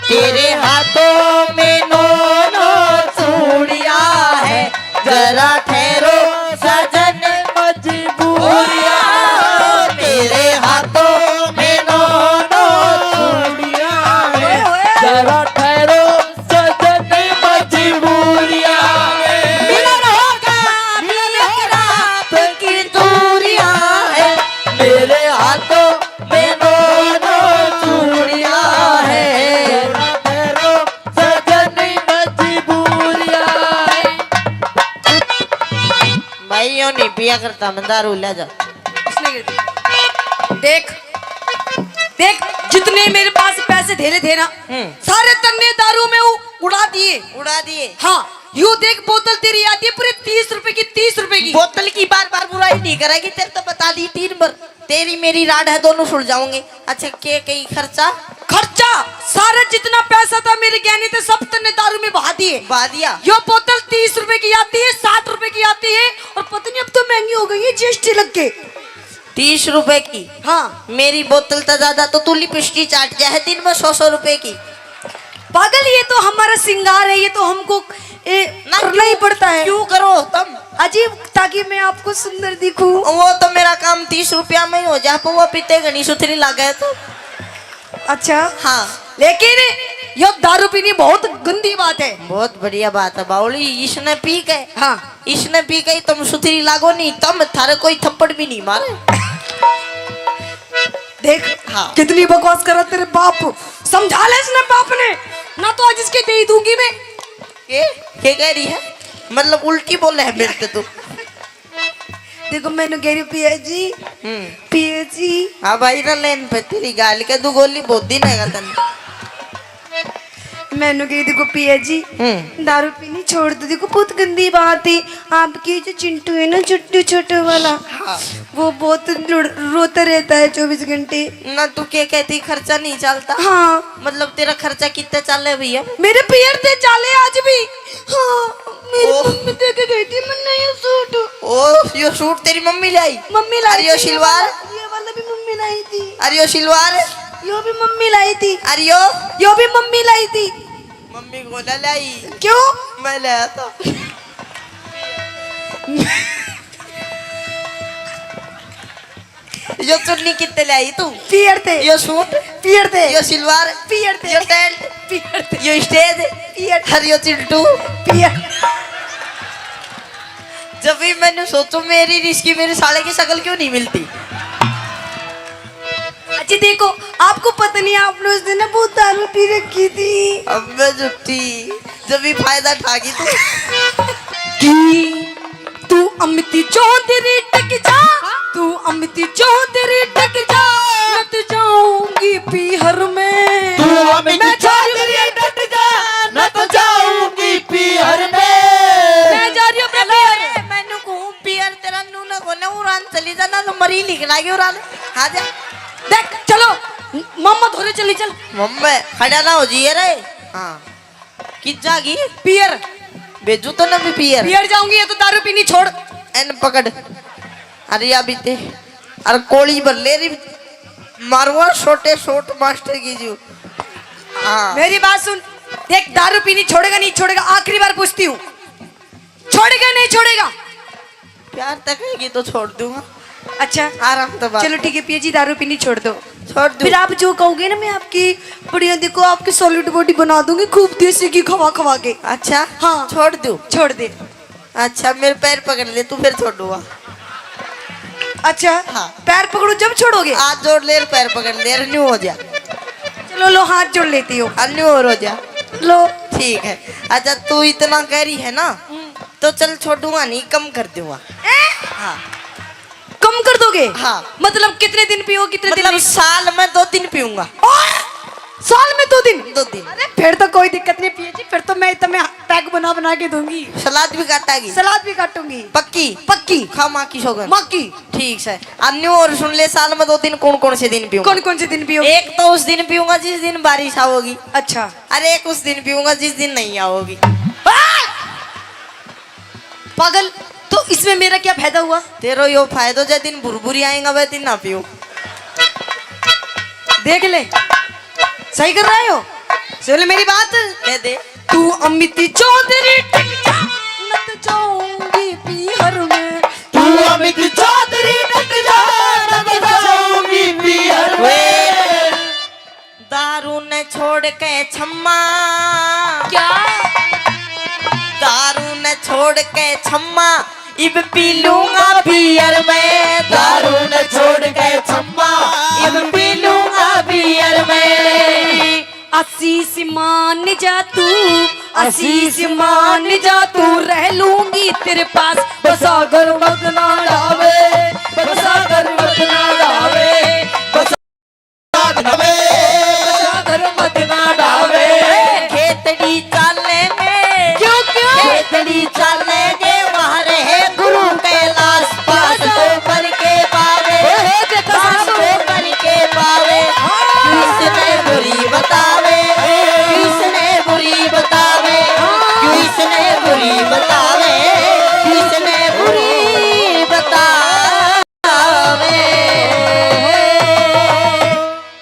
तेरे हाथों में नौ नौ चूड़ियां है। जरा ठहरो सजन, मजबूरियां। तेरे हाथों में नौ नौ चूड़ियां है। जरा ठहरो सजन, मजबूरियां। मिलन होगा, मिलन होगा, रात की दूरियां है। मेरे हाथों में नौ नौ चूड़ियां है। जरा ठहरो सजन, मजबूरियां। भाई, यो नहीं पिया करता, मैं दारू ले जा। इसने गिर दी। देख, देख, जितने मेरे पास पैसे धेरे थे ना, हम्म। सारे तन्ने दारू में उ-, उड़ा दिए। उड़ा दिए। हाँ, यू देख, बोतल तेरी आती है पूरी तीस रुपए की, तीस रुपए की। बोतल की बार बार बुराई नहीं करेगी, तेरे तो बता दी तीन बार। तेरी मेरी राड है, दोनों सुलझाऊंगे। अच्छा, के कई खर्चा? खर्चा सारा जितना पैसा था मेरे गहने थे, सब तन्ने दारू में बहा दिए। बहा दिया। यो बोतल तीस रुपए की आती है, साठ रुपए की आती है, और पता नहीं अब तो महंगी हो गई है जीएसटी लग के। तीस रुपए की? हाँ। मेरी बोतल तो ज्यादा, तो तू लिपस्टिक चाट जाए दिन में सौ सौ रुपए की। पागल, ये तो हमारा श्रृंगार है, ये तो हमको, ए, ना करना ही पड़ता है। क्यों करो तुम? अजीब, ताकि मैं आपको सुंदर दिखूं। वो तो मेरा काम तीस रुपया में ही हो जा, पर वो पीते घणी सुथरी लागे तो। अच्छा। हाँ। लेकिन यो दारू पीनी बहुत गंदी बात है। बहुत बढ़िया बात है बावली, इसने पी के, हाँ। इसने पी के तुम सुथरी लागो नहीं, तुम, थारे कोई थप्पड़ भी नहीं मारे। देख, हाँ। कितनी बकवास कर रहा तेरे बाप, समझा ले इसने बाप ने, ना तो आज इसके दे ही दूंगी मैं। के? के कह रही है? मतलब उल्टी बोले है मेरे पे तू? देखो, मैंने कह रही, "पिया जी, हम्म। पिया जी।" हाँ भाई, ना लेन पे तेरी गाल के दो गोली बहुत दिन है तन। मैंने कही, "देखो पिया जी, हम्म। दारू पीनी छोड़ दो। देखो, बहुत गंदी बात है। आपकी जो चिंटू है ना, छोटू, छोटू वाला, हाँ। वो बहुत लड़-, रोता रहता है चौबीस घंटे।" ना तू के कहती खर्चा नहीं चलता? हाँ। मतलब तेरा खर्चा कितना चाले भैया? मेरे पियर ते चाले आज भी। हाँ, मेरी ओह। मम्मी दे के गई थी मन्ने ये सूट। ओह, यो सूट तेरी मम्मी लाई? मम्मी लाई अरे यो थी, ये सिलवार? वाला, ये वाला भी मम्मी लाई थी। अरे यो सिलवार? यो भी मम्मी लाई थी। अरे यो? यो भी मम्मी लाई थी। मम्मी को ना लाई। क्यों? मैं लाया था। यो चुन्नी कितने ले आई तू? पियर ते। यो सूट? पियर ते। यो सिलवार? पियर ते। यो टेंट? पियर ते। यो स्टेज? पियर ते। हर यो चिंटू? पियर। जब भी मैंने सोचू मेरी रिश्की मेरे साले की शक्ल क्यों नहीं मिलती? अच्छा देखो, आपको पता नहीं, आपने उस दिन ना बहुत दारू पी रखी थी। अब मैं झूठी, जब भी फायदा ठा गई तू। की तू अमिती चौधरी टक जा, तू अमिती चौधरी टक जा, मैं तो जाऊंगी पीहर में। तू अमिती मैं चौधरी टक जा, मैं तो जाऊंगी पीहर में। मैं जा रही हूँ अपने पीहर। अरे, मैनू कहूँ पीहर तेरा नू ना कोने उरान चली जा, ना तो मरी लिख लागे उरान। आ जा। देख, चलो, मामा धोरे चली चल। मम्मी, खड़ा ना हो जाइए रे। हाँ। कित जागी? पियर। भेजू तो ना भी पियर। पियर जाऊंगी, ये तो दारू पीनी छोड़। एन पकड़। अरे या बीते। अरे कोली भर ले री। मारुआ छोटे शॉट मास्टर की जू। हाँ। मेरी बात सुन। देख, दारू पीनी छोड़ेगा, नहीं छोड़ेगा, आखिरी बार पूछती हूँ। छोड़ेगा, नहीं छोड़ेगा? प्यार तक है, ये तो छोड़ दूंगा। अच्छा। आराम तो बात चलो है। ठीक है पिया जी, दारू पीनी छोड़ दो। छोड़ दूं। फिर आप जो कहोगे ना, मैं आपकी बढ़िया, देखो, आपकी सॉलिड बॉडी बना दूंगी, खूब देसी घी खवा खवा के। अच्छा। हाँ। छोड़ दूं। छोड़ दे। अच्छा, मेरे पैर पकड़ ले, तू फिर छोड़ूंगा। अच्छा। हाँ। पैर पकड़ो जब छोड़ोगे? हाथ जोड़ ले, पैर पकड़ ले, न्यू हो जा। चलो लो, हाथ जोड़ लेती हूँ। हाँ, न्यू और हो जा। लो। ठीक है। अच्छा, तू इतना कह रही है ना, हम्म। तो चल छोड़ूंगा नहीं, कम कर दूंगा। ए? हाँ। कम कर दोगे? हाँ। मतलब कितने दिन पियो, कितने दिन मतलब नहीं? साल में दो दिन पीऊंगा। ओए! साल में दो दिन? दो दिन। अरे फिर तो कोई दिक्कत नहीं पिया जी, फिर तो मैं तुम्हें पैक बना बना के दूंगी। सलाद भी काटागी? सलाद भी काटूंगी। पक्की? पक्की। खा माँ की सौगंध। माँ की। ठीक से। अब न्यू और सुन ले, साल में दो दिन कौन कौन से दिन पीऊंगा? कौन कौन से दिन पियोगे? एक तो उस दिन पीऊंगा जिस दिन बारिश आओगी। अच्छा। अरे एक उस दिन पीऊंगा जिस दिन नहीं आओगी। आ! पागल, तो इसमें मेरा क्या फायदा हुआ? तेरो यो फायदो, जै दिन भुरभुरी आएगा वह दिन ना पियो। देख ले, सही कर रहे हो। सुन ले मेरी बात। कह दे। तू अमित चौधरी टिक जा, न तो जाऊंगी पीहर में। तू अमित चौधरी टिक जा, न तो जाऊंगी पीहर में। दारू ने छोड़ के छम्मा। क्या? दारू ने छोड़ के छम्मा, इब पी लूंगा बियर में। दारू ने छोड़ के छम्मा, इब पी लूंगा बियर में। आशीष मान जा तू, आशीष मान जा तू, रह लूंगी तेरे पास। बस अगर मत ना डावे, बस अगर मत ना डावे, बस अगर मत ना डावे। खेतड़ी चाले में, क्यों, क्यों? खेतड़ी चाले जे वहाँ रहे गुरु कैलाश पास को करके पावे, ओहो, देखो पास सासू। को करके पावे। हाँ। किसने बुरी बतावे, किसने बुरी बतावे, हाँ। किसने बुरी बतावे, किसने बुरी बतावे।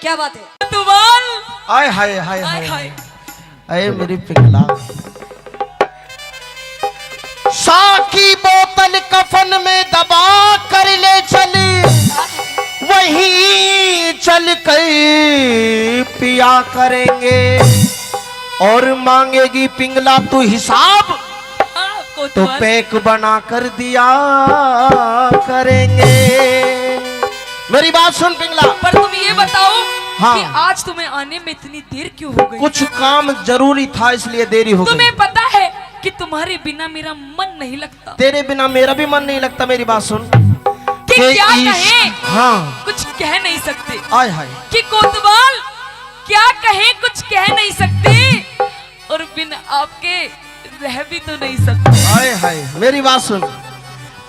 क्या बात है? कोतवाल। आय हाय, हाय, हाय, हाय, हाय। हाय। अरे मेरी पिंगला, शा की बोतल कफन में दबा कर ले चल, वहीं चल कर पिया करेंगे। और मांगेगी पिंगला तू हिसाब, हाँ, तो कोतवाल। पैक बना कर दिया करेंगे। मेरी बात सुन पिंगला। पर तुम ये बताओ हाँ। कि आज तुम्हें आने में इतनी देर क्यों हो गई? कुछ काम जरूरी था, इसलिए देरी हो गई। तुम्हें पता है कि तुम्हारे बिना मेरा मन नहीं लगता। तेरे बिना मेरा भी मन नहीं लगता। मेरी बात सुन। कि कि क्या इश्क कहें? हाँ। कुछ कह नहीं सकते। आय हाय। कि कोतवाल क्या कहें, कुछ कह नहीं सकते। और बिन आपके रह भी तो नहीं सकते। हाय हाय, मेरी बात सुन।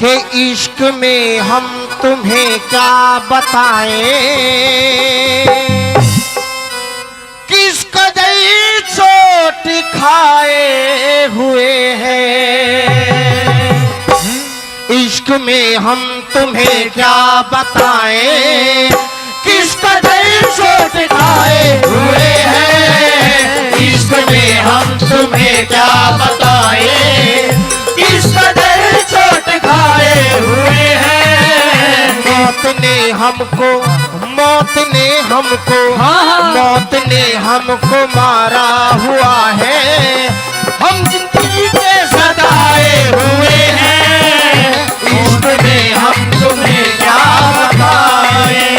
के इश्क में हम तुम्हें क्या बताएं, किस कदर चोट खाए हुए हैं। इश्क में हम तुम्हें क्या बताएं, किस कदर चोट खाए हुए हैं। इश्क में हम तुम्हें क्या बताएं, किस कदर चोट खाए हुए हैं। मौत ने हमको, मौत ने हमको, हाँ, हाँ। मौत ने हमको मारा हुआ है। हम जिंदगी के सताए हुए हैं, इश्क में हम तुम्हें क्या बताएं।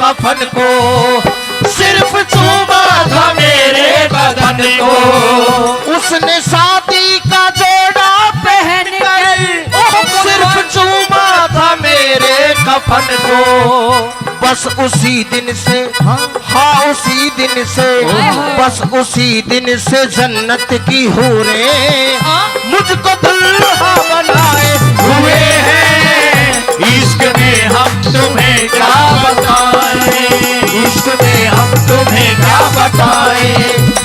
कफन को, सिर्फ चूमा था मेरे बदन को। उसने शादी का जोड़ा पहन कर, सिर्फ चूमा था मेरे कफन को। बस उसी दिन से, हाँ, उसी दिन से, ओहो। बस उसी दिन से जन्नत की हूरें, हाँ। मुझको दुल्हा बनाए हुए हैं। इश्क में हम तुम्हें क्या बताएं, इश्क में हम तुम्हें क्या बताएं,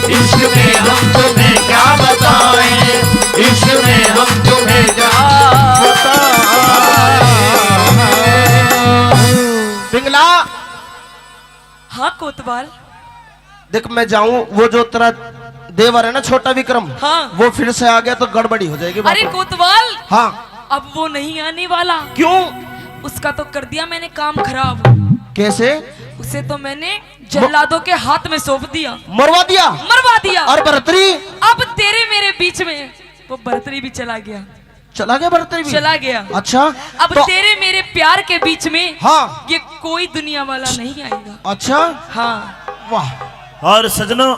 इश्क में हम तुम्हें क्या बताएं, इश्क में हम तुम्हें क्या बताएं। पिंगला। हाँ कोतवाल। देख, मैं जाऊं, वो जो तेरा देवर है ना, छोटा विक्रम, हाँ। वो फिर से आ गया तो गड़बड़ी हो जाएगी बात। अरे कोतवाल, हाँ। अब वो नहीं आने वाला। क्यों? उसका तो कर दिया मैंने काम खराब। कैसे? उसे तो मैंने जल्लादों के हाथ में सौंप दिया। मरवा दिया? मरवा दिया। और भरतरी? अब तेरे मेरे बीच में वो भरतरी भी चला गया। चला गया भरतरी भी? चला गया। अच्छा, अब तो तेरे मेरे प्यार के बीच में, हाँ। ये कोई दुनिया वाला नहीं आएगा। अच्छा, हाँ। वाह। और सजनों,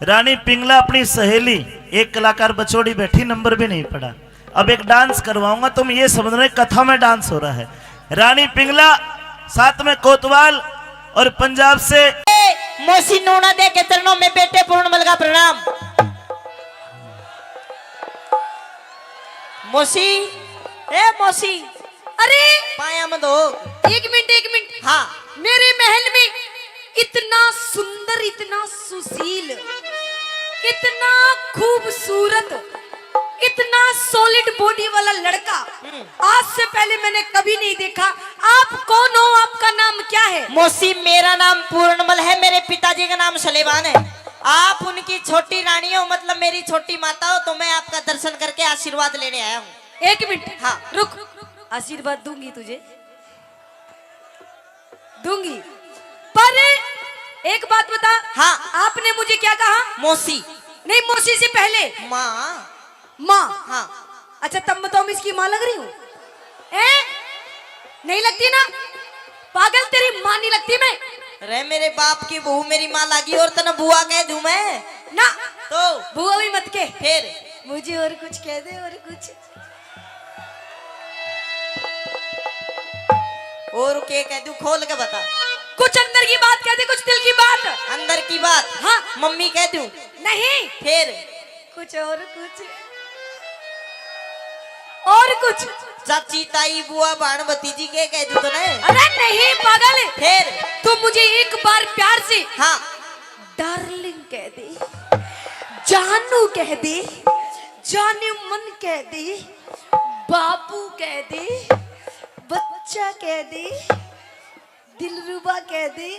रानी पिंगला अपनी सहेली, एक कलाकार बचोड़ी बैठी, नंबर भी नहीं पड़ा। अब एक डांस करवाऊंगा, तुम ये समझ रहे कथा में डांस हो रहा है। रानी पिंगला, साथ में कोतवाल और पंजाब से। ए, मौसी नूना दे के चरणों में बेटे पूर्णमल का प्रणाम। मौसी, ए मौसी। अरे! पाया मत हो। एक मिनट, एक मिनट। हाँ। मेरे महल में इतना सुंदर, इतना सुशील, इतना खूबसूरत, इतना solid body वाला लड़का हम्म। आज से पहले मैंने कभी नहीं देखा। आप कौन हो? आपका नाम क्या है? मौसी, मेरा नाम पूर्णमल है, मेरे पिताजी का नाम सलेमान है। आप उनकी छोटी रानी हो, मतलब मेरी छोटी माता हो, तो मैं आपका दर्शन करके आशीर्वाद लेने आया हूँ। एक मिनट, हाँ। रुक, आशीर्वाद दूंगी तुझे, दूंगी, पर एक बात बता। हाँ। आपने मुझे क्या कहा? मौसी। नहीं, मौसी से पहले माँ। माँ। हाँ। अच्छा, तब मैं तो इसकी माँ लग रही हूँ, हैं? नहीं लगती ना? पागल, तेरी माँ नहीं लगती मैं। रे मेरे बाप की बहू मेरी माँ लागी और तने बुआ कह दूं मैं? ना। तो? बुआ भी मत के। फिर? मुझे और कुछ कह दे, और कुछ। और के कह दूं, खोल के बता। कुछ अंदर की बात कह दे, कुछ दिल की बात। अंदर की बात? हाँ। मम्मी कह दूं? नहीं। फिर? कुछ और कुछ। और कुछ। चाची, ताई, बुआ, भाण, भतीजी के कह दूं तने? अरे नहीं पागल। फिर? तू मुझे एक बार प्यार से, हाँ। Darling कह दे, जानू कह दे, जाने मन कह दे, बाबू कह दे, बच्चा कह दे, दिलरुबा कह दे,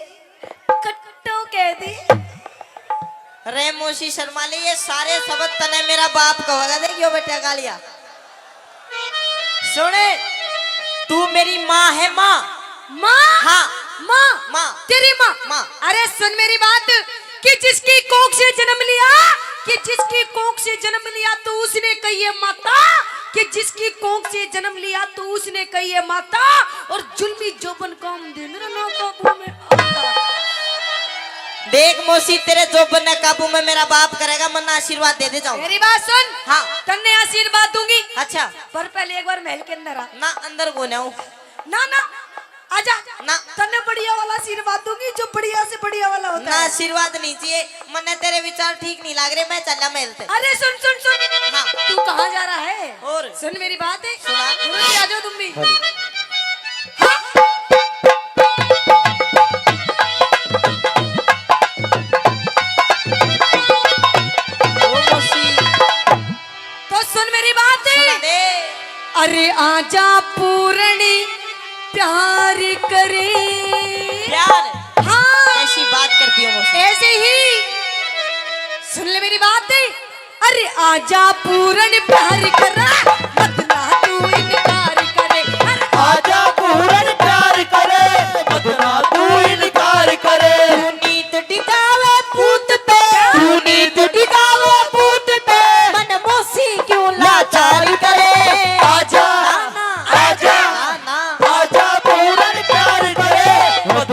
कट्टो कह दे। रे मौसी शर्मा ले, ये सारे शब्द तने मेरा बाप कहेगा। देखियो बेटा गालिया। सुने, तू मेरी माँ है, माँ। माँ? हाँ। माँ? माँ। तेरी माँ? माँ। अरे सुन मेरी बात, कि जिसकी कोख से जन्म लिया, कि जिसकी कोख से जन्म लिया, तो उसने कही है माता, कि जिसकी कोख से जन्म लिया, तो उसने कही है माता, और जुल्मी जोबन काम दे मेरा ना काबू में आता। देख मौसी, तेरे जोबन ने काबू में मेरा बाप करेगा, मन्ना आशीर्वाद दे दे जाओ। मेरी बात सुन। हाँ। तन्ने आशीर्वाद दूंगी। अच्छा। पर पहले एक बार महल के अंदर आ। ना, अंदर को ना हूँ। ना, ना, आजा। ना। तन्ने बढ़िया वाला आशीर्वाद दूंगी, जो बढ़िया से बढ़िया वाला होता ना, है। आशीर्वाद नहीं चाहिए, मन्ने तेरे विचार ठीक नहीं लाग रहे, मैं चला महल ते। अरे सुन, सुन, सुन। हाँ। तू कहाँ जा रहा है? और? सुन मेरी बात। सुना। गुरु जी, आ जाओ तुम भी। हाँ जी। हाँ। ओ मौसी। तो सुन मेरी बात। सुना दे। अरे आजा पूरणी प्यार करे। प्यार? हाँ। कैसी बात करती हो मौसी? ऐसे ही। सुन ले मेरी बात। अरे आजा पूरणी प्यार करे, मत ना तू इनकार करे। अरे आजा पूरणी प्यार करे, मत ना तू इनकार करे। तू नीत टिकावे पूत पे, तू नीत टिकावे पूत पे, मन मौसी क्यों लाचार करे। आजा, ना, ना। आजा, ना, ना। आजा पूरणी प्यार करे, मत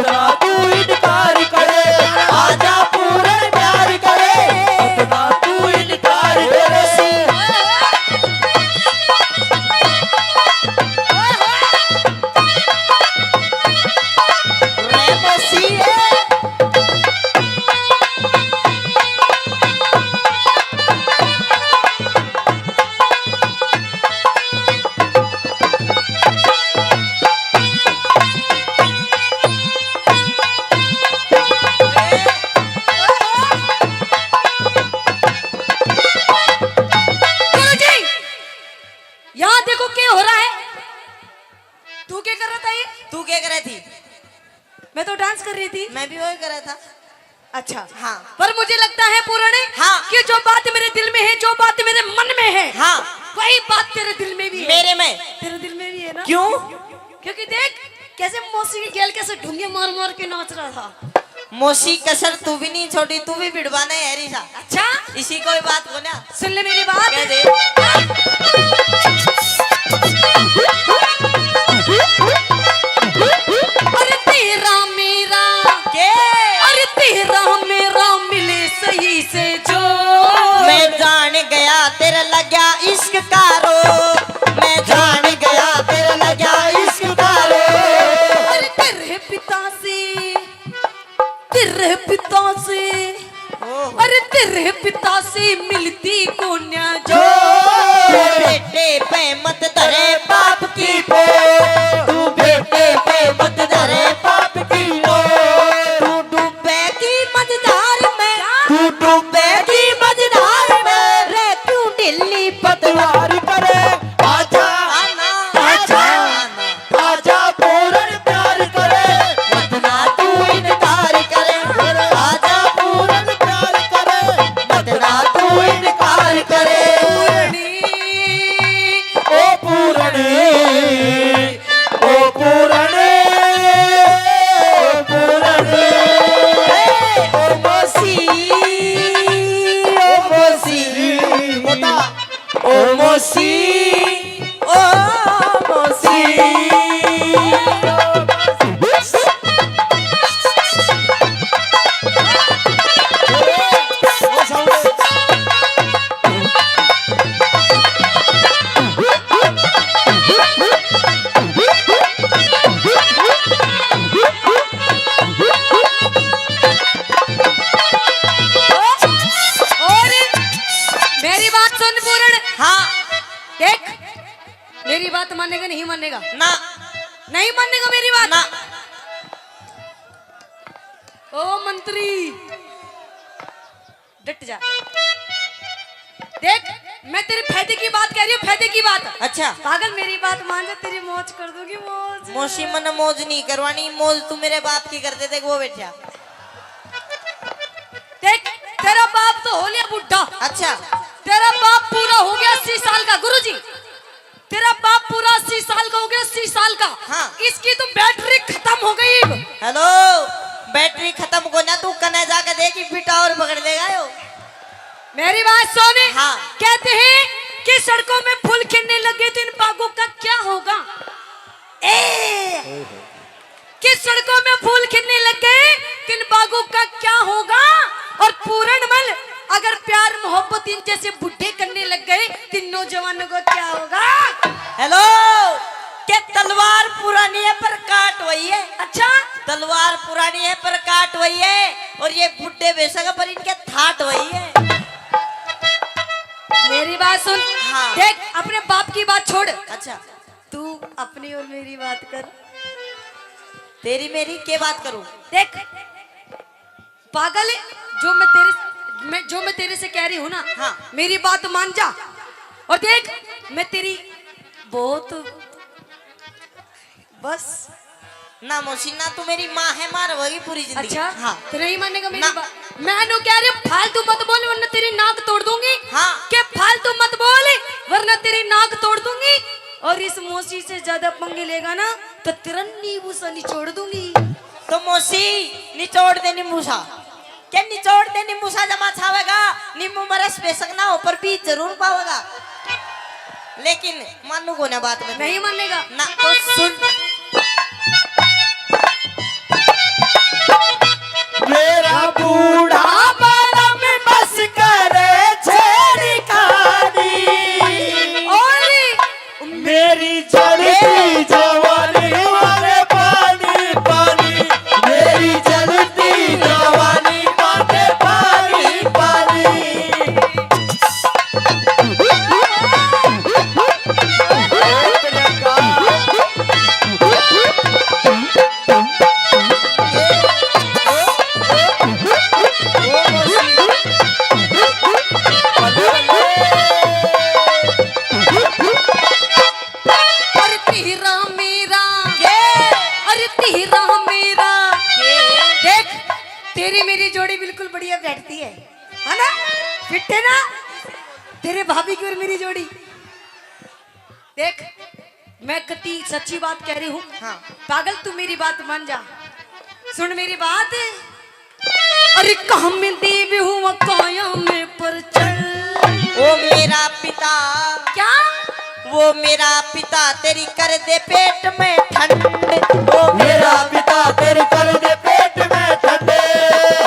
मैं भी वही करा था। अच्छा। हाँ। पर मुझे लगता है पूरण, हाँ। कि जो बात मेरे दिल में है, जो बात मेरे मन में है, हाँ। वही बात तेरे दिल में भी है। मेरे में। तेरे दिल में भी है ना? क्यों? क्योंकि देख, कैसे मौसी की गेल कैसे ढूंगे मार मार के नाच रहा था। मौसी कसर तू भी नहीं छोड़ी, तू भी भिड़वाना है री सा। अच्छा? इसी कोई बात को ना। सुन ले मेरी बात। कह दे। अरे तेरा मेरा। के? अरे तेरा मेरा मिले सही से जो। मैं जान गया तेरा लग्या इश्क का रोग, मैं जान गया तेरा लग्या इश्क का रोग। अरे तेरे पिता से, तेरे पिता से, ओहो। अरे तेरे पिता से मिलती कोन्या जो। जो। बेटे पे मत धरे पाप की पो, तू बेटे पे मत धरे पाप की पो। तू डूबेगी मझधार में, क्या? तू डूबेगी मझधार में। रे क्यों ढीली पतवार करे, आजा, आना। आजा। आजा पूरन प्यार करे, मत ना तू इनकार करे। आजा पूरन प्यार करे, मत ना तू इनकार करे। पूरनी, ओ पूरनी, ओ पूरनी, ओ पूरनी। ए, ओ मौसी, ओ मौसी। बता। ओ मौसी, ओ मौसी। और मेरी बात सुन पूरण। हाँ। देख, मेरी बात मानेगा, नहीं मानेगा? ना। नहीं मानेगा मेरी बात? ना। ओ मंत्री, डट जा। देख, मैं तेरे फायदे की बात कह रही हूँ, फायदे की बात। अच्छा। पागल, मेरी बात मान जा, तेरी मौज कर दूंगी, मौज। मौसी, मन्ने मौज नहीं करवानी, मौज तू मेरे बाप की कर दे, देख वो बैठा। देख, तेरा बाप तो हो लिया बुढ़ा। अच्छा। तेरा बाप पूरा हो गया अस्सी साल का, गुरुजी। तेरा बाप पूरा अस्सी साल का हो गया, अस्सी साल का। हाँ। इसकी तो बैटरी खत्म हो गई। हेलो, बैटरी खत्म को ना, तू कने जाके देखी, फिटा और पकड़ लेगा यो। मेरी बात सुन। हाँ। कहते हैं कि सड़कों में फूल खिलने लगे तो इन बागों का क्या होगा? ए, कि सड़कों में फूल खिलने लग गए, तो इन बागों का क्या होगा? और पूरणमल, अगर प्यार मोहब्बत इन जैसे बुढ़े करने लग गए, तो इन नौजवानों का क्या होगा? हेलो, के तलवार पुरानी है पर काट वही है। अच्छा? तलवार पुरानी है पर काट वही है, और ये बुढ़े बेशक पर इनके थाट वही है। मेरी बात सुन। हाँ। देख, अपने बाप की बात छोड़। अच्छा। तू अपनी और मेरी बात कर। तेरी मेरी के बात करूं? देख पागल, जो मैं तेरे, मैं, जो मैं तेरे से कह रही हूँ ना, हाँ। मेरी बात मान जा। और देख, मैं तेरी बहुत, बस। ना मौसी, ना तू मेरी माँ है, माँ रहोगी पूरी जिंदगी। अच्छा? हाँ। तो नहीं मानेगा मेरी ना। बात? मैं नु कह रही हूँ, फालतू मत बोल, वरना तेरी नाक तोड़ दूंगी। हाँ। के फालतू मत बोल, वरना तेरी नाक तोड़ दूंगी। और इस मौसी से ज्यादा पंगे लेगा ना, तो तेरा नींबू सा निचोड़ दूंगी। तो मौसी, निचोड़ दे नींबू सा। के निचोड़ दे नींबू सा जमा छावेगा, नींबू में रस बेशक ना हो, पर बीज जरूर पावेगा। लेकिन मानू को ना बात में। नहीं मानेगा। ना। तो सुन। मेरा बूढ़ा बालम बस करे छेड़खानी। और मेरी जलती जवानी मारे पानी पानी, मेरी जलती जवानी मारे पानी पानी। अरे तेरा मेरा, के? अरे तेरा मेरा, के? देख, बिल्कुल बढ़िया बैठती है, है ना? फिट है ना तेरे भाभी की और मेरी जोड़ी? देख, मैं कति सच्ची बात कह रही हूँ। हाँ। पागल, तू मेरी बात मान जा, सुन मेरी बात। अरे काम देव हुआ काया में पर चल। ओ मेरा पिता। क्या? वो मेरा पिता तेरी कर दे पेट में ठंड। वो मेरा पिता तेरी कर दे पेट में ठंड।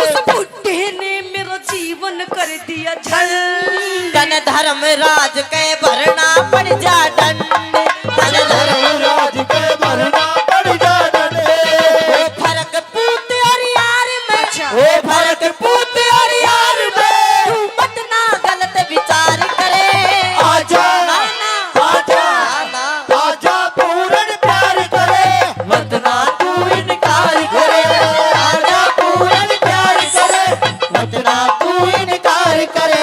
उस बुढ़े ने मेरा जीवन कर दिया झंड। तन धर्मराज के भरना पड़ जा डंड। तन धर्मराज के भरना पड़ जा डंड। ओ फर्क पूत और यार में। अच्छा। ओ फर्क पूत और यार में। तू मत ना गलत विचार करे। आजा, ना, ना। आजा, ना, ना। आजा पूरन प्यार करे, मत ना तू इनकार करे। आजा पूरन प्यार करे, मत ना तू इनकार करे।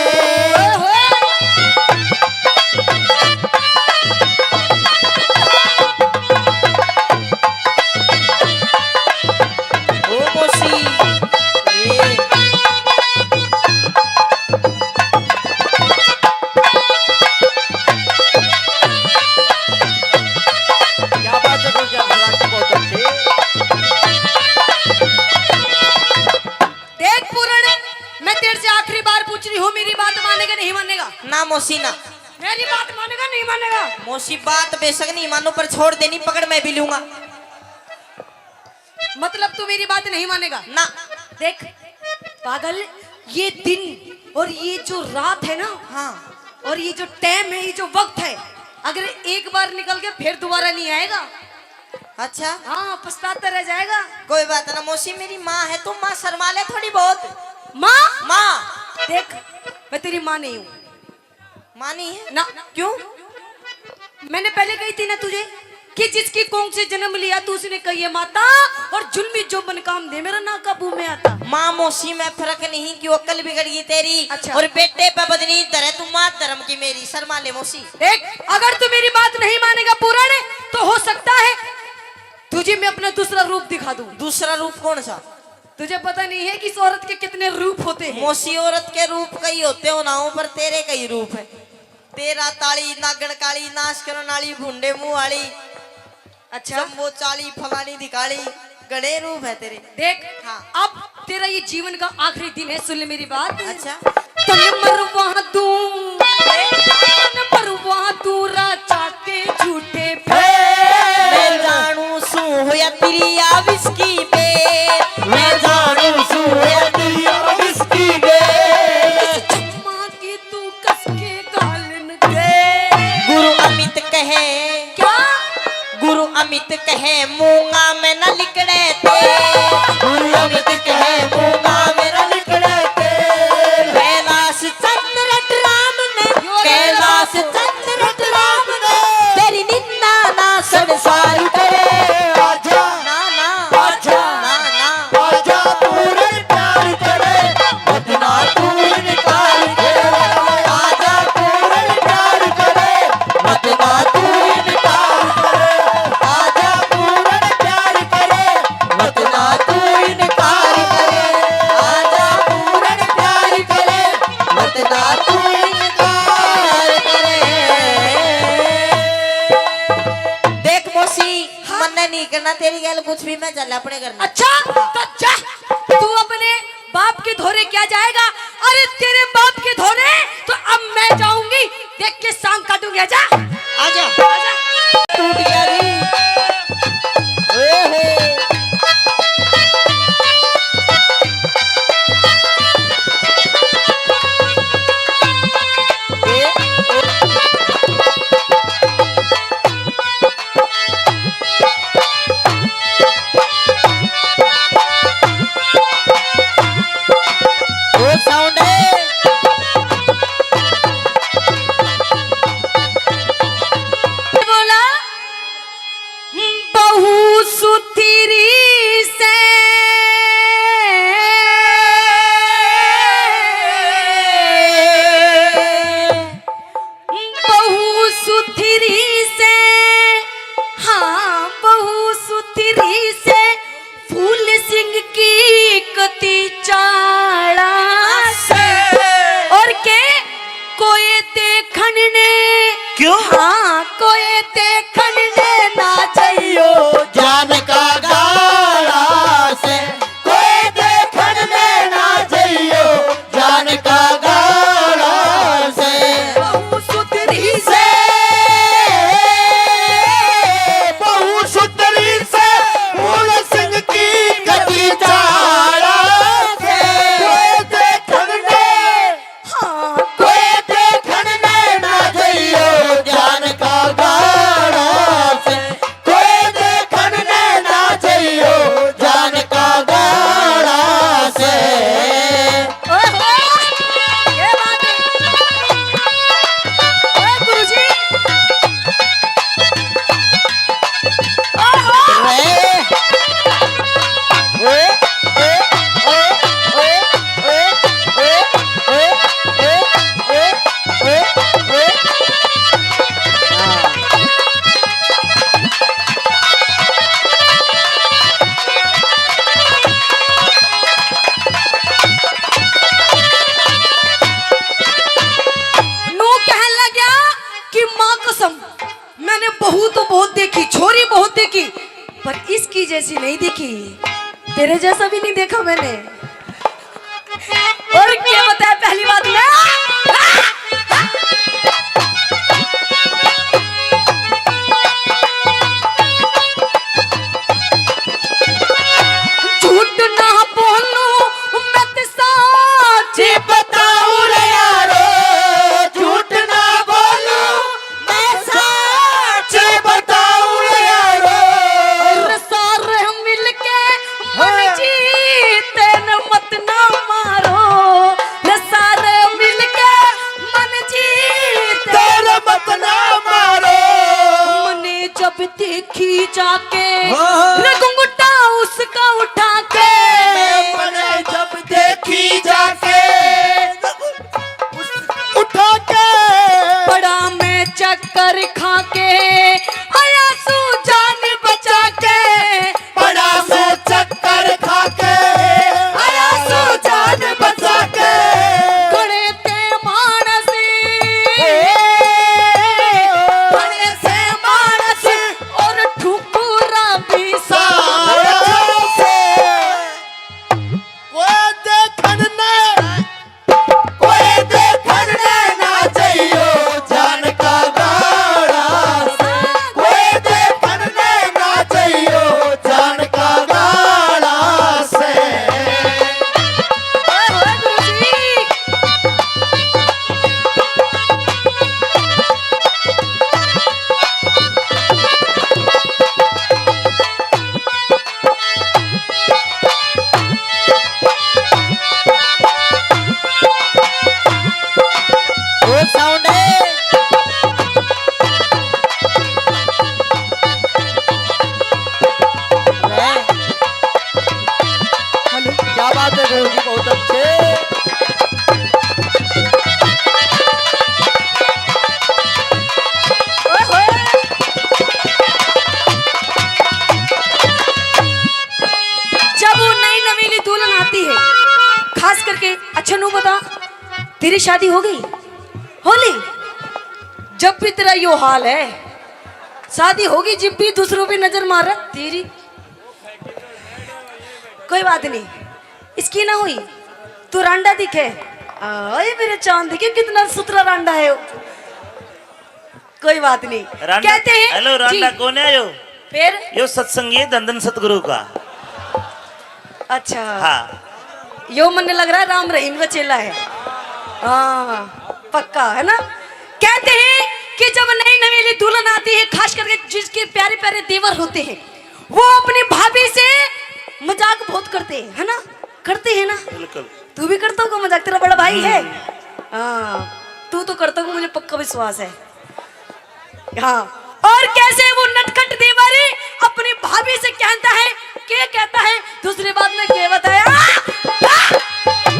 ओ मौसी, ए। क्या बात है, क्या बात है, बहुत अच्छे। देख पूरण, मैं तेरे से आखिरी बार पूछ रही हूँ, मेरी बात मानेगा नहीं मानेगा? ना मौसी ना। मेरी बात मानेगा नहीं मानेगा? मौसी बात बेशक नहीं मानू, पर छोड़ देनी पकड़ मैं भी लूंगा। मतलब तू मेरी बात नहीं मानेगा? ना। देख पागल, ये दिन और ये जो रात है ना, हाँ। और ये जो टाइम है, ये जो वक्त है, अगर एक बार निकल के फिर दोबारा नहीं आएगा। अच्छा। हाँ, पछताता रह जाएगा। कोई बात ना मौसी, मेरी माँ है, तू माँ शर्मा ले थोड़ी बहुत। माँ? माँ। देख, मैं तेरी माँ नहीं हूँ। माँ नहीं है? ना। क्यों? मैंने पहले कही थी ना तुझे कि जिसकी कोख से जन्म लिया तू उसने कही है माता, और जुल्मी जो मन काम दे मेरा ना काबू में आता। माँ मौसी में फर्क नहीं, क्यों अक्ल बिगड़ गई तेरी? अच्छा। और बेटे पे बदनी धरे तू, माँ धर्म की मेरी, शर्मा ले मौसी। देख, अगर तू मेरी बात नहीं मानेगा पूरण, तो हो सकता है तुझे मैं अपना दूसरा रूप दिखा दूं। दूसरा रूप कौन सा? तुझे पता नहीं है कि इस औरत के कितने रूप होते हैं? मौसी, औरत के रूप कई होते हो ना हो, पर तेरे कई रूप है। तेरा ताली, नागण काली, नाश करण वाली, भुंडे मुंह वाली, अच्छा। जम्बो चाली, फलानी दिखाली, घणे रूप है तेरे। देख, हाँ। अब तेरा ये जीवन का आखिरी दिन है, सुन ले मेरी बात। अच्छा। तन मरवा दूं, तन मरवा दूं राजा के झूठे पे। मैं जानू सू होया तेरी आविस की बे। मैं जानू सू होया तेरी आविस की बे। चम्मा की तू कस के गालन दे। गुरु अमित कहे। क्या? गुरु अमित कहे मूंगा में न लिकड़े तेल। गुरु अमित कहे मूंगा में न लिकड़े तेल। कैलाश चंद्र राम ने, यो रे। कैलाश चंद्र राम ने तेरी निंदा ना संसार करे। आजा, ना, ना। आजा, ना, ना। आजा पूरन प्यार करे, मत ना तू इनकार करे। आजा पूरन प्यार करे, मत ना तू इनकार करे। आजा पूरन प्यार करे, मत ना तू इनकार करे। आजा पूरन प्यार करे, मत ना तू इनकार करे। देख मौसी, हाँ। मन्ने नहीं करना तेरी गैल कुछ भी, मैं चल अपने घर में। अच्छा, तो जा, तू अपने बाप के धोरे क्या जाएगा? अरे तेरे बाप के धोरे तो अब मैं जाऊंगी, देख के सांग काटूंगी। आजा, आजा। आजा। टूट गया रे। ओहो। ओ साउंड है। बोला, बहू सुथरी से, बहू सुथरी से, हाँ, बहू सुथरी से फूल सिंह की कती चाल। ने। क्यों? हाँ, कोई देखण ने ना जाइयो। जान का गाला से कोई देखण ने ना जाइयो। जान का गाला से। बहू सुथरी से। बहू सुथरी से। मूल सिंह की कदी चाला से। कोई देखण ने हाँ, कोई देखण ने ना जइयो जान का गाला से, कोई देखण ने ना जइयो जान का गाला से। ओहो, क्या बात है। ओए गुरुजी। ओहो। रे। नू कहन लग्या कि माँ कसम, मैंने बहू तो बहुत देखी, छोरी बहुत देखी, पर इसकी जैसी नहीं देखी। तेरे जैसा भी नहीं देखा मैंने। और क्या बताया पहली बात में? झूठ ना बोलूं, मैं तो सच बताऊं रे यारो। झूठ ना बोलूं, मैं सच बताऊं रे यारो। रे सारे मिलके मन हाँ। जीते न मत ना मारो। रे सारे मिलके मन जीते न मत ना मारो। मने जब देखी जाके हाँ। रे घुंघटा उसका उठा के। मने जब देखी जाके उठा के। पड़ा मैं चक्कर खा के आया सू जान बचा के। पड़ा मैं चक्कर खा के आया सू जान बचा के। घणे थे मानस, घणे थे मानस और ठुकुरा भी सारा से। कोई देखण ने, कोई देखण ने ना चाहियो जान का गाला से। कोई देखण ने ना चाहियो जान का गाला से। ओए होए गुरु जी। वो साउंड है। वाह। हेलो। क्या बात है गुरु जी, बहुत अच्छे। ओए होए। जब वो नई नवेली दुल्हन आती है, खास करके, अच्छा नू बता, तेरी शादी हो गई? होली? जब भी तेरा यो हाल है, शादी होगी, जब भी दूसरों पे नजर मार रहा, तेरी कोई बात नहीं, इसकी ना हुई, तू रांडा दिखे। आए मेरे चांद के, कितना सुथरा रांडा है वो। कोई बात नहीं। रांडा, कहते हैं, हेलो, रांडा जी। कौन है यो? फिर? यो सत्संगी है धन धन सतगुरु का। अच्छा। हाँ। यो मन्ने लग रहा है राम रहीम का चेला है। हाँ, पक्का है ना। कहते हैं कि जब नई नवेली दुल्हन आती है, खास करके जिसके प्यारे प्यारे देवर होते हैं, वो अपनी भाभी से मजाक बहुत करते हैं, है ना? करते हैं ना? बिल्कुल। तू भी करता होगा मजाक, तेरा बड़ा भाई है। हम्म। हाँ, तू तो करता होगा, मुझे पक्का विश्वास है। हाँ, और कैसे वो नटखट देवर अपनी भाभी से कहता है, के कहता है, दूसरी बात में के बताया?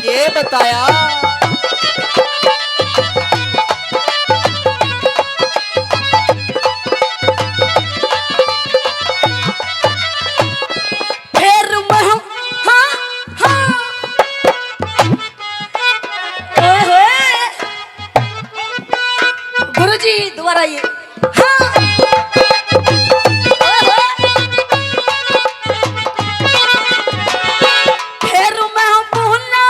ये बताया। फिर मैं हम, हाँ, हाँ। ओए होए। रहा ये। हाँ। फिर मैं बोला,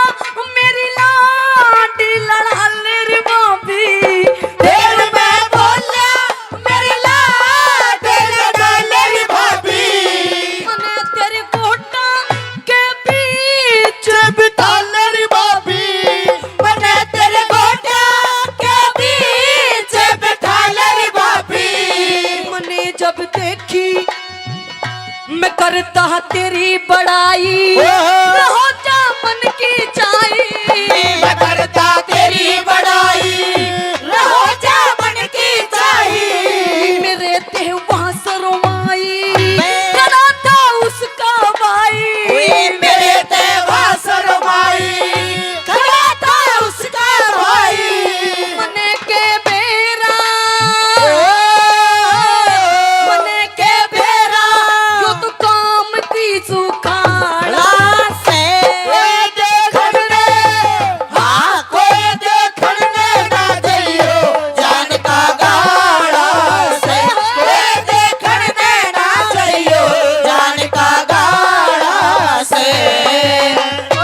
मेरी लाडी लड़ाले रे भाभी। फिर मैं बोला, मेरी लाडी लड़ाले रे भाभी। मने तेरे गोटा के बीच बिठा ले रे भाभी। मने तेरे गोटा के बीच बिठा ले रे भाभी। मने जब देखी मैं करता तेरी बड़ाई, ओहो। रहो जा मन की चाही। मैं करता तेरी बड़ाई, रहो जा मन की चाही। मेरे ते वहाँ शर्माई, अबे। करा था उसका भाई। ओए मेरे ते वहाँ शर्माई, खड़ा था उसका भाई। मने के बेरा, ओ। मने के बेरा, यो तो काम की सुखाड़ा से। कोई देखण ने, हाँ, कोई देखण ने ना जइयो, जान का गाड़ा से। कोई देखण ने ना जइयो, जान का गाड़ा से।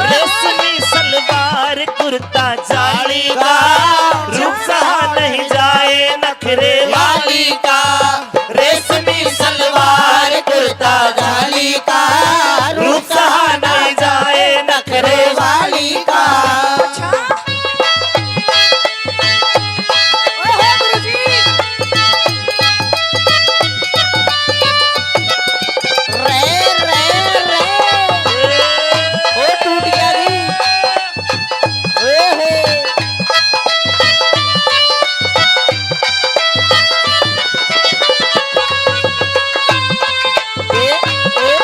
रेशमी सलवार कुर्ता जाली का, रूप सहा नहीं जाए नखरे वाली का। रेशमी सलवार कुर्ता जाली का, रूप सहा नहीं जाए नखरे वाली का। अच्छा। ओहो गुरुजी। रे, रे, रे। ओ टूट गया जी। ओहो। ए, ए।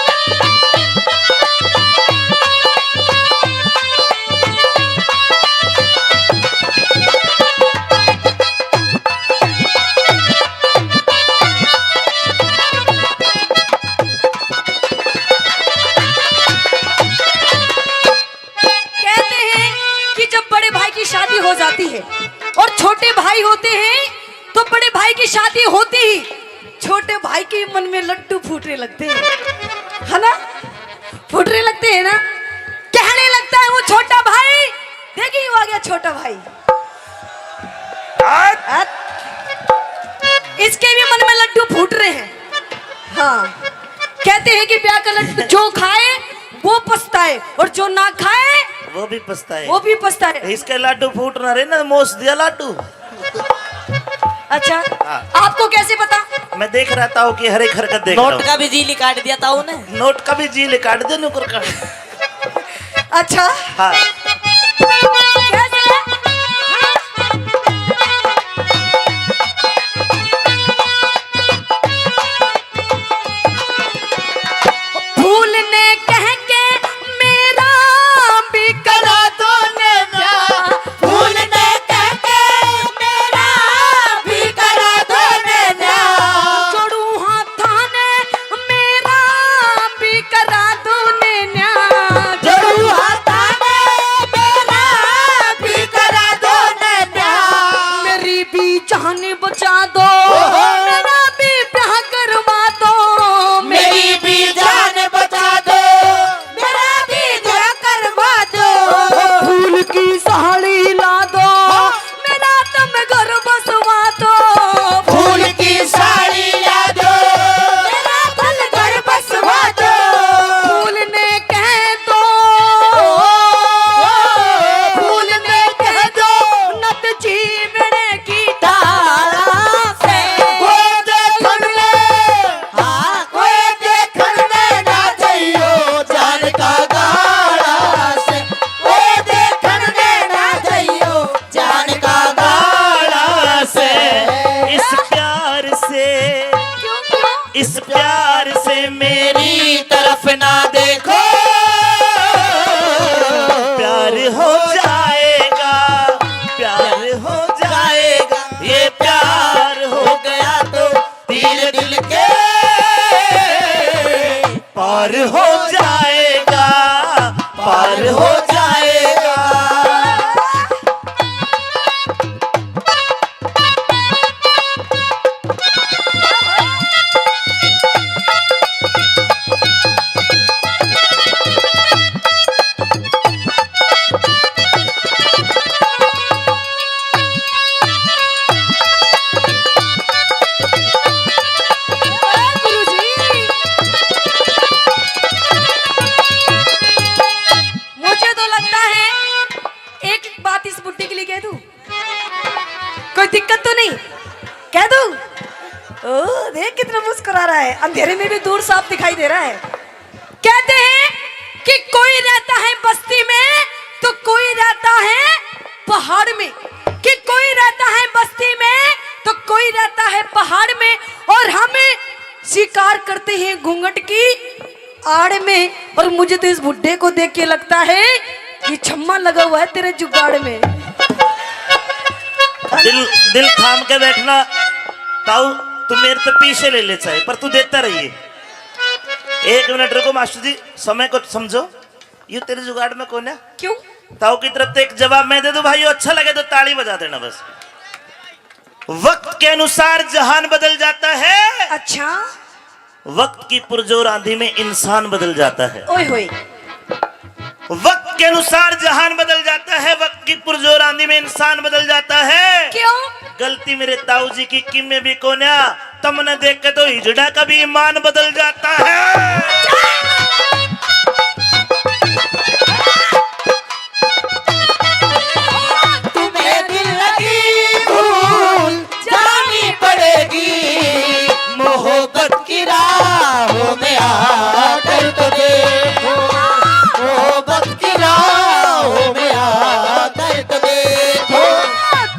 कहते हैं कि जब बड़े भाई की शादी हो जाती है और छोटे भाई होते हैं, तो बड़े भाई की शादी होती ही छोटे भाई के मन में लड्डू फूटने लगते हैं, है ना? फूटने लगते हैं ना? कहने लगता है वो छोटा भाई, देखिए, वो आ गया छोटा भाई। आज? आज? इसके भी मन में लड्डू फूट रहे हैं। हाँ, कहते हैं कि ब्याह का लड्डू जो खाए वो पछताए, और जो ना खाए वो भी पछताए। वो भी पछताए। इसके लाडू फूट ना रहे ना, मोस दिया लाडू। अच्छा, हाँ। आपको कैसे पता? मैं देख रहा ताऊ की हर एक हरकत देख रहा नोट हूँ। का भी जील काट दिया ताऊ ने। नोट का भी जील काट दे नुकर का। अच्छा। हाँ। कैसे? फूल ने कह के मेरा भी करा दो ने ब्याह। फूल ने कह के मेरा भी करा दो ने ब्याह। जोड़ू हाथां ने मेरा भी करा दो ने ब्याह। जोड़ू हाथां ने मेरा बुड्ढे के लिए कह दूं? कोई दिक्कत तो नहीं? कह दूं? ओ, देख कितना मुस्कुरा रहा है, अंधेरे में भी दूर साफ दिखाई दे रहा है। कहते हैं कि कोई रहता है बस्ती में तो कोई रहता है पहाड़ में, कि कोई रहता है बस्ती में तो कोई रहता है पहाड़ में, और हम शिकार करते हैं घूंघट की आड़ में। और मुझे तो इस बुड्ढे को देख के लगता है कि छम्मा लगा हुआ है तेरे जुगाड़ में। दिल दिल थाम के बैठना ताऊ, तू मेरे तो पीछे ले ले चाहे, पर तू देता रहिए। एक मिनट रुको मास्टर जी, समय को समझो। यू तेरे जुगाड़ में कौन है? क्यों? ताऊ की तरफ से एक जवाब मैं दे दूं भाई, अच्छा लगे तो ताली बजा देना बस। वक्त के अनुसार जहान बदल जाता है। अच्छा। वक्त की पुरजोर आंधी में इंसान बदल जाता है। ओए होए। वक्त के अनुसार जहान बदल जाता है, वक्त की पुरजोर आंधी में इंसान बदल जाता है। क्यों? गलती मेरे ताऊ जी की किमे भी कोन्या, तमने देख के तो हिजड़ा का भी ईमान बदल जाता है। तुम्हें दिल लगी भूल जानी पड़ेगी, मोहब्बत की राहों में आकर तो देखो, मोहब्बत की राहों में आकर तो देखो।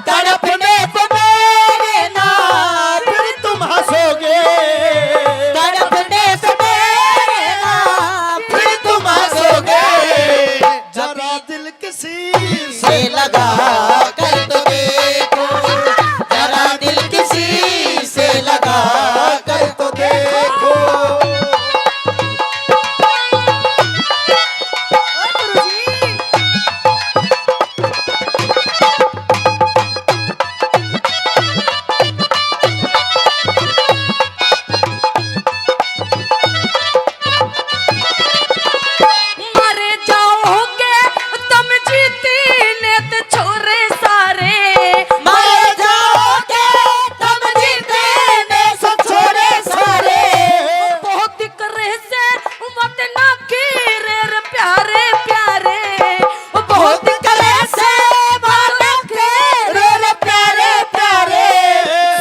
तड़पने से मेरे ना फिर तुम हंसोगे, तड़पने से मेरे ना फिर तुम हंसोगे। जरा दिल किसी से लगा कर तो देखो, जरा दिल किसी से लगा कर तो देखो। मर जाओगे तुम जीती ने तो छोरे सारे, मर जाओगे तुम जीती ने तो छोरे सारे। बहुत करे से मत ना गिरे रे प्यारे प्यारे, बहुत करे से मत ना गिरे रे प्यारे प्यारे।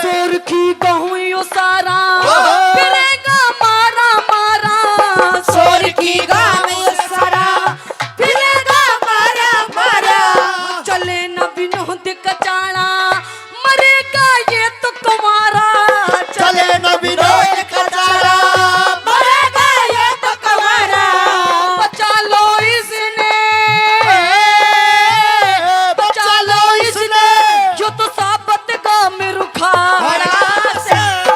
सुर्खी कहूँ यो सारा फिरेगा मारा मारा, सुर्खी कहूँ यो सारा फिरेगा मारा मारा। चले न विनोद कचाला, मरेगा ये तो कुमारा। चले न विनोद कचाला, मरेगा ये तो कुमारा। बचा लो इसने, बचा लो इसने, जो तो साबत का मिरुखा।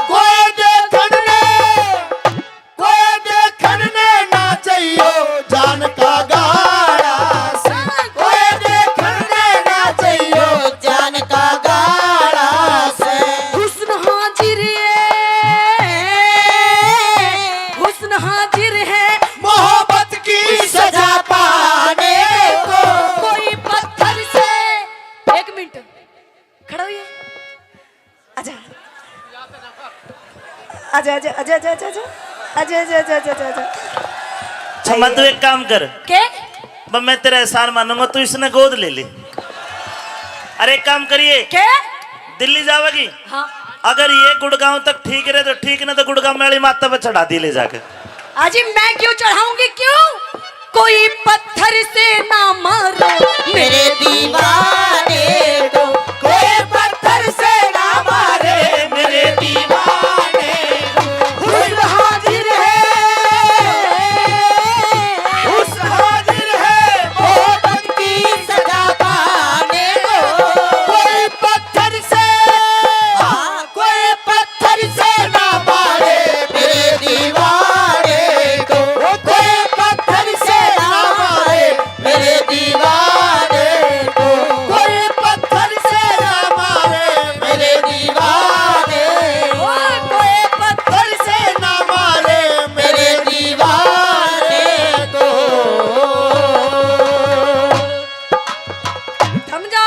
कोई देखण ने कोई देखण ने ना चाहियो जान का गाड़ा से, कोई देखण ने ना चाहियो जान का गाड़ा से। हुस्न हाजिर है, हुस्न हाजिर है मोहब्बत की सजा पाने को। कोई पत्थर से, एक मिनट खड़ा होइए। आजा। आजा, आजा, आजा, आजा, आजा, आजा। आजा, आजा, आजा, आजा, आजा, आजा। छम्मा, तू एक काम कर। के? बस मैं तेरा एहसान मानूंगा, तू इसने गोद ले ले। अरे, एक काम करिए। के? दिल्ली जावेगी? हाँ। अगर ये गुड़गांव तक ठीक रहे तो ठीक, ना तो गुड़गांव में वाली माता पे चढ़ा दी ले जाके। अजी, मैं क्यों चढ़ाऊंगी, क्यों? कोई पत्थर से ना मारो मेरे दीवाने को, कोई पत्थर से ना मारे मेरे दीवाने को। हुस्न हाजिर है, हुस्न हाजिर है मोहब्बत की सजा पाने को। कोई पत्थर से, हाँ, कोई पत्थर से ना मारे मेरे दीवाने को, कोई पत्थर से ना मारे मेरे दीवाने को, कोई पत्थर से ना मारे मेरे दीवाने को, कोई पत्थर से ना मारे मेरे दीवाने को। समझा?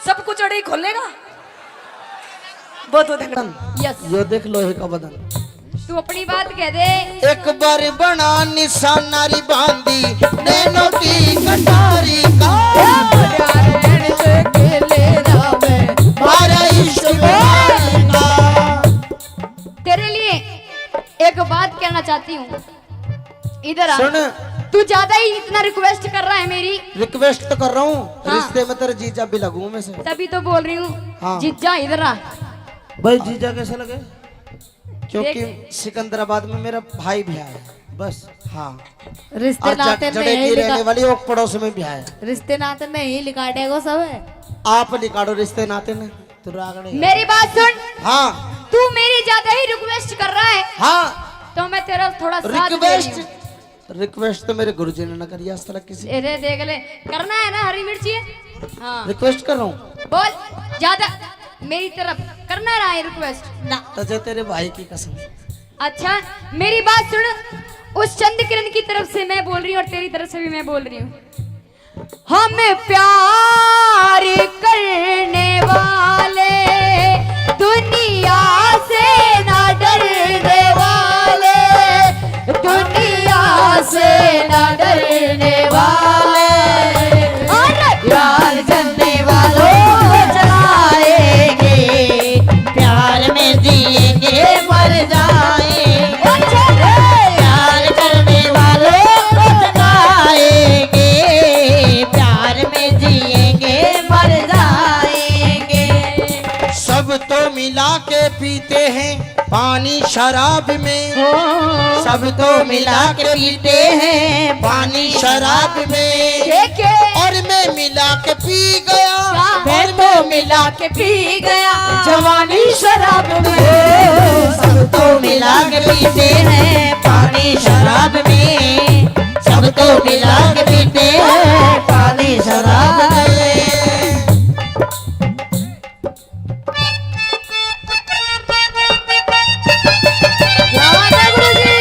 सब कुछ अड़ी खोलेगा। बहुत बहुत धन्यवाद। यस। यो देख लोहे का बदन। तू अपनी बात कह दे। एक बार बना निशाना री बांदी नैनों की कटारी का। चाहती हूँ, इधर आ। सुन। तू ज्यादा ही इतना रिक्वेस्ट कर रहा है मेरी। रिक्वेस्ट तो कर रहा हूँ, हाँ। रिश्ते में तेरे जीजा भी लगूं मैं से। तभी तो बोल रही हूँ, हाँ। जीजा इधर आ। भाई, जीजा कैसे लगे? क्योंकि देख। सिकंदराबाद में मेरा भाई भी आया है, बस। हाँ। रिश्ते और नाते जडेगी रहने वाली ओक पड़ोस में भी आया है। रिश्ते नाते नहीं लिकाटेगो सब। आप लिकाड़ो रिश्ते नाते ने। तू राग नहीं। मेरी बात सुन। हाँ। तू मेरी ज्यादा ही रिक्वेस्ट कर रहा है। हाँ। तो मैं तेरा थोड़ा साथ दे रही हूँ। रिक्वेस्ट तो मेरे गुरुजी ने ना करी आज तक किसी। अरे देख ले, करना है ना हरी मिर्ची। हाँ। रिक्वेस्ट कर रहा हूँ। बोल, ज्यादा मेरी तरफ करना रहा है रिक्वेस्ट ना। तुझे तेरे भाई की कसम। अच्छा, मेरी बात सुन, उस चंद किरण की तरफ से मैं बोल रही हूँ और तेरी तरफ से भी मैं बोल रही हूँ। हम प्यार करने वाले, दुनिया से ना डरने वाले, दुनिया से ना डरने वाले। अरे प्यार करने वालों को जलाएंगे, प्यार में जिएंगे, मर जाएंगे। प्यार करने वालों को जलाएंगे, प्यार में जिएंगे, मर जाएंगे। सब तो मिला के पीते हैं पानी शराब में, सब तो मिला के पीते हैं पानी शराब में। के, के? और मैं मिला के पी गया, क्या? मैं और तो मिला के पी गया जवानी शराब में। सब तो मिला के पीते हैं पानी शराब में, सब तो मिला के पीते हैं पानी शराब में। क्या बात है गुरुजी?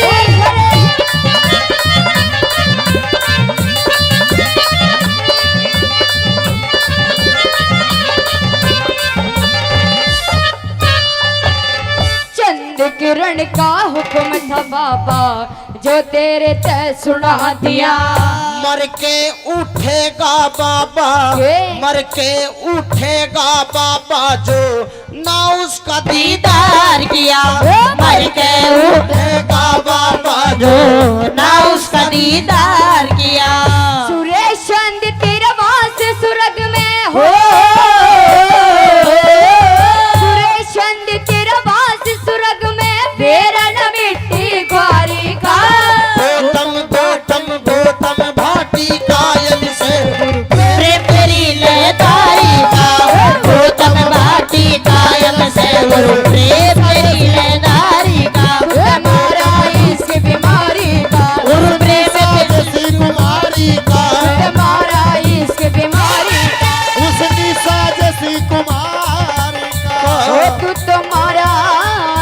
चंद किरण का हुक्म था बाबा, जो तेरे ते सुना दिया। मर के उठेगा बाबा, के? मर के उठेगा बाबा, जो ना उसका दीदार किया। ओ मर के उठेगा बाबा, जो ना उसका दीदार किया। सुरेश चंद तेरा वास स्वर्ग में हो। सुरेश चंद तेरा वास स्वर्ग में, बेरा न मिट्टी ग्वारी का। गौतम, गौतम, गौतम भाटी कायम से, प्रेम तेरी लहदारी का। गौतम भाटी कायम से, गुरु प्रेम तेरी लहदारी का। हमारा इश्क बीमारी का। गुरु प्रेम जैसी कुमारी का। हमारा इश्क बीमारी का। उसकी साजिश कुमारी का। ओ तू तो मारा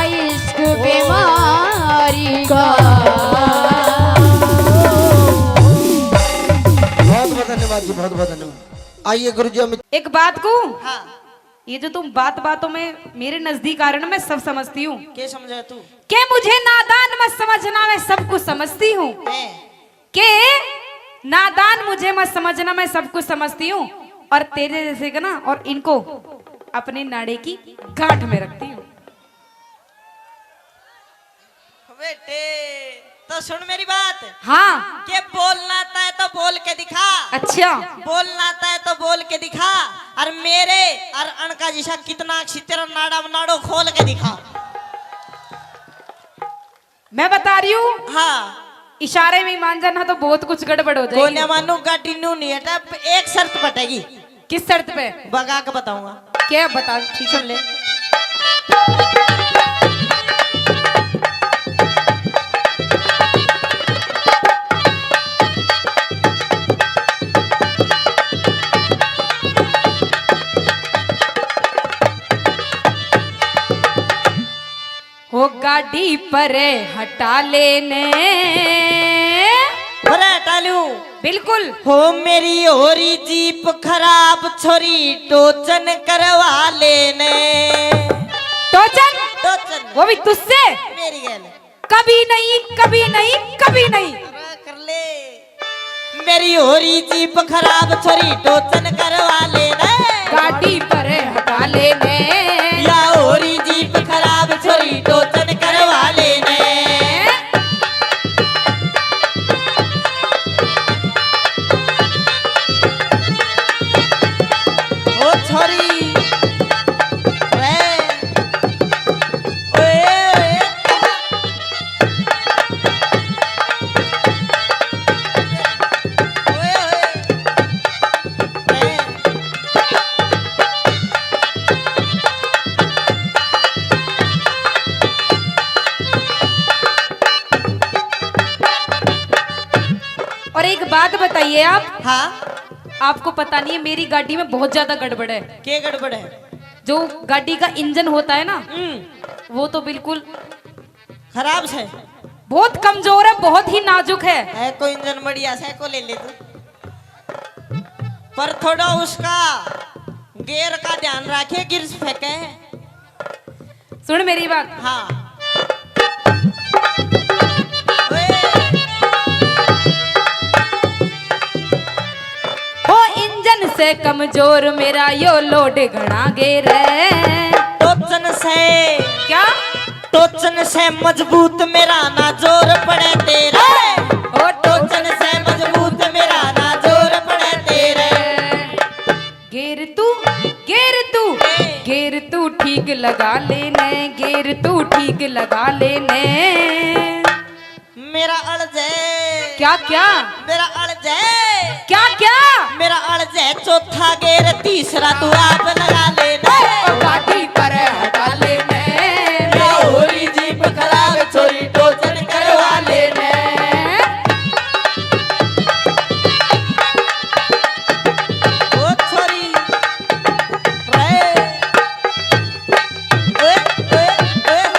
इश्क बीमारी का। बहुत बहुत धन्यवाद जी, बहुत बहुत धन्यवाद। आइए गुरु जी, हम एक बात कहूं? हाँ। ये जो तुम बात बातों में मेरे नजदीक आ रहे हो ना, मैं सब समझती हूँ। के समझा तू? के मुझे नादान मत समझना, मैं सब कुछ समझती हूँ। हैं। के नादान मुझे मत समझना, मैं सब कुछ समझती हूँ। और तेरे जैसे का ना, और इनको अपने नाड़े की गांठ में रखती हूँ। बेटे, तो सुन मेरी बात। हाँ। के बोलना तय तो बोल के दिखा। अच्छा। बोलना तय तो बोल के दिखा। और मेरे और अणका जिसा कितना अच्छी तेरा नाड़ा नाड़ो खोल के दिखा। मैं बता रही हूँ। हाँ। इशारे में मान जाना तो बहुत कुछ गड़बड़ हो जाएगी। कोन्या मानू गाड़ी नू नहीं हटा, एक शर्त पटेगी। किस शर्त पे? बगा के बताऊंगा। क्या बता? ठीक सुन ले। हो गाड़ी पर हटा लेने। अरे हटा लूं। बिल्कुल। हो मेरी हो रही जीप खराब, छोरी टोचन करवा लेने। टोचन? टोचन। वो भी तुझसे? मेरी गैल। कभी नहीं, कभी नहीं, कभी नहीं। अरे कर ले। मेरी हो रही जीप खराब, छोरी टोचन करवा लेने। गाड़ी पर हटा लेने। या हो रही जीप खराब, छोरी टोचन करवा लेने। हरी रे। ओए, ओए। ओए, ओए। रे। और एक बात बताइए आप। हाँ। आपको पता नहीं है, मेरी गाड़ी में बहुत ज्यादा गड़बड़ है। के गड़बड़ है? जो गाड़ी का इंजन होता है ना, हम्म। वो तो बिल्कुल खराब है। बहुत कमजोर है, बहुत ही नाजुक है। है को इंजन बढ़िया से को ले ले तू, पर थोड़ा उसका गियर का ध्यान रखे, गियर फेंके। सुन मेरी बात। हाँ। ओए। हो इंजन से कमजोर मेरा यो लोड घणा गेर है। टोचन से। क्या? टोचन से मजबूत मेरा ना जोर पड़े तेरे। ओ टोचन से मजबूत मेरा ना जोर पड़े तेरे। गेर तू, गेर तू, गेर तू ठीक लगा लेने, गेर तू ठीक लगा लेने। मेरा अड़जे। क्या, क्या? मेरा अड़जे। क्या, क्या? मेरा अड़जे चौथा गेर, तीसरा तू आप लगा लेने। ओ गाड़ी पर हटा लेने। मेरा होरी जीप खराब, छोरी टोचन करवा लेने। ओ छोरी रे। ओए, ओए, ओए, ओए।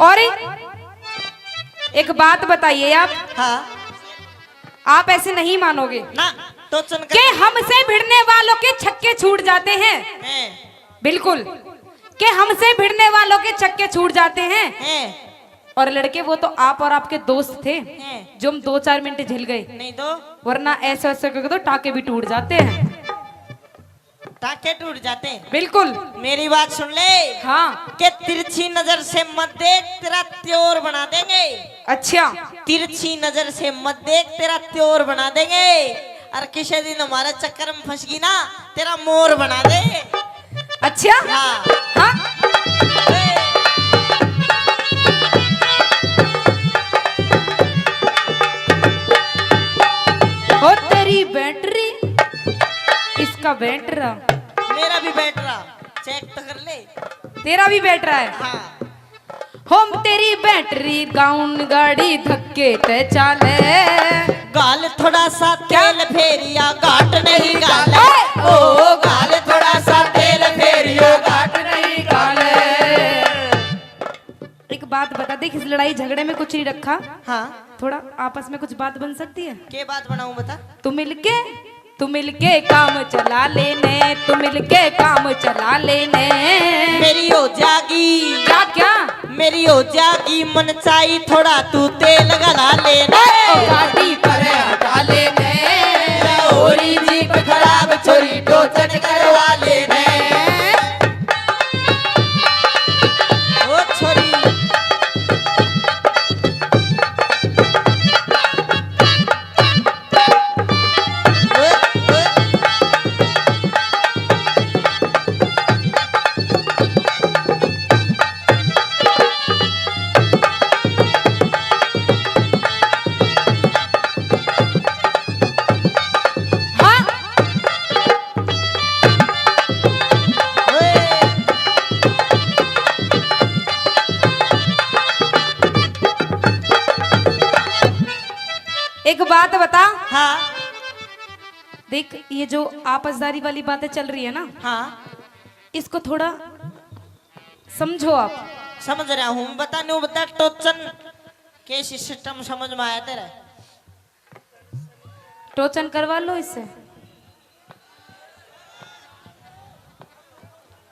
और एक बात बताइए आप। हाँ। आप ऐसे नहीं मानोगे ना, टोचन कर। कि हमसे भिड़ने वालों के छक्के छूट जाते हैं। हैं। बिल्कुल, कि हमसे भिड़ने वालों के छक्के छूट जाते हैं। हैं। और लड़के, वो तो आप और आपके दोस्त थे, हैं। जो हम दो चार मिनट झेल गए। नहीं तो। वरना ऐसे ऐसे करके तो टाके भी टूट जाते हैं। टाके टूट जाते हैं। बिल्कुल। मेरी बात सुन ले। हाँ। के तिरछी नजर से मत देख, तेरा त्योर बना देंगे। अच्छा। तिरछी नजर से मत देख, तेरा त्योर बना देंगे। और किसी दिन हमारे चक्कर में फंस गई ना, तेरा मोर बना दे। अच्छा। हाँ। हाँ। हो तेरी बैटरी, इसका बैटरा। मेरा भी बैटरा, चेक तो कर ले। तेरा भी बैटरा है। हाँ। हम तेरी बैटरी डाउन, गाड़ी धक्के ते चाले। गाल थोड़ा सा क्या? तेल फेरिया, घाट नहीं गाले। ओ, गाल थोड़ा सा तेल फेरिया, घाट नहीं गाले। एक बात बता, देख, इस लड़ाई झगड़े में कुछ नहीं रखा। हाँ। थोड़ा आपस में कुछ बात बन सकती है? के बात बनाऊं, बता। तू मिलके, तू मिलके काम चला लेने, तू मिलके काम चला लेने। मेरी हो जागी। क्या, क्या? मेरी हो जागी मनचाही, थोड़ा तू तेल घला लेने। ओ गाड़ी पर हटा लेने। होरी जीप खराब, छोरी टोचन करवा लेने। ओ छोरी। हाँ। एक बात बता। हाँ। देख, ये जो आपसदारी वाली बातें चल रही है ना, हाँ। इसको थोड़ा समझो आप। समझ रहा हूँ, बता, न्यू बता, टोचन के सिस्टम समझ में आया तेरा? टोचन करवा लो इससे।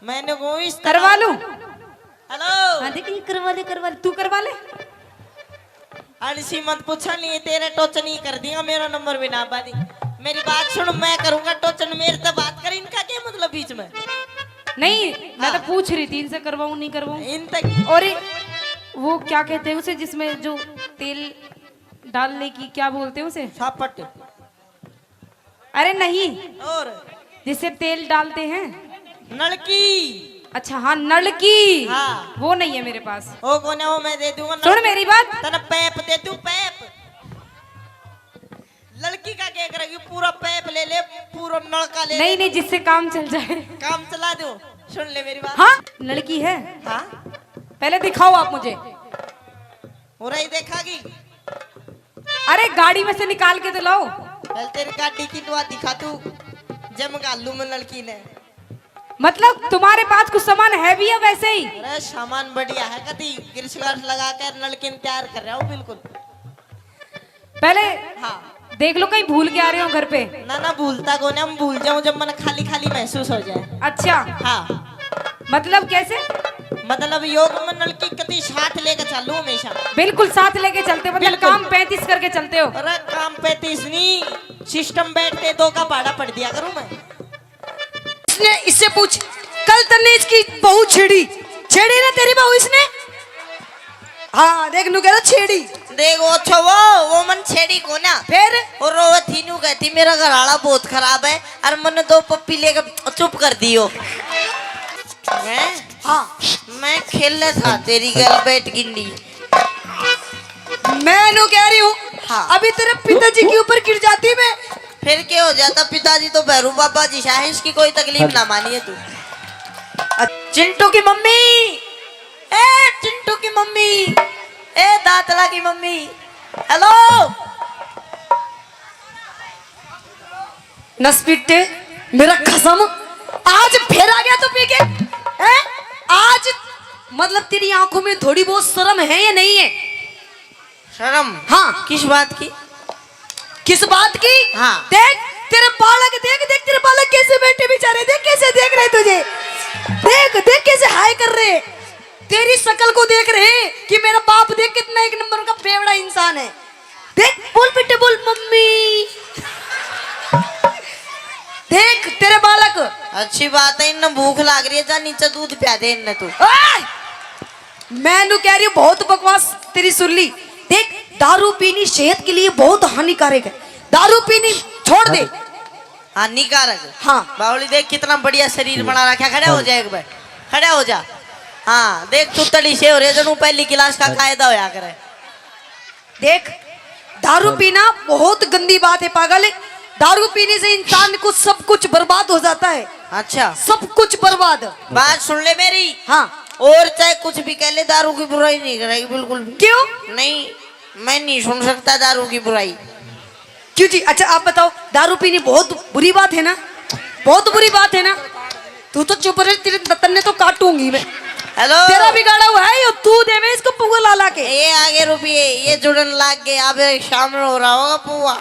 मैंने वो इस तरह करवा लूं? हेलो। हाँ, देख, ये करवा ले, करवा ले, तू करवा ले। आलसी मत पूछा, नहीं तेरे टोचन ही कर दिया, मेरा नंबर भी ना बादी। मेरी बात सुन, मैं करूंगा टोचन, मेरे से बात कर, इनका क्या मतलब बीच में? नहीं, मैं तो हाँ। पूछ रही थी, इनसे करवाऊं, नहीं करवाऊं। इन तक और ये, वो क्या कहते हैं उसे, जिसमें जो तेल डालने की, क्या बोलते हैं उसे? सापट। अरे नहीं, और जिससे तेल डालते हैं। नलकी। अच्छा, हाँ, नलकी। हाँ। वो नहीं है मेरे पास। ओ, कोने, वो मैं दे दूंगा। सुन मेरी बात। तने पैप दे दूं, पैप। लड़की का क्या करेगी? पूरा पैप ले ले, पूरा नलका ले नहीं, ले। नहीं, जिससे काम चल जाए। काम चला दो। सुन ले मेरी बात। हाँ, लड़की है। हाँ। पहले दिखाओ आप मुझे। हो रही देखागी। अरे, गाड़ी में से निकाल के तो लाओ। पहले तेरी गाड़ी की दुआ दिखा तू। जम घालू मैं लड़की ने। मतलब, तुम्हारे पास कुछ सामान है भी है वैसे ही? अरे, सामान बढ़िया है, कदी ग्रीस गार्स लगा कर नलकी ने तैयार कर रहा हूँ बिल्कुल। पहले हाँ। देख लो, कहीं भूल के आ रहे हो घर पे। ना, ना, भूलता को नहीं, हम भूल जाऊं जब मन खाली खाली महसूस हो जाए। अच्छा। हाँ। मतलब कैसे? मतलब, योग में नलकी कती साथ लेके चलूं हमेशा। बिल्कुल साथ लेके चलते हो, मतलब बिल्कुल। काम पैंतीस करके चलते हो। अरे, काम पैंतीस नहीं, सिस्टम बैठते दो का भाड़ा पड़ दिया करूं मैं। इसने, इससे पूछ, कल तन्ने इसकी बहू छेड़ी, छेड़ी ना तेरी बहू इसने? हाँ, देख, नू कह रहा छेड़ी। देख, वो अच्छा, वो, वो मन छेड़ी को ना। फिर? और रोवे थी, नू कहती, "मेरा घर वाला बहुत खराब है, और मन्ने दो पप्पी लेके चुप कर दियो।" मैं? हाँ। मैं खेले था तेरी गल बैठ गिंडी। मैं नू कह रही हूँ, हाँ। अभी तेरे पिताजी के ऊपर गिर जाती मैं। फिर क्या हो जाता? पिताजी तो भैरू बाबा जी सा है, इसकी कोई तकलीफ ना मानिए तू। चिंटू की मम्मी, ए चिंटू की मम्मी, ए दातला की मम्मी, हेलो। नसपीटे, मेरा कसम, आज फिर आ गया तू पी के, हैं? आज मतलब तेरी आंखों में थोड़ी बहुत शर्म है या नहीं है? शर्म? हाँ। किस बात की? किस बात की? हाँ। देख, तेरे बालक, देख, देख, तेरे बालक कैसे बैठे बेचारे, देख कैसे देख रहे तुझे, देख, देख कैसे हाय कर रहे, तेरी शक्ल को देख रहे कि मेरा बाप देख कितना एक नंबर का बेवड़ा इंसान है। देख, बोल बेटे, बोल मम्मी। देख तेरे बालक। अच्छी बात है, इन्हें भूख लाग रही है, जा नीचे दूध प्या दे इन्हें तू। ओए! मैं नू कह रही हूँ, बहुत बकवास तेरी सुन ली। देख, दारू पीनी सेहत के लिए बहुत हानिकारक है। दारू पीनी छोड़ दे। हानिकारक? हाँ। बावली देख, कितना बढ़िया शरीर बना रखा। खड़ा हो जा एक बार, खड़ा हो जा। हाँ, देख, तू तड़ी से हो रहे, जणू पहली क्लास का कायदा होया करे। देख, दारू पीना बहुत गंदी बात है पागल। दारू पीने से इंसान को सब कुछ बर्बाद हो जाता है। अच्छा। सब कुछ बर्बाद। बात सुन ले मेरी। हाँ। और चाहे कुछ भी कह ले, दारू की बुराई नहीं करेगी बिल्कुल भी। क्यों? नहीं, मैं नहीं सुन सकता दारू की बुराई। क्यों जी? अच्छा, आप बताओ, दारू पीनी बहुत बुरी बात है ना? बहुत बुरी बात है ना? तू तो चुप रह, तेरे तन्ने तो काटूंगी मैं। हेलो। तेरा बिगाड़ा हुआ है यो, तू देवे इसको पुआ ला ला के। ये आगे रुपये, ये जुड़न लाग गए, अब शामिल हो रहा होगा पुआ।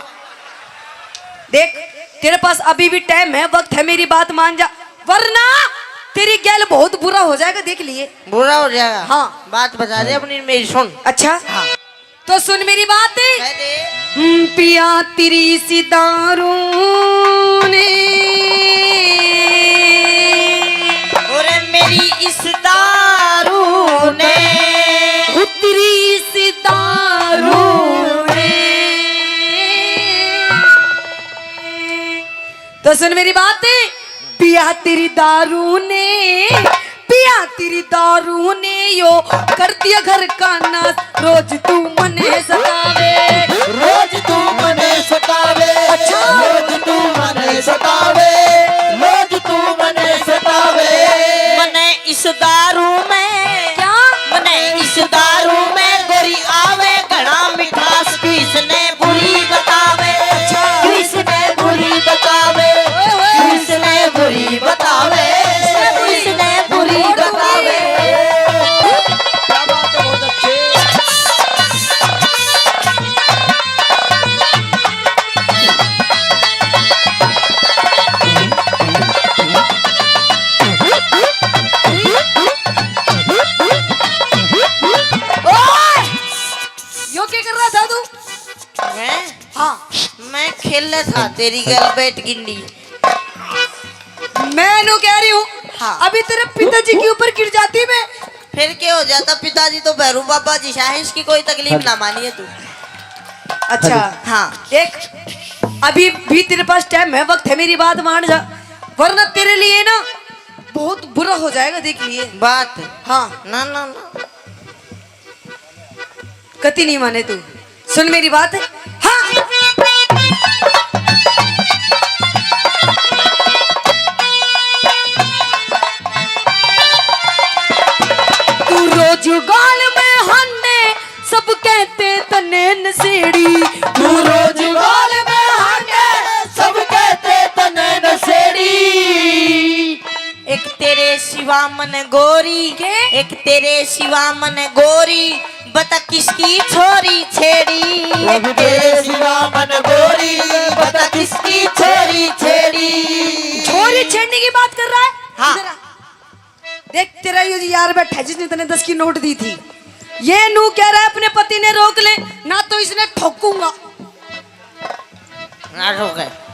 देख, तेरे पास अभी भी टाइम है, वक्त है, मेरी बात मान जा, वरना तेरी गैल बहुत बुरा हो जाएगा, देख लिए। बुरा हो जाएगा? हाँ। बात बता दे अपनी, मेरी सुन। अच्छा। हाँ। तो सुन मेरी बात। कह दे। हम्म, पिया तेरी सी दारू ने। ओरे मेरी इस दारू ने। उतरी सी दारू ने। तो सुन मेरी बात। पिया तेरी दारू ने, पिया तेरी दारू ने यो कर दिया घर का नाश। रोज तू मने सतावे, रोज तू मने सतावे, अच्छा। रोज तू मने सतावे, रोज तू मने सतावे। मने इस दारू में, क्या? मने इस दारू में गोरी आवे घना मिठास, किसने बुरी बतावे, अच्छा। किसने बुरी बतावे, ओए होए। किसने बुरी बतावे, किसने बुरी बतावे। क्या बात है, बहुत अच्छे। ओए! यो क्या कर रहा था तू? मैं? हाँ। मैं खेल रहा था तेरी गल बैठ गिंडी। मैं नू कह रही हूँ, हाँ। अभी तेरे पिताजी के ऊपर गिर जाती मैं। फिर क्या हो जाता? पिताजी तो भैरू बाबा जी है, इसकी कोई तकलीफ ना मानिए तू। अच्छा। हाँ। देख, अभी भी तेरे पास टाइम है, वक्त है, मेरी बात मान जा, वरना तेरे लिए ना बहुत बुरा हो जाएगा, देख लिए। बात। हाँ। ना, ना, ना। कति नहीं माने तू, सुन मेरी बात। हाँ। तू रोज गाल में हाने, सब कहते तने नशेड़ी। तू रोज गाल में हाने, सब कहते तने नशेड़ी। एक तेरे सिवा मन गोरी, के? एक तेरे सिवा मन गोरी, बता किसकी छोरी छेड़ी। एक तेरे सिवा मन गोरी, बता किसकी छोरी छेड़ी। छोरी छेड़ने की बात कर रहा है? हाँ। इधर आ। देख, तेरा ये यार बैठा है जिसने तने दस की नोट दी थी, ये नू कह रहा है अपने पति ने रोक ले, ना तो इसने ठोकूंगा। ना ठोके।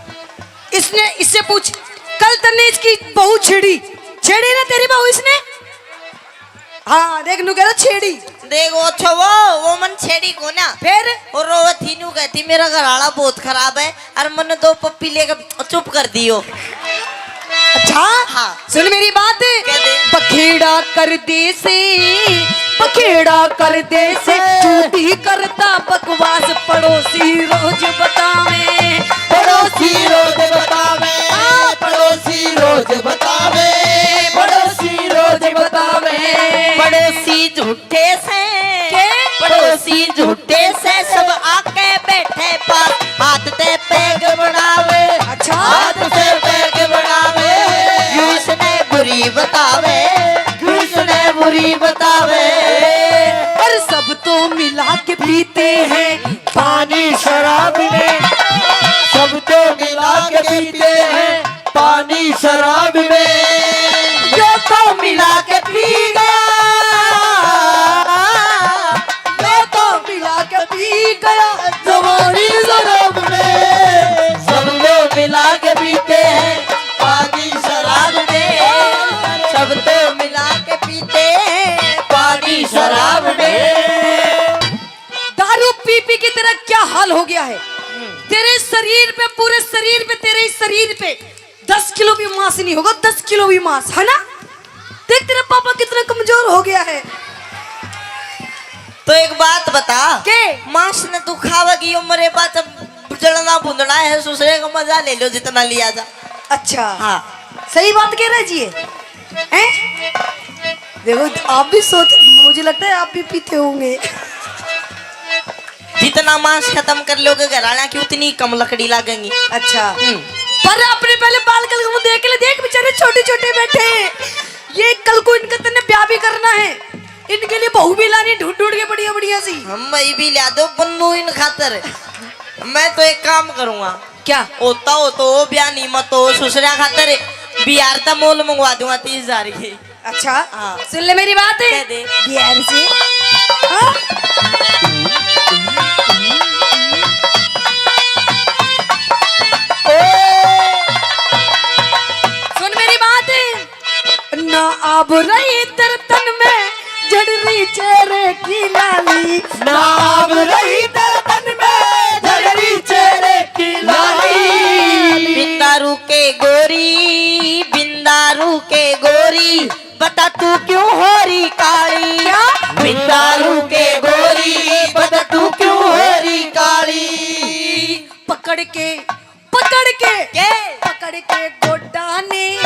इसने, इससे पूछ, कल तन्ने इसकी बहू छेड़ी, छेड़ी ना तेरी बहू इसने? हाँ, देख, नू कह रहा छेड़ी। देख, वो अच्छा, वो, वो मन छेड़ी को ना। फिर? और वो थी नू कहती, "मेरा घर वाला बहुत खराब है और मन दो पप्पी लेके चुप कर दियो।" अच्छा? हाँ। सुन मेरी बात। कह दे। बखेड़ा कर दे से, बखेड़ा कर दे से, झूठी करता बकवास, पड़ोसी रोज बतावे। पड़ोसी रोज बतावे, हाँ। पड़ोसी रोज बतावे, पड़ोसी रोज बतावे। पड़ोसी झूठे से, के? पड़ोसी झूठे से, सब आके बैठे पास, हाथ ते पैग बनावे। अच्छा। हाथ ते पैग बनावे। क्यों इसने बुरी बतावे, क्यों इसने बुरी बतावे। पर सब तो मिला के पीते हैं पानी शराब में, सब तो मिला के पीते हैं पानी शराब में। ये तो मिला के पी गया, ये तो मिला के पी गया जवानी शराब में। सब तो मिला के पीते हैं पानी शराब में, सब तो मिला के पीते हैं पानी शराब में। दारू पी पी के तेरा क्या हाल हो गया है। तेरे शरीर पे, पूरे शरीर पे, तेरे इस शरीर पे दस किलो भी मांस नहीं होगा, दस किलो भी मांस, है ना? देख तेरा पापा कितना कमजोर हो गया है। तो एक बात बता, के? मांस ने तू खावेगी, यो मरे बाद जब जलना भुंदना है, ससुरे का मजा ले लो जितना लिया जा। अच्छा। हाँ। सही बात कह रहा है जी ये। हैं? देखो, आप भी सोच, मुझे लगता है आप भी पीते होंगे। जितना मांस खत्म कर लोगे घर वाला की, उतनी कम लकड़ी लागेंगी। अच्छा। हम्म। पर अपने पहले बाल कल को देख ले, देख बेचारे छोटे छोटे बैठे हैं। ये कल को इनका तन्ने ब्याह भी करना है, इनके लिए बहू भी लानी ढूंढ ढूंढ के बढ़िया बढ़िया सी। हम भाई भी ला दो बन्नू इन खातर। मैं तो एक काम करूंगा। क्या? होता हो तो वो ब्याह नहीं, मत हो ससुरा खातर बिहार तक मोल मंगवा दूंगा तीस हजार की। अच्छा, हाँ। सुन ले मेरी बात। कह दे। बिहार से। हाँ? सुन मेरी बात। ना आब रही तेरे तन में झड़ रही चेहरे की लाली। ना आब रही तेरे तन में झड़ रही चेहरे की लाली। बिंदारू के गोरी, बिंदारू के गोरी, बता तू क्यों हो रही काली? क्या? बिंदारू के गोरी, बता तू क्यों हो रही काली? पकड़ के, पकड़ के, के? पकड़ के गोडा ने,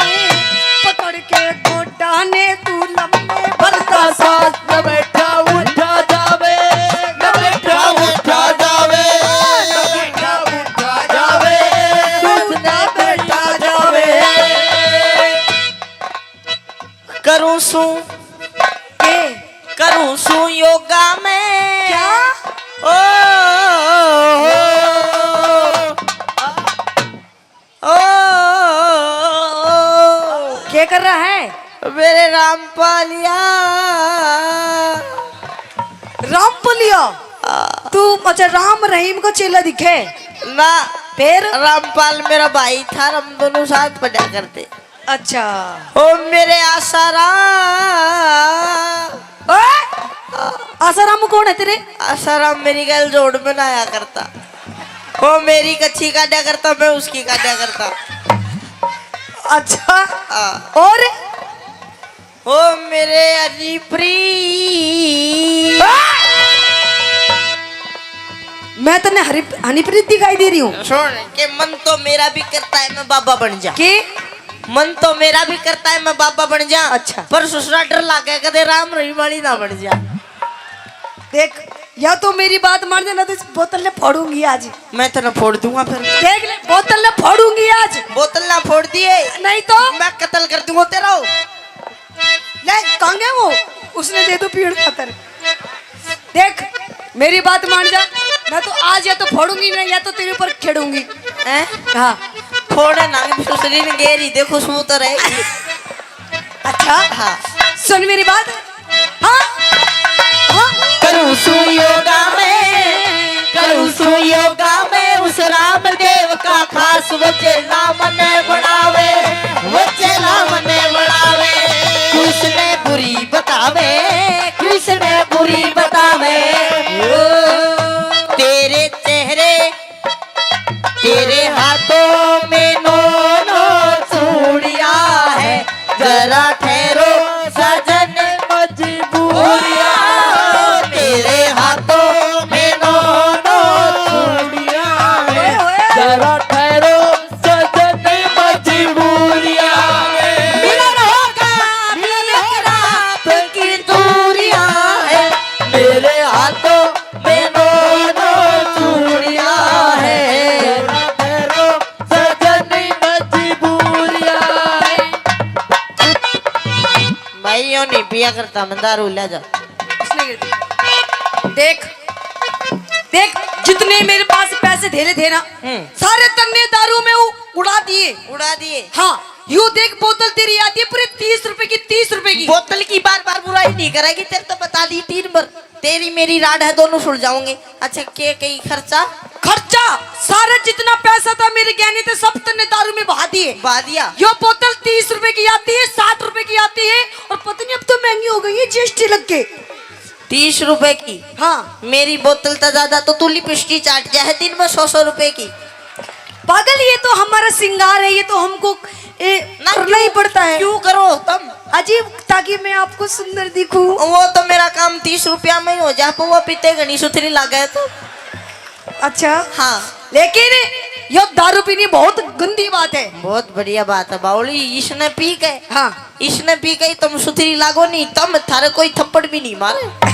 पकड़ के गोडा ने तू लम्बे भरता सास न बैठा उठा जावे, न बैठा उठा जावे, न बैठा उठा जावे, तू न बैठा जावे। करूं सू के? करूं सू योगा में। क्या? ओ, ओ, ओ, ओ, क्या कर रहा है? मेरे रामपालिया। रामपालिया? तू अच्छा राम रहीम को चेला दिखे? ना। फिर? रामपाल मेरा भाई था, हम दोनों साथ पढ़ा करते। अच्छा। ओ मेरे आसाराम। ओए! आसाराम कौन है तेरे? आसाराम मेरी गैल जोड़ बनाया करता। ओ मेरी कच्ची काटा करता, मैं उसकी काटा करता। अच्छा। हाँ। और? ओ मेरे हनीप्रीत। मैं तन्ने हरी, हनीप्रीत दिखाई दे रही हूँ? सुन, के मन तो मेरा भी करता है मैं बाबा बन जा। के? मन तो मेरा भी करता है मैं बाबा बन जा। अच्छा। पर ससुरा डर लागे कदे राम रहीम वाली ना बन जा। देख, या तो मेरी बात मान जा, ना तो इस बोतल ने फोड़ूंगी आज। मैं तेरा फोड़ दूंगा फिर। देख ले, बोतल ने फोड़ूंगी आज। बोतल ना फोड़ दिए। नहीं तो? मैं कत्ल कर दूंगा तेरा। ले, कहाँ गया वो? उसने दे दो पीण खातर। देख, मेरी बात मान जा, मैं तो आज या तो फोड़ूंगी ना, या तो तेरे ऊपर खेड़ूंगी। हैं? हाँ। फोड़ ना, ससुरी ने गेरी, देखो, सू तो रहेगी। अच्छा? हाँ। सुन मेरी बात। हाँ? हाँ? करूँ सू योगा में, करूँ सू योगा में, उस रामदेव का खास, वो चेला मने बनावे, वो चेला मने बनावे। किसने बुरी बतावे, किसने बुरी बतावे। ओ, तेरे चेहरे, तेरे हाथों में नौ नौ चूड़िया है, जरा ठहरो सजन, मजबूरिया। तेरे हाथों में नौ नौ चूड़िया है, जरा ठहरो सजन, मजबूरिया। मिलन होगा, मिलन रात की दूरिया है, मेरे हाथों में नौ नौ चूड़िया है, जरा ठहरो सजन, मजबूरिया। भाई, यो नहीं पिया करता, मैं दारू ले जा। इसने गिर दी। देख, देख, जितने मेरे पास पैसे धेरे थे ना, हम्म। सारे तन्ने दारू में उ-, उड़ा दिए। उड़ा दिए। हाँ, यू देख, बोतल तेरी आती है पूरे तीस रुपए की, तीस रुपए की। बोतल की बार बार बुराई नहीं करेगी, तेरे तो बता दी तीन बार। तेरी मेरी राड है, दोनों सुलझाऊंगे। अच्छा, के कई खर्चा? खर्चा? सारा जितना पैसा था मेरे गहने थे, सब तन्ने दारू में बहा दिए। बहा दिया? यो बोतल तीस रुपए की आती है, साठ रुपए की आती है, और पता नहीं अब तो महंगी हो गई है, जीएसटी लग के। तीस रुपए की? हाँ। मेरी बोतल तो ज्यादा, तो तू लिपस्टिक चाट जाए दिन में सौ सौ रुपए की। पागल, ये तो हमारा श्रृंगार है, ये तो हमको, ए, ना, करना ही क्यों, पड़ता है। क्यों करो तुम? अजीब, ताकि मैं आपको सुंदर दिखूं। वो तो मेरा काम तीस रुपया में ही हो जा, पर वो पीते घणी सुथरी लागे तो। अच्छा। हाँ। लेकिन यो दारू पीनी बहुत गंदी बात है। बहुत बढ़िया बात है बावली, इसने पी के, हाँ। इसने पी के ही तुम सुथरी लागो नहीं, तुम, थारे कोई थप्पड़ भी नहीं मारे।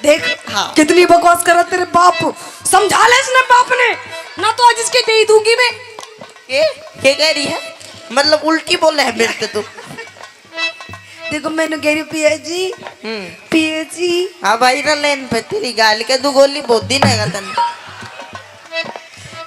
देख, हाँ। कितनी बकवास करा तेरे बाप। समझा ले इसने बाप ने, ना तो आज इसके दे ही दूंगी मैं। के? के कह रही है? मतलब उल्टी बोले है मेरे पे तू? देखो, मैंने कह रही, "पिया जी, हम्म। पिया जी।" हाँ भाई, ना लेन पे तेरी गाल के दो गोली बहुत दिन है तन।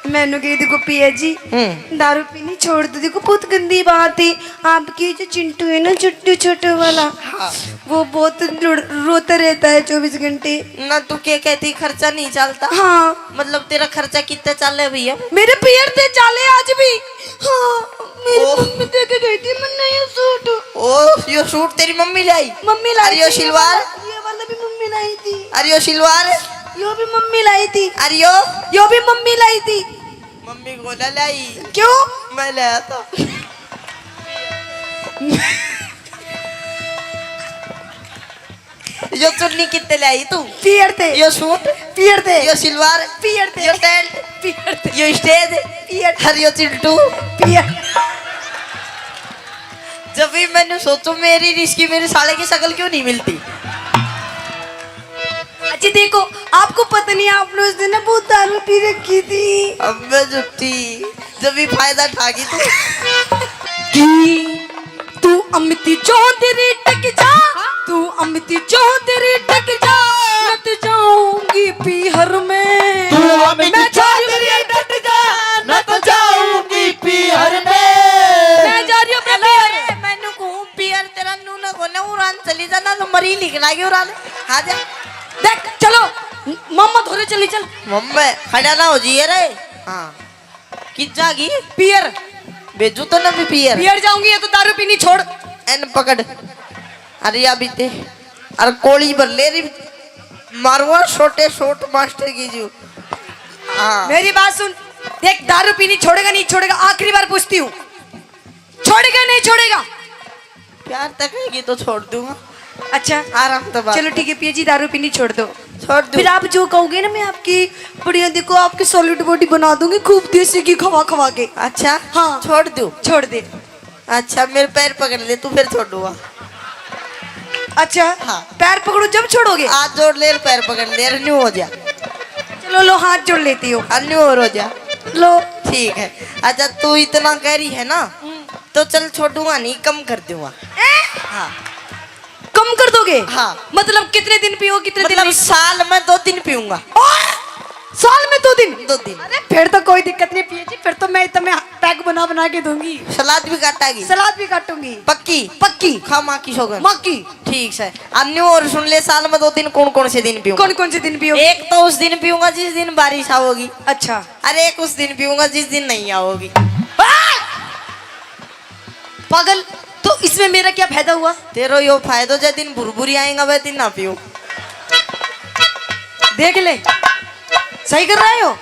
मैंने कह रही, "देखो पिया जी, हम्म। दारू पीनी छोड़ दो, देखो बहुत गंदी बात है। आपकी जो चिंटू है ना, चिंटू छोटू वाला, हाँ। वो बहुत लुड़-, रोता रहता है चौबीस घंटे।" ना तू के कहती, खर्चा नहीं चलता? हाँ। मतलब तेरा खर्चा कितना चाले भैया? मेरे पियर ते चाले आज भी। हाँ, मेरी ओह। मम्मी दे के गई थी मन्ने ये सूट। ओह, यो सूट तेरी मम्मी लाई? मम्मी लाई अरे यो थी, ये सिलवार? वाला, ये वाला भी मम्मी लाई थी। अरे यो सिलवार? यो भी मम्मी लाई थी। अरे यो? यो भी मम्मी लाई थी। मम्मी को ना लाई। क्यों? मैं लाया था। यो चुन्नी कितने ले आई तू? पियर ते। यो सूट? पियर ते। यो सिलवार? पियर ते। यो टेंट? पियर ते। यो स्टेज? पियर। हर यो चिंटू? पियर। जब भी मैंने सोचू मेरी रिश्की मेरे साले की शक्ल क्यों नहीं मिलती? अच्छा देखो, आपको पता नहीं, आपने उस दिन ना बहुत दारू पी रखी थी। अब मैं जुट्टी, जब भी फायदा ठा गई तू। की तू अमिती चौधरी टक जा, तू अमिती चौधरी टक जा, मैं तो जाऊंगी पीहर में। तू अमिती मैं चौधरी टक जा, मैं तो जाऊंगी पीहर में। मैं जा रही हूँ अपने पीहर। मैनू कहूँ पीहर तेरा नू ना कोने उड़ान चली जा, ना तो मरी लिख लागी उड़ान। आ जा। देख, चलो, मामा धोरे चली चल। मम्मे, खड़ा ना हो जाइए रे। हाँ। कित जागी? पियर। भेजू तो ना भी पियर। पियर जाऊंगी, ये तो दारू पीनी छोड़। एन पकड़। अरे या भी ते। अरे कोली भर ले री। मारुआ छोटे शॉट मास्टर की जू। हाँ। मेरी बात सुन। देख, दारू पीनी छोड़ेगा, नहीं छोड़ेगा, आखिरी बार पूछती हूँ, छोड़ेगा, नहीं छोड़ेगा? प्यार तक रहेगी तो छोड़ दूंगा। अच्छा। आराम तो बात चलो है। ठीक है पिया जी, दारू पीनी छोड़ दो। छोड़ दूं। फिर आप जो कहोगे ना, मैं आपकी बढ़िया, देखो, आपकी सॉलिड बॉडी बना दूंगी, खूब देसी घी खवा खवा के। अच्छा। हाँ। छोड़ दूं। छोड़ दे। अच्छा, मेरे पैर पकड़ ले, तू फिर छोड़ूंगा। अच्छा। हाँ। पैर पकड़ू जब छोड़ोगे? हाथ जोड़ ले, पैर पकड़ ले, न्यू हो जा। चलो लो, हाथ जोड़ लेती हूँ। हाँ, न्यू और हो जा। लो। ठीक है। अच्छा, तू इतना कह रही है ना, हम्म। तो चल छोड़ूंगा नहीं, कम कर दूंगा। ए? हाँ। कम कर दोगे? हाँ। मतलब कितने दिन पियो, कितने दिन मतलब नहीं? साल में दो दिन पीऊंगा। ओए! साल में दो दिन? दो दिन। अरे फिर तो कोई दिक्कत नहीं पिया जी, फिर तो मैं तुम्हें पैक बना बना के दूंगी। सलाद भी काटागी? सलाद भी काटूंगी। पक्की? पक्की। खा माँ की सौगंध। माँ की। ठीक से। अब न्यू और सुन ले, साल में दो दिन कौन कौन से दिन पीऊंगा? कौन कौन से दिन पियोगे? एक तो उस दिन पीऊंगा जिस दिन बारिश आओगी। अच्छा। अरे एक उस दिन पीऊंगा जिस दिन नहीं आओगी। आ! पागल, तो इसमें मेरा क्या फायदा हुआ? तेरो यो फायदो, जे दिन भुरभुरी आएगा वह दिन ना पीऊं। देख ले, सही कर रहे हो।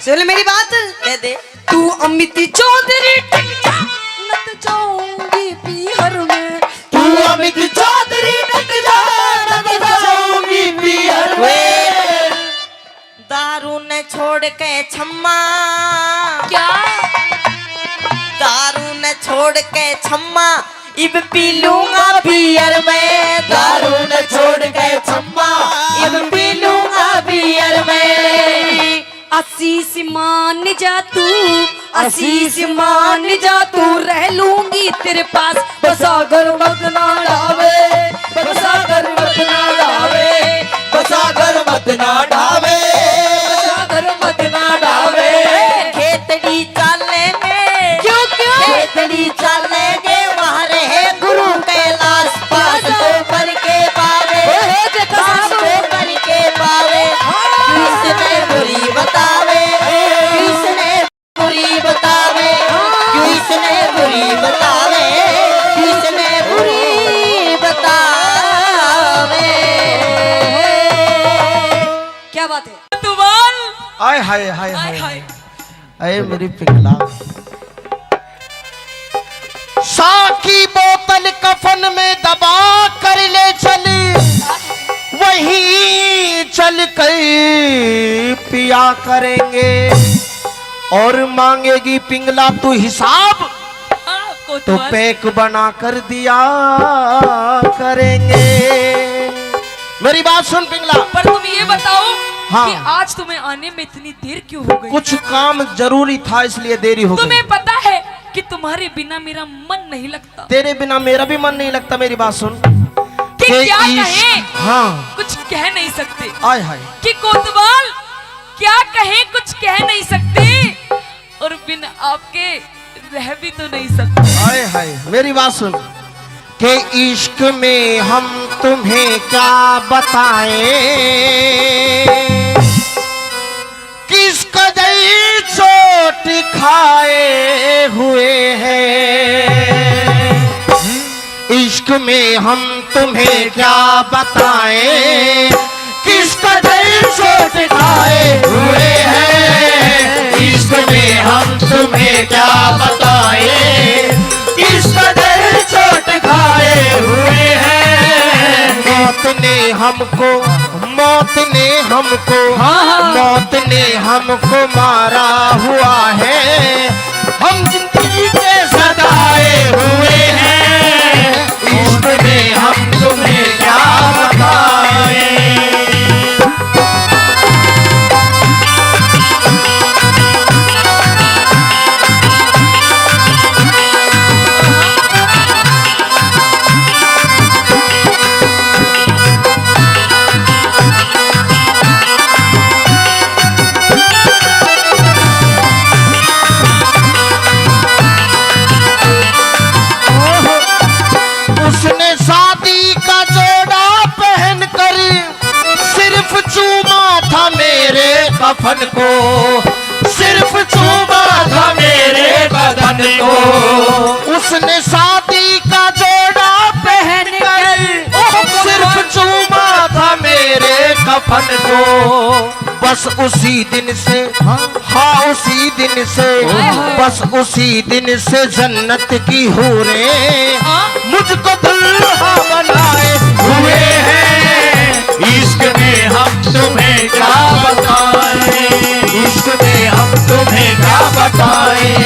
सुन ले मेरी बात। कह दे। तू अमित चौधरी टिक जा, न तो जाऊंगी पीहर में। तू अमित चौधरी टिक जा, न तो जाऊंगी पीहर में। दारू ने छोड़ के छम्मा। क्या? दारू ने छोड़ के छम्मा, इब पी लूंगा बियर में। दारू ने छोड़ के छम्मा, इब पी लूंगा बियर में। आशीष मान जा तू, आशीष मान जा तू, रह लूंगी तेरे पास। बसागर मत ना ढावे, बसागर मत ना ढावे, बसागर मत ना ढावे, बसागर मत ना ढावे। खेतड़ी चालेंगे, क्यों, क्यों? खेतड़ी चालेंगे, वहाँ रहे गुरु कैलाश पास। ऊपर के पावे, ओए, हो देखो पास साहब। ऊपर के पावे, हाँ। किसने बुरी बतावे, किसने बुरी बतावे, किसने बुरी बतावे, किसने बुरी बतावे। क्या बात है। कोतवाल। आय हाय, हाय, हाय, हाय, हाय। हाय। अरे मेरी पिंगला। सा की बोतल कफन में दबा कर ले चल, वहीं चल कर पिया करेंगे। और मांगेगी पिंगला तू हिसाब, हाँ, तो कोतवाल। पैक बना कर दिया करेंगे। मेरी बात सुन पिंगला। पर तुम ये बताओ हाँ। कि आज तुम्हें आने में इतनी देर क्यों हो गई? कुछ काम जरूरी था, इसलिए देरी हो गई। तुम्हें पता है कि तुम्हारे बिना मेरा मन नहीं लगता। तेरे बिना मेरा भी मन नहीं लगता। मेरी बात सुन। कि कि क्या इश्क कहें? हाँ। कुछ कह नहीं सकते। आय हाय। कि कोतवाल क्या कहें, कुछ कह नहीं सकते। और बिन आपके रह भी तो नहीं सकते। हाय हाय, मेरी बात सुन। कि इश्क में हम तुम्हें क्या बताएं, किस कदर चोट खाए हुए हैं। इश्क में हम तुम्हें क्या बताएं, किस कदर चोट खाए हुए हैं। इश्क में हम तुम्हें क्या बताएं, किस कदर चोट खाए हुए हैं। मौत ने हमको, मौत ने हमको, हाँ, हाँ। मौत ने हमको मारा हुआ है। हम जिंदगी के सताए हुए हैं, इश्क में हम तुम्हें क्या बताएं। उसने शादी का जोड़ा पहनकर सिर्फ चूमा था मेरे कफन को, सिर्फ सिर्फ चूमा था मेरे बदन को। उसने शादी का जोड़ा पहन कर सिर्फ चूमा था मेरे कफन को। बस उसी दिन से, हाँ, उसी दिन से, बस उसी दिन से जन्नत की हूरें मुझको दुल्हा बनाए हुए हैं। इश्क में हम तुम्हें क्या बताएं, इश्क में हम तुम्हें क्या बताएं,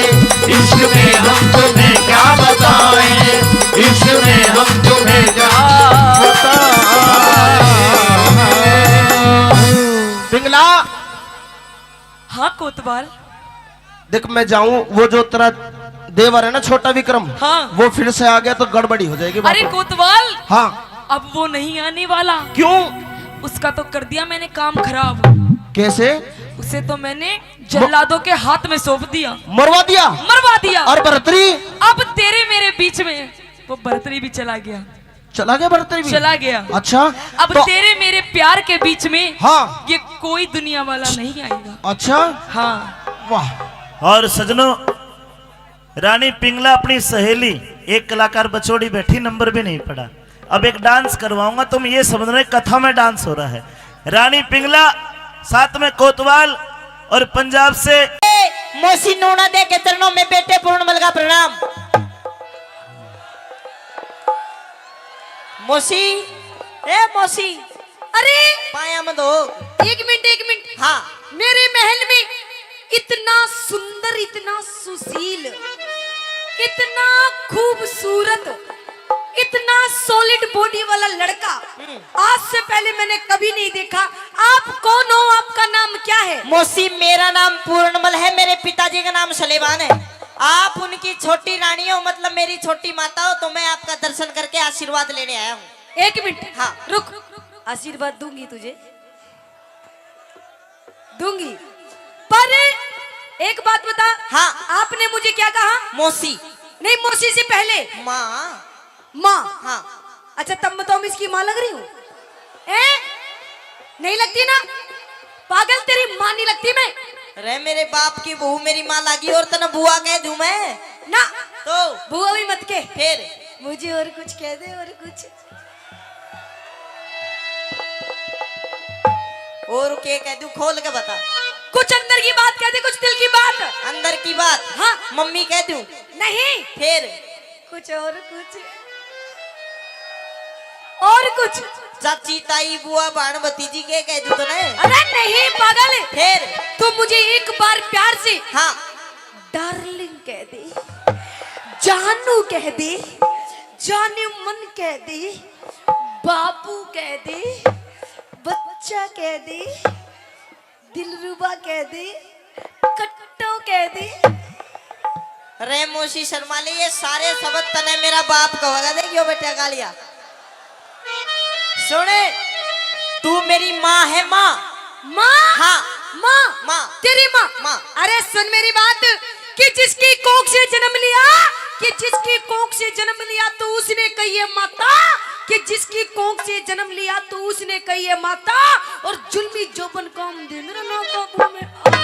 इश्क में हम तुम्हें क्या बताएं, इश्क में हम तुम्हें क्या बताएं। पिंगला। हाँ कोतवाल। देख, मैं जाऊं, वो जो तेरा देवर है ना, छोटा विक्रम, हाँ। वो फिर से आ गया तो गड़बड़ी हो जाएगी बात। अरे कोतवाल, हाँ। अब वो नहीं आने वाला। क्यों? उसका तो कर दिया मैंने काम खराब। कैसे? उसे तो मैंने जल्लादों के हाथ में सौंप दिया। मरवा दिया? मरवा दिया। और बरतरी? अब तेरे मेरे बीच में वो बरतरी भी चला गया। चला गया बरतरी भी? चला गया। अच्छा। अब तो तेरे मेरे प्यार के बीच में, हाँ। ये कोई दुनिया वाला नहीं आएगा। अच्छा। हाँ। वाह। और सजनों, रानी पिंगला अपनी सहेली, एक कलाकार बचोड़ी बैठी, नंबर भी नहीं पड़ा। अब एक डांस करवाऊंगा, तुम ये समझ रहे कथा में डांस हो रहा है। रानी पिंगला, साथ में कोतवाल और पंजाब से। ए, मौसी नूना दे के चरणों में बैठे पूर्णमल का प्रणाम। मौसी, ए मौसी। अरे! पाया मत हो। एक मिनट, एक मिनट। हाँ। मेरे महल में इतना सुंदर, इतना सुशील, इतना खूबसूरत, इतना solid body वाला लड़का हम्म। आज से पहले मैंने कभी नहीं देखा। आप कौन हो? आपका नाम क्या है? मौसी, मेरा नाम पूर्णमल है, मेरे पिताजी का नाम सलेमान है। आप उनकी छोटी रानी हो, मतलब मेरी छोटी माता हो, तो मैं आपका दर्शन करके आशीर्वाद लेने आया हूँ। एक मिनट, हाँ। रुक, आशीर्वाद दूंगी तुझे, दूंगी, पर एक बात बता। हाँ। आपने मुझे क्या कहा? मौसी। नहीं, मौसी से पहले। माँ। माँ। हाँ। अच्छा, तब मैं तो इसकी माँ लग रही हूँ, हैं? नहीं लगती ना पागल, तेरी माँ नहीं लगती मैं। अरे मेरे बाप की बहू मेरी माँ लागी और तने बुआ कह दूं मैं? ना। तो? बुआ भी मत के। फिर? मुझे और कुछ कह दे, और कुछ। और के कह दूं, खोल के बता। कुछ अंदर की बात कह दे, कुछ दिल की बात। अंदर की बात? हाँ। मम्मी कह दूं? नहीं। फिर? कुछ और कुछ। और कुछ। चाची, ताई, बुआ, भाण, भतीजी के कह दूं तने? अरे नहीं पागल। फिर? तू मुझे एक बार प्यार से, हाँ। Darling कह दे, जानू कह दे, जाने मन कह दे, बाबू कह दे, बच्चा कह दे, दिलरुबा कह दे, कट्टो कह दे। रे मौसी शर्मा ले, ये सारे शब्द तने मेरा बाप कहेगा। देखियो बेटा गालिया। सुने, तू मेरी माँ है, माँ। माँ? हाँ। माँ? माँ। तेरी माँ? माँ। अरे सुन मेरी बात, कि जिसकी कोख से जन्म लिया, कि जिसकी कोख से जन्म लिया तो उसने कही है माता, कि जिसकी कोख से जन्म लिया तो उसने कही है माता, और जुल्मी जोबन काम दे मेरा ना काबू में आता।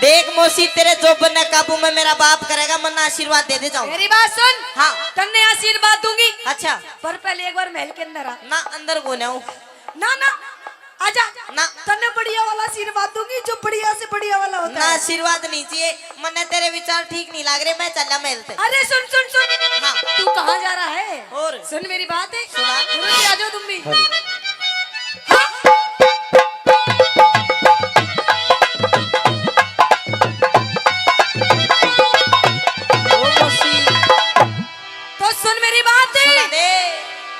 देख मौसी, तेरे जोबन ने काबू में मेरा बाप करेगा, मन्ना आशीर्वाद दे दे जाओ। मेरी बात सुन। हाँ। तन्ने आशीर्वाद दूंगी। अच्छा। पर पहले एक बार महल के अंदर आ। ना, अंदर को ना हूँ। ना, ना, आजा। ना। तन्ने बढ़िया वाला आशीर्वाद दूंगी, जो बढ़िया से बढ़िया वाला होता ना, है। आशीर्वाद नहीं चाहिए, मन्ने तेरे विचार ठीक नहीं लाग रहे, मैं चला महल से। अरे सुन, सुन, सुन। हाँ। तू कहाँ जा रहा है? और? सुन मेरी बात है। सुना। जल्दी आ जाओ तुम भी। हाँ। हाँ। ओ मौसी। तो सुन मेरी बात। सुना दे।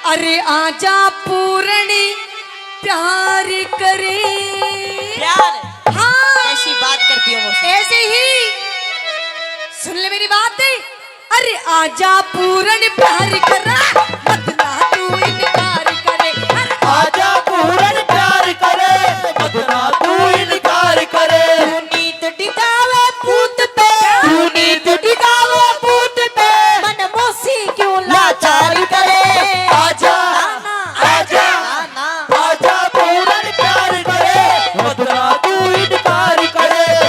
अरे आजा पूरणी प्यार करे। प्यार? हाँ। कैसी बात करती हो मौसी? ऐसे ही। सुन ले मेरी बात। अरे आजा पूरण प्यार करा, मत ना तू इनकार करे। अरे आजा पूरण प्यार करे, मत ना तू इनकार करे। तू नीत टिकावे पूत पे, तू नीत टिकावे पूत पे। मन मौसी क्यों लाचार करे। आजा, ना, ना। आजा, ना, ना। आजा पूरण प्यार करे, मत ना तू इनकार करे।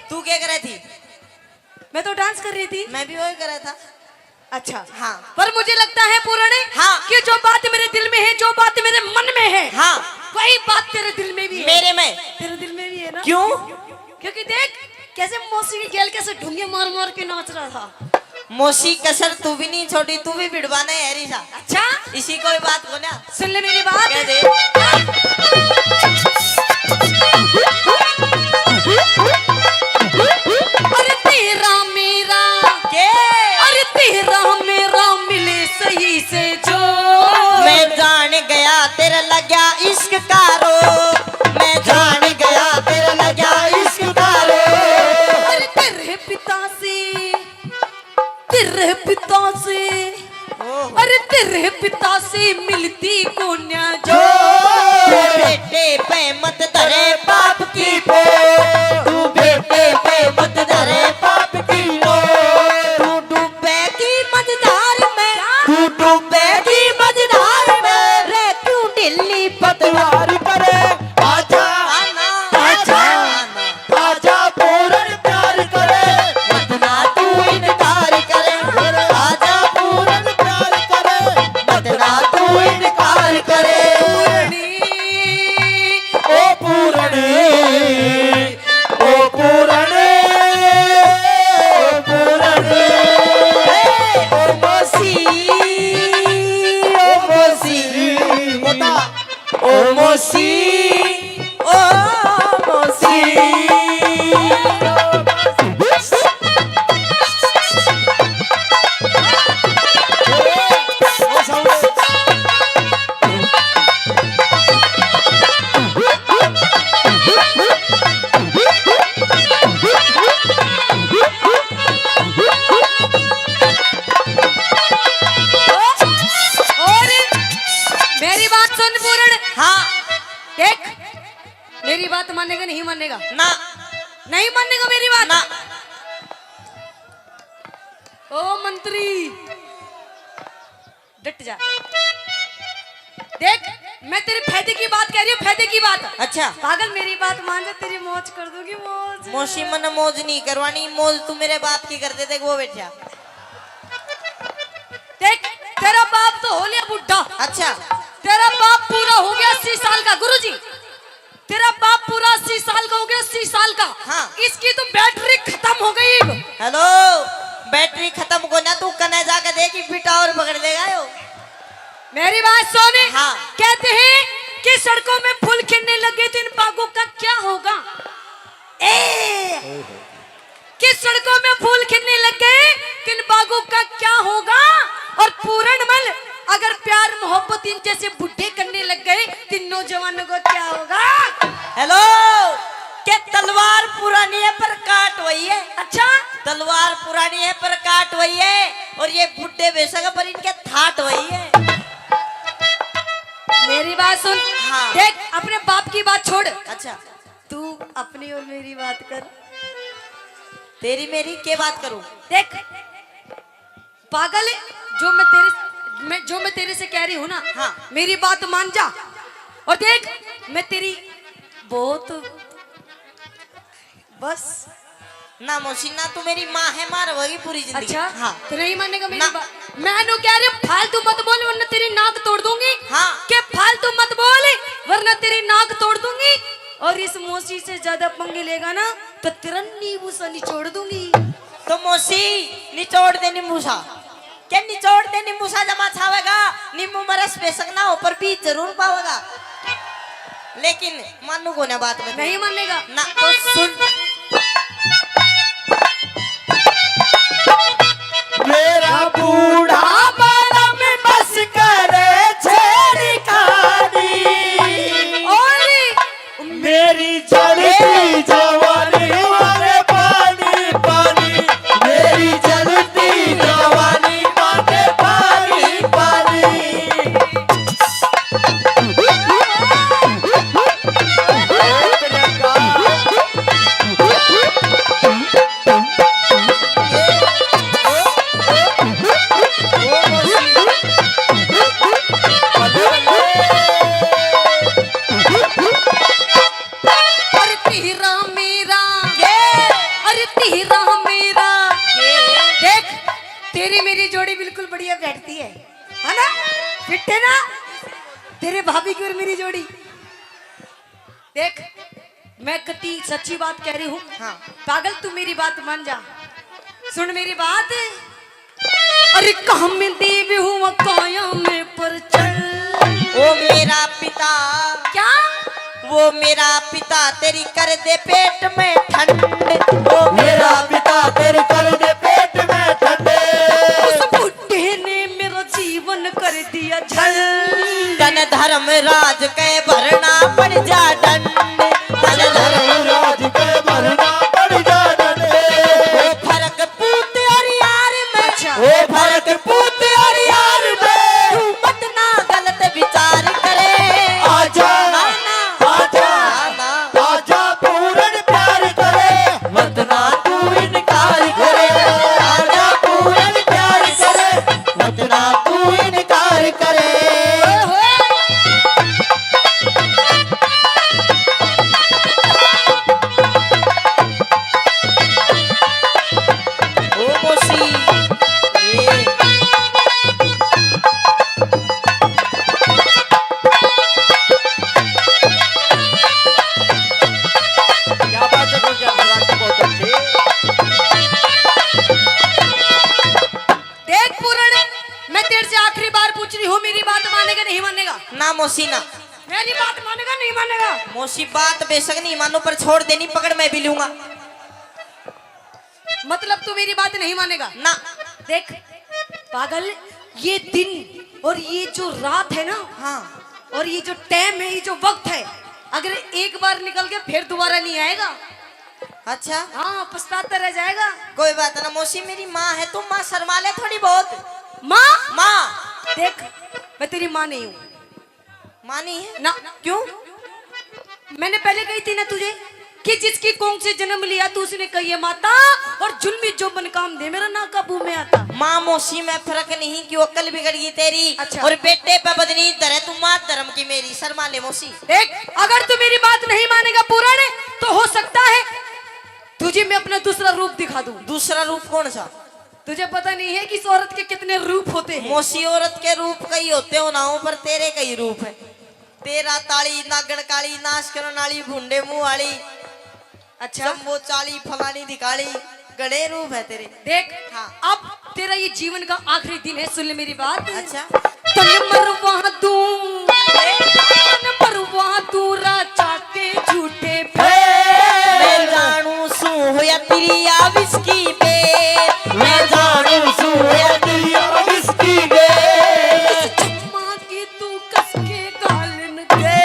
तू क्या कर रही थी? मैं तो डांस कर रही थी। मैं भी वही कर रहा था। अच्छा। हाँ। पर मुझे लगता है पूरण, हाँ। कि जो बात मेरे दिल में है, जो बात मेरे मन में है, हाँ। वही बात तेरे दिल में भी है। मेरे में। तेरे दिल में भी है ना? क्यों? क्योंकि देख कैसे मौसी की गेल कैसे ढूंगे मार मार के नाच रहा था। मौसी कसर तू भी नहीं छोड़ी, तू भी भिड़वाना है री सा। अच्छा। इसी कोई बात को ना। सुन ले मेरी बात। कह दे। अरे तेरा मेरा, के? अरे तेरा मेरा मिले सही से जो। मैं जान गया तेरे लग्या इश्क का रो, मैं जान गया तेरे लग्या इश्क का रो। अरे तेरे पिता से, तेरे पिता से, ओहो। अरे तेरे पिता से मिलती कोन्या जो। जो बेटे पे मत धरे पाप की पो, तू बेटे पे मत धरे पाप की पो। तू डूबेगी मझधार में, क्या? तू डूबेगी मझधार में, रे क्यों ढीली पतवार करे। आजा, आना, आजा, आना। आजा पूरण प्यार करे, मत ना तू इनकार करे। आजा पूरण प्यार करे, मत ना तू इनकार करे। पूरणी। ओ पूरणी, ओ पूरणी, ओ पूरणी। ए, ओ मौसी, ओ मौसी। बता। ओ मौसी, ओ मौसी। और मेरी बात सुन पूरण। हाँ। देख, मेरी बात मानेगा, नहीं मानेगा? ना। नहीं मानेगा मेरी बात? ना। ओ मंत्री, डट जा। देख, मैं तेरे फायदे की बात कह रही हूँ, फायदे की बात। अच्छा। पागल, मेरी बात मान जा, तेरी मौज कर दूंगी, मौज। मौसी, मन्ने मौज नहीं करवानी, मौज तू मेरे बाप की कर दे, देख वो बैठा। देख, तेरा बाप तो हो लिया बुढ़ा। अच्छा। तेरा बाप पूरा हो गया अस्सी साल का, गुरुजी। तेरा बाप पूरा अस्सी साल का हो गया, अस्सी साल का। हाँ। इसकी तो बैटरी खत्म हो गई। हेलो, बैटरी खत्म को ना, तू कने जाके देख, एक बेटा और पकड़ लेगा यो। मेरी बात सुन। हाँ। कहते हैं कि सड़कों में फूल खिलने लगे तो इन बागों का क्या होगा? ए, कि सड़कों में फूल खिलने लग गए, तो इन बागों का क्या होगा? और पूरण मल, अगर प्यार मोहब्बत इन जैसे बुढ़े करने लग गए, तो इन नौजवानों को क्या होगा? हेलो, के तलवार पुरानी है पर काट वही है। अच्छा? तलवार पुरानी है पर काट वही है, और ये बुढ़े बेशक पर इनके थाट वही है। मेरी बात सुन। हाँ। देख, अपने बाप की बात छोड़। अच्छा। तू अपनी और मेरी बात कर। तेरी मेरी के बात करूं? देख पागल, जो मैं तेरे, मैं, जो मैं तेरे से कह रही हूँ ना, हाँ। मेरी बात मान जा। और देख, मैं तेरी बहुत, बस। ना मौसी, ना तू मेरी माँ है, माँ रहोगी पूरी जिंदगी। अच्छा? हाँ। तो नहीं मानेगा मेरी ना। बात? मैं नु कह रही हूँ, फालतू मत बोल वरना तेरी नाक तोड़ दूंगी। हाँ। के फालतू मत बोल वरना तेरी नाक तोड़ दूंगी। और इस मौसी से ज्यादा पंगे लेगा ना तो तेरा नींबू सा निचोड़ दूंगी। तो मौसी, निचोड़ दे नींबू सा। के निचोड़ दे नींबू सा, जमा छावेगा, नींबू में रस बेशक ना हो पर बीज जरूर पावेगा। लेकिन मानू को ना बात में। नहीं मानेगा? ना। तो सुन। मेरा बूढ़ा बड़ा में बस करे छेड़खानी। और मेरी जलती जवानी मारे पानी पानी, मेरी जलती जवानी मारे पानी पानी। और तेरा मेरा, ये। तेरा, तेरे भाभी की और मेरी जोड़ी। देख, मैं कति सच्ची बात कह रही हूँ। हाँ। पागल, तू मेरी बात मान जा, सुन मेरी बात। अरे काम देव हुआ काया में पर चल। ओ मेरा पिता। क्या? वो मेरा पिता तेरी कर दे पेट में ठंड। वो मेरा पिता तेरी कर दे पेट में ठंड। उस बुढ़े ने मेरा जीवन कर दिया झंड। तन धर्मराज के भरना पड़ जा डंड। तन धर्मराज के भरना पड़ जा डंड। ओ फर्क पूत और यार में। अच्छा। ओ फर्क पूत और यार में। तू मत ना गलत विचार करे। आजा, ना, ना। आजा, ना, ना। आजा पूरन प्यार करे। मत ना तू इनकार करे। आजा पूरन प्यार करे। मत ना तू इनकार करे। ओ मौसी, ए। क्या बात है, गुलजार, बहुत अच्छे। देख पूरण, मैं तेरे से आखिरी बार पूछ रही हूँ, मेरी बात मानेगा, नहीं मानेगा? ना मौसी ना। मेरी बात मानेगा, नहीं मानेगा? मौसी, बात बेशक नहीं मानू, पर छोड़ देनी पकड़ मैं भी लूंगा। मतलब तू मेरी बात नहीं मानेगा? ना। देख पागल, ये दिन और ये जो रात है ना, हाँ। और ये जो टाइम है, ये जो वक्त है, अगर एक बार निकल गया फिर दोबारा नहीं आएगा। अच्छा। हाँ, पछताता रह जाएगा। कोई बात ना मौसी, मेरी माँ है, तू माँ शर्मा ले थोड़ी बहुत। माँ? माँ। देख, मैं तेरी माँ नहीं हूँ। माँ नहीं है? ना। क्यों? मैंने पहले कही थी ना तुझे कि जिसकी कोख से जन्म लिया तू उसने कही है माता, और जुल्मी जोबन काम दे मेरा ना काबू में आता। माँ मौसी में फर्क नहीं, क्यों अक्ल बिगड़ गई तेरी? अच्छा। और बेटे पे बदनी धरे तू, माँ धर्म की मेरी, शर्मा ले मौसी। देख, अगर तू मेरी बात नहीं मानेगा पूरण, तो हो सकता है तुझे मैं अपना दूसरा रूप दिखा दूं। दूसरा रूप कौन सा? तुझे पता नहीं है कि इस औरत के कितने रूप होते हैं? मौसी, औरत के रूप कई होते हो ना हो, पर तेरे कई रूप है। तेरा ताली, नागण काली, नाश करण वाली, भूंडे मुंह वाली, अच्छा। शंभो चाली, फलानी दिखाली, घणे रूप है तेरे। देख, हाँ। अब तेरा ये जीवन का आखिरी दिन है, सुन ले मेरी बात। अच्छा। तन मरवा दूं, तन मरवा दूं राजा के झूठे फेर। मैं जानू सू होया तेरी आ विस्की बे। मैं जानू सू होया तेरी आ विस्की बे। इस चम्मा की तू कस के गालन दे।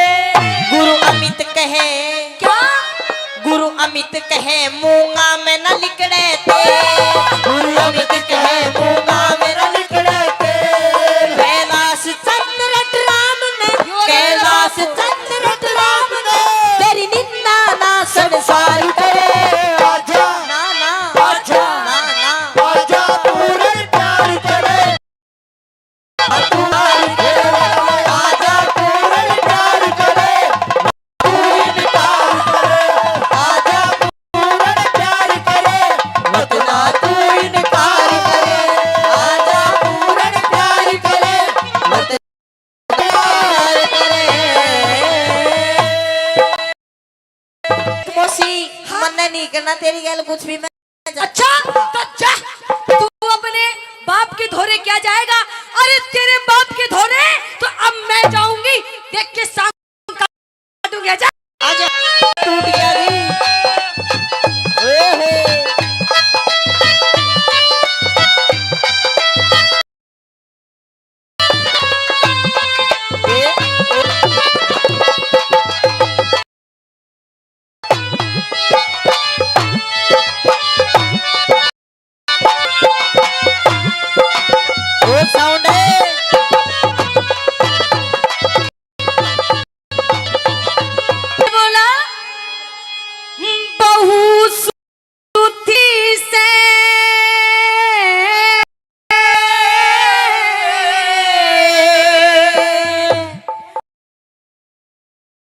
गुरु अमित कहे। क्या? गुरु अमित कहे मूंगा में न लिकड़े ते। गुरु अमित कहे मूंगा में न लिकड़े ते। कैलाश चंद्र राम ने, यो कैलाश चंद्र राम ने, तेरी निंदा ना संसार करे। आजा, ना, ना, आजा, ना, ना। आजा, पूरे प्यार करे। आजा, पूरे प्यार करे। तू इनकार करे। आजा, पूरे प्यार करे। मत ना तू इनकार करे। आजा, पूरे प्यार करे। मत मौसी, हाँ। मन्ने नहीं करना तेरी गैल कुछ भी। मैं अच्छा, तो जा, तू अपने बाप के धोरे क्या जाएगा? अरे, तेरे बाप के धोरे तो अब मैं जाऊंगी। देख के सांग काटूंगी। आजा। आजा, टूट गया रे। ओहो। वो साउंड है। बोला, बहू सूती से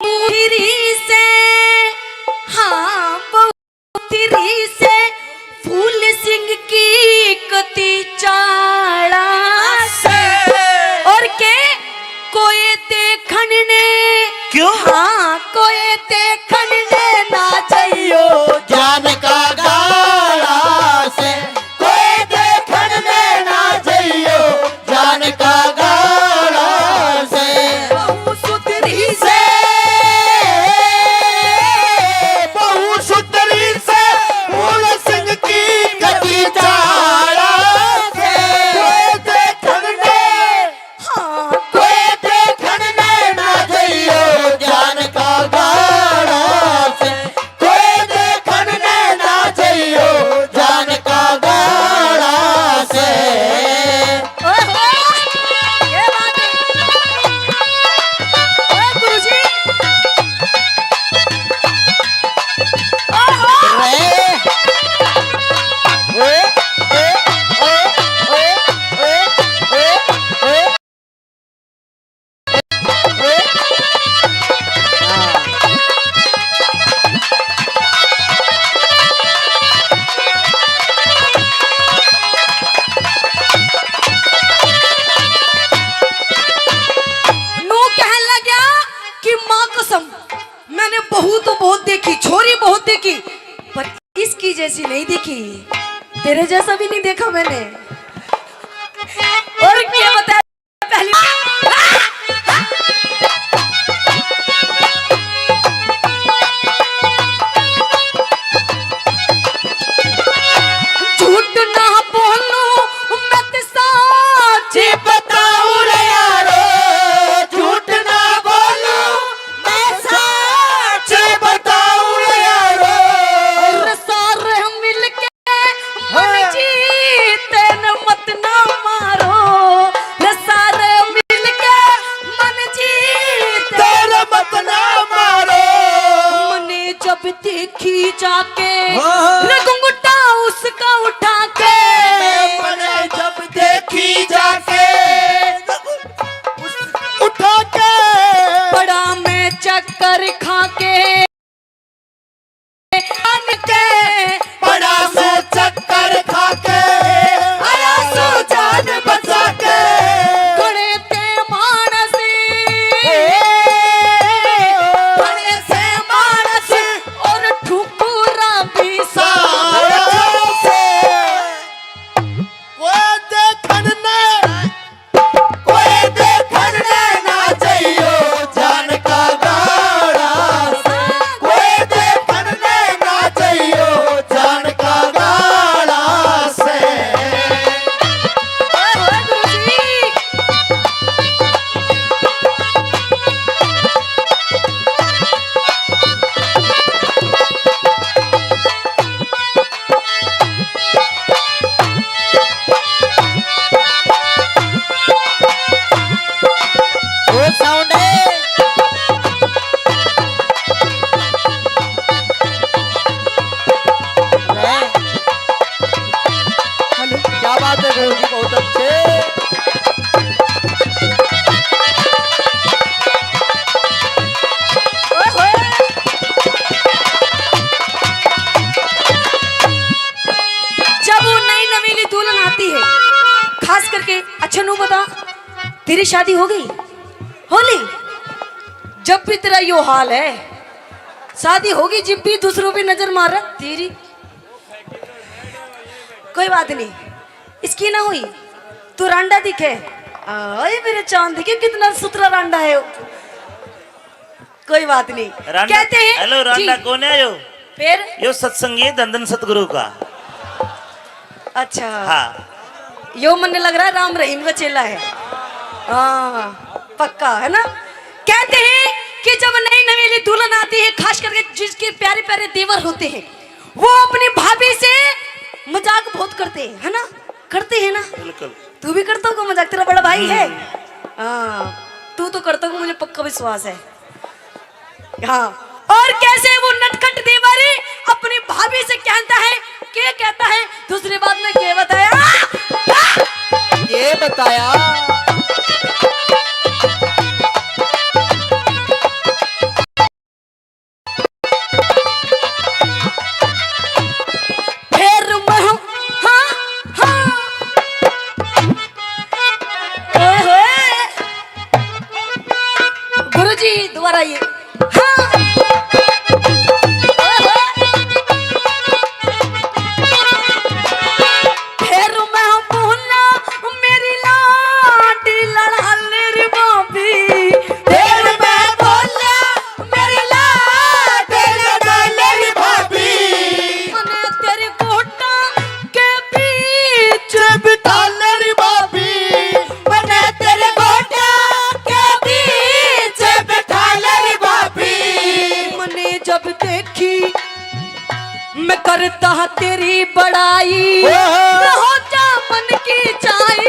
मुहिरी से, हाँ, बहुतरी से, फूल सिंह की कती चाला से। और के क्यों? हाँ, कोई देखण ने ना जाइयो, जान का गाला से। कोई देखण ने ना जाइयो, जान का गाला से। बहू सुथरी से, बहू सुथरी से, फूल सिंह की कटी चाला से। कोई देखण ने हाँ, कोई देखण ने ना जइयो जान का गाला से, कोई देखण ने ना जइयो जान का गाला से। ओहो, क्या बात है। ओए गुरुजी। ओहो। रे। ओए, ओए, ओए। नू कहन लग्या कि माँ कसम, मैंने बहू तो बहुत देखी, छोरी बहुत देखी, पर इसकी जैसी नहीं देखी, तेरे जैसा भी नहीं देखा मैंने। और क्या बता पहली झूठ ना बोलूं, मैं तो सच बताऊं रे यारो। झूठ ना बोलूं, मैं सच बताऊं रे यारो। और सारे मिलके मन जीते न मत ना मारो, न सारे मिलके मन जीते न मत ना मारो। मने जब देखी जाके, हाँ। रे घुंघटा उसका उठा के। मने जब देखी जाके, उठा के। पड़ा मैं चक्कर खा के। के पड़ा मैं चक्कर खा के, आया सो जान बचा के। घणे ते मानस, घणे से मानस और ठुकुरा भी सारा से। वो देखण ने कोई देखण ने ना चाहियो जान का गाला से, कोई देखण ने ना चाहियो जान का गाला से। ओए होए गुरु जी। वो साउंड है। हेलो। क्या बात है गुरु जी, बहुत अच्छे। ओए होए। जब वो नई नवेली दुल्हन आती है, खास करके, अच्छा नू बता, तेरी शादी हो गई? हो ली? जब भी तेरा यो हाल है, शादी होगी, जिब भी दूसरों पे नजर मार रहा, तेरी कोई बात नहीं, इसकी ना हुई, तू रांडा दिखे। आए मेरे चांद के, कितना सुथरा रांडा है वो। कोई बात नहीं। रांडा, कहते हैं हेलो, रांडा जी। कौन है यो? फिर? यो सत्संगी है धन धन सतगुरु का। अच्छा। हाँ। यो मन्ने लग रहा है राम रहीम का चेला है। हाँ, पक्का है ना। कहते हैं कि जब नई नवेली दुल्हन आती है, खास करके जिसके प्यारे प्यारे देवर होते हैं, वो अपनी भाभी से मजाक बहुत करते हैं, है ना? करते हैं ना? बिल्कुल। तू भी करता होगा मजाक, तेरा बड़ा भाई है। हम्म। हाँ, तू तो करता होगा, मुझे पक्का विश्वास है। हाँ, और कैसे वो नटखट देवर अपनी भाभी से कहता है, क्या कहता है, दूसरी बात में क्या बताया? ये बताया। फिर मैं हूँ, हाँ, हाँ। ओए होए। गुरु जी, मैं करता तेरी बड़ाई, ओहो। रहो जा मन की चाई।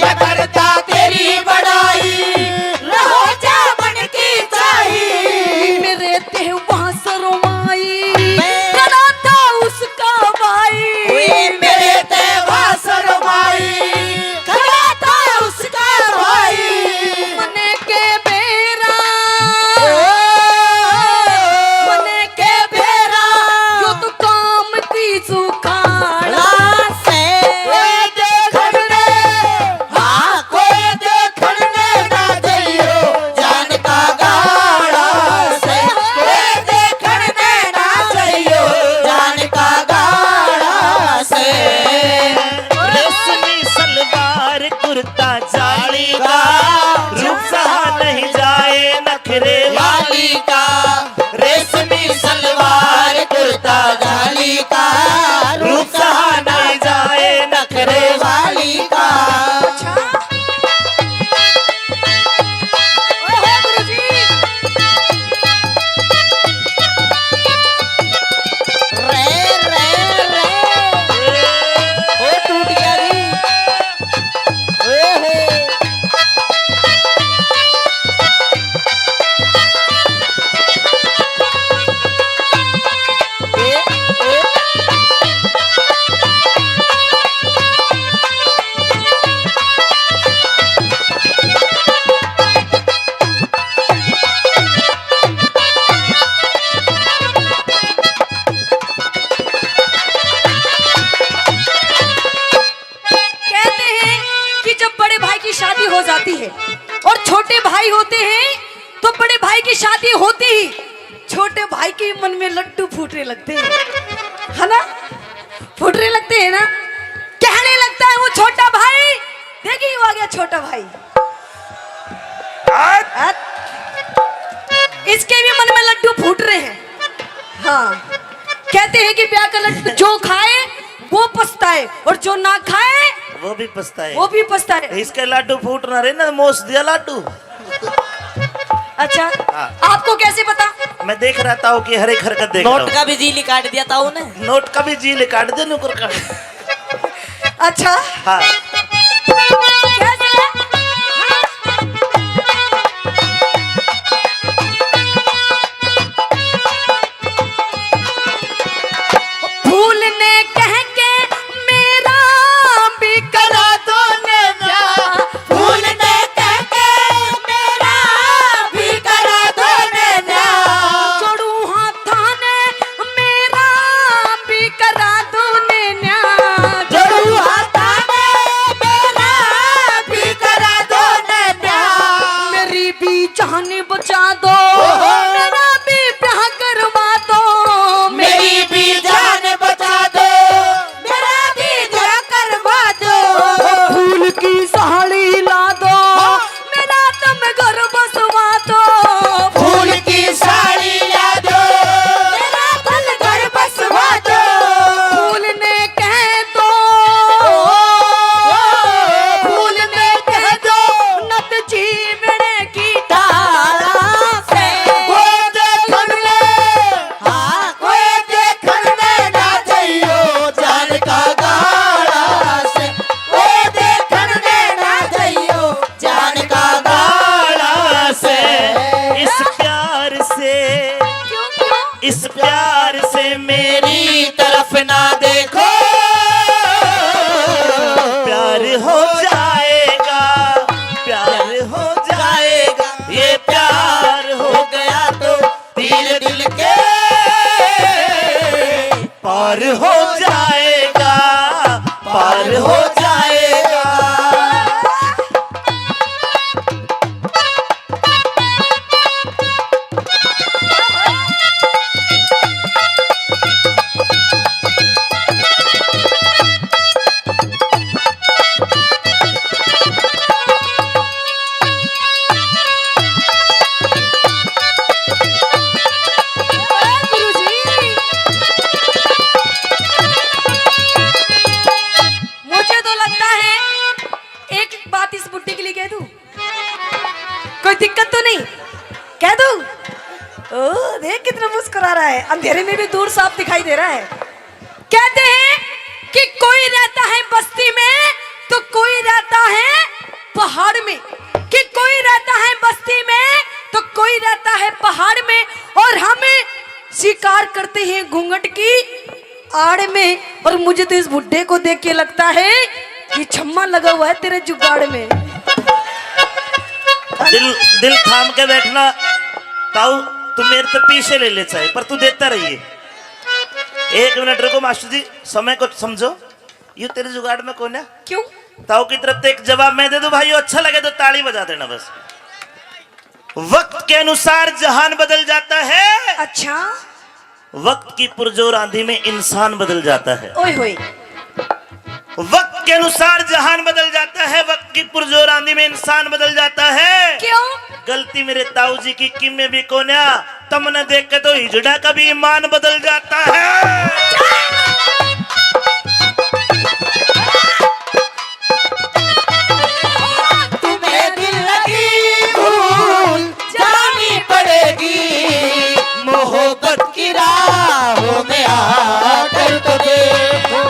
मैं करता तेरी बड़ाई, रहो जा मन की चाई। मेरे ते वहाँ शर्माई, अबे। करा था उसका भाई। ओए मेरे ते वहाँ शर्माई, खड़ा था उसका भाई। मने के बेरा, ओ। मने के बेरा, यो तो काम की सुखाड़ा से। कोई देखण ने, हाँ, कोई देखण ने ना जइयो, जान का गाड़ा से। कोई देखण ने ना जइयो, जान का गाड़ा से। रेशमी सलवार कुर्ता जाली का, रूप सहा नहीं जाए नखरे वाली का। रेशमी सलवार कुर्ता जाली का, रूप सहा नहीं जाए नखरे वाली का। अच्छा। ओहो गुरुजी। रे, रे, रे। ओ टूट गया जी। ओहो। ए, ए। कहते हैं कि जब बड़े भाई की शादी हो जाती है और छोटे भाई होते हैं, तो बड़े भाई की शादी होते ही छोटे भाई के मन में लड्डू फूटने लगते हैं, है ना? फूटने लगते हैं ना। कहने लगता है वो छोटा भाई, देखिए वो आ गया छोटा भाई। आज? आज? इसके भी मन में लड्डू फूट रहे हैं। हाँ, कहते हैं कि ब्याह का लड्डू जो खाए वो पछताए और जो ना खाए वो भी पछताए। वो भी पछताए। इसके लाडू फूट ना रहे ना, मोस दिया लाडू। अच्छा, हाँ। आपको कैसे पता? मैं देख रहा ताऊ की हर एक हरकत देख रहा नोट हूँ। का भी जी काट दिया ताऊ ने। नोट का भी जी काट दिया नुकर का। अच्छा। हाँ। कैसे? फूल ने कह के मेरा भी करा दो नैना। फूल ने कह के मेरा भी करा दो नैना। जोड़ू हाथां ने मेरा भी करा दो नैना। जोड़ू हाथां ने मेरा भी करा दो नैना। मेरी भी जान बचा दो, ओहो। मेरा भी ब्याह करवा दो। मेरी भी जान बचा दो, मेरा भी ब्याह करवा दो। फूल की साड़ी ला दो, हाँ। मेरा तुम घर बसवा दो। फूल की साड़ी ला दो, मेरा तुम घर बसवा दो। फूल ने कह दो, फूल ने कह दो, नत जीवण की धारा से। कोई देखण ने, हाँ, कोई देखण ने ना जइयो, जान का गाड़ा से। कोई देखण ने ना जइयो, जान का गाड़ा से। इस प्यार से, क्यों, क्यों? इस प्यार से मेरी तरफ ना देखो। प्यार हो जाएगा, प्यार हो जाएगा, ये प्यार हो गया तो दिल दिल के पार हो जाएगा, पार हो जाएगा। मुझे अंधेरे में भी दूर साफ दिखाई दे रहा है। कहते हैं कि कोई रहता है बस्ती में तो कोई रहता है पहाड़ में, कि कोई रहता है बस्ती में तो कोई रहता है पहाड़ में, और हम शिकार करते हैं घूंघट की आड़ में। और मुझे तो इस बुड्ढे को देख के लगता है ये छम्मा लगा हुआ है तेरे जुगाड़ में। दिल दिल थाम के बैठना ताऊ, तू मेरे तो पीछे ले ले चाहे, पर तू देता रहिए। एक मिनट रुको मास्टर जी, समय को समझो। यू तेरे जुगाड़ में कौन है? क्यों? ताऊ की तरफ से एक जवाब मैं दे दूं भाई, अच्छा लगे तो ताली बजा देना बस। वक्त के अनुसार जहान बदल जाता है। अच्छा। वक्त की पुरजोर आंधी में इंसान बदल जाता है। ओए होए। वक्त के अनुसार जहान बदल जाता है, वक्त की पुरजोर आंधी में इंसान बदल जाता है। क्यों? गलती मेरे ताऊ जी की किमे भी कोन्या, तमने देख के तो हिजड़ा का भी ईमान बदल जाता है। तुम्हें दिल लगी भूल जानी पड़ेगी। मोहब्बत की राहों में आकर तो देखो,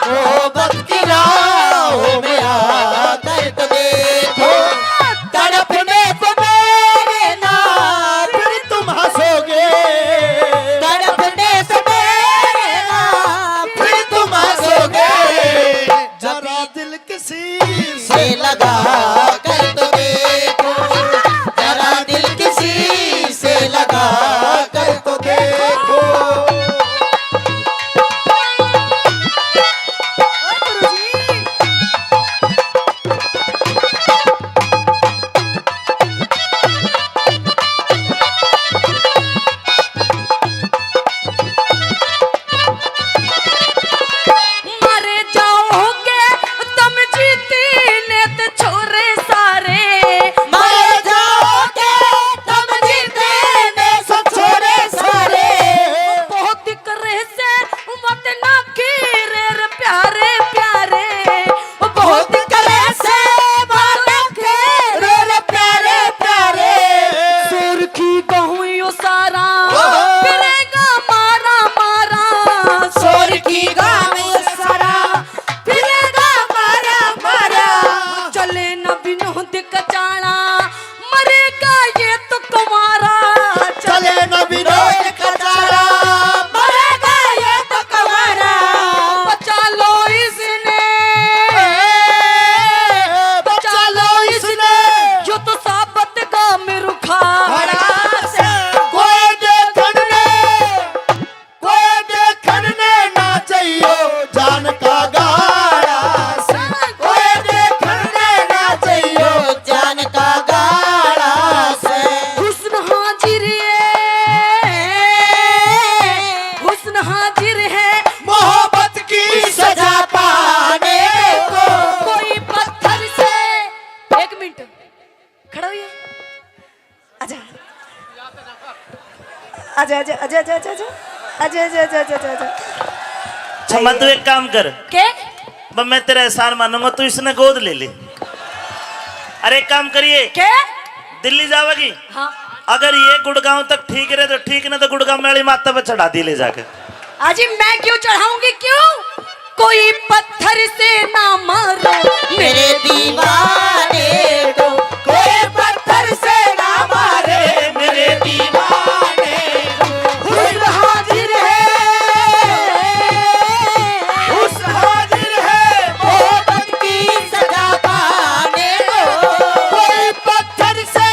मोहब्बत की राहों में आकर तो देखो। तड़पने से मेरे ना फिर तुम हंसोगे, तड़पने से मेरे ना फिर तुम हंसोगे। जरा दिल किसी से लगा कर तो देखो, जरा दिल किसी से लगा कर तो देखो। मर जाओगे तुम जीती ने तो छोरे सारे, मर जाओगे तुम जीती ने तो छोरे सारे। बहुत करे से मत ना गिरे रे प्यारे प्यारे, बहुत करे से मत ना गिरे रे प्यारे प्यारे। सुर्खी कहूँ यो सारा फिरेगा मारा मारा, सुर्खी कहूँ यो सारा फिरेगा मारा मारा। चले न विनोद कचाला, मरेगा ये तो कुमारा। चले न विनोद कचाला, मरेगा ये तो कुमारा। बचा लो इसने, बचा लो इसने, यो तो साबत का मेरू खाड़ा से। कोई देखण ने कोई देखण ने ना चाहियो जान का गाड़ा से, कोई देखण ने ना चाहियो जान का गाड़ा से। हुस्न हाजिर है, हुस्न हाजिर है, मोहब्बत की सजा पाने को। कोई पत्थर से, एक मिनट खड़ा होइए। आजा। आजा, आजा, आजा, आजा, आजा, आजा। आजा, आजा, आजा, आजा, आजा। छम्मा, तू एक काम कर। के? बस मैं तेरा एहसान मानूंगा, तू इसने गोद ले ले। अरे, एक काम करिए। के? दिल्ली जावेगी? हाँ। अगर ये गुड़गांव तक ठीक रहे तो ठीक, ना तो गुड़गांव में वाली माता पे चढ़ा दी ले जाके। अजी, मैं क्यों चढ़ाऊंगी, क्यों? कोई पत्थर से ना मारो मेरे दीवाने को, कोई पत्थर से ना मारे मेरे दीवाने को। हुस्न हाजिर है, हुस्न हाजिर है, मोहब्बत की सजा पाने को। कोई पत्थर से,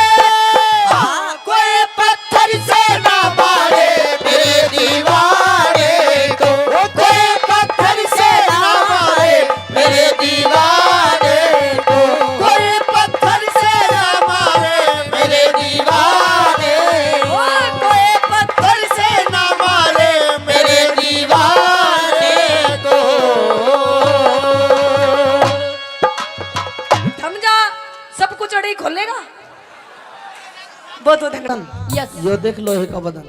हाँ, कोई पत्थर से ना मारे मेरे दीवाने को, कोई पत्थर से ना मारे मेरे दीवाने को, कोई पत्थर से ना मारे मेरे दीवाने को, कोई पत्थर से ना मारे मेरे दीवाने को। थम जा, सब कुछ अड़े ही खोलेगा। बहुत बहुत धन्यवाद। यो देख लोहे का बदन।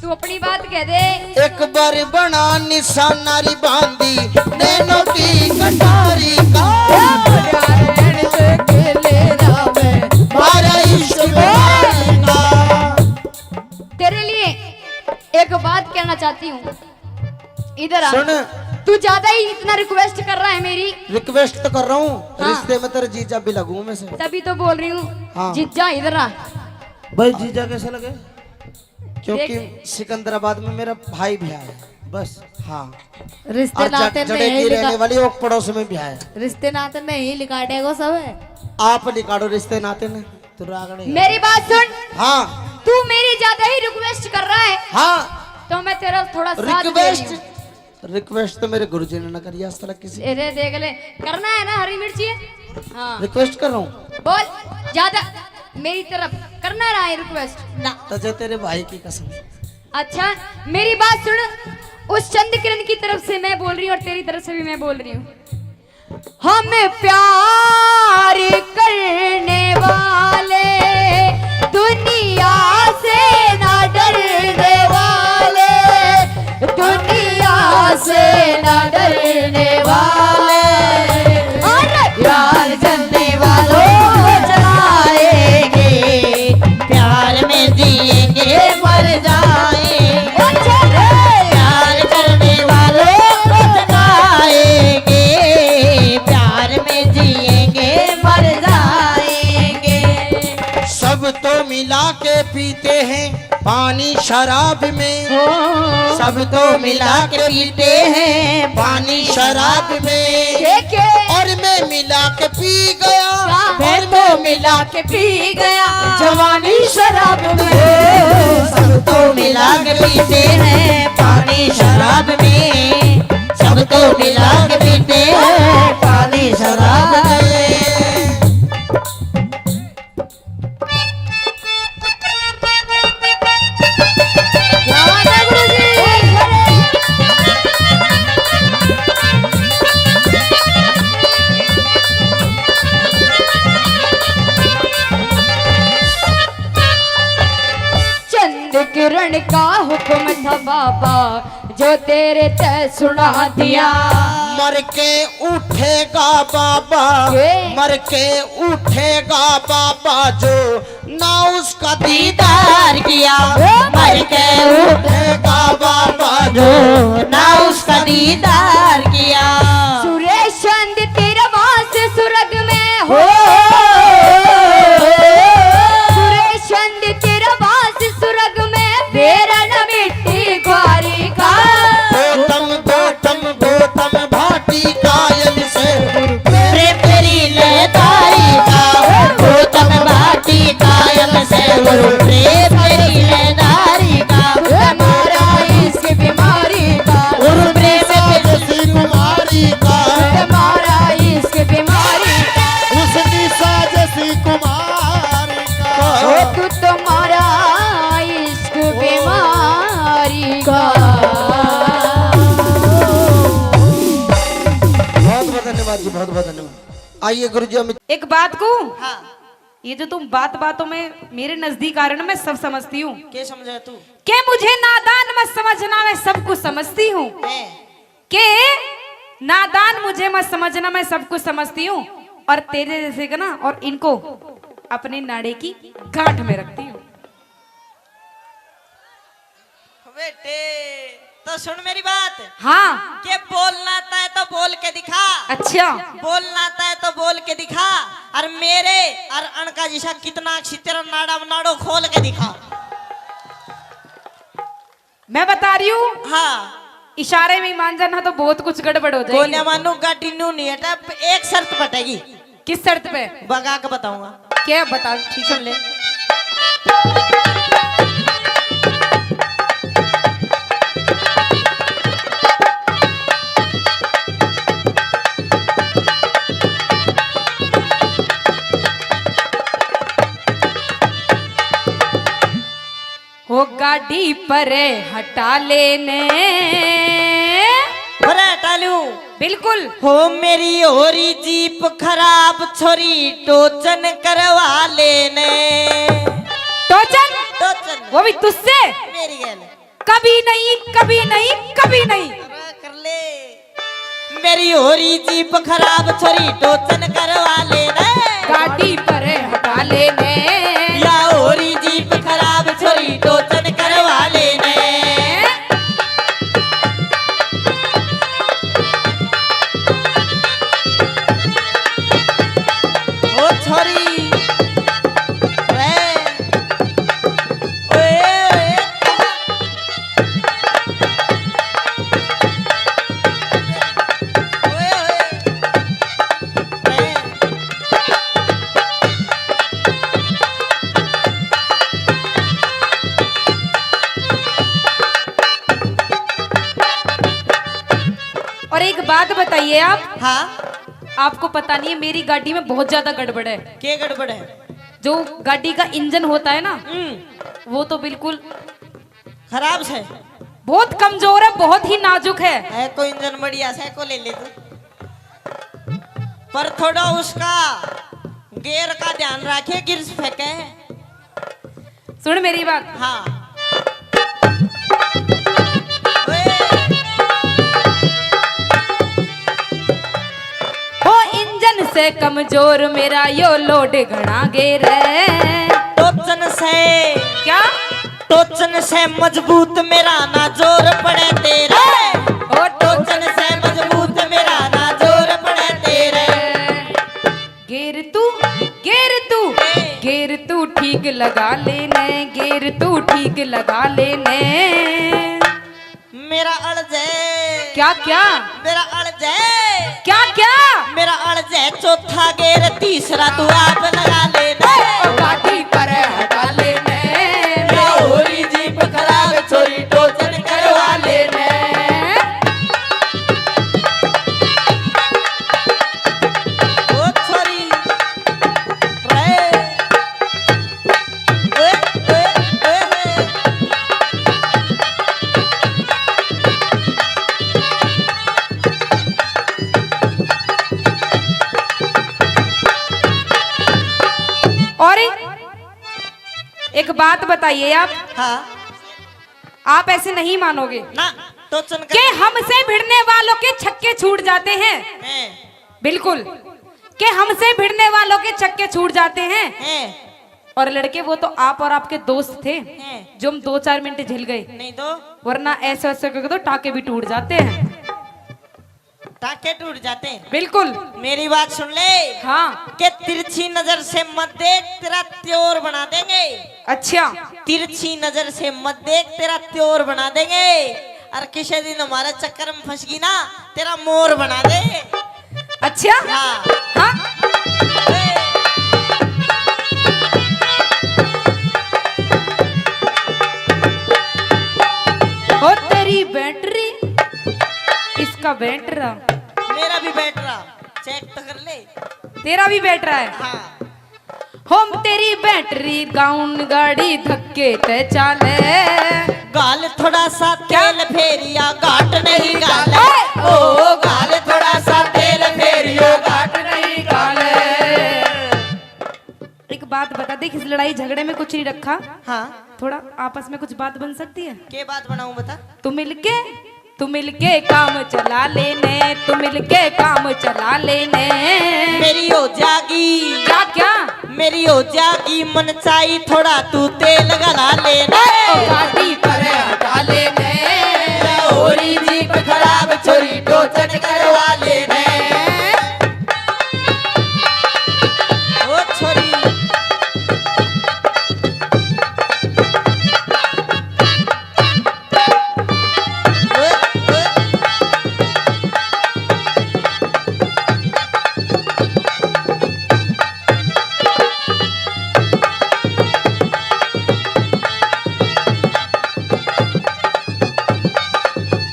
तू अपनी बात कह दे। एक बार बना निशाना री बांदी, नैनों की कटारी का। प्यार रहने से खेले ना मैं, मारा इश्क प्यार का। तेरे लिए एक बात कहना चाहती हूँ, इधर आ। सुन। तू ज्यादा ही इतना रिक्वेस्ट कर रहा है मेरी। रिक्वेस्ट तो कर रहा हूँ, हाँ। रिश्ते में तेरे जीजा भी लगूं मैं से। तभी तो बोल रही हूँ। हाँ। जीजा, इधर आ। भाई, जीजा कैसे लगे? क्योंकि देख। सिकंदराबाद में मेरा भाई भी आया है। बस। हाँ। रिश्ते और नाते जड-, जडे नहीं की लिखा-, रहने वाली ओक पड़ोस में भी आया है। रिश्ते नाते नहीं लिकाटेगो सब। आप लिकाड़ो रिश्ते नाते ने। तू रागणी। मेरी बात सुन। हाँ। तू मेरी ज्यादा ही रिक्वेस्ट कर रहा है। हाँ। तो मैं तेरा थोड़ा साथ दे रही हूँ। रिक्वेस्ट? रिक्वेस्ट तो मेरे गुरुजी ने ना करी आज तक किसी। अरे देख ले, करना है ना हरी मिर्ची है? हाँ। रिक्वेस्ट कर रहा हूँ। बोल, ज्यादा मेरी तरफ करना रहा है रिक्वेस्ट ना। तो जो तेरे भाई की कसम। अच्छा, मेरी बात सुन, उस चंद किरण की तरफ से मैं बोल रही हूँ और तेरी तरफ से भी मैं बोल रही हूँ। हम प्यार करने वाले, दुनिया से ना डरने वाले, दुनिया से ना डरने वाले। अरे प्यार करने वालों को जलाएंगे, प्यार में जिएंगे, मर जाएंगे। प्यार करने वालों को जलाएंगे, प्यार में जिएंगे, मर जाएंगे। सब तो मिला के पीते हैं पानी शराब में। ओ। सब तो मिला के पीते हैं पानी शराब में। के, के? और मैं मिला के पी गया। क्या? मैं और तो मैं मिला के पी गया जवानी शराब में। सब तो मिला के पीते हैं पानी शराब में, सब तो मिला के पीते हैं पानी शराब में। क्या बात है गुरु जी। चंद किरण का हुक्म था बाबा, जो तेरे ते सुना दिया। मर के उठेगा बाबा, के? मर के उठेगा बाबा, जो ना उसका दीदार किया। ओ मर के उठेगा बाबा, जो ना उसका दीदार किया। सुरेश चंद तेरा वास सुरग में हो। सुरेश चंद तेरा वास सुरग में, बेरा न मिट्टी ग्वारी का। गौतम, गौतम, गौतम भाटी कायल से प्रेम तेरी लहदारी का। गौतम भाटी कायल से गुरु प्रेम तेरी लहदारी का। हमारा इश्क बीमारी का। गुरु प्रेम जैसी कुमारी का। हमारा इश्क बीमारी का। उस निशा जैसी कुमारी का। ओ तू तो मारा इश्क बीमारी का। बहुत बहुत धन्यवाद जी, बहुत बहुत धन्यवाद। आइए गुरु जी, हम एक बात कहूं? हाँ। ये जो तुम बात बातों में मेरे नजदीक आ रहे हो ना, मैं सब समझती हूँ। के समझा तू? के मुझे नादान मत समझना, मैं सब कुछ समझती हूँ। हैं। के नादान मुझे मत समझना, मैं सब कुछ समझती हूँ। और तेरे जैसे का ना, और इनको अपने नाड़े की गांठ में रखती हूँ। बेटे, तो सुन मेरी बात। हाँ। के बोलना तय तो बोल के दिखा। अच्छा। बोलना तय तो बोल के दिखा। और मेरे और अणका जिसा कितना छितर नाड़ा नाड़ो खोल के दिखा। मैं बता रही हूँ। हाँ। इशारे में मान जाना तो बहुत कुछ गड़बड़ हो जाएगी। कोन्या मानू गाड़ी नू नहीं हटा, एक शर्त पटेगी। किस शर्त पे? बगा के बताऊंगा। क्या बता, ठीक सुन ले। हो गाड़ी परे हटा लेने। परे हटा लूं? बिल्कुल। हो मेरी हो रही जीप खराब, छोरी टोचन करवा लेने। टोचन? टोचन। वो भी तुझसे? मेरी गैल। कभी नहीं, कभी नहीं, कभी नहीं। अरे कर ले। मेरी हो रही जीप खराब, छोरी टोचन करवा लेने। गाड़ी परे हटा लेने। या हो रही जीप खराब, छोरी टोचन करवा लेने। पर एक बात बताइए आप, हाँ। आपको पता नहीं है, मेरी गाड़ी में बहुत ज्यादा गड़बड़ है। के गड़बड़ है? जो गाड़ी का इंजन होता है ना, हम्म। वो तो बिल्कुल खराब से। बहुत कमजोर है, बहुत ही नाजुक है। है को इंजन बढ़िया से को ले ले तू, पर थोड़ा उसका गियर का ध्यान रखे, गियर फेंके। सुन मेरी बात। हाँ। ओए। हो इंजन से कमजोर मेरा यो लोड घणा गेर है। टोचन से। क्या? टोचन से मजबूत मेरा ना जोर पड़े तेरे। ओ टोचन से मजबूत मेरा ना जोर पड़े तेरे। गेर तू, गेर तू, गेर तू ठीक लगा लेने, गेर तू ठीक लगा लेने। मेरा अड़जे। क्या, क्या? मेरा अड़जे। क्या, क्या? मेरा अड़जे चौथा गेर, तीसरा तू आप लगा लेने। ओ गाड़ी पर हटा लेने। मेरा होरी जीप खराब, छोरी टोचन करवा लेने। ओ छोरी। रे। ओए, ओए, ओए, ओए। और एक बात बताइए आप, हाँ। आप ऐसे नहीं मानोगे ना, टोचन कर कि हमसे भिड़ने वालों के छक्के छूट जाते हैं। हैं। बिल्कुल, कि हमसे भिड़ने वालों के छक्के छूट जाते हैं। हैं। और लड़के, वो तो आप और आपके दोस्त थे, हैं। जो हम दो चार मिनट झिल गए, नहीं तो। वरना ऐसे ऐसे करके तो टाके भी टूट जाते हैं। टाके टूट जाते हैं। बिल्कुल। मेरी बात सुन ले। हाँ। के तिरछी नजर से मत देख, तेरा त्योर बना देंगे। अच्छा। तिरछी नजर से मत देख, तेरा त्योर बना देंगे। और किसी दिन हमारे चक्कर में फंस गई ना, तेरा मोर बना दे। अच्छा? हाँ। हाँ? ओ तेरी बैटरी, इसका बैटरा। मेरा भी बैटरा, चेक तो कर ले। तेरा भी बैटरा है? हाँ। हम तेरी बैटरी डाउन, गाड़ी धक्के ते चाले। गाल थोड़ा सा क्या? तेल फेरिया, घाट नहीं गाले। ओए! ओ गाल थोड़ा सा तेल फेरिया, घाट नहीं गाले। एक बात बता, देख, इस लड़ाई झगड़े में कुछ नहीं रखा। हाँ। थोड़ा आपस में कुछ बात बन सकती है? के बात बनाऊं, बता। तू मिलके, तू मिलके काम चला लेने, तू मिलके काम चला लेने। मेरी हो जागी। क्या, क्या? मेरी हो जागी मनचाही, थोड़ा तू तेल गला लेने। ओ गाड़ी पर हटा लेने। होरी जीप खराब, छोरी टोचन करवा लेने। ओ छोरी।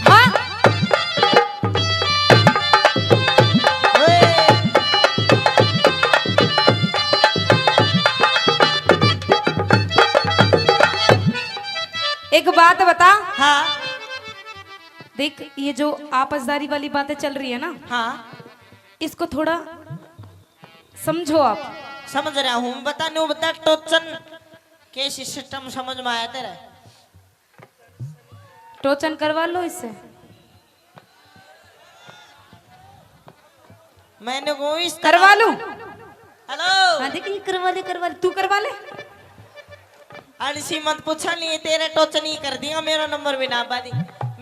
हाँ। एक बात बता। हाँ। देख, ये जो आपसदारी वाली बातें चल रही है ना, हाँ। इसको थोड़ा समझो आप। समझ रहा हूँ, बता, न्यू बता, टोचन के सिस्टम समझ में आया तेरा? टोचन करवा लो इससे। मैंने को इस तरह करवा लूं? हेलो। हाँ, देख, ये करवा ले, करवा ले, तू करवा ले। आलसी मत पूछा, नहीं तेरे टोचन ही कर दिया, मेरा नंबर भी ना बादी।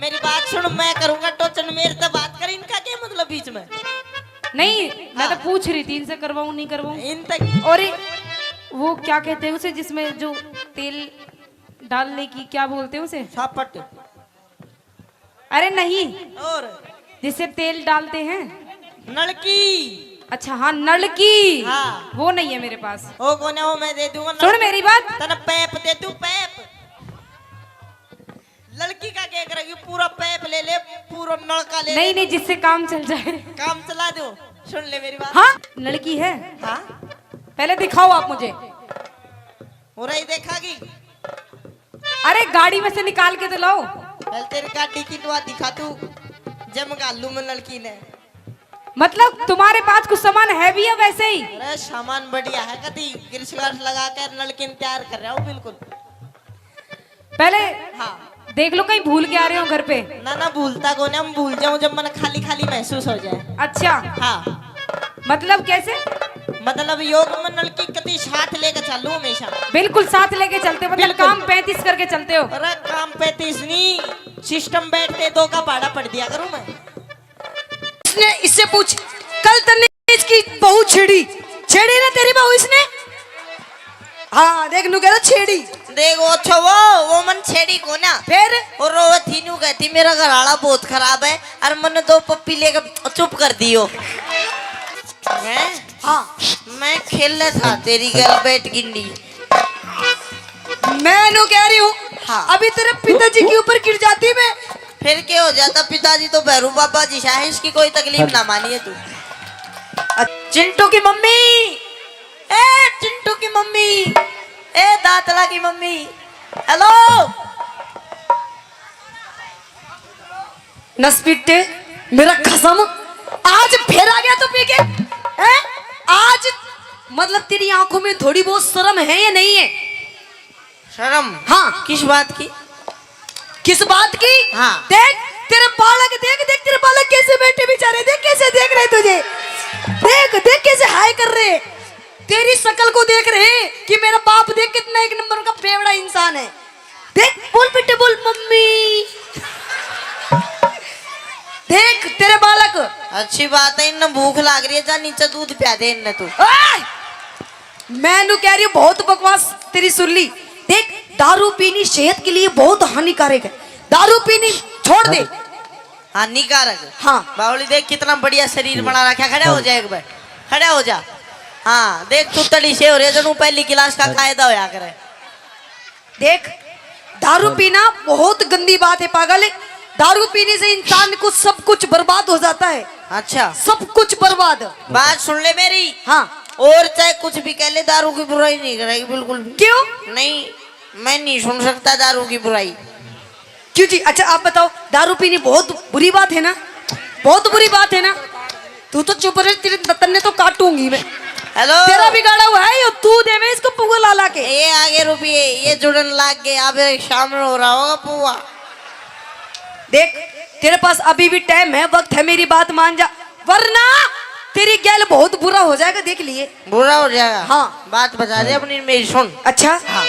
मेरी बात सुन, मैं करूंगा टोचन, मेरे से बात कर, इनका क्या मतलब बीच में? नहीं, मैं तो हाँ। पूछ रही थी, इनसे करवाऊं, नहीं करवाऊं। इन तक और एक, वो क्या कहते हैं उसे, जिसमें जो तेल डालने की, क्या बोलते हैं उसे? सापट। अरे नहीं, और? जिससे तेल डालते हैं। नलकी। अच्छा, हाँ, नलकी। हाँ। वो नहीं है मेरे पास। ओ कोने, वो मैं दे दूंगा। सुन मेरी बात। तने पैप दे दूं, पैप। लड़की का करेगी, पूरा पाइप ले ले, पूरा नलका ले नहीं ले। नहीं, जिससे काम चल जाए। काम चला दो। सुन ले मेरी बात। हाँ, लड़की है। हाँ। पहले दिखाओ आप मुझे। हो रही देखागी। अरे, गाड़ी में से निकाल के तो लाओ। पहले तेरी गाड़ी की दुआ दिखा तू, जब घालू में लड़की ने। मतलब, तुम्हारे पास कुछ सामान है भी या वैसे ही? अरे, सामान बढ़िया है, कदी ग्रीस व्रैक्स लगा कर नलकी ने तैयार कर रहा हूँ बिल्कुल। पहले हाँ। देख लो, कहीं भूल के आ रहे हो घर पे। ना ना, भूलता को नहीं, हम भूल जाऊं जब मन खाली खाली महसूस हो जाए। अच्छा। हाँ। मतलब कैसे? मतलब, योग में नलकी कती साथ लेके चलूं हमेशा। बिल्कुल साथ लेके चलते हो, मतलब बिल्कुल। काम पैंतीस करके चलते हो। अरे, काम पैंतीस नहीं, सिस्टम बैठते दो का भाड़ा पड़ दिया करूं मैं। इसने इससे पूछ, कल तन्ने इसकी बहू छेड़ी, छेड़ी ना तेरी बहू इसने? हाँ, देख, नू कह रहा छेड़ी। देख, वो अच्छा, वो, वो मन छेड़ी को ना। फिर? और वो थी नू कहती, "मेरा घर आला बहुत खराब है, और मन दो पप्पी लेके चुप कर दियो।" हैं? हाँ। मैं खेल था तेरी गल बैठ गिंडी। मैं नू कह रही हूँ, हाँ। अभी तेरे पिताजी के ऊपर गिर जाती मैं। फिर क्या हो जाता? पिताजी तो भैरू बाबा जी सा है, इसकी कोई तकलीफ ना मानिए तू। अ, चिंटू की मम्मी, ए चिंटू की मम्मी, ए दातला की मम्मी, हेलो। नसपिट्टे, मेरा कसम, आज फिर आ गया तू पी के, हैं? आज मतलब तेरी आंखों में थोड़ी बहुत शर्म है या नहीं है? शर्म? हाँ। किस बात की? किस बात की? हाँ। देख, तेरे बालक, देख, देख, तेरे बालक कैसे बैठे बेचारे, देख कैसे देख रहे तुझे, देख, देख कैसे हाय कर रहे, तेरी शक्ल को देख रहे कि मेरा बाप देख कितना एक नंबर का बेवड़ा इंसान है। देख, बोल बेटे, बोल मम्मी। देख तेरे बालक। अच्छी बात है, इन्हें भूख लाग रही है, जा नीचे दूध प्या दे इन्हें तू। ओए! मैं नू कह रही हूँ, बहुत बकवास तेरी सुन ली। देख, दारू पीनी सेहत के लिए बहुत हानिकारक है, दारू पीनी छोड़ दे। हानिकारक? हाँ। बावली देख, कितना बढ़िया शरीर बना रखा है। खड़ा हो जा एक बार, खड़ा हो जा। हाँ, देख, तू तड़ी से हो रहे, जणू पहली क्लास का कायदा होया करे। देख, दारू पीना बहुत गंदी बात है पागल। दारू पीने से इंसान को सब कुछ बर्बाद हो जाता है। अच्छा। सब कुछ बर्बाद। बात सुन ले मेरी। हाँ। और चाहे कुछ भी कह ले, दारू की बुराई नहीं करेगी बिल्कुल भी। क्यों? नहीं, मैं नहीं सुन सकता दारू की बुराई। क्यों जी? अच्छा, आप बताओ, दारू पीनी बहुत बुरी बात है ना? बहुत बुरी बात है ना? तू तो चुप रह, तेरे तन्ने तो काटूंगी मैं। हेलो। तेरा बिगाड़ा हुआ है यो, तू देवे इसको पुआ ला ला के। ये आगे रुपये, ये जुड़न लाग गए, अब शाम हो रहा होगा पुआ। देख, तेरे पास अभी भी टाइम है, वक्त है, मेरी बात मान जा, वरना तेरी गैल बहुत बुरा हो जाएगा, देख लिए। बुरा हो जाएगा? हाँ। बात बता दे अपनी, मेरी सुन। अच्छा। हाँ।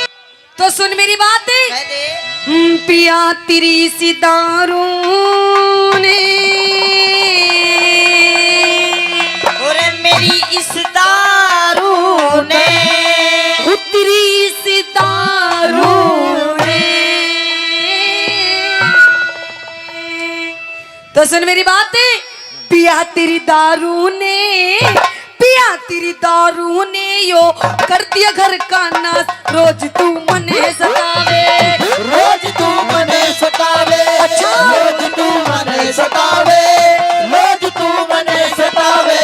तो सुन मेरी बात। कह दे। हम्म, पिया तेरी सी दारू ने। ओरे मेरी इस दारू ने। उतरी सी दारू ने। तो सुन मेरी बात। पिया तेरी दारू ने, पिया तेरी दारू ने यो कर दिया घर का नाश। रोज तू मने सतावे, रोज तू मने सतावे, अच्छा। रोज तू मने सतावे, रोज तू मने सतावे।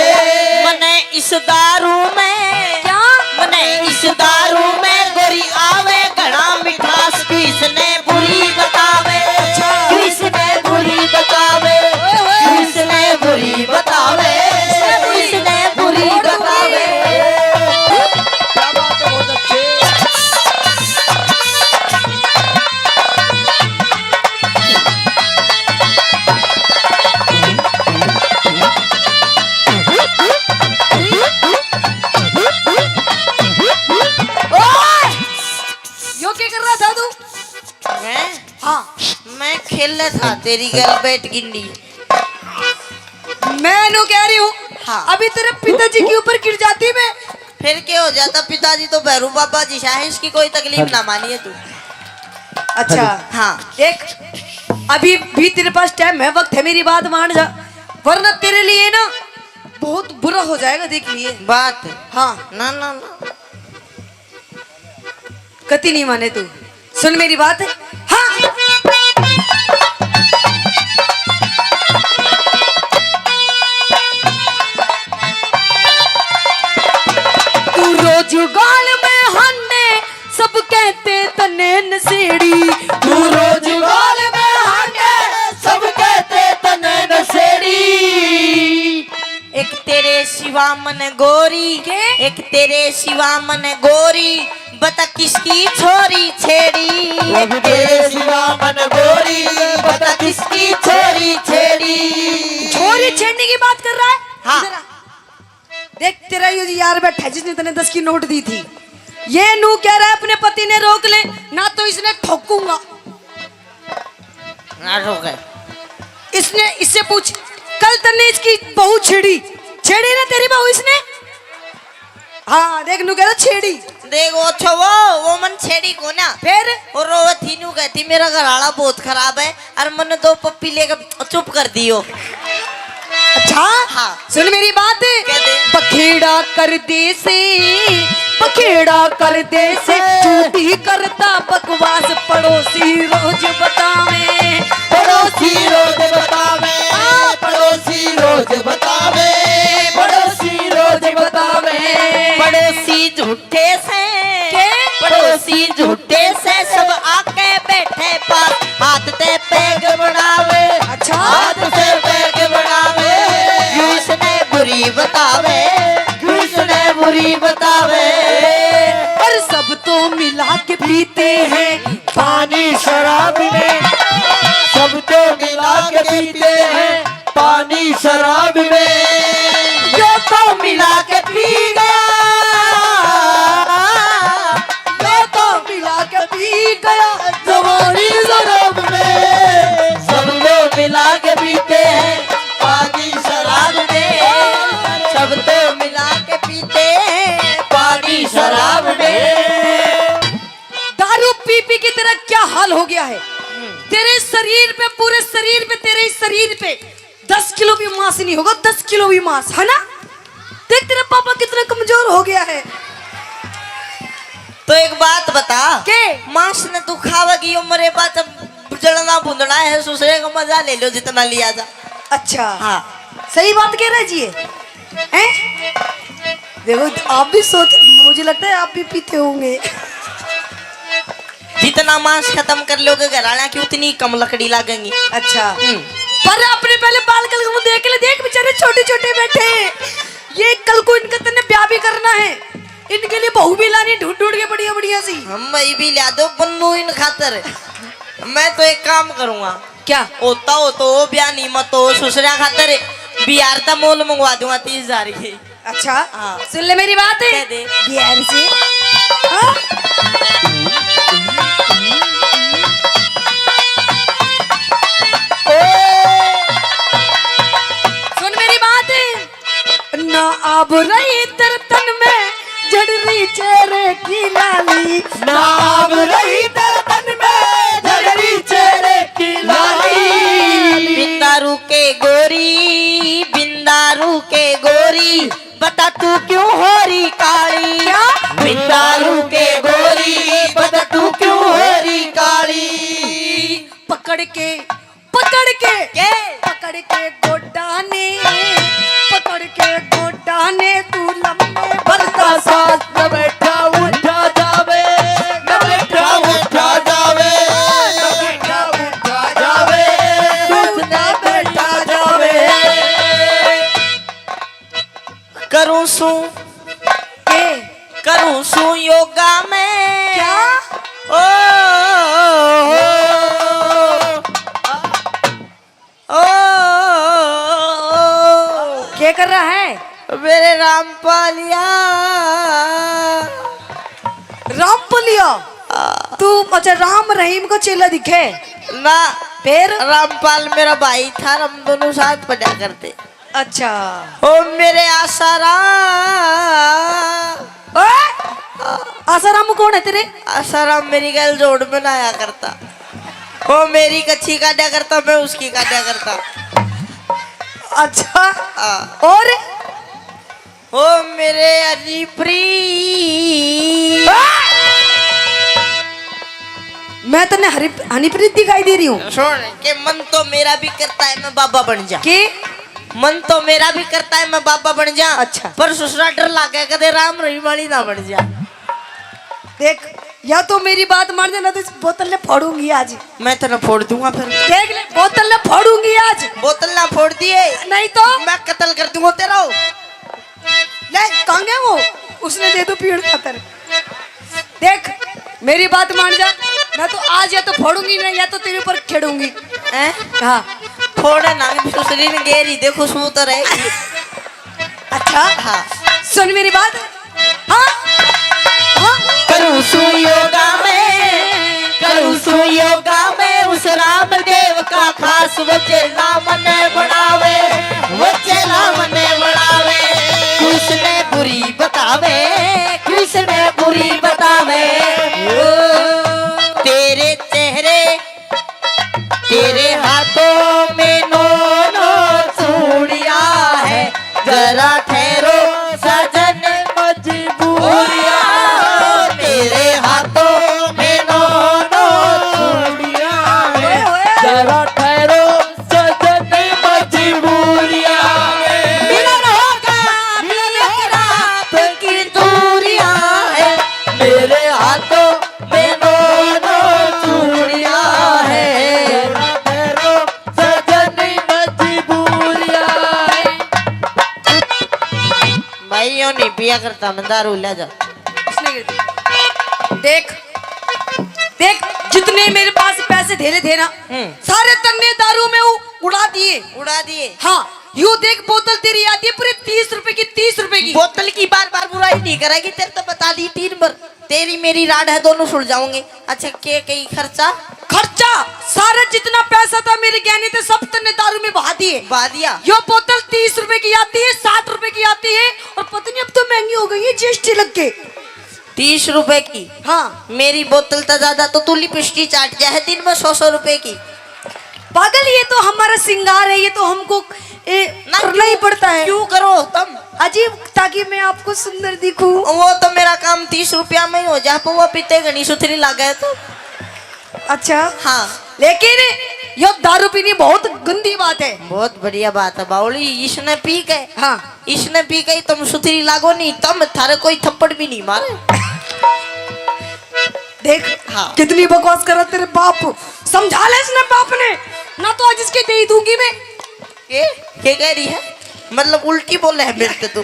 मने इस दारू में, क्या? मने इस दारू में गोरी आवे घना मिठास, किसने बुरी बतावे, अच्छा। किसने बुरी बतावे, ओए होए। किसने बुरी बतावे, किसने बुरी बतावे। क्या बात है, बहुत अच्छे। ओए! यो क्या कर रहा था तू? मैं? हाँ। मैं खेल था तेरी गल बैठ गिंडी। मैं नू कह रही हूँ, हाँ। अभी तेरे पिताजी के ऊपर गिर जाती मैं। फिर क्या हो जाता? पिताजी तो भैरू बाबा जी सा है, इसकी कोई तकलीफ ना मानिए तू। अच्छा। हाँ। देख, अभी भी तेरे पास टाइम है, वक्त है, मेरी बात मान जा, वरना तेरे लिए ना बहुत बुरा हो जाएगा, देख लिए। बात। हाँ। ना, ना, ना। कति नहीं माने तू, सुन मेरी बात। हाँ। पामन गोरी, के? एक तेरे सिवा मन गोरी, बता किसकी छोरी छेड़ी। एक तेरे सिवा मन गोरी, बता किसकी छोरी छेड़ी। छोरी छेड़ने की बात कर रहा है? हाँ। इधर आ। देख, तेरा ये यार बैठा है जिसने तने दस की नोट दी थी, ये नू कह रहा है अपने पति ने रोक ले, ना तो इसने ठोकूंगा। ना ठोके। इसने, इससे पूछ, कल तन्ने इसकी बहू छेड़ी, छेड़ी ना तेरी बहू इसने? हाँ, देख, नू कह रहा छेड़ी। देख, वो अच्छा, वो, वो मन छेड़ी को ना। फिर? और वो थी नू कहती, मेरा घर आला बहुत खराब है, और मन्ने दो पप्पी लेके चुप कर दियो। अच्छा? हाँ। सुन मेरी बात। कह दे। बखेड़ा कर दे से, बखेड़ा कर दे से, झूठी करता बकवास, पड़ोसी रोज बतावे। पड़ोसी रोज बतावे, पड़ोसी रोज बतावे, पड़ोसी रोज बतावे। पड़ोसी झूठे से, के? पड़ोसी झूठे से, सब आके बैठे पास, हाथ ते पैग बढ़ावे। अच्छा। हाथ ते पैग बढ़ावे। क्यों इसने बुरी बतावे, क्यों इसने बुरी बतावे। और सब तो मिला के पीते हैं पानी शराब में, सब तो मिला के पीते हैं पानी शराब में। यो तो मिला के पी गया, यो तो मिला के पी गया जवानी शराब में। सब तो मिला के पीते हैं पानी शराब में, सब तो मिला के पीते हैं पानी शराब में। दारू पी पी के तेरा क्या हाल हो गया है? तेरे शरीर पे, पूरे शरीर पे, तेरे इस शरीर पे दस किलो भी मांस नहीं होगा, दस किलो भी मांस, है ना? देख, तेरा पापा कितना कमजोर हो गया है। तो एक बात बता, के? मांस ने तू खावेगी, यो मरे पाछे जलना भुंदना है, सुसरे का मजा ले लो जितना लिया जा। अच्छा। हाँ। सही बात कह रहा है जी ये। हैं? देखो, आप भी सोच, मुझे लगता है आप भी पीते होंगे। जितना मांस खत्म कर लोगे घर वाला की, उतनी कम लकड़ी लागेंगी। अच्छा। हम्म। पर अपने पहले बाल कल को देख ले, देख बेचारे छोटे छोटे बैठे हैं। ये कल को इनका तन्ने ब्याह भी करना है, इनके लिए बहू भी लानी ढूंढ ढूंढ के बढ़िया बढ़िया सी। हम भाई भी ला दो बन्नू इन खातर। मैं तो एक काम करूंगा। क्या? होता हो तो वो ब्याह नहीं, मत हो ससुरा खातर बिहार तक मोल मंगवा दूंगा तीस हजार की। अच्छा, हाँ। सुन ले मेरी बात। कह दे। बिहार से। हाँ? सुन मेरी बात। ना आब रही तेरे तन में झड़ रही चेहरे की लाली। ना आब रही तेरे तन में झड़ रही चेहरे की लाली। बिंदारू के गोरी, बिंदारू के गोरी, बता तू क्यों हो रही काली? क्या? बिंदारू के गोरी, बता तू क्यों हो रही काली? पकड़ के, पकड़ के, के? पकड़ के गोडा ने, पकड़ के गोडा ने तू लम्बे बरदा साथ न बैठा उठा जावे, न बैठा उठा जावे, न बैठा उठा जावे, तू न बैठा जावे। करूं सू के? करूं सू योगा मैं। क्या? ओ, ओ, ओ, ओ, ओ, ओ। क्या कर रहा है? मेरे रामपालिया। रामपालिया? आ। तू, अच्छा, राम रहीम को चेला दिखे? ना। फिर? रामपाल मेरा भाई था, हम दोनों साथ पढ़ा करते। अच्छा। ओ मेरे आसाराम। ओए! आसाराम कौन है तेरे? आसाराम मेरी गैल जोड़ में ना आया करता। ओ मेरी कच्ची काटा करता, मैं उसकी काटा करता। अच्छा। हाँ। और? ओ मेरे हनीप्रीत। मैं तन्ने हरी, हनीप्रीत दिखाई दे रही हूँ। सुन के मन तो मेरा भी करता है मैं बाबा बन जा। के? मन तो मेरा भी करता है मैं बाबा बन जा। अच्छा। पर ससुरा डर लागे कदे राम रहीम वाली ना बन जा। देख, या तो मेरी बात मान जाना, तो इस बोतल ने फोड़ूंगी आज। मैं तेरा फोड़ दूंगा फिर। देख ले, बोतल ने फोड़ूंगी आज। बोतल ना फोड़ दिए। नहीं तो? मैं कत्ल कर दूंगा तेरा। उसने दे दो पीड़ खातर। देख, मेरी बात मान जा, मैं तो आज या तो फोड़ूंगी ना, या तो तेरे ऊपर खेड़ूंगी। हैं? हाँ। फोड़े ना, सुसरी ने गेरी दे, खुशबू तो रहेगी। अच्छा, हाँ। सुन मेरी बात। हाँ, हाँ। करूँ सू योगा में, करूँ सू योगा में, उस रामदेव का खास, वो चेला मने बनावे, वो चेला मने बनावे। कृष्ण बुरी बतावे, कृष्ण बुरी बतावे। ओ, तेरे चेहरे, तेरे हाथों में नौ नौ चूड़िया है। जरा ठहरो सजन, मजबूरिया, तेरे हाथों में नौ नौ चूड़िया है। जरा ठहरो सजन, मजबूरिया, मिलन होगा, मिलन रात की दूरिया है। मेरे हाथों में नौ नौ चूड़िया है। जरा ठहरो सजन, मजबूरिया है। भाई, यो नहीं पिया करता, मैं दारू ले जा। उसने गिर दी। देख, देख, जितने मेरे पास पैसे धेरे थे ना, हम्म। सारे तन्ने दारू में उ-, उड़ा दिए। उड़ा दिए। हाँ, यू देख, बोतल तेरी आती है पूरे तीस रुपए की, तीस रुपए की। बोतल की बार बार बुराई नहीं करेगी, तेरे तो बता दी तीन बार। तेरी मेरी राड है, दोनों सुलझाऊंगे। अच्छा, के कई खर्चा? खर्चा, सारा जितना पैसा था मेरे गहने थे, सब तन्ने दारू में बहा दिए। बहा दिया। यो बोतल तीस रुपए की आती है, साठ रुपए की आती है, और पता नहीं अब तो महंगी हो गई है जीएसटी लग के। तीस रुपए की? हाँ। मेरी बोतल तो ज्यादा, तो तू लिपस्टिक चाट गया है दिन में सौ सौ रुपए की। पागल, ये तो हमारा श्रृंगार है, ये तो हमको ए, ना, करना ही पड़ता है। क्यों करो तुम? अजीब, ताकि मैं आपको सुंदर दिखूं। वो तो मेरा काम तीस रुपया में ही हो जा, पर वो पीते घनी सुथरी लागे तो। अच्छा। हाँ। लेकिन यो दारू पीनी बहुत गंदी बात है। बहुत बढ़िया बात है बावली, इसने पी के, हाँ। इसने पी के ही तुम सुथरी लागो नहीं, तुम थारे कोई थप्पड़ भी नहीं मारे। देख, हाँ। कितनी बकवास करा तेरे बाप। समझा ले इसने बाप ने, ना तो आज इसके दे ही दूंगी मैं। के, के कह रही है? मतलब उल्टी बोले है मेरे से तू?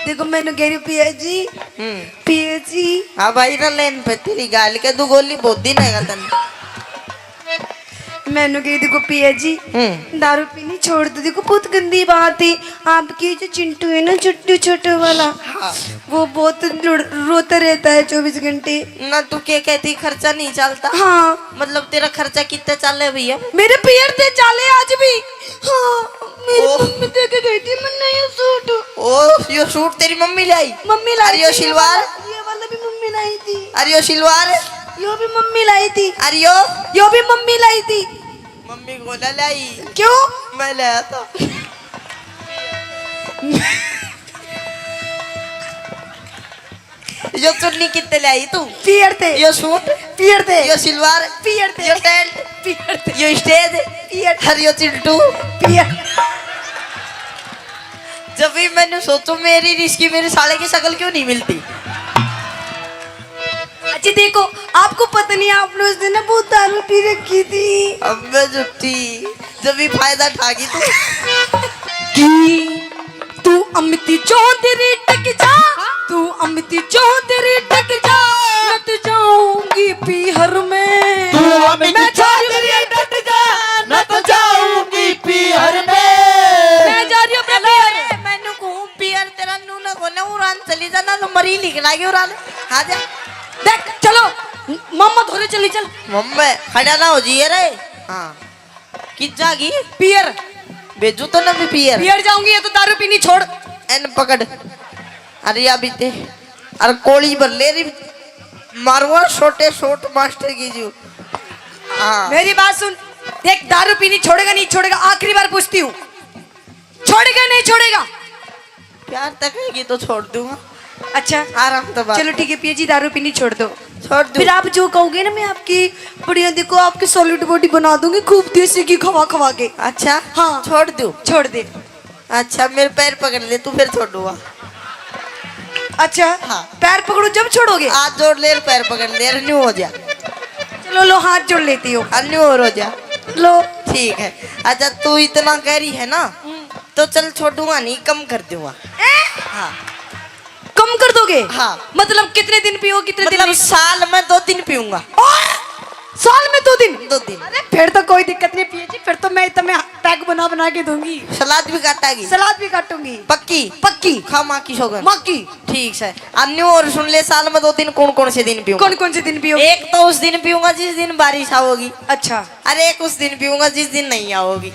देखो, मैंने कह रही हूँ, पिया जी, हम्म। पिया जी। हाँ भाई, ना लेन पे तेरी गाल के दो गोली बहुत दिन है तन। मैंने कही, देखो पिया जी, हम्म। दारू पीनी छोड़ दो। देखो, बहुत गंदी बात है। आपकी जो चिंटू है ना, चुट्टू छोटू वाला, हाँ। वो बहुत लुड़- रोता रहता है चौबीस घंटे। ना तू के कहती खर्चा नहीं चलता? हाँ। मतलब तेरा खर्चा कितना चाले भैया? मेरे पियर ते चाले आज भी। हाँ, मेरी ओह। मम्मी दे के गई थी मैंने ये सूट। ओ, यो सूट तेरी मम्मी ले आई? मम्मी लाई अरे यो थी, सिलवार? ये वाला भी मम्मी लाई थी। अरे यो सिलवार? यो भी मम्मी लाई थी। अरे यो? यो भी मम्मी लाई थी। मम्मी को ना लाई। क्यों? मैं ले आता। यो चुन्नी कितने ले आई तू? पियर ते। यो सूट? पियर ते। यो सिलवार? पियर ते। यो टेंट? पियर ते। यो स्टेज? पियर। हर यो चिंटू? पियर। जब भी मैंने सोचू मेरी रिस्की मेरे साले की शक्ल क्यों नहीं मिलती? अच्छा देखो, आपको पता नहीं, आपने उस दिन ना बहुत दारू पी रखी थी। अब मैं झूठी, जब भी फायदा ठा गई तू। की तू अमिती चौधरी टक जा, तू अमिती चौधरी टक जा, मैं तो जाऊंगी पीहर में। तू अमिती मैं जा रही हूँ। चौधरी टक जा, मैं तो जाऊंगी पीहर में। मैं जा रही हूँ अपने पीहर। मैनू कहूँ पीहर तेरा नू ना कोने उरान चली जा ना तो मरी निकला के उरान। हाँ जा। देख चलो, मामा धोरे चली चल। मम्मी खड़ा ना हो जाइए रे। हाँ। कित जागी? पियर। भेजू तो ना भी पियर। पियर जाऊंगी, ये तो दारू पीनी छोड़। एन पकड़। अरे या बीते। अरे कोली भर ले री। मारवा छोटे शॉट मास्टर की जू। हाँ। मेरी बात सुन, देख दारू पीनी छोड़ेगा नहीं छोड़ेगा, आखिरी बार पूछती हूँ, छोड़ेगा नहीं छोड़ेगा? प्यार तक है तो छोड़ दूंगा। अच्छा। आराम तो बात। चलो ठीक है पिया जी, दारू पीनी छोड़ दो। छोड़ दूं। फिर आप जो कहोगे ना, मैं आपकी बढ़िया, देखो, आपकी सॉलिड बॉडी बना दूंगी खूब देसी घी खवा खवा के। अच्छा। हाँ। छोड़ दूं। छोड़ दे। अच्छा, मेरे पैर पकड़ ले तू, फिर छोड़ूंगा। अच्छा। हाँ। पैर पकड़ो जब छोड़ोगे। हाथ जोड़ ले, पैर पकड़ ले, न्यू हो जा। चलो लो, हाथ जोड़ लेती हूँ। हाँ, न्यू और हो जा। लो। ठीक है। अच्छा, तू इतना कह रही है ना, तो चल छोड़ूंगा नहीं, कम कर दूंगा। ए? हाँ। कम कर दोगे? हाँ। मतलब कितने दिन पियो, कितने दिन मतलब नहीं? साल में दो दिन पीऊंगा। ओए! साल में दो दिन? दो दिन। अरे फिर तो कोई दिक्कत नहीं पिए जी, फिर तो मैं तुम्हें पैक बना बना के दूंगी। सलाद भी काटागी? सलाद भी काटूंगी। पक्की? पक्की। खा माँ की सौगन। माँ की। ठीक से। अन्यू और सुन ले, साल में दो दिन कौन कौन से दिन पीऊंगा? कौन कौन से दिन पियो? एक तो उस दिन पीऊंगा जिस दिन बारिश आओगी। अच्छा। अरे एक उस दिन पीऊंगा जिस दिन नहीं आओगी।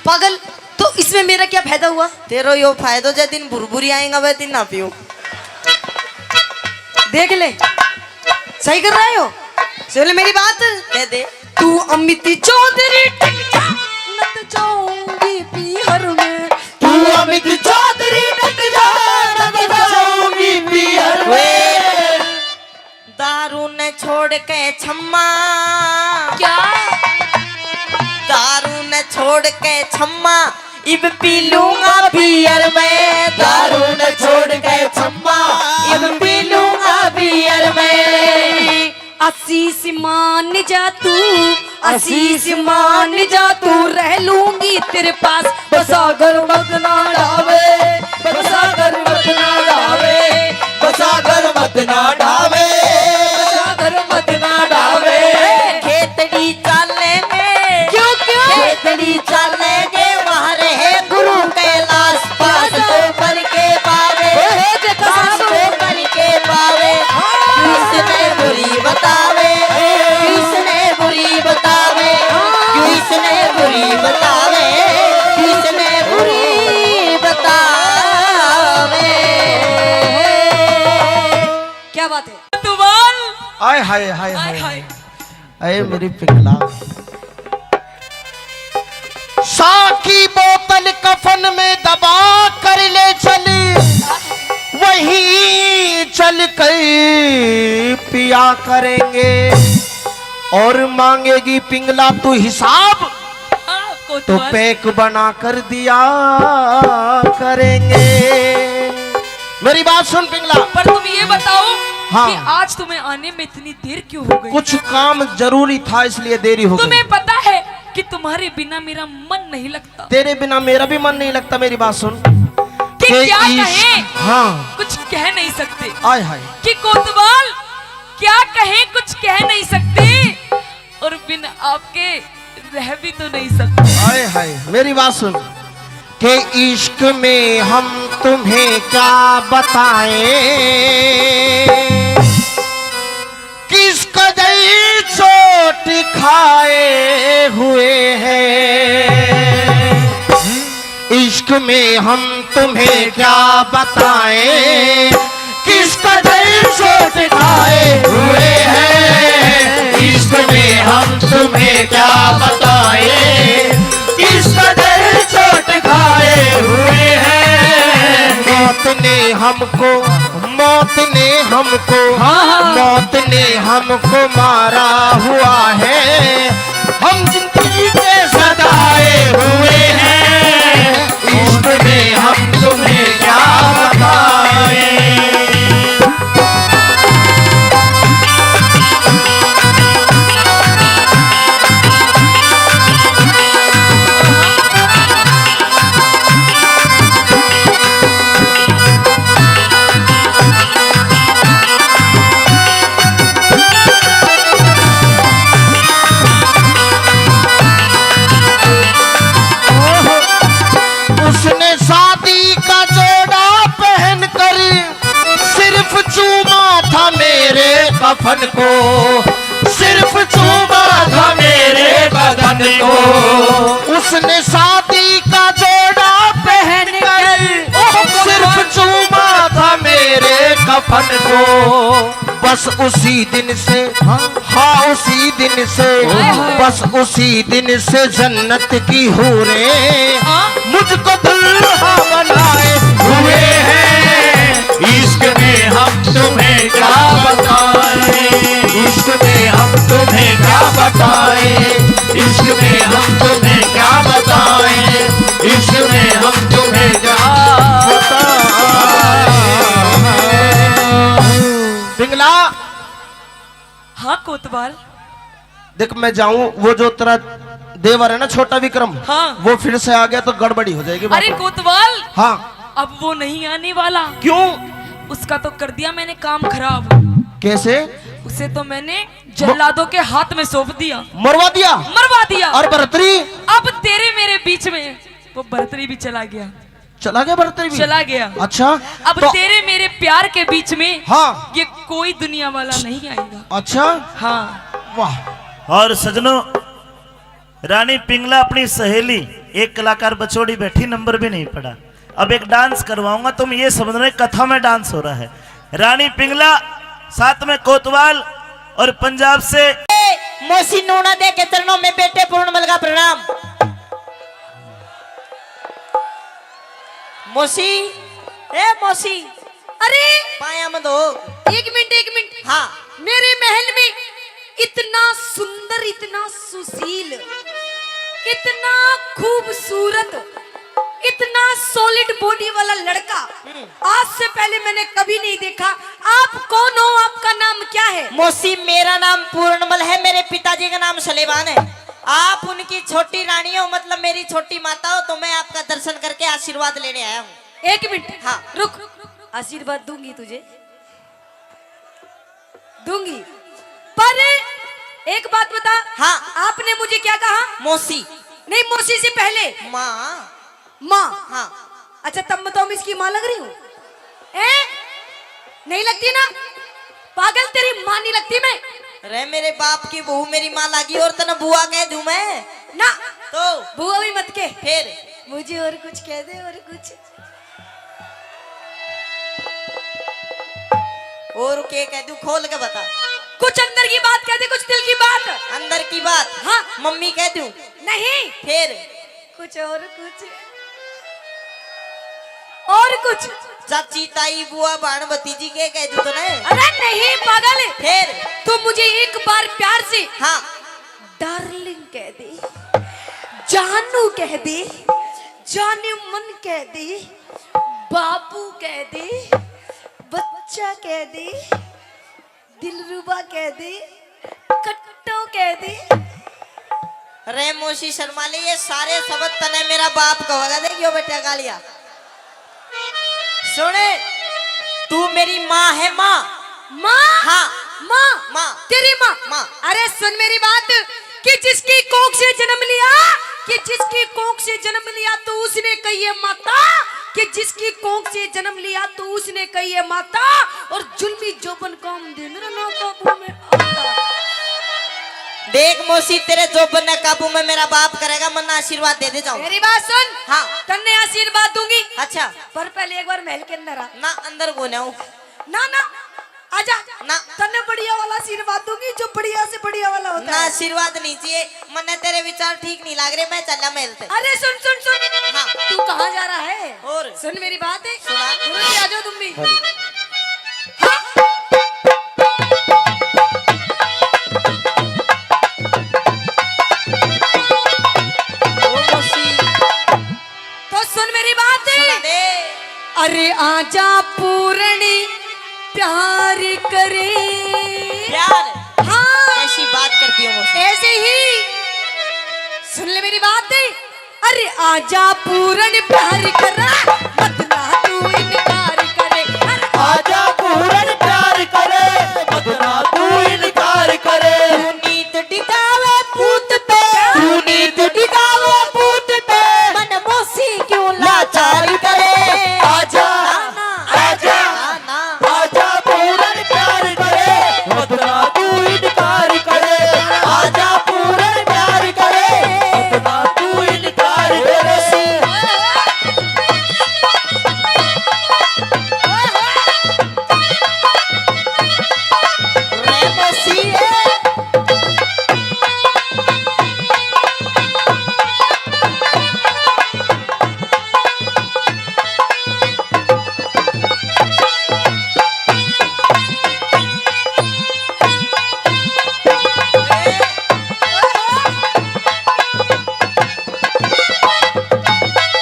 पागल, तो इसमें मेरा क्या फायदा हुआ? तेरो यो फायदो, जे दिन भुरभुरी आएगा वह दिन ना पीऊं। देख ले, सही कर रहे हो। सुन ले मेरी बात। कह दे। तू अमित चौधरी टिक जा, न तो जाऊंगी पीहर में। तू अमित चौधरी टिक जा, न तो जाऊंगी पीहर में। दारू ने छोड़ के छम्मा। क्या? दारू ने छोड़ के छम्मा, इब पी लूंगा बियर में। दारू ने छोड़ के छम्मा, इब पी लूंगा बियर में। आशीष मान जा तू, आशीष मान जा तू, रह लूंगी तेरे पास। बसागर मत ना ढावे, बसागर मत ना ढावे, बसागर मत ना ढावे। बसागर मत ना ढावे। खेतड़ी चालेंगे। क्यों, क्यों? खेतड़ी चालेंगे, वहाँ रहे गुरु कैलाश पास। तो पर के पावे, ओए, ओए, देखो पास साहब। तो पर के पावे। हाँ। किसने बुरी बतावे, किसने बुरी बतावे, किसने बुरी बतावे, किसने बुरी बतावे। क्या बात है। कोतवाल। आय हाय, हाय, हाय, हाय, हाय। हाय। अरे मेरी पिंगला, साकी बोतल कफन में दबा कर ले चल, वहीं चल कर पिया करेंगे। और मांगेगी पिंगला तू हिसाब, हाँ, तो कोतवाल। पैक बना कर दिया करेंगे। मेरी बात सुन पिंगला। पर तुम ये बताओ हाँ। कि आज तुम्हें आने में इतनी देर क्यों हो गई? कुछ काम जरूरी था, इसलिए देरी हो गई। तुम्हें पता है कि तुम्हारे बिना मेरा मन नहीं लगता। तेरे बिना मेरा भी मन नहीं लगता। मेरी बात सुन। कि कि क्या इश्क कहें? हाँ। कुछ कह नहीं सकते। आय हाय। कि कोतवाल क्या कहें, कुछ कह नहीं सकते। और बिन आपके रह भी तो नहीं सकते। हाय हाय, मेरी बात सुन। के इश्क में हम तुम्हें क्या बताएं, किस कदर चोट खाए हुए हैं। इश्क में हम तुम्हें क्या बताएं, किस कदर चोट खाए हुए हैं। इश्क में हम तुम्हें क्या बताएं, किस कदर चोट खाए हुए हैं। मौत ने हमको, मौत ने हमको, हाँ, हाँ। मौत ने हमको मारा हुआ है। हम जिंदगी के सताए हुए हैं, इश्क में हम तुम्हें क्या बताएं। उसने शादी का जोड़ा पहनकर सिर्फ चूमा था मेरे कफन को, सिर्फ चूमा था मेरे बदन को। उसने शादी का जोड़ा पहनकर सिर्फ चूमा था मेरे कफन को। बस उसी दिन से, हाँ, हाँ, उसी दिन से, ओहो। बस उसी दिन से जन्नत की हूरें, हाँ। मुझको दुल्हा बनाए हुए हैं। इश्क में हम तुम्हें क्या बताएं, इश्क में हम तुम्हें क्या बताएं, इश्क में हम तुम्हें क्या बताएं, इश्क में हम तुम्हें क्या बताएं। पिंगला। हाँ कोतवाल। देख, मैं जाऊं, वो जो तेरा देवर है ना छोटा विक्रम, हाँ। वो फिर से आ गया तो गड़बड़ी हो जाएगी बात। अरे कोतवाल, हाँ। अब वो नहीं आने वाला। क्यों? उसका तो कर दिया मैंने काम खराब। कैसे? उसे तो मैंने जल्लादों के हाथ में सौंप दिया। मरवा दिया? मरवा दिया। और बरतरी? अब तेरे मेरे बीच में वो बरतरी भी चला गया। चला गया बरतरी भी? चला गया। अच्छा। अब तो तेरे मेरे प्यार के बीच में हाँ। ये कोई दुनिया वाला नहीं आएगा। अच्छा। हाँ। वाह। और सजनों, रानी पिंगला अपनी सहेली, एक कलाकार बछोड़ी बैठी, नंबर भी नहीं पड़ा। अब एक डांस करवाऊंगा, तुम ये समझ रहे कथा में डांस हो रहा है। रानी पिंगला, साथ में कोतवाल और पंजाब से। ए, मौसी नूना दे के चरणों में बेटे पूर्णमल का प्रणाम। मौसी, ए मौसी, अरे पाया मत हो। एक मिनट, एक मिनट। हाँ। मेरे महल में इतना सुंदर, इतना सुशील, इतना खूबसूरत, इतना सॉलिड बॉडी वाला लड़का हम्म। आज से पहले मैंने कभी नहीं देखा। आप कौन हो? आपका नाम क्या है? मौसी, मेरा नाम पूर्णमल है, मेरे पिताजी का नाम सलेमान है। आप उनकी छोटी रानी हो, मतलब मेरी छोटी माता हो, तो मैं आपका दर्शन करके आशीर्वाद लेने आया हूँ। एक मिनट, हाँ। रुक, आशीर्वाद दूंगी तुझे, दूंगी, पर एक बात बता। हाँ। आपने मुझे क्या कहा? मौसी। नहीं, मौसी से पहले माँ। माँ। हाँ। अच्छा, तब मैं तो इसकी माँ लग रही हूँ। ए? नहीं लगती ना? पागल, तेरी माँ नहीं लगती मैं। अरे मेरे बाप की बहू मेरी माँ लागी और तने बुआ कह दूं मैं? ना। तो? बुआ भी मत के। फिर? मुझे और कुछ कह दे, और कुछ। और के कह दूं, खोल के बता। कुछ अंदर की बात कह दे, कुछ दिल की बात। अंदर की बात? हाँ। मम्मी कह दूं? नहीं। फिर? कुछ और कुछ। और कुछ। चाची, ताई, बुआ, भाण, भतीजी के कह दूं तने? अरे नहीं पागल। फिर? तू मुझे एक बार प्यार से हाँ। डार्लिंग कह दे, जानू कह दे, जाने मन कह दे, बाबू कह दे, बच्चा कह दे, दिलरुबा कह दे, कट्टो कह दे। रे मौसी शर्मा ले, ये सारे शब्द तने मेरा बाप कहेगा। देखियो बेटा गालिया। सुने, तू मेरी माँ है, माँ। माँ? हाँ। माँ? माँ। तेरी माँ? माँ। अरे सुन मेरी बात, कि जिसकी कोख से जन्म लिया, कि जिसकी कोख से जन्म लिया तो उसने कही है माता, कि जिसकी कोख से जन्म लिया तो उसने कही है माता, और जुल्मी जोबन काम दे मेरा ना काबू में आता। देख मौसी, तेरे जोबन ने काबू में मेरा बाप करेगा, मन्ना आशीर्वाद दे दे जाओ। मेरी बात सुन। हाँ। तन्ने आशीर्वाद दूंगी। अच्छा। पर पहले एक बार महल के अंदर आ। ना, अंदर को ना। ना, ना, आजा। ना। तन्ने बढ़िया वाला आशीर्वाद दूंगी, जो बढ़िया से बढ़िया वाला होता ना, है। आशीर्वाद नहीं चाहिए, मन्ने तेरे विचार ठीक नहीं लाग रहे, मैं चला महल ते। अरे सुन, सुन, सुन। हाँ। तू कहाँ जा रहा है? और? सुन मेरी बात है। सुना। गुरु जी, आ जाओ तुम भी। हाँ। ओ मौसी। तो सुन मेरी बात। सुना दे। अरे आजा पूरणी प्यार करे। प्यार? हाँ। कैसी बात करती हो मौसी? ऐसे ही। सुन ले मेरी बात। अरे आजा पूरण प्यार करा, मत ना तू इनकार करे। अरे आजा पूरण प्यार करे, मत ना तू इनकार करे। तू नीत टिकावे पूत पे, तू नीत टिकावे पूत पे, मन मौसी क्यों लाचार करे। आजा, ना, ना। आजा, ना, ना। आजा पूरण प्यार करे, मत ना तू इनकार करे। आजा पूरण प्यार करे, मत ना तू इनकार करे। रे मसीहे।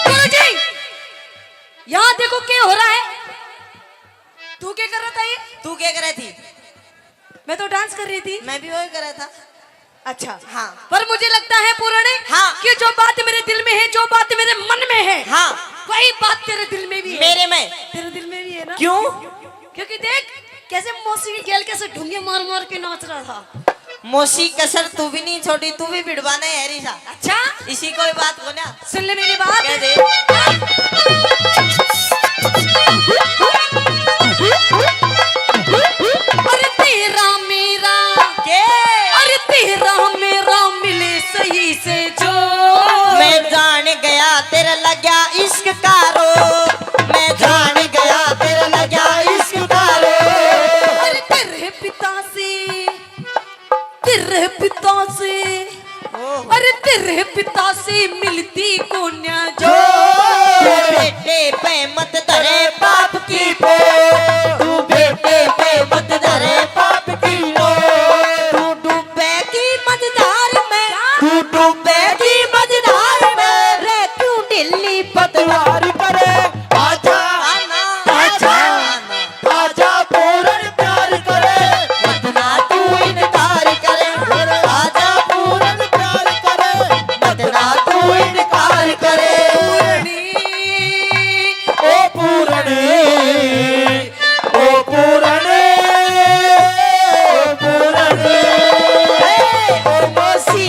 गुरुजी, यहाँ देखो क्या हो रहा है। तू क्या कर रहा था ये? तू क्या कर रही थी? मैं तो डांस कर रही थी। मैं भी वही कर रहा था। अच्छा। हाँ। पर मुझे लगता है पूरणे, हाँ। कि जो बात मेरे दिल में है, जो बात मेरे मन में है, हाँ। वही बात तेरे दिल में भी है। तेरे में। तेरे दिल में भी है ना? क्यों? क्योंकि देख, कैसे मौसी की गेल कैसे ढूंगे मार मार के नाच रहा था। मौसी कसर तू भी नहीं छोड़ी, तू भी भिड़वाना है रिसा। अच्छा? इसी कोई बात को ना। सुन ले मेरी बात। कह दे। अरे तेरा मेरा, के? अरे तेरा मेरा मिले सही से जो। मैं जान गया तेरा लग्या इश्क का रोग, मैं जान गया तेरा लग्या इश्क का रोग। अरे तेरे पिता से, तेरे पिता से, ओहो। अरे तेरे पिता से मिलती कोन्या जो। जो। तू बेटे पे मत धरे पाप की पो, तू बेटे पे मत धरे पाप की पो। तू डूबेगी मझधार में, क्या? तू डूबेगी मझधार में, रे क्यों ढीली पतवार करे। आजा, आना, आजा, आना। आजा पूरन प्यार करे, मत ना तू इनकार करे। आजा पूरन प्यार करे, मत ना तू इनकार करे। ओ पूरन, ओ पूरन, ओ पूरन। ए, ओ मौसी,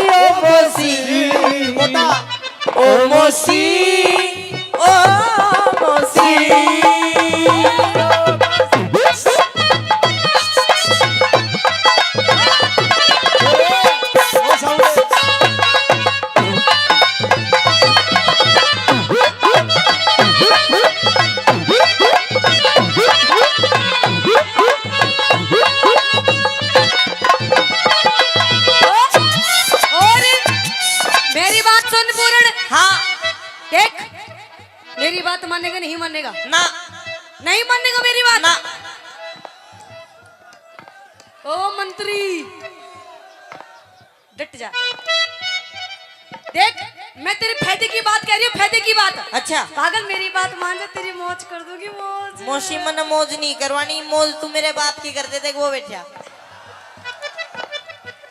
ओ मौसी। बता। ओ मौसी, ओ मौसी। और मेरी बात सुन पूरण। हाँ। देख, मेरी बात मानेगा, नहीं मानेगा? ना। नहीं मानेगा मेरी बात? ना। ओ मंत्री, डट जा। देख, मैं तेरे फायदे की बात कह रही हूँ, फायदे की बात। अच्छा। पागल, मेरी बात मान जा, तेरी मौज कर दूंगी, मौज। मौसी, मन्ने मौज नहीं करवानी, मौज तू मेरे बाप की कर दे, देख वो बैठा।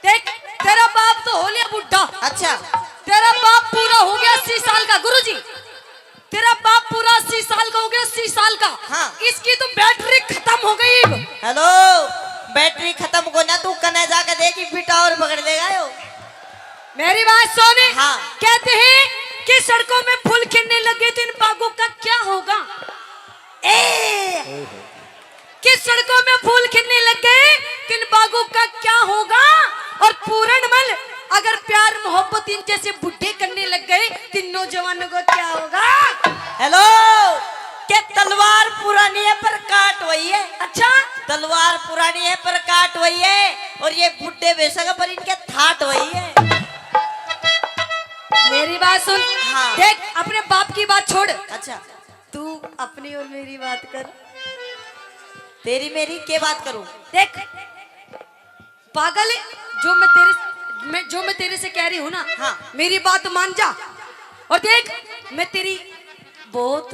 देख, तेरा बाप तो हो लिया बुढ़ा। अच्छा। तेरा बाप पूरा हो गया अस्सी साल का, गुरुजी। तेरा बाप पूरा अस्सी साल का हो गया, अस्सी साल का। हाँ। इसकी तो बैटरी खत्म हो गई। हेलो, बैटरी खत्म को ना, तू कने जाके देखी, बेटा और पकड़ लेगा यो। मेरी बात सुन। हाँ। कहते हैं कि सड़कों में फूल खिलने लग गए तो इन बागों का क्या होगा? ए! कि सड़कों में फूल खिलने लग गए, तो इन बागों का क्या होगा? और पूरणमल, अगर प्यार मोहब्बत इन जैसे बुढ़े करने लग गए, तो इन नौजवानों का क्या होगा? हेलो, के तलवार पुरानी है पर काट वही है। अच्छा? तलवार पुरानी है पर काट वही है, और ये बुढ़े बेशक पर इनके थाट वही है। मेरी बात सुन। हाँ। देख, अपने बाप की बात छोड़। अच्छा। तू अपनी और मेरी बात कर। तेरी मेरी के बात करूं? देख पागल, जो मैं तेरे, मैं, जो मैं तेरे से कह रही हूँ ना, हाँ। मेरी बात मान जा। और देख, मैं तेरी बहुत,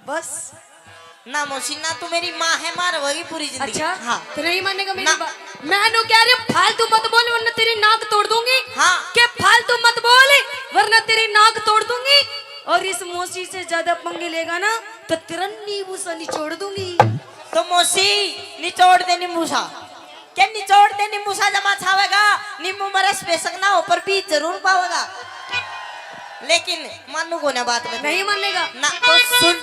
बस। ना मौसी, ना तू मेरी माँ है, माँ रहोगी पूरी जिंदगी। अच्छा? हाँ। तो नहीं मानेगा मेरी ना। बात? मैं नु कह रही हूँ, फालतू मत बोल, वरना तेरी नाक तोड़ दूंगी। हाँ। के फालतू मत बोल, वरना तेरी नाक तोड़ दूंगी। और इस मौसी से ज्यादा पंगे लेगा ना, तो तेरा नींबू सा निचोड़ दूंगी। तो मौसी, निचोड़ दे नींबू सा। के निचोड़ दे नींबू सा, जमा छावेगा, नींबू में रस बेशक ना हो, पर बीज जरूर पावेगा। लेकिन मानू को ना बात में। नहीं मानेगा? ना। तो सुन।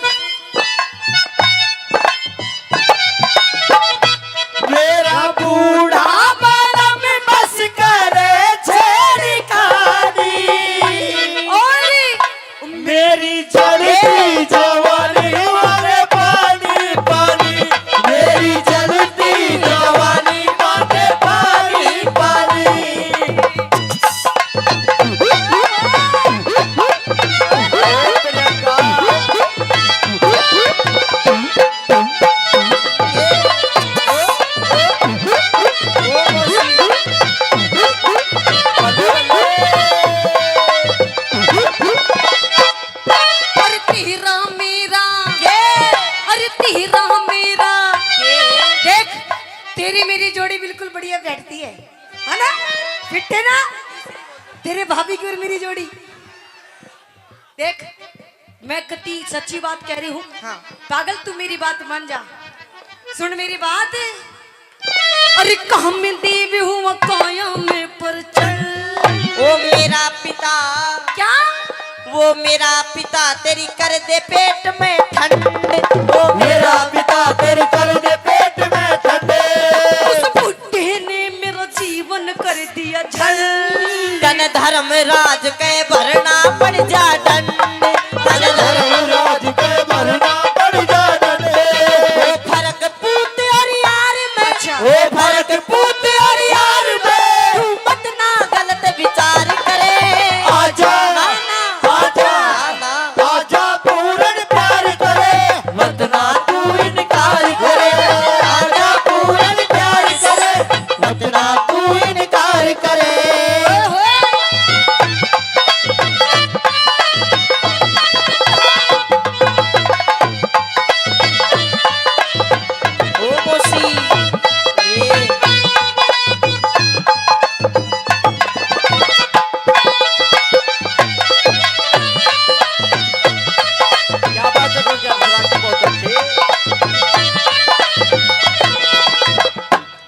मेरा बूढ़ा बालम बस करे छेड़खानी। और मेरी जलती जवानी मारे पानी पानी, मेरी जलती जवानी मारे पानी पानी। अरे तेरा मेरा, के? अरे तेरा मेरा। के? देख, तेरी मेरी जोड़ी बिल्कुल बढ़िया बैठती है, है ना? फिट है ना तेरे भाभी की और मेरी जोड़ी? देख, मैं कति सच्ची बात कह रही हूँ। हाँ। पागल, तू मेरी बात मान जा, सुन मेरी बात। अरे कहाँ में देव हुआ काया में प्रचंड। ओ मेरा पिता। क्या? वो मेरा पिता तेरी कर दे पेट में ठंड। वो मेरा पिता तेरी कर दे पेट में ठंड। उस बुढ़े ने मेरा जीवन कर दिया झंड। तन धर्मराज के भरना पड़ जा दंड। तन धर्मराज के भरना पड़ जा दंड। ओ फर्क पूत और यार में। अच्छा। ओ फर्क पूत और यार में। तू मत ना गलत विचार करे। आजा, ना, ना। आजा, ना, ना। आजा पूरन प्यार करे। मत ना तू इनकार करे। आजा पूरन प्यार करे। मत ना तू इनकार करे। ओए होए। ओ मौसी, ए। क्या बात है, गुलजार फराकी, बहुत अच्छे।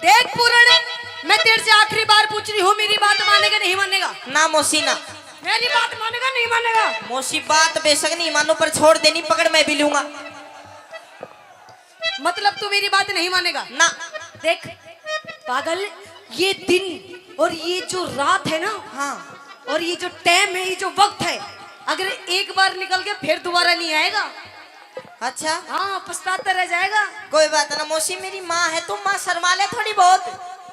देख पूरण, मैं तेरे से आखिरी बार पूछ रही हूँ, मेरी बात मानेगा नहीं मानेगा? ना मौसी ना। मेरी बात मानेगा नहीं मानेगा? मौसी बात बेशक नहीं मानू, पर छोड़ देनी पकड़ मैं भी लूंगा। मतलब तू मेरी बात नहीं मानेगा? ना। देख पागल, ये दिन और ये जो रात है ना, हाँ। और ये जो टाइम है, ये जो वक्त है, अगर एक बार निकल गया फिर दोबारा नहीं आएगा। अच्छा। हाँ, पछताता रह जाएगा। कोई बात ना मौसी, मेरी माँ है, तू माँ शर्मा ले थोड़ी बहुत।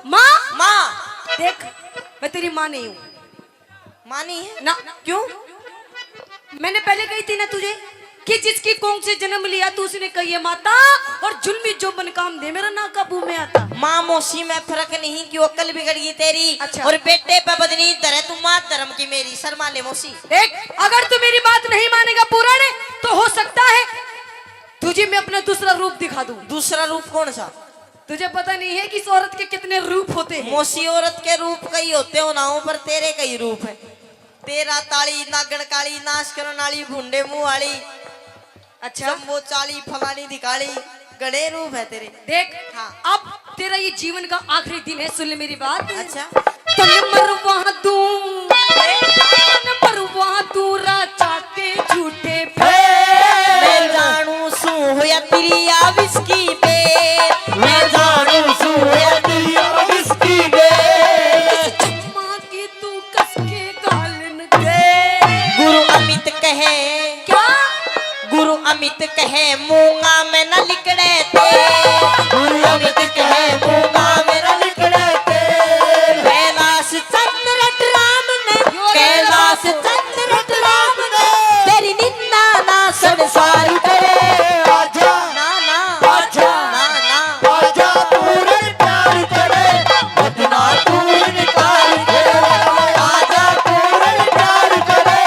माँ? माँ। देख, मैं तेरी माँ नहीं हूँ। माँ नहीं है? ना। क्यों? मैंने पहले कही थी ना तुझे कि जिसकी कोख से जन्म लिया तू उसने कही है माता, और जुल्मी जो मन काम दे मेरा ना काबू में आता। माँ मौसी में फर्क नहीं, क्यों अक्ल बिगड़ गई तेरी? अच्छा। और बेटे पे बदनी धरे तू, माँ धर्म की मेरी, शर्मा ले मौसी। देख, अगर तू मेरी बात नहीं मानेगा पूरण, तो हो सकता है तुझे मैं अपना दूसरा रूप दिखा दूं। दूसरा रूप कौन सा? तुझे पता नहीं है कि इस औरत के कितने रूप होते हैं। मौसी, औरत के रूप कई होते हो ना हो, पर तेरे कई रूप है। तेरा ताली, नागण काली, नाश करण वाली, भूंडे मुंह वाली, अच्छा। शंभो चाली, फलानी दिखाली, घणे रूप है तेरे। देख, हाँ। अब तेरा ये जीवन का आखिरी दिन है, सुन ले मेरी बात। अच्छा। तन मरवा दूं, तन मरवा दूं राजा के झूठे फेर। मैं जानू सू होया तेरी आविस की बेर। मैं जानू सू होया तेरी आविस की बेर। इस चम्मा की तू कस के गालन दे। गुरु अमित कहे। क्या? गुरु अमित कहे मूंगा में न लिकड़े तेल। गुरु अमित कहे मूंगा में न लिकड़े तेल। कैलाश चंद्र राम ने, यो रे। कैलाश चंद्र राम ने, तेरी निंदा ना संसार करे। आजा, ना, ना, आजा, ना, ना। आजा पूरन प्यार करे, मत ना तू इनकार करे। आजा पूरन प्यार करे,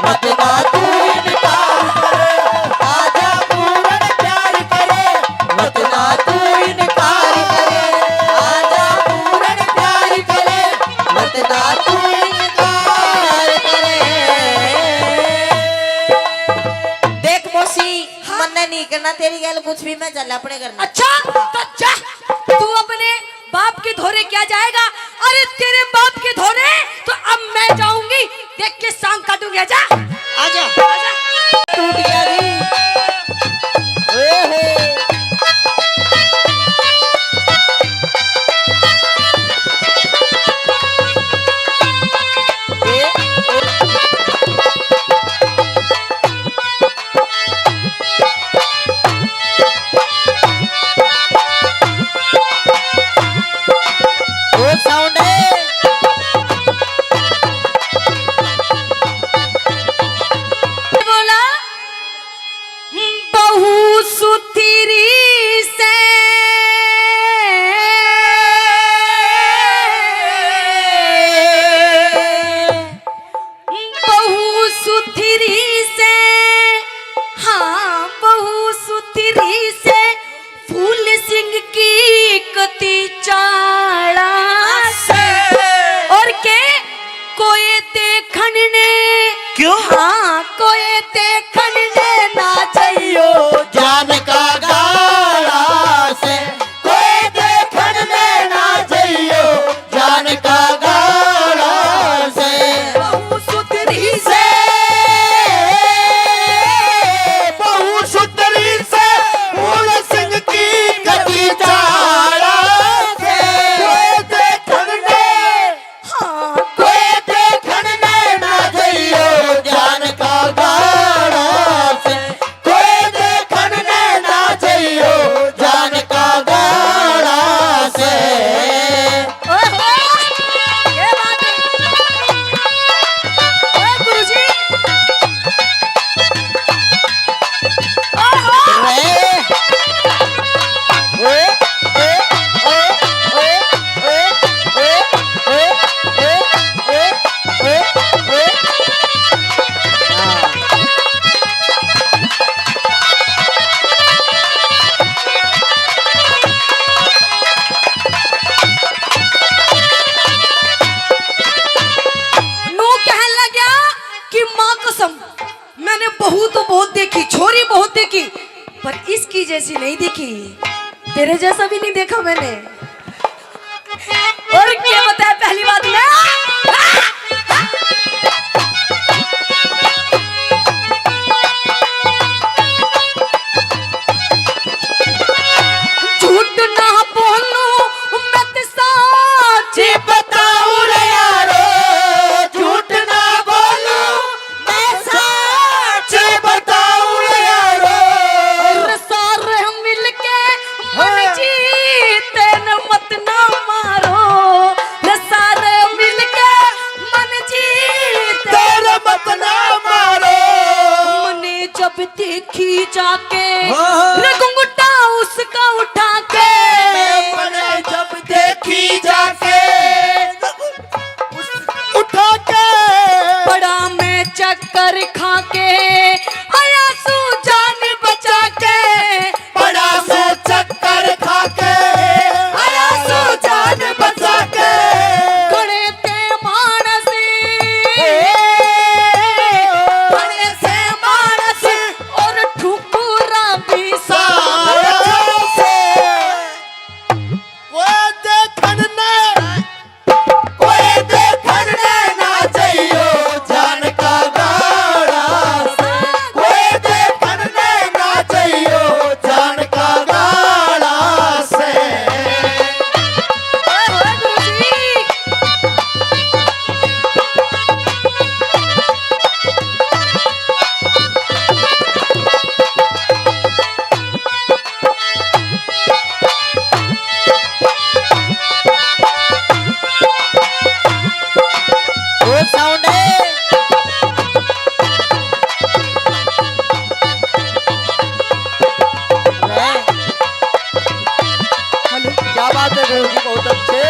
मत ना तू इनकार करे। आजा पूरन प्यार करे, मत ना तू इनकार करे। आजा पूरन प्यार करे, मत ना तू इनकार करे। देख मौसी, हाँ। मन्ने नहीं करना तेरी गैल कुछ भी, मैं चल अपने घर। अच्छा, तो जा, तू अपने बाप के धोरे क्या जाएगा? अरे तेरे बाप के धोरे तो अब मैं जाऊंगी, देख के सांग काटूंगी। आजा, आजा, आजा। टूट गया जी। ओहो। बोला, बहू सुथरी से, बहू सुथरी से, हाँ, बहू सुथरी से, फूल सिंह की कती चाला से। और के कोई देखण ने क्यों? हाँ, कोई देखण ने ना जाइयो। जान का गाला से कोई देखण ने ना जाइयो। जान का गाला से। बहू सुथरी से, बहू सुथरी से, फूल सिंह की कदी चाला से। कोई देखण ने, हाँ, कोई देखण ने ना जाइयो। जान का गाला से कोई देखण ने ना जाइयो। जान का गाला से। ओहो, क्या बात है। ओए गुरुजी। ओहो। रे। ओए, ओए, ओए। नू कहन लग्या कि माँ कसम, मैंने बहू तो बहुत देखी, छोरी बहुत देखी, पर इसकी जैसी नहीं देखी। तेरे जैसा भी नहीं देखा मैंने। और क्या बताया पहली बात में? झूठ ना बोलूं, मैं तो सच बताऊं रे यारो। झूठ ना बोलूं, मैं सच बताऊं रे यारो। अरे सारे मिलके मन हाँ। जीते न मत ना मारो। रे सारे मिलके मन जीते तेरे मत ना मारो। मने जब देखी जाके हाँ। रे घुंघटा उसका उठा के। मैंने जब देखी जाके उठा के। पड़ा मैं चक्कर खा के आया सू जान बचा के। पड़ा मैं चक्कर खा के आया सू जान बचा के। घणे ते मानस, घणे से मानस और ठुकुरा भी सारा से। वो देखण ने कोई देखण ने ना चाहियो जान का गाला से। कोई देखण ने ना चाहियो जान का गाला से। ओए होए गुरुजी। वो साउंड है। वाह। हेलो। क्या बात है गुरु जी, बहुत अच्छे।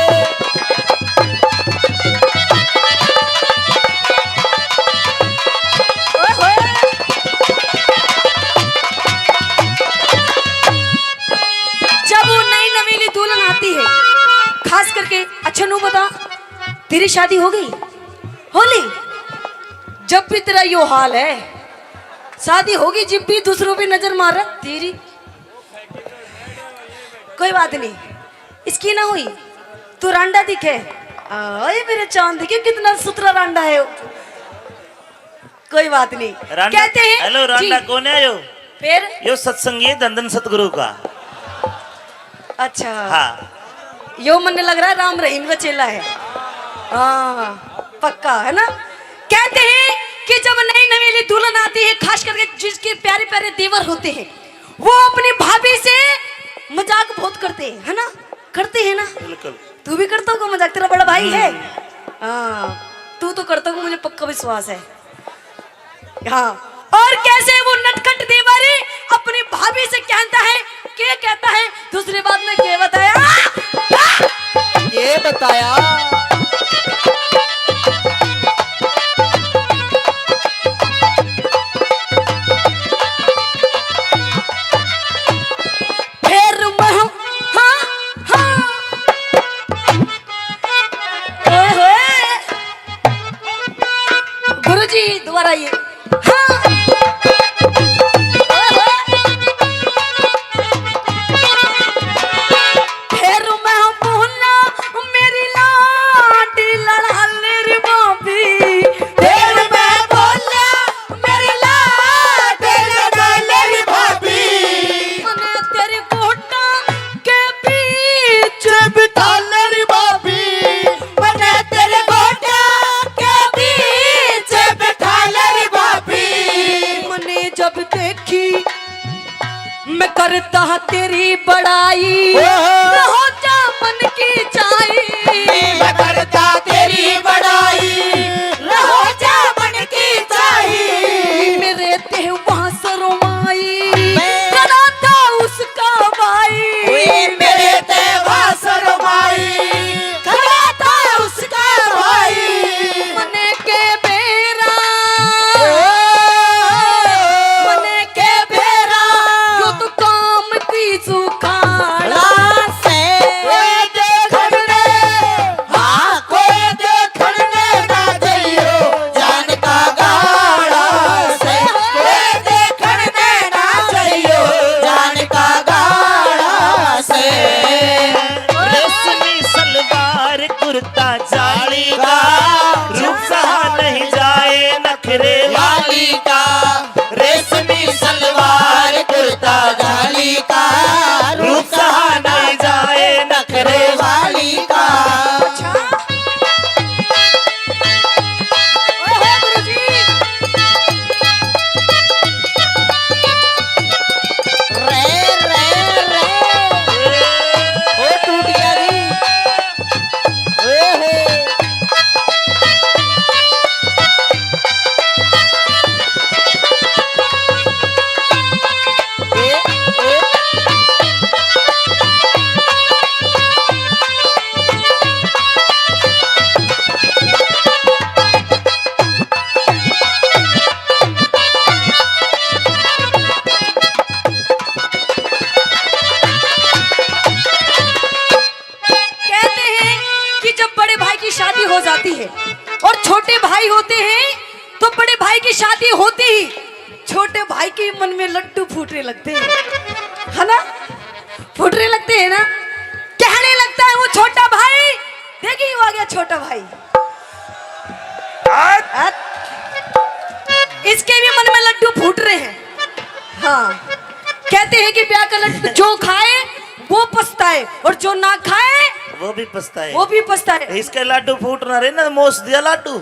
ओए होए। जब वो नई नवेली दुल्हन आती है, खास करके, अच्छा नू बता, तेरी शादी हो गई? हो ली? जब भी तेरा यो हाल है, शादी होगी जब भी दूसरों पे नजर मार रहा तेरी। कोई बात नहीं, इसकी ना हुई, तू रांडा दिखे। ओए मेरे चांद, देखिए कितना सुथरा रांडा है वो। कोई बात नहीं। रांडा, कहते हैं हेलो, रांडा जी। कौन है यो? फिर? यो सत्संगी है धन धन सतगुरु का। अच्छा। हाँ। यो मन्ने लग रहा है राम रहीम का चेला है। हाँ, पक्का है ना। कहते हैं कि जब नई नवेली दुल्हन आती है, खास करके जिसके प्यारे प्यारे देवर होते हैं, वो अपनी भाभी से मजाक बहुत करते हैं, है ना? करते हैं ना? बिल्कुल। तू भी करता होगा मजाक, तेरा बड़ा भाई है। हम्म। हाँ, तू तो करता होगा, मुझे पक्का विश्वास है। हाँ, और कैसे वो नटखट देवर अपनी भाभी से कहता है, के कहता है, दूसरी बात में के बताया? ये बताया। फिर मैं, हाँ, हाँ। ओए होए। गुरु जी, दोबारा ये। हाँ। फिर मैं बोला, मेरी लाडी लड़ाले रे भाभी। फिर मैं बोला, मेरी लाडी लड़ाले रे भाभी। मने तेरे गोटा के बीच बिठा ले रे भाभी। मने तेरे गोटा के बीच बिठा ले रे भाभी। मने जब देखी मैं करता तेरी बड़ाई, ओहो। रहो जा मन की चाही। मैं करता तेरी बड़ाई, रहो जा मन की चाही। मेरे ते वहाँ शर्माई, मैं खड़ा था उसका भाई। ओए मेरे ते वहाँ शर्माई, खड़ा था उसका भाई। मने के बेरा, मने के बेरा, यो तो काम की सुखाड़ा से। कोई देखण ने, हाँ, कोई देखण ने ना जइयो, जान का गाड़ा से। कोई देखण ने ना जइयो, जान का गाड़ा से। रेशमी सलवार कुर्ता जाली का, रूप सहा नहीं जाए नखरे वाली का। रेशमी सलवार कुर्ता जाली का, रूप सहा नहीं जाए नखरे वाली का। अच्छा। ओहो गुरुजी। रे, रे, रे। ओ टूट गया जी। ओहो। ए, ए। कहते हैं कि जब बड़े भाई की शादी हो जाती है और छोटे भाई होते हैं, तो बड़े भाई की शादी होती ही छोटे भाई के मन में लड्डू फूटने लगते हैं, है ना? फूटने लगते हैं ना? कहने लगता है वो छोटा भाई, देखिए वो आ गया छोटा भाई। हट। इसके भी मन में लड्डू फूट रहे हैं। हाँ, कहते हैं कि ब्याह का लड्डू जो खाए वो पछताए, और जो ना खाए वो भी पछताए। वो भी पछताए। इसके लाडू फूट ना रहे ना, मोस दिया लाडू।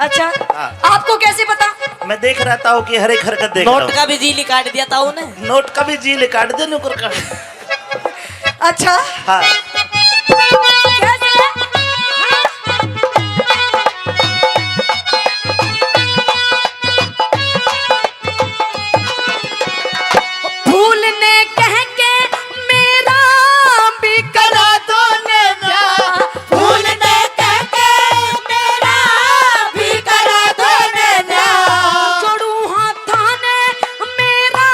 अच्छा, हाँ। आपको कैसे पता? मैं देख रहा ताऊ की हर एक हरकत देख रहा नोट हूँ। का भी जी निकाल दिया ताऊ ने। नोट का भी जी निकाल दिया नुकर का। अच्छा। हाँ। कैसे? फूल ने कह के मेरा भी करा दो ने ब्याह। फूल ने कह के मेरा भी करा दो ने ब्याह। जोड़ू हाथा ने मेरा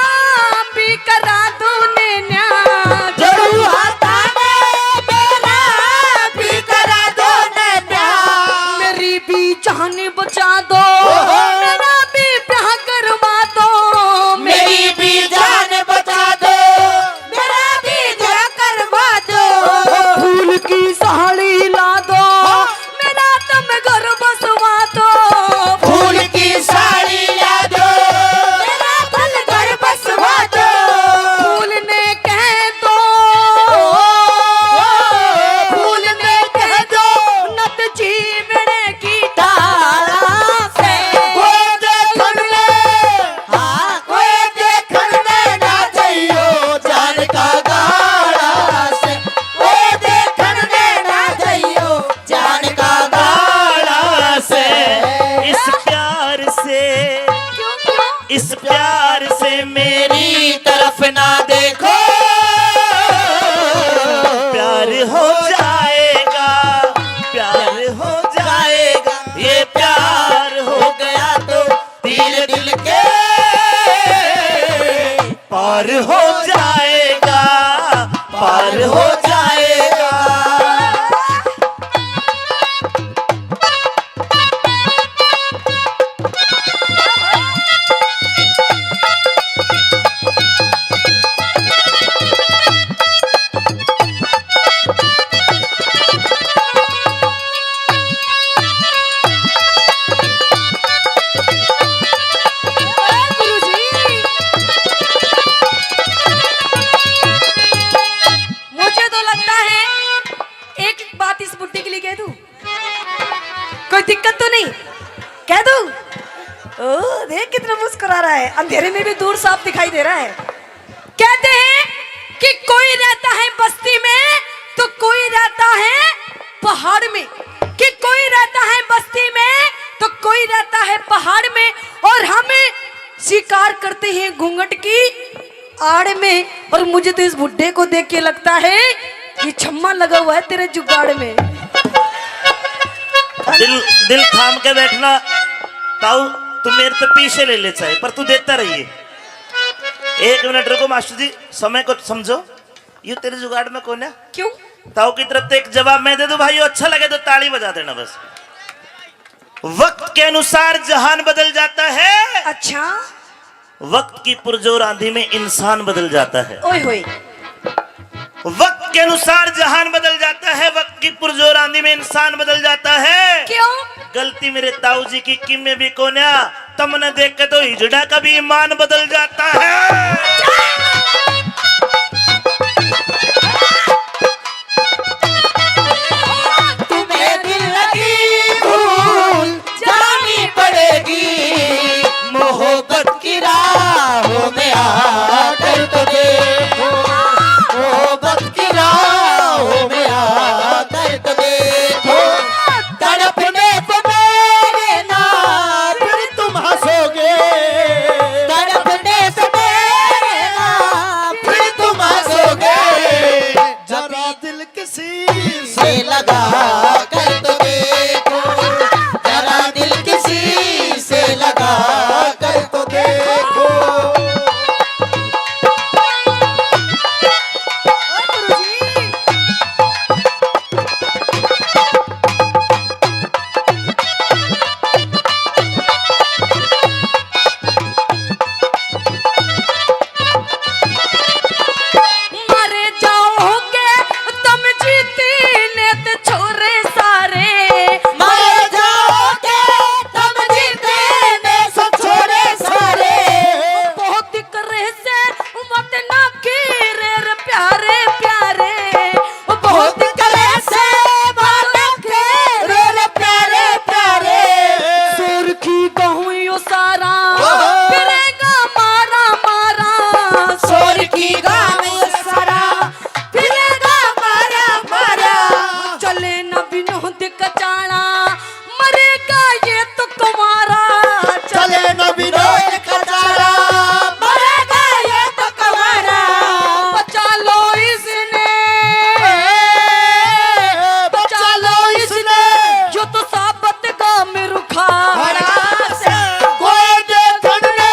भी करा दो ने ब्याह। जोड़ू हाथा ने मेरा कोई दिक्कत तो नहीं? कह दूं? ओ, देख कितना मुस्कुरा रहा है, अंधेरे में भी दूर साफ दिखाई दे रहा है। कहते हैं कि कोई रहता है बस्ती में तो कोई रहता है पहाड़ में, कि कोई रहता है बस्ती में तो कोई रहता है पहाड़ में, और हम शिकार करते हैं घूंघट की आड़ में। और मुझे तो इस बुड्ढे को देख के लगता है ये छम्मा लगा हुआ है तेरे जुगाड़ में। दिल दिल थाम के बैठना ताऊ, तू मेरे तो पीछे ले ले चाहे, पर तू देता रहिए। एक मिनट रुको मास्टर जी, समय को समझो। यू तेरे जुगाड़ में कौन है? क्यों? ताऊ की तरफ से एक जवाब मैं दे दूं भाई, अच्छा लगे तो ताली बजा देना बस। वक्त के अनुसार जहान बदल जाता है, अच्छा। वक्त की पुरजोर आंधी में इंसान बदल जाता है। ओए होए। वक्त के अनुसार जहान बदल जाता है, वक्त की पुरजोर आंधी में इंसान बदल जाता है। क्यों? गलती मेरे ताऊ जी की किमे भी कोन्या, तमने देख के तो हिजड़ा का भी ईमान बदल जाता है। तुम्हें दिल लगी भूल जानी पड़ेगी, मोहब्बत की राहों में आकर तो देखो, मोहब्बत की राहों में आकर तो देखो, तड़पने से मेरे ना फिर तुम हंसोगे, तड़पने से मेरे ना फिर तुम हंसोगे। जरा दिल किसी से लगा कर तो देखो, जरा दिल किसी से लगा कर तो देखो। मर जाओगे तुम जीती ने ते छोरे सारे, मर जाओगे तुम जीती ने से छोरे सारे। बहुत करे से मत ना खेरे रे प्यारे प्यारे, बहुत करे से मत ना खेरे रे प्यारे प्यारे। सुर्खी कहूँ यो सारा फिरेगा मारा मारा, सोर की गाँव सारा फिरेगा मारा मारा। चले न विनोद कचाला, मरेगा ये तो कुमारा। चले न विनोद कचाला, मरेगा ये तो कुमारा। बचा लो इसने, बचा लो इसने, यो तो साबत गाम रुखा। कोई देखण ने,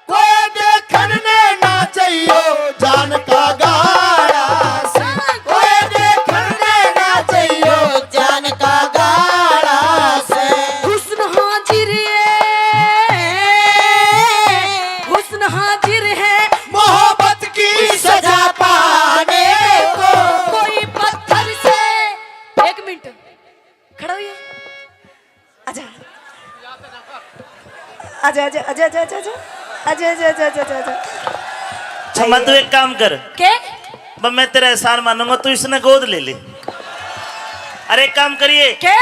कोई देखण ने ना चाहियो जान का गाला से, कोई देखण ने ना चाहियो जान का गाला से। हुस्न हाजिर है, हुस्न हाजिर है मोहब्बत की सजा पाने को। कोई पत्थर से, एक मिनट, खड़ा होइए। आजा। आजा, आजा, आजा, आजा, आजा, आजा। आजा, आजा, आजा, आजा, आजा, आजा। छम्मा, तू एक काम कर। के? ब-, मैं तेरा एहसान मानूंगा, तू इसने गोद ले ले। अरे, एक काम करिए। के?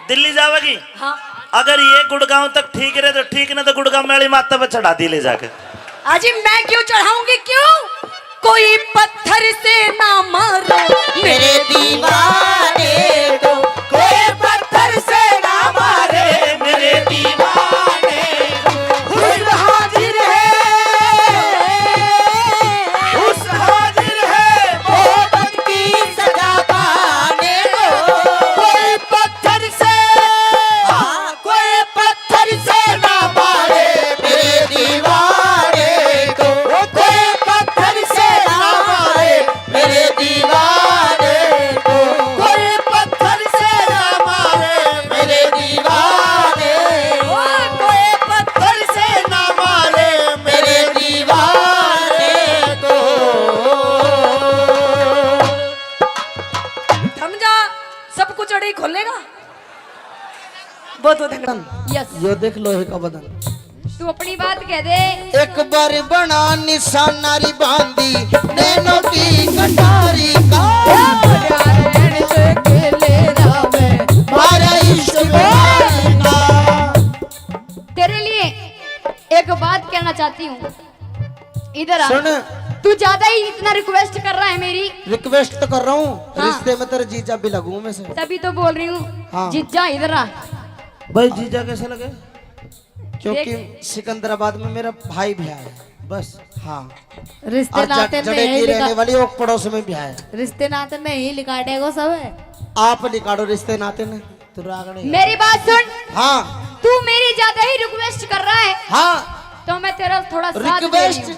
दिल्ली जावेगी? हाँ। अगर ये गुड़गांव तक ठीक रहे तो ठीक, ना तो गुड़गांव में वाली माता पे चढ़ा दी ले जाके। अजी, मैं क्यों चढ़ाऊंगी, क्यों? कोई पत्थर से ना मारो मेरे दीवाने को, कोई पत्थर से ना मारे मेरे दीवाने को। हुस्न हाजिर है, हुस्न हाजिर है मोहब्बत की सजा पाने को। कोई पत्थर से, हाँ, कोई पत्थर से ना मारे मेरे दीवाने को, कोई पत्थर से ना मारे मेरे दीवाने को, कोई पत्थर से ना मारे मेरे दीवाने को, कोई पत्थर से ना मारे मेरे दीवाने को। समझा? सब कुछ अड़ी खोलेगा। बहुत बहुत धन्यवाद। यस। यो देख लोहे का बदन। तू अपनी बात कह दे। एक बार बना निशाना री बांदी नैनों की कटारी का। प्यार से खेले ना मैं, मारा तेरे लिए एक बात कहना चाहती हूँ, इधर आ। सुन। तू ज्यादा ही इतना रिक्वेस्ट कर रहा है मेरी। रिक्वेस्ट तो कर रहा हूँ, हाँ। रिश्ते में तेरे जीजा भी लगूं मैं से। तभी तो बोल रही हूँ। हाँ। जीजा, इधर आ। भाई, जीजा कैसे लगे? क्योंकि देख। सिकंदराबाद में मेरा भाई भी आया है, बस। हाँ। रिश्ते और ज-, नाते जड़े नहीं की लिखा-, रहने वाली ओक पड़ोस में भी आया है। रिश्ते नाते नहीं लिखा देगो सब। आप लिखाड़ो रिश्ते नाते ने, तू राग नहीं। मेरी बात सुन। हाँ। तू मेरी ज्यादा ही रिक्वेस्ट कर रहा है। हाँ। तो मैं तेरा थोड़ा साथ दे रही हूँ।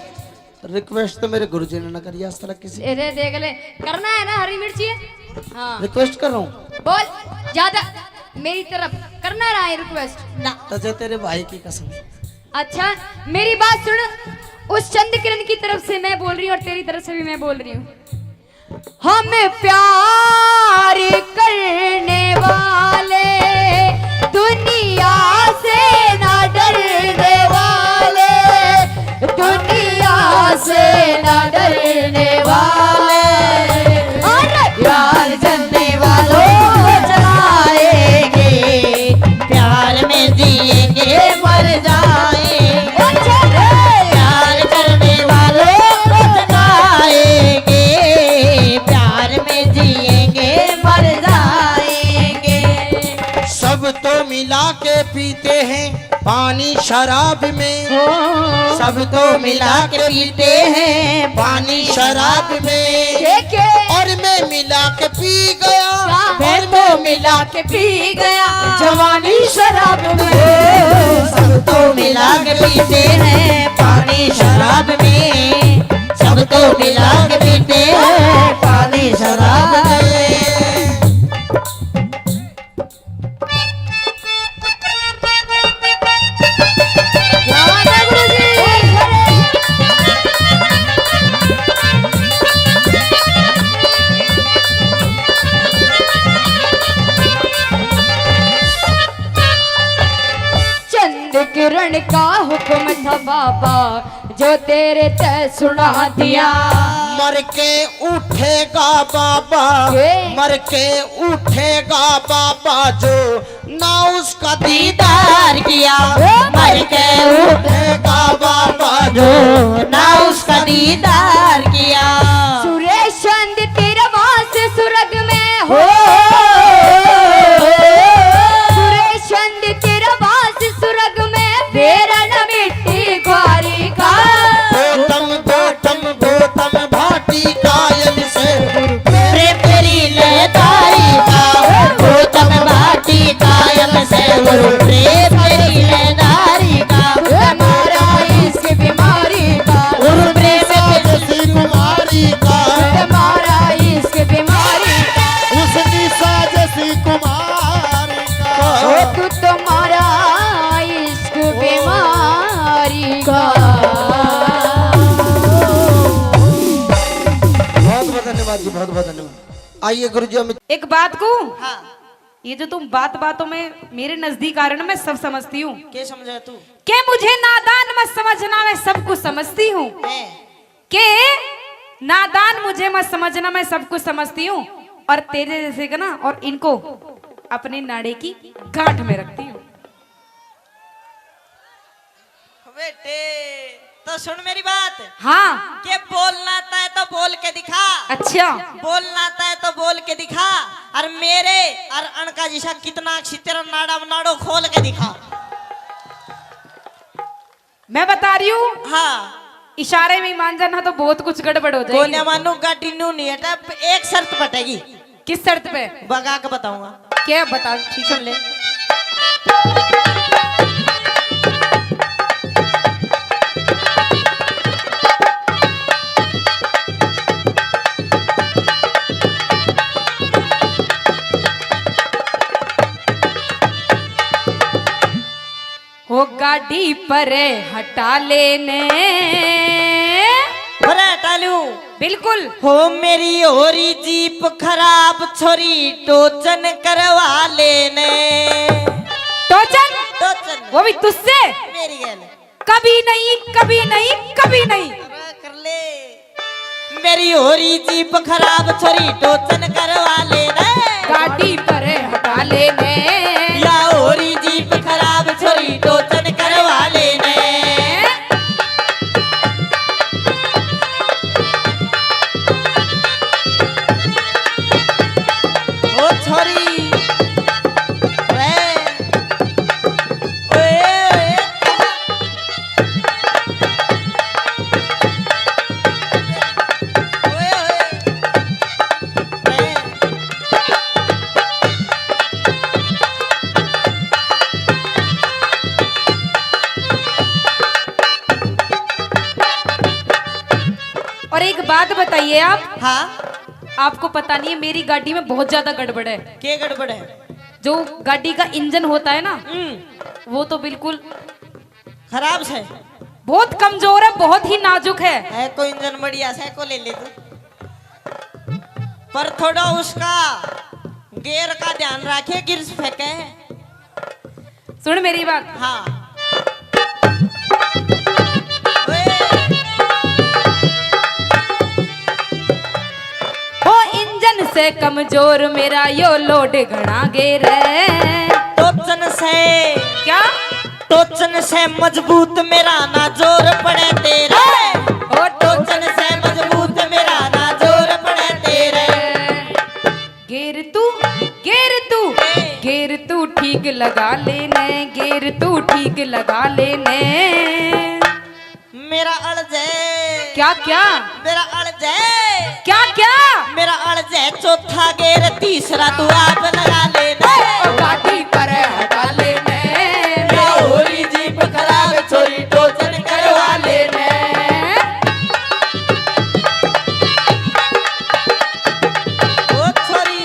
रिक्वेस्ट तो मेरे गुरुजी ने ना करी आज तक किसी। अरे देख ले, करना है ना हरी मिर्ची? हाँ। रिक्वेस्ट कर रहा हूँ। बोल, ज्यादा मेरी तरफ करना रहा है रिक्वेस्ट ना। तुझे तेरे भाई की कसम। अच्छा, मेरी बात सुन, उस चंद किरण की तरफ से मैं बोल रही हूँ और तेरी तरफ से भी मैं बोल रही हूँ। हम प्यार करने वाले, दुनिया से ना डरने वाले, दुनिया से ना डरने वाले। अरे प्यार करने वालों को जलाएंगे, प्यार में जिएंगे मर जाएंगे। प्यार करने वालों को जलाएंगे, प्यार में जिएंगे मर जाएंगे। सब तो मिला के पीते हैं पानी शराब में, सब तो मिला के पीते हैं पानी शराब में। और मैं मिला के पी गया, मैं तो मिला के पी गया जवानी शराब में। सब तो मिला के पीते हैं पानी शराब में, सब तो मिला के पीते हैं पानी शराब में। चंद किरण का हुक्म था बाबा, जो तेरे ते सुना दिया। मर के उठेगा बाबा, मर के उठेगा बाबा, जो ना उसका दीदार किया। मर के उठेगा बाबा, जो ना उसका दीदार किया। सुरेश चंद तेरा वास सुरग में हो। सुरेश चंद तेरा वास सुरग में, बेरा न मिट्टी खारी का। गौतम, गौतम, गौतम भाटी कायल से, प्रेम तेरी लहदारी का। गौतम भाटी कायल से, गुरु प्रेम तेरी लहदारी का। हमारा इश्क बीमारी का। गुरु प्रेम जैसी कुमारी का। हमारा इश्क बीमारी का। उस निशा जैसी कुमारी का। ओ तू तो मारा इश्क बीमारी का। बहुत बहुत धन्यवाद जी, बहुत बहुत धन्यवाद। आइए गुरु जी, हम एक बात कहूं? हाँ। ये जो तुम बात बातों में मेरे नजदीक आ रहे हो ना, मैं सब समझती हूँ। के समझा तू? के मुझे नादान मत समझना, मैं सब कुछ समझती हूँ। हैं। के नादान मुझे मत समझना, मैं सब कुछ समझती हूँ। और तेरे जैसे का ना, और इनको अपने नाड़े की गांठ में रखती हूँ। बेटे, तो सुन मेरी बात। हाँ। के बोलना तय तो बोल के दिखा। अच्छा। बोलना तय तो बोल के दिखा। और मेरे और अनका जिसा कितना तेरा नाड़ा नाड़ो खोल के दिखा। मैं बता रही हूँ। हाँ। इशारे में ही मान जाना तो बहुत कुछ गड़बड़ हो जाएगी। कोन्या मानू गाड़ी नू नहीं हटा, एक शर्त पटेगी। किस शर्त पे? बगा के बताऊंगा। क्या बता? ठीक सुन ले। हो गाड़ी परे हटा लेने। परे हटा लूं? बिल्कुल। हो मेरी हो रही जीप खराब, छोरी टोचन करवा लेने। टोचन? टोचन। वो भी तुझसे? मेरी गैल। कभी नहीं, कभी नहीं, कभी नहीं। अरे कर ले। मेरी हो रही जीप खराब, छोरी टोचन करवा लेने। गाड़ी परे हटा लेने। तो बताइए आप। हाँ। आपको पता नहीं है, मेरी गाड़ी में बहुत ज्यादा गड़बड़ है। क्या गड़बड़ है? जो गाड़ी का इंजन होता है ना, हम्म। वो तो बिल्कुल खराब से। बहुत कमजोर है, बहुत ही नाजुक है। है कोई इंजन बढ़िया से को ले ले तू, पर थोड़ा उसका गियर का ध्यान रखे, गियर फेंके। सुन मेरी बात। हाँ। ओए। हो इंजन से कमजोर मेरा यो लोड घणा गेर है। टोचन से। क्या? टोचन से मजबूत मेरा ना जोर पड़े तेरे। ओ टोचन से मजबूत मेरा ना जोर पड़े तेरे। गेर तू, गेर तू, गेर तू ठीक लगा लेने, गेर तू ठीक लगा लेने। मेरा अड़जे। क्या, क्या? मेरा अड़जे। क्या, क्या? मेरा अड़जे चौथा गेर, तीसरा तू आप लगा लेने। ओ गाड़ी पर हटा लेने। या होरी जीप खराब, छोरी टोचन करवा लेने। ओ छोरी।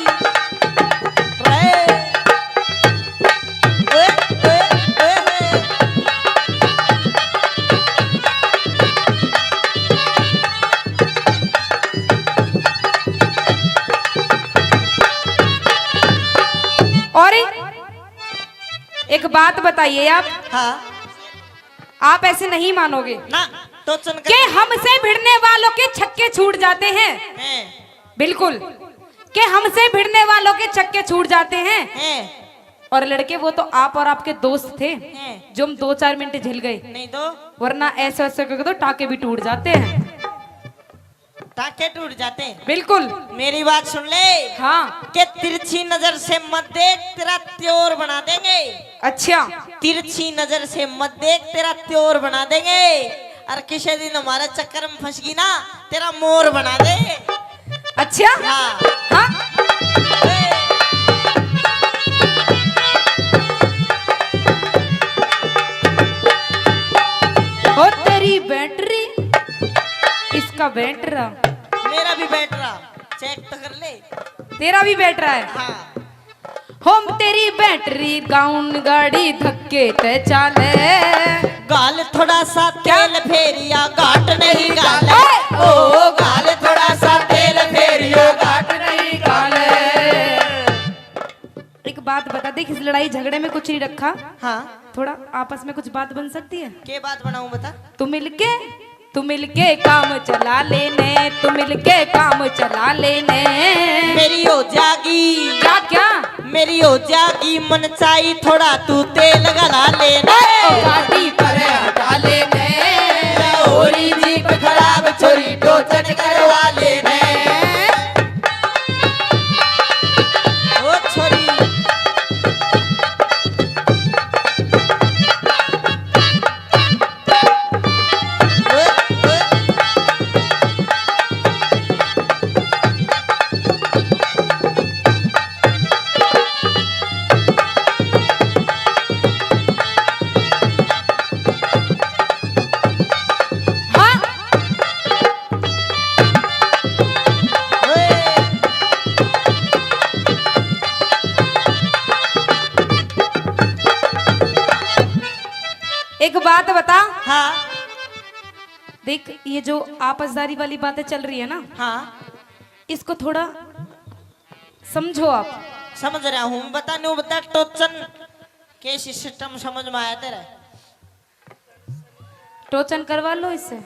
रे। ओए, ओए, ओए, ओए। और एक बात बताइए आप। हाँ। आप ऐसे नहीं मानोगे ना, टोचन कर कि हमसे भिड़ने वालों के छक्के छूट जाते हैं। हैं। बिल्कुल, कि हमसे भिड़ने वालों के छक्के छूट जाते हैं। हैं। और लड़के, वो तो आप और आपके दोस्त थे, हैं। जो हम दो चार मिनट झेल गए। नहीं तो। वरना ऐसे ऐसे करके तो टाके भी टूट जाते हैं। टाके टूट जाते हैं। बिल्कुल। मेरी बात सुन ले। हाँ। के तिरछी नजर से मत देख, तेरा त्योर बना देंगे। अच्छा। तिरछी नजर से मत देख, तेरा त्योर बना देंगे। और किसी दिन हमारे चक्कर में फंस गई ना, तेरा मोर बना दे। अच्छा। हाँ। हाँ। ओ तेरी बैटरी, इसका बैटरा। मेरा भी बैटरा, चेक तो कर ले। तेरा भी बैटरा है? हाँ। हम तेरी बैटरी डाउन, गाड़ी धक्के ते चाले। गाल थोड़ा सा क्या? तेल फेरिया, घाट नहीं गाले। ओ गाल थोड़ा सा तेल फेरिया, घाट नहीं गाले। एक बात बता, देख, इस लड़ाई झगड़े में कुछ नहीं रखा। हाँ। थोड़ा आपस में कुछ बात बन सकती है? के बात बनाऊं, बता। तू मिलके, तू मिलके काम चला लेने, तू मिलके काम चला लेने। मेरी हो जागी। क्या, क्या? मेरी हो जागी मनचाही, थोड़ा तू तेल गला लेने। ओ गाड़ी पर हटा लेने। होरी जीप खराब, छोरी टोचन करवा लेने। ओ छोरी। हाँ। एक बात बता। हाँ। देख, ये जो आपसदारी वाली बातें चल रही है ना, हाँ। इसको थोड़ा समझो आप। समझ रहा हूँ, बता, न्यू बता, टोचन के सिस्टम समझ में आया तेरा? टोचन करवा लो इससे।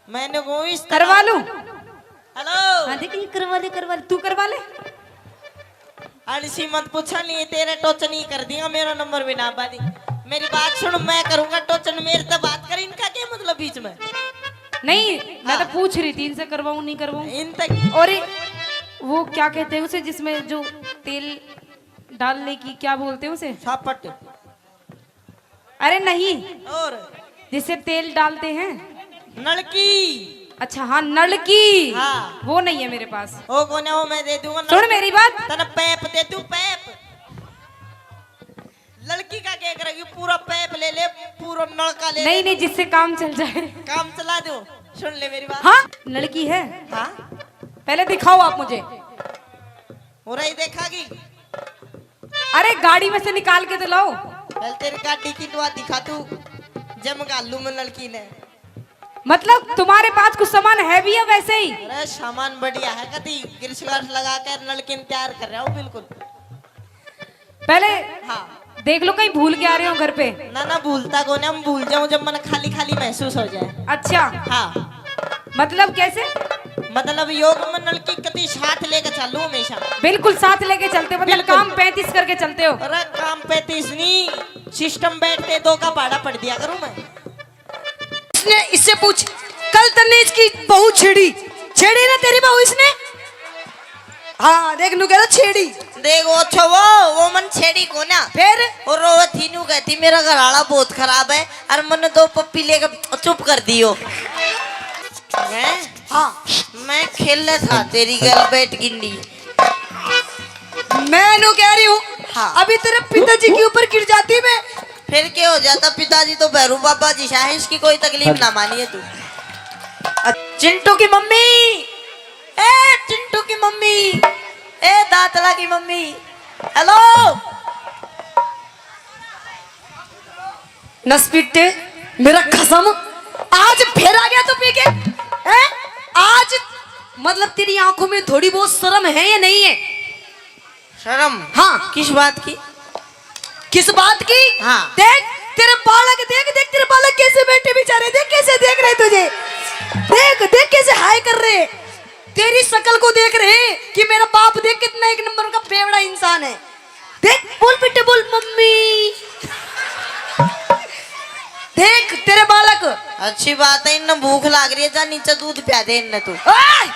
मैंने को इस तरह करवा लूं? हेलो। हाँ, देख, ये करवा ले, करवा ले, तू करवा ले। आलसी मत पूछा, नहीं तेरे टोचन ही कर दिया, मेरा नंबर भी ना बादी। मेरी बात सुन, मैं करूंगा टोचन, मेरे तो बात कर, इनका क्या मतलब बीच में? नहीं, मैं तो हाँ। पूछ रही थी, इनसे करवाऊं, नहीं करवाऊं। इन तक और ये, वो क्या कहते हैं उसे, जिसमें जो तेल डालने की, क्या बोलते हैं उसे? सापट। अरे नहीं, और? जिससे तेल डालते हैं। नलकी। अच्छा, हाँ, नलकी। हाँ। वो नहीं है मेरे पास। ओ कोने, वो मैं दे दूंगा सुन नलकी। मेरी बात। तने पैप दे दूं, पैप। लड़की का क्या करेगी? पूरा पाइप ले ले, पूरा नलका ले नहीं ले। नहीं, जिससे काम चल जाए। काम चला दो। सुन ले मेरी बात। हाँ, लड़की है। हाँ। पहले दिखाओ आप मुझे। और ये देखागी? अरे, गाड़ी में से निकाल के तो लाओ। पहले तेरी गाड़ी की दुआ दिखा तू, जम घालू मैं लड़की ने। मतलब, तुम्हारे पास कुछ सामान है भी है वैसे ही? अरे, सामान बढ़िया है, कभी गिरसगाट लगा कर लड़की ने तैयार कर रहा हूँ बिल्कुल। पहले हाँ। देख लो, कहीं भूल के आ रहे हो घर पे। ना ना, भूलता को ना, हम भूल जाऊं जब मन खाली खाली महसूस हो जाए। अच्छा। हाँ। मतलब कैसे? मतलब योग में नलकी कति साथ लेके चलूं हमेशा। बिल्कुल साथ लेके चलते, मतलब बिल्कुल। काम पैंतीस करके चलते हो। अरे काम पैंतीस नहीं, सिस्टम बैठते दो का भाड़ा पड़ दिया करूं मैं। इसने, इससे पूछ, कल तन्ने इसकी बहू छेड़ी, छेड़ी ना तेरी बहू इसने? हाँ, देख नू कह रहा छेड़ी। देख वो अच्छा वो, वो मन छेड़ी को ना। फिर? और वो थी नू कहती मेरा घर वाला बहुत खराब है और मन दो पप्पी लेके चुप कर दियो। मैं? हाँ। मैं खेल था तेरी गल बैठ गिंडी। मैं नू कह रही हूँ, हाँ। अभी तेरे पिताजी के ऊपर गिर जाती मैं। फिर क्या हो जाता? पिताजी तो भैरू बाबा जी है, इसकी कोई तकलीफ ना मानिए तू। अ-, चिंटू की मम्मी, ए चिंटू की मम्मी, ए दातला की मम्मी, हेलो। नसपिट्टे, मेरा कसम, आज फिर आ गया तू पी के, हैं? आज मतलब तेरी आंखों में थोड़ी बहुत शर्म है या नहीं है? शर्म? हाँ। किस बात की? किस बात की? हाँ। देख तेरे बालक, देख, देख तेरे बालक कैसे बैठे बेचारे, देख कैसे देख रहे तुझे, देख, देख कैसे हाय कर रहे, तेरी शक्ल को देख रहे कि मेरा बाप देख कितना एक नंबर का बेवड़ा इंसान है। देख, बोल बेटे, बोल मम्मी। देख तेरे बालक। अच्छी बात है, इन्हें भूख लाग रही है, जा नीचे दूध प्या दे इन्हें तू। ओए!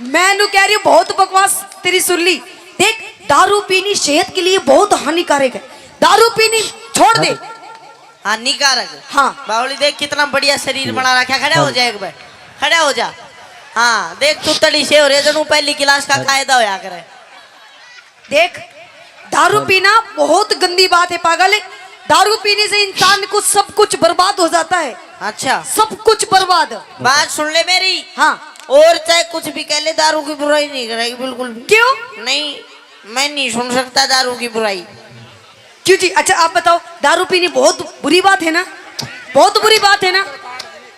मैं नू कह रही हूँ, बहुत बकवास तेरी सुन ली। देख, दारू पीनी सेहत के लिए बहुत हानिकारक है, दारू पीनी छोड़ दे। हानिकारक? हाँ। बावली देख कितना बढ़िया शरीर बना रखा, खड़ा हो जा एक बार, खड़ा हो जा। हाँ देख, तू तड़ी से हो रे जनू, पहली क्लास का कायदा होया करे। देख, दारू पीना बहुत गंदी बात है पागल। दारू पीने से इंसान को सब कुछ बर्बाद हो जाता है। अच्छा। सब कुछ बर्बाद। बात सुन ले मेरी। हाँ। और चाहे कुछ भी कह ले, दारू की बुराई नहीं करेगी बिल्कुल भी। क्यों? नहीं, मैं नहीं सुन सकता दारू की बुराई। क्यों जी? अच्छा आप बताओ, दारू पीनी बहुत बुरी बात है ना? बहुत बुरी बात है ना?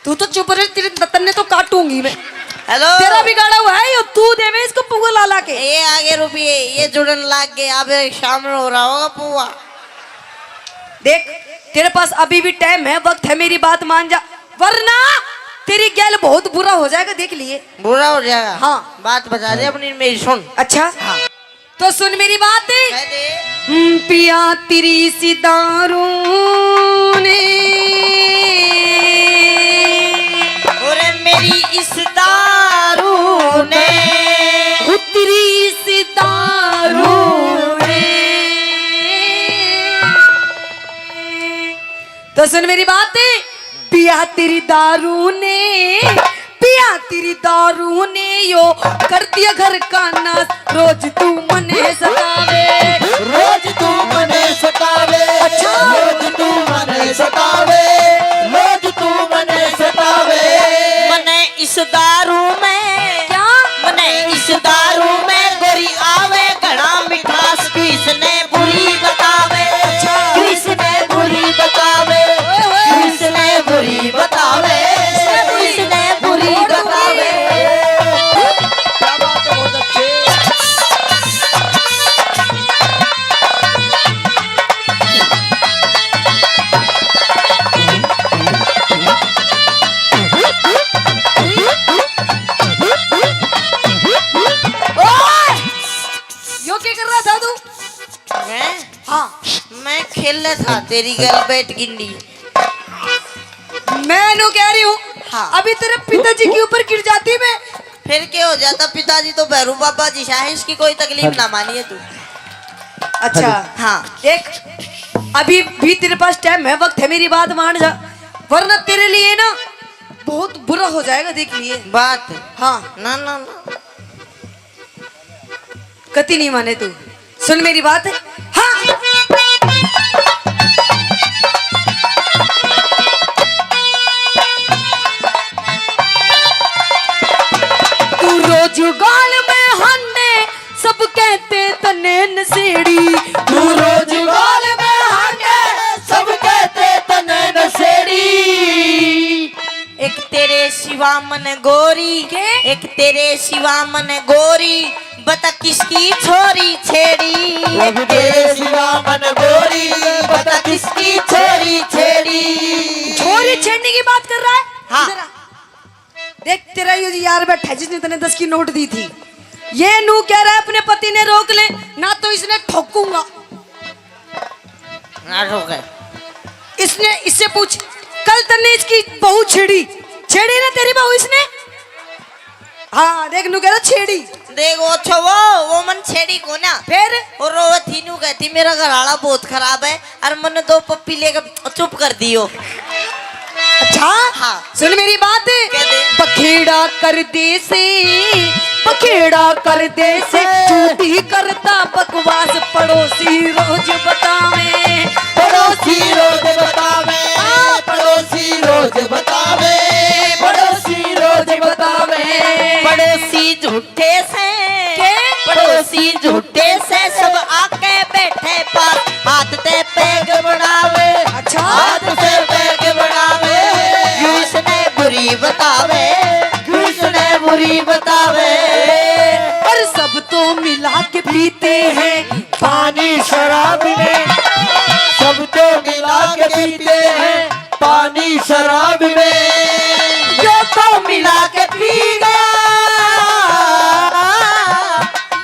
तू तो चुप रह, तेरे तन्ने तो काटूंगी मैं। हेलो। तेरा बिगाड़ा हुआ है यो, तू देवे इसको पुआ ला ला के। ये आगे रुपये, ये जुड़न लाग गए, अब शामिल हो रहा होगा पुआ। देख, तेरे पास अभी भी टाइम है, वक्त है, मेरी बात मान जा, वरना तेरी गैल बहुत बुरा हो जाएगा, देख लिए। बुरा हो जाएगा? हाँ। बात बता दे अपनी, मेरी सुन। अच्छा। हाँ। तो सुन मेरी बात। कह दे। हम्म, पिया तेरी इस दारू ने। अरे मेरी इस दारू ने। ओ तेरी इस दारू ने। तो सुन मेरी बात। पिया तेरी दारू ने, पिया तेरी दारू ने यो कर दिया घर का नाश। रोज तू मने सतावे, रोज तू मने सतावे, अच्छा। रोज तू मने सतावे, रोज तू मने सतावे। मने इस दारू में, क्या? मने इस दारू में गोरी आवे घना मिठास, तू इसने बुरी बतावे, अच्छा। तू इसने बुरी बतावे, ओए, ओए। तू इसने बुरी बतावे, तू इसने बुरी बतावे। क्या बात है, बहुत अच्छे। ओए! यो क्या कर रहा था तू? मैं? हाँ। मैं खेल था तेरी गल बैठ गिंडी। मैं नू कह रही हूँ, हाँ। अभी तेरे पिताजी के ऊपर गिर जाती मैं। फिर क्या हो जाता? पिताजी तो भैरू बाबा जी है, इसकी कोई तकलीफ ना मानिए तू। अच्छा। हाँ। देख, अभी भी तेरे पास टाइम है, वक्त है, मेरी बात मान जा, वरना तेरे लिए ना बहुत बुरा हो जाएगा, देख लिए। बात। हाँ। ना, ना, ना। कति नहीं माने तू, सुन मेरी बात। हाँ। मन गोरी, के? एक तेरे सिवा मन गोरी, बता किसकी छोरी छेड़ी। एक तेरे सिवा मन गोरी, बता किसकी छोरी छेड़ी। छोरी छेड़ने की बात कर रहा है? हाँ। इधर आ। देख, तेरा ये यार बैठा है जिसने तने दस की नोट दी थी, ये नू कह रहा है अपने पति ने रोक ले, ना तो इसने ठोकूंगा। ना ठोके। इसने, इससे पूछ, कल तन्ने इसकी बहू छेड़ी, छेड़ी ना तेरी बहू इसने? हाँ, देख, नू कह रहा छेड़ी। देख, वो छो, वो, वो मन छेड़ी को ना। फिर? और वो थी नू कहती, मेरा घर वाला बहुत खराब है, और मन्ने दो पप्पी लेके चुप कर दियो। अच्छा? हाँ। सुन मेरी बात। कह दे। बखेड़ा कर दे से, बखेड़ा कर दे से, झूठी करता बकवास, पड़ोसी रोज बतावे। पड़ोसी रोज बतावे, हाँ। पड़ोसी रोज बतावे, पड़ोसी रोज बतावे। पड़ोसी झूठे से, के? पड़ोसी झूठे से, सब आके बैठे पास, हाथ ते पैग बढ़ावे। अच्छा। हाथ ते पैग बढ़ावे। क्यों इसने बुरी बतावे, क्यों इसने बुरी बतावे। और सब तो मिला के पीते हैं पानी शराब में, सब तो मिला के पीते हैं पानी शराब में। यो तो मिला के पी गया,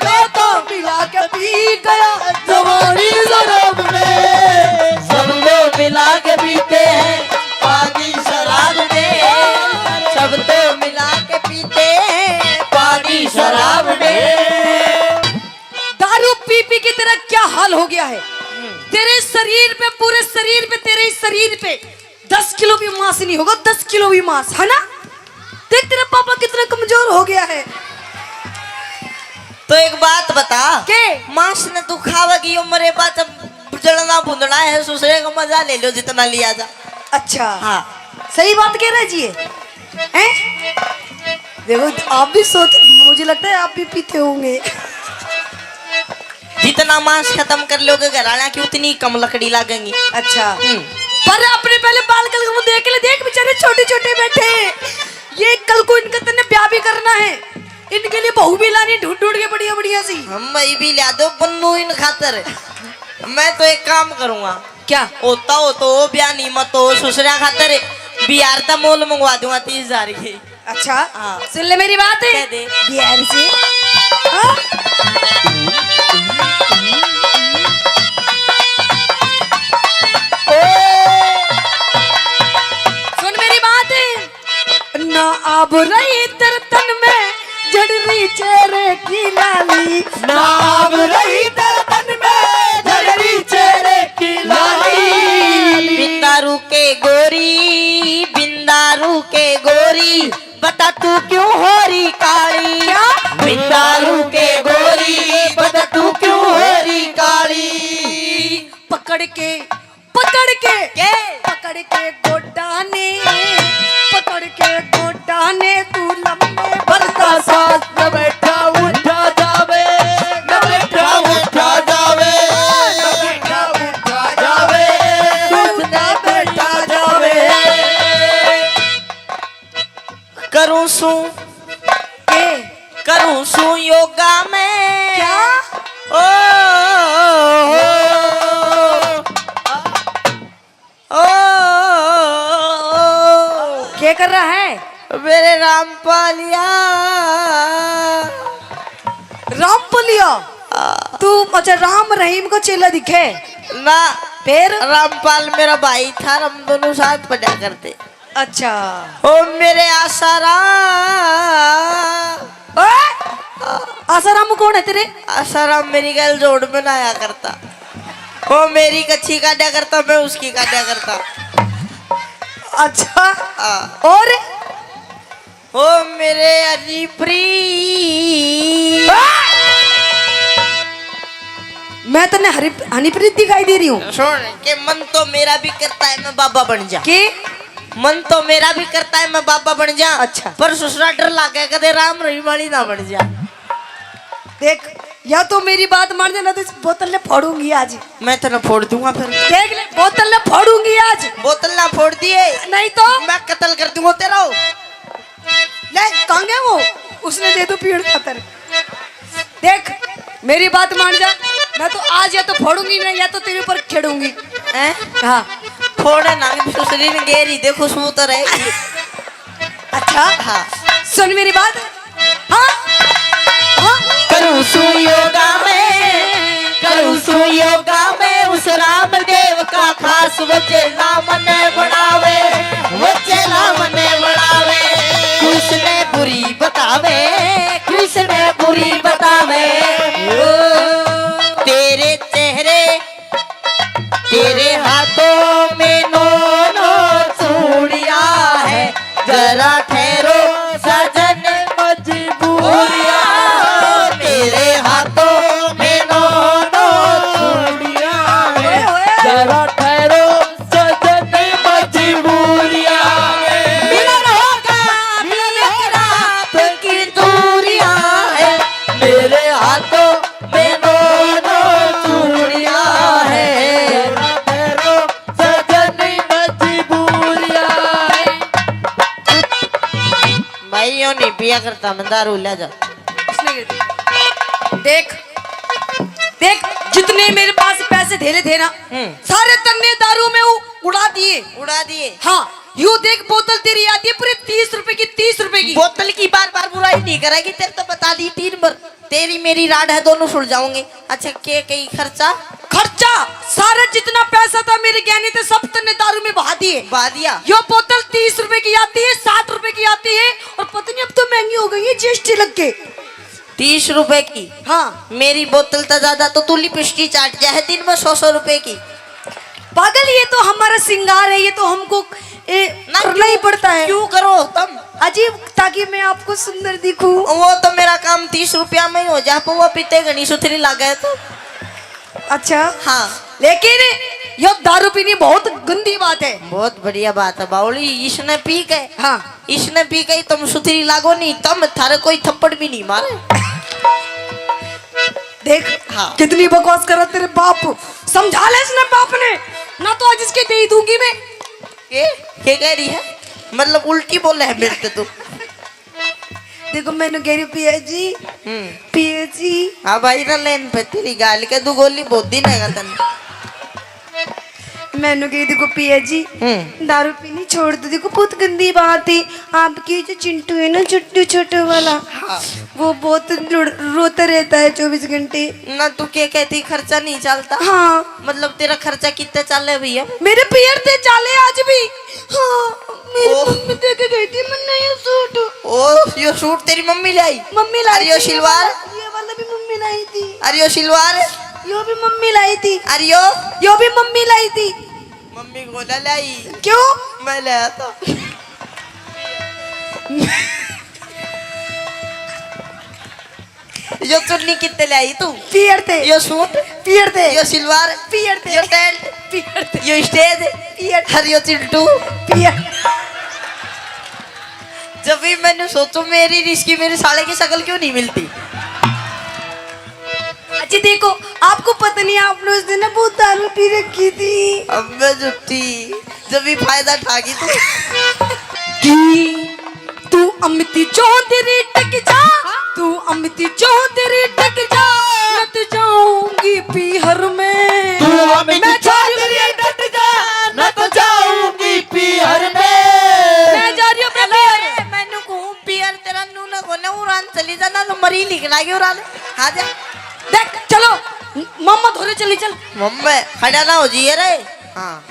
यो तो मिला के पी गया जवानी शराब में। सब तो मिला के पीते हैं पानी शराब में, सब तो मिला के पीते हैं पानी शराब में। दारू पी पी के तेरा क्या हाल हो गया है। तेरे शरीर पे, पूरे शरीर पे, तेरे इस शरीर पे दस किलो भी मांस नहीं होगा, दस किलो भी मांस, है ना? देख, तेरा पापा कितना कमजोर हो गया है। तो एक बात बता, के? मांस ने तू खावेगी, यो मरे बाद जब जलना भुंदना है, सुसरे का मजा ले लो जितना लिया जा। अच्छा। हाँ। सही बात कह रहा है जी ये। हैं? देखो, आप भी सोच, मुझे लगता है आप भी पीते होंगे। जितना मांस खत्म कर लोगे घर वाला की, उतनी कम लकड़ी लागेंगी। अच्छा। हम्म। पर अपने पहले बाल कल को देख ले, देख बेचारे छोटे छोटे बैठे हैं। ये कल को इनका तन्ने ब्याह भी करना है, इनके लिए बहू भी लानी ढूंढ ढूंढ के बढ़िया बढ़िया सी। हम भाई भी ला दो बन्नू इन खातर। मैं तो एक काम करूंगा। क्या? होता हो तो ब्याह, नहीं मत हो, सुसरा खातर बिहार ता मोल मंगवा दूंगा तीस हजार की। अच्छा, हाँ। सुन ले मेरी बात। कह दे। बिहार से। हाँ? सुन मेरी बात। ना आब रही तेरे तन में झड़ रही चेहरे की लाली। ना आब रही तेरे तन में झड़ रही चेहरे की लाली। बिंदारू के गोरी, बिंदारू के गोरी, बता तू क्यों हो रही काली? क्या? बिंदारू के गोरी, बता तू क्यों हो रही काली? पकड़ के, पकड़ के, के? पकड़ के गोडा ने, पकड़ के गोडा ने तू लम्बे भरता सास न बैठा उठा जावे, न बैठा उठा जावे, न बैठा उठा जावे, तू न बैठा जावे। करूं सू के? करूं सू योगा में। क्या? ओ, ओ, ओ, ओ, ओ, ओ। क्या कर रहा है? मेरे रामपालिया। रामपालिया? आ। तू अच्छा राम रहीम को चेला दिखे? ना। फिर? रामपाल मेरा भाई था, हम दोनों साथ पढ़ा करते। अच्छा। ओ मेरे आसाराम। ओए! आसाराम कौन है तेरे? आसाराम मेरी गैल जोड़ में ना आया करता। ओ मेरी कच्ची काटा करता, मैं उसकी काटा करता। अच्छा। हाँ। और? ओ मेरे हनीप्रीत। मैं तन्ने हरी-, हनीप्रीत दिखाई दे रही हूँ। सुन, के मन तो मेरा भी करता है मैं बाबा बन जा। के? मन तो मेरा भी करता है मैं बाबा बन जा। अच्छा। पर सुसरा डर लागे कदे राम रहीम वाली ना बन जा। देख, या तो मेरी बात मान जा, ना तो इस बोतल ने फोड़ूंगी आज। मैं तेरा फोड़ दूंगा फिर। देख ले, बोतल ने फोड़ूंगी आज। बोतल ना फोड़ दिए। नहीं तो? मैं कत्ल कर दूंगा तेरा। ले, कहाँ गया वो? उसने दे दो पीड़ खातर। देख, मेरी बात मान जा, मैं तो आज या तो फोड़ूंगी ना, या तो तेरे ऊपर खेड़ूंगी। हैं? हाँ। फोड़े ना, ससुरी ने गेरी, देखो, सू तो रहेगी। अच्छा? हाँ। सुन मेरी बात। हाँ? हाँ? करूँ सू योगा में, करूँ सू योगा में, उस रामदेव का खास, वो चेला मने बनावे, वो चेला मने बनावे। किसने बुरी बतावे, किसने बुरी बतावे। ओ, तेरे चेहरे, तेरे हाथों में नौ नौ चूड़िया है, जरा ठहरो सजन, मजबूरिया। तेरे हाथों में नौ नौ चूड़िया है, जरा ठहरो सजन, मजबूरिया। मिलन होगा, मिलन रात की दूरिया है, मेरे हाथों में नौ नौ चूड़िया है, जरा ठहरो सजन, मजबूरिया है। भाई, यो नहीं पिया करता, मैं दारू ले जा। इसने गिर दी। देख, देख, जितने मेरे पास पैसे धेरे थे ना, हम्म। सारे तन्ने दारू में उ-, उड़ा दिए। उड़ा दिए। हाँ, यू देख, बोतल तेरी आती है पूरे तीस रुपए की, तीस रुपए की। बोतल की बार बार बुराई नहीं करेगी, तेरे तो बता दी तीन बार। तेरी मेरी राड है, दोनों सुलझाऊंगे। अच्छा, के कही खर्चा? खर्चा सारा जितना पैसा था मेरे गहने थे, सब तन्ने दारू में बहा दिए। बहा दिया। यो बोतल तीस रुपए की आती है, साठ रुपए की आती है, और पता नहीं अब तो महंगी हो गई है जीएसटी लग के। तीस रुपए की? हाँ। मेरी बोतल तो ज्यादा, तो तू लिपस्टिक चाट जाए दिन में सौ सौ रुपए की। पागल, ये तो हमारा श्रृंगार है, ये तो हमको, ए, ना, करना ही क्यों, पड़ता है। क्यों करो तुम? अजीब, ताकि मैं आपको सुंदर दिखूं। वो तो मेरा काम तीस रुपया में ही हो जा, पर वो पीते घनी सुथरी लागे तो। अच्छा। हाँ। लेकिन यो दारू पीनी बहुत गंदी बात है। बहुत बढ़िया बात है बावली, इसने पी के, हाँ। इसने पी के ही तुम सुथरी लागो नहीं, तुम, थारे कोई थप्पड़ भी नहीं मारे। देख, हाँ। कितनी बकवास करा तेरे बाप, समझा ले इसने बाप ने, ना तो आज इसके दे ही दूंगी मैं। ये, ये कह रही है, मतलब उल्टी बोले है मेरे से तू। देखो, मैंने कह रही, पिया जी, हम्म। पिया जी। हाँ भाई, ना लेन पे तेरी गाल के दो गोली बहुत दिन है तन। मैंने कही, देखो पिया जी, हम्म। दारू पीनी छोड़ दो। देखो, बहुत गंदी बात है। आपकी जो चिंटू है ना, छोटू, छोटू वाला, हाँ। वो बहुत लड़-, रोता रहता है चौबीस घंटे। ना तू के कहती, खर्चा नहीं चलता? हाँ। मतलब, तेरा खर्चा कितना चाले भैया? मेरे पियर ते चाले आज भी। हाँ, मेरी ओह। मम्मी दे के गई थी मन्ने ये सूट। ओ, यो सूट तेरी मम्मी लाई? मम्मी लाई अरे, यो थी, ये सिलवार? वाला, ये वाला भी मम्मी लाई थी। अरे, यो सिलवार? यो भी मम्मी लाई थी। अरे, यो? यो भी मम्मी लाई थी। मम्मी को ना लाई। क्यों? मैं लाया था। यो चुन्नी कितने ले आई तू? पियर ते। यो सूट? पियर ते। यो सिलवार? पियर ते। यो टेंट? पियर ते। यो स्टेज? पियर ते। हर यो चिंटू? पियर। जब भी मैंने सोचो, मेरी रिश्की मेरे साले की शक्ल क्यों नहीं मिलती? अच्छा देखो, आपको पता नहीं, आपने उस दिन ना बहुत दारू पी रखी थी। अब मैं जुट्टी, जब भी फायदा ठा गई तू। की तू अमिती चौधरी टक जा, तू अमिती चौधरी टक जा, न तो जाऊंगी पीहर में। तू अमिती मैं चौधरी टक जा, न तो जाऊंगी पीहर में। मैं जा रही हूँ अपने पीहर। अरे, मैनू कहूँ पीहर तेरा नू ना कोने, उरान चली जा, ना तो मरी लिख लागे उरान। आ जा। देख, चलो, मम्मा धोरे चली चल। मम्मा, खड़ा ना हो जाइए रे। हाँ।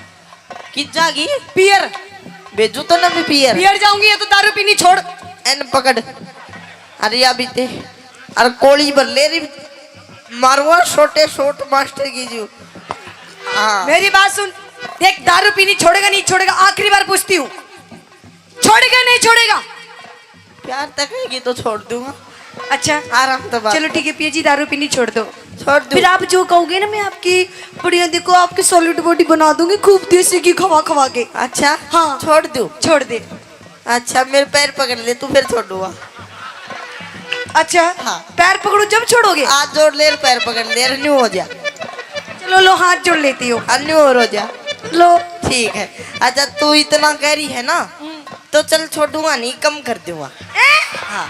कित जागी? पियर। भेजू तो ना भी पियर। पियर जाऊंगी, ये तो दारू पीनी छोड़। एन पकड़। अरे या बीते। अरे कोली भर ले री। मारुआ छोटे शॉट मास्टर की जू। हाँ। मेरी बात सुन। देख, दारू पीनी छोड़ेगा, नहीं छोड़ेगा, आखिरी बार पूछती हूँ, छोड़ेगा, नहीं छोड़ेगा? प्यार तक रहेगी तो छोड़ दूंगा। अच्छा। आराम तो बात चलो है। ठीक है पिया जी, दारू पीनी छोड़ दो। छोड़ दूं। फिर आप जो कहोगे ना, मैं आपकी बढ़िया, देखो, आपकी सॉलिड बॉडी बना दूंगी, खूब देसी घी खवा खवा के। अच्छा। हाँ। छोड़ दूं। छोड़ दे। अच्छा, मेरे पैर पकड़ ले, तू फिर छोड़ूंगा। अच्छा। हाँ। पैर पकड़ो जब छोड़ोगे? हाथ जोड़ ले, पैर पकड़ ले, न्यू हो जा। चलो लो, हाथ जोड़ लेती हूँ। न्यू और हो जा। लो। ठीक है। अच्छा, तू इतना कह रही है ना, हम्म। तो चल, छोड़ूंगा नहीं, कम कर दूंगा। ए? हाँ।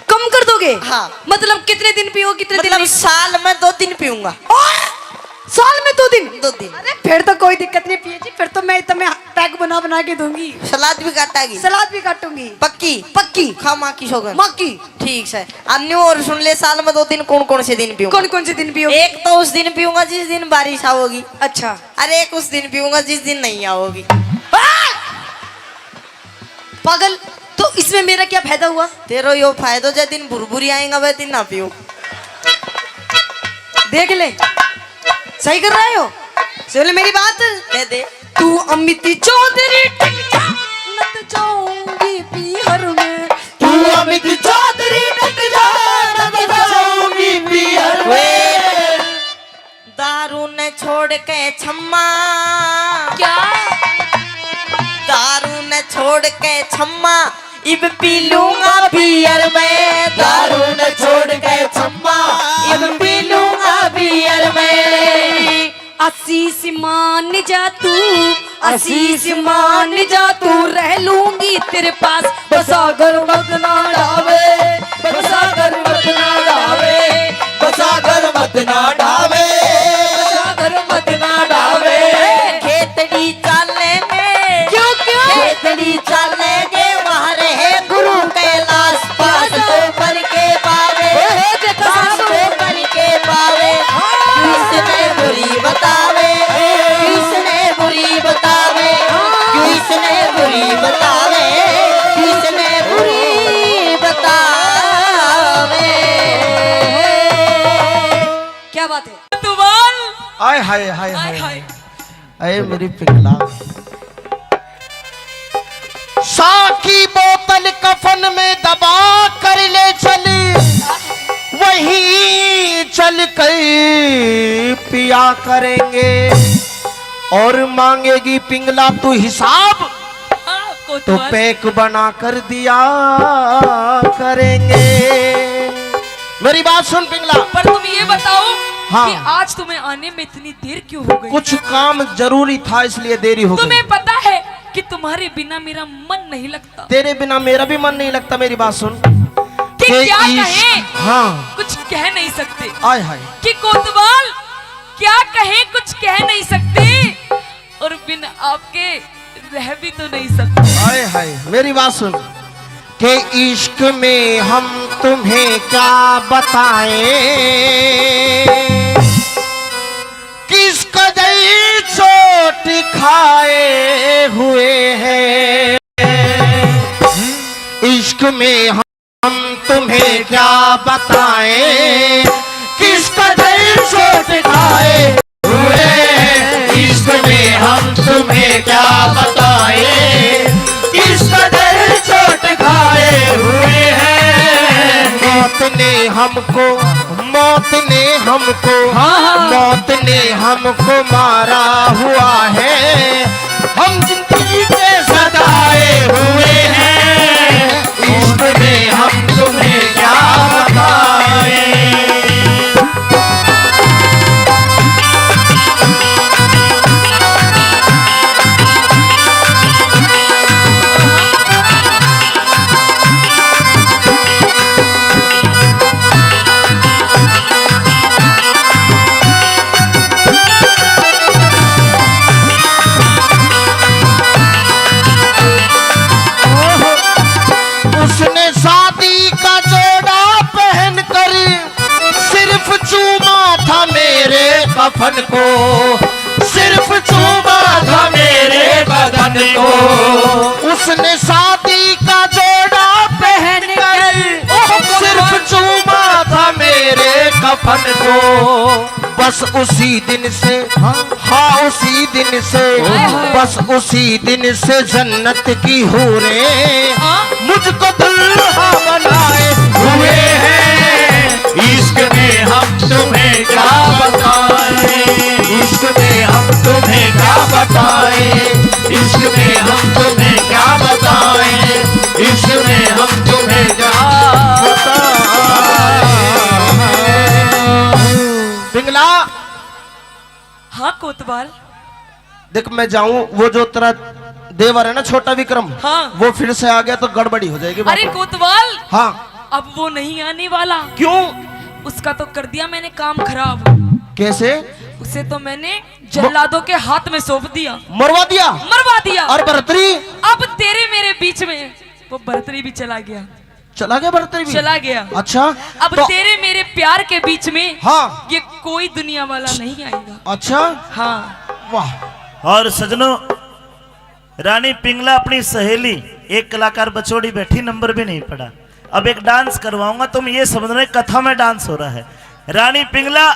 कम कर दोगे? हाँ। मतलब कितने दिन पियो, कितने दिन मतलब नहीं? साल में दो दिन पीऊंगा। ओए! साल में दो दिन? दो दिन। अरे, फिर तो कोई दिक्कत नहीं पिए जी, फिर तो मैं तुम्हें पैक बना बना के दूंगी। सलाद भी काटागी? सलाद भी काटूंगी। पक्की? पक्की। खा माँ की सौगंध। माँ की। ठीक से। अन्यू और सुन ले, साल में दो दिन कौन कौन से दिन पीऊंगा? कौन कौन से दिन पियो? एक तो उस दिन पीऊंगा जिस दिन बारिश आओगी। अच्छा। अरे, एक उस दिन पीऊंगा जिस दिन नहीं आओगी। आ! पागल, तो इसमें मेरा क्या फायदा हुआ? तेरो यो फायदो, जै दिन भुरभुरी आएगा वह दिन ना पियो। देख ले, सही कर रहा है हो। सुन ले मेरी बात। कह दे। तू अमित चौधरी टक जा, न तो जाऊंगी पीहर में। तू अमित चौधरी टक जा, न तो जाऊंगी पीहर में। दारू ने छोड़ के छम्मा। क्या? दारू ने छोड़ के छम्मा, इब पी लूंगा बियर मैं। दारू ने छोड़ के छम्मा, इब पी लूंगा बियर मैं। आशीष मान जा तू, आशीष मान जा तू, रह लूंगी तेरे पास। बसा घर मत ना डावे, बसा घर मत ना डावे, बसा घर मत ना डावे, बसा घर मत ना डावे। खेतड़ी चालेंगे। क्यों, क्यों? खेतड़ी चालेंगे, वहाँ रहे गुरु कैलाश पास। तो पर के पावे, ओहो, देखो पास सासू। तो पर के पावे। हाँ। किसने बुरी बतावे, किसने बुरी बतावे, किसने बुरी बतावे, किसने बुरी बतावे। क्या बात है? कोतवाल। आय हाय, हाय, हाय, हाय, हाय। हाय। अरे मेरी पिंगला, शा की बोतल कफन में दबा कर ले चल, वहीं चल कर पिया करेंगे। और मांगेगी पिंगला तू हिसाब, हाँ, तो कोतवाल। पैक बना कर दिया करेंगे। मेरी बात सुन पिंगला। पर तुम ये बताओ हाँ। कि आज तुम्हें आने में इतनी देर क्यों हो गई? कुछ काम जरूरी था, इसलिए देरी हो गई। तुम्हें पता है कि तुम्हारे बिना मेरा मन नहीं लगता। तेरे बिना मेरा भी मन नहीं लगता। मेरी बात सुन। कि के क्या इश्क, कहें? हाँ। कुछ कह नहीं सकते। आय हाय। कि कोतवाल क्या कहें, कुछ कह नहीं सकते। और बिन आपके रह भी तो नहीं सकते। हाय हाय, मेरी बात सुन। के इश्क में हम तुम्हें क्या बताएं, किस कदर चोट खाए हुए हैं। इश्क में हम हम तुम्हें क्या बताएं, किस कदर चोट खाए हुए हैं। इश्क में हम तुम्हें क्या बताएं, किस कदर चोट खाए हुए हैं। मौत ने हमको, मौत ने हमको, हाँ, हाँ। मौत ने हमको मारा हुआ है। हम जिंदगी के सताए हुए हैं। इश्क में हम तुम्हें क्या बताएं। उसने शादी का जोड़ा पहनकर सिर्फ चूमा था मेरे कफन को, सिर्फ चूमा था मेरे बदन को। उसने शादी का जोड़ा पहनकर सिर्फ चूमा था मेरे कफन को। बस उसी दिन से, हाँ, हाँ, उसी दिन से, ओहो। बस उसी दिन से जन्नत की हूरें, हाँ। मुझको दुल्हा बनाए हुए हैं। इश्क में हम तुम्हें क्या बताएं, इश्क में हम तुम्हें क्या बताएं, इश्क में हम तुम्हें क्या बताएं, इश्क में हम तुम्हें क्या बताएं। पिंगला। हाँ कोतवाल। देख, मैं जाऊं, वो जो तेरा देवर है ना छोटा विक्रम, हाँ। वो फिर से आ गया तो गड़बड़ी हो जाएगी बात। अरे कोतवाल, हाँ। अब वो नहीं आने वाला। क्यों? उसका तो कर दिया मैंने काम खराब। कैसे? उसे तो मैंने जल्लादों के हाथ में सौंप दिया। मरवा दिया? मरवा दिया। और भरतरी? अब तेरे मेरे बीच में वो भरतरी भी चला गया। चला गया भरतरी भी? चला गया। अच्छा। अब तो तेरे मेरे प्यार के बीच में, हाँ। ये कोई दुनिया वाला नहीं आएगा। अच्छा। हाँ। वाह। और सजनों, रानी पिंगला अपनी सहेली, एक कलाकार बचोड़ी बैठी, नंबर भी नहीं पड़ा। अब एक डांस करवाऊंगा, तुम ये समझ रहे कथा में डांस हो रहा है। रानी पिंगला,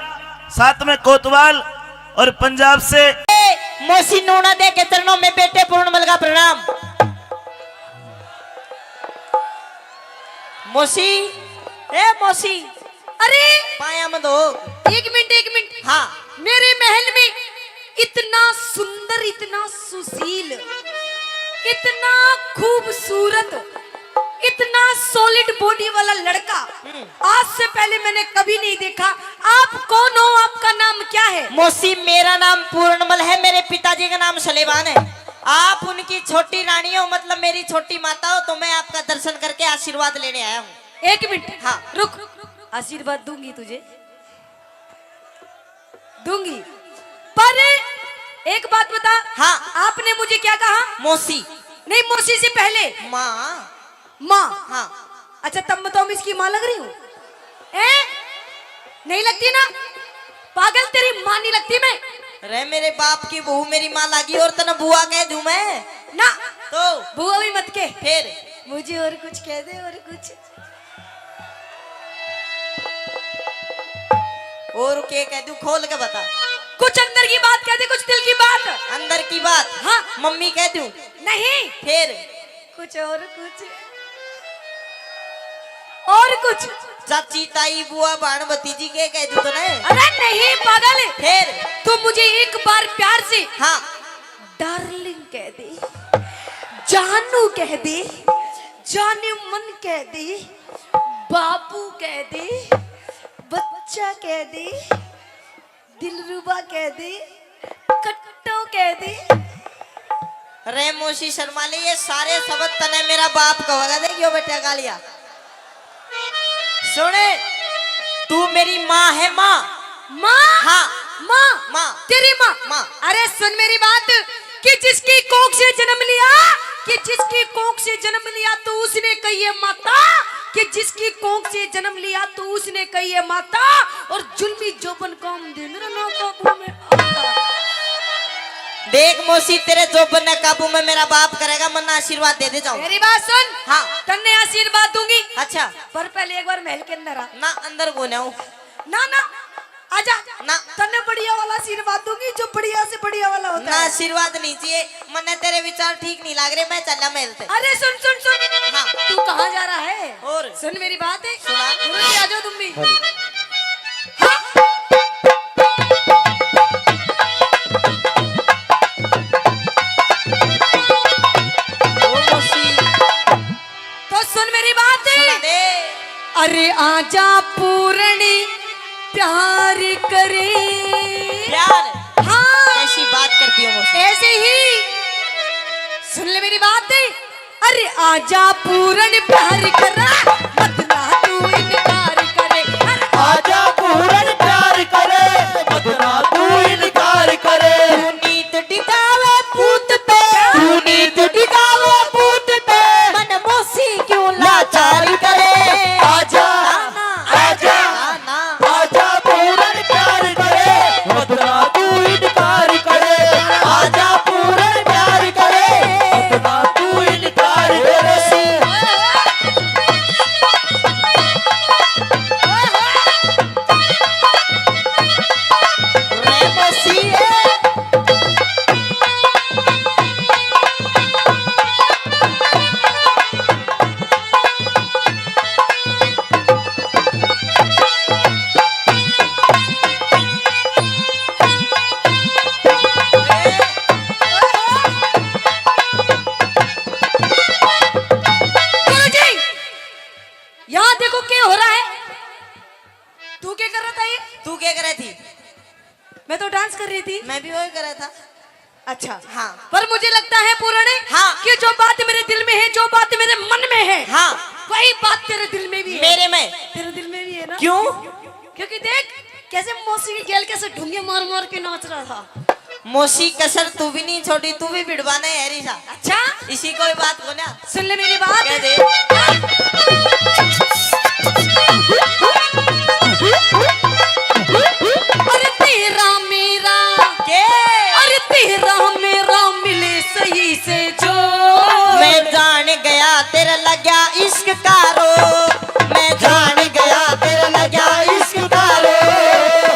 साथ में कोतवाल और पंजाब से। ए, मौसी नूना दे के चरणों में बेटे पूर्णमल का प्रणाम। मौसी, ए मौसी। अरे! पाया मत हो। एक मिनट, एक मिनट। हाँ। मेरे महल में इतना सुंदर, इतना सुशील, इतना खूबसूरत, इतना सॉलिड बॉडी वाला लड़का हम्म। आज से पहले मैंने कभी नहीं देखा। आप कौन हो? आपका नाम क्या है? मौसी, मेरा नाम पूर्णमल है, मेरे पिताजी का नाम सलेमान है। आप उनकी छोटी रानी हो, मतलब मेरी छोटी माता हो, तो मैं आपका दर्शन करके आशीर्वाद लेने आया हूँ। एक मिनट, हाँ। रुक। आशीर्वाद दूंगी तुझे, दूंगी, पर एक बात बता। हाँ। आपने मुझे क्या कहा? मौसी। नहीं, मौसी से पहले माँ। माँ। हाँ। अच्छा, तब मैं तो इसकी माँ लग रही हूँ, हैं? नहीं लगती ना पागल, तेरी माँ नहीं लगती मैं। रे मेरे बाप की बहू मेरी माँ लागी और तने बुआ कह दूं मैं? ना। तो? बुआ भी मत के। फिर? मुझे और कुछ कह दे, और कुछ। और के कह दूं, खोल के बता। कुछ अंदर की बात कह दे, कुछ दिल की बात। अंदर की बात? हाँ। मम्मी कह दूं? नहीं। फिर? कुछ और कुछ। और कुछ। चाची, ताई, बुआ, भाण, भतीजी के कह दूं तने? अरे नहीं पागल। फिर? तू मुझे एक बार प्यार से हाँ। डार्लिंग कह दे, जानू कह दे, जाने मन कह दे, बाबू कह दे, बच्चा कह दे, दिलरुबा कह दे, कट्टो कह दे। रे मौसी शर्मा ले, ये सारे शब्द तने मेरा बाप कहेगा। देखियो बेटा गालिया। सुने, तू मेरी माँ है, माँ। माँ? हाँ। माँ? माँ। तेरी माँ? माँ। अरे सुन मेरी बात, कि जिसकी कोख से जन्म लिया, कि जिसकी कोख से जन्म लिया तो उसने कही है माता, कि जिसकी कोख से जन्म लिया तो उसने कही है माता, और जुल्मी जोबन काम दे मेरा ना काबू में आता। देख मौसी, तेरे जोबन ने काबू में मेरा बाप करेगा, मन्ना आशीर्वाद दे दे जाओ। मेरी बात सुन। हाँ। तन्ने आशीर्वाद दूंगी। अच्छा। पर पहले एक बार महल के अंदर आ। ना, अंदर को ना हो। ना, ना, आजा। ना। तन्ने बढ़िया वाला आशीर्वाद दूंगी, जो बढ़िया से बढ़िया वाला होता ना, है। आशीर्वाद नहीं चाहिए, मन्ने तेरे विचार ठीक नहीं लाग रहे, मैं चला महल से। अरे सुन, सुन, सुन। हाँ। तू कहाँ जा रहा है? और? सुन मेरी बात। सुना। गुरु जी, आ जाओ तुम भी। हाँ। ओ मौसी। तो सुन मेरी बात। सुना दे। अरे आजा पूरणी प्यार करे। प्यार? हाँ। कैसी बात करती हो मौसी? ऐसे ही। सुन ले मेरी बात। अरे आजा पूरण प्यार करा, मत ना तू इनकार करे। अरे आजा पूरण प्यार करे, मत ना तू इनकार करे। तू नीत टिकावे पूत पे, तू नीत टिकावे पूत पे, मन मौसी क्यों लाचार करे। आजा, ना, ना। आजा, ना, ना। आजा पूरण प्यार करे, मत ना तू इनकार करे। आजा पूरण प्यार करे, मत ना तू इनकार करे। रे मसीहे। गुरुजी, यहाँ देखो क्या हो रहा है। तू क्या कर रहा था ये? तू क्या कर रही थी? मैं तो डांस कर रही थी। मैं भी वही कर रहा था। अच्छा। हाँ। पर मुझे लगता है पूरण, हाँ। कि जो बात मेरे दिल में है, जो बात मेरे मन में है, हाँ। वही बात तेरे दिल में भी है। मेरे में। तेरे दिल में भी है ना? क्यों? क्योंकि देख, कैसे मौसी की गेल कैसे ढूंगे मार मार के नाच रहा था। मौसी कसर तू भी नहीं छोड़ी, तू भी भिड़वाना है री सा। अच्छा? इसी कोई बात को ना। सुन ले मेरी बात। कह दे। अरे तेरा मेरा। के? अरे तेरा मेरा मिले सही से जो। मैं जान गया तेरा लग्या इश्क का रो। मैं जान गया तेरा लग्या इश्क का रो।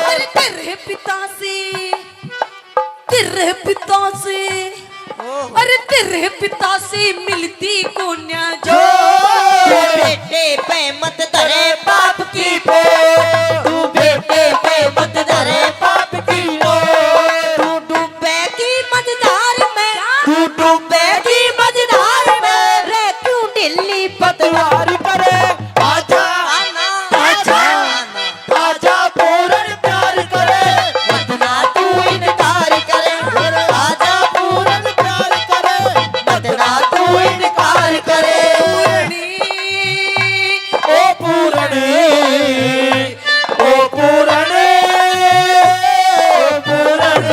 अरे तेरे पिता से, तेरे पिता से, ओहो। अरे तेरे पिता से मिलती कोन्या जो। जो। तू बेटे पे मत धरे पाप की पो। तू बेटे पे मत धरे पाप की पो। तू डूबेगी मझधार में। क्या? तू डूबेगी मझधार में। रे क्यों ढीली पतवार करे? आजा, आना, आजा, आना। आजा पूरन प्यार करे, मत ना तू इनकार करे। आजा पूरन प्यार करे, मत ना तू इनकार करे। ओ पूरन, ओ पूरन, ओ पूरन।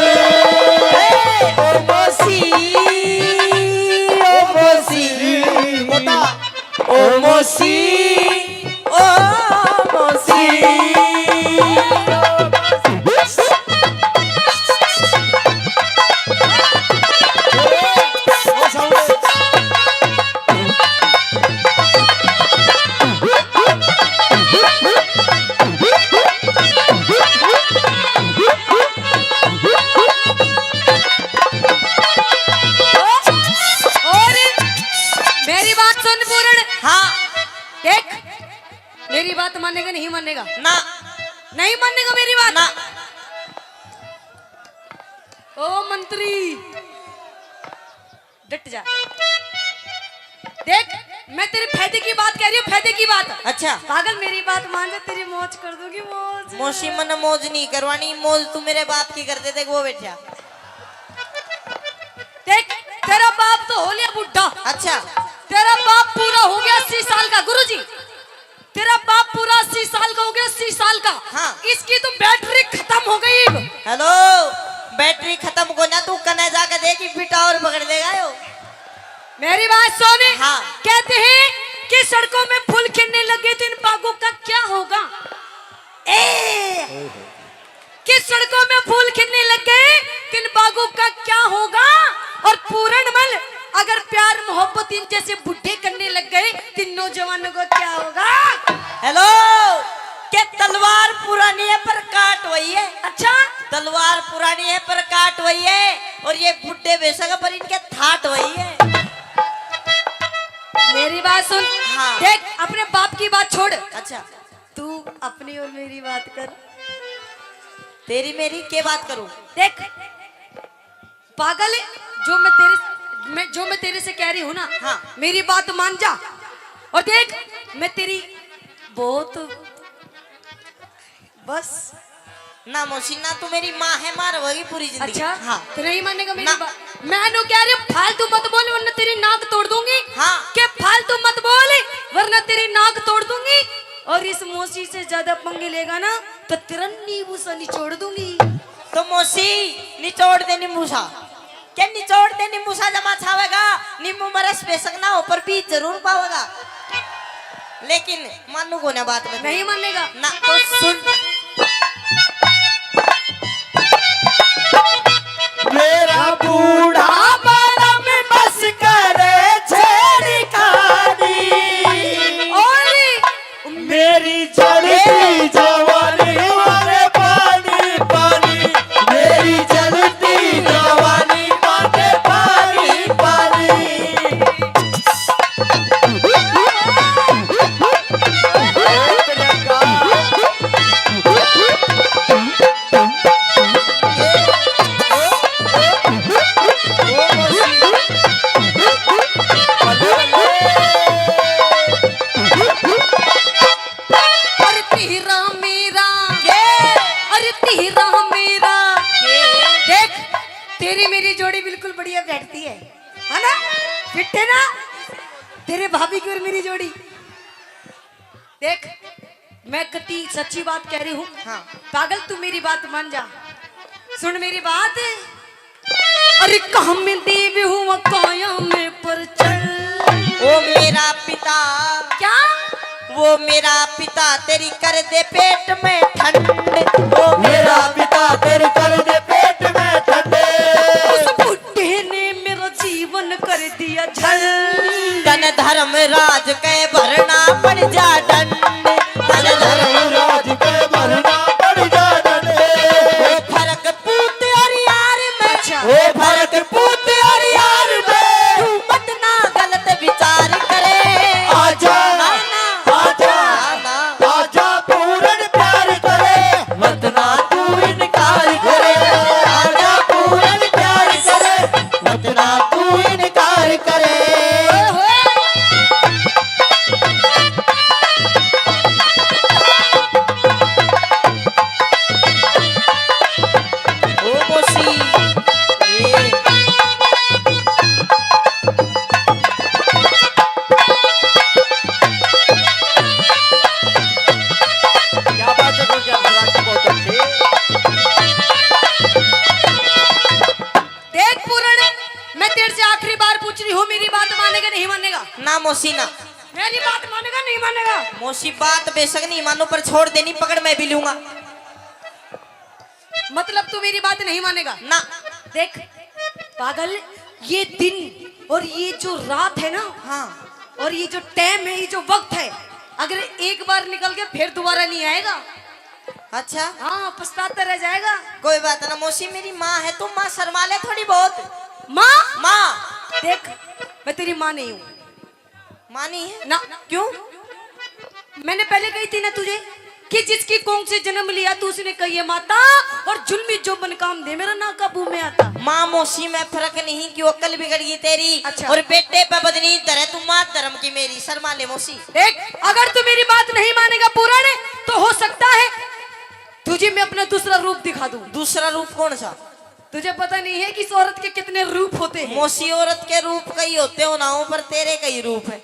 ओ मौसी, ओ मौसी। बता। ओ मौसी, ओ मौसी। और मेरी बात सुन पूरण। हाँ। देख, मेरी बात मानेगा, नहीं मानेगा? ना। नहीं मानेगा मेरी बात? ना। ओ मंत्री, डट जा। देख, मैं तेरे फायदे की बात कह रही हूँ, फायदे की बात। अच्छा। पागल, मेरी बात मान जा, तेरी मौज कर दूंगी, मौज। मौसी, मन्ने मौज नहीं करवानी, मौज तू मेरे बाप की कर दे, देख वो बैठा। देख, तेरा बाप तो हो लिया बुढ़ा। अच्छा। तेरा बाप पूरा हो गया अस्सी साल का, गुरुजी। तेरा बाप पूरा अस्सी साल का हो गया, अस्सी साल का। हाँ। इसकी तो बैटरी खत्म हो गई। हेलो, बैटरी खत्म को ना, तू कने जाके देख, बिटा और पकड़ लेगा यो। मेरी बात सुन। हाँ। कहते हैं कि सड़कों में फूल खिलने लगे तो इन बागों का क्या होगा? ए! कि सड़कों में फूल खिलने लग गए, तो इन बागों का क्या होगा? और पूरणमल, अगर प्यार मोहब्बत इन जैसे बुढ़े करने लग गए, तो इन नौजवानों का क्या होगा? हेलो, के तलवार पुरानी है पर काट वही है। अच्छा? तलवार पुरानी है पर काट वही है, और ये बुढ़े बेशक है पर इनके थाट वही है। मेरी बात सुन। हाँ। देख, अपने बाप की बात छोड़। अच्छा। तू अपनी और मेरी बात कर। तेरी मेरी के बात करूं? देख पागल, जो मैं तेरे, मैं, जो मैं तेरे से कह रही हूँ ना, हाँ। मेरी बात मान जा। और देख, मैं तेरी बहुत, बस। ना मौसी, ना तू मेरी माँ है, माँ रहोगी पूरी जिंदगी। अच्छा? हाँ। तो नहीं मानेगा मेरी ना। बात? मैं नु कह रही हूँ, फालतू मत बोल, वरना तेरी नाक तोड़ दूंगी। हाँ। के फालतू मत बोल, वरना तेरी नाक तोड़ दूंगी। और इस मौसी से ज्यादा पंगे लेगा ना, तो तेरा नींबू सा निचोड़ दूंगी। तो मौसी, निचोड़ दे नींबू सा। के निचोड़ दे नींबू सा जमा छावेगा, नींबू में रस बेशक ना हो, पर बीज जरूर पावेगा। लेकिन मानू को ना बात में। नहीं मानेगा? ना। तो सुन। मेरा बूढ़ा बड़ा में बस करे छेड़खानी। और मेरी जलती जवानी मारे पानी पानी, मेरी जलती जवानी मारे पानी पानी। तेरी मेरी जोड़ी बिल्कुल बढ़िया बैठती है, है ना? फिट है ना तेरे भाभी की और मेरी जोड़ी? देख, मैं कति सच्ची बात कह रही हूँ। हाँ। पागल, तू मेरी बात मान जा, सुन मेरी बात। अरे काम देव हुआ काया में पर चल। ओ मेरा पिता। क्या? वो मेरा पिता तेरी कर दे पेट में ठंड। वो मेरा पिता तेरी कर दे पेट में ठंड। उस बुढ़े ने मेरा जीवन कर दिया झंड। तन धर्मराज के भरना पड़ जा डंड। तन धर्मराज के भरना पड़ जा डंड। ओ फर्क पूत और यार में। अच्छा। ओ फर्क पूत और यार में। तू मत ना गलत विचार करे। आजा, ना, ना। आजा, ना, ना। आजा पूरन प्यार करे। मत ना तू इनकार करे। आजा पूरन प्यार करे। मत ना तू इनकार करे। ओ मौसी, ए। क्या बात है, गुलजार सराठी, बहुत अच्छे। देख पूरण, मैं तेरे से आखिरी बार पूछ रही हूँ, मेरी बात मानेगा नहीं मानेगा? ना मौसी ना। मेरी बात मानेगा नहीं मानेगा? मौसी बात बेशक नहीं मानू, पर छोड़ देनी पकड़ मैं भी लूंगा। मतलब तू मेरी बात नहीं मानेगा? ना। देख पागल, ये दिन और ये जो रात है ना, हाँ। और ये जो टाइम है, ये जो वक्त है, अगर एक बार निकल गया फिर दोबारा नहीं आएगा। अच्छा। हाँ, पछताता रह जाएगा। कोई बात ना मौसी, मेरी माँ है, तू माँ शर्मा ले थोड़ी बहुत। माँ? माँ। देख, मैं तेरी माँ नहीं हूँ। माँ नहीं है? ना। क्यों? मैंने पहले कही थी ना तुझे कि जिसकी कोख से जन्म लिया तू उसने कही है माता, और जुल्मी जो मन काम दे मेरा ना काबू में आता। माँ मौसी में फर्क नहीं, क्यों अक्ल बिगड़ गई तेरी? अच्छा। और बेटे पे बदनी धरे तू, माँ धर्म की मेरी, शर्मा ले मौसी। देख, अगर तू मेरी बात नहीं मानेगा पूरण, तो हो सकता है तुझे मैं अपना दूसरा रूप दिखा दूं। दूसरा रूप कौन सा? तुझे पता नहीं है कि इस औरत के कितने रूप होते हैं? मौसी, औरत के रूप कई होते हो ना हो, पर तेरे कई रूप है।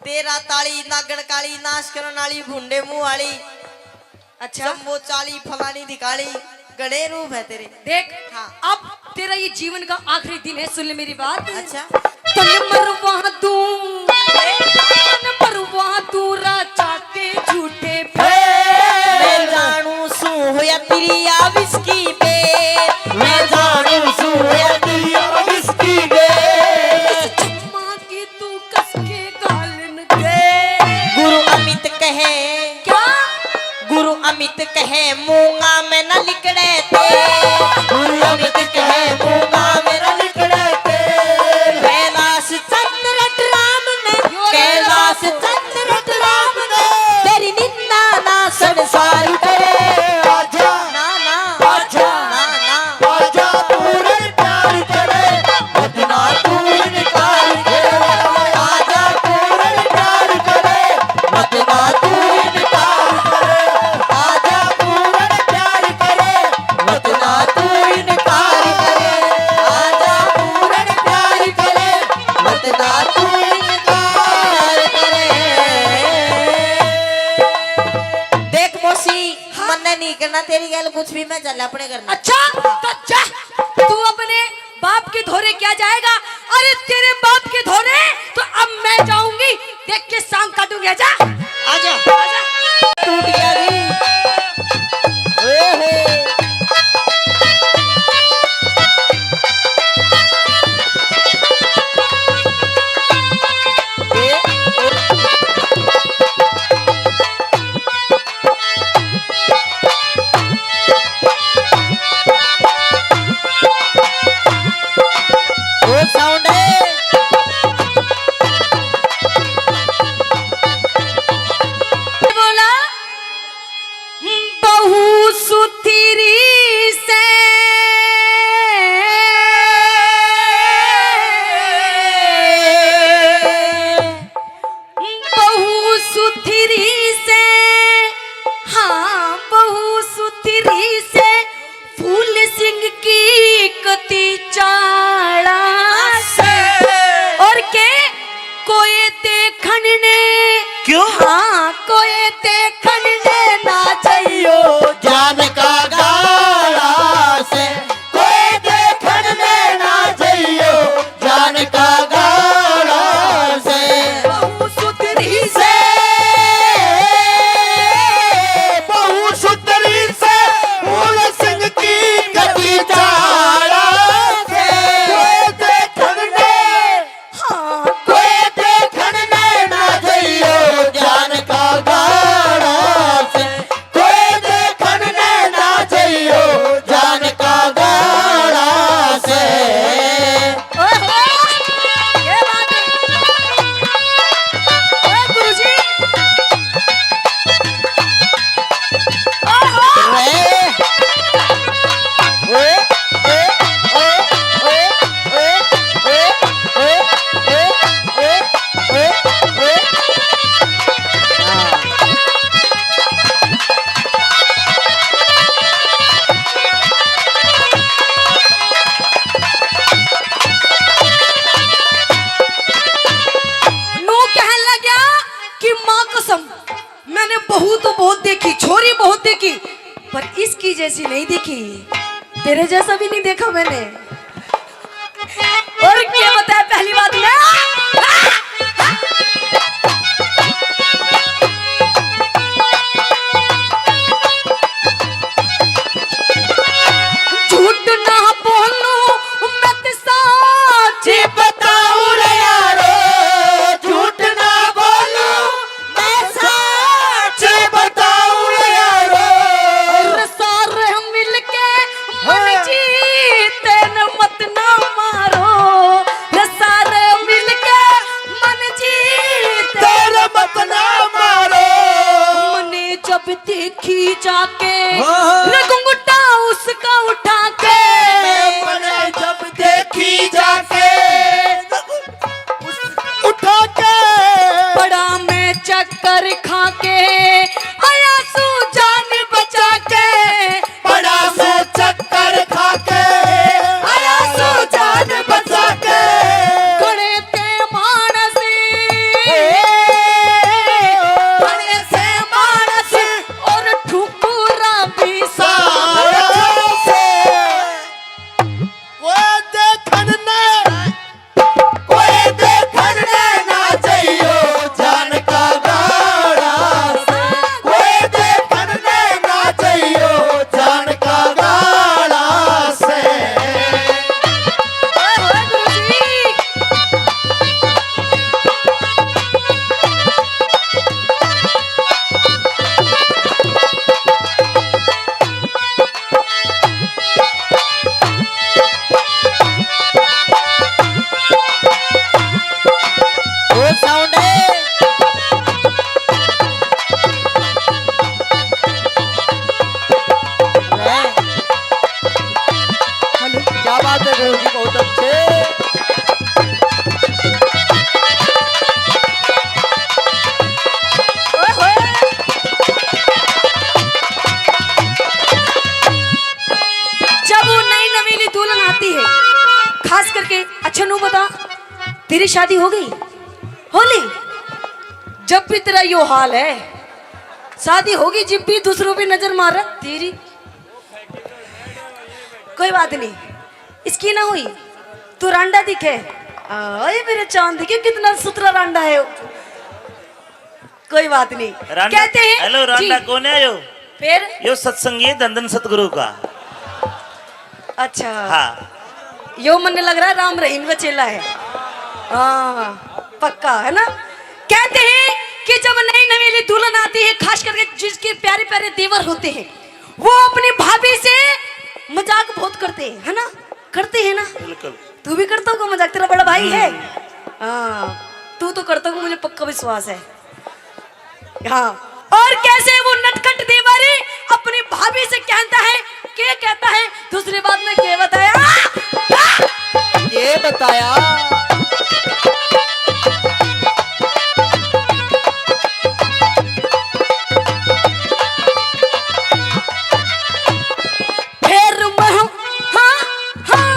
तेरा ताली, नागण काली, नाश करण वाली, भूंडे मुंह वाली, अच्छा। शंभो चाली, फलानी ढिकाली, घणे रूप है तेरे। देख, हाँ। अब तेरा ये जीवन का आखिरी दिन है, सुन ले मेरी बात। अच्छा। तन मरवा दूं, तन मरवा दूं राजा के झूठे फेर। मैं जानू सू होया तेरी आ विस्की पे। मैं जानू सू होया तेरी आ विस्की पे। चम्मा की तू कस के गालन दे। गुरु अमित कहे। क्या? गुरु अमित कहे मूंगा में न लिकड़े तेल। गुरु अमित कहे मूंगा में न लिकड़े तेल। कैलाश चंद्र राम ने, कैलाश चंद्र राम ने तेरी निंदा ना संसार करे। आजा, ना, ना, आजा, ना, ना। आजा पूरन प्यार करे, मत ना तू इनकार करे। आजा पूरन प्यार करे, मत ना तू इनकार करे। आजा पूरन प्यार करे, मत ना तू इनकार करे। आजा पूरन प्यार करे, मत ना तू इनकार करे। देख मौसी, हाँ। मन्ने नहीं करना तेरी गैल कुछ भी, मैं चल अपने घर में। अच्छा, तो जा, तू अपने बाप के धोरे क्या जाएगा? अरे तेरे बाप के धोरे तो अब मैं जाऊंगी, देख के सांग काटूंगी। आजा, आजा। आजा। टूट गया रे। ओहो। टाला से। और के कोई देखण ने, क्यों? हाँ, कोई देखण ने ना जाइयो। जान का गाला से, कोई देखण ने ना जाइयो। जान का गाला से। बहू सुथरी से, बहू सुथरी से, फूल सिंह की कटी चाला से। कोई देखण ने, हाँ, कोई देखण ने ना जाइयो। जान का गाला से, कोई देखण ने ना जाइयो। जान का गाला से। ओहो, क्या बात है। ओए गुरुजी। ओहो। रे। ओए, ओए, ओए, ओए। नू कहन लग्या कि माँ कसम, मैंने बहू तो बहुत देखी, छोरी बहुत देखी, पर इसकी जैसी नहीं देखी, तेरे जैसा भी नहीं देखा मैंने। और क्या बताया पहली बात में? झूठ ना बोलूं, मैं तो सच बताऊं रे यारो। झूठ ना बोलूं, मैं सच बताऊं रे यारो। और सारे मिलके मन हाँ। जीते न मत ना मारो, ये सारे मिलके मन जीते तेरे मत ना मारो। मने जब देखी जाके, हाँ। रे घुंघटा उसका उठा के। मने जब देखी जाके, उठा के। पड़ा मैं चक्कर खा के, आया सू जान बचा के। पड़ा मैं चक्कर खा के, आया सू जान बचा के। घणे ते मानस, घणे से मानस और ठुकुरा भी सारा से। वो देखण ने कोई देखण ने ना चाहियो जान का गाला से, कोई देखण ने ना चाहियो जान का गाला से। ओए होए गुरुजी। वो साउंड है। वाह। हेलो। क्या बात है गुरु जी, बहुत अच्छे। ओए होए। जब वो नई नवेली दुल्हन आती है, खास करके, अच्छा नू बता, तेरी शादी हो गई? हो ली? जब भी तेरा यो हाल है, शादी होगी, जब भी दूसरों पे नजर मार रहा तेरी। कोई बात नहीं, इसकी ना हुई, तू रांडा दिखे। आए मेरे चांद के, कितना सुथरा रांडा है वो। कोई बात नहीं। रांडा, कहते हैं हेलो, रांडा जी। कौन है यो? फिर? यो सत्संगी है धन धन सतगुरु का। अच्छा। हाँ। यो मन्ने लग रहा है राम रहीम का चेला है। हाँ, पक्का है ना। कहते हैं कि जब नई नवेली दुल्हन आती है, खास करके जिसके प्यारे प्यारे देवर होते हैं, वो अपनी भाभी से मजाक बहुत करते हैं, है ना? करते हैं ना? बिल्कुल। तू भी करता होगा मजाक, तेरा बड़ा भाई है। हम्म। हाँ, तू तो करता होगा, मुझे पक्का विश्वास है। हाँ, और कैसे वो नटखट देवर अपनी भाभी से कहता है, के कहता है, दूसरी बात में के बताया? ये बताया। फिर मैं, हाँ, हाँ,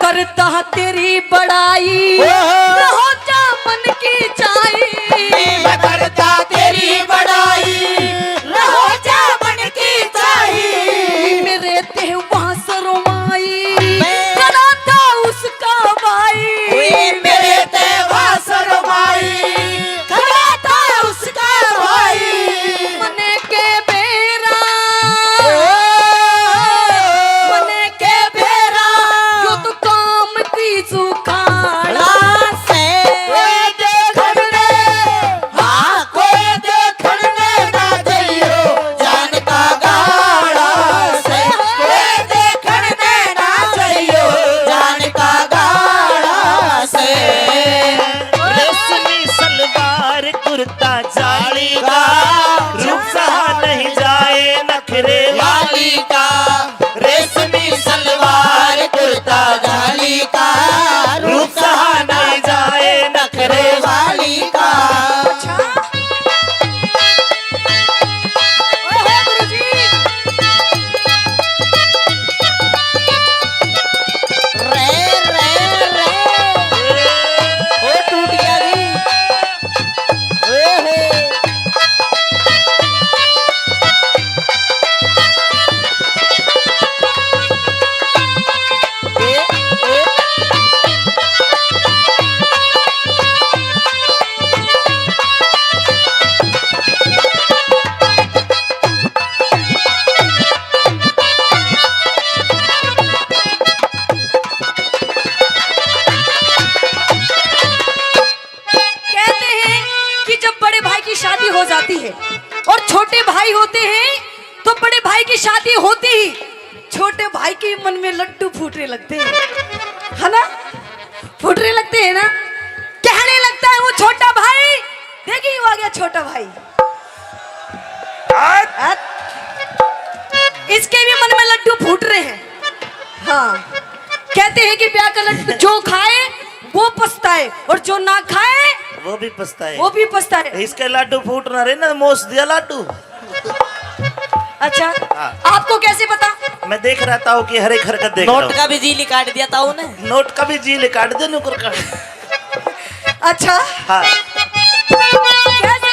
करता तेरी बड़ाई, ओहो। रहो जा मन की चाही। मैं करता तेरी बड़ाई, रहो जा मन की चाही। मेरे ते वहाँ शर्माई, मैं करा था उसका भाई। ओए मेरे ते वहाँ शर्माई, खड़ा था उसका भाई। मने के बेरा, मने के बेरा, यो तो काम की सुखाड़ा से। कोई देखण ने, हाँ, कोई देखण ने ना जइयो, जान का गाड़ा से। कोई देखण ने ना जइयो, जान का गाड़ा से। रेशमी सलवार कुर्ता जाली का, रूप सहा नहीं जाए नखरे वाली का। रेशमी सलवार कुर्ता जाली का, रूप सहा नहीं जाए नखरे वाली का। अच्छा। ओहो गुरुजी। रे, रे, रे। ओ टूट गया जी। ओहो। ए, ए। कहते हैं कि जब बड़े भाई की शादी हो जाती है और छोटे भाई होते हैं, तो बड़े भाई की शादी होते ही छोटे भाई के मन में लड्डू फूटने लगते हैं, है ना? फूटने लगते हैं ना। कहने लगता है वो छोटा भाई, देखिए वो आ गया छोटा भाई। हट। इसके भी मन में लड्डू फूट रहे हैं। हाँ, कहते हैं कि ब्याह का लड्डू जो खाए वो पछताए, और जो ना खाए वो भी पछताए। वो भी पछताए। इसके लाडू फूट ना रहे ना, मोस दिया लाडू। अच्छा, हाँ। आपको कैसे पता? मैं देख रहा ताऊ की हर एक हरकत देख रहा नोट हूँ। का भी जी निकाल दिया ताऊ ने। नोट का भी जी निकाल दिया, नुकर का। अच्छा। हाँ। कैसे?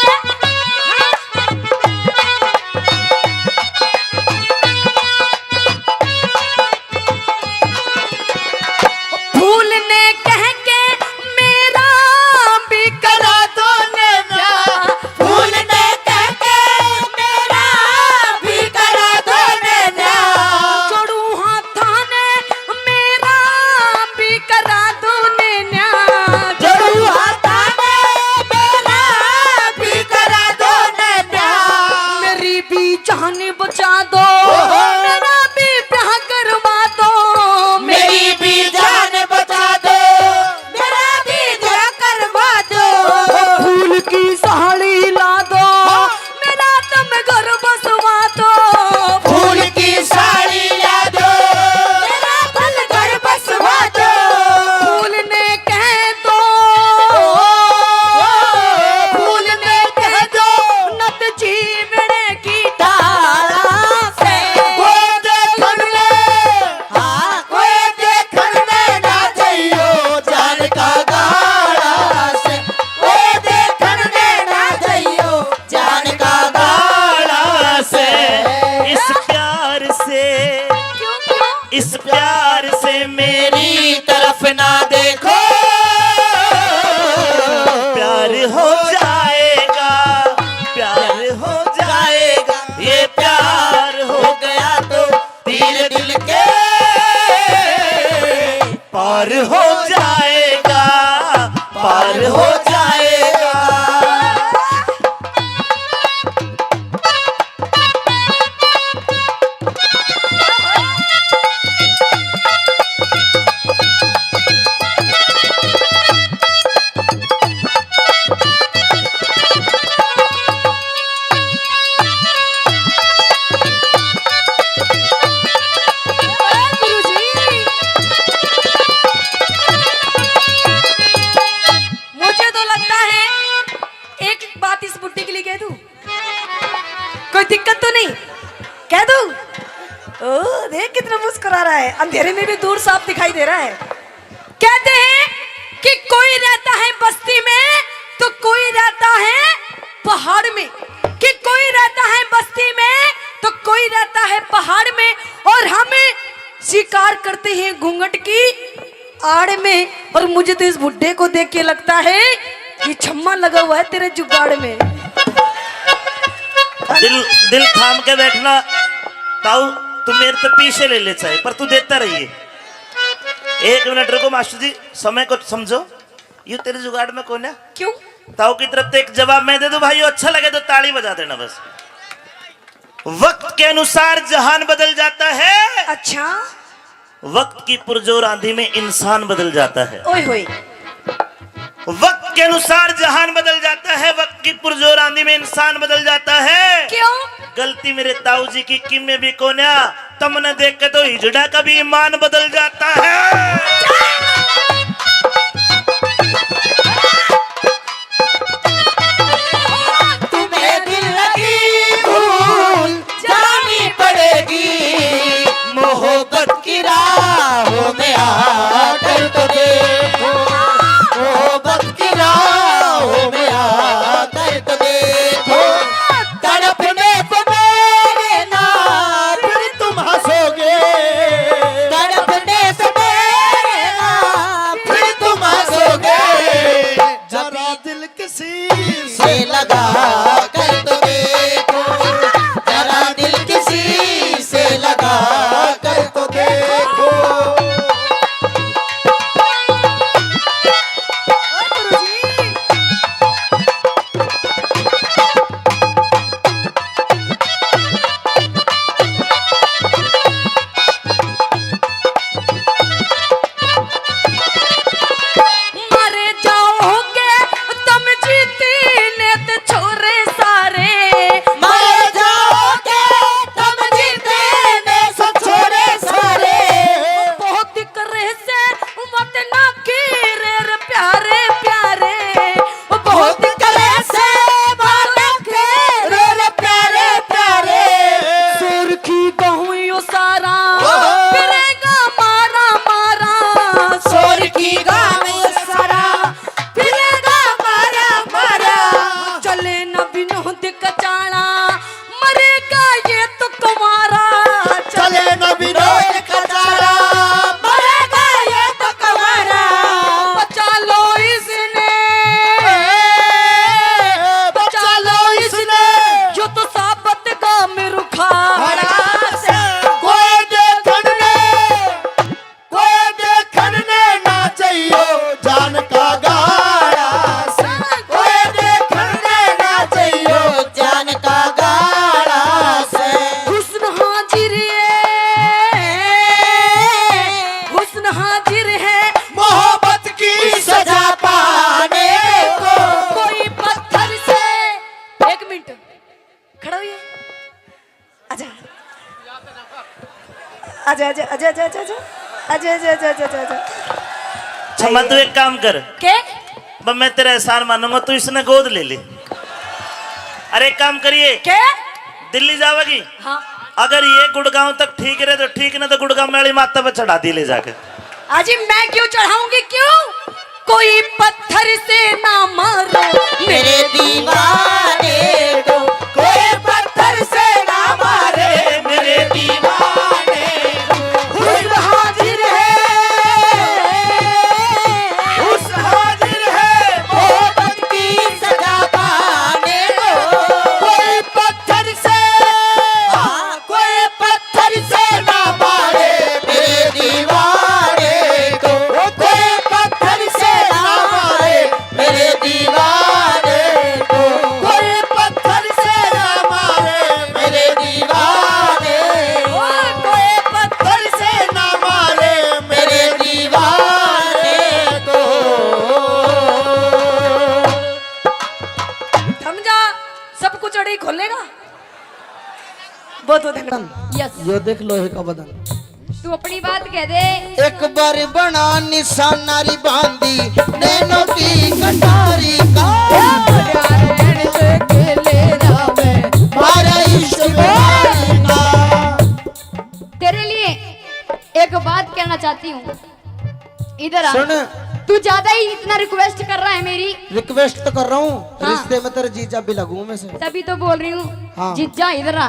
फूल ने कह के मेरा भी करा दो ने ब्याह। फूल ने कह के मेरा भी करा दो ने ब्याह। जोड़ू हाथां ने मेरा भी करा दो ने न्याह। जोड़ू हाथां ने मेरा भी करा दो ने न्याह। मेरी भी जान बचा दो, ओहो। मेरा भी ब्याह करवा दो। मेरी भी जान बचा दो, मेरा भी ब्याह करवा दो। फूल की साली ला दो, मेरा तुम घर बसवा दो। फूल की साली ला दो, मेरा तुम घर बसवा दो। फूल ने कह दो, फूल ने कह दो, नत जीवने की ढाला से। कोई देखण ने, हाँ, कोई देखण ने ना जइयो, जान का गाला से। कोई देखण ने ना जइयो, जान का गाला से। इस प्यार से, क्यों, क्यों? इस प्यार से मेरी तरफ ना देखो। प्यार हो जाएगा, प्यार हो जाएगा, ये प्यार हो गया तो तीर दिल के पार हो जाएगा, पार हो जाएगा। मुझे तो लगता है एक बात इस बुड्ढी के लिए कह दूं, कोई दिक्कत तो नहीं? कह दूं? ओ, देख कितना मुस्कुरा रहा है, अंधेरे में भी दूर साफ दिखाई दे रहा है। कहते हैं कि कोई रहता है बस्ती में तो कोई रहता है पहाड़ में, कि कोई रहता है बस्ती में तो कोई रहता है पहाड़ में, और हम शिकार करते हैं घूंघट की आड़ में। और मुझे तो इस बुड्ढे को देख के लगता है कि छम्मा लगा हुआ है तेरे जुगाड़ में। दिल दिल थाम के बैठना ताऊ, तू मेरे तो पीछे ले ले चाहे, पर तू देता रहिए। एक मिनट रुको मास्टर जी, समय को समझो। यू तेरे जुगाड़ में कौन है? क्यों? ताऊ की तरफ से एक जवाब मैं दे दूं भाई, अच्छा लगे तो ताली बजा देना बस। वक्त के अनुसार जहान बदल जाता है। अच्छा। वक्त की पुरजोर आंधी में इंसान बदल जाता है। ओए होए। वक्त के अनुसार जहान बदल जाता है, वक्त की पुरजोर आंधी में इंसान बदल जाता है। क्यों? गलती मेरे ताऊ जी की किमे भी कोन्या, तमने देख के तो हिजड़ा का भी ईमान बदल जाता है। तुम्हें दिल लगी भूल जानी पड़ेगी, मोहब्बत की राहों में आकर तो देखो, मोहब्बत की राहों में आकर तो देखो। तड़पने से मेरे ना फिर तुम हंसोगे, तड़पने से मेरे ना फिर तुम हंसोगे। जरा दिल किसी से लगा कर तो देखो, जरा दिल किसी से लगा कर तो देखो। मर जाओगे तुम जीती ने ते छोरे सारे, मर जाओगे तुम जीती ने से छोरे सारे। बहुत करे से वतना की रे रे प्यारे प्यारे, बहुत करे से बालक रे रे प्यारे प्यारे। सुर्खी कहूँ यो सारा फिरेगा मारा मारा, सुर्खी कहूँ सारा फिरेगा मारा मारा। चले न विनोद कचाला, मरेगा ये तो कुंवारा। चले न विनोद कचाला, मरेगा ये तो कुंवारा। बचा लो इसने, बचा लो इसने। यो तो साबत का मिरुखा। कोई देखण ने, कोई देखण ने ना चाहियो जान का गाड़ा से, कोई देखण ने ना चाहियो जान का गाड़ा से। हुस्न हाजिर है, हुस्न हाजिर है मोहब्बत की सजा पाने को। कोई पत्थर से, एक मिनट खड़ा होइए। आजा। आजा, आजा, आजा, आजा, आजा, आजा। आजा, आजा, आजा, आजा, आजा, आजा। छम्मा, तू एक काम कर। के? ब-, मैं तेरा एहसान मानूंगा, तू इसने गोद ले ले। अरे, एक काम करिए। के? दिल्ली जावेगी? हाँ। अगर ये गुड़गांव तक ठीक रहे तो ठीक, ना तो गुड़गांव में वाली माता पे चढ़ा दी ले जाके। अजी, मैं क्यों चढ़ाऊंगी, क्यों? कोई पत्थर से ना मारो मेरे दीवाने को, कोई पत्थर से ना मारे मेरे दीवाने को। हुस्न हाजिर है, हुस्न हाजिर है मोहब्बत की सजा पाने को। कोई पत्थर से, हाँ, कोई पत्थर से ना मारे मेरे दीवाने को, कोई पत्थर से ना मारे मेरे दीवाने को, कोई पत्थर से ना मारे मेरे दीवाने को, कोई पत्थर से ना मारे मेरे दीवाने को। थम जा, सब कुछ अड़ी खोलेगा। बहुत बहुत धन्यवाद। यस। यो देख लोहे का बदन। तू अपनी बात कह दे। एक बार बना निशाना री बांदी नैनों की कटारी का। मारा इश्क का। तेरे लिए एक बात कहना चाहती हूँ। इधर आ। सुन। तू ज्यादा ही इतना रिक्वेस्ट कर रहा है मेरी। रिक्वेस्ट तो कर रहा हूँ, हाँ। रिश्ते में तेरे जीजा भी लगूं मैं से। तभी तो बोल रही हूँ। हाँ। जीजा इधर आ।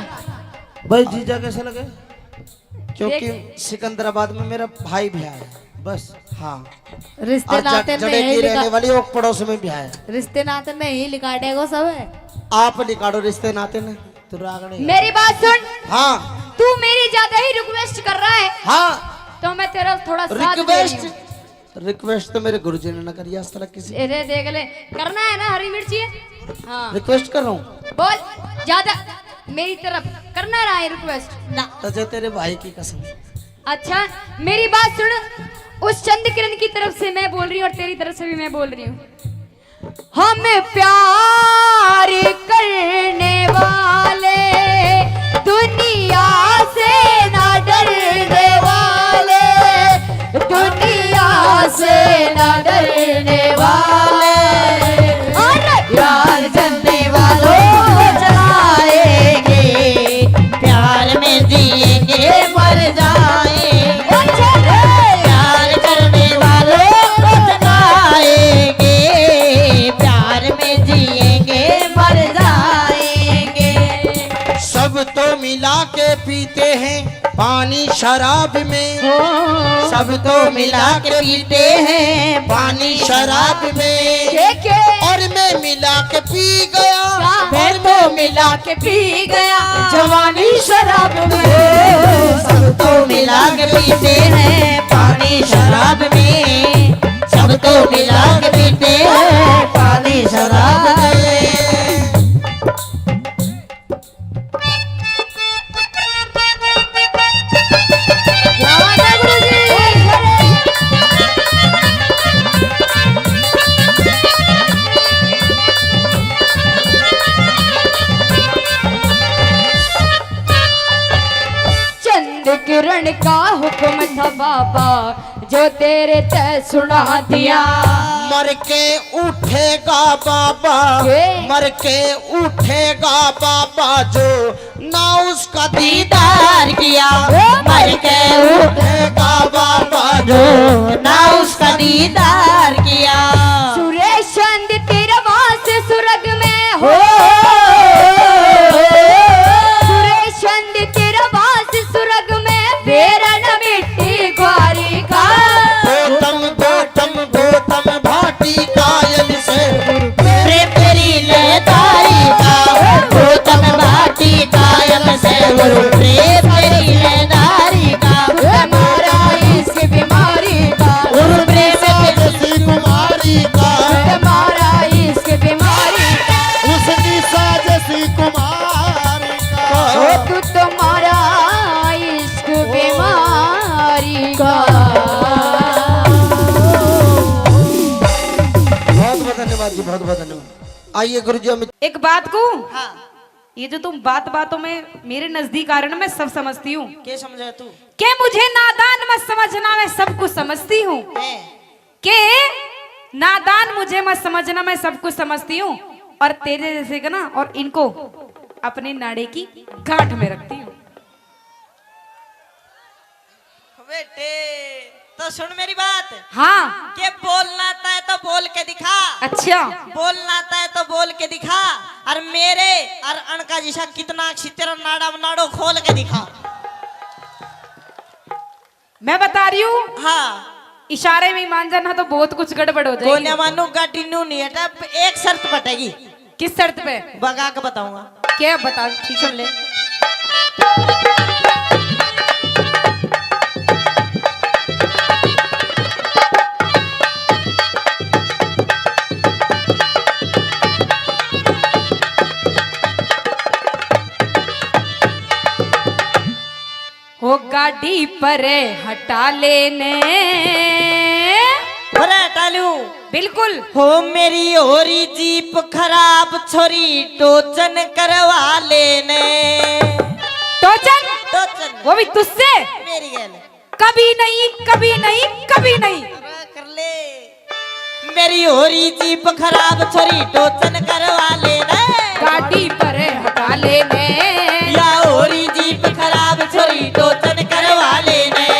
भाई जीजा कैसे लगे? क्योंकि देख। सिकंदराबाद में मेरा भाई भी आया है। बस, हाँ। रिश्ते और नाते जड-, जड़े नहीं की रहने लिखा- वाली ओक पड़ोस में भी आया है। रिश्ते नाते नहीं लिकाड़ेगो सब। आप लिकाड़ो रिश्ते नाते ने। तू रागणी है। मेरी बात सुन। हाँ। तू मेरी ज्यादा ही रिक्वेस्ट कर रहा है। हाँ। तो मैं तेरा थोड़ा साथ दे रही रिक्वेस्ट हूँ। रिक्वेस्ट तो मेरे गुरुजी ने ना करी आज तक किसी। अरे देख ले, करना है ना हरी मिर्ची? हाँ। रिक्वेस्ट कर रहा हूँ। बोल, ज्यादा मेरी तरफ करना रहा है रिक्वेस्ट? ना। तो जो तेरे भाई की कसम। अच्छा, मेरी बात सुन, उस चंद किरण की तरफ से मैं बोल रही हूँ और तेरी तरफ से भी मैं बोल रही हूँ। हम प्यार करने वाले, दुनिया से ना डरने वाले, दुनिया से ना डरने वाले। अरे प्यार करने वालों को जलाएंगे, प्यार में जिएंगे, मर जाएंगे। प्यार करने वालों को जलाएंगे, प्यार में जिएंगे, मर जाएंगे। सब तो मिला के पीते हैं पानी शराब में, हो। सब तो मिला के पीते हैं पानी शराब में। के, के? और मैं मिला के पी गया। क्या? मैं तो मिला के पी गया जवानी शराब में। सब तो मिला के पीते हैं पानी शराब में, सब तो मिला के पीते हैं पानी शराब में। क्या बात है गुरु जी। चंद किरण का हुक्म था बाबा, जो तेरे ते सुना दिया। मर के उठेगा बाबा, के? मर के उठेगा बाबा, जो ना उसका दीदार किया। ओ मर के उठेगा बाबा, जो ना उसका दीदार किया। सुरेश चंद तेरा वास सुरग में हो। हो। सुरेश चंद तेरा वास सुरग में, बेरा न मिट्टी ग्वारी का। गौतम, गौतम, गौतम भाटी कायल से, प्रेम तेरी लयदारी का। गौतम भाटी कायल से, गुरु प्रेम तेरी लयदारी का। हमारा इश्क बीमारी का। गुरु प्रेम जैसी कुमारी का। हमारा इश्क बीमारी का। उस निशा जैसी कुमारी का। ओ तू तो मारा इश्क बीमारी का। बहुत बहुत धन्यवाद जी, बहुत बहुत धन्यवाद। आइए गुरु जी, हम एक बात कहूँ? हाँ। ये जो तुम बात बातों में मेरे नजदीक आ रहे हो ना, मैं सब समझती हूँ। के समझा तू? के मुझे नादान मत समझना, मैं सब कुछ समझती हूँ। हैं। के नादान मुझे मत समझना, मैं सब कुछ समझती हूँ। और तेरे जैसे का ना, और इनको अपने नाड़े की गांठ में रखती हूँ। बेटे, तो सुन मेरी बात। हाँ। के बोलना तय तो बोल के दिखा। अच्छा। बोलना तय तो बोल के दिखा। और मेरे और अनका जिसा कितना अच्छी तेरा नाड़ा नाड़ो खोल के दिखा। मैं बता रही हूँ। हाँ। इशारे में ही मान जाना तो बहुत कुछ गड़बड़ हो जाएगी। कोन्या मानू गाड़ी नू नहीं हटा, एक शर्त पटेगी। किस शर्त पे? बगा के बताऊंगा। क्या बता? ठीक सुन ले। हो गाड़ी परे हटा लेने। परे हटा लूं? बिल्कुल। हो मेरी हो रही जीप खराब, छोरी टोचन करवा लेने। टोचन? टोचन। वो भी तुझसे? मेरी गैल। कभी नहीं, कभी नहीं, कभी नहीं। अरे कर ले। मेरी हो रही जीप खराब, छोरी टोचन करवा लेने। गाड़ी परे हटा लेने। या हो रही जीप खराब, छोरी टोचन करवा लेने।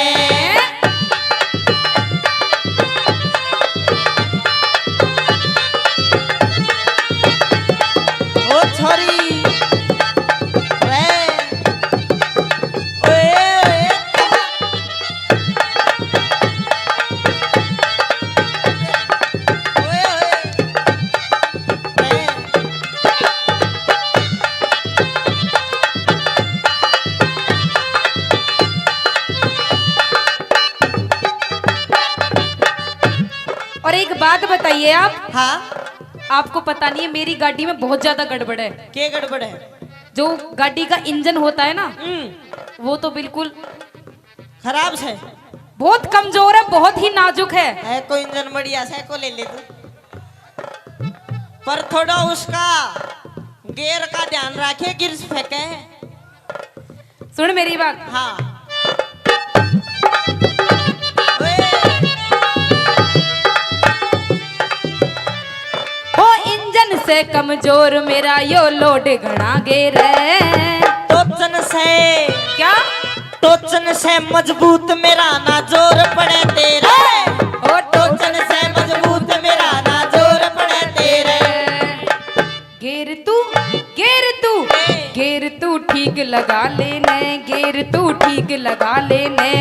और एक बात बताइए आप, हाँ। आपको पता नहीं है, मेरी गाड़ी में बहुत ज्यादा गड़बड़ है। क्या गड़बड़ है? जो गाड़ी का इंजन होता है ना, हम्म। वो तो बिल्कुल खराब से। बहुत कमजोर है, बहुत ही नाजुक है। है कोई इंजन बढ़िया से को ले ले तू, पर थोड़ा उसका गियर का ध्यान रखे, गियर फेंके। सुन मेरी बात। हाँ। ओए। हो इंजन से कमजोर मेरा यो लोड घणा गेर है। टोचन से। क्या? टोचन से मजबूत मेरा ना जोर पड़े तेरे। ओ टोचन से मजबूत मेरा ना जोर पड़े तेरे। गेर तू, गेर तू, गेर तू ठीक लगा लेने, गेर तू ठीक लगा लेने।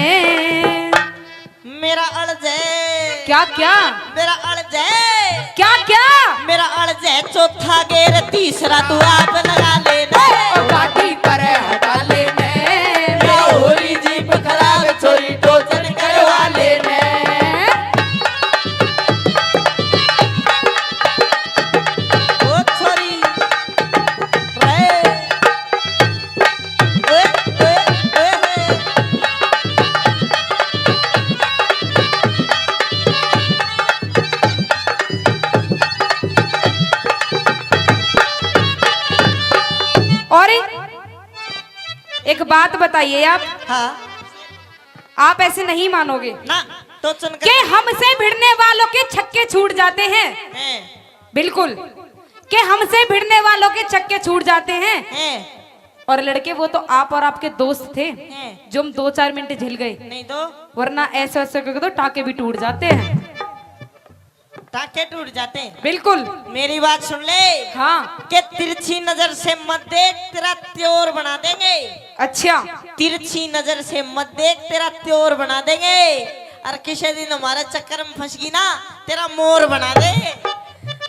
मेरा अड़जे। क्या, क्या? मेरा अड़जे। क्या, क्या? मेरा अड़जे चौथा गेर, तीसरा तू आप लगा लेने। ओ गाड़ी पर हटा लेने। या होरी जीप खराब, छोरी टोचन करवा लेने। ओ छोरी। रे। ओए, ओए, ओए, ओए। और एक बात बताइए आप। हाँ। आप ऐसे नहीं मानोगे ना, टोचन कर के हमसे भिड़ने वालों के छक्के छूट जाते हैं। हैं। बिल्कुल, कि हमसे भिड़ने वालों के छक्के छूट जाते हैं। हैं। और लड़के, वो तो आप और आपके दोस्त थे, हैं। जो हम दो चार मिनट झेल गए। नहीं तो। वरना ऐसे ऐसे करके तो टाके भी टूट जाते हैं। टाके टूट जाते हैं। बिल्कुल। मेरी बात सुन ले। हाँ। के तिरछी नजर से मत देख, तेरा त्योर बना देंगे। अच्छा। तिरछी नजर से मत देख, तेरा त्योर बना देंगे। और किसी दिन हमारे चक्कर में फंस गई ना, तेरा मोर बना दे।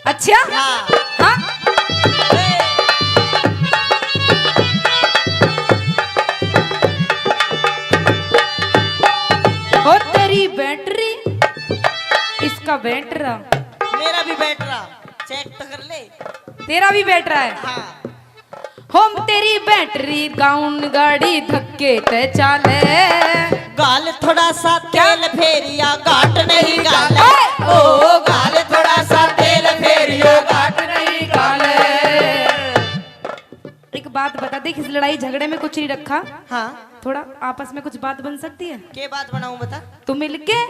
अच्छा? हाँ। हाँ? ओ तेरी बैटरी, इसका बैटरा। मेरा भी बैटरा, चेक तो कर ले। तेरा भी बैटरा है? हाँ। हम तेरी बैटरी डाउन, गाड़ी धक्के ते चाले। गाल थोड़ा सा क्या? तेल फेरिया, घाट नहीं गाले। ओए! ओ गाल थोड़ा सा तेल फेरिया, घाट नहीं गाले। एक बात बता, देख, इस लड़ाई झगड़े में कुछ नहीं रखा। हाँ। थोड़ा आपस में कुछ बात बन सकती है? के बात बनाऊं, बता। तू मिलके,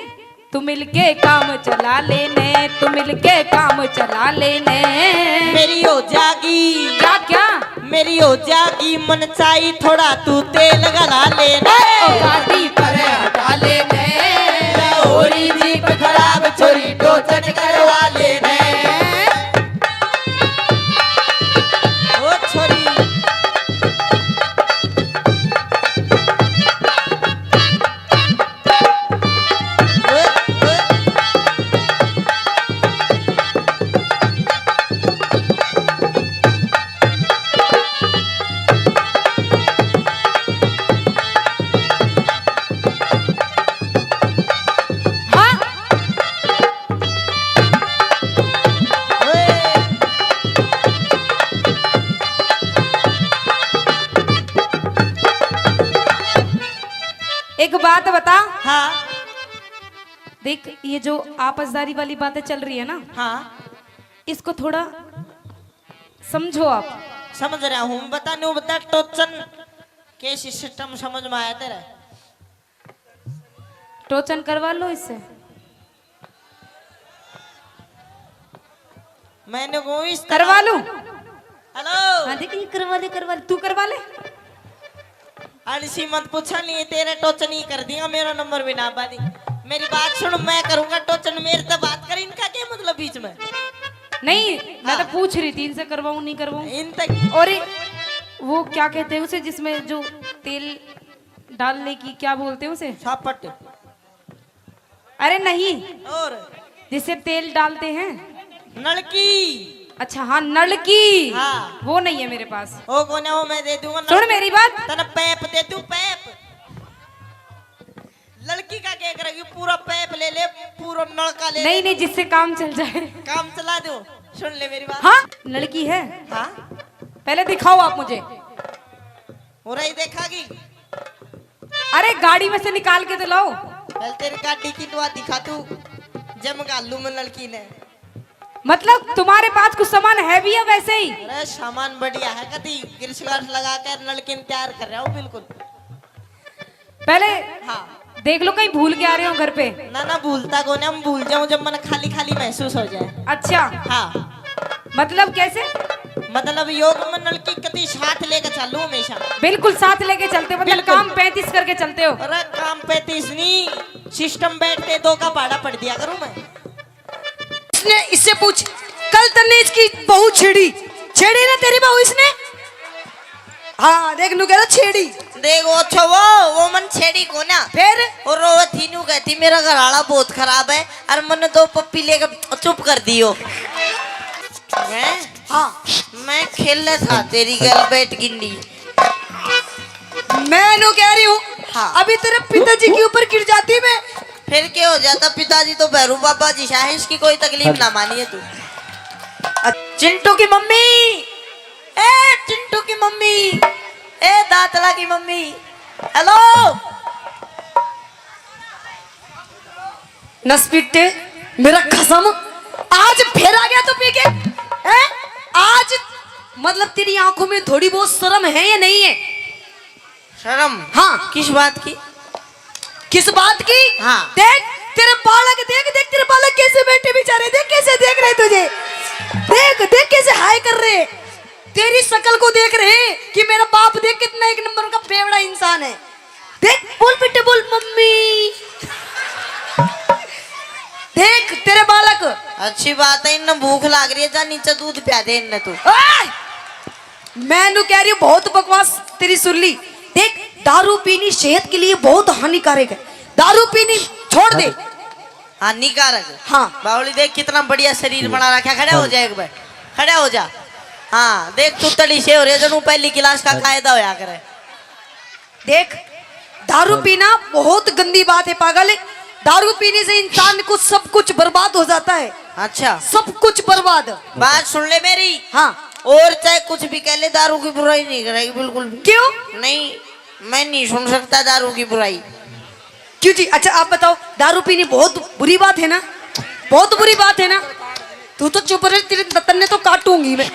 तू मिलके काम चला लेने, तू मिलके काम चला लेने। मेरी हो जागी। क्या, क्या? मेरी हो जागी मनचाही, थोड़ा तू तेल गला लेने। ओ गाड़ी पर हटा लेने। होरी जीप खराब, छोरी टोचन करवा लेने। ओ छोरी। हाँ। एक बात बता। हाँ। देख, ये जो आपसदारी वाली बातें चल रही है ना, हाँ। इसको थोड़ा समझो आप। समझ रहा हूँ, बता, न्यू बता, टोचन के सिस्टम समझ में आया तेरा? टोचन करवा लो इससे। मैंने को इस तरह करवा लूं? हेलो। हाँ, देख, ये करवा ले, करवा ले, तू करवा ले। आलसी मत पूछा, नहीं तेरे टोचन ही कर दिया, मेरा नंबर भी ना बादी। मेरी बात सुन, मैं करूंगा टोचन, मेरे तो बात कर, इनका क्या मतलब बीच में? नहीं, मैं तो हाँ। पूछ रही थी, इनसे करवाऊं, नहीं करवाऊं। इन तक और ये, वो क्या कहते हैं उसे, जिसमें जो तेल डालने की, क्या बोलते हैं उसे? सापट। अरे नहीं, और? जिससे तेल डालते हैं। नलकी। अच्छा, हाँ, नलकी। हाँ। वो नहीं है मेरे पास। ओ कोने, वो मैं दे दूंगा। सुन मेरी बात। तने पैप दे दूं, पैप। लड़की का क्या करेगी? पूरा पाइप ले ले, पूरा नलका ले नहीं ले। नहीं, जिससे काम चल जाए। काम चला दो। सुन ले मेरी बात। हाँ, लड़की है। हाँ। पहले दिखाओ आप मुझे। हो रही देखागी। अरे, गाड़ी में से निकाल के तो लाओ। पहले तेरी गाड़ी की दुआ दिखा तू। जम घालू मैं लड़की ने। मतलब, तुम्हारे पास कुछ सामान है भी है वैसे ही? अरे, सामान बढ़िया है, कदी ग्रीस गार्स लगा कर नलकिन तैयार कर रहा हूँ बिल्कुल। पहले हाँ। देख लो, कहीं भूल के आ रहे हो घर पे। ना ना, भूलता को ना, हम भूल जाऊं जब मन खाली खाली महसूस हो जाए। अच्छा। हाँ। मतलब कैसे? मतलब, योग में नलकी कदी साथ लेके चलूं हमेशा। बिल्कुल साथ लेके चलते हो, मतलब बिल्कुल। काम पैंतीस करके चलते हो। अरे, काम पैंतीस नहीं, सिस्टम बैठते दो का भाड़ा पड़ दिया करूं मैं। इसने, इससे पूछ, कल तन्ने इसकी बहू छेड़ी, छेड़ी ना तेरी बहू इसने? हाँ, देख, नू कह रहा छेड़ी। देख, वो अच्छा, वो, वो मन छेड़ी को ना। फिर? और वो थी, नू कहती, "मेरा घर वाला बहुत खराब है, और मन्ने दो पप्पी लेके चुप कर दियो।" मैं? हाँ। मैं खेल था तेरी गल बैठ गिंडी। मैं नू कह रही हूँ, हाँ। अभी तेरे पिताजी के ऊपर गिर जाती मैं। फिर क्या हो जाता? पिताजी तो भैरू बाबा जी सा है, इसकी कोई तकलीफ ना मानिए तू। अ-, चिंटू की मम्मी, ए चिंटू की मम्मी, ए दातला की मम्मी, हेलो। नसपिट्टे, मेरा कसम, आज फिर आ गया तू पी के, हैं? आज मतलब तेरी आंखों में थोड़ी बहुत शर्म है या नहीं है? शर्म? हाँ। किस बात की? किस बात की? हाँ। देख, तेरे बालक, देख, देख, तेरे बालक कैसे बैठे बेचारे, देख कैसे देख रहे तुझे, देख, देख कैसे हाय कर रहे, तेरी शक्ल को देख रहे कि मेरा बाप देख कितना एक नंबर का बेवड़ा इंसान है। देख, बोल बेटे, बोल मम्मी। देख तेरे बालक। अच्छी बात है, इन्हें भूख लाग रही है, जा नीचे दूध प्या दे इन्हें तू। ओए! मैं नू कह रही हूँ, बहुत बकवास तेरी सुन ली। देख, दारू पीनी सेहत के लिए बहुत हानिकारक है, दारू पीनी छोड़ दे। हानिकारक? हाँ। बावली देख, कितना बढ़िया शरीर बना रखा। खड़ा हो जा एक बार, खड़ा हो जा। हाँ, देख, तू तड़ी से हो रे, जणू पहली क्लास का कायदा होया करे। देख, दारू पीना बहुत गंदी बात है पागल। दारू पीने से इंसान को सब कुछ बर्बाद हो जाता है। अच्छा। सब कुछ बर्बाद। बात सुन ले मेरी। हाँ। और चाहे कुछ भी कह ले, दारू की बुराई नहीं करेगी बिल्कुल भी। क्यों? नहीं, मैं नहीं सुन सकता दारू की बुराई। क्यों जी? अच्छा, आप बताओ, दारू पीनी बहुत बुरी बात है ना? बहुत बुरी बात है ना? तू तो चुप रह, तेरे तन्ने तो काटूंगी मैं।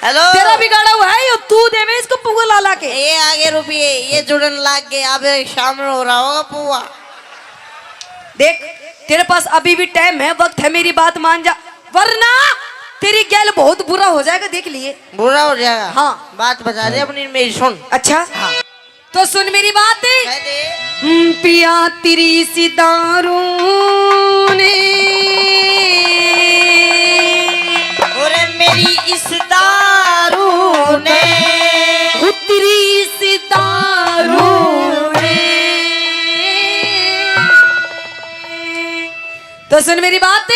हेलो। तेरा बिगाड़ा हुआ है यो, तू देवे इसको पुआ ला ला के। ये आगे रुपये, ये जुड़न लाग गए, अब शामिल हो रहा होगा पुआ। देख, तेरे पास अभी भी टाइम है, वक्त है, मेरी बात मान जा, वरना तेरी गैल बहुत बुरा हो जाएगा, देख लिए। बुरा हो जाएगा? हाँ। बात बता दे अपनी, मेरी सुन। अच्छा। हाँ। तो सुन मेरी बात। कह दे। हम्म, पिया तेरी इस दारू ने। अरे मेरी इस दारू ने। ओ तेरी इस दारू ने। तो सुन मेरी बात।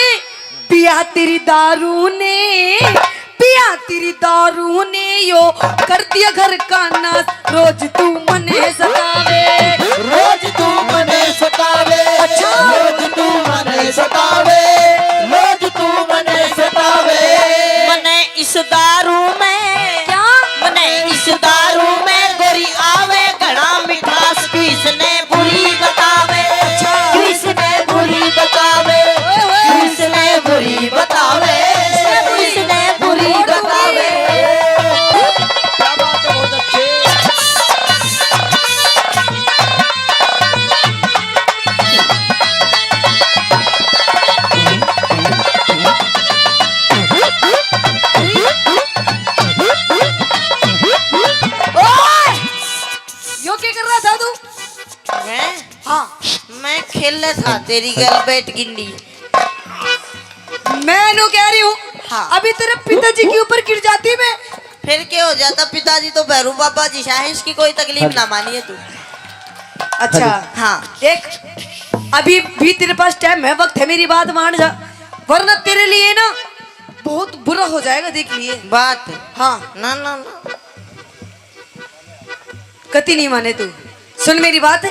पिया तेरी दारू ने, पिया तेरी दारू ने यो कर दिया घर का नाश। रोज तू मने सतावे, रोज तू मने सतावे, अच्छा। रोज तू मने सतावे, रोज तू मने सतावे। मने इस दारू में, क्या? मने इस दारू में गोरी आवे घना मिठास, तू इसने बुरी बतावे, अच्छा। तू इसने बुरी बतावे, ओए, ओए। तू इसने बुरी बतावे, तू इसने बुरी बतावे। क्या बात है, बहुत अच्छे। ओए! यो क्या कर रहा था तू? मैं? हाँ। मैं खेल था तेरी गल बैठ गिंडी। मैं नू कह रही हूँ, हाँ। अभी तेरे पिताजी के ऊपर गिर जाती मैं। फिर क्या हो जाता? पिताजी तो भैरू बाबा जी सा है, इसकी कोई तकलीफ ना मानिए तू। अच्छा। हाँ। देख, अभी भी तेरे पास टाइम है, वक्त है, मेरी बात मान जा, वरना तेरे लिए ना बहुत बुरा हो जाएगा, देख लिए। बात। हाँ। ना, ना, ना। कति नहीं माने तू। सुन मेरी बात।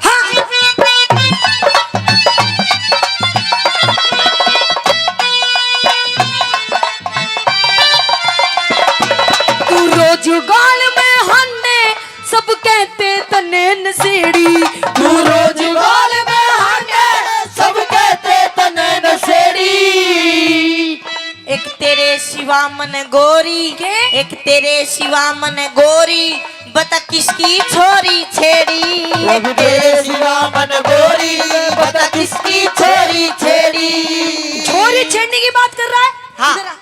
हाँ। सिवा मन गोरी, के? एक तेरे सिवा मन गोरी, बता किसकी छोरी छेड़ी। एक तेरे सिवा मन गोरी, बता किसकी छोरी छेड़ी। छोरी छेड़ने की बात कर रहा है? हाँ। इधर आ।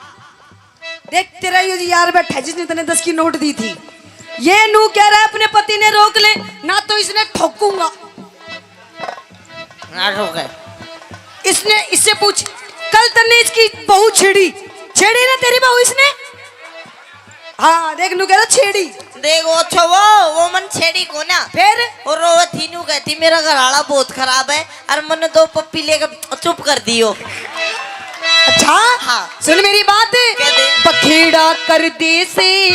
देख, तेरा ये यार बैठा है जिसने तने दस की नोट दी थी, ये नू कह रहा है अपने पति ने रोक ले, ना तो इसने ठोकूंगा। ना ठोके। इसने, इससे पूछ, कल तन्ने इसकी बहू छेड़ी, छेड़ी ना तेरी बहू इसने? हाँ, देख, नू कह रहा छेड़ी। देख, वो छो, वो, वो मन छेड़ी को ना। फिर? और वो थी नू कहती, "मेरा घर वाला बहुत खराब है और मन्ने दो पप्पी लेके चुप कर दियो।" अच्छा? हाँ। सुन मेरी बात। कह दे। बखेड़ा कर दे से,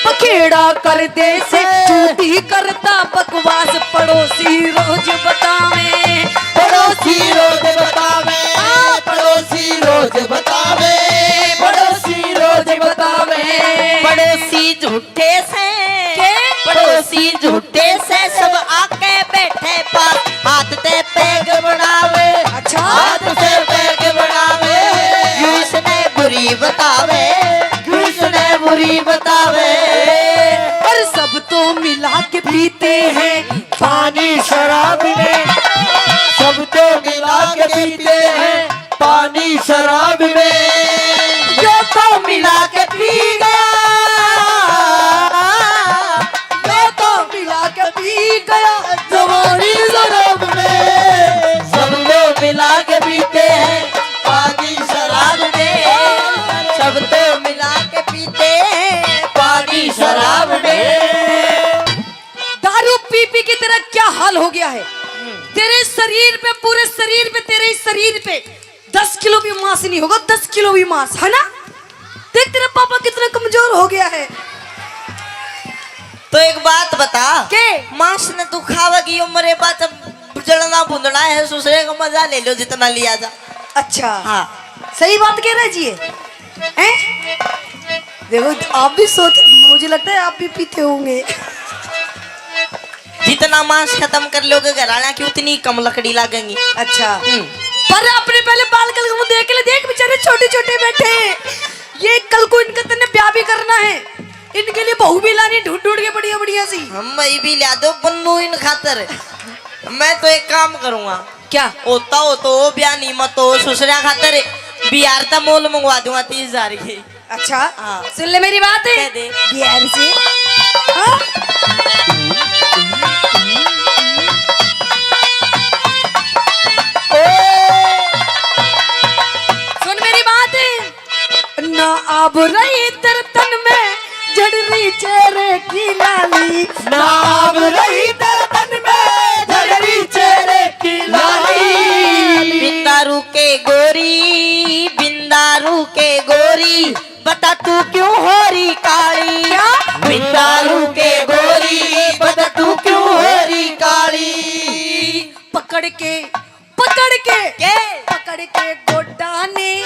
बखेड़ा कर दे से, झूठी करता बकवास, पड़ोसी रोज बतावे। पड़ोसी रोज बतावे, हाँ। पड़ोसी रोज बतावे, पड़ोसी रोज बतावे। पड़ोसी झूठे से, के? पड़ोसी झूठे से, सब आके बैठे पास, हाथ ते पैग बढ़ावे। अच्छा। हाथ ते पैग बढ़ावे। क्यों इसने बुरी बतावे, क्यों इसने बुरी बतावे। और सब तो मिला के पीते हैं पानी शराब में, सब तो मिला के पीते हैं पानी शराब में। यो तो मिला के पी गया, यो तो मिला के पी गया जवानी शराब में। सब तो मिला के पीते हैं पानी शराब में, सब तो मिला के पीते हैं पानी शराब में। दारू पी पी के तेरा क्या हाल हो गया है। तेरे शरीर पे, पूरे शरीर पे, तेरे इस शरीर पे दस किलो भी मांस नहीं होगा, दस किलो भी मांस, है ना? देख, तेरा पापा कितना कमजोर हो गया है। तो एक बात बता, के? मांस ने तू खावेगी, यो मरे बाद जब जलना भुंदना है, सुसरे का मजा ले लो जितना लिया जा। अच्छा। हाँ। सही बात कह रहा है जी ये। हैं? देखो, आप भी सोच, मुझे लगता है आप भी पीते होंगे। जितना मांस खत्म कर लोगे घर वाला की, उतनी कम लकड़ी लागेंगी। अच्छा। हम्म। पर अपने पहले बाल कल को देख ले, देख बेचारे छोटे छोटे बैठे हैं। ये कल को इनका तन्ने ब्याह भी करना है, इनके लिए बहू भी लानी ढूंढ ढूंढ के बढ़िया बढ़िया सी। हम भाई भी ला दो बन्नू इन खातर। मैं तो एक काम करूंगा। क्या? होता हो तो वो ब्याह, नहीं मत तो ससुरा खातर बिहार तक मोल मंगवा दूंगा तीस हजार की। अच्छा, हाँ। सुन ले मेरी बात। कह दे। बिहार से। हाँ? सुन मेरी बात। ना आब रही तेरे तन में झड़ रही चेहरे की लाली। ना आब रही तेरे तन में झड़ रही चेहरे की लाली। बिंदारू के गोरी, बिंदारू के गोरी, बता तू क्यों हो रही काली? क्या? बिंदारू के गोरी, बता तू क्यों हो रही काली? पकड़ के पकड़ के, के? पकड़ के गोडा ने,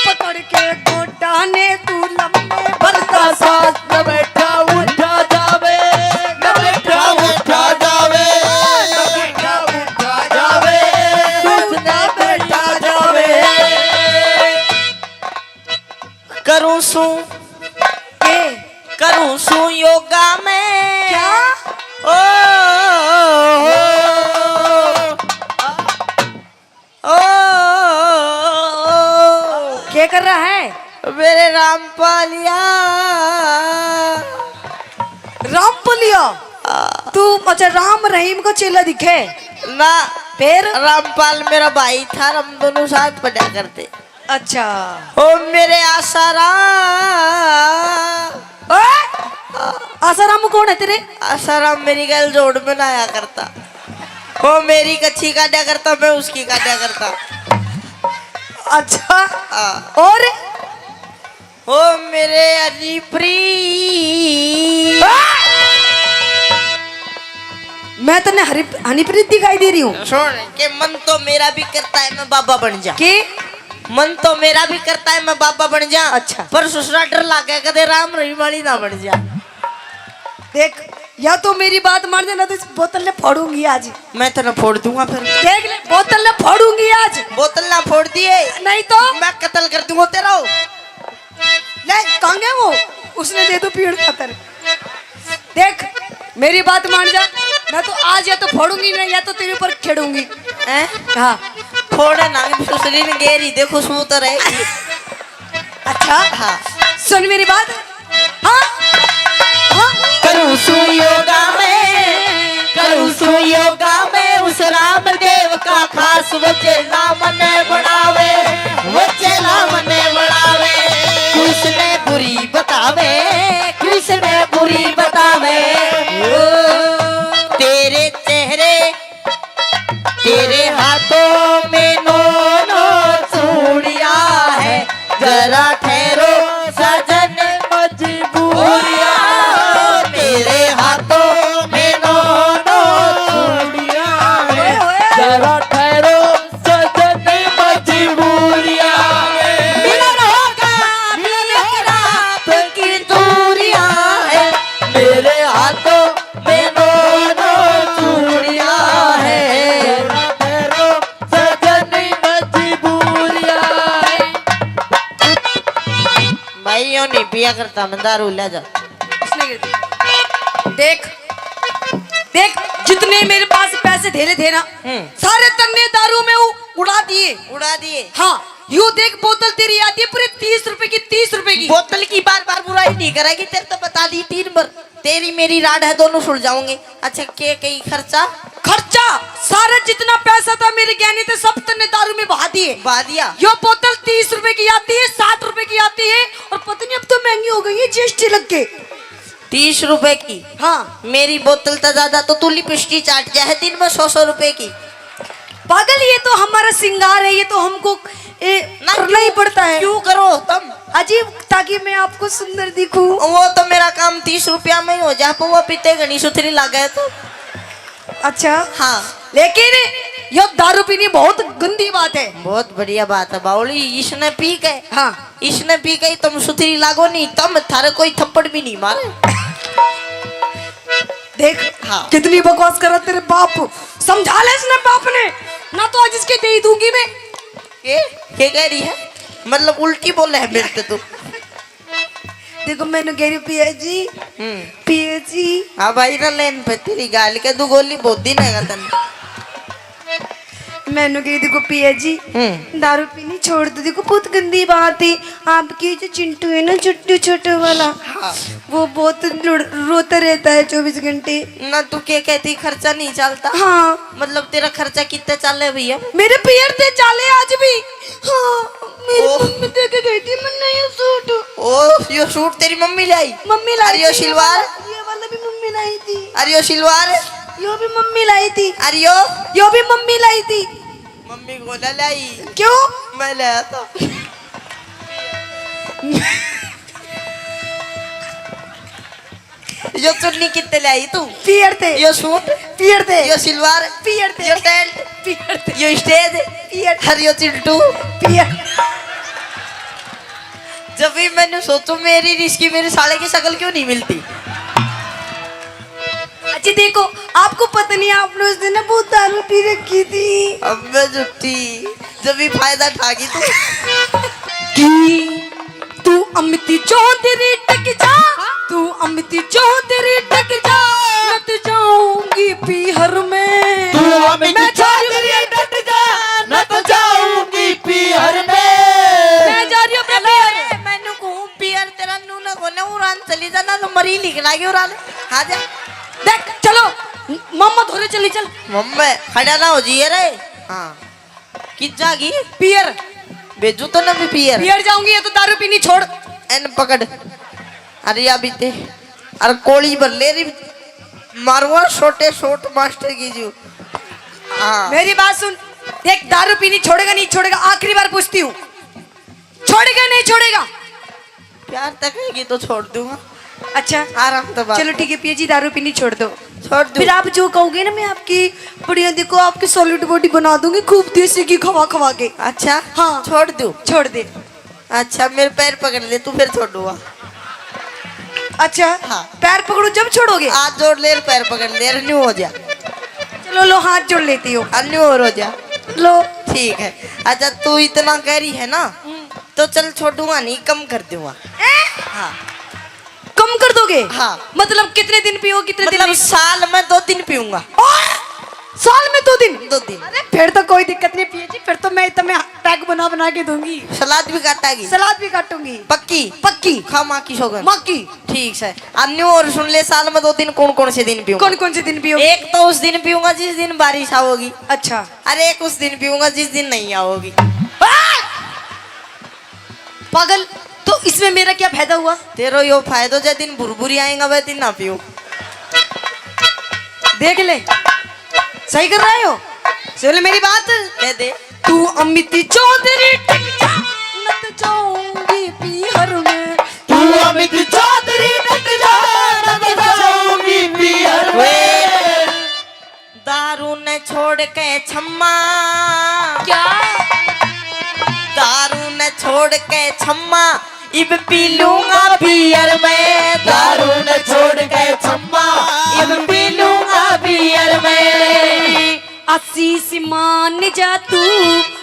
पकड़ के गोडा ने तू लम्बे भरता सास न बैठा उठा जावे, न बैठा उठा जावे, न बैठा उठा जावे, तू न बैठा जावे। करूं सू के? करूं सू योगा में। क्या? ओ, ओ, ओ, ओ, ओ, ओ। क्या कर रहा है? मेरे रामपालिया। रामपालिया? आ। तू, अच्छा, राम रहीम को चेला दिखे? ना। फिर? रामपाल मेरा भाई था, हम दोनों साथ पढ़ा करते। अच्छा। ओ मेरे आसाराम। ओए! आसाराम कौन है तेरे? आसाराम मेरी गैल जोड़ में ना आया करता। वो मेरी कच्ची काटा करता, मैं उसकी काटा करता। अच्छा। हाँ। और? ओ मेरे हनीप्रीत। मैं तन्ने हरी-, हनीप्रीत दिखाई दे रही हूँ? सुन, के मन तो मेरा भी करता है मैं बाबा बन जा। के? मन तो मेरा भी करता है मैं बाबा बन जा। अच्छा। पर ससुरा डर लागे कदे राम रहीम वाली ना बन जा। देख, या तो मेरी बात मान जा, ना तो इस बोतल ने फोड़ूंगी आज। मैं तेरा फोड़ दूंगा फिर। देख ले, बोतल ने फोड़ूंगी आज। बोतल ना फोड़ दिए। नहीं तो? मैं कत्ल कर दूंगा तेरा। ले, कहाँ गया वो? उसने दे दो पीड़ खातर। देख, मेरी बात मान जा, मैं तो आज या तो फोड़ूंगी ना, या तो तेरे ऊपर खेड़ूंगी। हैं? हाँ। फोड़े ना, सुसरी ने गेरी, देखो, सू तो रहेगी। अच्छा? हाँ। सुन मेरी बात। हाँ? हाँ? करूँ सू योगा में, करूँ सू योगा में, उस रामदेव का खास, वो चेला मने बनावे, वो चेला मने बनावे। किसने बुरी बतावे, किसने बुरी बतावे। ओ, तेरे चेहरे, तेरे हाथों में नौ नौ चूड़ियां है, जरा ठहरो सजन, मजबूरियां। तेरे हाथों में नौ नौ चूड़ियां है, जरा ठहरो सजन, मजबूरियां। मिलन होगा, मिलन रात की दूरियां है, मेरे हाथों में नौ नौ चूड़ियां है, जरा ठहरो सजन, मजबूरियां है। भाई, यो नहीं पिया करता, मैं दारू ले जा। इसने गिर दी। देख, देख, जितने मेरे पास पैसे धेरे थे ना, हम्म। सारे तन्ने दारू में उ-, उड़ा दिए। उड़ा दिए। हाँ, यू देख, बोतल तेरी आती है पूरे तीस रुपए की, तीस रुपए की। बोतल की बार बार बुराई नहीं करेगी, तेरे तो बता दी तीन बार। तेरी मेरी राड है, दोनों सुलझाऊंगे। अच्छा, के कही खर्चा? खर्चा सारा जितना पैसा था मेरे गहने थे, सब तन्ने दारू में बहा दिए। बहा दिया। यो बोतल तीस रुपए की आती है, साठ रुपए की आती है, और पता नहीं अब तो महंगी हो गई है जीएसटी लग के। तीस रुपए की? हाँ। मेरी बोतल तो ज्यादा, तो तू लिपस्टिक चाट जाए दिन में सौ सौ रुपए की। पागल, ये तो हमारा श्रृंगार है, ये तो हमको, ए, ना, करना ही क्यों, पड़ता है। क्यों करो तुम? अजीब, ताकि मैं आपको सुंदर दिखूं। वो तो मेरा काम तीस रुपया में ही हो जा, पर वो पीते घणी सुथरी लागे तो। अच्छा। हाँ। लेकिन यो दारू पीनी बहुत गंदी बात है। बहुत बढ़िया बात है बावली, इसने पी के, हाँ। इसने पी के ही तुम सुथरी लागो नहीं, तुम, थारे कोई थप्पड़ भी नहीं मारे। देख, हाँ। कितनी बकवास करा तेरे बाप, समझा ले इसने बाप ने, ना तो आज इसके दे ही दूंगी मैं। ये, ये कह रही है, मतलब उल्टी बोले है मेरे से तू। देखो, मैंने कह रही, "पिया जी, हम्म। पिया जी।" हाँ भाई, ना लेन पे तेरी गाल के दो गोली बहुत दिन है तन। मैंने कही, "देखो पिया जी, हम्म। दारू पीनी छोड़ दो, देखो बहुत गंदी बात है। आपकी जो चिंटू है ना, चिंटू छोटू वाला, हाँ। वो बहुत लड़-, रोता रहता है चौबीस घंटे।" ना तू के कहती खर्चा नहीं चलता? हाँ। मतलब तेरा खर्चा कितना चाले भैया? मेरे पियर ते चाले आज भी। हाँ, मेरी ओह। मम्मी दे के गई थी मन्ने ये सूट। ओह, यो सूट तेरी मम्मी लाई? मम्मी लाई अरे यो थी, ये सिलवार? वाला, ये वाला भी मम्मी लाई थी। अरे यो सिलवार? यो भी मम्मी लाई थी। अरे यो? यो भी मम्मी लाई थी। मम्मी गोला लाई। क्यों? मैं लाया था। यो चुन्नी कितने ले आई तू? पियर ते। यो सूट? पियर ते। यो सिलवार? पियर ते। यो टेंट? पियर ते। यो स्टेज? पियर ते। अरे यो चिंटू? पियर। जब भी मैंने सोचो मेरी रिश्की मेरे साले की शक्ल क्यों नहीं मिलती? अच्छा देखो, आपको पता नहीं, आपने उस दिन ना बहुत दारू पी रखी थी। अब मैं जुट्टी जब भी फायदा ठा गई तू। की तू अमिती चौधरी टक जा, तू अमिती चौधरी टक जा, न तो जाऊंगी पीहर में। तू अमिती मैं जा रही हूँ। चौधरी टक जा, न तो जाऊंगी पीहर में। मैं जा रही हूँ अपने पीहर। अरे, मैनू कहूँ पीहर तेरा नू ना कोने उरान चली जा, ना तो मरी लिख लागे उरान। हाँ जा। देख, चलो, मम्मा धोरे चली चल। मम्मा, खड़ा ना हो जाइए रे। हाँ। कित जागी? पियर। भेजू तो ना भी पियर। पियर जाऊंगी, ये तो दारू पीनी छोड़। एन पकड़। अरे या बीते। अरे कोली भर ले री। मारुआ छोटे शॉट मास्टर की जू। हाँ। मेरी बात सुन। देख, दारू पीनी छोड़ेगा, नहीं छोड़ेगा, आखिरी बार पूछती हूँ, छोड़ेगा, नहीं छोड़ेगा? प्यार तक रहेगी तो छोड़ दूंगा। अच्छा। आराम तो बात चलो है। ठीक है पिया जी, दारू पीनी छोड़ दो। छोड़ दूं। फिर आप जो कहोगे ना, मैं आपकी बढ़िया, देखो, आपकी सॉलिड बॉडी बना दूंगी, खूब देसी घी खवा खवा के। अच्छा। हाँ। छोड़ दूं। छोड़ दे। अच्छा, मेरे पैर पकड़ ले, तू फिर छोड़ूंगा। अच्छा। हाँ। पैर पकड़ो जब छोड़ोगे। हाथ जोड़ ले, पैर पकड़ ले, न्यू हो जा। चलो लो, हाथ जोड़ लेती हूँ। न्यू और हो जा। लो। ठीक है। अच्छा, तू इतना कह रही है ना, हम्म। तो चल, छोड़ूंगा नहीं, कम कर दूंगा। हैं? हाँ। कम कर दोगे? हाँ। मतलब कितने दिन पियो, कितने दिन मतलब नहीं? साल में दो दिन पीऊंगा। ओए! साल में दो दिन? दो दिन। अरे, फिर तो कोई दिक्कत नहीं पिए जी, फिर तो मैं तुम्हें पैक बना बना के दूंगी। सलाद भी काटागी? सलाद भी काटूंगी। पक्की? पक्की। खा माँ की सौगंध। माँ की। ठीक है। अब न्यू और सुन ले, साल में दो दिन कौन कौन से दिन पीऊंगा? कौन कौन से दिन पियो? एक तो उस दिन पीऊंगा जिस दिन बारिश आओगी। अच्छा। अरे, एक उस दिन पीऊंगा जिस दिन नहीं आओगी। आ! पागल, तो इसमें मेरा क्या फायदा हुआ? तेरो यो फायदो, जै दिन भुरभुरी आएगा वह दिन ना पीऊं। देख ले, सही कर रहा है हो। सुन ले मेरी बात। कह दे। तू अमित चौधरी टक जा, न तो जाऊंगी पीहर में। तू अमित चौधरी टक जा, न तो जाऊंगी पीहर में। दारू ने छोड़ के छम्मा। क्या? दारू ने छोड़ के छम्मा, इब पी लूंगा बियर मैं। दारू ने छोड़ के छम्मा, इब पी लूंगा बियर मैं। आशीष मान जा तू,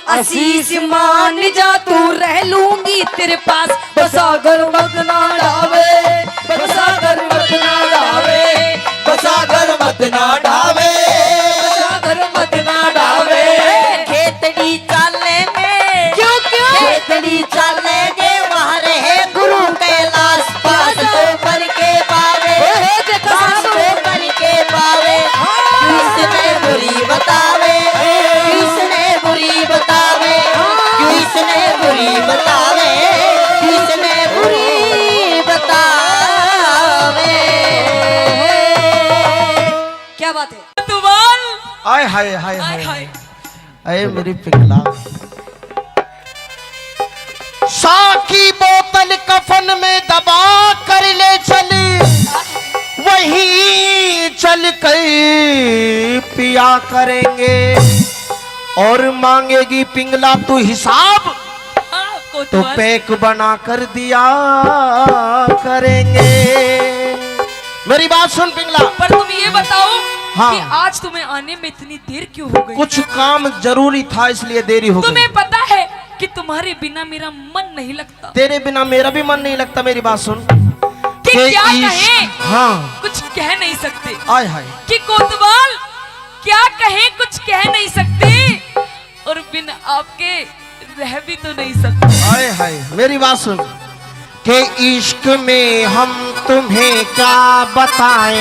आशीष मान जा तू, रह लूंगी तेरे पास। बसागर मत ना डावे, बसागर मत ना डावे, बसागर मत ना डावे, बसागर मत ना डावे। खेतड़ी चालेंगे। क्यों, क्यों? खेतड़ी चालेंगे, वहाँ रहे गुरु कैलाश। पास तो भर के पावे, ओए, देखो पास सासू। तो भर के पावे। हाँ। किसने बुरी बतावे, किसने बुरी बतावे, हाँ। किसने बुरी बतावे, किसने बुरी बतावे। क्या बात है? कोतवाल। आय हाय, हाय, आय हाय, हाय। हाय। अरे मेरी पिंगला, शा की बोतल कफन में दबा कर ले चल, वहीं चल कर पिया करेंगे। और मांगेगी पिंगला तू हिसाब, हाँ, तो कोतवाल। पैक बना कर दिया करेंगे। मेरी बात सुन पिंगला। पर तुम ये बताओ हाँ। कि आज तुम्हें आने में इतनी देर क्यों हो गई? कुछ काम जरूरी था, इसलिए देरी हो गई। तुम्हें पता है कि तुम्हारे बिना मेरा मन नहीं लगता। तेरे बिना मेरा भी मन नहीं लगता। मेरी बात सुन। कि के क्या इश्क, कहें? हाँ। कुछ कह नहीं सकते। आय हाय। कि कोतवाल क्या कहें, कुछ कह नहीं सकते। और बिन आपके रह भी तो नहीं सकते। हाय हाय, मेरी बात सुन। के इश्क में हम तुम्हें क्या बताएं,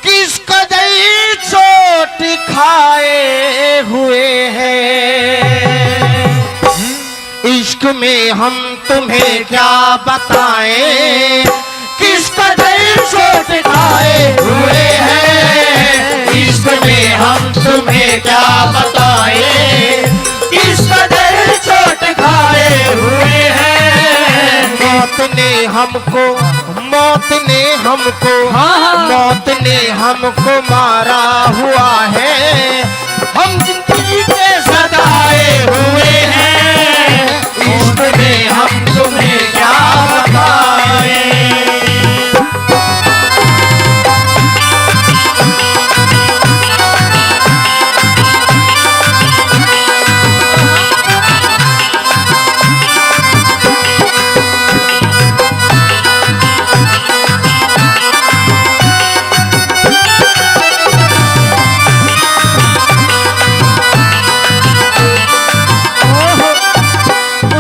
किस कदर चोट खाए हुए हैं। इश्क में हम तुम्हें क्या बताएं, किस कदर चोट खाए हुए हैं। इश्क में हम तुम्हें क्या बताएं, किस कदर चोट खाए हुए हैं। मौत ने हमको, मौत ने हमको, हाँ, हाँ। मौत ने हमको मारा हुआ है। हम जिंदगी के सताए हुए हैं, इश्क में हम तुम्हें क्या बताएं।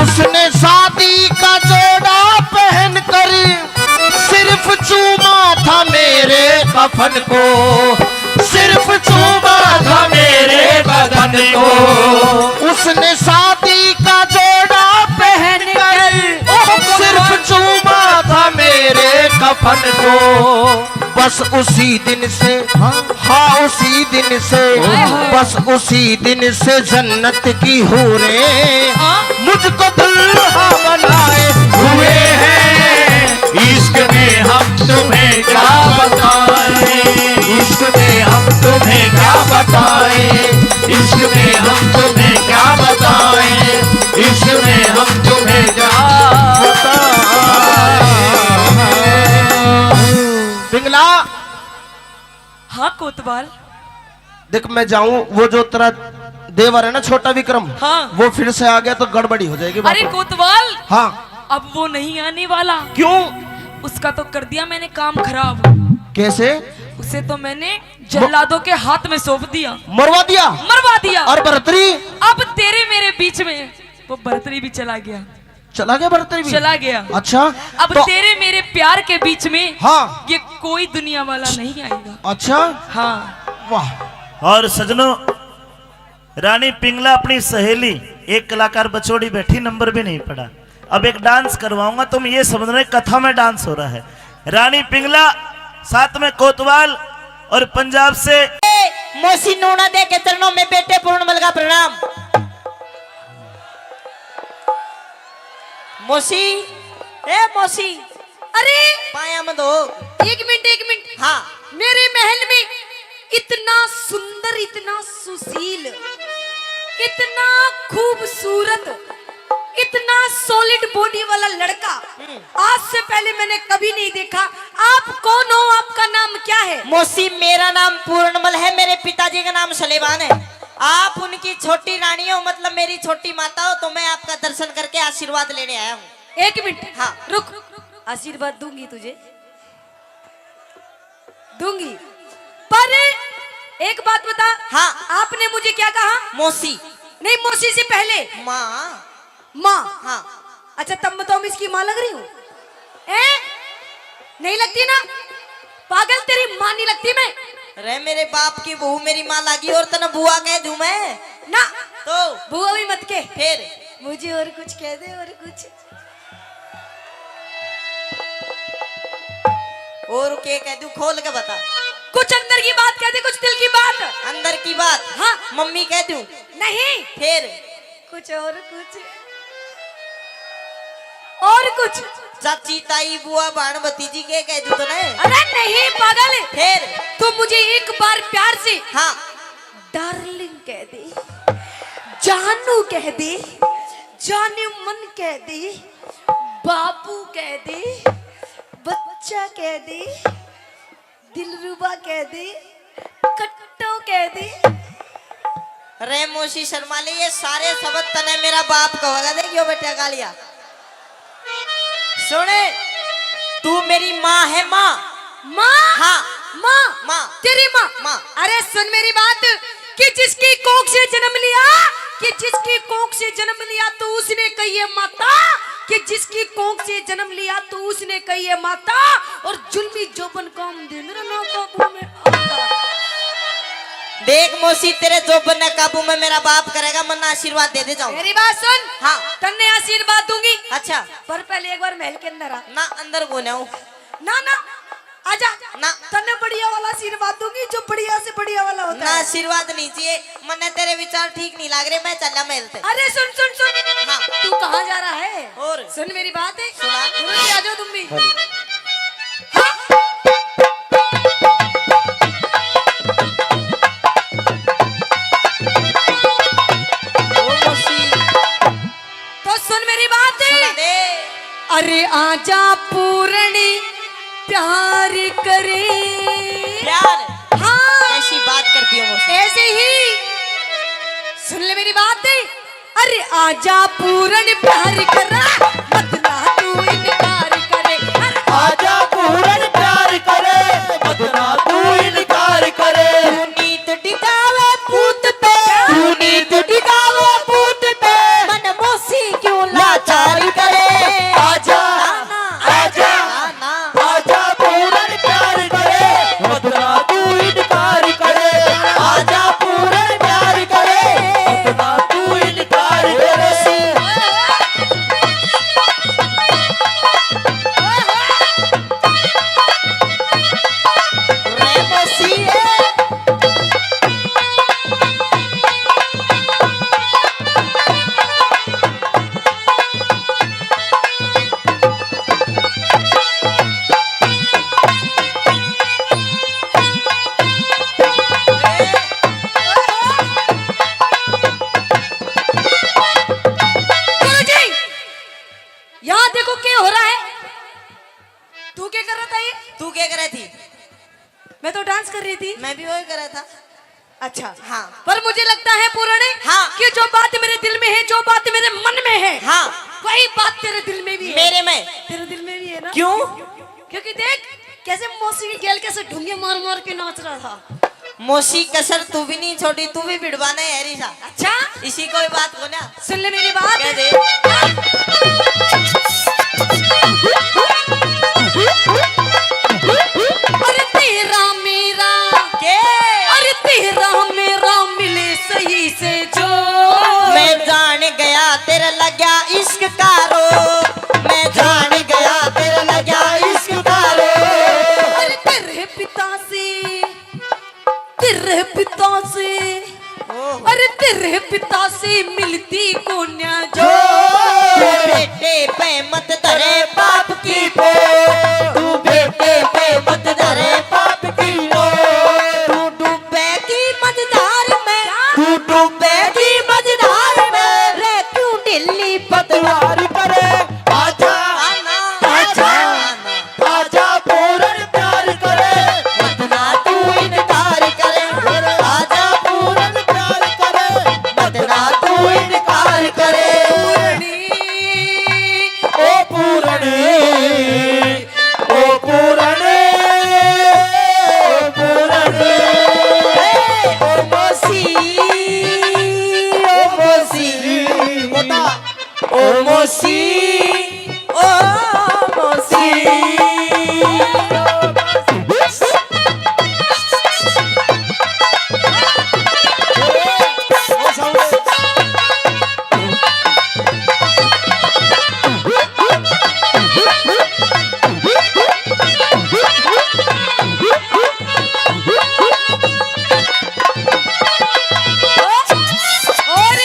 उसने शादी का जोड़ा पहनकर सिर्फ चूमा था मेरे कफन को, सिर्फ चूमा था मेरे बदन को। उसने शादी का जोड़ा पहनकर सिर्फ चूमा था मेरे कफन को। बस उसी दिन से, हाँ। हाँ, उसी दिन से, ओए होए। बस उसी दिन से जन्नत की हूरें, हाँ। मुझको दुल्हा बनाए हुए हैं। इश्क में हम तुम्हें क्या बताएं, इश्क में हम तुम्हें क्या बताएं, इश्क में हम तुम्हें क्या बताएं, इश्क में हम तुम्हें क्या बताएं। पिंगला। हाँ कोतवाल। देख, मैं जाऊं, वो जो तेरा देवर है ना छोटा विक्रम, हाँ। वो फिर से आ गया तो गड़बड़ी हो जाएगी बाबा। अरे कोतवाल, हाँ। अब वो नहीं आने वाला। क्यों? उसका तो कर दिया मैंने काम खराब। कैसे? उसे तो मैंने जल्लादों के हाथ में सौंप दिया। मरवा दिया? मरवा दिया। और भरतरी? अब तेरे मेरे बीच में वो भरतरी भी चला गया। चला गया भरतरी भी? चला गया। अच्छा, अब तो तेरे मेरे प्यार के बीच में, हाँ। ये कोई दुनिया वाला नहीं आएगा। अच्छा, हाँ। वाह। और सजनों, रानी पिंगला अपनी सहेली, एक कलाकार बचोड़ी बैठी, नंबर भी नहीं पड़ा। अब एक डांस करवाऊंगा, तुम ये समझ रहे कथा में डांस हो रहा है। रानी पिंगला साथ में कोतवाल और पंजाब से। ए, मौसी नूना दे के चरणों में बेटे पूर्णमल का प्रणाम। मौसी, ए मौसी। अरे, पाया मत हो। एक मिनट, एक मिनट। हाँ। मेरे महल में इतना सुंदर, इतना सुशील, इतना खूबसूरत, इतना सॉलिड बॉडी वाला लड़का हम्म। आज से पहले मैंने कभी नहीं देखा। आप कौन हो? आपका नाम क्या है? मौसी, मेरा नाम पूर्णमल है, मेरे पिताजी का नाम सलेमान है। आप उनकी छोटी रानी हो, मतलब मेरी छोटी माता हो, तो मैं आपका दर्शन करके आशीर्वाद लेने आया हूँ। एक मिनट, हाँ। रुक, आशीर्वाद दूंगी तुझे, दूंगी, पर एक बात बता। हाँ। आपने मुझे क्या कहा? मौसी। नहीं, मौसी से पहले माँ। माँ। हाँ। अच्छा, तब मैं तो इसकी माँ लग रही हूँ, हैं? नहीं लगती ना? पागल, तेरी माँ नहीं लगती मैं। अरे, मेरे बाप की बहू मेरी माँ लागी और तने बुआ कह दूं मैं? ना। तो? बुआ भी मत के। फिर? मुझे और कुछ कह दे, और कुछ। और के कह दूं, खोल के बता। कुछ अंदर की बात कह दे, कुछ दिल की बात। अंदर की बात? हाँ। मम्मी कह दूं? नहीं। फिर? कुछ और कुछ। और कुछ। चाची, ताई, बुआ, भाण, भतीजी के कह दूं तने? अरे नहीं पागल। फिर? तू मुझे एक बार प्यार से, हाँ। डार्लिंग कह दे, जानू कह दे, जाने मन कह दे, बाबू कह दे, बच्चा कह दे, दिलरुबा कह दे, कट्टो कह दे। रे मौसी शर्मा ले, ये सारे शब्द तने मेरा बाप कहेगा। देखियो बेटा गालिया। सुने, तू मेरी माँ है, माँ। माँ? हाँ। माँ? माँ। तेरी माँ? माँ। अरे सुन मेरी बात, कि जिसकी कोख से जन्म लिया, कि जिसकी कोख से जन्म लिया तो उसने कहिए माता, कि जिसकी कोख से जन्म लिया तो उसने कहिए माता, और जुल्मी जोबन काम दे मेरा ना काबू में आता। देख मौसी, तेरे जोबन ने काबू में मेरा बाप करेगा, मन्ना आशीर्वाद दे दे जाऊं। मेरी बात सुन। हाँ। तन्ने आशीर्वाद दूंगी। अच्छा। पर पहले एक बार महल के अंदर आ। ना, अंदर को ना हूँ। ना, ना, आजा। ना। तन्ने बढ़िया वाला आशीर्वाद दूंगी, जो बढ़िया से बढ़िया वाला होता ना, है। आशीर्वाद नहीं चाहिए, मन्ने तेरे विचार ठीक नहीं लाग रहे, मैं चला महल ते। अरे सुन, सुन, सुन। हाँ। तू कहाँ जा रहा है? और? सुन मेरी बात है। सुना। गुरु जी, आ जाओ तुम भी। हाँ। ओ मौसी। तो सुन मेरी बात। सुना दे। अरे आजा पूरणी प्यार करे। प्यार? हाँ। कैसी बात करती हो मुझसे? ऐसे ही। सुन ले मेरी बात। अरे आजा पूरणी प्यार करे, मत ना तू इनकार करे। अरे आजा पूरणी प्यार करे, मत ना तू इनकार करे। तू नीत टिकावे पूत पे, तू नीत टिकावे पूत पे, मन मौसी क्यों लाचार करे। आजा, ना, ना। आजा, ना, ना। आजा पूरन प्यार करे, मत ना तू इनकार करे। आजा पूरन प्यार करे, मत ना तू इनकार करे। गुरुजी, यहाँ देखो क्या हो रहा है। तू क्या कर रहा था ये? तू क्या कर रही थी? मैं तो डांस कर रही थी। मैं भी वही कर रहा था। अच्छा। हाँ। पर मुझे लगता है पूरण, हाँ। कि जो बात मेरे दिल में है, जो बात मेरे मन में है, हाँ। वही बात तेरे दिल में भी है। मेरे में। तेरे दिल में भी है ना? क्यों? क्योंकि देख, कैसे मौसी की गेल कैसे ढूंगे मार मार के नाच रहा था। मौसी कसर तू भी नहीं छोड़ी, तू भी भिड़वाना है री सा। अच्छा? इसी कोई बात को ना। सुन ले मेरी बात। कह दे। अरे तेरा मेरा। के? अरे तेरा मेरा मिले सही से जो। मैं जान गया तेरा लग्या इश्क का रो। मैं जान गया तेरा लग्या इश्क का रो। अरे तेरे पिता से, तेरे पिता से, ओहो। अरे तेरे पिता से मिलती कोन्या जो। जो। तू बेटे पे मत धरे पाप की पो। तू बेटे पे मत धरे पाप की पो। तू डूबे की मझधार में। क्या? तू डूबे की मझधार में। रे क्यों ढीली पतवार करे? आजा, आना, आजा। आना। आजा पूरण प्यार करे, मत ना तू इनकार करे। आजा पूरण प्यार करे, मत ना तू इनकार करे। पूरणी, ओ पूरणी, ओ पूरणी, ओ पूरणी, ओ मौसी, ओ मौसी। मोटा। ओ मौसी, ओ मौसी। और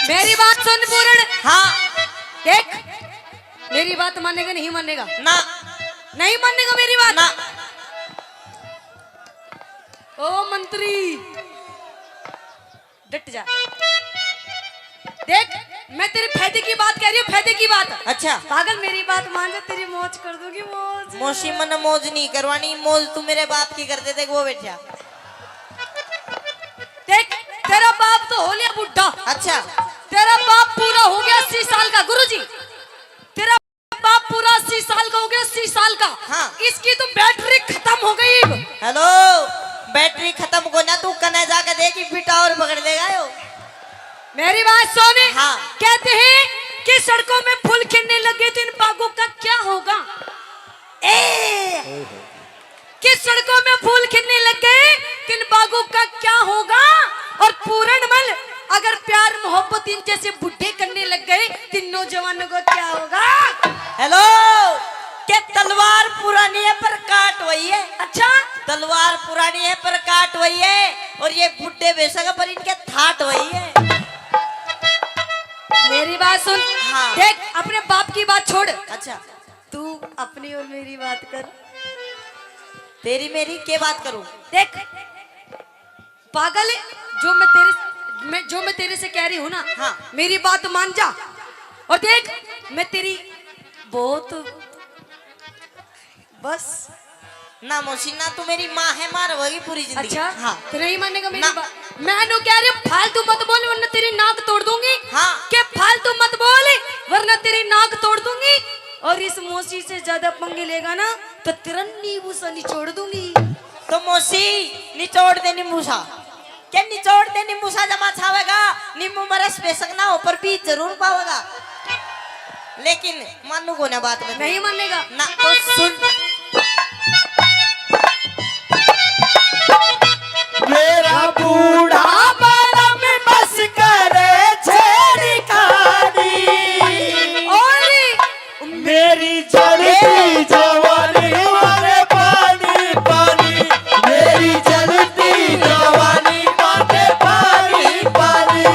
मेरी बात सुन पूरण। हाँ। देख, मेरी बात मानेगा, नहीं मानेगा? ना। नहीं मानेगा मेरी बात? ना। ओ मंत्री, डट जा। देख, मैं तेरे फायदे की बात कह रही हूँ, फायदे की बात। अच्छा। पागल, मेरी बात मान जा, तेरी मौज कर दूंगी, मौज। मौसी, मन्ने मौज नहीं करवानी, मौज तू मेरे बाप की कर दे, देख वो बैठा। देख, तेरा बाप तो हो लिया बुढ़ा। अच्छा। तेरा बाप पूरा हो गया अस्सी साल का, गुरुजी। तेरा बाप पूरा अस्सी साल का हो गया, अस्सी साल का। हाँ। इसकी तो बैटरी खत्म हो गई। हेलो, बैटरी खत्म को ना, तू कने जाके देखी, फिटा और पकड़ लेगा यो। मेरी बात सुन। हाँ। कहते हैं कि सड़कों में फूल खिलने लगे तो इन बागों का क्या होगा? ए! कि सड़कों में फूल खिलने लग गए, तो इन बागों का क्या होगा? और पूरणमल, अगर प्यार मोहब्बत इन जैसे बुढ़े करने लग गए, तो इन नौजवानों का क्या होगा? हेलो, के तलवार पुरानी है पर काट वही है। अच्छा? तलवार पुरानी है पर काट वही है, और ये बुढ़े बेशक पर इनके थाट वही है। मेरी बात सुन। हाँ। देख, अपने बाप की बात छोड़। अच्छा। तू अपनी और मेरी बात कर। तेरी मेरी के बात करूं? देख पागल, जो मैं तेरे, मैं, जो मैं तेरे से कह रही हूँ ना, हाँ। मेरी बात मान जा। और देख, मैं तेरी बहुत, बस। ना मौसी, ना तू मेरी माँ है, माँ रहोगी पूरी जिंदगी। अच्छा? हाँ। तू नहीं मानेगा मेरी ना। बात? मैं नु कह रही हूँ, फालतू मत बोल वरना तेरी नाक तोड़ दूंगी। हाँ। के फालतू मत बोल वरना तेरी नाक तोड़ दूंगी। और इस मौसी से ज्यादा पंगे लेगा ना तो तेरा नींबू सा निचोड़ दूंगी। तो मौसी, निचोड़ दे नींबू सा। के निचोड़ दे नींबू सा जमा छावेगा, नींबू में रस बेशक ना हो पर बीज जरूर पावेगा। लेकिन मानू को ना बात में। नहीं मानेगा? ना। तो सुन। मेरा बूढ़ा बलम बस करे छेड़खानी। और मेरी जलती जवानी मारे पानी पानी, मेरी जलती जवानी मारे पानी पानी।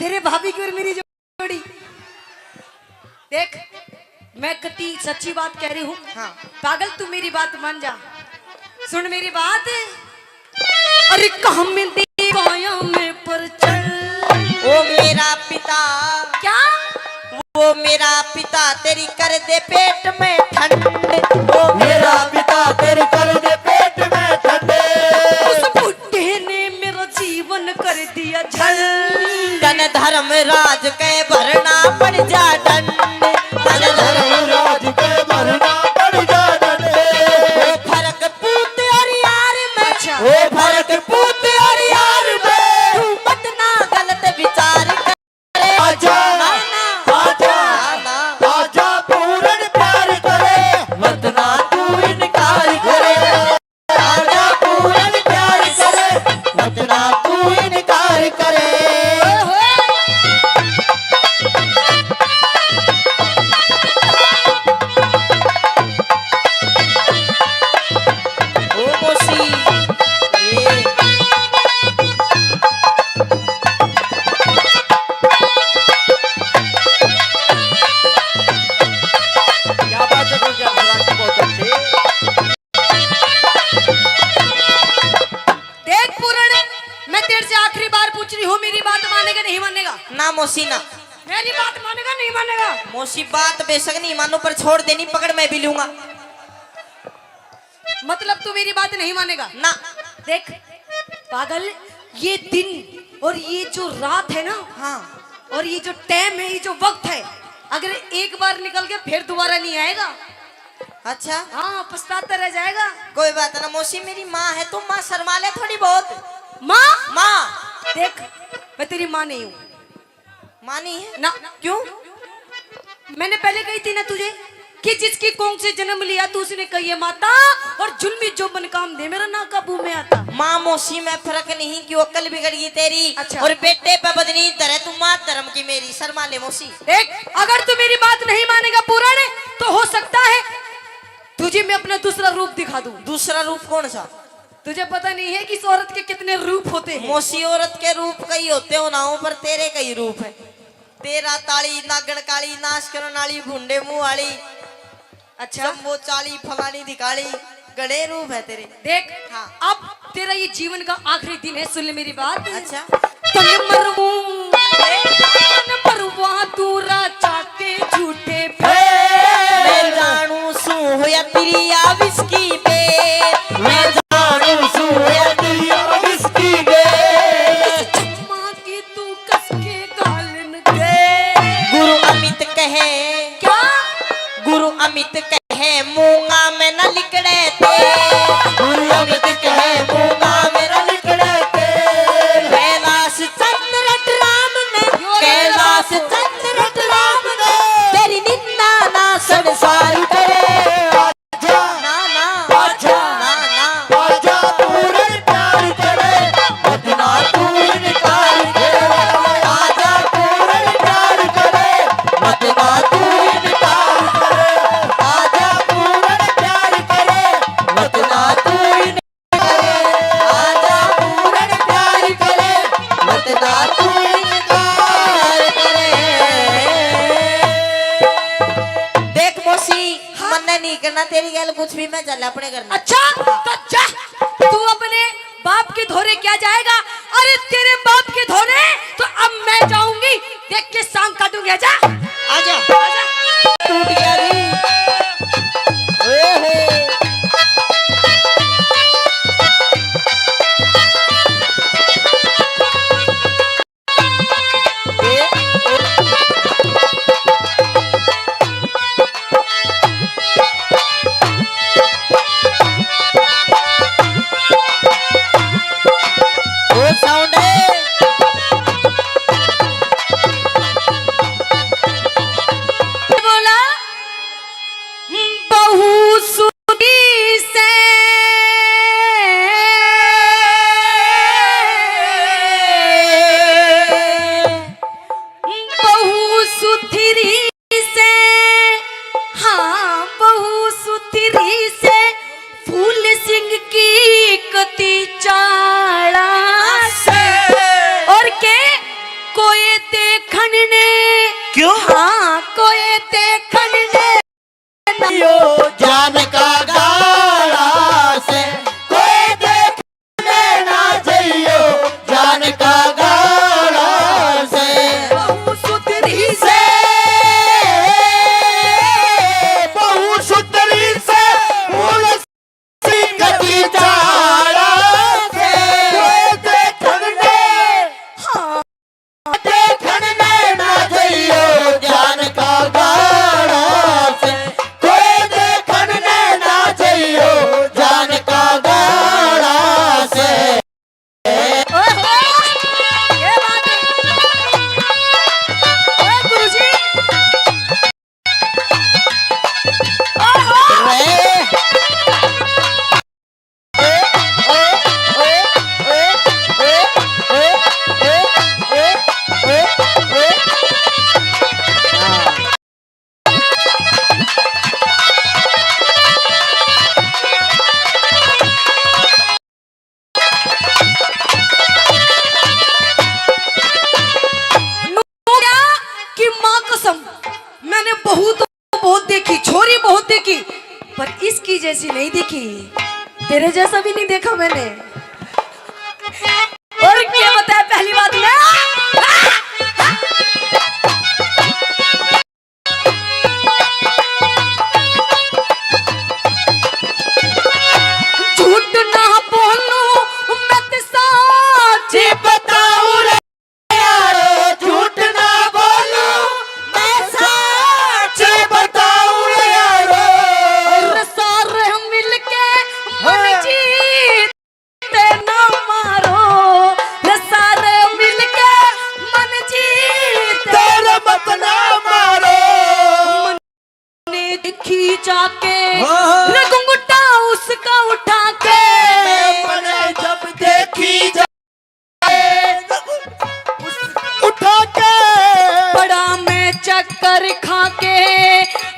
तेरे भाभी की और मेरी जोड़ी। देख, मैं कति सच्ची बात कह रही हूँ। हाँ। पागल, तू मेरी बात मान जा, सुन मेरी बात। अरे काम दे काया में पर चल। ओ मेरा पिता। क्या? वो मेरा पिता तेरी कर दे पेट में ठंड। वो मेरा पिता तेरी कर दे पेट में ठंड। उस बुड्ढे ने मेरा जीवन कर दिया झंड। धन धर्मराज के भरना पड़ जा डंड। धन धर्मराज के भरना पड़ जा डंड। वो फर्क पूत और यार में। अच्छा। वो फर्क पूत और यार में। तू मत ना गलत विचार कर। आजा, ना, ना। आजा, ना, ना। आजा पूरन प्यार करे, मत ना तू इनकार करे। आजा पूरन प्यार करे, मत ना तू इनकार करे। ओ मौसी, ए। क्या बात है, गुलजार फराकी, बहुत अच्छे। देख पूरण, मैं तेरे से आखिरी बार पूछ रही हूँ, मेरी बात मानेगा नहीं मानेगा? ना मौसी ना। मेरी बात मानेगा नहीं मानेगा? मौसी बात बेशक नहीं मानू, पर छोड़ देनी पकड़ मैं भी लूंगा। मतलब तू मेरी बात नहीं मानेगा? ना। देख पागल, ये दिन और ये जो रात है ना, हाँ। और ये जो टाइम है, ये जो वक्त है, अगर एक बार निकल गया फिर दोबारा नहीं आएगा। अच्छा। हाँ, पछताता रह जाएगा। कोई बात ना मौसी, मेरी माँ है, तू माँ शर्मा ले थोड़ी बहुत। माँ? माँ। देख, मैं तेरी माँ नहीं हूँ। माँ नहीं है? ना। क्यों? मैंने पहले कही थी ना तुझे कि जिसकी कोख से जन्म लिया तू, उसने कही है माता, और जुल्मी जो मन काम दे मेरा ना काबू में आता। माँ मौसी में फर्क नहीं, क्यों अक्ल बिगड़ गई तेरी? अच्छा। और बेटे पे बदनी धरे तू, माँ धर्म की मेरी, शर्मा ले मौसी। देख, अगर तू मेरी बात नहीं मानेगा पूरण, तो हो सकता है तुझे मैं अपना दूसरा रूप दिखा दूं। दूसरा रूप कौन सा? तुझे पता नहीं है कि इस औरत के कितने रूप होते हैं? मौसी, औरत के रूप कई होते हो ना हो, पर तेरे कई रूप है। तेरा ताली, नागण काली, नाश करण वाली, भुंडे मुंह वाली, अच्छा। शंभो चाली, फलानी दिखाली, घणे रूप है तेरे। देख, हाँ। अब तेरा ये जीवन का आखिरी दिन है, सुन ले मेरी बात। अच्छा। तन मरवू, तन मरवा तू राजा के झूठे। मैं जानू सू होया तेरी आ विस्की पे। मैं जानू सू होया तेरी आ विस्की पे। चकमा की तू कस के गालन दे। गुरु अमित कहे। क्या? गुरु अमित कहे मूंगा में न लिकड़े ते। गुरु अमित कहे मूंगा में न लिकड़े ते। कैलाश चंद्र रटराम ने, यो रे कैलाश चंद्र रटराम ने, तेरी निंदा ना संसार करे। आजा, ना, ना। आजा, ना, ना। आजा, पूरे प्यार करे, मत ना तू इनकार करे। आजा, पूरे प्यार करे, मत ना तू इनकार करे। आजा, पूरे प्यार करे, मत ना तू इनकार करे। आजा, पूरे प्यार करे, मत ना तू इनकार करे। देख मौसी, हाँ। मन्ने नहीं करना तेरी गैल कुछ भी, मैं चल अपने घर में। अच्छा, तो जा, तू अपने बाप के धोरे क्या जाएगा? अरे तेरे बाप के धोरे तो अब मैं जाऊंगी, देख के सांग काटूंगी। आजा। आजा। आजा। टूट गया रे। ओहो। बोला, बहू सुधी से बहू सुथरी से, हाँ, बहू सुथरी से, फूल सिंह की कती चाला से। और के कोई देखण ने। क्यों? हाँ, कोई देखण ने ना यो जान का गाला से, कोई देखण ने ना जइयो जान का गाला से। बहू सुथरी से, बहू सुथरी से, मुंह सिंगती चाला से, कोई देखण ने, हाँ, देखण ने ना जइयो जान का गाला से, कोई देखण ने ना जइयो जान का गाला से। ओहो, क्या बात है। ओए गुरुजी। ओहो। रे। नूरिया की माँ कसम, मैंने बहू तो बहुत देखी, छोरी बहुत देखी, पर इसकी जैसी नहीं देखी। तेरे जैसा भी नहीं देखा मैंने। और क्या बताया पहली बात में? झूठ ना बोलूं, मैं तो सच बताऊं रे यारो। झूठ ना बोलूं, मैं सच बताऊं रे यारो। और सारे मिलके मन हाँ। जीत ते ना मारो, रे सारे मिलके मन जीत। तेरे मत ना मारो। मन्ने देखी जाके, हाँ। रे घुंघटा उसका उठा के। मन्ने जब देखी जाके, उठा के। पड़ा मैं चक्कर खा के,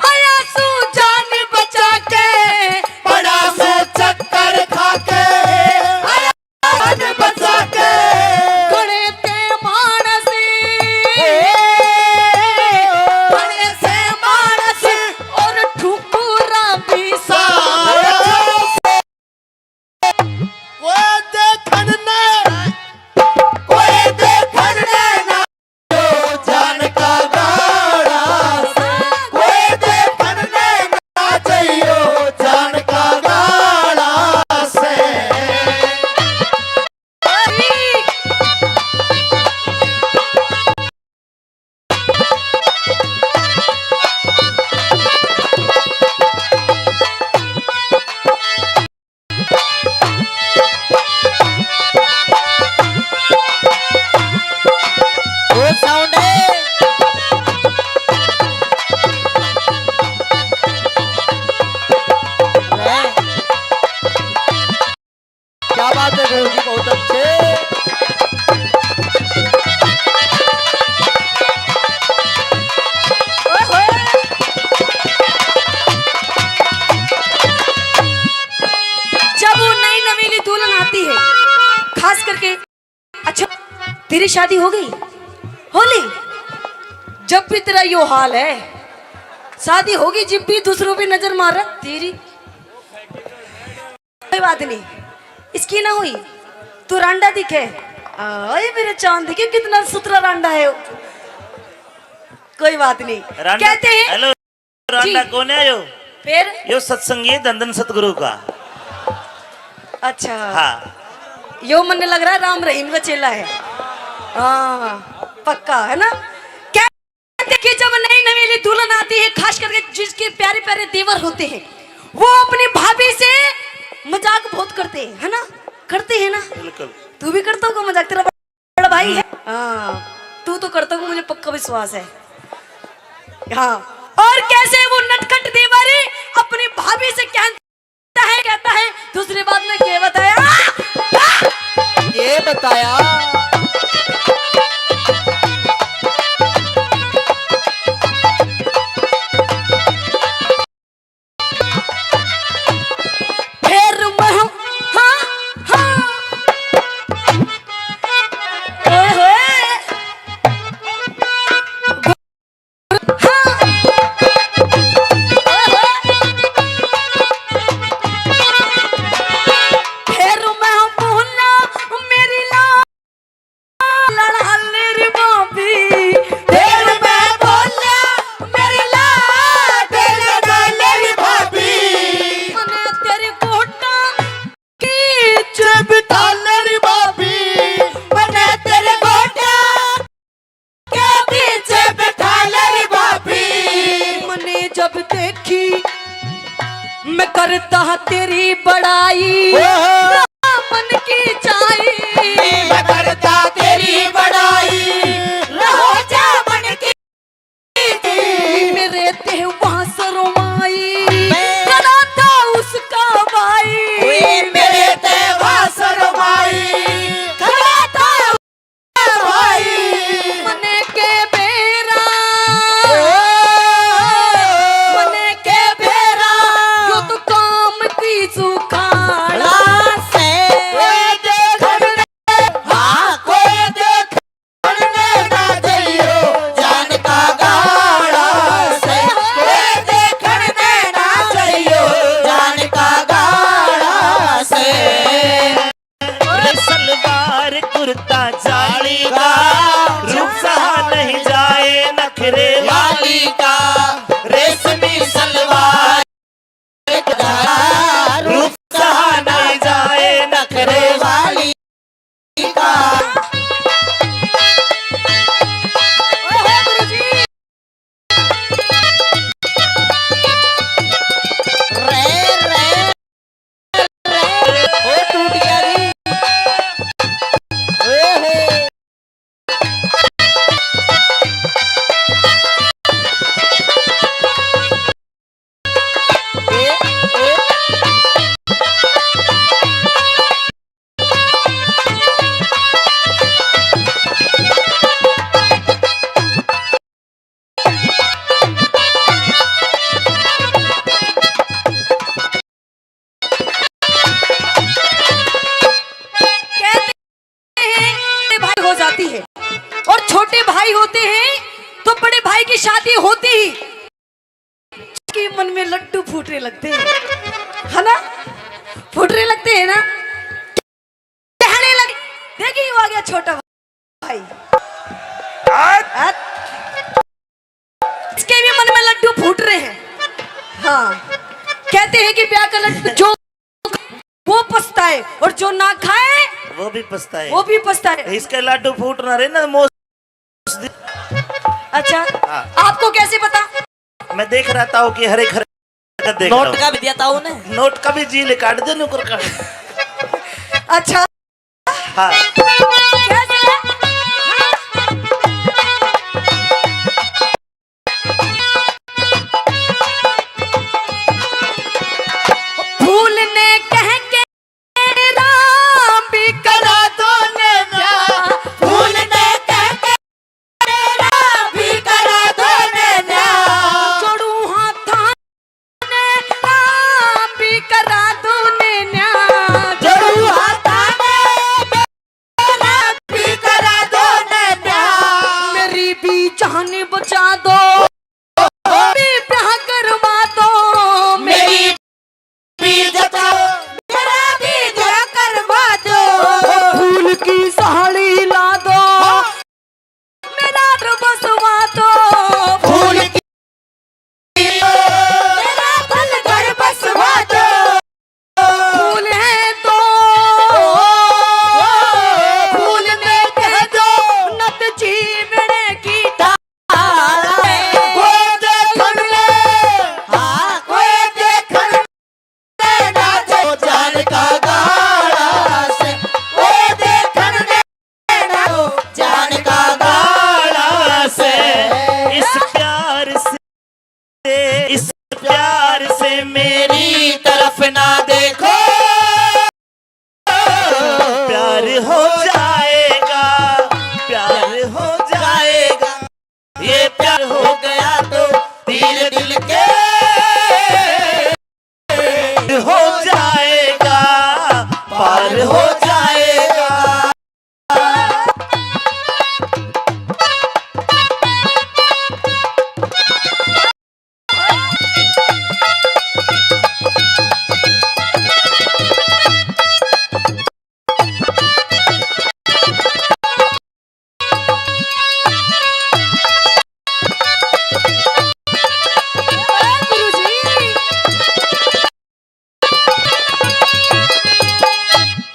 आया सू जान बचा के। पड़ा मैं चक्कर खा के, आया जान बचा के। घणे ते मानस, घणे से मानस और ठुकुरा भी सारा। कोई देखण ने, कोई देखण ने ना जान का गाला से, कोई देखण ने ना जइयो जान का गाला से। वो साउंड है। वाह। क्या बात है गुरु जी, बहुत अच्छे। जब वो नई नवेली दुल्हन आती है, खास करके, अच्छा, तेरी शादी हो गई? होली? जब भी तेरा यो हाल है, शादी होगी जिब भी दूसरों पे नजर मार रहा तेरी। कोई बात नहीं, इसकी ना हुई, तू रांडा दिखे। आए मेरे चांद दिखे, कितना सुथरा रांडा है वो। कोई बात नहीं, रांडा, कहते हैं, हेलो, रांडा जी। कौन है यो? फिर? यो सत्संगी है धन धन सतगुरु का। अच्छा। हाँ। यो मन्ने लग रहा है राम रहीम का चेला है। हाँ, पक्का है ना? क्या देखिए, जब नई नवेली दुल्हन आती है, खास करके जिसके प्यारे प्यारे देवर होते हैं, वो अपनी भाभी से मजाक बहुत करते हैं, है ना? करते हैं ना? बिल्कुल। तू भी करता होगा मजाक, तेरा बड़ा भाई है। हाँ, तू तो करता होगा, मुझे पक्का विश्वास है। हाँ, और कैसे वो नटखट देवर अपनी भाभी से कहता है, कहता है, दूसरी बात में क्या बताया? ये बताया। फिर मैं, हाँ, हाँ। ओए होए। देखी, मैं करता तेरी बड़ाई, ओहो। मन की चाही। मैं करता तेरी बड़ाई, रहो जा मन की। मेरे ते वहाँ शर्माई, अबे। करा था उसका भाई। ओए, मेरे ते वहाँ शर्माई, करा था भाई। मने के बेरा, मने के बेरा, यो तो काम की सुखाड़ा से। कोई देखण ने, हाँ, कोई देखण ने ना जइयो, जान का गाड़ा से। कोई देखण ने ना जइयो, जान का गाड़ा से। रे सलवार कुर्ता जाली का, रूप सहा नहीं जाए नखरे वाली का। रेशमी सलवार, रूप सहा नहीं जाए नखरे वाली का। रे, रे। ओ टूट गया जी। ओहो। ए, ए। कहते हैं, बड़े भाई हो जाती है और छोटे भाई होते हैं, तो बड़े भाई की शादी होती ही कि मन में लड्डू फूटने लगते हैं, है ना? फूटने लगते हैं ना? कहने लगे, देखिए, वो आ गया छोटा भाई। आज इसके भी मन में लड्डू फूट रहे हैं। हाँ, कहते हैं कि ब्याह का लड्डू जो वो पछताए और जो ना खाए वो भी पछताए। वो भी पछताए। इसके लड्डू फूट ना रहे ना, मौस अच्छा, हाँ। आपको कैसे पता? मैं देख रहा था कि हर एक हरकत देख रहा नोट हूँ। का भी दिया था उन्हें। नोट का भी जी निकाल दे, नुकर का। अच्छा। हाँ। कैसे? फूल ने कह के राम भी करा दो ने ब्याह। फूल ने कह के राम भी करा दो ने ब्याह। जोड़ू हाथां ने राम भी करा दो ने न्याय। जोड़ू हाथां ने राम भी करा दो ने न्याय। मेरी भी जान बचा दो, भी ब्याह करवा दो। मेरी भी जचा, मेरा भी ब्याह करवा दो। फूल की साड़ी ला दो, मेरा घर बसवा दो। फूल की, मेरा घर बसवा दो। फूल है तो, फूल में कह दो, नत जीवने की ढाल। कोई देखण ले, हाँ, कोई देखण ले ना जाए जान का गाला से। कोई देखण ले ना जाए जान का गाला से। इस प्यार से, इस प्यार से मेरी तरफ ना देखो। प्यार हो जाएगा, प्यार हो जाएगा। ये प्यार हो गया तो धीरे दिल के हो जाएगा, पार हो जाएगा।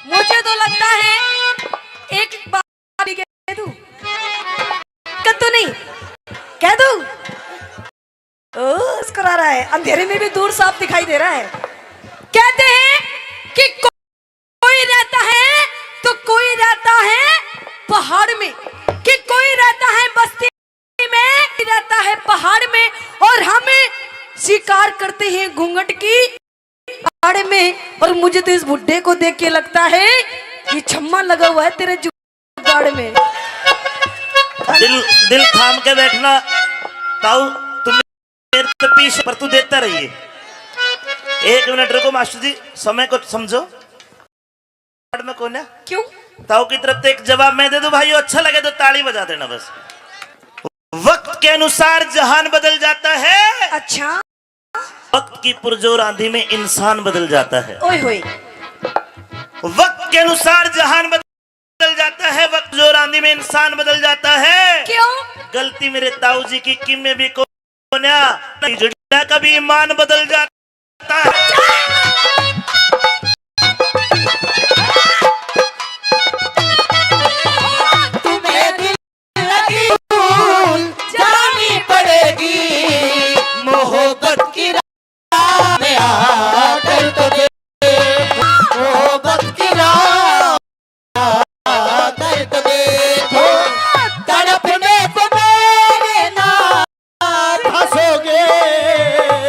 मुझे तो लगता है एक बात कह दूं, कह तो नहीं, कह दूं। ओ, मुस्कुरा रहा है, अंधेरे में भी दूर साफ दिखाई दे रहा है। कहते हैं कि को-, कोई रहता है तो कोई रहता है पहाड़ में, कि कोई रहता है बस्ती में, कोई रहता है पहाड़ में, और हम शिकार करते हैं घूंघट की आड़ में। और मुझे तो इस बुड्ढे को देख के लगता है ये छम्मा लगा हुआ है तेरे जुगाड़ में। दिल, दिल थाम के बैठना ताऊ, तुम मेरे तो पीछे, पर तू देता रहिए। एक मिनट रुको मास्टर जी, समय को समझो। में कौन है? क्यों? ताऊ की तरफ से एक जवाब मैं दे दूं भाइयों, अच्छा लगे तो ताली बजा देना बस। वक्त के अनुसार जहान बदल जाता है। अच्छा। वक्त की पुरजोर आंधी में इंसान बदल जाता है। ओए होए। वक्त के अनुसार जहान बदल जाता है, वक्त जोर आंधी में इंसान बदल जाता है। क्यों? गलती मेरे ताऊ जी की किम में भी कोन्या, नहीं जुड़ना कभी ईमान बदल जाता है। तुम्हें दिल लगी भूल जानी पड़ेगी, मोहब्बत की राह में आकर तो देखो, मोहब्बत की राह आकर तो देखो, तड़पने से मेरे ना हंसोगे,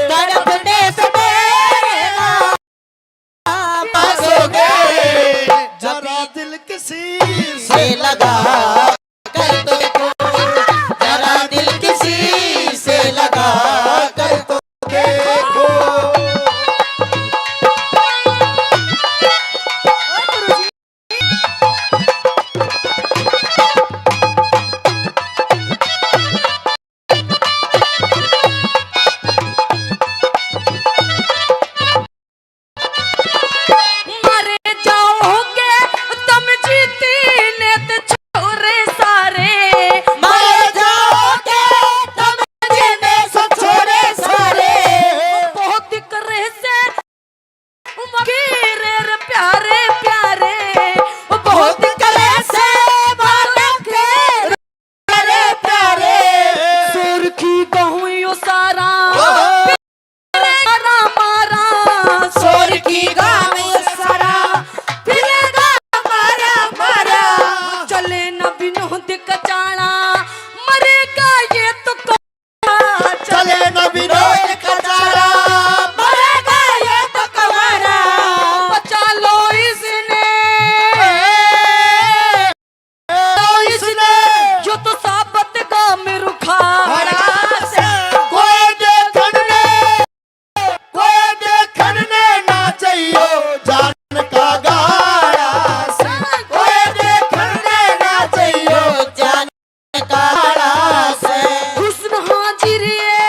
तड़पने से मेरे ना हंसोगे, जरा दिल किसी से लगा कर तो देखो, जरा दिल किसी से लगा कर तो देखो। मर जाओगे तुम जी तीन ते छोरे सारे, मर जाओगे तुम जी तीन ते छोरे सारे। बहुत करे से फकीर रे प्यारे प्यारे, बहुत करे से मालक रे प्यारे। सुर्खी कहूँ यो सारा, मारा मारा। सुर्खी कहूँ यो सारा, फिरेगा मारा मारा। चले ना विनोद कचाला, मरेगा ये तो चले ना विनोद कचाला, मरेगा ये तो कुंवारा। बचा लो इसने, तो इसने, जो तो साबत का मेरू खाड़ा से। कोई देखण ने, कोई देखण ने ना चाहियो जान का गाड़ा से। कोई देखण ने ना चाहियो जान काला से। हुस्न हाजिर है,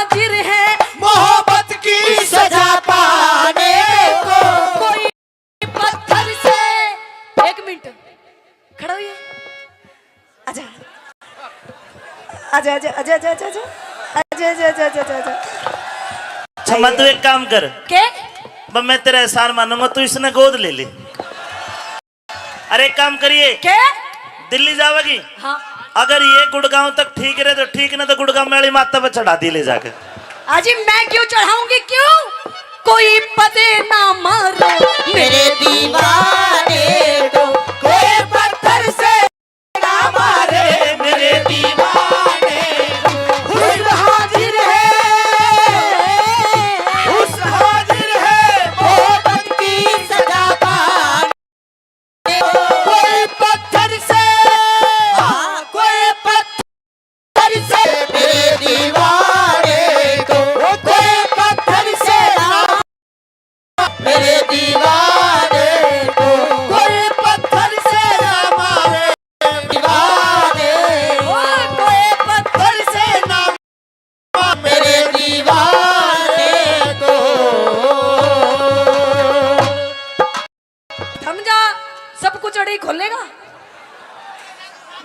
हाजिर है। मोहब्बत की सजा पाने को। कोई पत्थर से, एक मिनट, खड़ा होइए। आजा। आजा, आजा, आजा, आजा, आजा, आजा। आजा, आजा, आजा, आजा, आजा, आजा। अच्छा, मैं तू एक काम कर। के? अब मैं तेरा एहसान मानूंगा, तू इसने गोद ले ले। अरे, एक काम करिए। के? दिल्ली जावेगी? हाँ। अगर ये गुड़गांव तक ठीक रहे तो ठीक, ना तो गुड़गांव वाली माता पे चढ़ा दी ले जाके। अजी, मैं क्यों चढ़ाऊंगी, क्यों? कोई पदे ना मारो मेरे दीवाने को, कोई पत्थर से ना मारे मेरे दीवाने को। हुस्न हाजिर है, हुस्न हाजिर है, मोहब्बत की सजा पाने। कोई पत्थर से, हाँ, कोई पत्थर से मेरे दीवाने को, कोई पत्थर से ना, मेरे दीवाने को, कोई पत्थर से ना मारे दीवाने, ओ, कोई पत्थर से ना मेरे दीवाने को। थम जा, सब कुछ अड़े ही खोलेगा।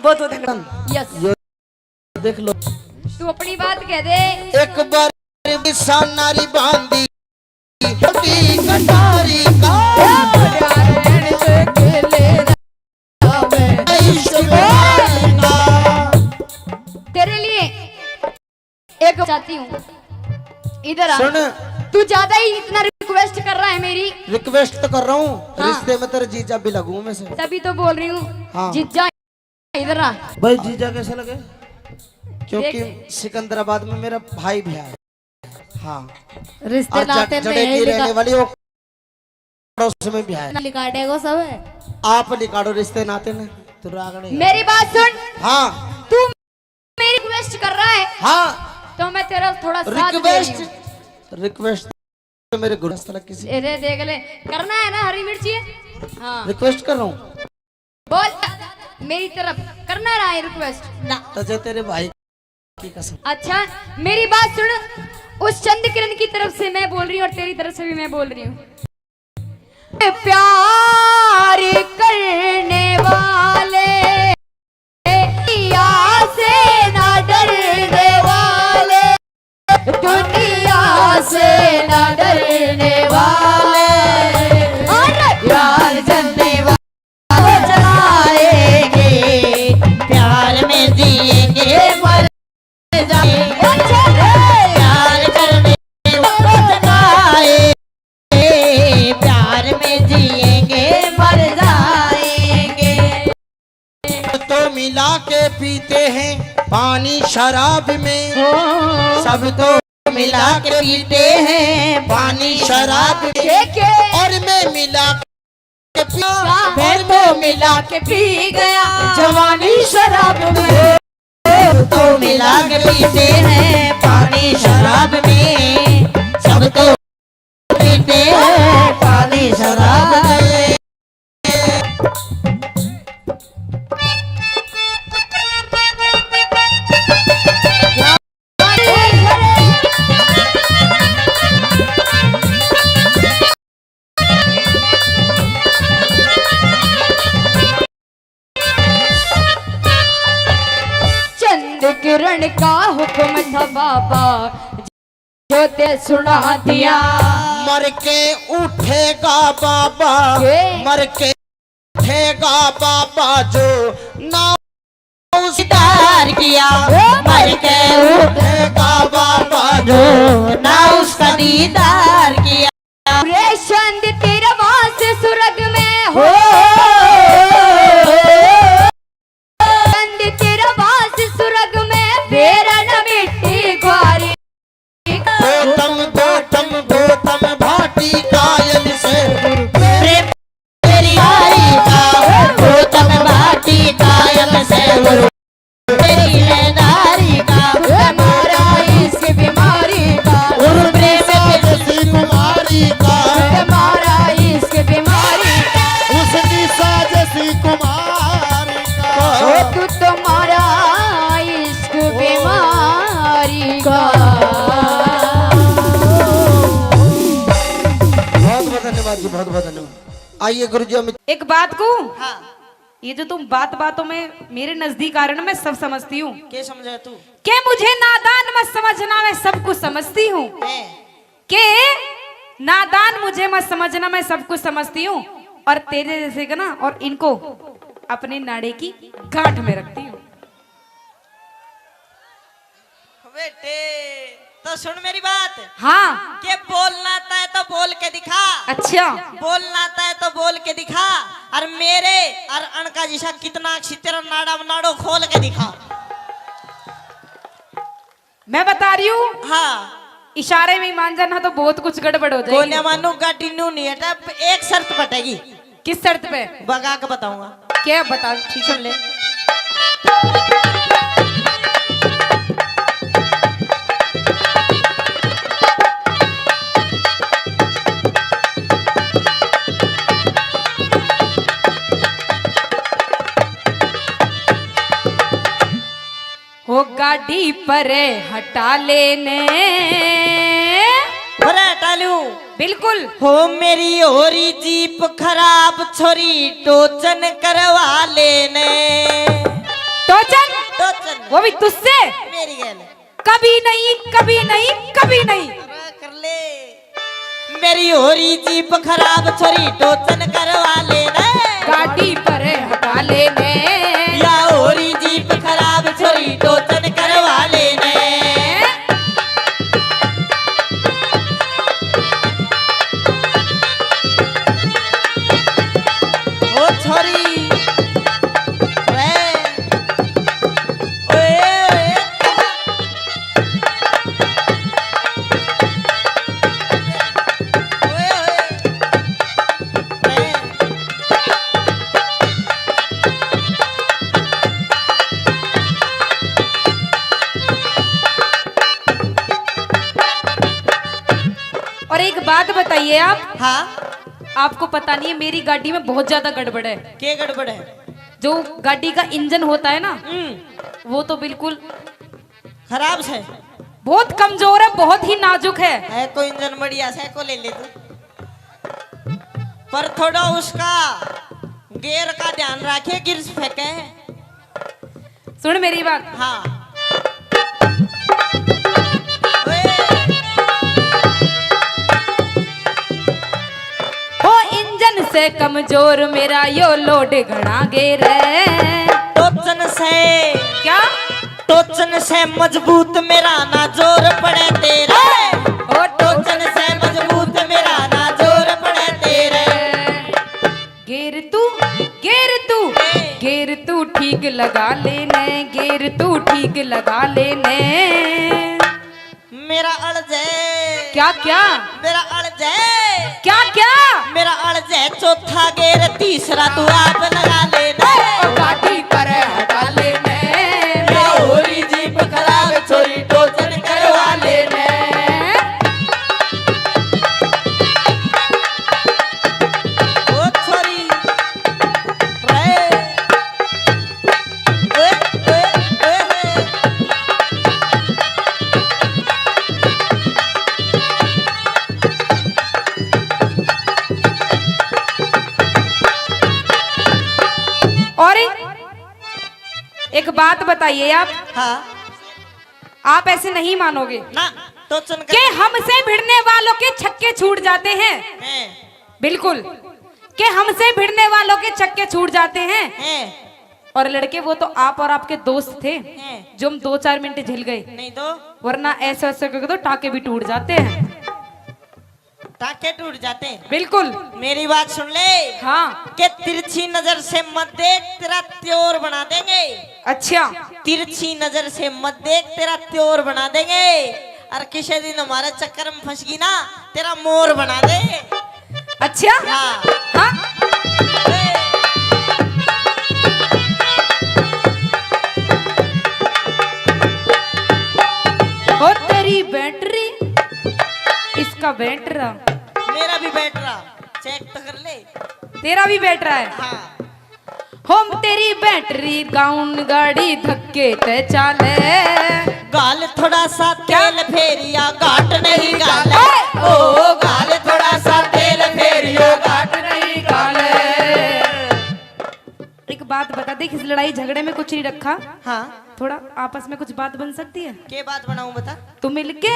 बहुत बहुत धन्यवाद। यस। यो देख लो। तू अपनी बात कह दे। एक बार भी सानारी बांधी, छोटी कटारी का। प्यार रहने से खेले ना मैं इश्क में। तेरे लिए चाहती हूँ, इधर आ। सुन। तू ज्यादा ही इतना रिक्वेस्ट कर रहा है मेरी। रिक्वेस्ट तो कर रहा हूँ, हाँ। रिश्ते में तेरे जीजा भी लगूं मैं से। तभी तो बोल रही हूँ, हाँ। जीजा इधर आ। भाई, जीजा कैसे लगे? क्योंकि देख। सिकंदराबाद में मेरा भाई भी आया। हाँ। रिश्ते और नाते जड-, जडे में की यही रहने लिखा। वाली वो पड़ोस में भी आया। ना लिकाड़ेगो सब। आप लिकाड़ो रिश्ते नाते ने। तू राग नहीं। मेरी बात सुन। हाँ। तू मेरी रिक्वेस्ट कर रहा है। हाँ। तो मैं तेरा थोड़ा साथ दे रही हूँ। रिक्वेस्ट, रिक्वेस्ट तो मेरे गुरु तलक किसी। अरे देख ले, करना है ना हरी मिर्ची? हाँ। रिक्वेस्ट कर रहा हूँ। बोल, मेरी तरफ करना रहा है रिक्वेस्ट? ना। तो जो तेरे भाई की कसम। अच्छा, मेरी बात सुन, उस चंद किरण की तरफ से मैं बोल रही हूँ और तेरी तरफ से भी मैं बोल रही हूँ। प्यार करने वाले दुनिया से ना डरने वाले, दुनिया से ना डरने वाले, अरे प्यार जलने वाले जलाएंगे, प्यार में जिएंगे मर जाएंगे, प्यार करने वाले जलाएंगे, प्यार में जिएंगे मर जाएंगे। तो मिला के पीते हैं पानी शराब में, सब तो मिला के पीते हैं पानी शराब में। के, के? और मैं मिला के पी, हाँ। मैं तो मिला के पी गया जवानी शराब में। तो मिला के पीते हैं पानी शराब में, सब तो पीते हैं पानी शराब में। चंद किरण का हुक्म था बाबा, जो ते सुना दिया। मर के उठेगा बाबा, के? मर के उठेगा बाबा, जो ना उस दीदार किया। ओ मर के उठेगा बाबा, जो ना उसका दीदार किया। रे चंद तेरा वास स्वर्ग में हो। चंद तेरा वास स्वर्ग में, बेरा न मिट्टी ग्वारी। गौतम, गौतम, गौतम भाटी कायल से प्रेम तेरी यारी का। गौतम भाटी कायल से गुरु तेरी लेदारी का। हमारा इश्क बीमारी का। गुरु प्रेम जैसी कुमारी का। हमारा इश्क बीमारी का। उसकी साजिश कुमारी का। ओ तू तुम्हारा इश्क बीमारी का। बहुत बहुत धन्यवाद जी, बहुत बहुत धन्यवाद। आइए गुरु जी, हम एक बात कहूं? हाँ। ये जो तुम बात बातों में मेरे नजदीक आ रहे ना, मैं सब समझती हूँ। के समझा तू? के मुझे नादान मत समझना, मैं सब कुछ समझती हूँ। हैं। के नादान मुझे मत समझना, मैं सब कुछ समझती हूँ। और तेरे जैसे का ना, और इनको अपने नाड़े की गांठ में रखती हूँ। बेटे, तो सुन मेरी बात। हाँ। के बोलना तय तो बोल के दिखा। अच्छा। बोलना तय तो बोल के दिखा। और मेरे और अणका जिसा कितना छितर नाड़ा नाड़ो खोल के दिखा। मैं बता रही हूँ। हाँ। इशारे में मान जाना तो बहुत कुछ गड़बड़ हो जाएगी। कोन्या मानू गाड़ी नू नहीं हटा, एक शर्त पटेगी। किस शर्त पे? बगा के बताऊंगा। क्या बता? ठीक सुन ले। हो गाड़ी परे हटा लेने। परे हटा लूं? बिल्कुल। हो मेरी हो रही जीप खराब, छोरी टोचन करवा लेने। टोचन? टोचन। वो भी तुझसे? मेरी गैल। कभी नहीं, कभी नहीं, कभी नहीं। अरे कर ले। मेरी हो रही जीप खराब, छोरी टोचन करवा लेने। गाड़ी परे हटा लेने। या हो रही जीप खराब, छोरी टोचन करवा लेने। बात बताइए आप। हाँ। आपको पता नहीं है, मेरी गाड़ी में बहुत ज्यादा गड़बड़ है। के गड़बड़ है? जो गाड़ी का इंजन होता है ना, हम्म। वो तो बिल्कुल खराब से। बहुत कमजोर है, बहुत ही नाजुक है। है तो इंजन बढ़िया से को ले ले तू, पर थोड़ा उसका गियर का ध्यान रखे, गियर फेंके। सुन मेरी बात। हाँ। ओए। ओ इंजन से कमजोर मेरा यो लोड घणा गेर है। टोचन से। क्या? टोचन से मजबूत मेरा ना जोर पड़े तेरे। ओ टोचन से मजबूत मेरा ना जोर पड़े तेरे। गेर तू, गेर तू, गेर तू ठीक लगा लेने, गेर तू ठीक लगा लेने। मेरा अड़जे। क्या, क्या? मेरा अड़जे। क्या, क्या? मेरा अड़जे चौथा गेर, तीसरा तू आप लगा लेने। ओ गाड़ी पर हटा लेने। मेरी होरी जीप खराब, छोरी टोचन करवा लेने। ओ छोरी, रे। ओए, ओए, ओए, ओए। और एक बात बताइए आप। हाँ। आप ऐसे नहीं मानोगे ना, टोचन कर। कि हमसे भिड़ने वालों के छक्के छूट जाते हैं। हैं। बिल्कुल, कि हमसे भिड़ने वालों के छक्के छूट जाते हैं। हैं। और लड़के, वो तो आप और आपके दोस्त थे, हैं। जो हम दो चार मिनट झिल गए। नहीं तो। वरना ऐसे ऐसे करके तो टाके भी टूट जाते हैं। टाके टूट जाते हैं। बिल्कुल। मेरी बात सुन ले। हाँ। के तिरछी नजर से मत देख, तेरा त्योर बना देंगे। अच्छा। तिरछी नजर से मत देख, तेरा त्योर बना देंगे। और किसी दिन हमारे चक्कर में फंस गई ना, तेरा मोर बना दे। अच्छा। हाँ। हाँ। ओ तेरी बैटरी, इसका बैटरा। मेरा भी बैटरा, चेक तो कर ले। तेरा भी बैटरा है? हाँ। हम तेरी बैटरी डाउन, गाड़ी धक्के ते चाले। गाल थोड़ा सा क्या? तेल फेरिया, घाट नहीं गाले। ओ गाल थोड़ा सा तेल फेरिया, घाट नहीं गाले। एक बात बता, देख, इस लड़ाई झगड़े में कुछ नहीं रखा। हाँ। थोड़ा आपस में कुछ बात बन सकती है? के बात बनाऊं, बता। तू मिलके,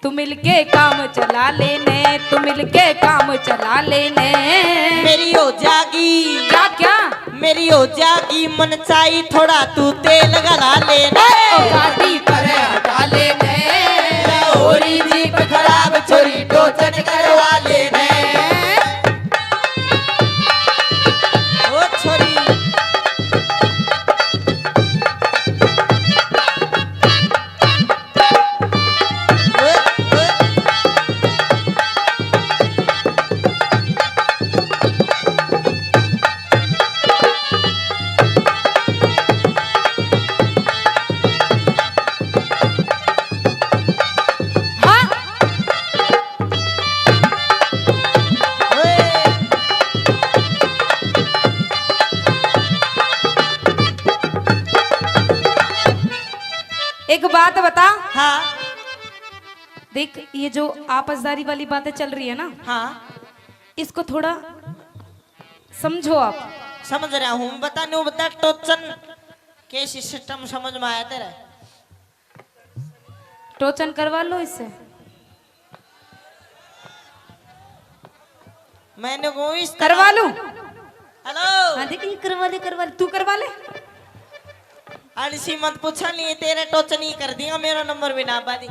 तू मिलके काम चला लेने, तू मिलके काम चला लेने। मेरी हो जागी। क्या, क्या? मेरी हो जागी मनचाही, थोड़ा तू तेल गला लेने। ओ गाड़ी पर हटा लेने। होरी जीप खराब, छोरी टोचन करवा लेने। ओ छोरी। हाँ। एक बात बता। हाँ। देख, ये जो आपसदारी वाली बातें चल रही है ना, हाँ। इसको थोड़ा समझो आप। समझ रहा हूँ, बता, न्यू बता, टोचन के सिस्टम समझ में आया तेरा? टोचन करवा लो इससे। मैंने को इस तरह करवा लूं? हेलो। हाँ, देख, ये करवा ले, करवा ले, तू करवा ले। आलसी मत पूछा, नहीं तेरे टोचन ही कर दिया, मेरा नंबर भी ना बादी।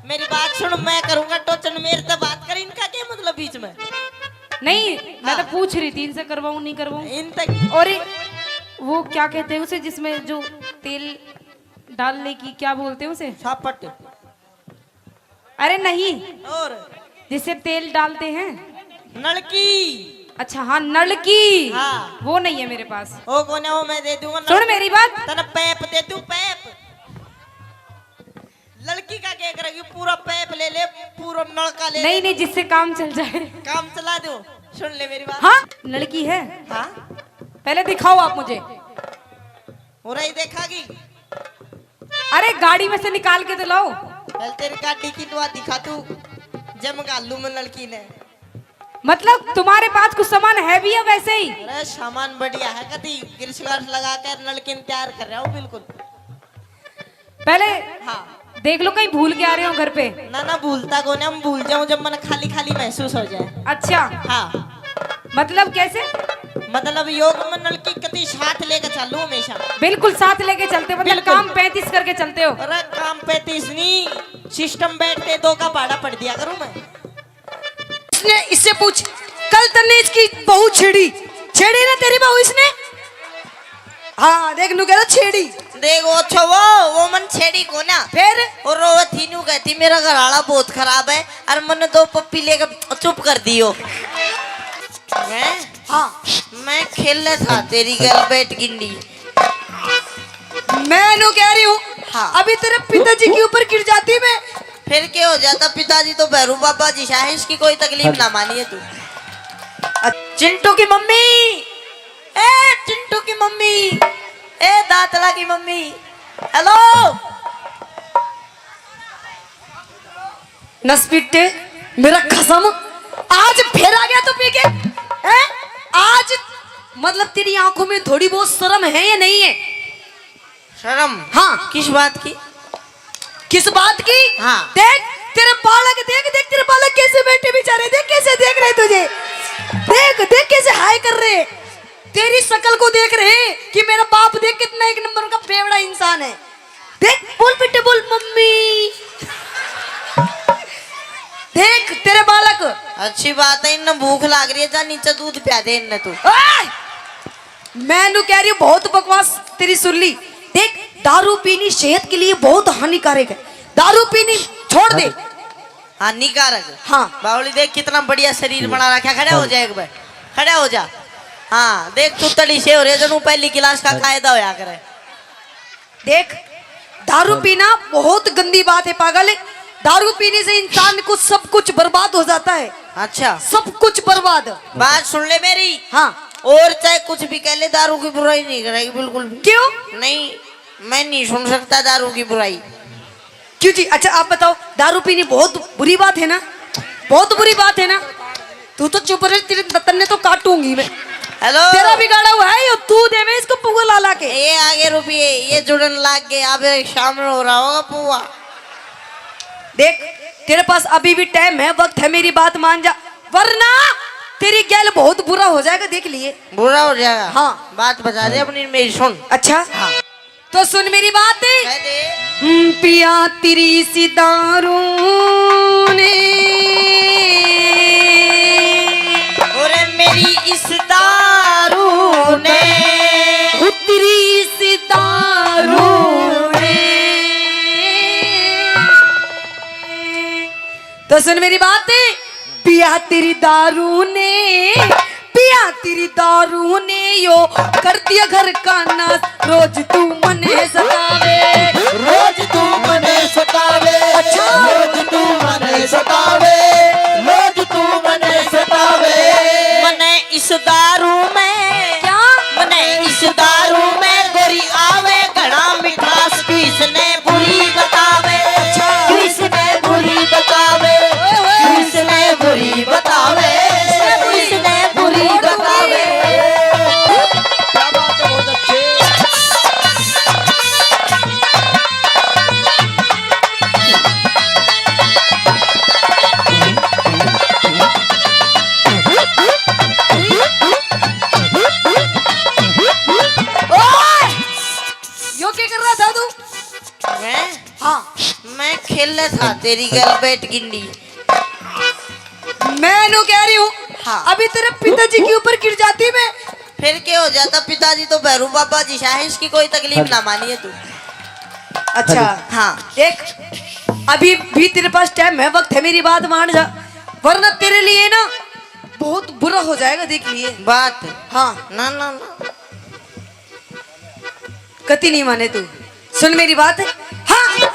मेरी बात सुन, मैं करूंगा टोचन, मेरे से बात कर, इनका क्या मतलब बीच में? नहीं, मैं तो हाँ। पूछ रही थी, इनसे करवाऊं, नहीं करवाऊं। इन तक और एक, वो क्या कहते हैं उसे, जिसमें जो तेल डालने की, क्या बोलते हैं उसे? सापट। अरे नहीं, और? जिससे तेल डालते हैं। नलकी। अच्छा, हाँ, नलकी। हाँ। वो नहीं है मेरे पास। वो कौन है, वो मैं दे दूंगा। सुन मेरी बात। तने पैप दे दूं, पैप। लड़की का क्या करेगी, पूरा पैप ले ले, पूरा नलका नहीं, नहीं, जिससे काम चल जाए। काम चला दो। सुन ले मेरी बात। हाँ, लड़की है। हाँ। पहले दिखाओ आप मुझे। हो रही देखागी। अरे, गाड़ी में से निकाल के तो लाओ। पहले तेरी गाड़ी की दुआ दिखा तू। जब घालू मैं लड़की ने। मतलब, तुम्हारे पास कुछ सामान है भी या वैसे ही? अरे, सामान बढ़िया है, कदी ग्रीस गार्स लगा कर लड़की ने तैयार कर रहा हूँ बिल्कुल। पहले हाँ। देख लो, कहीं भूल के आ रहे हो घर पे। ना, ना, भूलता कौन है, हम भूल जाऊं जब मन खाली खाली महसूस हो जाए। अच्छा। हाँ। मतलब कैसे? मतलब, योग में लड़की कती साथ लेके चलूं हमेशा। बिल्कुल साथ लेके चलते, मतलब, बिल्कुल। काम पैंतीस करके चलते हो। अरे, काम पैंतीस नहीं, सिस्टम बैठते दो का भाड़ा पड़ दिया करूं मैं। इसने, इससे पूछ, कल तन्ने इसकी बहू छेड़ी, छेड़ी ना तेरी बहू इसने? हाँ, देख, नू कह रहा छेड़ी। देख, वो अच्छा, वो, वो मन छेड़ी को ना। फिर? और वो थी नू कहती, "मेरा घर वाला बहुत खराब है, और मन दो पप्पी लेके चुप कर दियो।" हैं? हाँ। मैं खेले था तेरी गल बैठ गिंडी। मैं नू कह रही हूँ, हाँ। अभी तेरे पिताजी के ऊपर गिर जाती मैं। फिर क्या हो जाता? पिताजी तो भैरू बाबा जी सा है, इसकी कोई तकलीफ ना मानिए तू। अ- चिंटू की मम्मी, ए चिंटू की मम्मी, ए दातला की मम्मी, हेलो। नसपिट्टे, मेरा खसम, आज फिर आ गया तू पी के, हैं? आज, मतलब, तेरी आंखों में थोड़ी बहुत शर्म है या नहीं है? शर्म? हाँ। किस बात की? किस बात की? हाँ। देख, तेरे बालक, देख, देख, तेरे बालक कैसे बैठे बेचारे, देख कैसे देख रहे तुझे, देख, देख कैसे हाय कर रहे, तेरी शक्ल को देख रहे कि मेरा बाप देख कितना एक नंबर का बेवड़ा इंसान है। देख, बोल बेटे, बोल मम्मी। देख तेरे बालक। अच्छी बात है, इन्हें भूख लाग रही है, जा नीचे दूध प्या दे इन्हें तू। ओए! मैं नू कह रही हूँ, बहुत बकवास तेरी सुन ली। देख, दारू पीनी सेहत के लिए बहुत हानिकारक है, दारू पीनी छोड़ दे। हानिकारक? हाँ। बावली देख, कितना बढ़िया शरीर बना रखा। खड़ा हो जा एक बार, खड़ा हो जा। हाँ, देख, तू तड़ी से हो रहे, जनु पहली क्लास का कायदा होया करे। देख, दारू पीना बहुत गंदी बात है पागल। दारू पीने से इंसान को सब कुछ बर्बाद हो जाता है। अच्छा। सब कुछ बर्बाद। बात सुन ले मेरी। हाँ। और चाहे कुछ भी कह ले, दारू की बुराई नहीं करेगी बिल्कुल भी। क्यों? नहीं, मैं नहीं सुन सकता दारू की बुराई। क्यों जी? अच्छा, आप बताओ, दारू पीनी बहुत बुरी बात है ना? बहुत बुरी बात है ना? तू तो चुप रह, तेरे तन्ने तो काटूंगी मैं। हेलो। तेरा बिगाड़ा हुआ है यो, तू दे मैं इसको पुआ ला ला के। ये आगे रुपये, ये जुड़न लाग गए, अब शामिल हो रहा होगा पुआ। देख, तेरे पास अभी भी टाइम है, वक्त है, मेरी बात मान जा, वरना तेरी गैल बहुत बुरा हो जाएगा, देख लिए। बुरा हो जाएगा? हाँ। बात बता दे अपनी, मेरी सुन। अच्छा। हाँ। तो सुन मेरी बात। कह दे। हम्म, पिया तेरी इस दारू ने। अरे मेरी इस दारू ने। ओ तेरी इस दारू ने। तो सुन मेरी बात। पिया तेरी दारू ने, पिया तेरी दारू ने यो कर दिया घर का नाश। रोज तू मने सतावे, रोज तू मने सतावे, अच्छा। रोज तू मने सतावे, रोज तू मने सतावे। मने इस दारू में, क्या? मने इस दारू में गोरी आवे घना मिठास, किसने बुरी बतावे, अच्छा। किसने बुरी बतावे, ओए होए। किसने बुरी बतावे, किसने बुरी बतावे। क्या बात है, बहुत अच्छे। ओए! यो क्या कर रहा था तू? मैं? हाँ। मैं खेले था तेरी गल बैठ गिंडी। मैं नू कह रही हूँ, हाँ। अभी तेरे पिताजी के ऊपर गिर जाती मैं। फिर क्या हो जाता? पिताजी तो भैरू बाबा जी सा है, इसकी कोई तकलीफ ना मानिए तू। अच्छा। हाँ। देख, अभी भी तेरे पास टाइम है, वक्त है, मेरी बात मान जा, वरना तेरे लिए ना बहुत बुरा हो जाएगा, देख लिए। बात? हाँ। ना, ना, ना। कति नहीं माने तू। सुन मेरी बात। हाँ।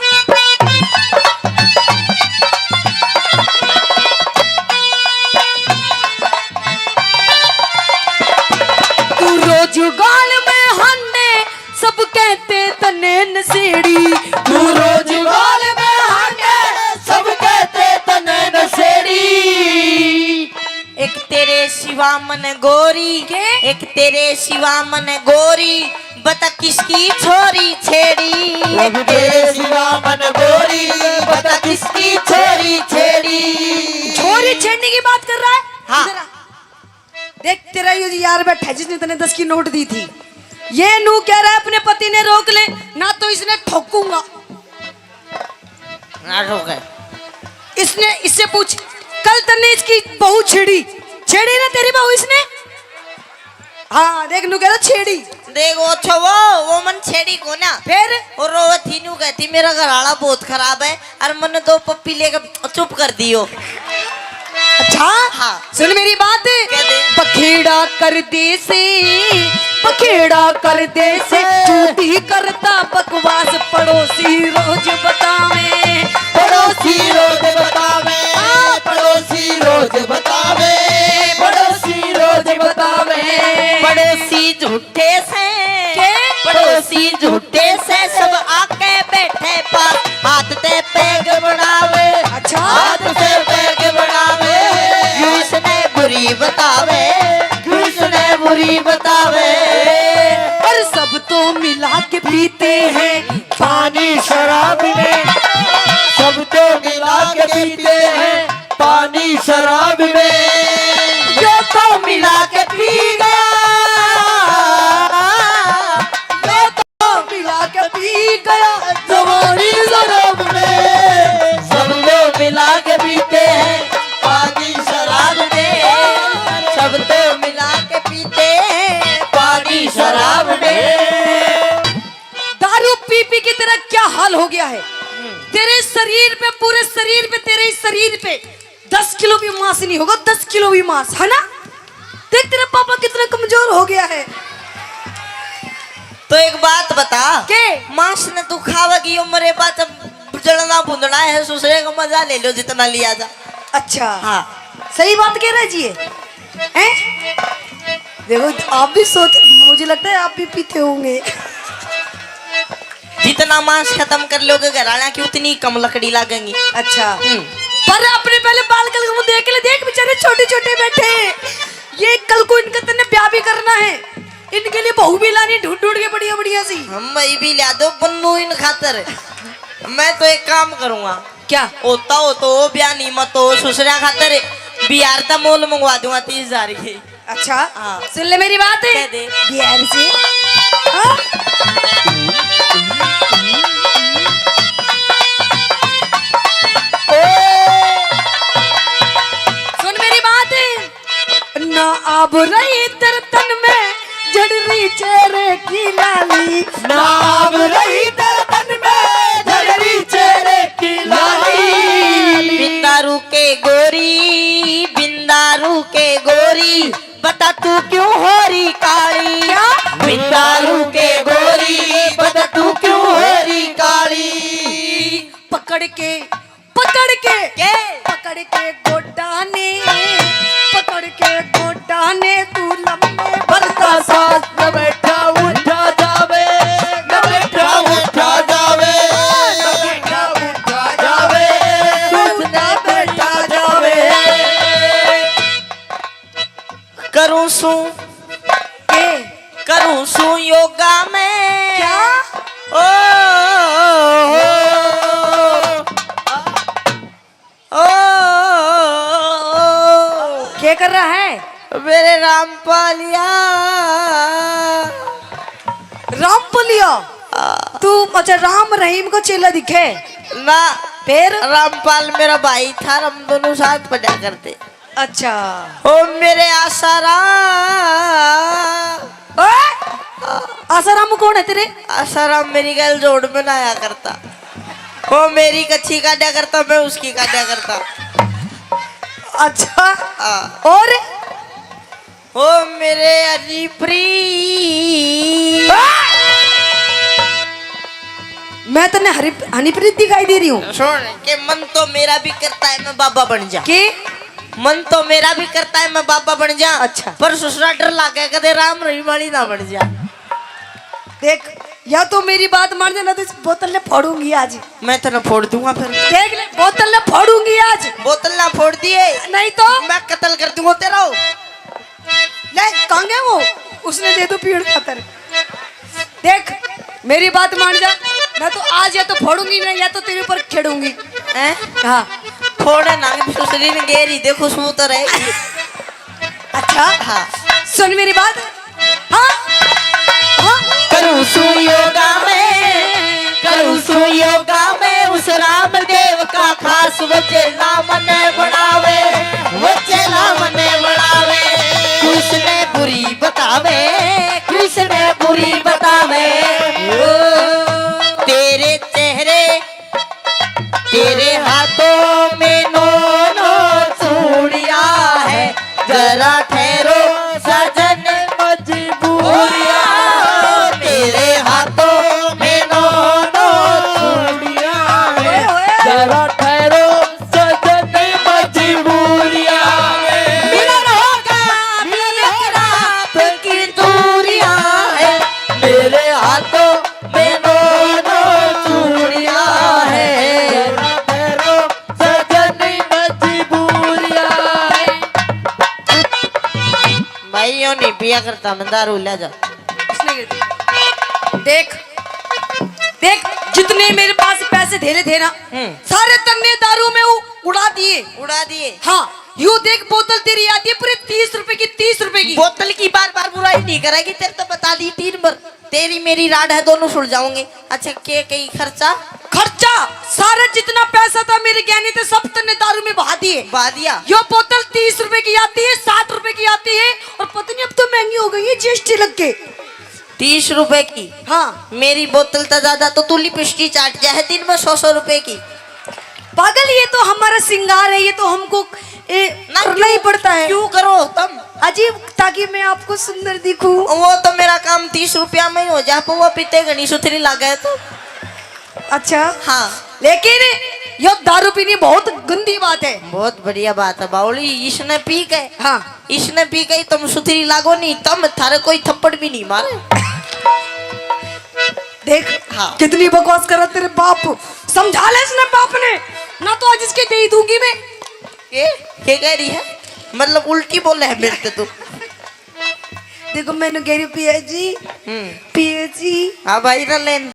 जुगाल में हांडे, सब कहते तने नशेड़ी। तू रोज गाल में हांडे, सब कहते तने नशेड़ी। एक तेरे सिवा मन गोरी, के? एक तेरे सिवा मन गोरी, बता किसकी छोरी छेड़ी। एक तेरे सिवा मन गोरी, बता किसकी छोरी छेड़ी। छोरी छेड़ने की बात कर रहा है? हाँ। इधर आ। देख, तेरा यो यार बैठा है जिसने तने दस की नोट दी थी, ये नू कह रहा है अपने पति ने रोक ले, ना तो इसने ठोकूंगा। ना ठोके। इसने, इससे पूछ, कल तन्ने इसकी बहू छेड़ी, छेड़ी ना तेरी बहू इसने? हाँ, देख, नू कह रहा छेड़ी। देख, वो अच्छा, वो, वो मन छेड़ी को ना। फिर? और वो थी नू कहती, "मेरा घर वाला बहुत खराब है और मन्ने दो पप्पी लेके चुप कर दियो।" अच्छा? हाँ। सुन मेरी बात। कह दे। बखेड़ा कर दे से, बखेड़ा कर दे से, झूठी करता बकवास, पड़ोसी रोज बतावे। पड़ोसी रोज बतावे, हाँ। पड़ोसी रोज बतावे, पड़ोसी रोज बतावे। पड़ोसी झूठे से, के? पड़ोसी झूठे से, सब आके बैठे पास, हाथ ते पैग बनावे। अच्छा। हाथ ते पैग बनावे। क्यों इसने बुरी बतावे, क्यों इसने बुरी बतावे। पर सब तो मिला के पीते हैं पानी शराब में, सब तो मिला के पीते हैं पानी शराब में। यो तो मिला के पी गया, यो तो मिला के पी गया जवानी शराब में। सब तो मिला के पीते हैं पानी शराब में, सब तो मिला के पीते हैं पानी शराब में। दारू पी पी के तेरा क्या हाल हो गया है? तेरे शरीर पे, पूरे शरीर पे, तेरे इस शरीर पे दस किलो भी मांस नहीं होगा, दस किलो भी मांस, है ना? देख तेरा पापा कितना कमजोर हो गया है। तो एक बात बता, के? मांस ने तू खावेगी, यो मरे बाद जब जलना भुंदना है, ससुरे का मजा ले लो जितना लिया जा। अच्छा। हाँ। सही बात कह रहे जी ये। हैं? देखो, आप भी सोच, मुझे लगता है आप भी पीते होंगे। जितना मांस खत्म कर लोगे घर वाला की, उतनी कम लकड़ी लागेंगी। अच्छा। हम्म। पर अपने पहले बाल कल को देख ले, देख बेचारे छोटे छोटे बैठे हैं। ये कल को इनका तन्ने ब्याह भी करना है, इनके लिए बहू भी लानी ढूंढ ढूंढ के बढ़िया बढ़िया सी। हम भाई भी ला दो बन्नू इन खातर, मैं तो एक काम करूंगा। क्या? होता हो तो वो ब्याह नहीं, मत हो ससुरा खातर बिहार का मोल मंगवा दूंगा तीस हजार की। अच्छा, हाँ। सुन ले मेरी बात। कह दे। बिहार से। हाँ? सुन मेरी बात। ना आब रही तेरे तन में झड़ रही चेहरे की लाली। ना आब रही तेरे तन में झड़ रही चेहरे की लाली। बिंदारू के गोरी, बिंदारू के गोरी, बता तू क्यों हो रही काली? क्या? बिंदारू के गोरी, बता तू क्यों हो रही काली? पकड़ के, पकड़ के, के? पकड़ के गोडा ने, पकड़ के गोडा ने तू लम्बे भरता सास न बैठा उठा जावे, न बैठा उठा जावे, न बैठा उठा जावे, तू न बैठा जावे। करूं सू, के? करूं सू योगा में। क्या? ओ, ओ, ओ, ओ, ओ, ओ। क्या कर रहा है? मेरे रामपालिया। रामपालिया? आ। तू, अच्छा, राम रहीम को चेला दिखे? ना। फिर? रामपाल मेरा भाई था, हम दोनों साथ पढ़ा करते। अच्छा। ओ मेरे आसाराम। ओए! आसाराम कौन है तेरे? आसाराम मेरी गैल जोड़ में ना आया करता। वो मेरी कच्ची काटा करता, मैं उसकी काटा करता। अच्छा। हाँ। और? ओ मेरे हनीप्रीत। मैं तन्ने हरी, हनीप्रीत दिखाई दे रही हूँ। सुन, के मन तो मेरा भी करता है मैं बाबा बन जा। के? मन तो मेरा भी करता है मैं बाबा बन जा। अच्छा। पर ससुरा डर लागे कदे राम रहीम वाली ना बन जा। देख, या तो मेरी बात मान जा, ना तो इस बोतल ने फोड़ूंगी आज। मैं तेरा फोड़ दूंगा फिर। देख ले, बोतल ने फोड़ूंगी आज। बोतल ना फोड़ दिए। नहीं तो? मैं कत्ल कर दूंगा तेरा। ले, कहाँ गया वो? उसने दे दो पीड़ खातर। देख, मेरी बात मान जा, मैं तो आज या तो फोड़ूंगी ना, या तो तेरे ऊपर खेड़ूंगी। हैं? हाँ। फोड़े ना, ससुरी ने गेरी दे, खुशबू तो रहेगी। अच्छा? हाँ। सुन मेरी बात। हाँ? हाँ? करूँ सू योगा में, करूँ सू योगा में, उस रामदेव का खास, वो चेला मने बनावे, वो चेला मने बनावे। कृष्ण बुरी बतावे, कृष्ण बुरी बतावे। ओ, तेरे चेहरे, तेरे हाथों में नौ नौ चूड़ियां है, जरा ठहरो सजन, मजबूरियां। तेरे हाथों में नौ नौ चूड़ियां है, जरा ठहरो सजन, मजबूरियां। मिलन होगा, मिलन रात की दूरियां है, मेरे हाथों में नौ नौ चूड़ियां है। भैरो सजन मजबूरियां है। भाई, यो नहीं पिया करता, मैं दारू ले जा। इसने गिर दी। देख, देख, जितने मेरे पास पैसे धेरे थे ना, हम्म। सारे तन्ने दारू में उ-, उड़ा दिए। उड़ा दिए। हाँ, यू देख, बोतल तेरी आती है पूरे तीस रुपए की, तीस रुपए की। बोतल की बार बार बुराई नहीं करेगी, तेरे तो बता दी तीन बार। तेरी मेरी राड है, दोनों सुलझाऊंगे। अच्छा, के कई खर्चा? खर्चा सारा जितना पैसा था मेरे गहने थे, सब तन्ने दारू में बहा दिए। बहा दिया। यो बोतल तीस रुपए की आती है, साठ रुपए की आती है, और पता नहीं अब तो महंगी हो गई है जीएसटी लग के। तीस रुपए की? हाँ। मेरी बोतल तो ज्यादा, तो तू लिपस्टिक चाट जाए दिन में सौ सौ रुपए की। पागल, ये तो हमारा श्रृंगार है, ये तो हमको, ए, ना, करना ही क्यों, पड़ता है। क्यों करो तुम? अजीब, ताकि मैं आपको सुंदर दिखूं। वो तो मेरा काम तीस रुपया में ही हो जा, पर वो पीते घणी सुथरी लागे तो। अच्छा। हाँ। लेकिन यो दारू पीनी बहुत गंदी बात है। बहुत बढ़िया बात है बावली, इसने पी के। हाँ। इसने पी के तुम सुथरी लागो नहीं, तुम, थारे कोई थप्पड़ भी नहीं मारे। देख, हाँ। कितनी बकवास करा तेरे बाप। समझा ले इसने बाप ने, ना तो आज इसके दे ही दूंगी मैं। ये, ये कह रही है, मतलब उल्टी बोले है मेरे से तू। देखो, मैंने कह रही, "पिया जी, हम्म। पिया जी।" हाँ भाई, ना लेन